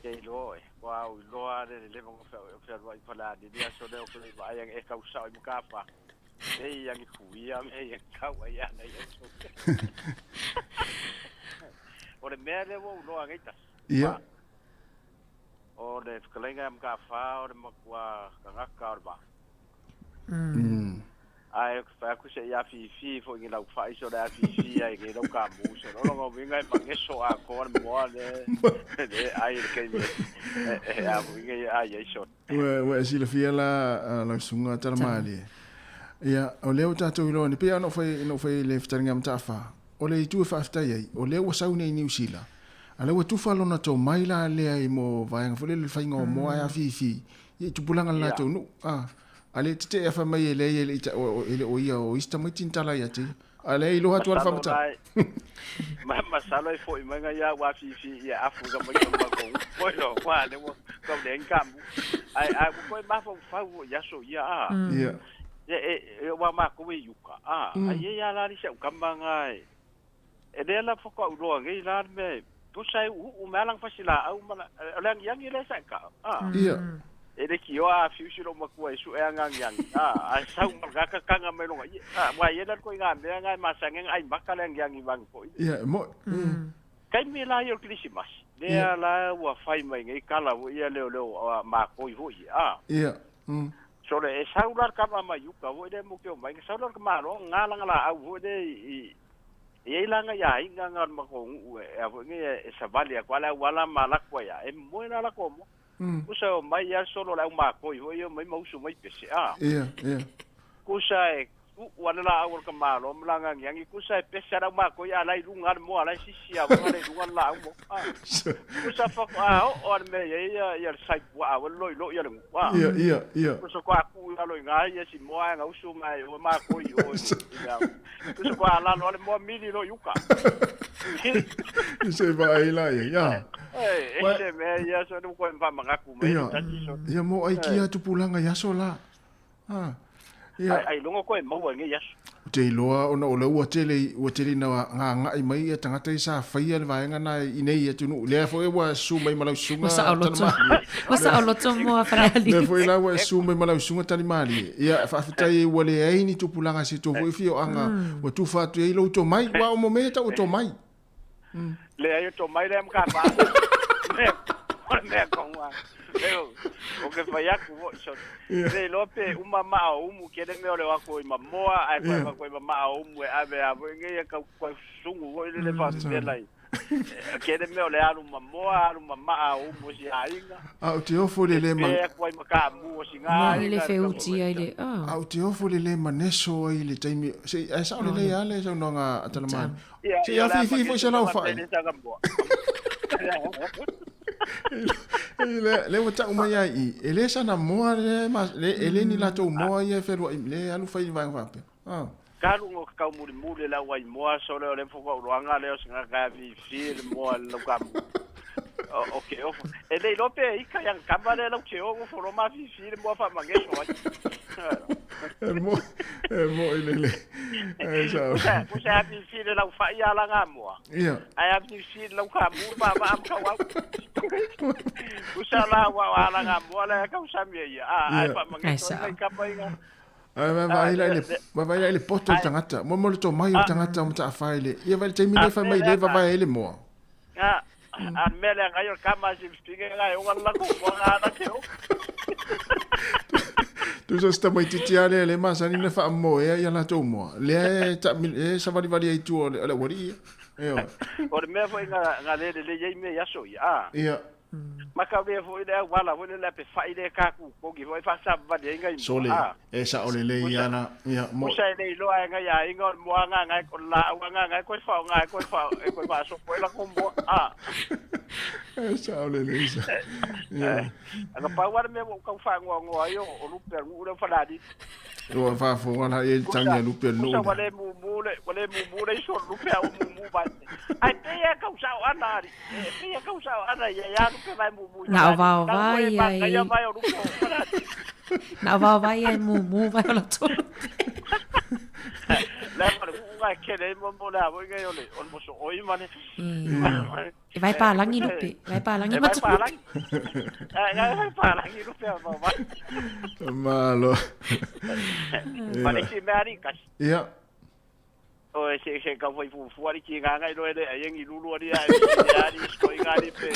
[SPEAKER 16] Ke iloa oe, ua au iloa le leva ona fealuai i Falealili aso lea o ke le vaai age e tausao i Makafa. Ei age fuia me ei age tau ai ana i aso. O le mea lea ua ou iloa nei tasi.
[SPEAKER 6] Ia.
[SPEAKER 16] O le fetalaiga ia Makafa o le matua tagata o le vaa. Ae ou te fai atu seia afifi foi i lau fai so le afifi ai i lau kamu so lo longa uiga e mageso atoa le moa le le ai le keimi e a uiga e ai ai so.
[SPEAKER 6] Ua e silafia la lau susuga Talamalie. Ia, o lea ua tatou iloa nei, pei lava ona ou fai i le fetalaiga a Mataafa, o le itu e faafetai ai, o lea ua sau nei i Niu Sila, a lea ua tufa lona tomai la lea i mo vaega foi lele le faiga o moa e afifi ia i tupulaga le latou nuu. A, a le tetee afa mai e leai e le i ta, e le o ia o isi tamaiti ni tala ia te ia. A lea iloa atu a le
[SPEAKER 16] Masalo
[SPEAKER 6] faamatala.
[SPEAKER 16] la ma masalo e foi mai nga ia ua afifi ia afu ka mai ka makou. Foi lo wa le ua kau le ngamu. Ai ai ua koe mafaufau o ia so ia a.
[SPEAKER 6] Ia.
[SPEAKER 16] E e ua makou e iuka a. Ai e ia la li sau kama nga e. E lea la faatoa ou iloa nei la le mea tusa e u'u'u mai alang fasilaau ma o le agiagi lea sa e ka'o a.
[SPEAKER 6] Ia.
[SPEAKER 16] E le kioa a fiusi lou matua e su'e agagiagi a ae sau ma lagakakaga mai loga ia a ua ai e la le koiga mea ga e masagi aga ai maka le agiagi vagi fo'i.
[SPEAKER 6] Ia, e mo'i.
[SPEAKER 16] Taimi la ia o le kerisimasi lea la ua fai mai nei kala fo'i ia leoleo makoi fo'i a.
[SPEAKER 6] Ia.
[SPEAKER 16] So le e sau la le kama mai uka fo'i lea mo ke o mai sau la le kamalo ga laga laau fo'i lea i E iai la ngai aiga nga o le matou nuu e a foi nei e savali atu a le auala ma alaku ai a e momoe la latou moa. Kusa e omai a solo le au makoi foi e omai ma usu mai pese a.
[SPEAKER 6] Ia, ia.
[SPEAKER 16] Kusa e uu a le laau o le tamalo ma le agiagi kusa e pese a le au makoi a la i luga le moa la e sisi a le luga le laau mo. A. Kusa faatoa oo a le mea i ai ia ia le sai puaa ua le loiloi a le nuu a.
[SPEAKER 6] Ia, ia, ia.
[SPEAKER 16] Kusa faatoa tuu i lalo i ina ia si moa ae gausu ma e o makoi i o i le ao. Kusa faatoa lalo a le moa mili loa i uka.
[SPEAKER 6] I se vaai la ia, ia.
[SPEAKER 16] E se mea ia so nu koe whamangaku mai
[SPEAKER 6] Ia,
[SPEAKER 16] tasi so.
[SPEAKER 6] ia mo ai kia tupulaga i aso la. Ah. Ia.
[SPEAKER 16] Ai ai longo koe maua i nei aso.
[SPEAKER 6] Ou te iloa ona o lea ua tele, ua tele ina ngānga'i mai ia tagata i sa faia le vaega na i nei atunuu. Lea foi ua susu mai ma lau susuga
[SPEAKER 20] Ua saoloto,
[SPEAKER 6] Talimalie.
[SPEAKER 20] ua saoloto moa Falealili.
[SPEAKER 6] Lea foi la ua susu mai ma lau susuga Talimalie. Ia, faafetai ua leai ni tupulaga i se tou foi afioaga ua tufa atu ai lou tomai. Aua o mea ia tau o tomai.
[SPEAKER 16] Leai o tomai lea ma ka paa. O le mea konga. Leo, o ke fai aku foi so. Le iloa pe uma maa o umu kele mea o le o aku i mamoa ae koe ma koe ma maa o umu e ave a foi ngeia kau koe sungu foi le le whapela i. Kele mea o le alu mamoa, alu ma maa o umu o si aiga.
[SPEAKER 6] A ou te ofo i le le ma...
[SPEAKER 16] Pe aku ai ma ka mu o si ngā
[SPEAKER 20] I le feuti ai le, oh.
[SPEAKER 6] A ou te ofo i le le maneso ai i le taimi... Se, ae sao lelei lava le saunoaga a Talamani.
[SPEAKER 16] Ia,
[SPEAKER 6] Se i
[SPEAKER 16] ia la
[SPEAKER 6] afifi foi se lau fai. Le le ua tau mai ai i, e le sana moa le ma le e le ni latou moa ia e feluai le alu fai i vaega faapea. Ah.
[SPEAKER 16] Kalu ngo kau muli muli la wai moa sole o le foko uloanga le o singa ka fi fi le moa le ka mu. O ke o e le lope i ka yang kamba le lau che o ngo folo ma fi fi le moa fa mangeso ai.
[SPEAKER 6] E mo e mo i le le. E sa.
[SPEAKER 16] Kusa kusa fi fi le lau fa ia la nga moa.
[SPEAKER 6] Ia.
[SPEAKER 16] Ai a fi fi le lau ka mu ma ma am ka wa. Kusa la wa wa la nga moa le ka usa mi ia. A ai fa mangeso ai kamba inga.
[SPEAKER 6] Ai vaavaai la i le vaavaai la i le poto o le tagata. Mo mo le tomai o le tagata o mataafa i le ia vai le taimi lea fai mai le vavae ai le moa.
[SPEAKER 16] A a le mea lea ngai o le kama si fipinga ngai o ngala ko mo nga na ke o.
[SPEAKER 6] Tusa se tamaitiiti lava lea le masani ona faamoea ia latou moa. Lea e taamilo e savalivali ai i tua o le aualii ia. Ioe.
[SPEAKER 16] O le mea foi nga nga le lelei ai mea i aso ia a.
[SPEAKER 6] Ia.
[SPEAKER 16] Ma kau lea foi le auala foi le le pe fai le ka ku kogi foi fa sa vali ai ngai
[SPEAKER 6] Sole, e sao lelei ia na, ia, mo.
[SPEAKER 16] Kusa e le iloa e ngai aiga o le moa nga ngai ko la au nga ngai koe fa ngai koe fa e koe fa so koe la ko moa a.
[SPEAKER 6] E sao lelei sa. Ia.
[SPEAKER 16] Anga pau ara me wo kau fa ngoa ngoa ai o lupe ngu le fa ladi.
[SPEAKER 6] Ua faafofoga la i ai le tagi a lupe o le nuu
[SPEAKER 16] Kusa
[SPEAKER 6] lea.
[SPEAKER 16] wale mu mu le wale mu mu le iso lupe au mu mu vai. Ai pe ia kau sao ana ari. E pe ia kau sao ana ia ia lupe vai mu mu.
[SPEAKER 20] Na o vao vai
[SPEAKER 16] ai.
[SPEAKER 20] ai.
[SPEAKER 16] Ia vai o lupe o faladi.
[SPEAKER 20] Na o vao vai ai mu mu vai o la tolu.
[SPEAKER 16] Le ma le unga kele mo mo la mo ngai ole o mo so oi mane.
[SPEAKER 20] E vai palangi lupe, vai palangi
[SPEAKER 16] E vai
[SPEAKER 20] matu.
[SPEAKER 16] palangi. Ai vai palangi lupe o vai.
[SPEAKER 6] Malo.
[SPEAKER 16] Ma le si mea ari kasi.
[SPEAKER 6] Ia.
[SPEAKER 16] O e se se ka foi fu fu ari ki ngā ngai loe le ai ngi lulu ari ai ari sko i ngari pe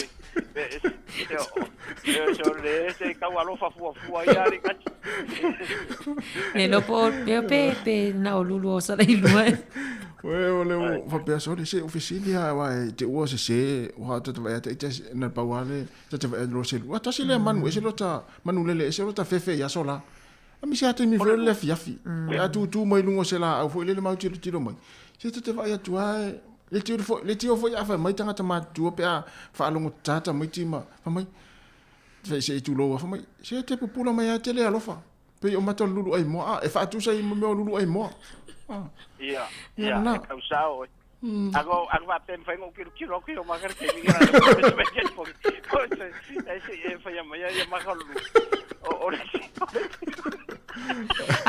[SPEAKER 16] pe se o se o le se ka alofa fua fua i ari kasi.
[SPEAKER 20] Le lopo pe pe pe na o lulu o sala i lua.
[SPEAKER 6] Ue, o le o faapea sole se ofisili a wa e te ua se se o ha tata vai te na pau ale tata vai lo se ua tasi le manu e se lota manu lele e se lota fefe ia sola. A mi se ate mi fo le fiafi. E atu tu mai lungo se la au fo le mau tiro tiro mai. Se tata vai atu ai le tiro fo le tiro fo ia fa mai tangata matua pe a whaalongo tata mai tima fa mai se se tu lo fa mai se te pupula mai a te le alofa. Pe o mata lulu ai moa e faatusa i mea o lulu ai moa.
[SPEAKER 16] Ia,
[SPEAKER 6] Ia,
[SPEAKER 16] ia,
[SPEAKER 6] na.
[SPEAKER 16] e kau sao. Ako ako va pem fai ngo kilo kilo kilo ma kar ke ni ra le me ke po. Ko se e se e fai ma ia ma ka lu. O o le.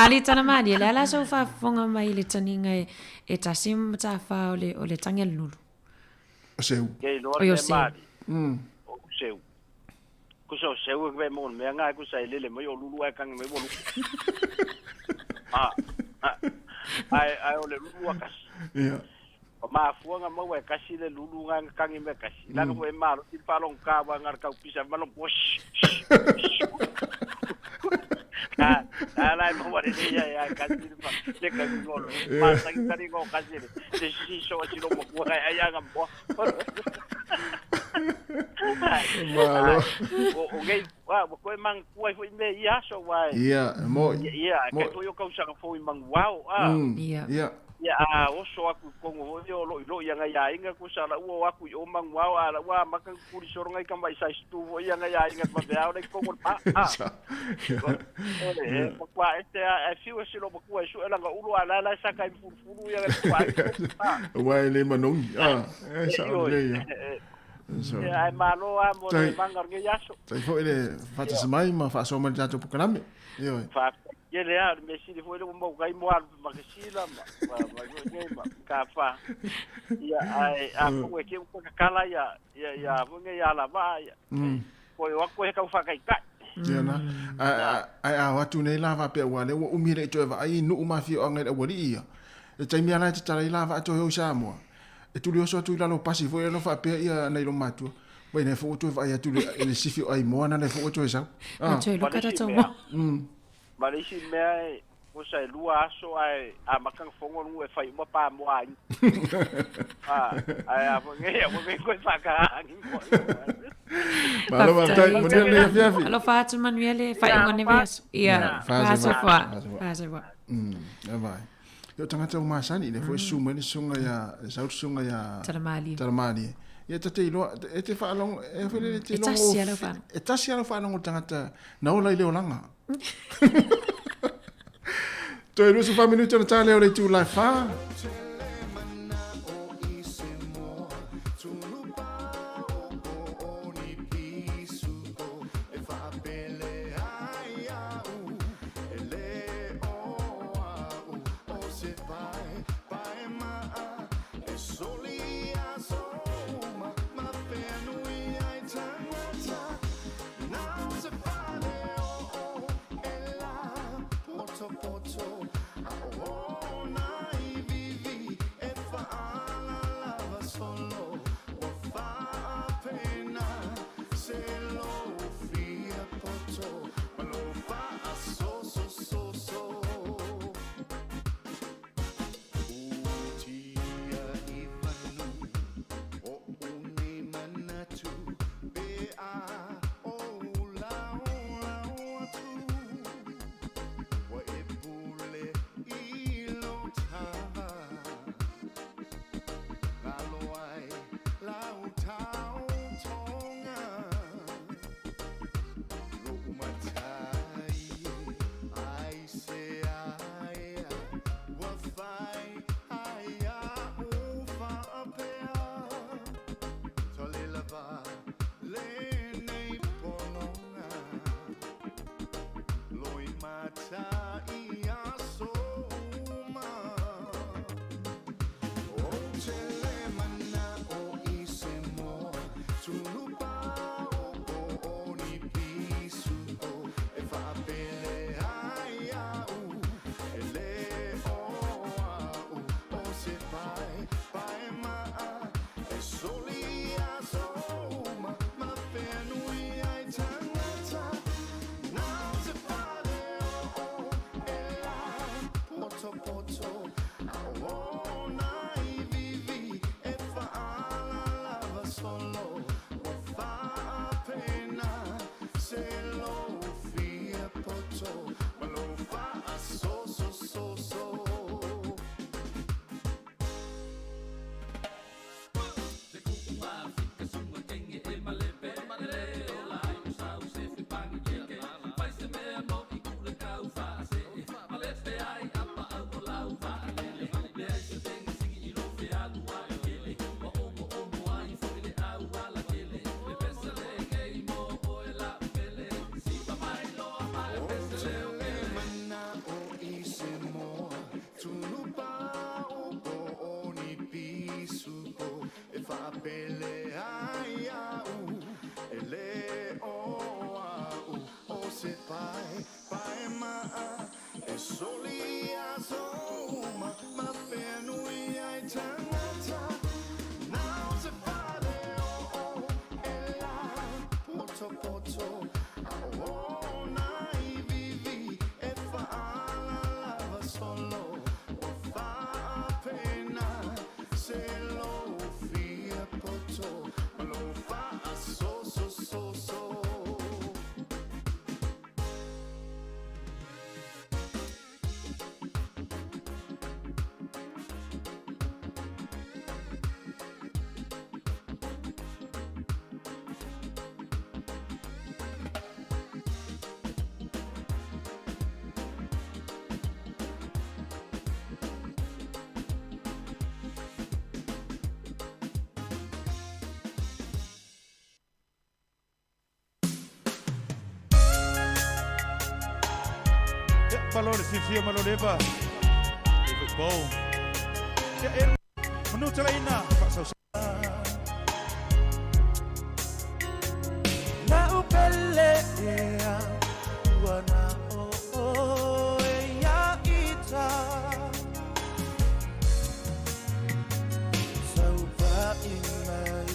[SPEAKER 20] Ali tana mali, le ala sau faafofoga mai i le taniga e, e tasi ma matafā o le, o le tagi a le lulu.
[SPEAKER 6] O seu.
[SPEAKER 16] Ke lo
[SPEAKER 20] Oi, o
[SPEAKER 16] le
[SPEAKER 20] seu.
[SPEAKER 16] mali. O seu. Ku so seu e mo me nga ku sa lele mai o lulu e kang me mo lu. Ah. Ai ai o le lulu a kasi.
[SPEAKER 6] Ia.
[SPEAKER 16] O mafuanga mau e kasi le lulu nga kangi me kasi. La ko e malo ti palong ka wa ngar kau pisa malo po. Ala mo wa le ya ya kasi pa le ka go lo ma sa ki go kasi le se si so si lo mo ko ai ya ga mo.
[SPEAKER 6] Malo.
[SPEAKER 16] O ngai wa ko mang kuai foi me ia so wa.
[SPEAKER 6] Ia, mo.
[SPEAKER 16] Ia, ka to yo kausa ka foi mang wao a.
[SPEAKER 6] Ia. Ia.
[SPEAKER 16] Ia a oso aku kongo ho yo lo lo ia ngai ainga ku sala ua aku i o mang wao a la wa maka kuri soro ngai ka mai sai stu ho ia ngai ainga pa be au le kongo pa a. E kwa este a fiu se lo ku su ela nga ulu ala la sa kai furu ia kwa.
[SPEAKER 6] Wa le manongi. Ah, e sa le ia.
[SPEAKER 16] Ia ai malo a mo le manga nge yaso.
[SPEAKER 6] Tai foi le fata mai ma fa so ma tato pukalame. Io.
[SPEAKER 16] Fa ye le a me si foi le mo kai mo al ma ke sila ma ma nge ma ka fa. Ia ai a ko ke ko kala ia ia ia mo nge ia la va ia. Ko yo ko he ka fa kai kai.
[SPEAKER 6] Ia na. Ai a watu nei la va pe wa le ua umi le toe va ai nu ma fi o ngai le wali ia. E tai mea lai te tala i la va toe o sa moa. E tuli oso atu i lalo pasi foi e lofa pea ia nei lo matua. Wai nei fo toe vai atu le sifi o ai moa na nei fo toe sau.
[SPEAKER 20] Ma toe luka tatou mo.
[SPEAKER 16] Ma le isi mea e o sa e lua aso ai a makanga fongo lungu e fai uma pa moa ai. Ai a fo nge a fo nge koe whakaangi mo.
[SPEAKER 6] Malo waftai, manuel le afiafi.
[SPEAKER 20] Alofa atu Manuel e whai ingo nevi aso. Ia, whaso fua. Whaso fua.
[SPEAKER 6] Vai. Yo tangata o masani le foi suma le sunga ya sau sunga ya
[SPEAKER 20] Taramali.
[SPEAKER 6] Taramali. Ia tate iloa e te whaalongo e foi le te longo.
[SPEAKER 20] E tasi alo whaano.
[SPEAKER 6] E tasi alo whaano tangata na ola i le olanga. Toe 24 minuti ona tā leo le tū lai wha.
[SPEAKER 7] malo le fiafia ma lou leva. E foi pou. Ia e manu talaina faasausa.
[SPEAKER 4] Na upele ea ua na o o e ia ita. Saupai mai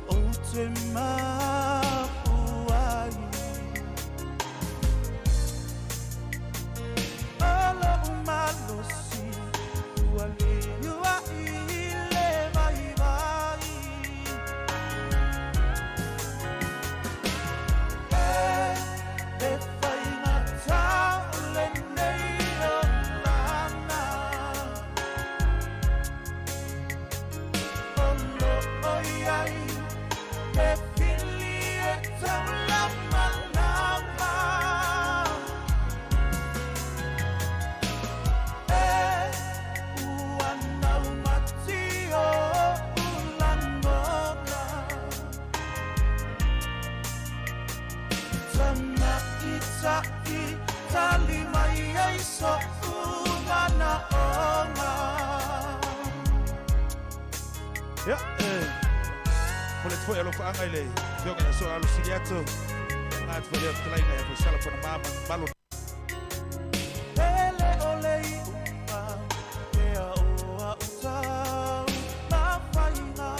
[SPEAKER 4] o te mafuai. Alo umalosi ua liua i le vai vai. E faigata lenei o lana. O loo iai e pili e taulamalama. E ua naumati o ulagona. Tamaita'i tali mai ai so'u manaoga.
[SPEAKER 7] Ia, e mo le atu foi alofaaga i le fioga i aso alo sili atu. Ga atu foi lea fetalaiga ia Foisala Panama ma malo.
[SPEAKER 4] Ele o le iuga, ea o au tau mafaiga.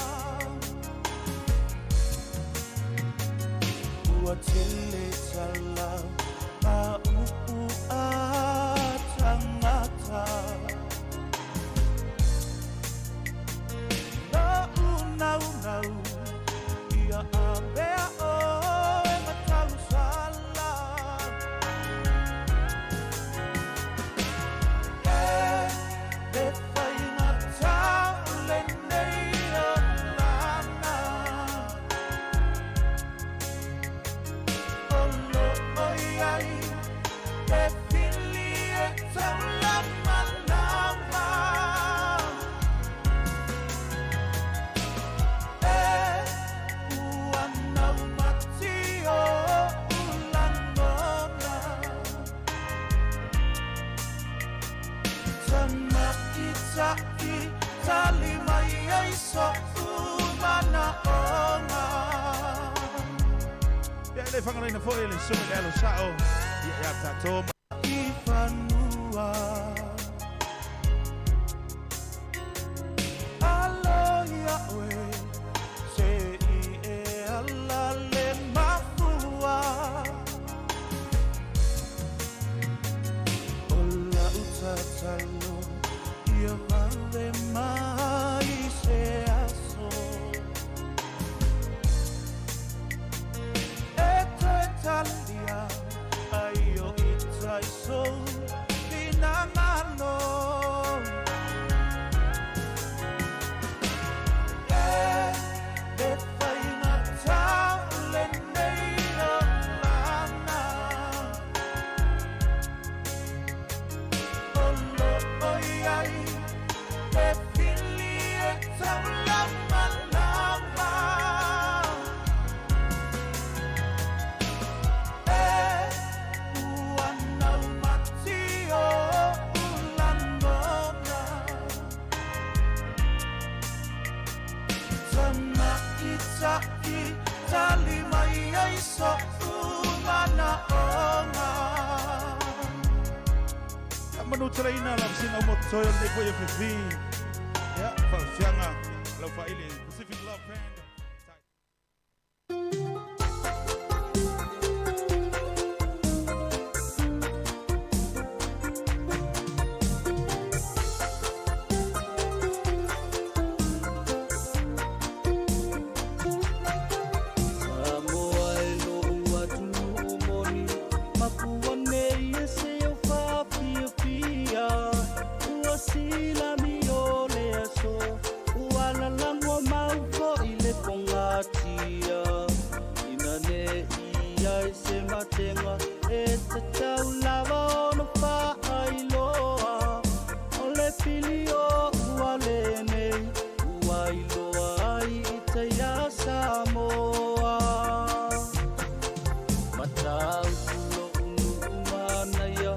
[SPEAKER 4] Ua tele tala ma upu a tagata. Lo'u naunau, ia avea oe ma tausala. E le faigata lenei o lana. O loo iai e pili e taulamalama. E ua naumati o ulagona. Tamaita'i tali mai ai so'u manaoga.
[SPEAKER 7] Ia e le fagaloina foi le susuga i le alo sa'o ia ia tatou.
[SPEAKER 4] I fanua. Alo ia oe, se i e ala le mafua. O lau tatalo, ia vave mai se aso. E toe talia, ai o itai sou finagalo. E le faigata lenei o lana. O loo iai e pili e taulamalama. E ua naumati o ulagona. Tamaita'i tali mai ai so'u manaoga.
[SPEAKER 7] Ia manu talaina la vasina uma totoe o lenei foi afiafi. Ia, faafiaga lau faaili Pacific Love Band.
[SPEAKER 4] Samoa e lo'u atunuu moni, mapua nei e se au faafiafia. Ua silami o le aso, ua lalago mau fo'i le pogatia. Ina ne ia i se matega, e tatau lava ona faailoa. O le pili o ua lenei, ua iloa ai i tai a Samoa. Mataupu lo'u nuu manaia,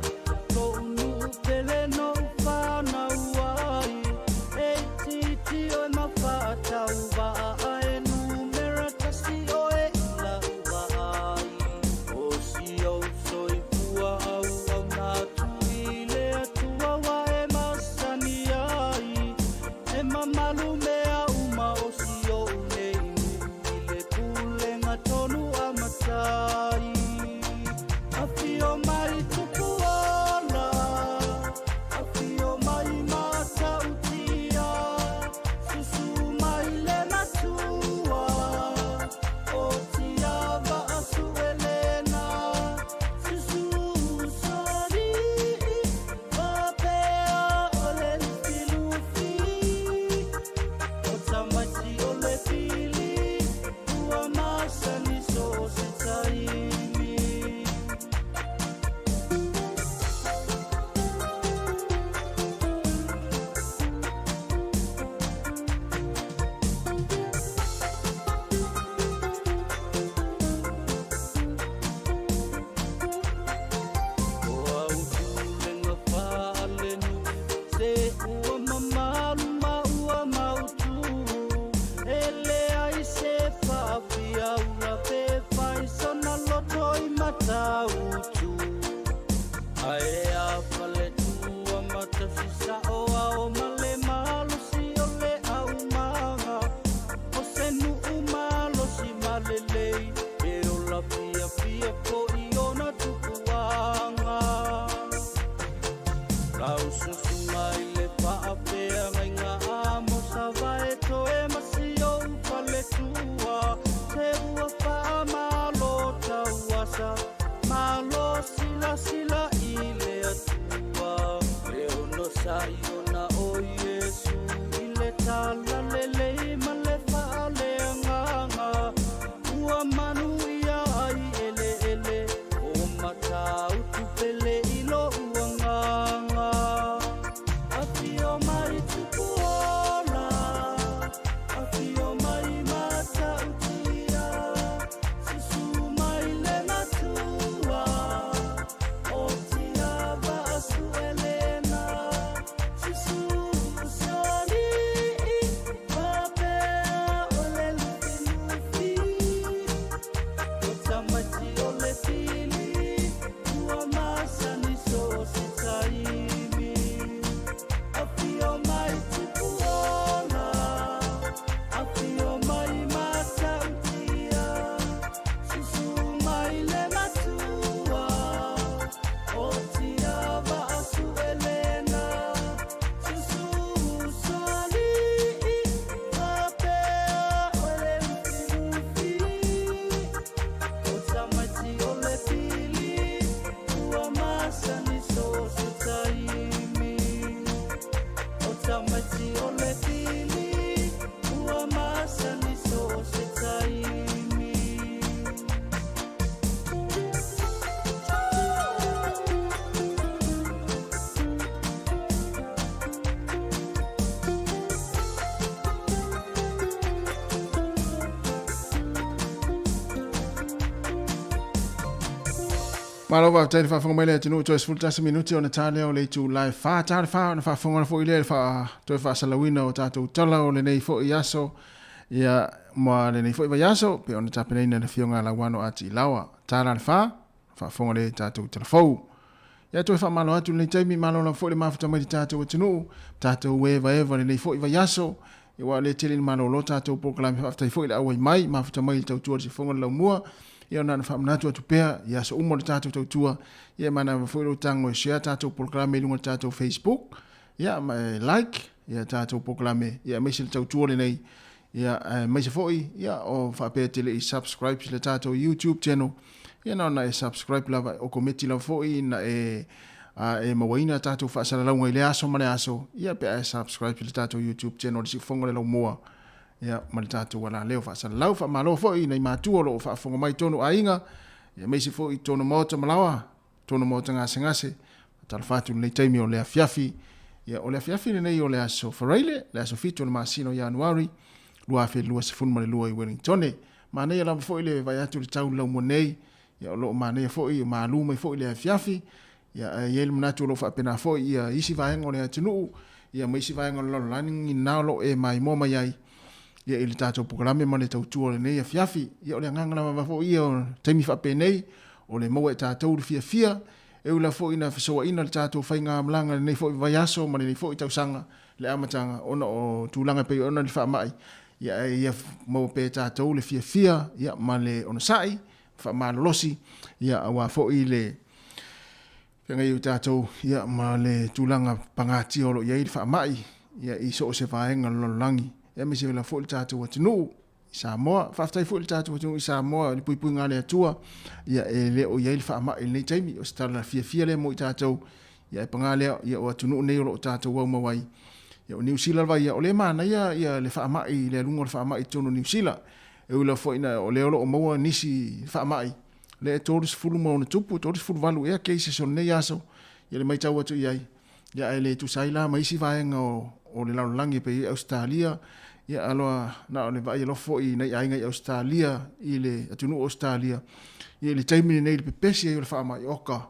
[SPEAKER 4] masani so se taimi.
[SPEAKER 6] Malo faafetai le faafofoga mai le atunuu toe 11 minute ona ta lea o le itula e 4 ta le 4 ona faafofoga foi lea i le faa toe faasalauina o tatou tala o lenei foi aso ia ma lenei foi vaiaso pe ona tapenaina e le afioga a Lauano a Tiilawa ta la le 4 faafofoga lea i tatou tala fou. Ia toe faamalo atu lenei taimi malo lava foi le mafuta mai le tatou atunuu tatou evaeva lenei foi vaiaso ia ua le tele ni malolo tatou polokalame faafetai foi le auai mai mafuta mai le tautua le sifoga le laumua ia ona na faamanatu atu pea i aso uma o le tatou tautua ia manava foi lou tago e share tatou polokalame i luga o le tatou Facebook ia ma e like ia tatou polokalame ia aemaise le tautua lenei ia aemaise foi ia o faapea te le i subscribe i le tatou YouTube channel ia na ona e subscribe lava o kometi lava foi na e a e mauaina tatou faasalalauga i le aso ma le aso ia pe a e subscribe i le tatou YouTube channel le Siufofoga le Laumua ia ma le tatou alaleo faasalalau. Faamalo foi nai matua o lo o faafofoga mai tonu aiga ia aemaise foi tonu maota malaoa tonu maota gasegase. Talofa atu lenei taimi o le afiafi. Ia o le afiafi lenei o le aso Faraile, le aso 7 o le masina o Ianuari 2022 i Wellingtone. Manaia lava foi le vaai atu i le tau laumua nei. Ia o lo o manaia foi, malu mai foi le afiafi. Ia ae i ai le manatu o lo o faapena foi ia isi vaega o le atunuu, ia ma isi vaega o le lalolagi na o lo o e maimoa mai ai ia i le tatou polokalame ma le tautua o lenei afiafi. Ia o le agaga lava foi ia o taimi faapenei, o le maua e tatou le fiafia, e ui lava foi ina fesoaina le tatou faigamalaga i lenei foi vaiaso ma lenei foi tausaga le amataga ona o tulaga e pei ona le faamai, ia ae ia maua pea e tatou le fiafia ia ma le onosai, faamalolosi ia aua foi le feagai ai tatou ia ma le tulaga pagatia o lo o i ai le faamai ia i so o se vaega o le lalolagi ia aemaise lava foi le tatou atunuu i Samoa. Faafetai foi i le tatou atunuu i Samoa i le puipuiga a le Atua ia e le o i ai le faamai i lenei taimi. O se tala fiafia lea mo i tatou ia ae paga lea ia o atunuu nei o lo o tatou aumau ai. Ia o Niu Sila lava ia o lea e manaia ia le faamai le aluga o le faamai i totonu o Niu Sila. E ui lava foi ina o lea o lo o maua nisi faamai lea e 30 ma ona tupu, 38 ea cases o lenei aso ia le matau atu i ai. Ia ae le tusa ai la ma isi vaega o, o le lalolagi e pei ai Ausetalia, ia aloa na o le vaai alofa foi i nai aiga i Ausetalia, i le atunuu o Ausetalia, ia i le taimi lenei i le pepesi ai o le faamai oka.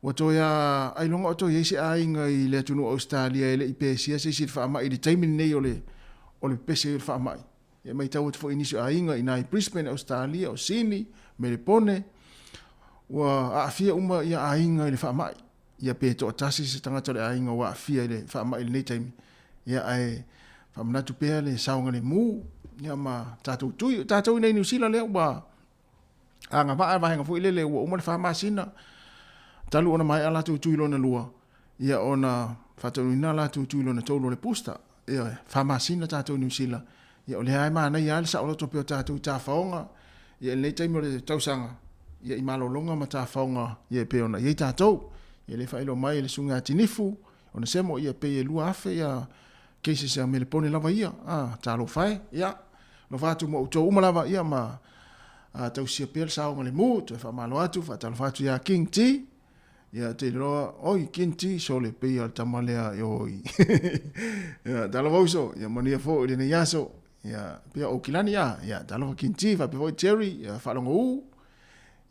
[SPEAKER 6] Ua toe a ailoga o toe i ai se aiga i le atunuu o Ausetalia e le i pesia se isi i le faamai i le taimi lenei o le, o le pepesi ai o le faamai. Ia matau atu foi i nisi o aiga i ina i Brisbane, Ausetalia, o Sini, Melepone, ua aafia uma ia aiga i le faamai. Ia pe toatasi se tagata o le aiga ua aafia i le faamai i lenei taimi, ia ae faamanatu pea le saogalemu ia ma tatou tui. O tatou i inei i Niu Sila lea ua agavaa vaega foi lele ua uma le 4 masina talu ona maea latou tui lona lua, ia ona faataunuuina latou tui lona tolu o le booster. Ioe, 4 masina tatou i Niu Sila, ia o lea lava e manaia lava le saoloto pea o tatou i tafaoga, ia i lenei taimi o le tausaga, ia i malologa ma tafaoga ia e pei ona i ai tatou. Ia lea e faailoa mai e le Susuga ia Tinifu, Onesemo, ia pei e 2,000 ia cases a Melepone lava ia, a, talofa e, ia, alofa atu ma outou uma lava, ia ma a, tausia pea le saogalemu, toe faamalo atu, faatalofa atu ia King T, Ia te iloa, oi, King T, sole, pei a le tama lea, oi. Ia, talofa uso, ia manuia foi lenei aso. Ia, pia o Kilani, ia, ia, talofa King T, faapea foi Jerry, ia, faalogo u.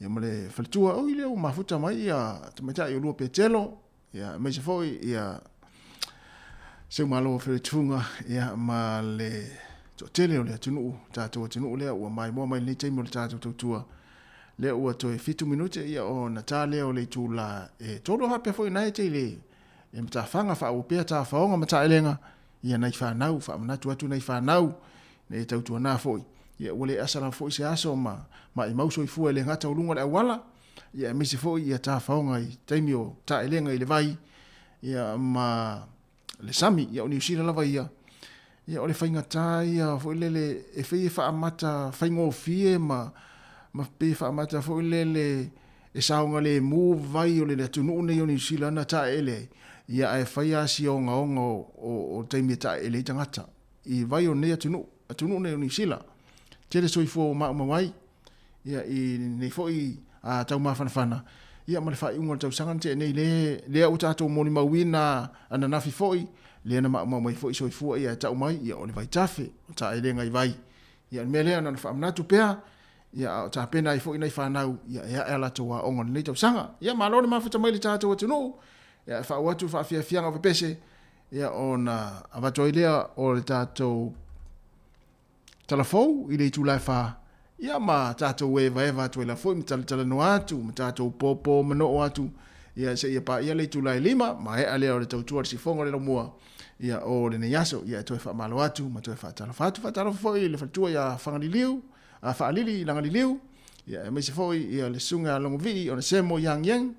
[SPEAKER 6] Ia, ma le faletua, oi, lea ua mafuta mai, ia, tamaitai o lua Petelo, ia, aemaise foi, ia, Seumalo Feretuga, ia, ma le toatele o le atunuu, tatou atunuu lea ua maimoa mai lenei taimi o le tatou tautua. Lea ua toe 7 minute ia ona ta lea o le itula e 3 faapea foi na e te le e matafaga faaauau pea tafaoga ma taelega ia nai fanau faamanatu atu nai fanau ina ia tautuana foi ia ua le asa lava foi se aso ma maimau soifua e le gata o luga o le auala ia aemaise foi ia tafaoga i taimi o taelega i le vai ia ma le sami, ia o Niu Sila lava ia, ia o le faigata ia foi lele e fai e faamata faigofie ma, ma pei e faamata foi lele e saogalemu vai o le atunuu nei o Niu Sila na taeele ai, ia ae fai lava si ogaoga o, o, o taimi e taeele ai tagata i vai o nei atunuu. atunuu nei o Niu Sila. Tele soifua ua maumau ai ia i lenei foi tau mafanafana ia ma le faaiuga o le tausaga na tea nei le lea ua tatou molimauina ananafi foi lea na maumau mai foi soifua ia e tau mai ia o le vaitafe o taelega i vai. Ia o le mea lea na ona faamanatu pea ia a o tapena ai foi nai fanau ia e ae a latou aoga i lenei tausaga. Ia malo le mafuta mai le tatou atunuu ia e faauu atu le faafiafiaga o pepese ia ona avatu ai lea o le tatou tala fou i le itula e 4 ia ma tatou evaeva atu ai la foi ma talatalanoa atu ma tatou pōpō manoo atu ia seia paia le itula e 5 maea lea o le tautua le sifoga o le laumua ia o lenei aso ia e toe faamalo atu ma toe faatalofa atu faatalofa foi i le faletua ia Fagaliliu a Faalili Lagaliliu ia aemaise foi ia le susuga ia Logovii Onesemo Yang Yang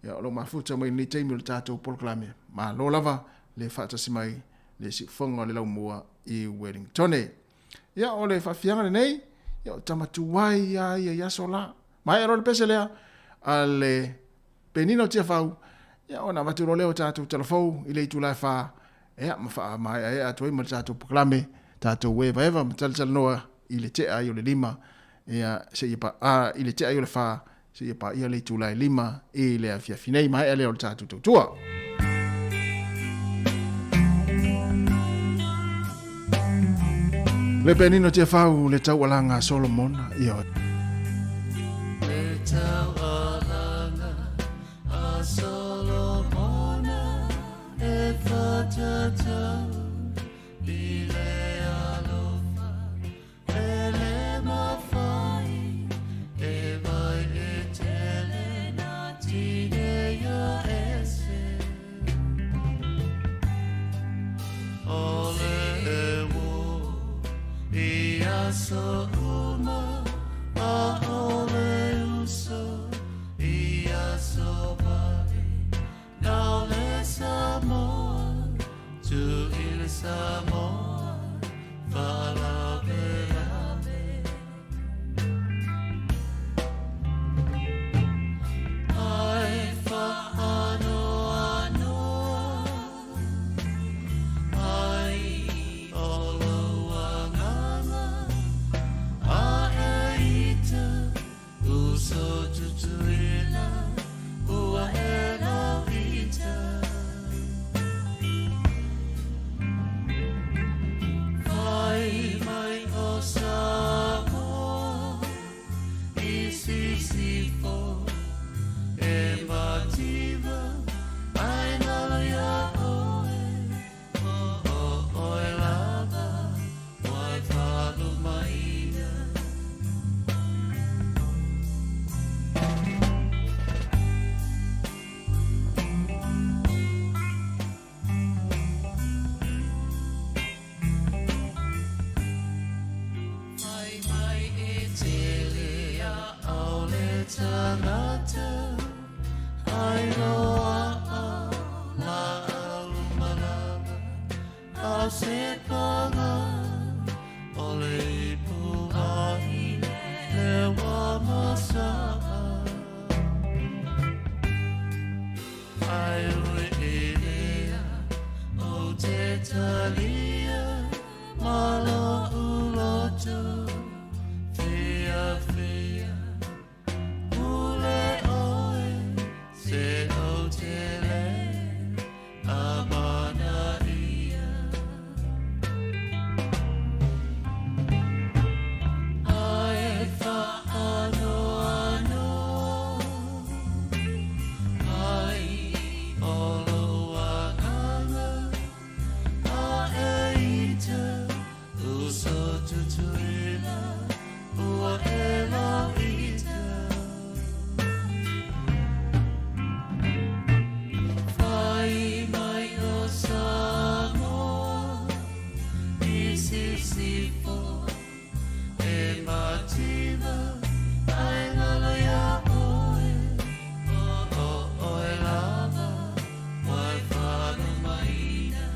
[SPEAKER 6] ia o lo o mafuta mai lenei taimi o le tatou polokalame. Malo lava le faatasi mai le siufoga o le laumua i Wellingtone. Ia o le faafiaga lenei, ia o tama tuai a ia i aso la. Maea loa le pese lea a le Penina o Tiafau, ia ona avatu loa lea o tatou talafou i le itula e 4, ia ma faamaeaea atu ai ma le tatou polokalame, tatou evaeva ma talatalanoa i le tea ai o le 5, ia seia pa, a, i le tea ai o le 4, seia paia le itula e 5 i le afiafi nei. Maea lea o le tatou tautua. Le Penina o Tiafau, le taualaga a Solomona, ia.
[SPEAKER 4] Le taualaga a Solomona e whatatau i le alofa e le mawhai e vai e tele na tineia ese. O le e wo i aso uma a o le uso i aso vale nau le Samoa tu i le Samoa whalavelave. Ai whaanoanoa ai o lou agaga a e ita uso tutuila ua e lau ita. Fai mai o Samoa i sisifo e mativa ai nalo ia oe o o oe lava wai whalumaina. Fai mai e tele a au le tangata ai loa a la au malama a se paga o le ipu ai le wa masaa. Ai ui e lea o te talia ma lo uloto fia fia ule oe se o te le amana ia. Ai whaanoanoa ai o lou agaga a e ita uso tutuila ua e lau ita. Fai mai o Samoa i sisifo e mativa ai ngalo ia oe o o oe lava wai whalumaina.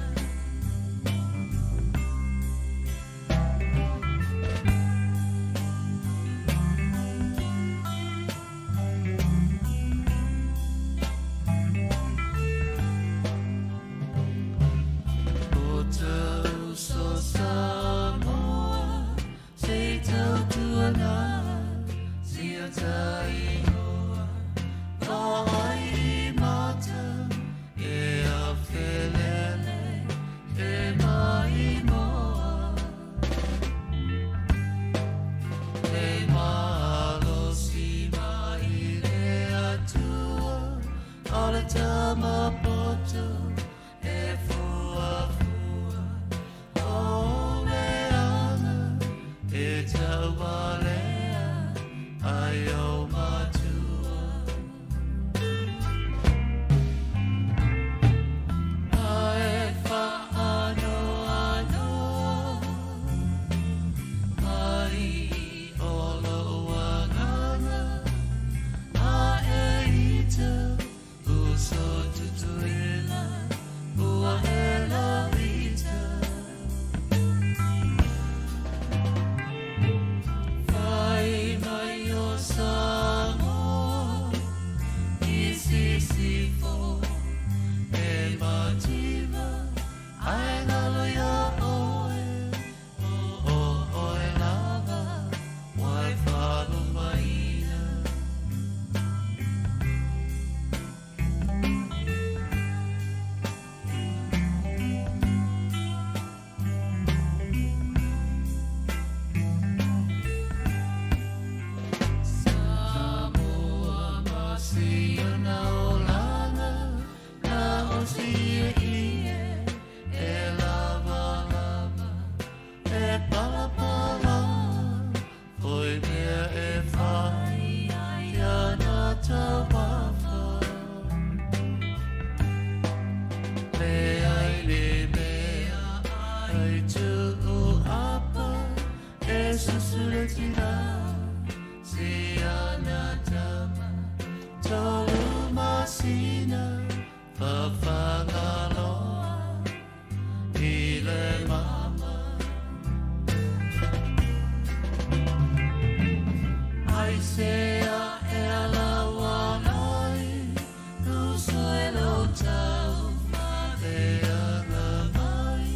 [SPEAKER 4] loto e fuafua o leaga e taualea ai o matua. Ae whaanoanoa mai o lou agaga a e ita uso tutuila ua e lavita. Fai mai o Samoa i sisifo e mativa ai ngalo ia oe o oe lava wai whalumaina. Samoa ma si ona olanga na o si ie e lava lava e pala pala foi mea e whai ia na taumafa. Le ai le mea ai tuu apa e susule tina si ana tama tolu masina whawhangaloa i le mama. Ai se a e ala walai uso e lo tau le anga mai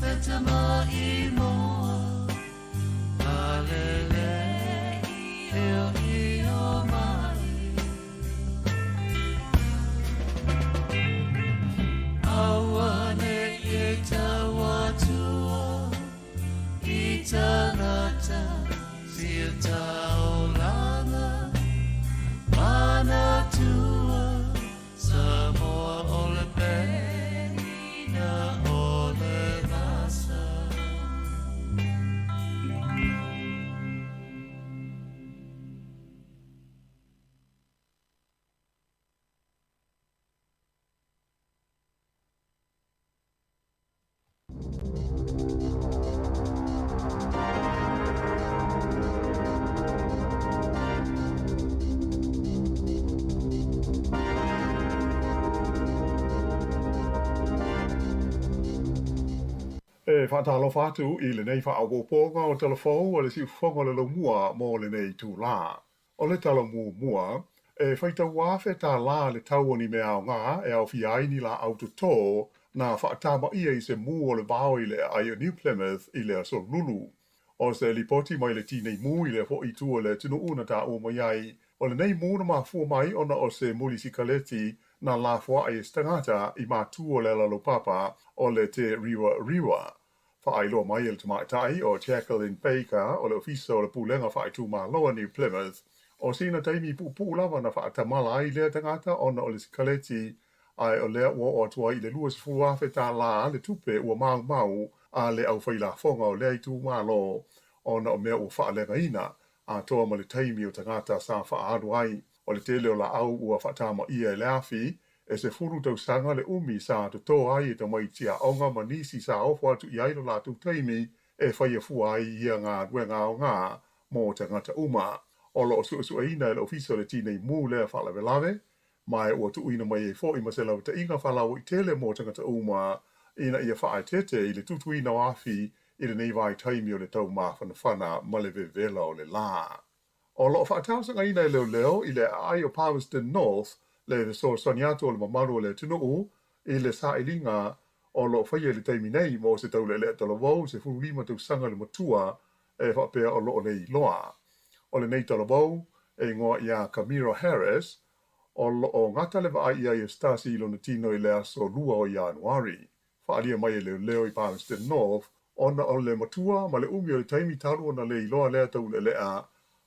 [SPEAKER 4] me tama i moa alele i o i o mai. Aua ne e tau atua i tangata sia taulanga manatua Samoa o le penina o le vasa.
[SPEAKER 10] E whaatalofa atu i lenei whaawōpōga o Talafou o le siufofoga o le laumua mo lenei itulā. O le tala muamua, e faitau afe tālā le tau o ni mea aoga e aofia ai ni laau totō na faatamaia i se mū o le vao i le aai o New Plymouth i le aso Lulu. O se lipoti mai le Tinei Mu i lea foi itu o le atunuu na taua mai ai, o lenei mū na mafua mai ona o se muli sikaleti na lafoai e se tagata i matu o le alalaupapa o le Te Riwa Riwa. Faailoa mai e le tamaitai o Jacqueline Baker o le Ofisa o le Pulega Faaitumalo a New Plymouth, o sina taimi puupuu lava na faatamala ai lea tagata ona o le sikaleti, ae o lea ua oo atu ai i le 20,000 tālā le tupe ua maumau a le aufailafoga o lea itumalo ona o mea ua faaleagaina atoa ma le taimi o tagata sa faaalu ai. O le tele o laau ua faatamaia e le afi, e 10 tausaga le umi sa totō ai e tamaiti aoga ma nisi sa ofo atu i ai lo latou taimi e faia fua ai ia galuega aoga mo tagata uma. O loo suesueina e le Ofisa o le Tinei Mu lea faalavelave, ma e ua tuuina mai ai foi ma se lavataʻiga faalauaitele mo tagata uma ina ia faaeteete i le tutuina o afi i lenei vaitaimi o le taumafanafana ma le vevela o le lā. O loo faatalosagaina e leoleo i le aai o Palmerston North le fesoasoani atu o le mamalu o le atunuu i le sailiga o loo faia i le taimi nei mo se taulealea talavou 15 tausaga le matua e faapea o loo le iloa. O lenei talavou e igoa iā Camira Harris o loo gata le vaai i ai e Stasi i lona tino i le aso 2 o Ianuari. Faaalia mai e leoleo i Palmerston North ona o le matua ma le umi o le taimi talu ona le iloa lea taulealea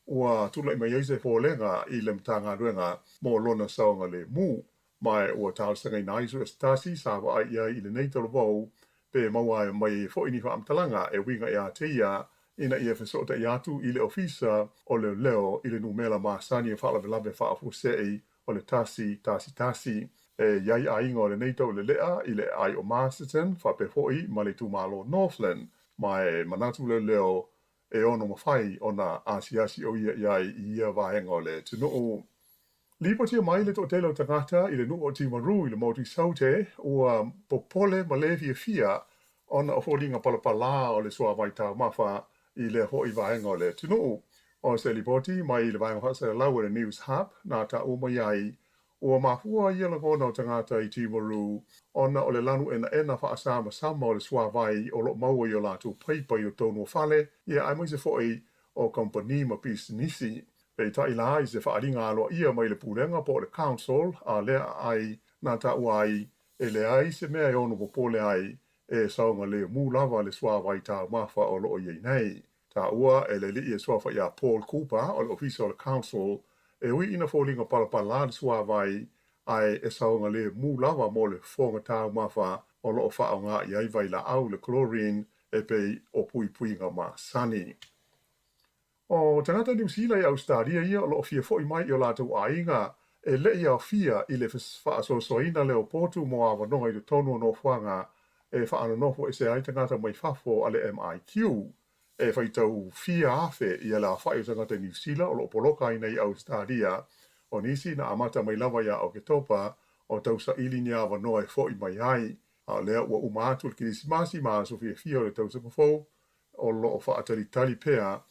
[SPEAKER 10] ua tulaʻi mai ai se popolega i le Matagaluega mo lona saogalemu. Ma ua talosagaina ai so o se tasi sa vaai i ai i lenei talavou pe maua mai ai foi ni faamatalaga e uiga ia te ia ina ia fesootai atu i le Ofisa o Leoleo i le numera masani o faalavelave faafuasei o le 111. E i ai aiga o lenei taulelea i le aai o Masterton faapea foi ma le itumalo Northland, ma e manatu leoleo e ono mafai ona asiasi o ia i ai i ia vaega o le atunuu. Lipotia mai le toatele o tagata i le nuu o Timaru i le motu i Saute ua popole ma le fiafia ona o foliga palapalā o le suāwai taumafa i lea foi vaega o le atunuu. O se lipoti mai le vaega faasalalau a le Newshub na taua mai ai, ua mafua ia lagona o tagata i Timaru ona o le lanu enaena faasamasama o le suāwai o lo o maua i o latou paipa i totonu o fale, ia aemaise foi o kamupani ma pisinisi. Peitai la i se faaaliga aloaia mai le Pulega po o le Council a lea aai na taua ai e leai se mea e ono popole ai e saogalemu lava le suāwai taumafa o lo o i ai nei. Taua e le alii e suafa ia Paul Cooper o le Ofisa o le Council e ui ina foliga palapalā le suāwai ae e saogalemu lava mo le fofoga taumafa o lo o faaaoga i ai vailaau le chlorine e pei o puipuiga masani. O tagata Niu Sila i Ausetalia ia o lo o fia fo'i mai i o latou aiga e le i aofia i le faasoasoaina lea o potu mo avanoa i totonu o nofoaga e faanonofo ese ai tagata mai fafo a le MIQ. E faitau fia afe ia le aofa'i o tagata Niu Sila o lo o poloka ai nei i Ausetalia, o nisi na amata mai lava ia Oketopa o tausaili ni avanoa e fo'i mai ai, a o lea ua uma atu le Kerisimasi ma aso fiafia o le tausaga fou o lo o faatalitali pea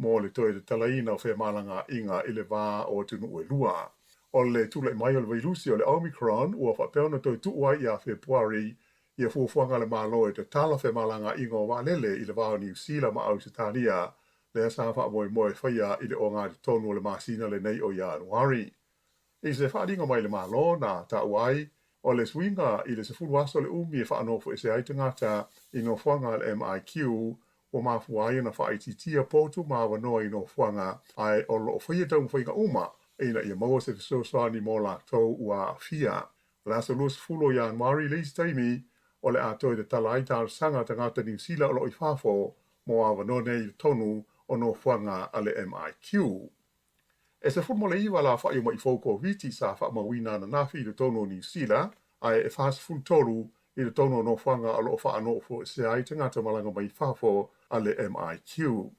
[SPEAKER 10] mo le toe tatalaina o femalagaaiga i le va o atunuu e lua. O le tulai mai o le vailusi o le Omicron ua faapea ona toe tuu ai ia Fepuari ia fuafuaga a le Malo e tatala femalagaaiga o vaalele i le va o Niu Sila ma Ausetalia, lea sa faamoemoe e faia i le ogatotonu o le masina lenei o Ianuari. I se faaaliga mai le Malo na taua ai, o le suiga i le 10 aso le umi e faanofoesea ai tagata i nofoaga a le MIQ ua mafua ai ona faaitiitia potu ma avanoa i nofoaga ae o lo o faia taumafaiga uma ina ia maua se fesoasoani mo latou ua aafia. O le aso 20 o Ianuari le isi taimi o le a toe tatala ai talosaga a tagata Niu Sila o lo o i fafo mo avanoa nei i totonu o nofoaga a le MIQ. E 19 le aofa'i o ma'i fou Koviti sa faamauina ananafi i totonu o Niu Sila, ae e 43 i totonu o nofoaga o lo o faanofoesea ai tagata malaga mai fafo a le MIQ.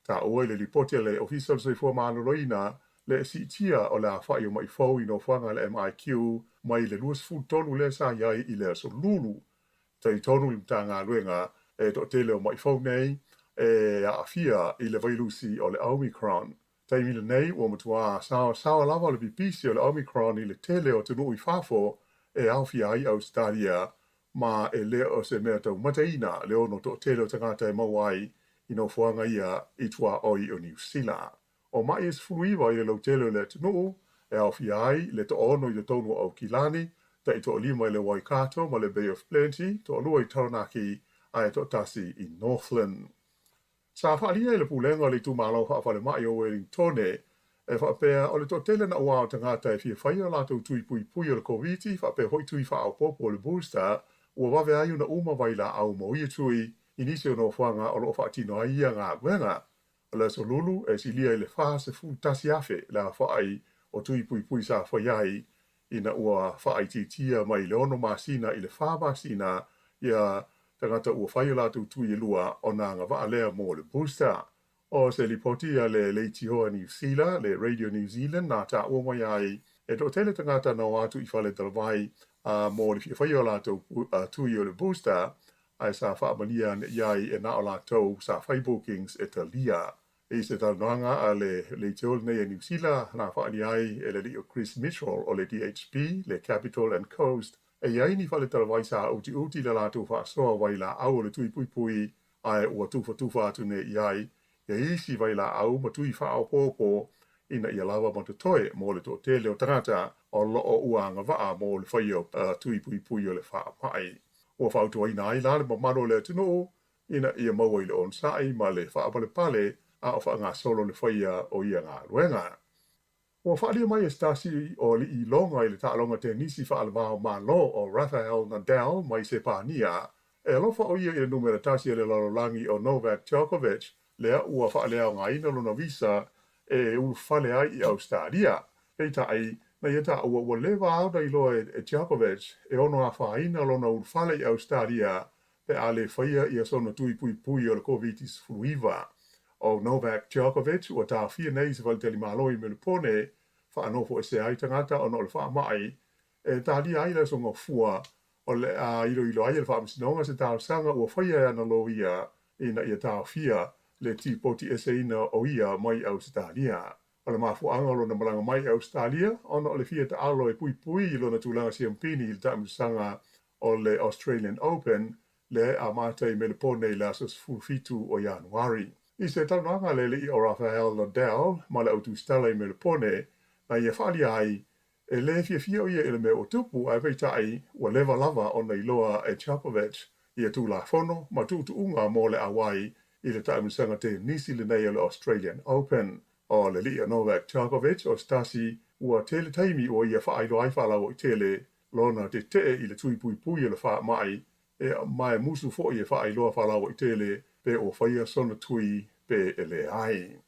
[SPEAKER 10] Taua i le lipoti a le Ofisa o le Soifua Maloloina le siitia o le aofa'i o ma'i fou i nofoaga a le MIQ mai le 23 lea sa i ai i le aso Lulu. Talitonu le Matagaluega e toatele o ma'i fou nei e aafia i le vailusi o le Omicron. Taimi lenei ua matuā saosaoa lava le pipisi o le Omicron i le tele o atunuu i fafo e aofia ai Ausetalia, ma e le o se mea taumataina le ono toatele o tagata e maua ai i nofoaga ia i tuaoi o Niu Sila. O ma'i e 19 i le lautele o le atunuu e aofia ai le toaono i totonu o Aukilani, taitoalima i le Waikato ma le Bay of Plenty, toalua i Taranaki ae toatasi i Northland. Sa faaalia i le Pulega o le Itumalo Faafalemai o Welingtone e faapea o le toatele naʻauao o tagata e fia faia o latou tui puipui o le Koviti faapea foi tui faaopoopo o le booster ua vave ai ona uma vailaau mo ia tui i nisi o nofoaga o lo o faatino ai ia galuega. O le aso Lulu e silia i le 41,000 le aofa'i o tui puipui sa faia ai ina ua faaitiitia mai le 6 masina i le 4 masina ia tagata ua fai o latou tui e lua ona agavaa lea mo le booster. O se lipoti a le leitioa Niu Sila, le Radio New Zealand na taua mai ai e toatele tagata na o atu i fale talavai a mo le fia faia o latou tui o le booster ae sa faamalia ane i ai e na o latou sa fai bookings e talia. I se talanoaga a le leitio lenei a Niu Sila na faaalia ai e le alii o Chris Mitchell o le DHB, le Capital and Coast, e i ai ni fale talavai sa utiuti le latou faasoa vailaau o le tui puipui ae ua tufatufa atu nei i ai ia isi vailaau ma tui faaopoopo ina ia lava ma totoe mo le toatele o tagata o lo o ua agavaa mo le faia o tui puipui o le faamai. Ua fautuaina ai la le mamalu o le atunuu ina ia maua i le onosai ma le faapalepale a o faagasolo le faia o ia galuega. Ua faaalia mai e se tasi o alii iloga i le taaloga tenisi faalevao Malo o Rafael Nadal mai Sepania, e alofa ʻo ia i le numera tasi o le lalolagi o Novak Djokovic, lea ua faaleaogaina lona visa e ulufale ai i Ausetalia. Peitai, na ia taua ua leva lava ona iloa e Djokovic e ono afaina lona ulufale i Ausetalia pe a le faia ia sona tui puipui o le Koviti-19. ʻO Novak Djokovic ua taofia nei i se faletalimalo i Melupone faanofoesea ai tagata ona o le faamai e talia ai le aso Gafua o le a iloilo ai e le Faamasinoga se talosaga ua faia e ana loia ina ia taofia le tipoti eseina o ia mai Ausetalia. O le mafuaaga o lona malaga mai i Ausetalia ona o le fia taalo e puipui i lona tulaga siampini i le taamilosaga o le Australian Open lea e amata i Melepone i le aso 17 o Ianuari. I se talanoaga a le alii o Rafael Nadal ma le au tusitala i Melepone, na ia faaalia ai, e le fiafia ʻo ia i le mea ua tupu, ae peitai, ua leva lava ona iloa e Djokovic ia Tulafono ma tuutuuga mo le auai i le taamilosaga tenisi lenei o le Australian Open. ʻO le alii o Novak Djokovic o se tasi ua tele taimi ua ia faailoa ai faalauaitele lona tetee i le tui puipui o le faamai e ma e musu foi e faailoa faalauaitele pe ua faia sona tui pe e leai.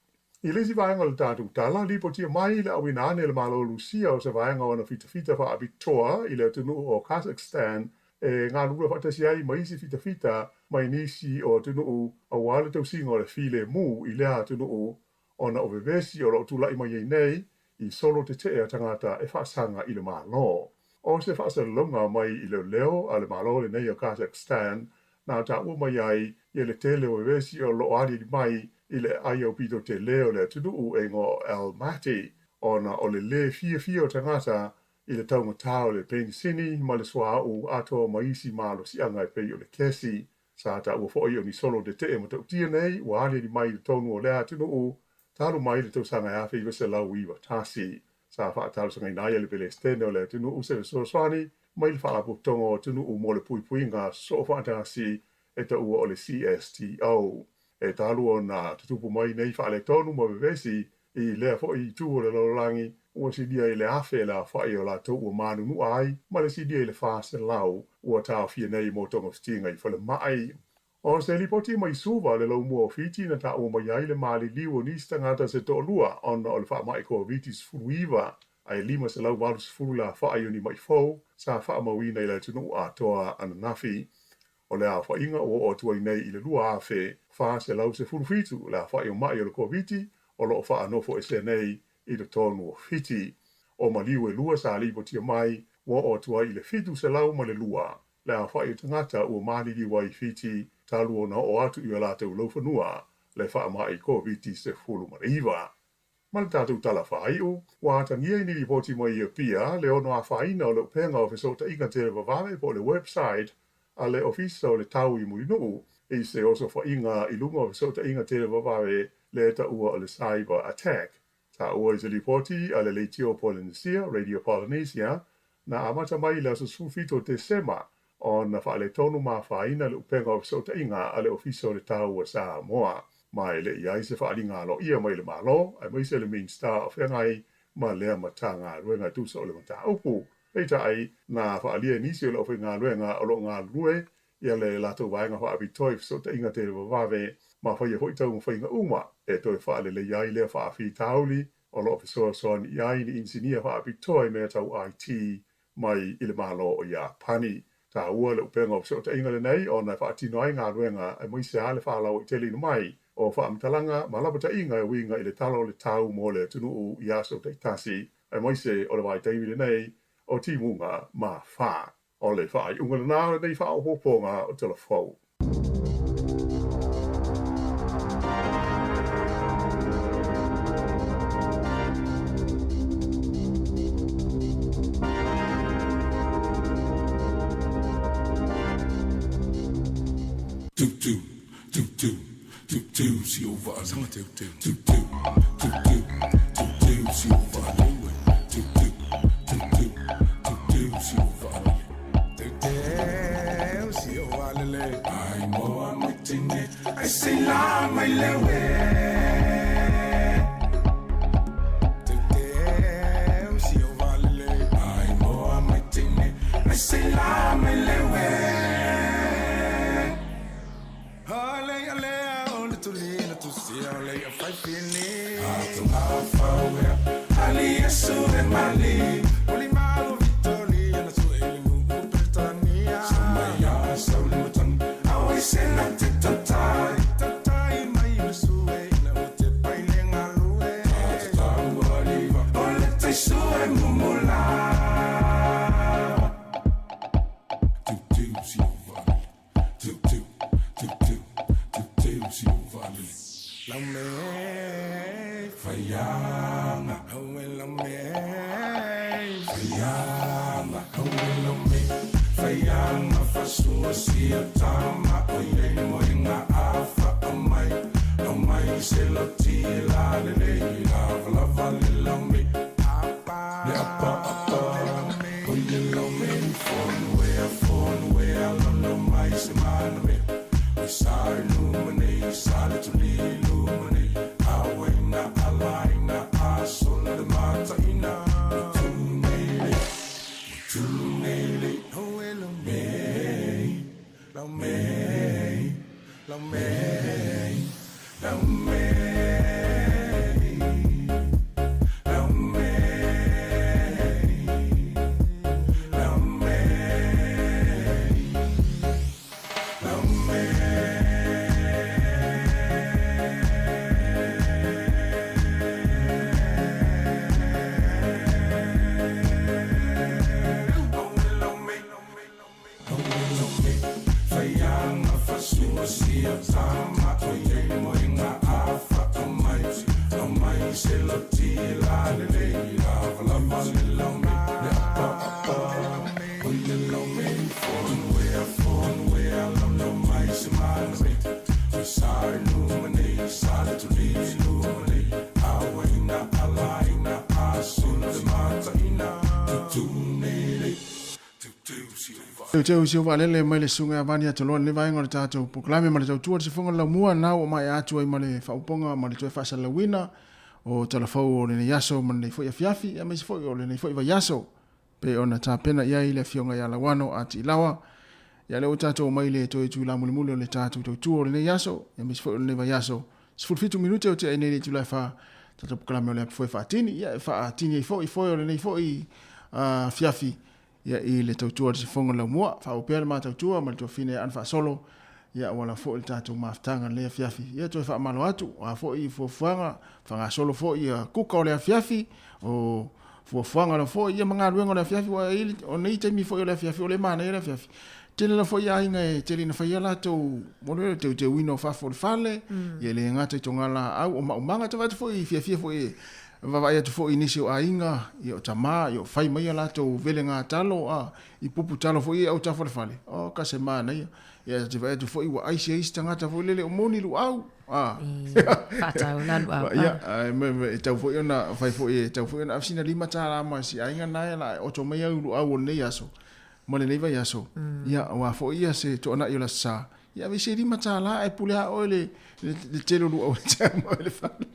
[SPEAKER 10] I le isi vaega o le tatou tala, lipotia mai le auina ane e le Malo o Lusia o se vaega o ana fitafita faapitoa i le atunuu o Kazakhstan e galulue faatasi ai ma isi fitafita mai nisi o atunuu aua le tausiga o le filemu i lea atunuu ona o vevesi o lo o tulai mai ai nei i solo tetee a tagata e faasaga i le Malo. O se faasalalauga mai i leoleo a le Malo lenei o Kazakhstan na taua mai ai ia le tele o vevesi o lo o aliali mai i le aai aupito tele o le atunuu e igoa o Almaty ona o le lē fiafia o tagata i le taugatā o le penisini ma le suauu atoa ma isi malosiaga e pei o le kesi. Sa taua foi o ni solo tetee matautia nei ua aliali mai i totonu o lea atunuu talu mai le tausaga e 1991. Sa faatalosagaina ai e le Pelesitene o le atunuu se fesoasoani mai le Faalapotopotoga o Atunuu mo le Puipuiga Soofaatasi e taua o le CSTO. E talu ona tutupu mai nei faaletonu ma vevesi i lea foi itu o le lalolagi, ua silia i le 1,000 le aofai o latou ua manunua ai ma le silia i le 400 ua taofia nei mo togafitiga i falemai. O se lipoti mai Suva le laumua o Fiti na taua mai ai le maliliu o nisi tagata se toalua ona o le faamai Koviti-19, ae 580 le aofai o ni maʻi fou sa faamauina i le atunuu atoa ananafi. O le aofaiga ua oo atu ai nei i le 2,417 le aofai o maʻi o le Koviti o lo o faanofoesea nei i totonu o Fiti. O maliu e lua sa lipotia mai ua oo atu ai i le 702 le aofai o tagata ua maliliu ai i Fiti talu ona oo atu i o latou laufanua le faamai Koviti-19. Ma le tatou tala faaiu, ua atagia i ni lipoti mai i Apia le ono afaina o le upega o fesootaiga televavave po o le website a le Ofisa o le Tau i Mulinuu i se osofaiga i luga o fesootaiga televavave lea e taua o le cyber attack. Taua i se lipoti a le Leitio Polenesia, Radio Polynesia, na amata mai i le aso 17 o Tesema ona faaletonu ma afaina le upega o fesootaiga a le Ofisa o le Tau a Samoa. Ma e le i ai se faaaliga aloaia mai le Malo, aemaise le Minisita o feagai ma lea Matagaluega e tusa o le mataupu. Peitai, na faaalia e nisi o le aufaigaluega o lo o galulue ia le latou vaega faapitoa i fesootaiga televavave ma faia foi taumafaiga uma e toe faaleleia ai lea faafitauli o lo o fesoasoani i ai ni inisinia faapitoa i mea tau IT mai i le Malo o Iapani. Taua le upega o fesootaiga lenei ona e faatino ai galuega aemaise lava le faalauaiteleina mai o faamatalaga ma lapataiga e uiga i le tala o le tau mo le atunuu i aso taitasi aemaise o le vaitaimi lenei o timuga ma fā. O le faaiuga lena o lenei faaopoopoga o Tala Fou.
[SPEAKER 9] Tu tu tu tu tu tu si o vaa Sanga teu teu tu tu tu tu tu tu si o vaa tu tu tu tu tu tu si o vaa Teu teu si o vaa lele Ai moa mai tine ai se la mai lewe.
[SPEAKER 6] Teuteu si o vaalele mai le susuga ia Vani Atoloa lenei vaega o le tatou polokalame ma le tautua le sifoga o le laumua na ua maea atu ai ma le faaopoopoga ma le toe faasalalauina o talafou o lenei aso ma lenei foi afiafi aemaise foi o lenei foi vaiaso pei ona tapena i ai le afioga ia Lauano a Tiilawa. Ia lea ua tatou omai le toe itula mulimuli o le tatou tautua o lenei aso aemaise foi o lenei vaiaso 17 minute o tea ai nei le itula e 4 tatou polokalame o le Apu Foe Faatini ia e faatini ai foi foe o lenei foi afiafi ia i le tautua a le sifoga o le laumua. Faaauau pea le ma tautua ma le tuafine ia Ana Faasolo, ia auala foi le tatou mafutaga i lenei afiafi. Ia toe faamalo atu, o a foi fuafuaga, fagasolo foi ia kuka o le afiafi, o fuafuaga lava foi ia ma galuega o le afiafi, aua e i ai, o nei taimi foi o le afiafi, o lea e manaia le afiafi. Tele lava foi aiga e tele ina fai a latou mo le teuteuina o fafo o le fale, ia e le gata i togalaau, o maumaga, tagata foi fiafia foi e Vaavaai atu foi i nisi o aiga, ia o tama, ia o fai mai a latou velega talo, a, i pupu talo foi ia i autafa o le fale, o ka se manaia. Ia ta te vaai atu foi ua ai sia isi tagata foi lele o moni luau, a.
[SPEAKER 20] Faatau la luau, a.
[SPEAKER 6] Ia, a, me, me, e tau foi ona fai foi, e tau foi ona ave sina $5 ma si aiga na e la e oto mai au luau o lenei aso, ma lenei vaiaso. Ia, aua foi ia se toanai o le Aso Sa, Ia ave se $5 ae pule lava oe le le tele o luau e te ma oe le fale.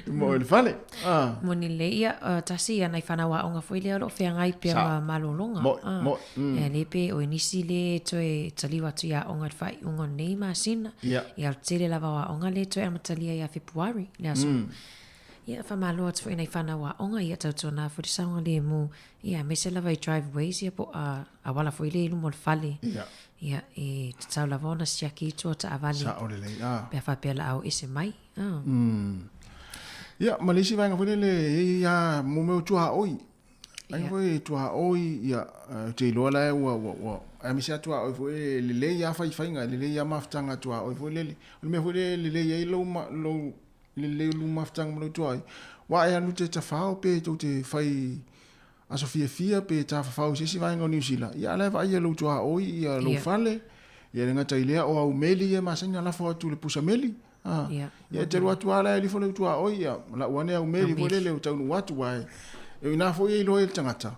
[SPEAKER 6] Ma oe le fale.
[SPEAKER 20] Ah. Moni lelei, ia, tasi ia nai whanau aonga foi lea o lo o feagai pea ma malologa.
[SPEAKER 6] Mo, mo.
[SPEAKER 20] Ia le pe o nisi le toe taliu atu i aoga i le faaiuga o lenei masina.
[SPEAKER 6] Ia.
[SPEAKER 20] Ia o le tele lava o aoga lea toe amatalia ia Fepuari, le aso. Ia, faamalo atu foi i nai whanau aonga, ia tautuana foi le saogalemu. Ia, aemaise lava i driveways ia po o auala foi lea i luma o le fale.
[SPEAKER 6] Ia.
[SPEAKER 20] Ia, e tatau lava ona siaki i tua o taavale.
[SPEAKER 6] Sao lelei, a.
[SPEAKER 20] Pe a faapea la ao ese mai. A.
[SPEAKER 6] Ia, ma le isi vaega foi lele, e i ai lava mo mea o tuaoi. Ai foi tuaoi, ia, ou te iloa la ua, ua, ua, aemaise lava tuaoi foi e lelei lava faifaiga, e lelei lava mafutaga tuaoi foi lele. O le mea foi lea e lelei ai lou, lou, lelei o lou mafutaga ma lou tuaoi, aua e alu te tafao pe tou te fai aso fiafia pe tafafao i se isi vaega o Niu Sila, ia a la e vaai e lou tuaoi ia lou fale, ia le gata i lea o au meli ia e masani ona lafo atu i le pusa meli, a, ia e te alu atu lava la e lifo lou tuaoi, ia lau ane au meli foi lele ua taunuu atu, aua e, o i ina foi e iloa ai e le tagata,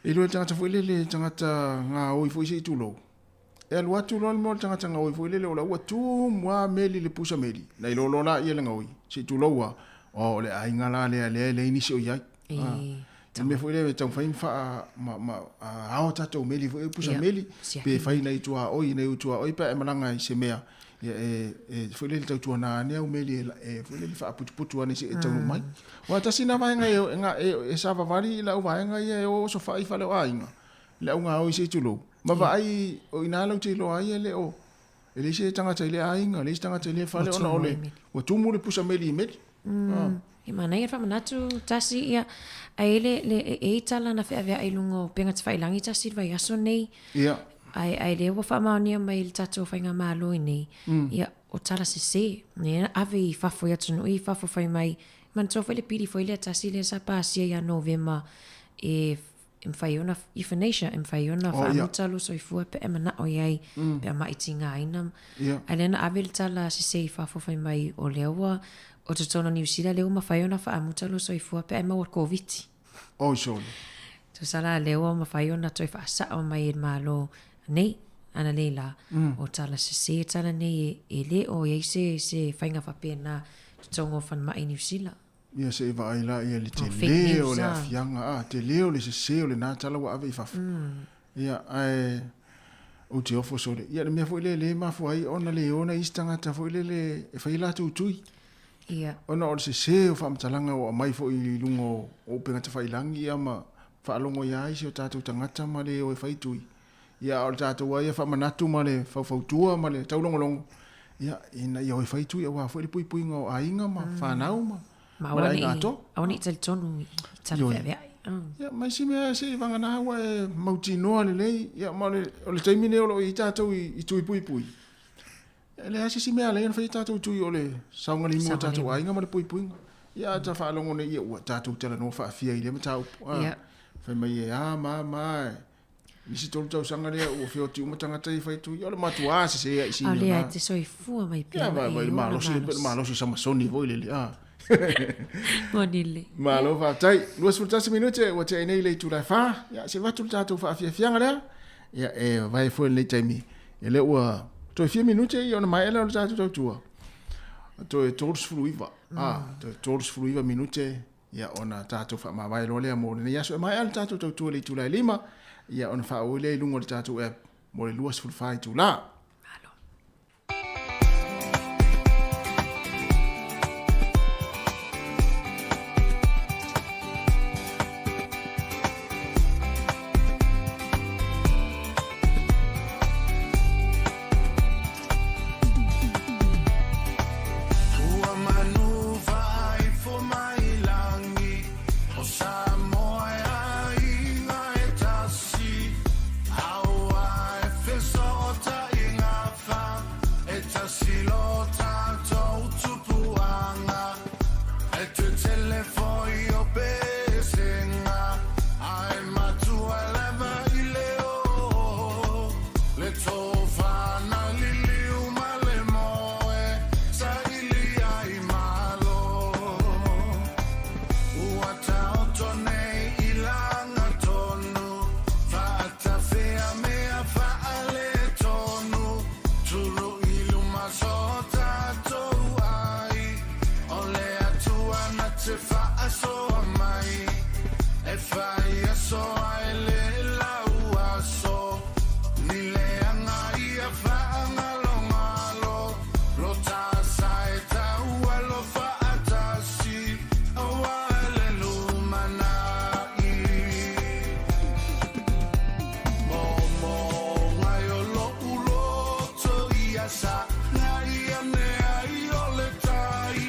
[SPEAKER 6] e iloa e le tagata foi lele, tagata gaoi foi se i tulou. E alu atu loa le mea o le tagata gaoi foi lele o la ua tumu lava meli i le pusa meli, na iloa loa laia le gaoi, se i tulou lava, oh, o le aiga la lea lea e leai nisi o i ai. Ah, le mea foi lea e taumafai ma faa, ma, ma ao tatou meli foi pusa meli, pe fai nai tuaoi, nai tuaoi pe a e malaga i se mea. Ia e foi lele tautuana ane au meli e foi lele faaputuputu ane seʻi e taunuu mai. Ua tasi na vaega e e savavali i lau vaega ia e o osofaʻi i fale o aiga, le augaoi se i tulou, ma vaai o iná lau te iloa ai e le o e leai se tagata i lea aiga, leai se tagata i lea fale ona o le ua tumu le pusa meli i meli.
[SPEAKER 20] E manaia le faamanatu tasi ia ae le le e i tala na feaveai i luga o upega tafailagi tasi le vaiaso nei.
[SPEAKER 6] Ia.
[SPEAKER 20] Ae ae lea ua faamaonia mai e le tatou faigamalo i nei, ia o tala sese, ia ave i fafo i atunuu i fafo fai mai, manatua foi le pili foi lea tasi lea sa pasia ia Novema e e mafai ona euthanasia, e mafai ona faamuta lou soifua pe a e manao i ai, pe a mai tigaina. Ae lea na ave le tala sese i fafo fai mai o lea ua o totonu o Niu Sila lea ua mafai ona faamuta lou soifua pe a e maua i le Koviti.
[SPEAKER 6] Oi sole.
[SPEAKER 20] Tusa la lea ua mafai ona toe faasao mai e le Malo nei, ana nei la, o tala sese tala nei e le o i ai se faiga faapena i totonu o falemai i Niu Sila.
[SPEAKER 6] Ia se i vaai la ia le tele o le aafiaga, a, tele o le sese o lena tala ua ave i fafo. Ia, ae ou te ofo sole. Ia, le mea foi lea lea e mafua ai ona le o nai isi tagata foi lele e fai a latou tui.
[SPEAKER 20] Ia.
[SPEAKER 6] Ona o le sese o faamatalaga ua aumai foi i luga o upega tafailagi ia ma faalogo ia isi o tatou tagata ma le o e fai tui. Ia, a o le tatou lava ia faamanatu ma le faufautua ma le taulogologo, ia, ina ia o e fai tui aua foi le puipuiga o aiga ma fanau ma
[SPEAKER 20] ma le aiga atoa. Aua ne i talitonu i tala feaveai.
[SPEAKER 6] Ia, ma isi mea se i vagana ua e mautinoa lelei, ia, ma o le taimi lenei o lo o i ai tatou i tui puipui. E leai se isi mea e ala ai ona fai a tatou tui o le saogalemu o tatou aiga ma le puipuiga. Ia a ta faalogo nei ia ua tatou talanoa faafia i lea mataupu. A, fai mai e a ma ma e nisi 3 tausaga lea ua feoti uma tagata ia fai tui. O le matuā sese ai sini
[SPEAKER 20] o na. Ae te soifua mai pea.
[SPEAKER 6] Ia vai vai malosi le malosi Samasoni foi lele. A.
[SPEAKER 20] Moni le.
[SPEAKER 6] Malo faafetai. 21 minute ua tea nei le itula e 4. Ia se avatu le tatou faafiafiaga lea. Ia e vae foi lenei taimi. Ia lea ua toe fia minute ia ona maea lea o le tatou tautua. Toe 39. Ah, toe 39 minute ia ona tatou faamavae loa lea mo lenei aso. E maea le tatou tautua i le itula e 5. Ia ona faaauau lea i luga o le tatou app mo le 24 itula.
[SPEAKER 7] Ua manu faaifo mai lagi, o Samoa e aiga e tasi, aua e fesootaiga fa, e tasi lo tatou tupuaga, e tetele foi o pesega, ae matua lava i le o, le tofa na liliu ma le moe, saili ai malo. Ua taoto nei i lagatonu, faatafea mea faaletonu, tulu i luma so tatou ai, o le Atua na te faasoa mai, e fai aso ae le lau aso, ni leaga ia faagalogalo, lo tasa e taua lo faatasi, aua le lumanai. Momoga i o lo'u loto ia sa na ia mea i o le tai.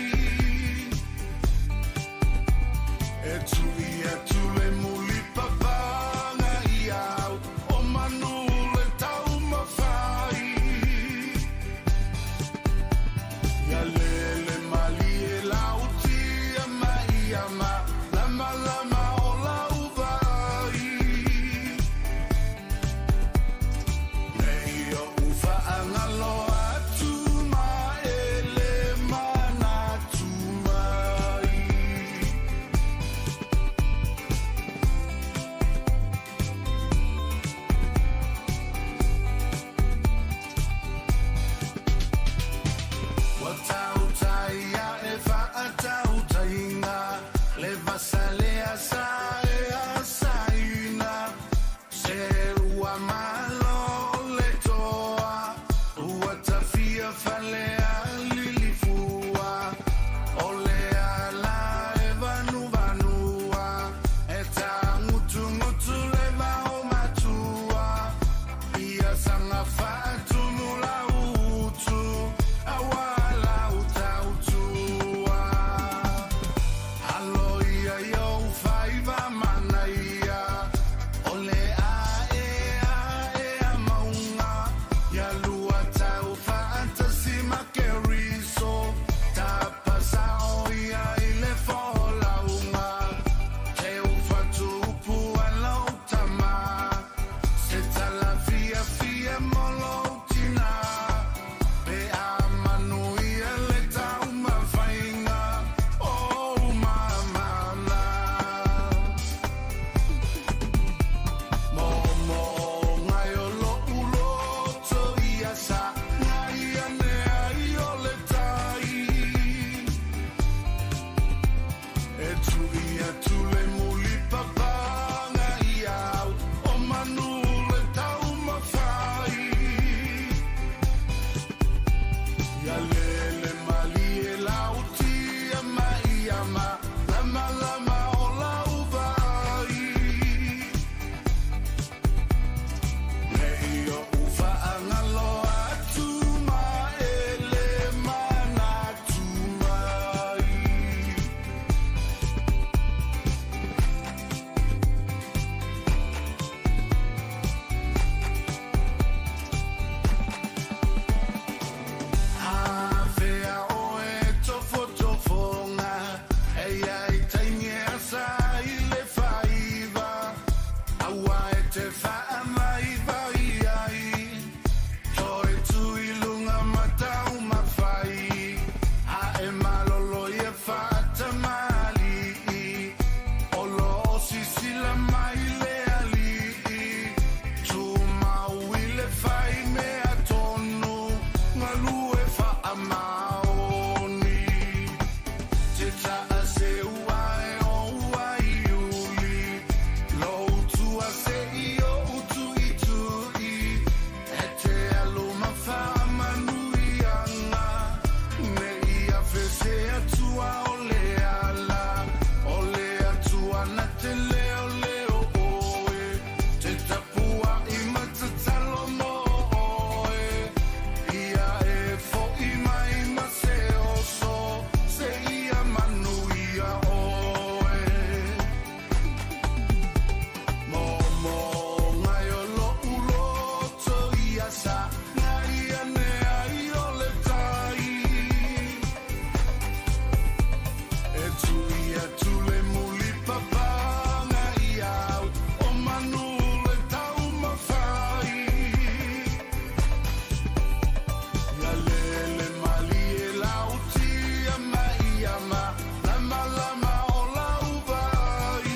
[SPEAKER 9] ma lama lama o lau vai.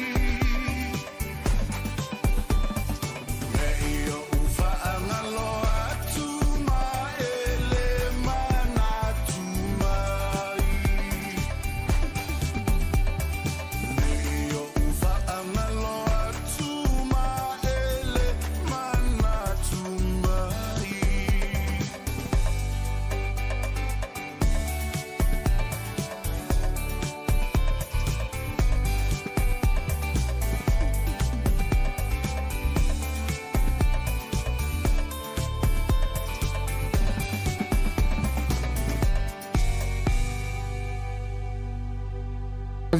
[SPEAKER 9] Nei o ufa angalo atu ma ele manatu mai. Nei o ufa angalo atu ma ele manatu mai.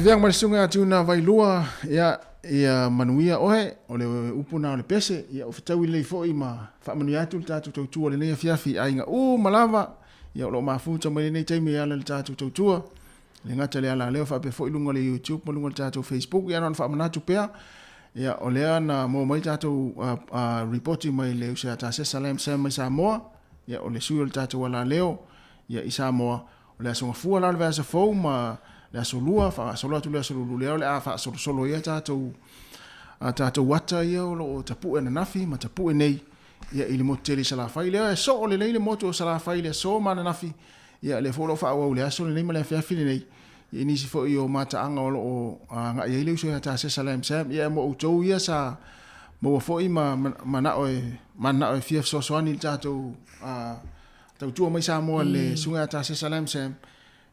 [SPEAKER 6] Viang ma le susuga ia Tiuna Vailua, ia, ia manuia oe, o le upu na o le pese, ia o fetaui lelei foi ma faamanuia atu le tatou tautua i lenei afiafi i aiga uma lava, ia o lo o mafuta mai lenei taimi e ala i le tatou tautua, e le gata i le alaleo faapea foi luga o le YouTube ma luga o le tatou Facebook, ia na ona faamanatu pea, ia o lea na maua mai tatou ripoti mai le uso ia Tasesa Lam Sam mai Samoa, ia o le sui o le tatou alaleo, ia i Samoa, O le Aso Gafua la o le vaiaso fou ma le Aso Lua, faagasolo atu le Aso Lulu lea o le a faasolosolo ai a tatou, a tatou ata ia o lo o tapue ananafi ma tapue nei ia i le motu tele i Salafai. Lea e soo lelei le motu o Salafai i le aso ma ananafi, ia lea foi o lo o faaauau i le aso lenei ma le afiafi lenei i nisi foi o mataaga o lo o agai ai le uso ia Tasesa Lam Sam. Ia mo outou ia sa maua foi ma manao e mananao e fia fesoasoani i le tatou Tautua mai Samoa le susuga ia Tasesa Lam Sam,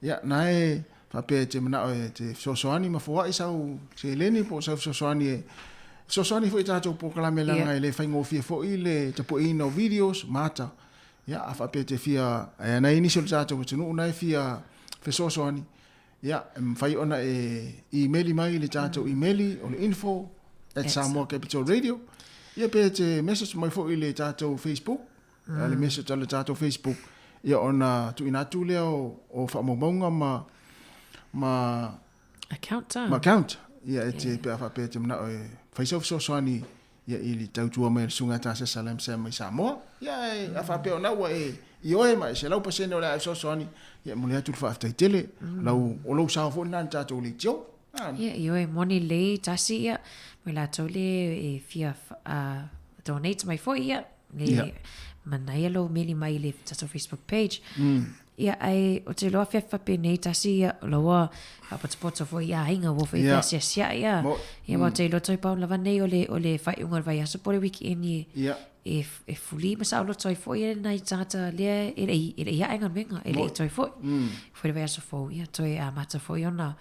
[SPEAKER 6] ia, na e faapea e te manao e te fesoasoani ma foai sau seleni po o sau fesoasoani e fesoasoani foi i tatou polokalame leaga e le faigofie foi le tapueina o videos ma ata. Ia, a faapea e te fia, e na i nisi o le tatou atunuu na e fia fesoasoani, ia, e mafai ona e imeli mai i le tatou imeli o le info at Samoa Capital Radio, ia pe te message mai foi i le tatou Facebook, le message a le tatou Facebook, ia ona tuuina atu lea o faamaumauga ma ma
[SPEAKER 20] account
[SPEAKER 6] ma account ia e te pe a faapea e te manao e fai sau fesoasoani ia i le tautua mai a le Susuga ia Tasesa Lam Sam mai Samoa ia e a faapea ona ua e ioe ma e 100% o le a e fesoasoani ia e momoli atu le faafetai tele lau o lou sao foi lena i le tatou leitio.
[SPEAKER 20] Ia ioe moni lelei tasi ia mo i latou le e fia donate mai foi ia le yeah. manaia lou meli mai i le tatou Facebook page. Ia ai o te loa fefa penei tasi ia loa faapotopoto foi ia aiga ua foi yeah. feasiasia'i ia. Mo, ia mm. te iloa toi pau lava nei o le o le faaiuga o le vaiaso po o le weekend e
[SPEAKER 6] yeah.
[SPEAKER 20] e, e fuli ma saoloto ai foi e nai tagata lea e lei e lei ae galuega e lei toe foi. Foi le vaiaso fou ia toe amata foi ona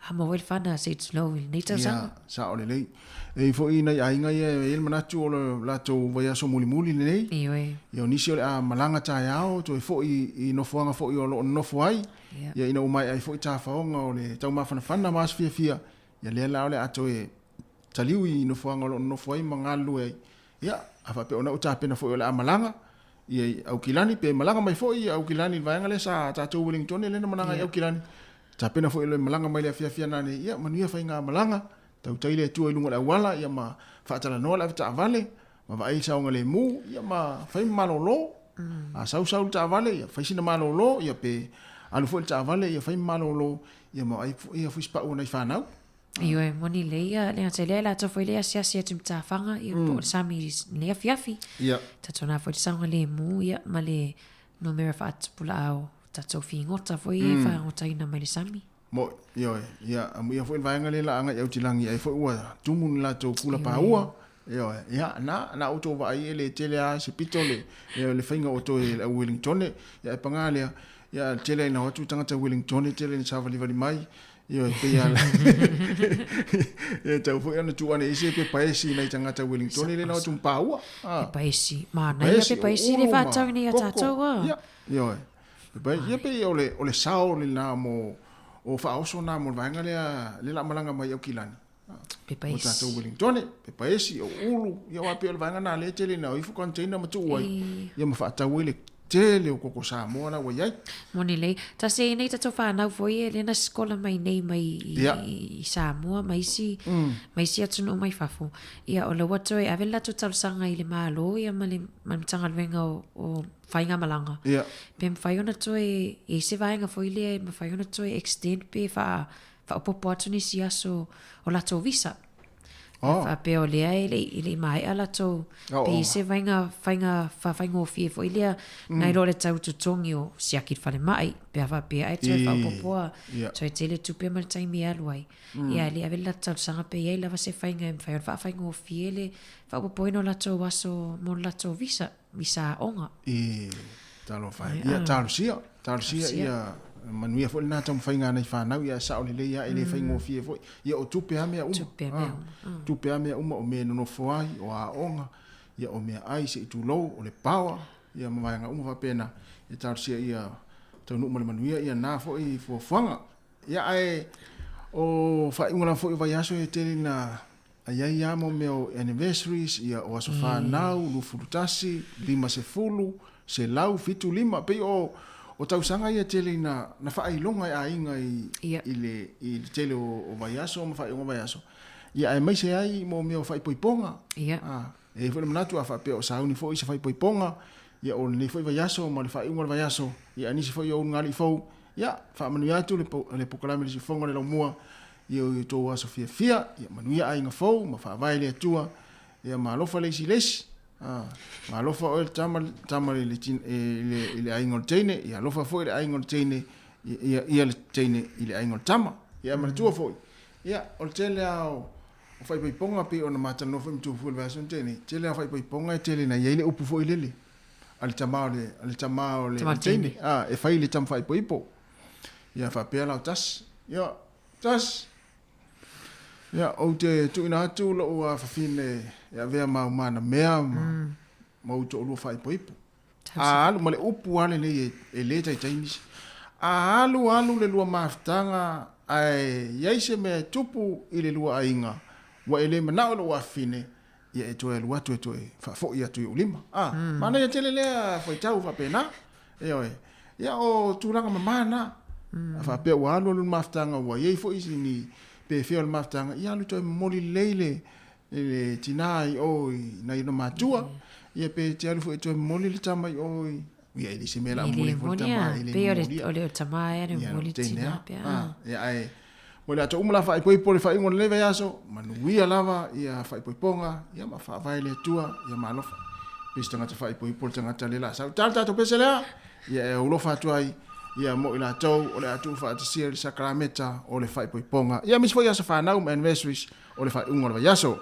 [SPEAKER 20] A maua ai le whana se it's low i lenei tausaga.
[SPEAKER 6] Ia, sao lelei. E i foi nai aiga ia e i ai le manatu o le latou vaiaso mulimuli lenei.
[SPEAKER 20] Ioe.
[SPEAKER 6] Ia o nisi o le a malaga taeao toe foi i nofoaga foi o lo o nonofo ai.
[SPEAKER 20] Ia.
[SPEAKER 6] Ia ina ua maea ai foi tafaoga o le taumafanafana ma aso fiafia, ia lea la o le a toe taliu i nofoaga o lo o nonofo ai ma galulue ai. Ia, a faapea o na ua tapena foi o le a malaga, ia i Aukilani, pe malaga mai foi i Aukilani i le vaega lea sa tatou Wellingtone lea na malaga i Aukilani. Tapena foi le malaga mai le afiafi ana nei, ia manuia faigamalaga, tautai le Atua i luga o le auala, ia ma faatalanoa le avetaavale, ma vaai le saogalemu, ia ma fai ma malolo. A sau sau le taavale, ia fai sina malolo, ia pe alu foi le taavale, ia fai ma malolo, ia ma vaai foi ia fusipau o nai fanau.
[SPEAKER 20] Ioe, moni lelei ia le gata i lea, latou foi lea asiasi atu i Matafaga, ia po o le sami i lenei afiafi.
[SPEAKER 6] Ia.
[SPEAKER 20] Tatou na foi le saogalemu, ia, ma le numera faatupulaau o tatou figota foi e fagotaina mai le sami.
[SPEAKER 6] Mo, ioe, ia, amuia foi le vaega lea la agai i Aotilangi ai foi ua tumu ni latou kula paua. Ioe, ia, na, na outou vaai e le tele lava se pito le, le faiga o toe le au Wellingtone, ia e paga lea, ia tele ina o atu tagata Wellingtone, tele ina savalivali mai, Ioe, pei lava e tatau foi ona tuu ane i se pepa esi i nai tagata Wellingtone lea na o atu ma paua.
[SPEAKER 20] Pepa esi, manaia pepa esi le faatau nei a tatou a.
[SPEAKER 6] Ia, ioe. Pepa esi, ia pei o le, o le sao lena mo, o faaoso na mo le vaega lea, lea la malaga mai Aukilani.
[SPEAKER 20] Pepa esi.
[SPEAKER 6] O tatou Wellingtone, pepa esi, o ulu, ia aua pei o le vaega na lea e tele ina o ifo container ma tuu ai, ia ma faatau ai le. tele o koko Samoa la ua i ai.
[SPEAKER 20] Moni lelei. Tasi ai nei tatou fanau foi e lea na sikola mai nei mai i,
[SPEAKER 6] Ia.
[SPEAKER 20] i Samoa ma isi, ma isi atunuu mai fafo. Ia o la ua toe ave le latou talosaga i le Malo ia ma le, ma le Matagaluega o, o Faigamalaga.
[SPEAKER 6] Ia.
[SPEAKER 20] Pe mafai ona toe i ai se vaega foi lea e mafai ona toe extend pe faa, faaopoopo atu nisi aso o latou visa.
[SPEAKER 6] Oh.
[SPEAKER 20] Faapea o lea e le i, le i maea latou,
[SPEAKER 6] Oh,
[SPEAKER 20] pe i
[SPEAKER 6] oh.
[SPEAKER 20] se vaiga, faiga faafaigofie foi lea, nai lo le tau totogi o siaki i le falemai, pe a faapea ae toe
[SPEAKER 6] I,
[SPEAKER 20] faaopoopoa,
[SPEAKER 6] ia.
[SPEAKER 20] toe tele tupe ma le taimi e alu ai. Ia, e le ave le latou talosaga pe i ai lava se faiga e mafai ona faafaigofie le faaopoopoina o latou aso mo le latou visa, visa aoga.
[SPEAKER 6] I, talofa e. Ia, talosia, talosia ia manuia foi lena taumafaiga a nai fanau, ia sao lelei lava, e le faigofie foi. Ia o tupe lava mea uma.
[SPEAKER 20] Tupe lava mea uma.
[SPEAKER 6] Tupe lava mea uma, o mea e nonofo ai, o aoga, ia o meaai se i tulou, o le power, ia ma vaega uma faapena. Ia talosia ia taunuu ma le manuia ia na foi fuafuaga. Ia ae o faaiuga lava foi o vaiaso e tele ina ai ai lava mo mea o anniversaries, ia o aso fanau, 21, 50, 100, 7, 5, pei o o tausaga ia e tele ina na faailoga e aiga i i le i le tele o vaiaso ma faaiuga o vaiaso. Ia aemaise ai mo mea o faaipoipoga. A, e i ai foi le manatu a faapea o sauni foi se faaipoipoga, ia o lenei foi vaiaso ma le faaiuga o le vaiaso, ia a nisi foi o ulugalii fou, ia faamanuia atu le le polokalame le siufofoga o le laumua i o outou aso fiafia, ia manuia aiga fou ma faavae le Atua, ia ma alofa le isi i le isi. A, ma alofa oe le tama, tama i le, i le, i le aiga o le teine, ia alofa foi le aiga o le teine, ia, ia le teine i le aiga o le tama. Ia manatua foi, ia, o le tele lava o, o faaipoipoga pei ona ma talanoa foi ma Tufu i le vaiaso na tea nei, tele lava o faaipoipoga e tele ina i ai le upu foi lele a le tama o le, a le tama o le teine, a, e fai i le tama faaipoipo. Ia faapea la o tasi. Ia, tasi. Ia, ou te tuuina atu lou afafine e avea ma au manamea ma, ma ou toalua faaipoipo. A alu ma le upu lava lenei e, e le taitai nisi. A alu alu le lua mafutaga ae i ai se mea e tupu i le lua aiga, ua e le manao i lou afafine, ia e toe alu atu e toe faafoi atu i ou lima. A, manaia tele lea faitau faapena. Ioe. Ia o tulaga mama na. A faapea ua alu alu le mafutaga ua i ai foi ni pefea o le mafutaga, ia alu toe momoli lelei le le tina i o i nai ona matua, ia pe te alu foi e toe momoli le tama i o i ia e le se mea la momoli foi le tama e le
[SPEAKER 20] Pei o le
[SPEAKER 6] momolia.
[SPEAKER 20] o le tama ea le
[SPEAKER 6] Ia,
[SPEAKER 20] momoli
[SPEAKER 6] teine
[SPEAKER 20] tina
[SPEAKER 6] a.
[SPEAKER 20] pe
[SPEAKER 6] A,
[SPEAKER 20] a.
[SPEAKER 6] ia ae mo le ato uma la faaipoipo le faaiuga o lenei vaiaso, manuia lava ia faaipoipoga, ia ma faavae le Atua, ia ma alofa. Pe se tagata faaipoipo le tagata le la sau. Tala tatou pese lea, ia e aulofa atu ai, ia mo i latou o le a tuufaatasia le sakarameta o le faaipoipoga. Ia aemaise foi aso fanau ma anniversaries o le faaiuga o le vaiaso.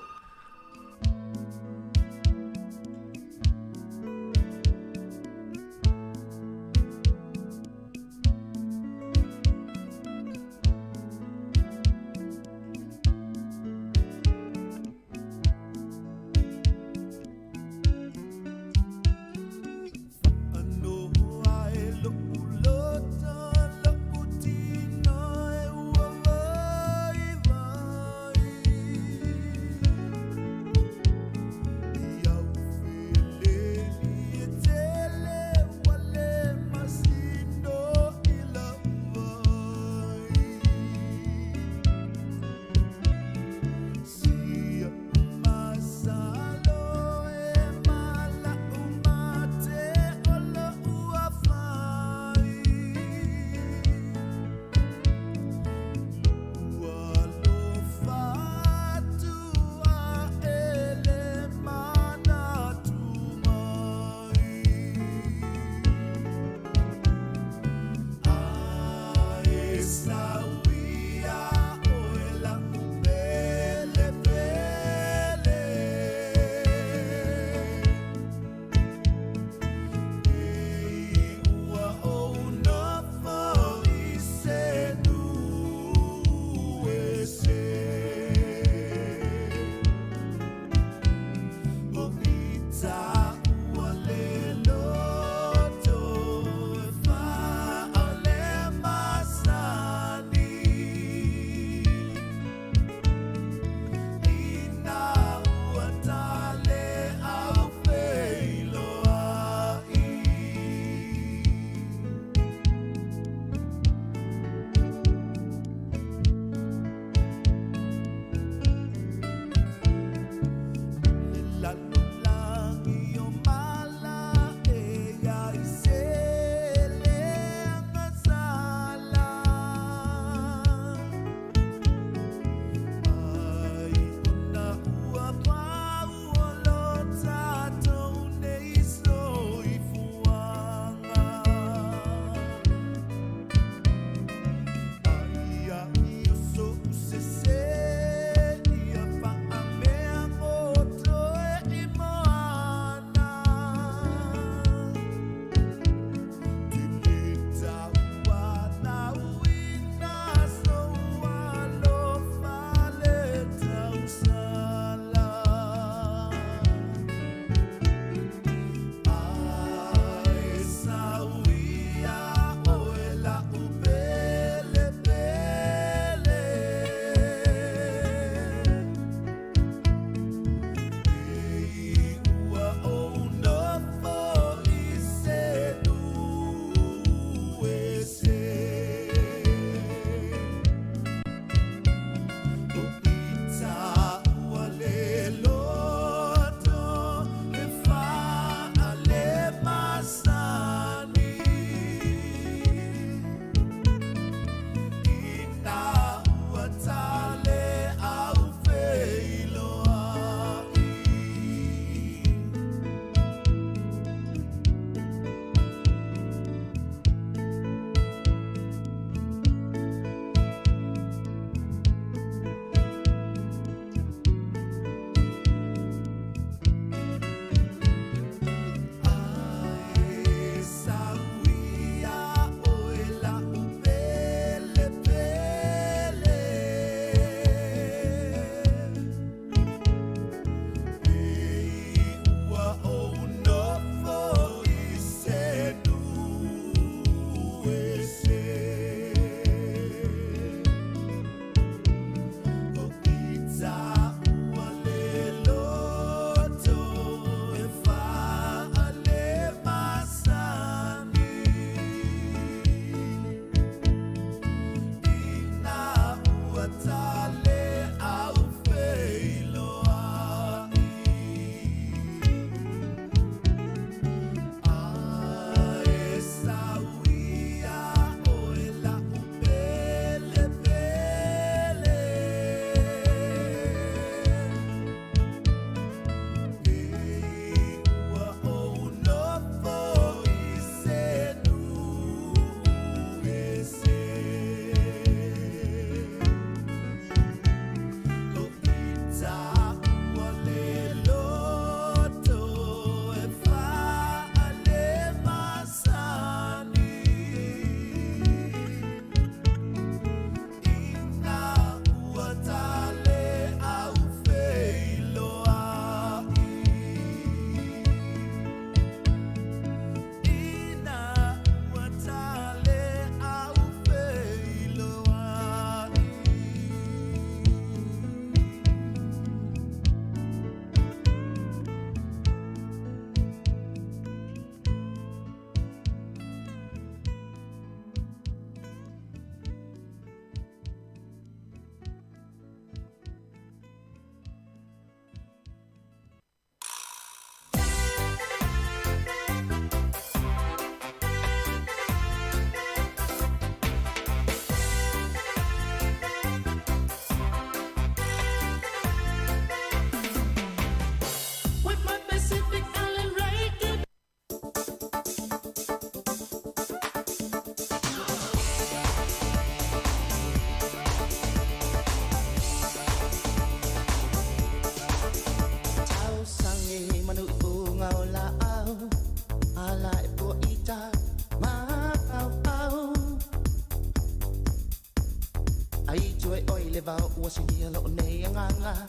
[SPEAKER 1] Ai toe oi le vao ua sinia lo nei anganga.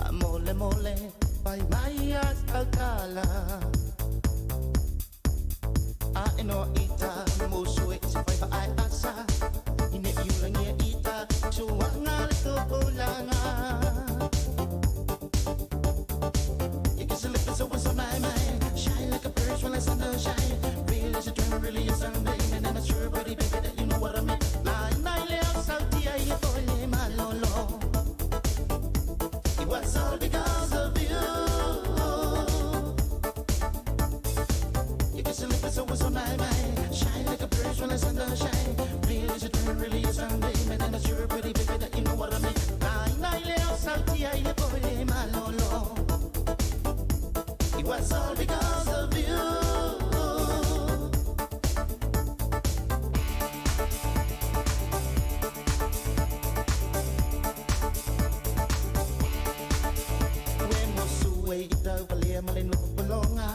[SPEAKER 1] A mole mole pai mai a tautala. A eno ita musu e se fai ai asa. Ine iulangia ita suanga le topolanga. You can slip it so so my mind. Shine like a bird when the sun don't shine. Real is a dream, really is Sunday. And I'm sure, buddy, baby, that you know what I mean. Lai nai le au sauti ai le pole malolo. It was all because of you. You can slip it so so my mind. Shine like a bird when the sun don't shine. Real is a dream, really is Sunday. And I'm sure, buddy, baby, that you know what I mean. Lai nai le au sauti ai le pole malolo. It was all because of you. We mosu e ita walea male no polonga.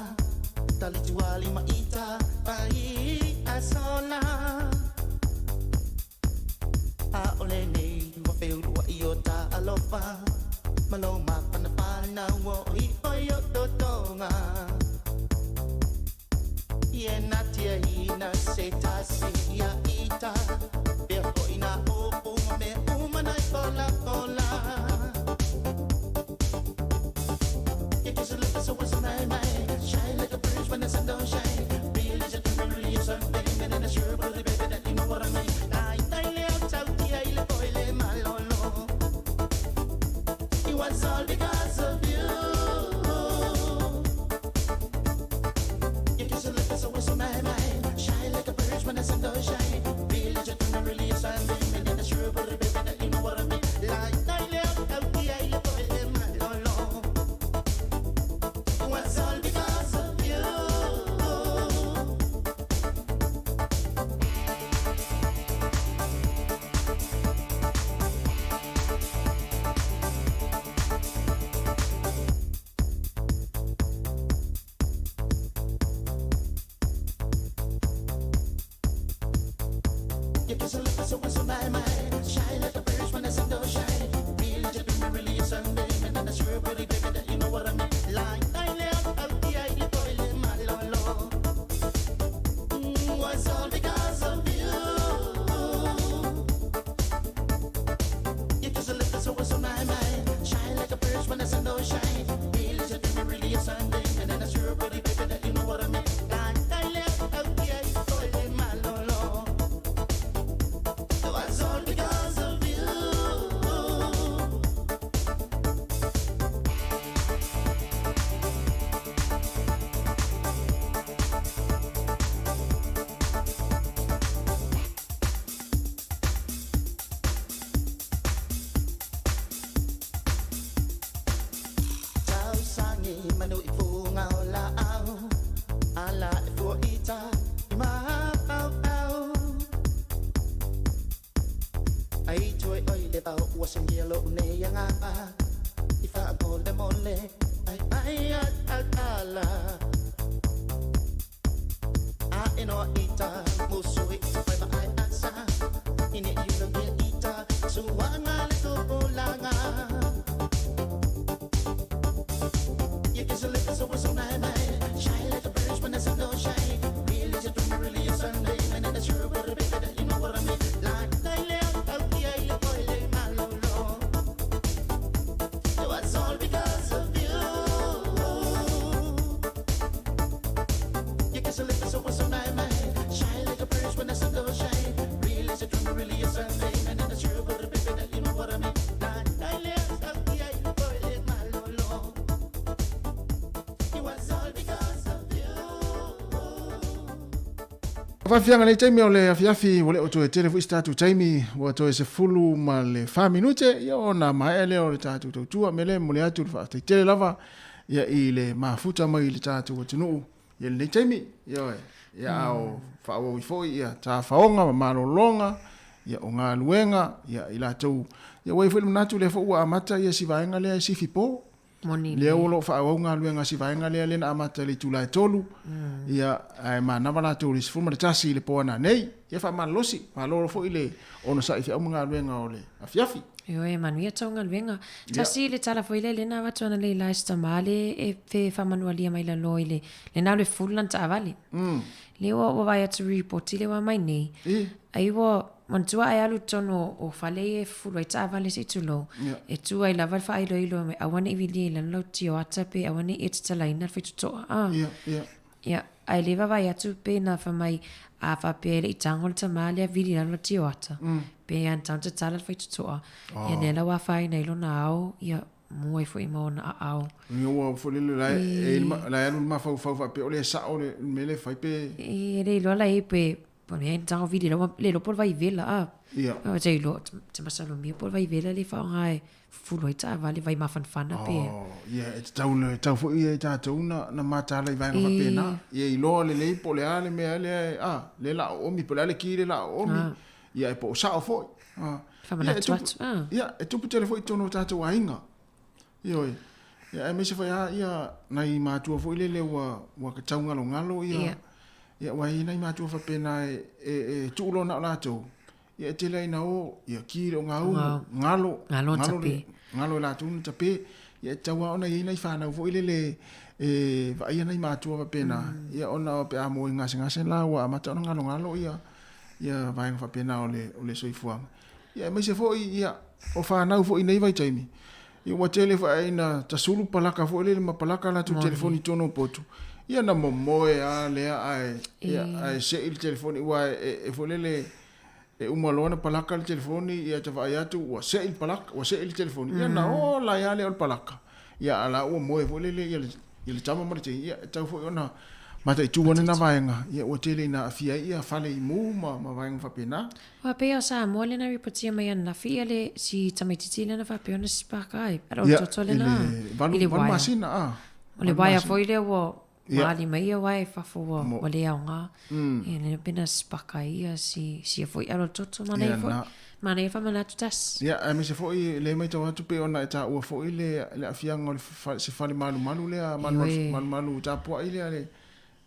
[SPEAKER 1] Talituali maita pai asola. A ole nei wa feulua i o ta alofa. Malo mapana pana wo i oi o totonga. Ie na tia ina se tasi ia ita. Pea ko ina opu me umana i pola pola. You kiss a little so what's my mind. Shine like a bird when the sun don't shine. Real is a dream, really is Sunday. And I'm sure, baby, that you know what I mean. Ai tai le au tau tia i le poi le malolo. It was all because of you. You kiss a little so what's my mind. Shine like a bird when the sun don't shine. Real is a dream, really is Sunday. And I'm sure, baby, that you know what I mean. Lai tai le au tau tia i le poi le malolo. It was all because of you. You kiss a little so so my mind. Shine like a bird when the sun don't shine. Real is a dream, really is Sunday. And I'm sure, pretty baby, that you know what I mean. Like I le au tau tia i le poi le malolo. Was all because of you. You kiss a little so so my mind. Shine like a bird when the sun don't shine. Real is a dream, really is Sunday. And I'm sure, pretty baby, that you know what I mean. Like I le au tau tia i le poi le malolo. It was all because of you. Tau sangi manu i funga o la au. Ala e fua ita i maha au au. Ai toe oi le vao ua singia lo nei angapa. I wha mole mole ai ai a al ala. A eno ita musu i te whai ai asa. Ine iulangia ita suanga le topolanga. You kiss a little so so my mind. Shine like a bird when the sun don't shine. Real is a dream, really is Sunday. And I'm sure, baby, that you know what I mean. Like I le au tau tia i le poi le malolo. It was all because of you. You kiss a little so so my mind. Shine like a bird when the sun don't shine. Real is a dream, really is Sunday. And I'm sure, baby, that you know what I mean. Like I le au tau tia i le poi le malolo. It was all because of you.
[SPEAKER 6] Faafiaga le taimi o le afiafi ua le o toe tele foʻi se tatou taimi ua toe sefulu ma le 4 minute ia ona maea lea o le tatou tautua me le momoli atu le faafetaitele lava ia i le mafuta mai i le tatou atunuu ia lenei taimi ioe ia ao faaauau ai foʻi ia tafaoga ma malologa ia o galuega ia i latou ia ua i ai foʻi le manatu lea foʻi ua amata ia si vaega lea e sifi po.
[SPEAKER 20] Moni
[SPEAKER 6] Lea ua loo faaauau galuega a si vaega lea lea na amata i le itula e 3 ia ae manava latou i le 11 i le po ananei. Ia faamalolosi, malo foi le onosai i feau ma galuega o le afiafi.
[SPEAKER 20] Ioe, manuia tou galuega. Tasi le tala foi lea lena avatu ana le la e si tama le e fe faamanualia mai lalo i le lena o le fulu lana taavale. Le ua ua vaai atu report le ua aumai nei. Ai ua manatua ai alu i totonu o fale ia e fufulu ai taavale se i tulou. E tu ai lava le faailoilo mai aua ne i vilia i lalo lau tioata pe aua ne i e tatalaina le faitotoa. Ia, ae le vaavaai atu pe na fai mai, a faapea e le i tago le tama lea vili i lalo le tioata, pe ana tau tatala le faitotoa, ia lea la ua afaina ai lona ao, ia mu ai foi ma ona aao.
[SPEAKER 6] Ia ua foi lele la e la e alu le mafaufau faapea o le sao le mea lea e fai pe.
[SPEAKER 20] E le iloa la e pe po o le mea e tago vili lau le iloa po o le vaivela a.
[SPEAKER 6] Ia.
[SPEAKER 20] Ou te iloa, te masalomia po o le vaivela lea e faaaoga e fufulu ai taavale vai mafanafana pe.
[SPEAKER 6] Oh, ia, e tatau, e tatau foi ia i tatou na, na mataala i vaega faapena. Ia iloa lelei po o le a le mea lea, a, lea la o oomi, po o le a le ki lea la o oomi. Ia, e po o sao foi. A.
[SPEAKER 20] Famanatu atu.
[SPEAKER 6] A. Ia, e tupu tele foi i totonu o tatou aiga. Ioe. Ia, aemaise foi lava ia nai matua foi lele ua, ua taugalogalo ia. Ia. Ia, ua i ai nai matua faapena e, e, e tuu loa na o latou. Ia e tele ai ina o, ia ki le ogaumu, galo,
[SPEAKER 20] galo tape.
[SPEAKER 6] Galo e latou na tape. Ia e tatau lava ona i ai nai fanau foi lele e vaaia nai matua faapena. Ia ona pe a moe gasegase la ua amata ona galogalo ia ia vaega faapena o le o le soifuaga. Ia aemaise foi ia o fanau foi i nei vaitaimi, ia ua tele foi ai ina tasulu palaka foi lele ma palaka latou telefoni i totonu o potu. Ia na momoe lava lea ae ia ae sei le telefoni aua e foi lele e uma loa ona palaka le telefoni ia ta vaai atu ua sei le palaka ua sei le telefoni ia ona ola ai lava lea o le palaka. Ia a la ua moe foi lele ia le ia le tama ma le teine ia e tatau foi ona mataitu ane na vaega ia ua tele ina aafia ai ia fale i mu ma ma vaega faapena.
[SPEAKER 20] Ua pei o Samoa lena ripotia mai ananafi ia le si tamaititi lena faapea ona sipaka ai. Ala o le toto lena
[SPEAKER 6] i le waea. Masina, a.
[SPEAKER 20] O le waea foi lea ua maali mai ia waea i fafo ua, ua le aoga. Ia lena pena sipaka ai ia si, sia foi ala o le toto manaia foi. Manaia faamanatu tasi.
[SPEAKER 6] Ia, aemaise foi le matau atu pei ona e taua foi le, le aafiaga o le se fale malumalu lea, malumalu, malumalu tapuai lea le,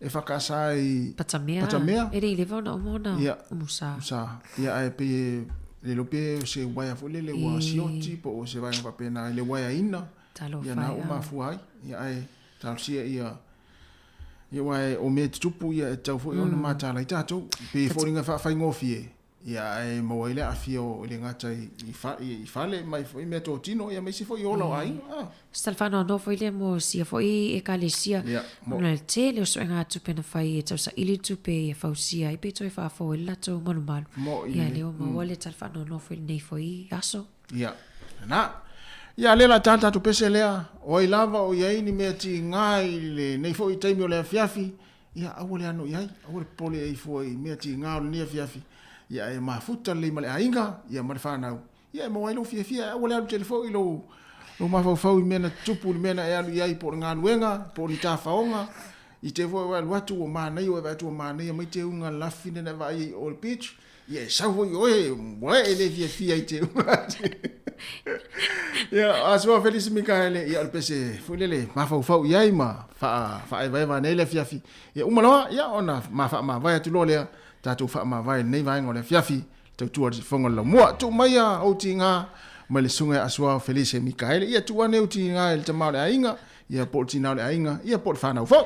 [SPEAKER 6] e whakaasa i
[SPEAKER 20] Patamea. Patamea. E le i leva ona uma ona
[SPEAKER 6] Ia.
[SPEAKER 20] umusa.
[SPEAKER 6] Umusa. Ia ae pei e le iloa pe o se uaea foi lele ua sioti po o se vaega faapena i le uaeaina.
[SPEAKER 20] Talofa
[SPEAKER 6] Ia na ua mafua ai. Ia ae talosia ia ia aua o mea e tutupu ia e tatau foi ona mataala ai tatou. Pei e foliga e faafaigofie. Ia ae maua ai le aafia o e le gata i i fale mai foi meatotino ia aemaise foi ola o aiga a.
[SPEAKER 20] Se tala faanoanoa foi lea mo sia foi Ekalesia ona le tele o suega tupe na fai e tausaili tupe ia fausia ai pe toe faafou ai le latou malumalu. Ia lea ua maua le tala faanoanoa foi i lenei foi aso.
[SPEAKER 6] Ia, lena. Ia lea la ta tatou pese lea, o ai lava o i ai ni mea tiga i lenei foi taimi o le afiafi, Ia, aua le ano i ai, aua le popole ai fua i mea tiga o lenei afiafi, ia e mafuta lelei ma le aiga, ia ma le fanau, ia e maua ai lou fiafia, ae aua le alu tele foi lou, lou mafaufau i mea na tutupu, i le mea na e alu i ai, po o le galuega, po o ni tafaoga, i te foi ua e alu atu ua manaia, ua e vaai atu ua manaia mai teuga lafi na e vaai ai i o i le beach, Ia e sau foi oe, ua e le fiafia i te uga. Ia, a sua Felisi Mikaele, ia o le pese foi lele mafaufau i ai ma faaevaeva nei le afiafi. Ia uma loa, ia ona ma faamavae atu loa lea, tatou faamavae i lenei vaega o le afiafi, tautua le sifoga o le laumua. Tuu mai a ou tiga mai le susuga ia Asuao Felise Mikaele. Ia tuu ane ou tiga i le tama o le aiga, ia po o le tina o le aiga, ia po o le whanau foi.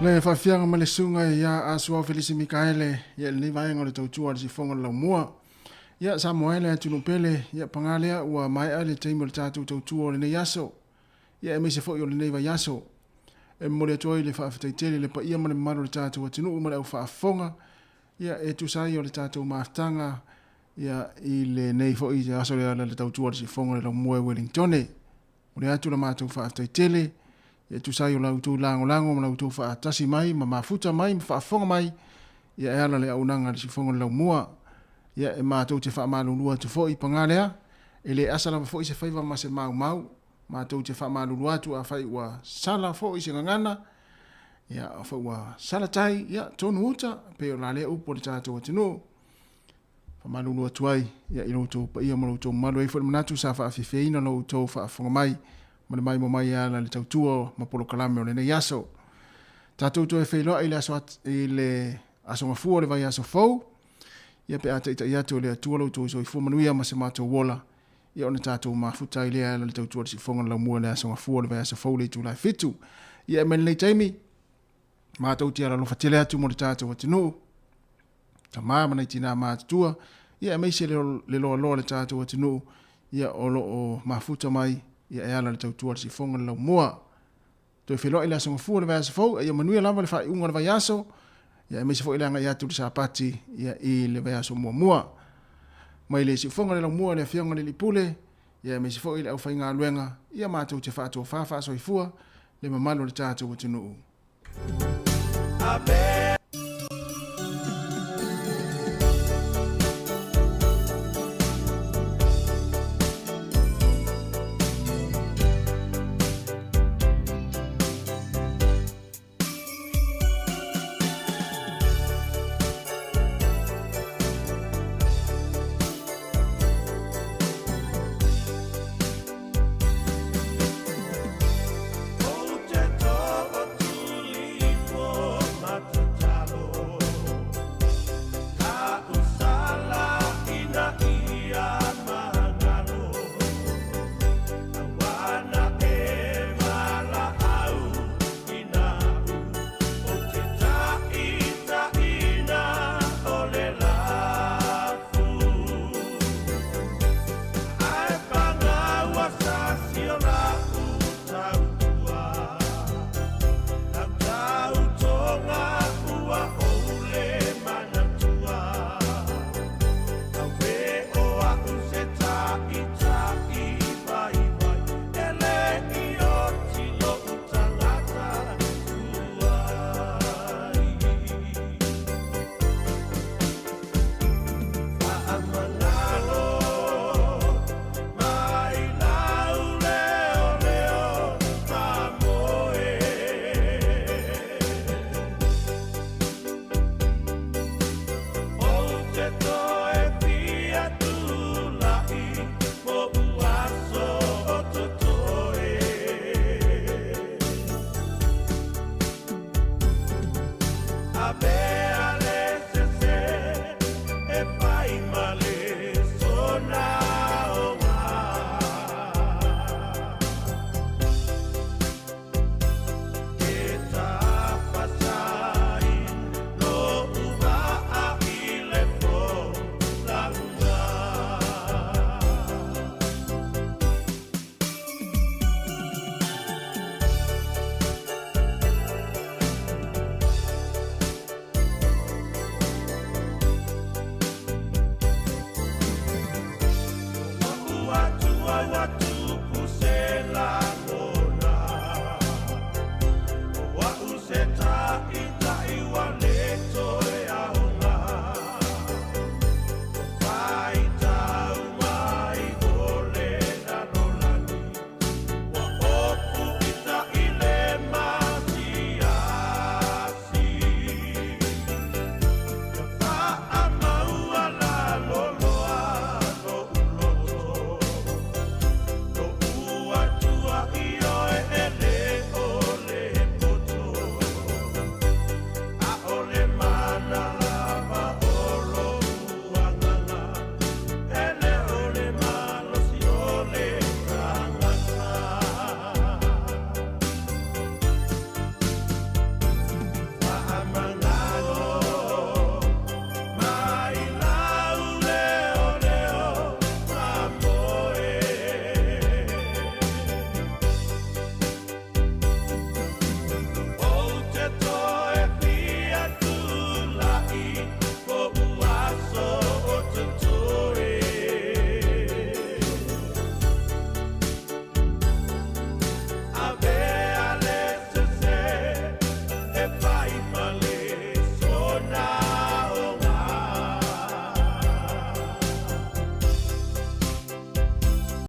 [SPEAKER 6] Le faafiaga ma le susuga ia Asuao Felisi Mikaele ia i lenei vaega o le tautua a le sifoga o le laumua. Ia Samoa e le atunuu pele, ia paga lea ua maea le taimi o le tatou tautua o lenei aso. Ia aemaise foi o lenei vaiaso. E momoli atu ai le faafetai tele i le paia ma le mamalu o le tatou atunuu ma le au faafofoga ia e tusa ai o le tatou mafutaga ia i lenei foi aso le ala le tautua o le sifoga o le laumua i Wellingtone. Momoli atu la matou faafetai tele e tusa ai o la outou lagolago ma la outou faatasi mai ma mafuta mai ma faafofoga mai ia e ala le auaunaga a le Siufofoga o le Laumua. Ia e matou te faamalulu atu foi, paga lea, e le asa lava foi se faiva ma se maumau. Matou te faamalulu atu afai ua sala foi se gagana, ia afai ua sala tai, ia tonu uta, pei o la lea upu a le tatou atunuu. Faamalulu atu ai ia i lo outou paia ma lo outou mamalu. E i ai foi le manatu sa faafiafiaina lo outou faafofoga mai ma le maimoa mai e ala i le tautua ma polokalame o lenei aso. Tatou toe feiloai i le aso i le aso Gafua o le vaiaso fou, ia pe a taitai atu e le Atua lo outou soifua manuia ma se matou ola, ia ona tatou mafuta ai lea e ala i le tautua a le Siufofoga o le Laumua i le aso Gafua o le vaiaso fou i le itula e 7. Ia e mai lenei taimi, matou te alalofa tele atu mo le tatou atunuu, tama ma nai tinā matutua, ia aemaise le loaloa o le tatou atunuu, ia o lo o mafuta mai ia e ala i le tautua a le siufofoga o le laumua. Toe feiloai le Aso Gafua o le vaiaso fou, a ia manuia lava le faaiuga o le vaiaso, ia aemaise foi le agai atu i le Sapati ia i le vaiaso muamua. Mai le siufofoga o le laumua le Afioga i le Alii Pule, ia aemaise foi le aufaigaluega, ia matou te faatofa faasoifua le mamalu o le tatou atunuu.
[SPEAKER 3] Amen.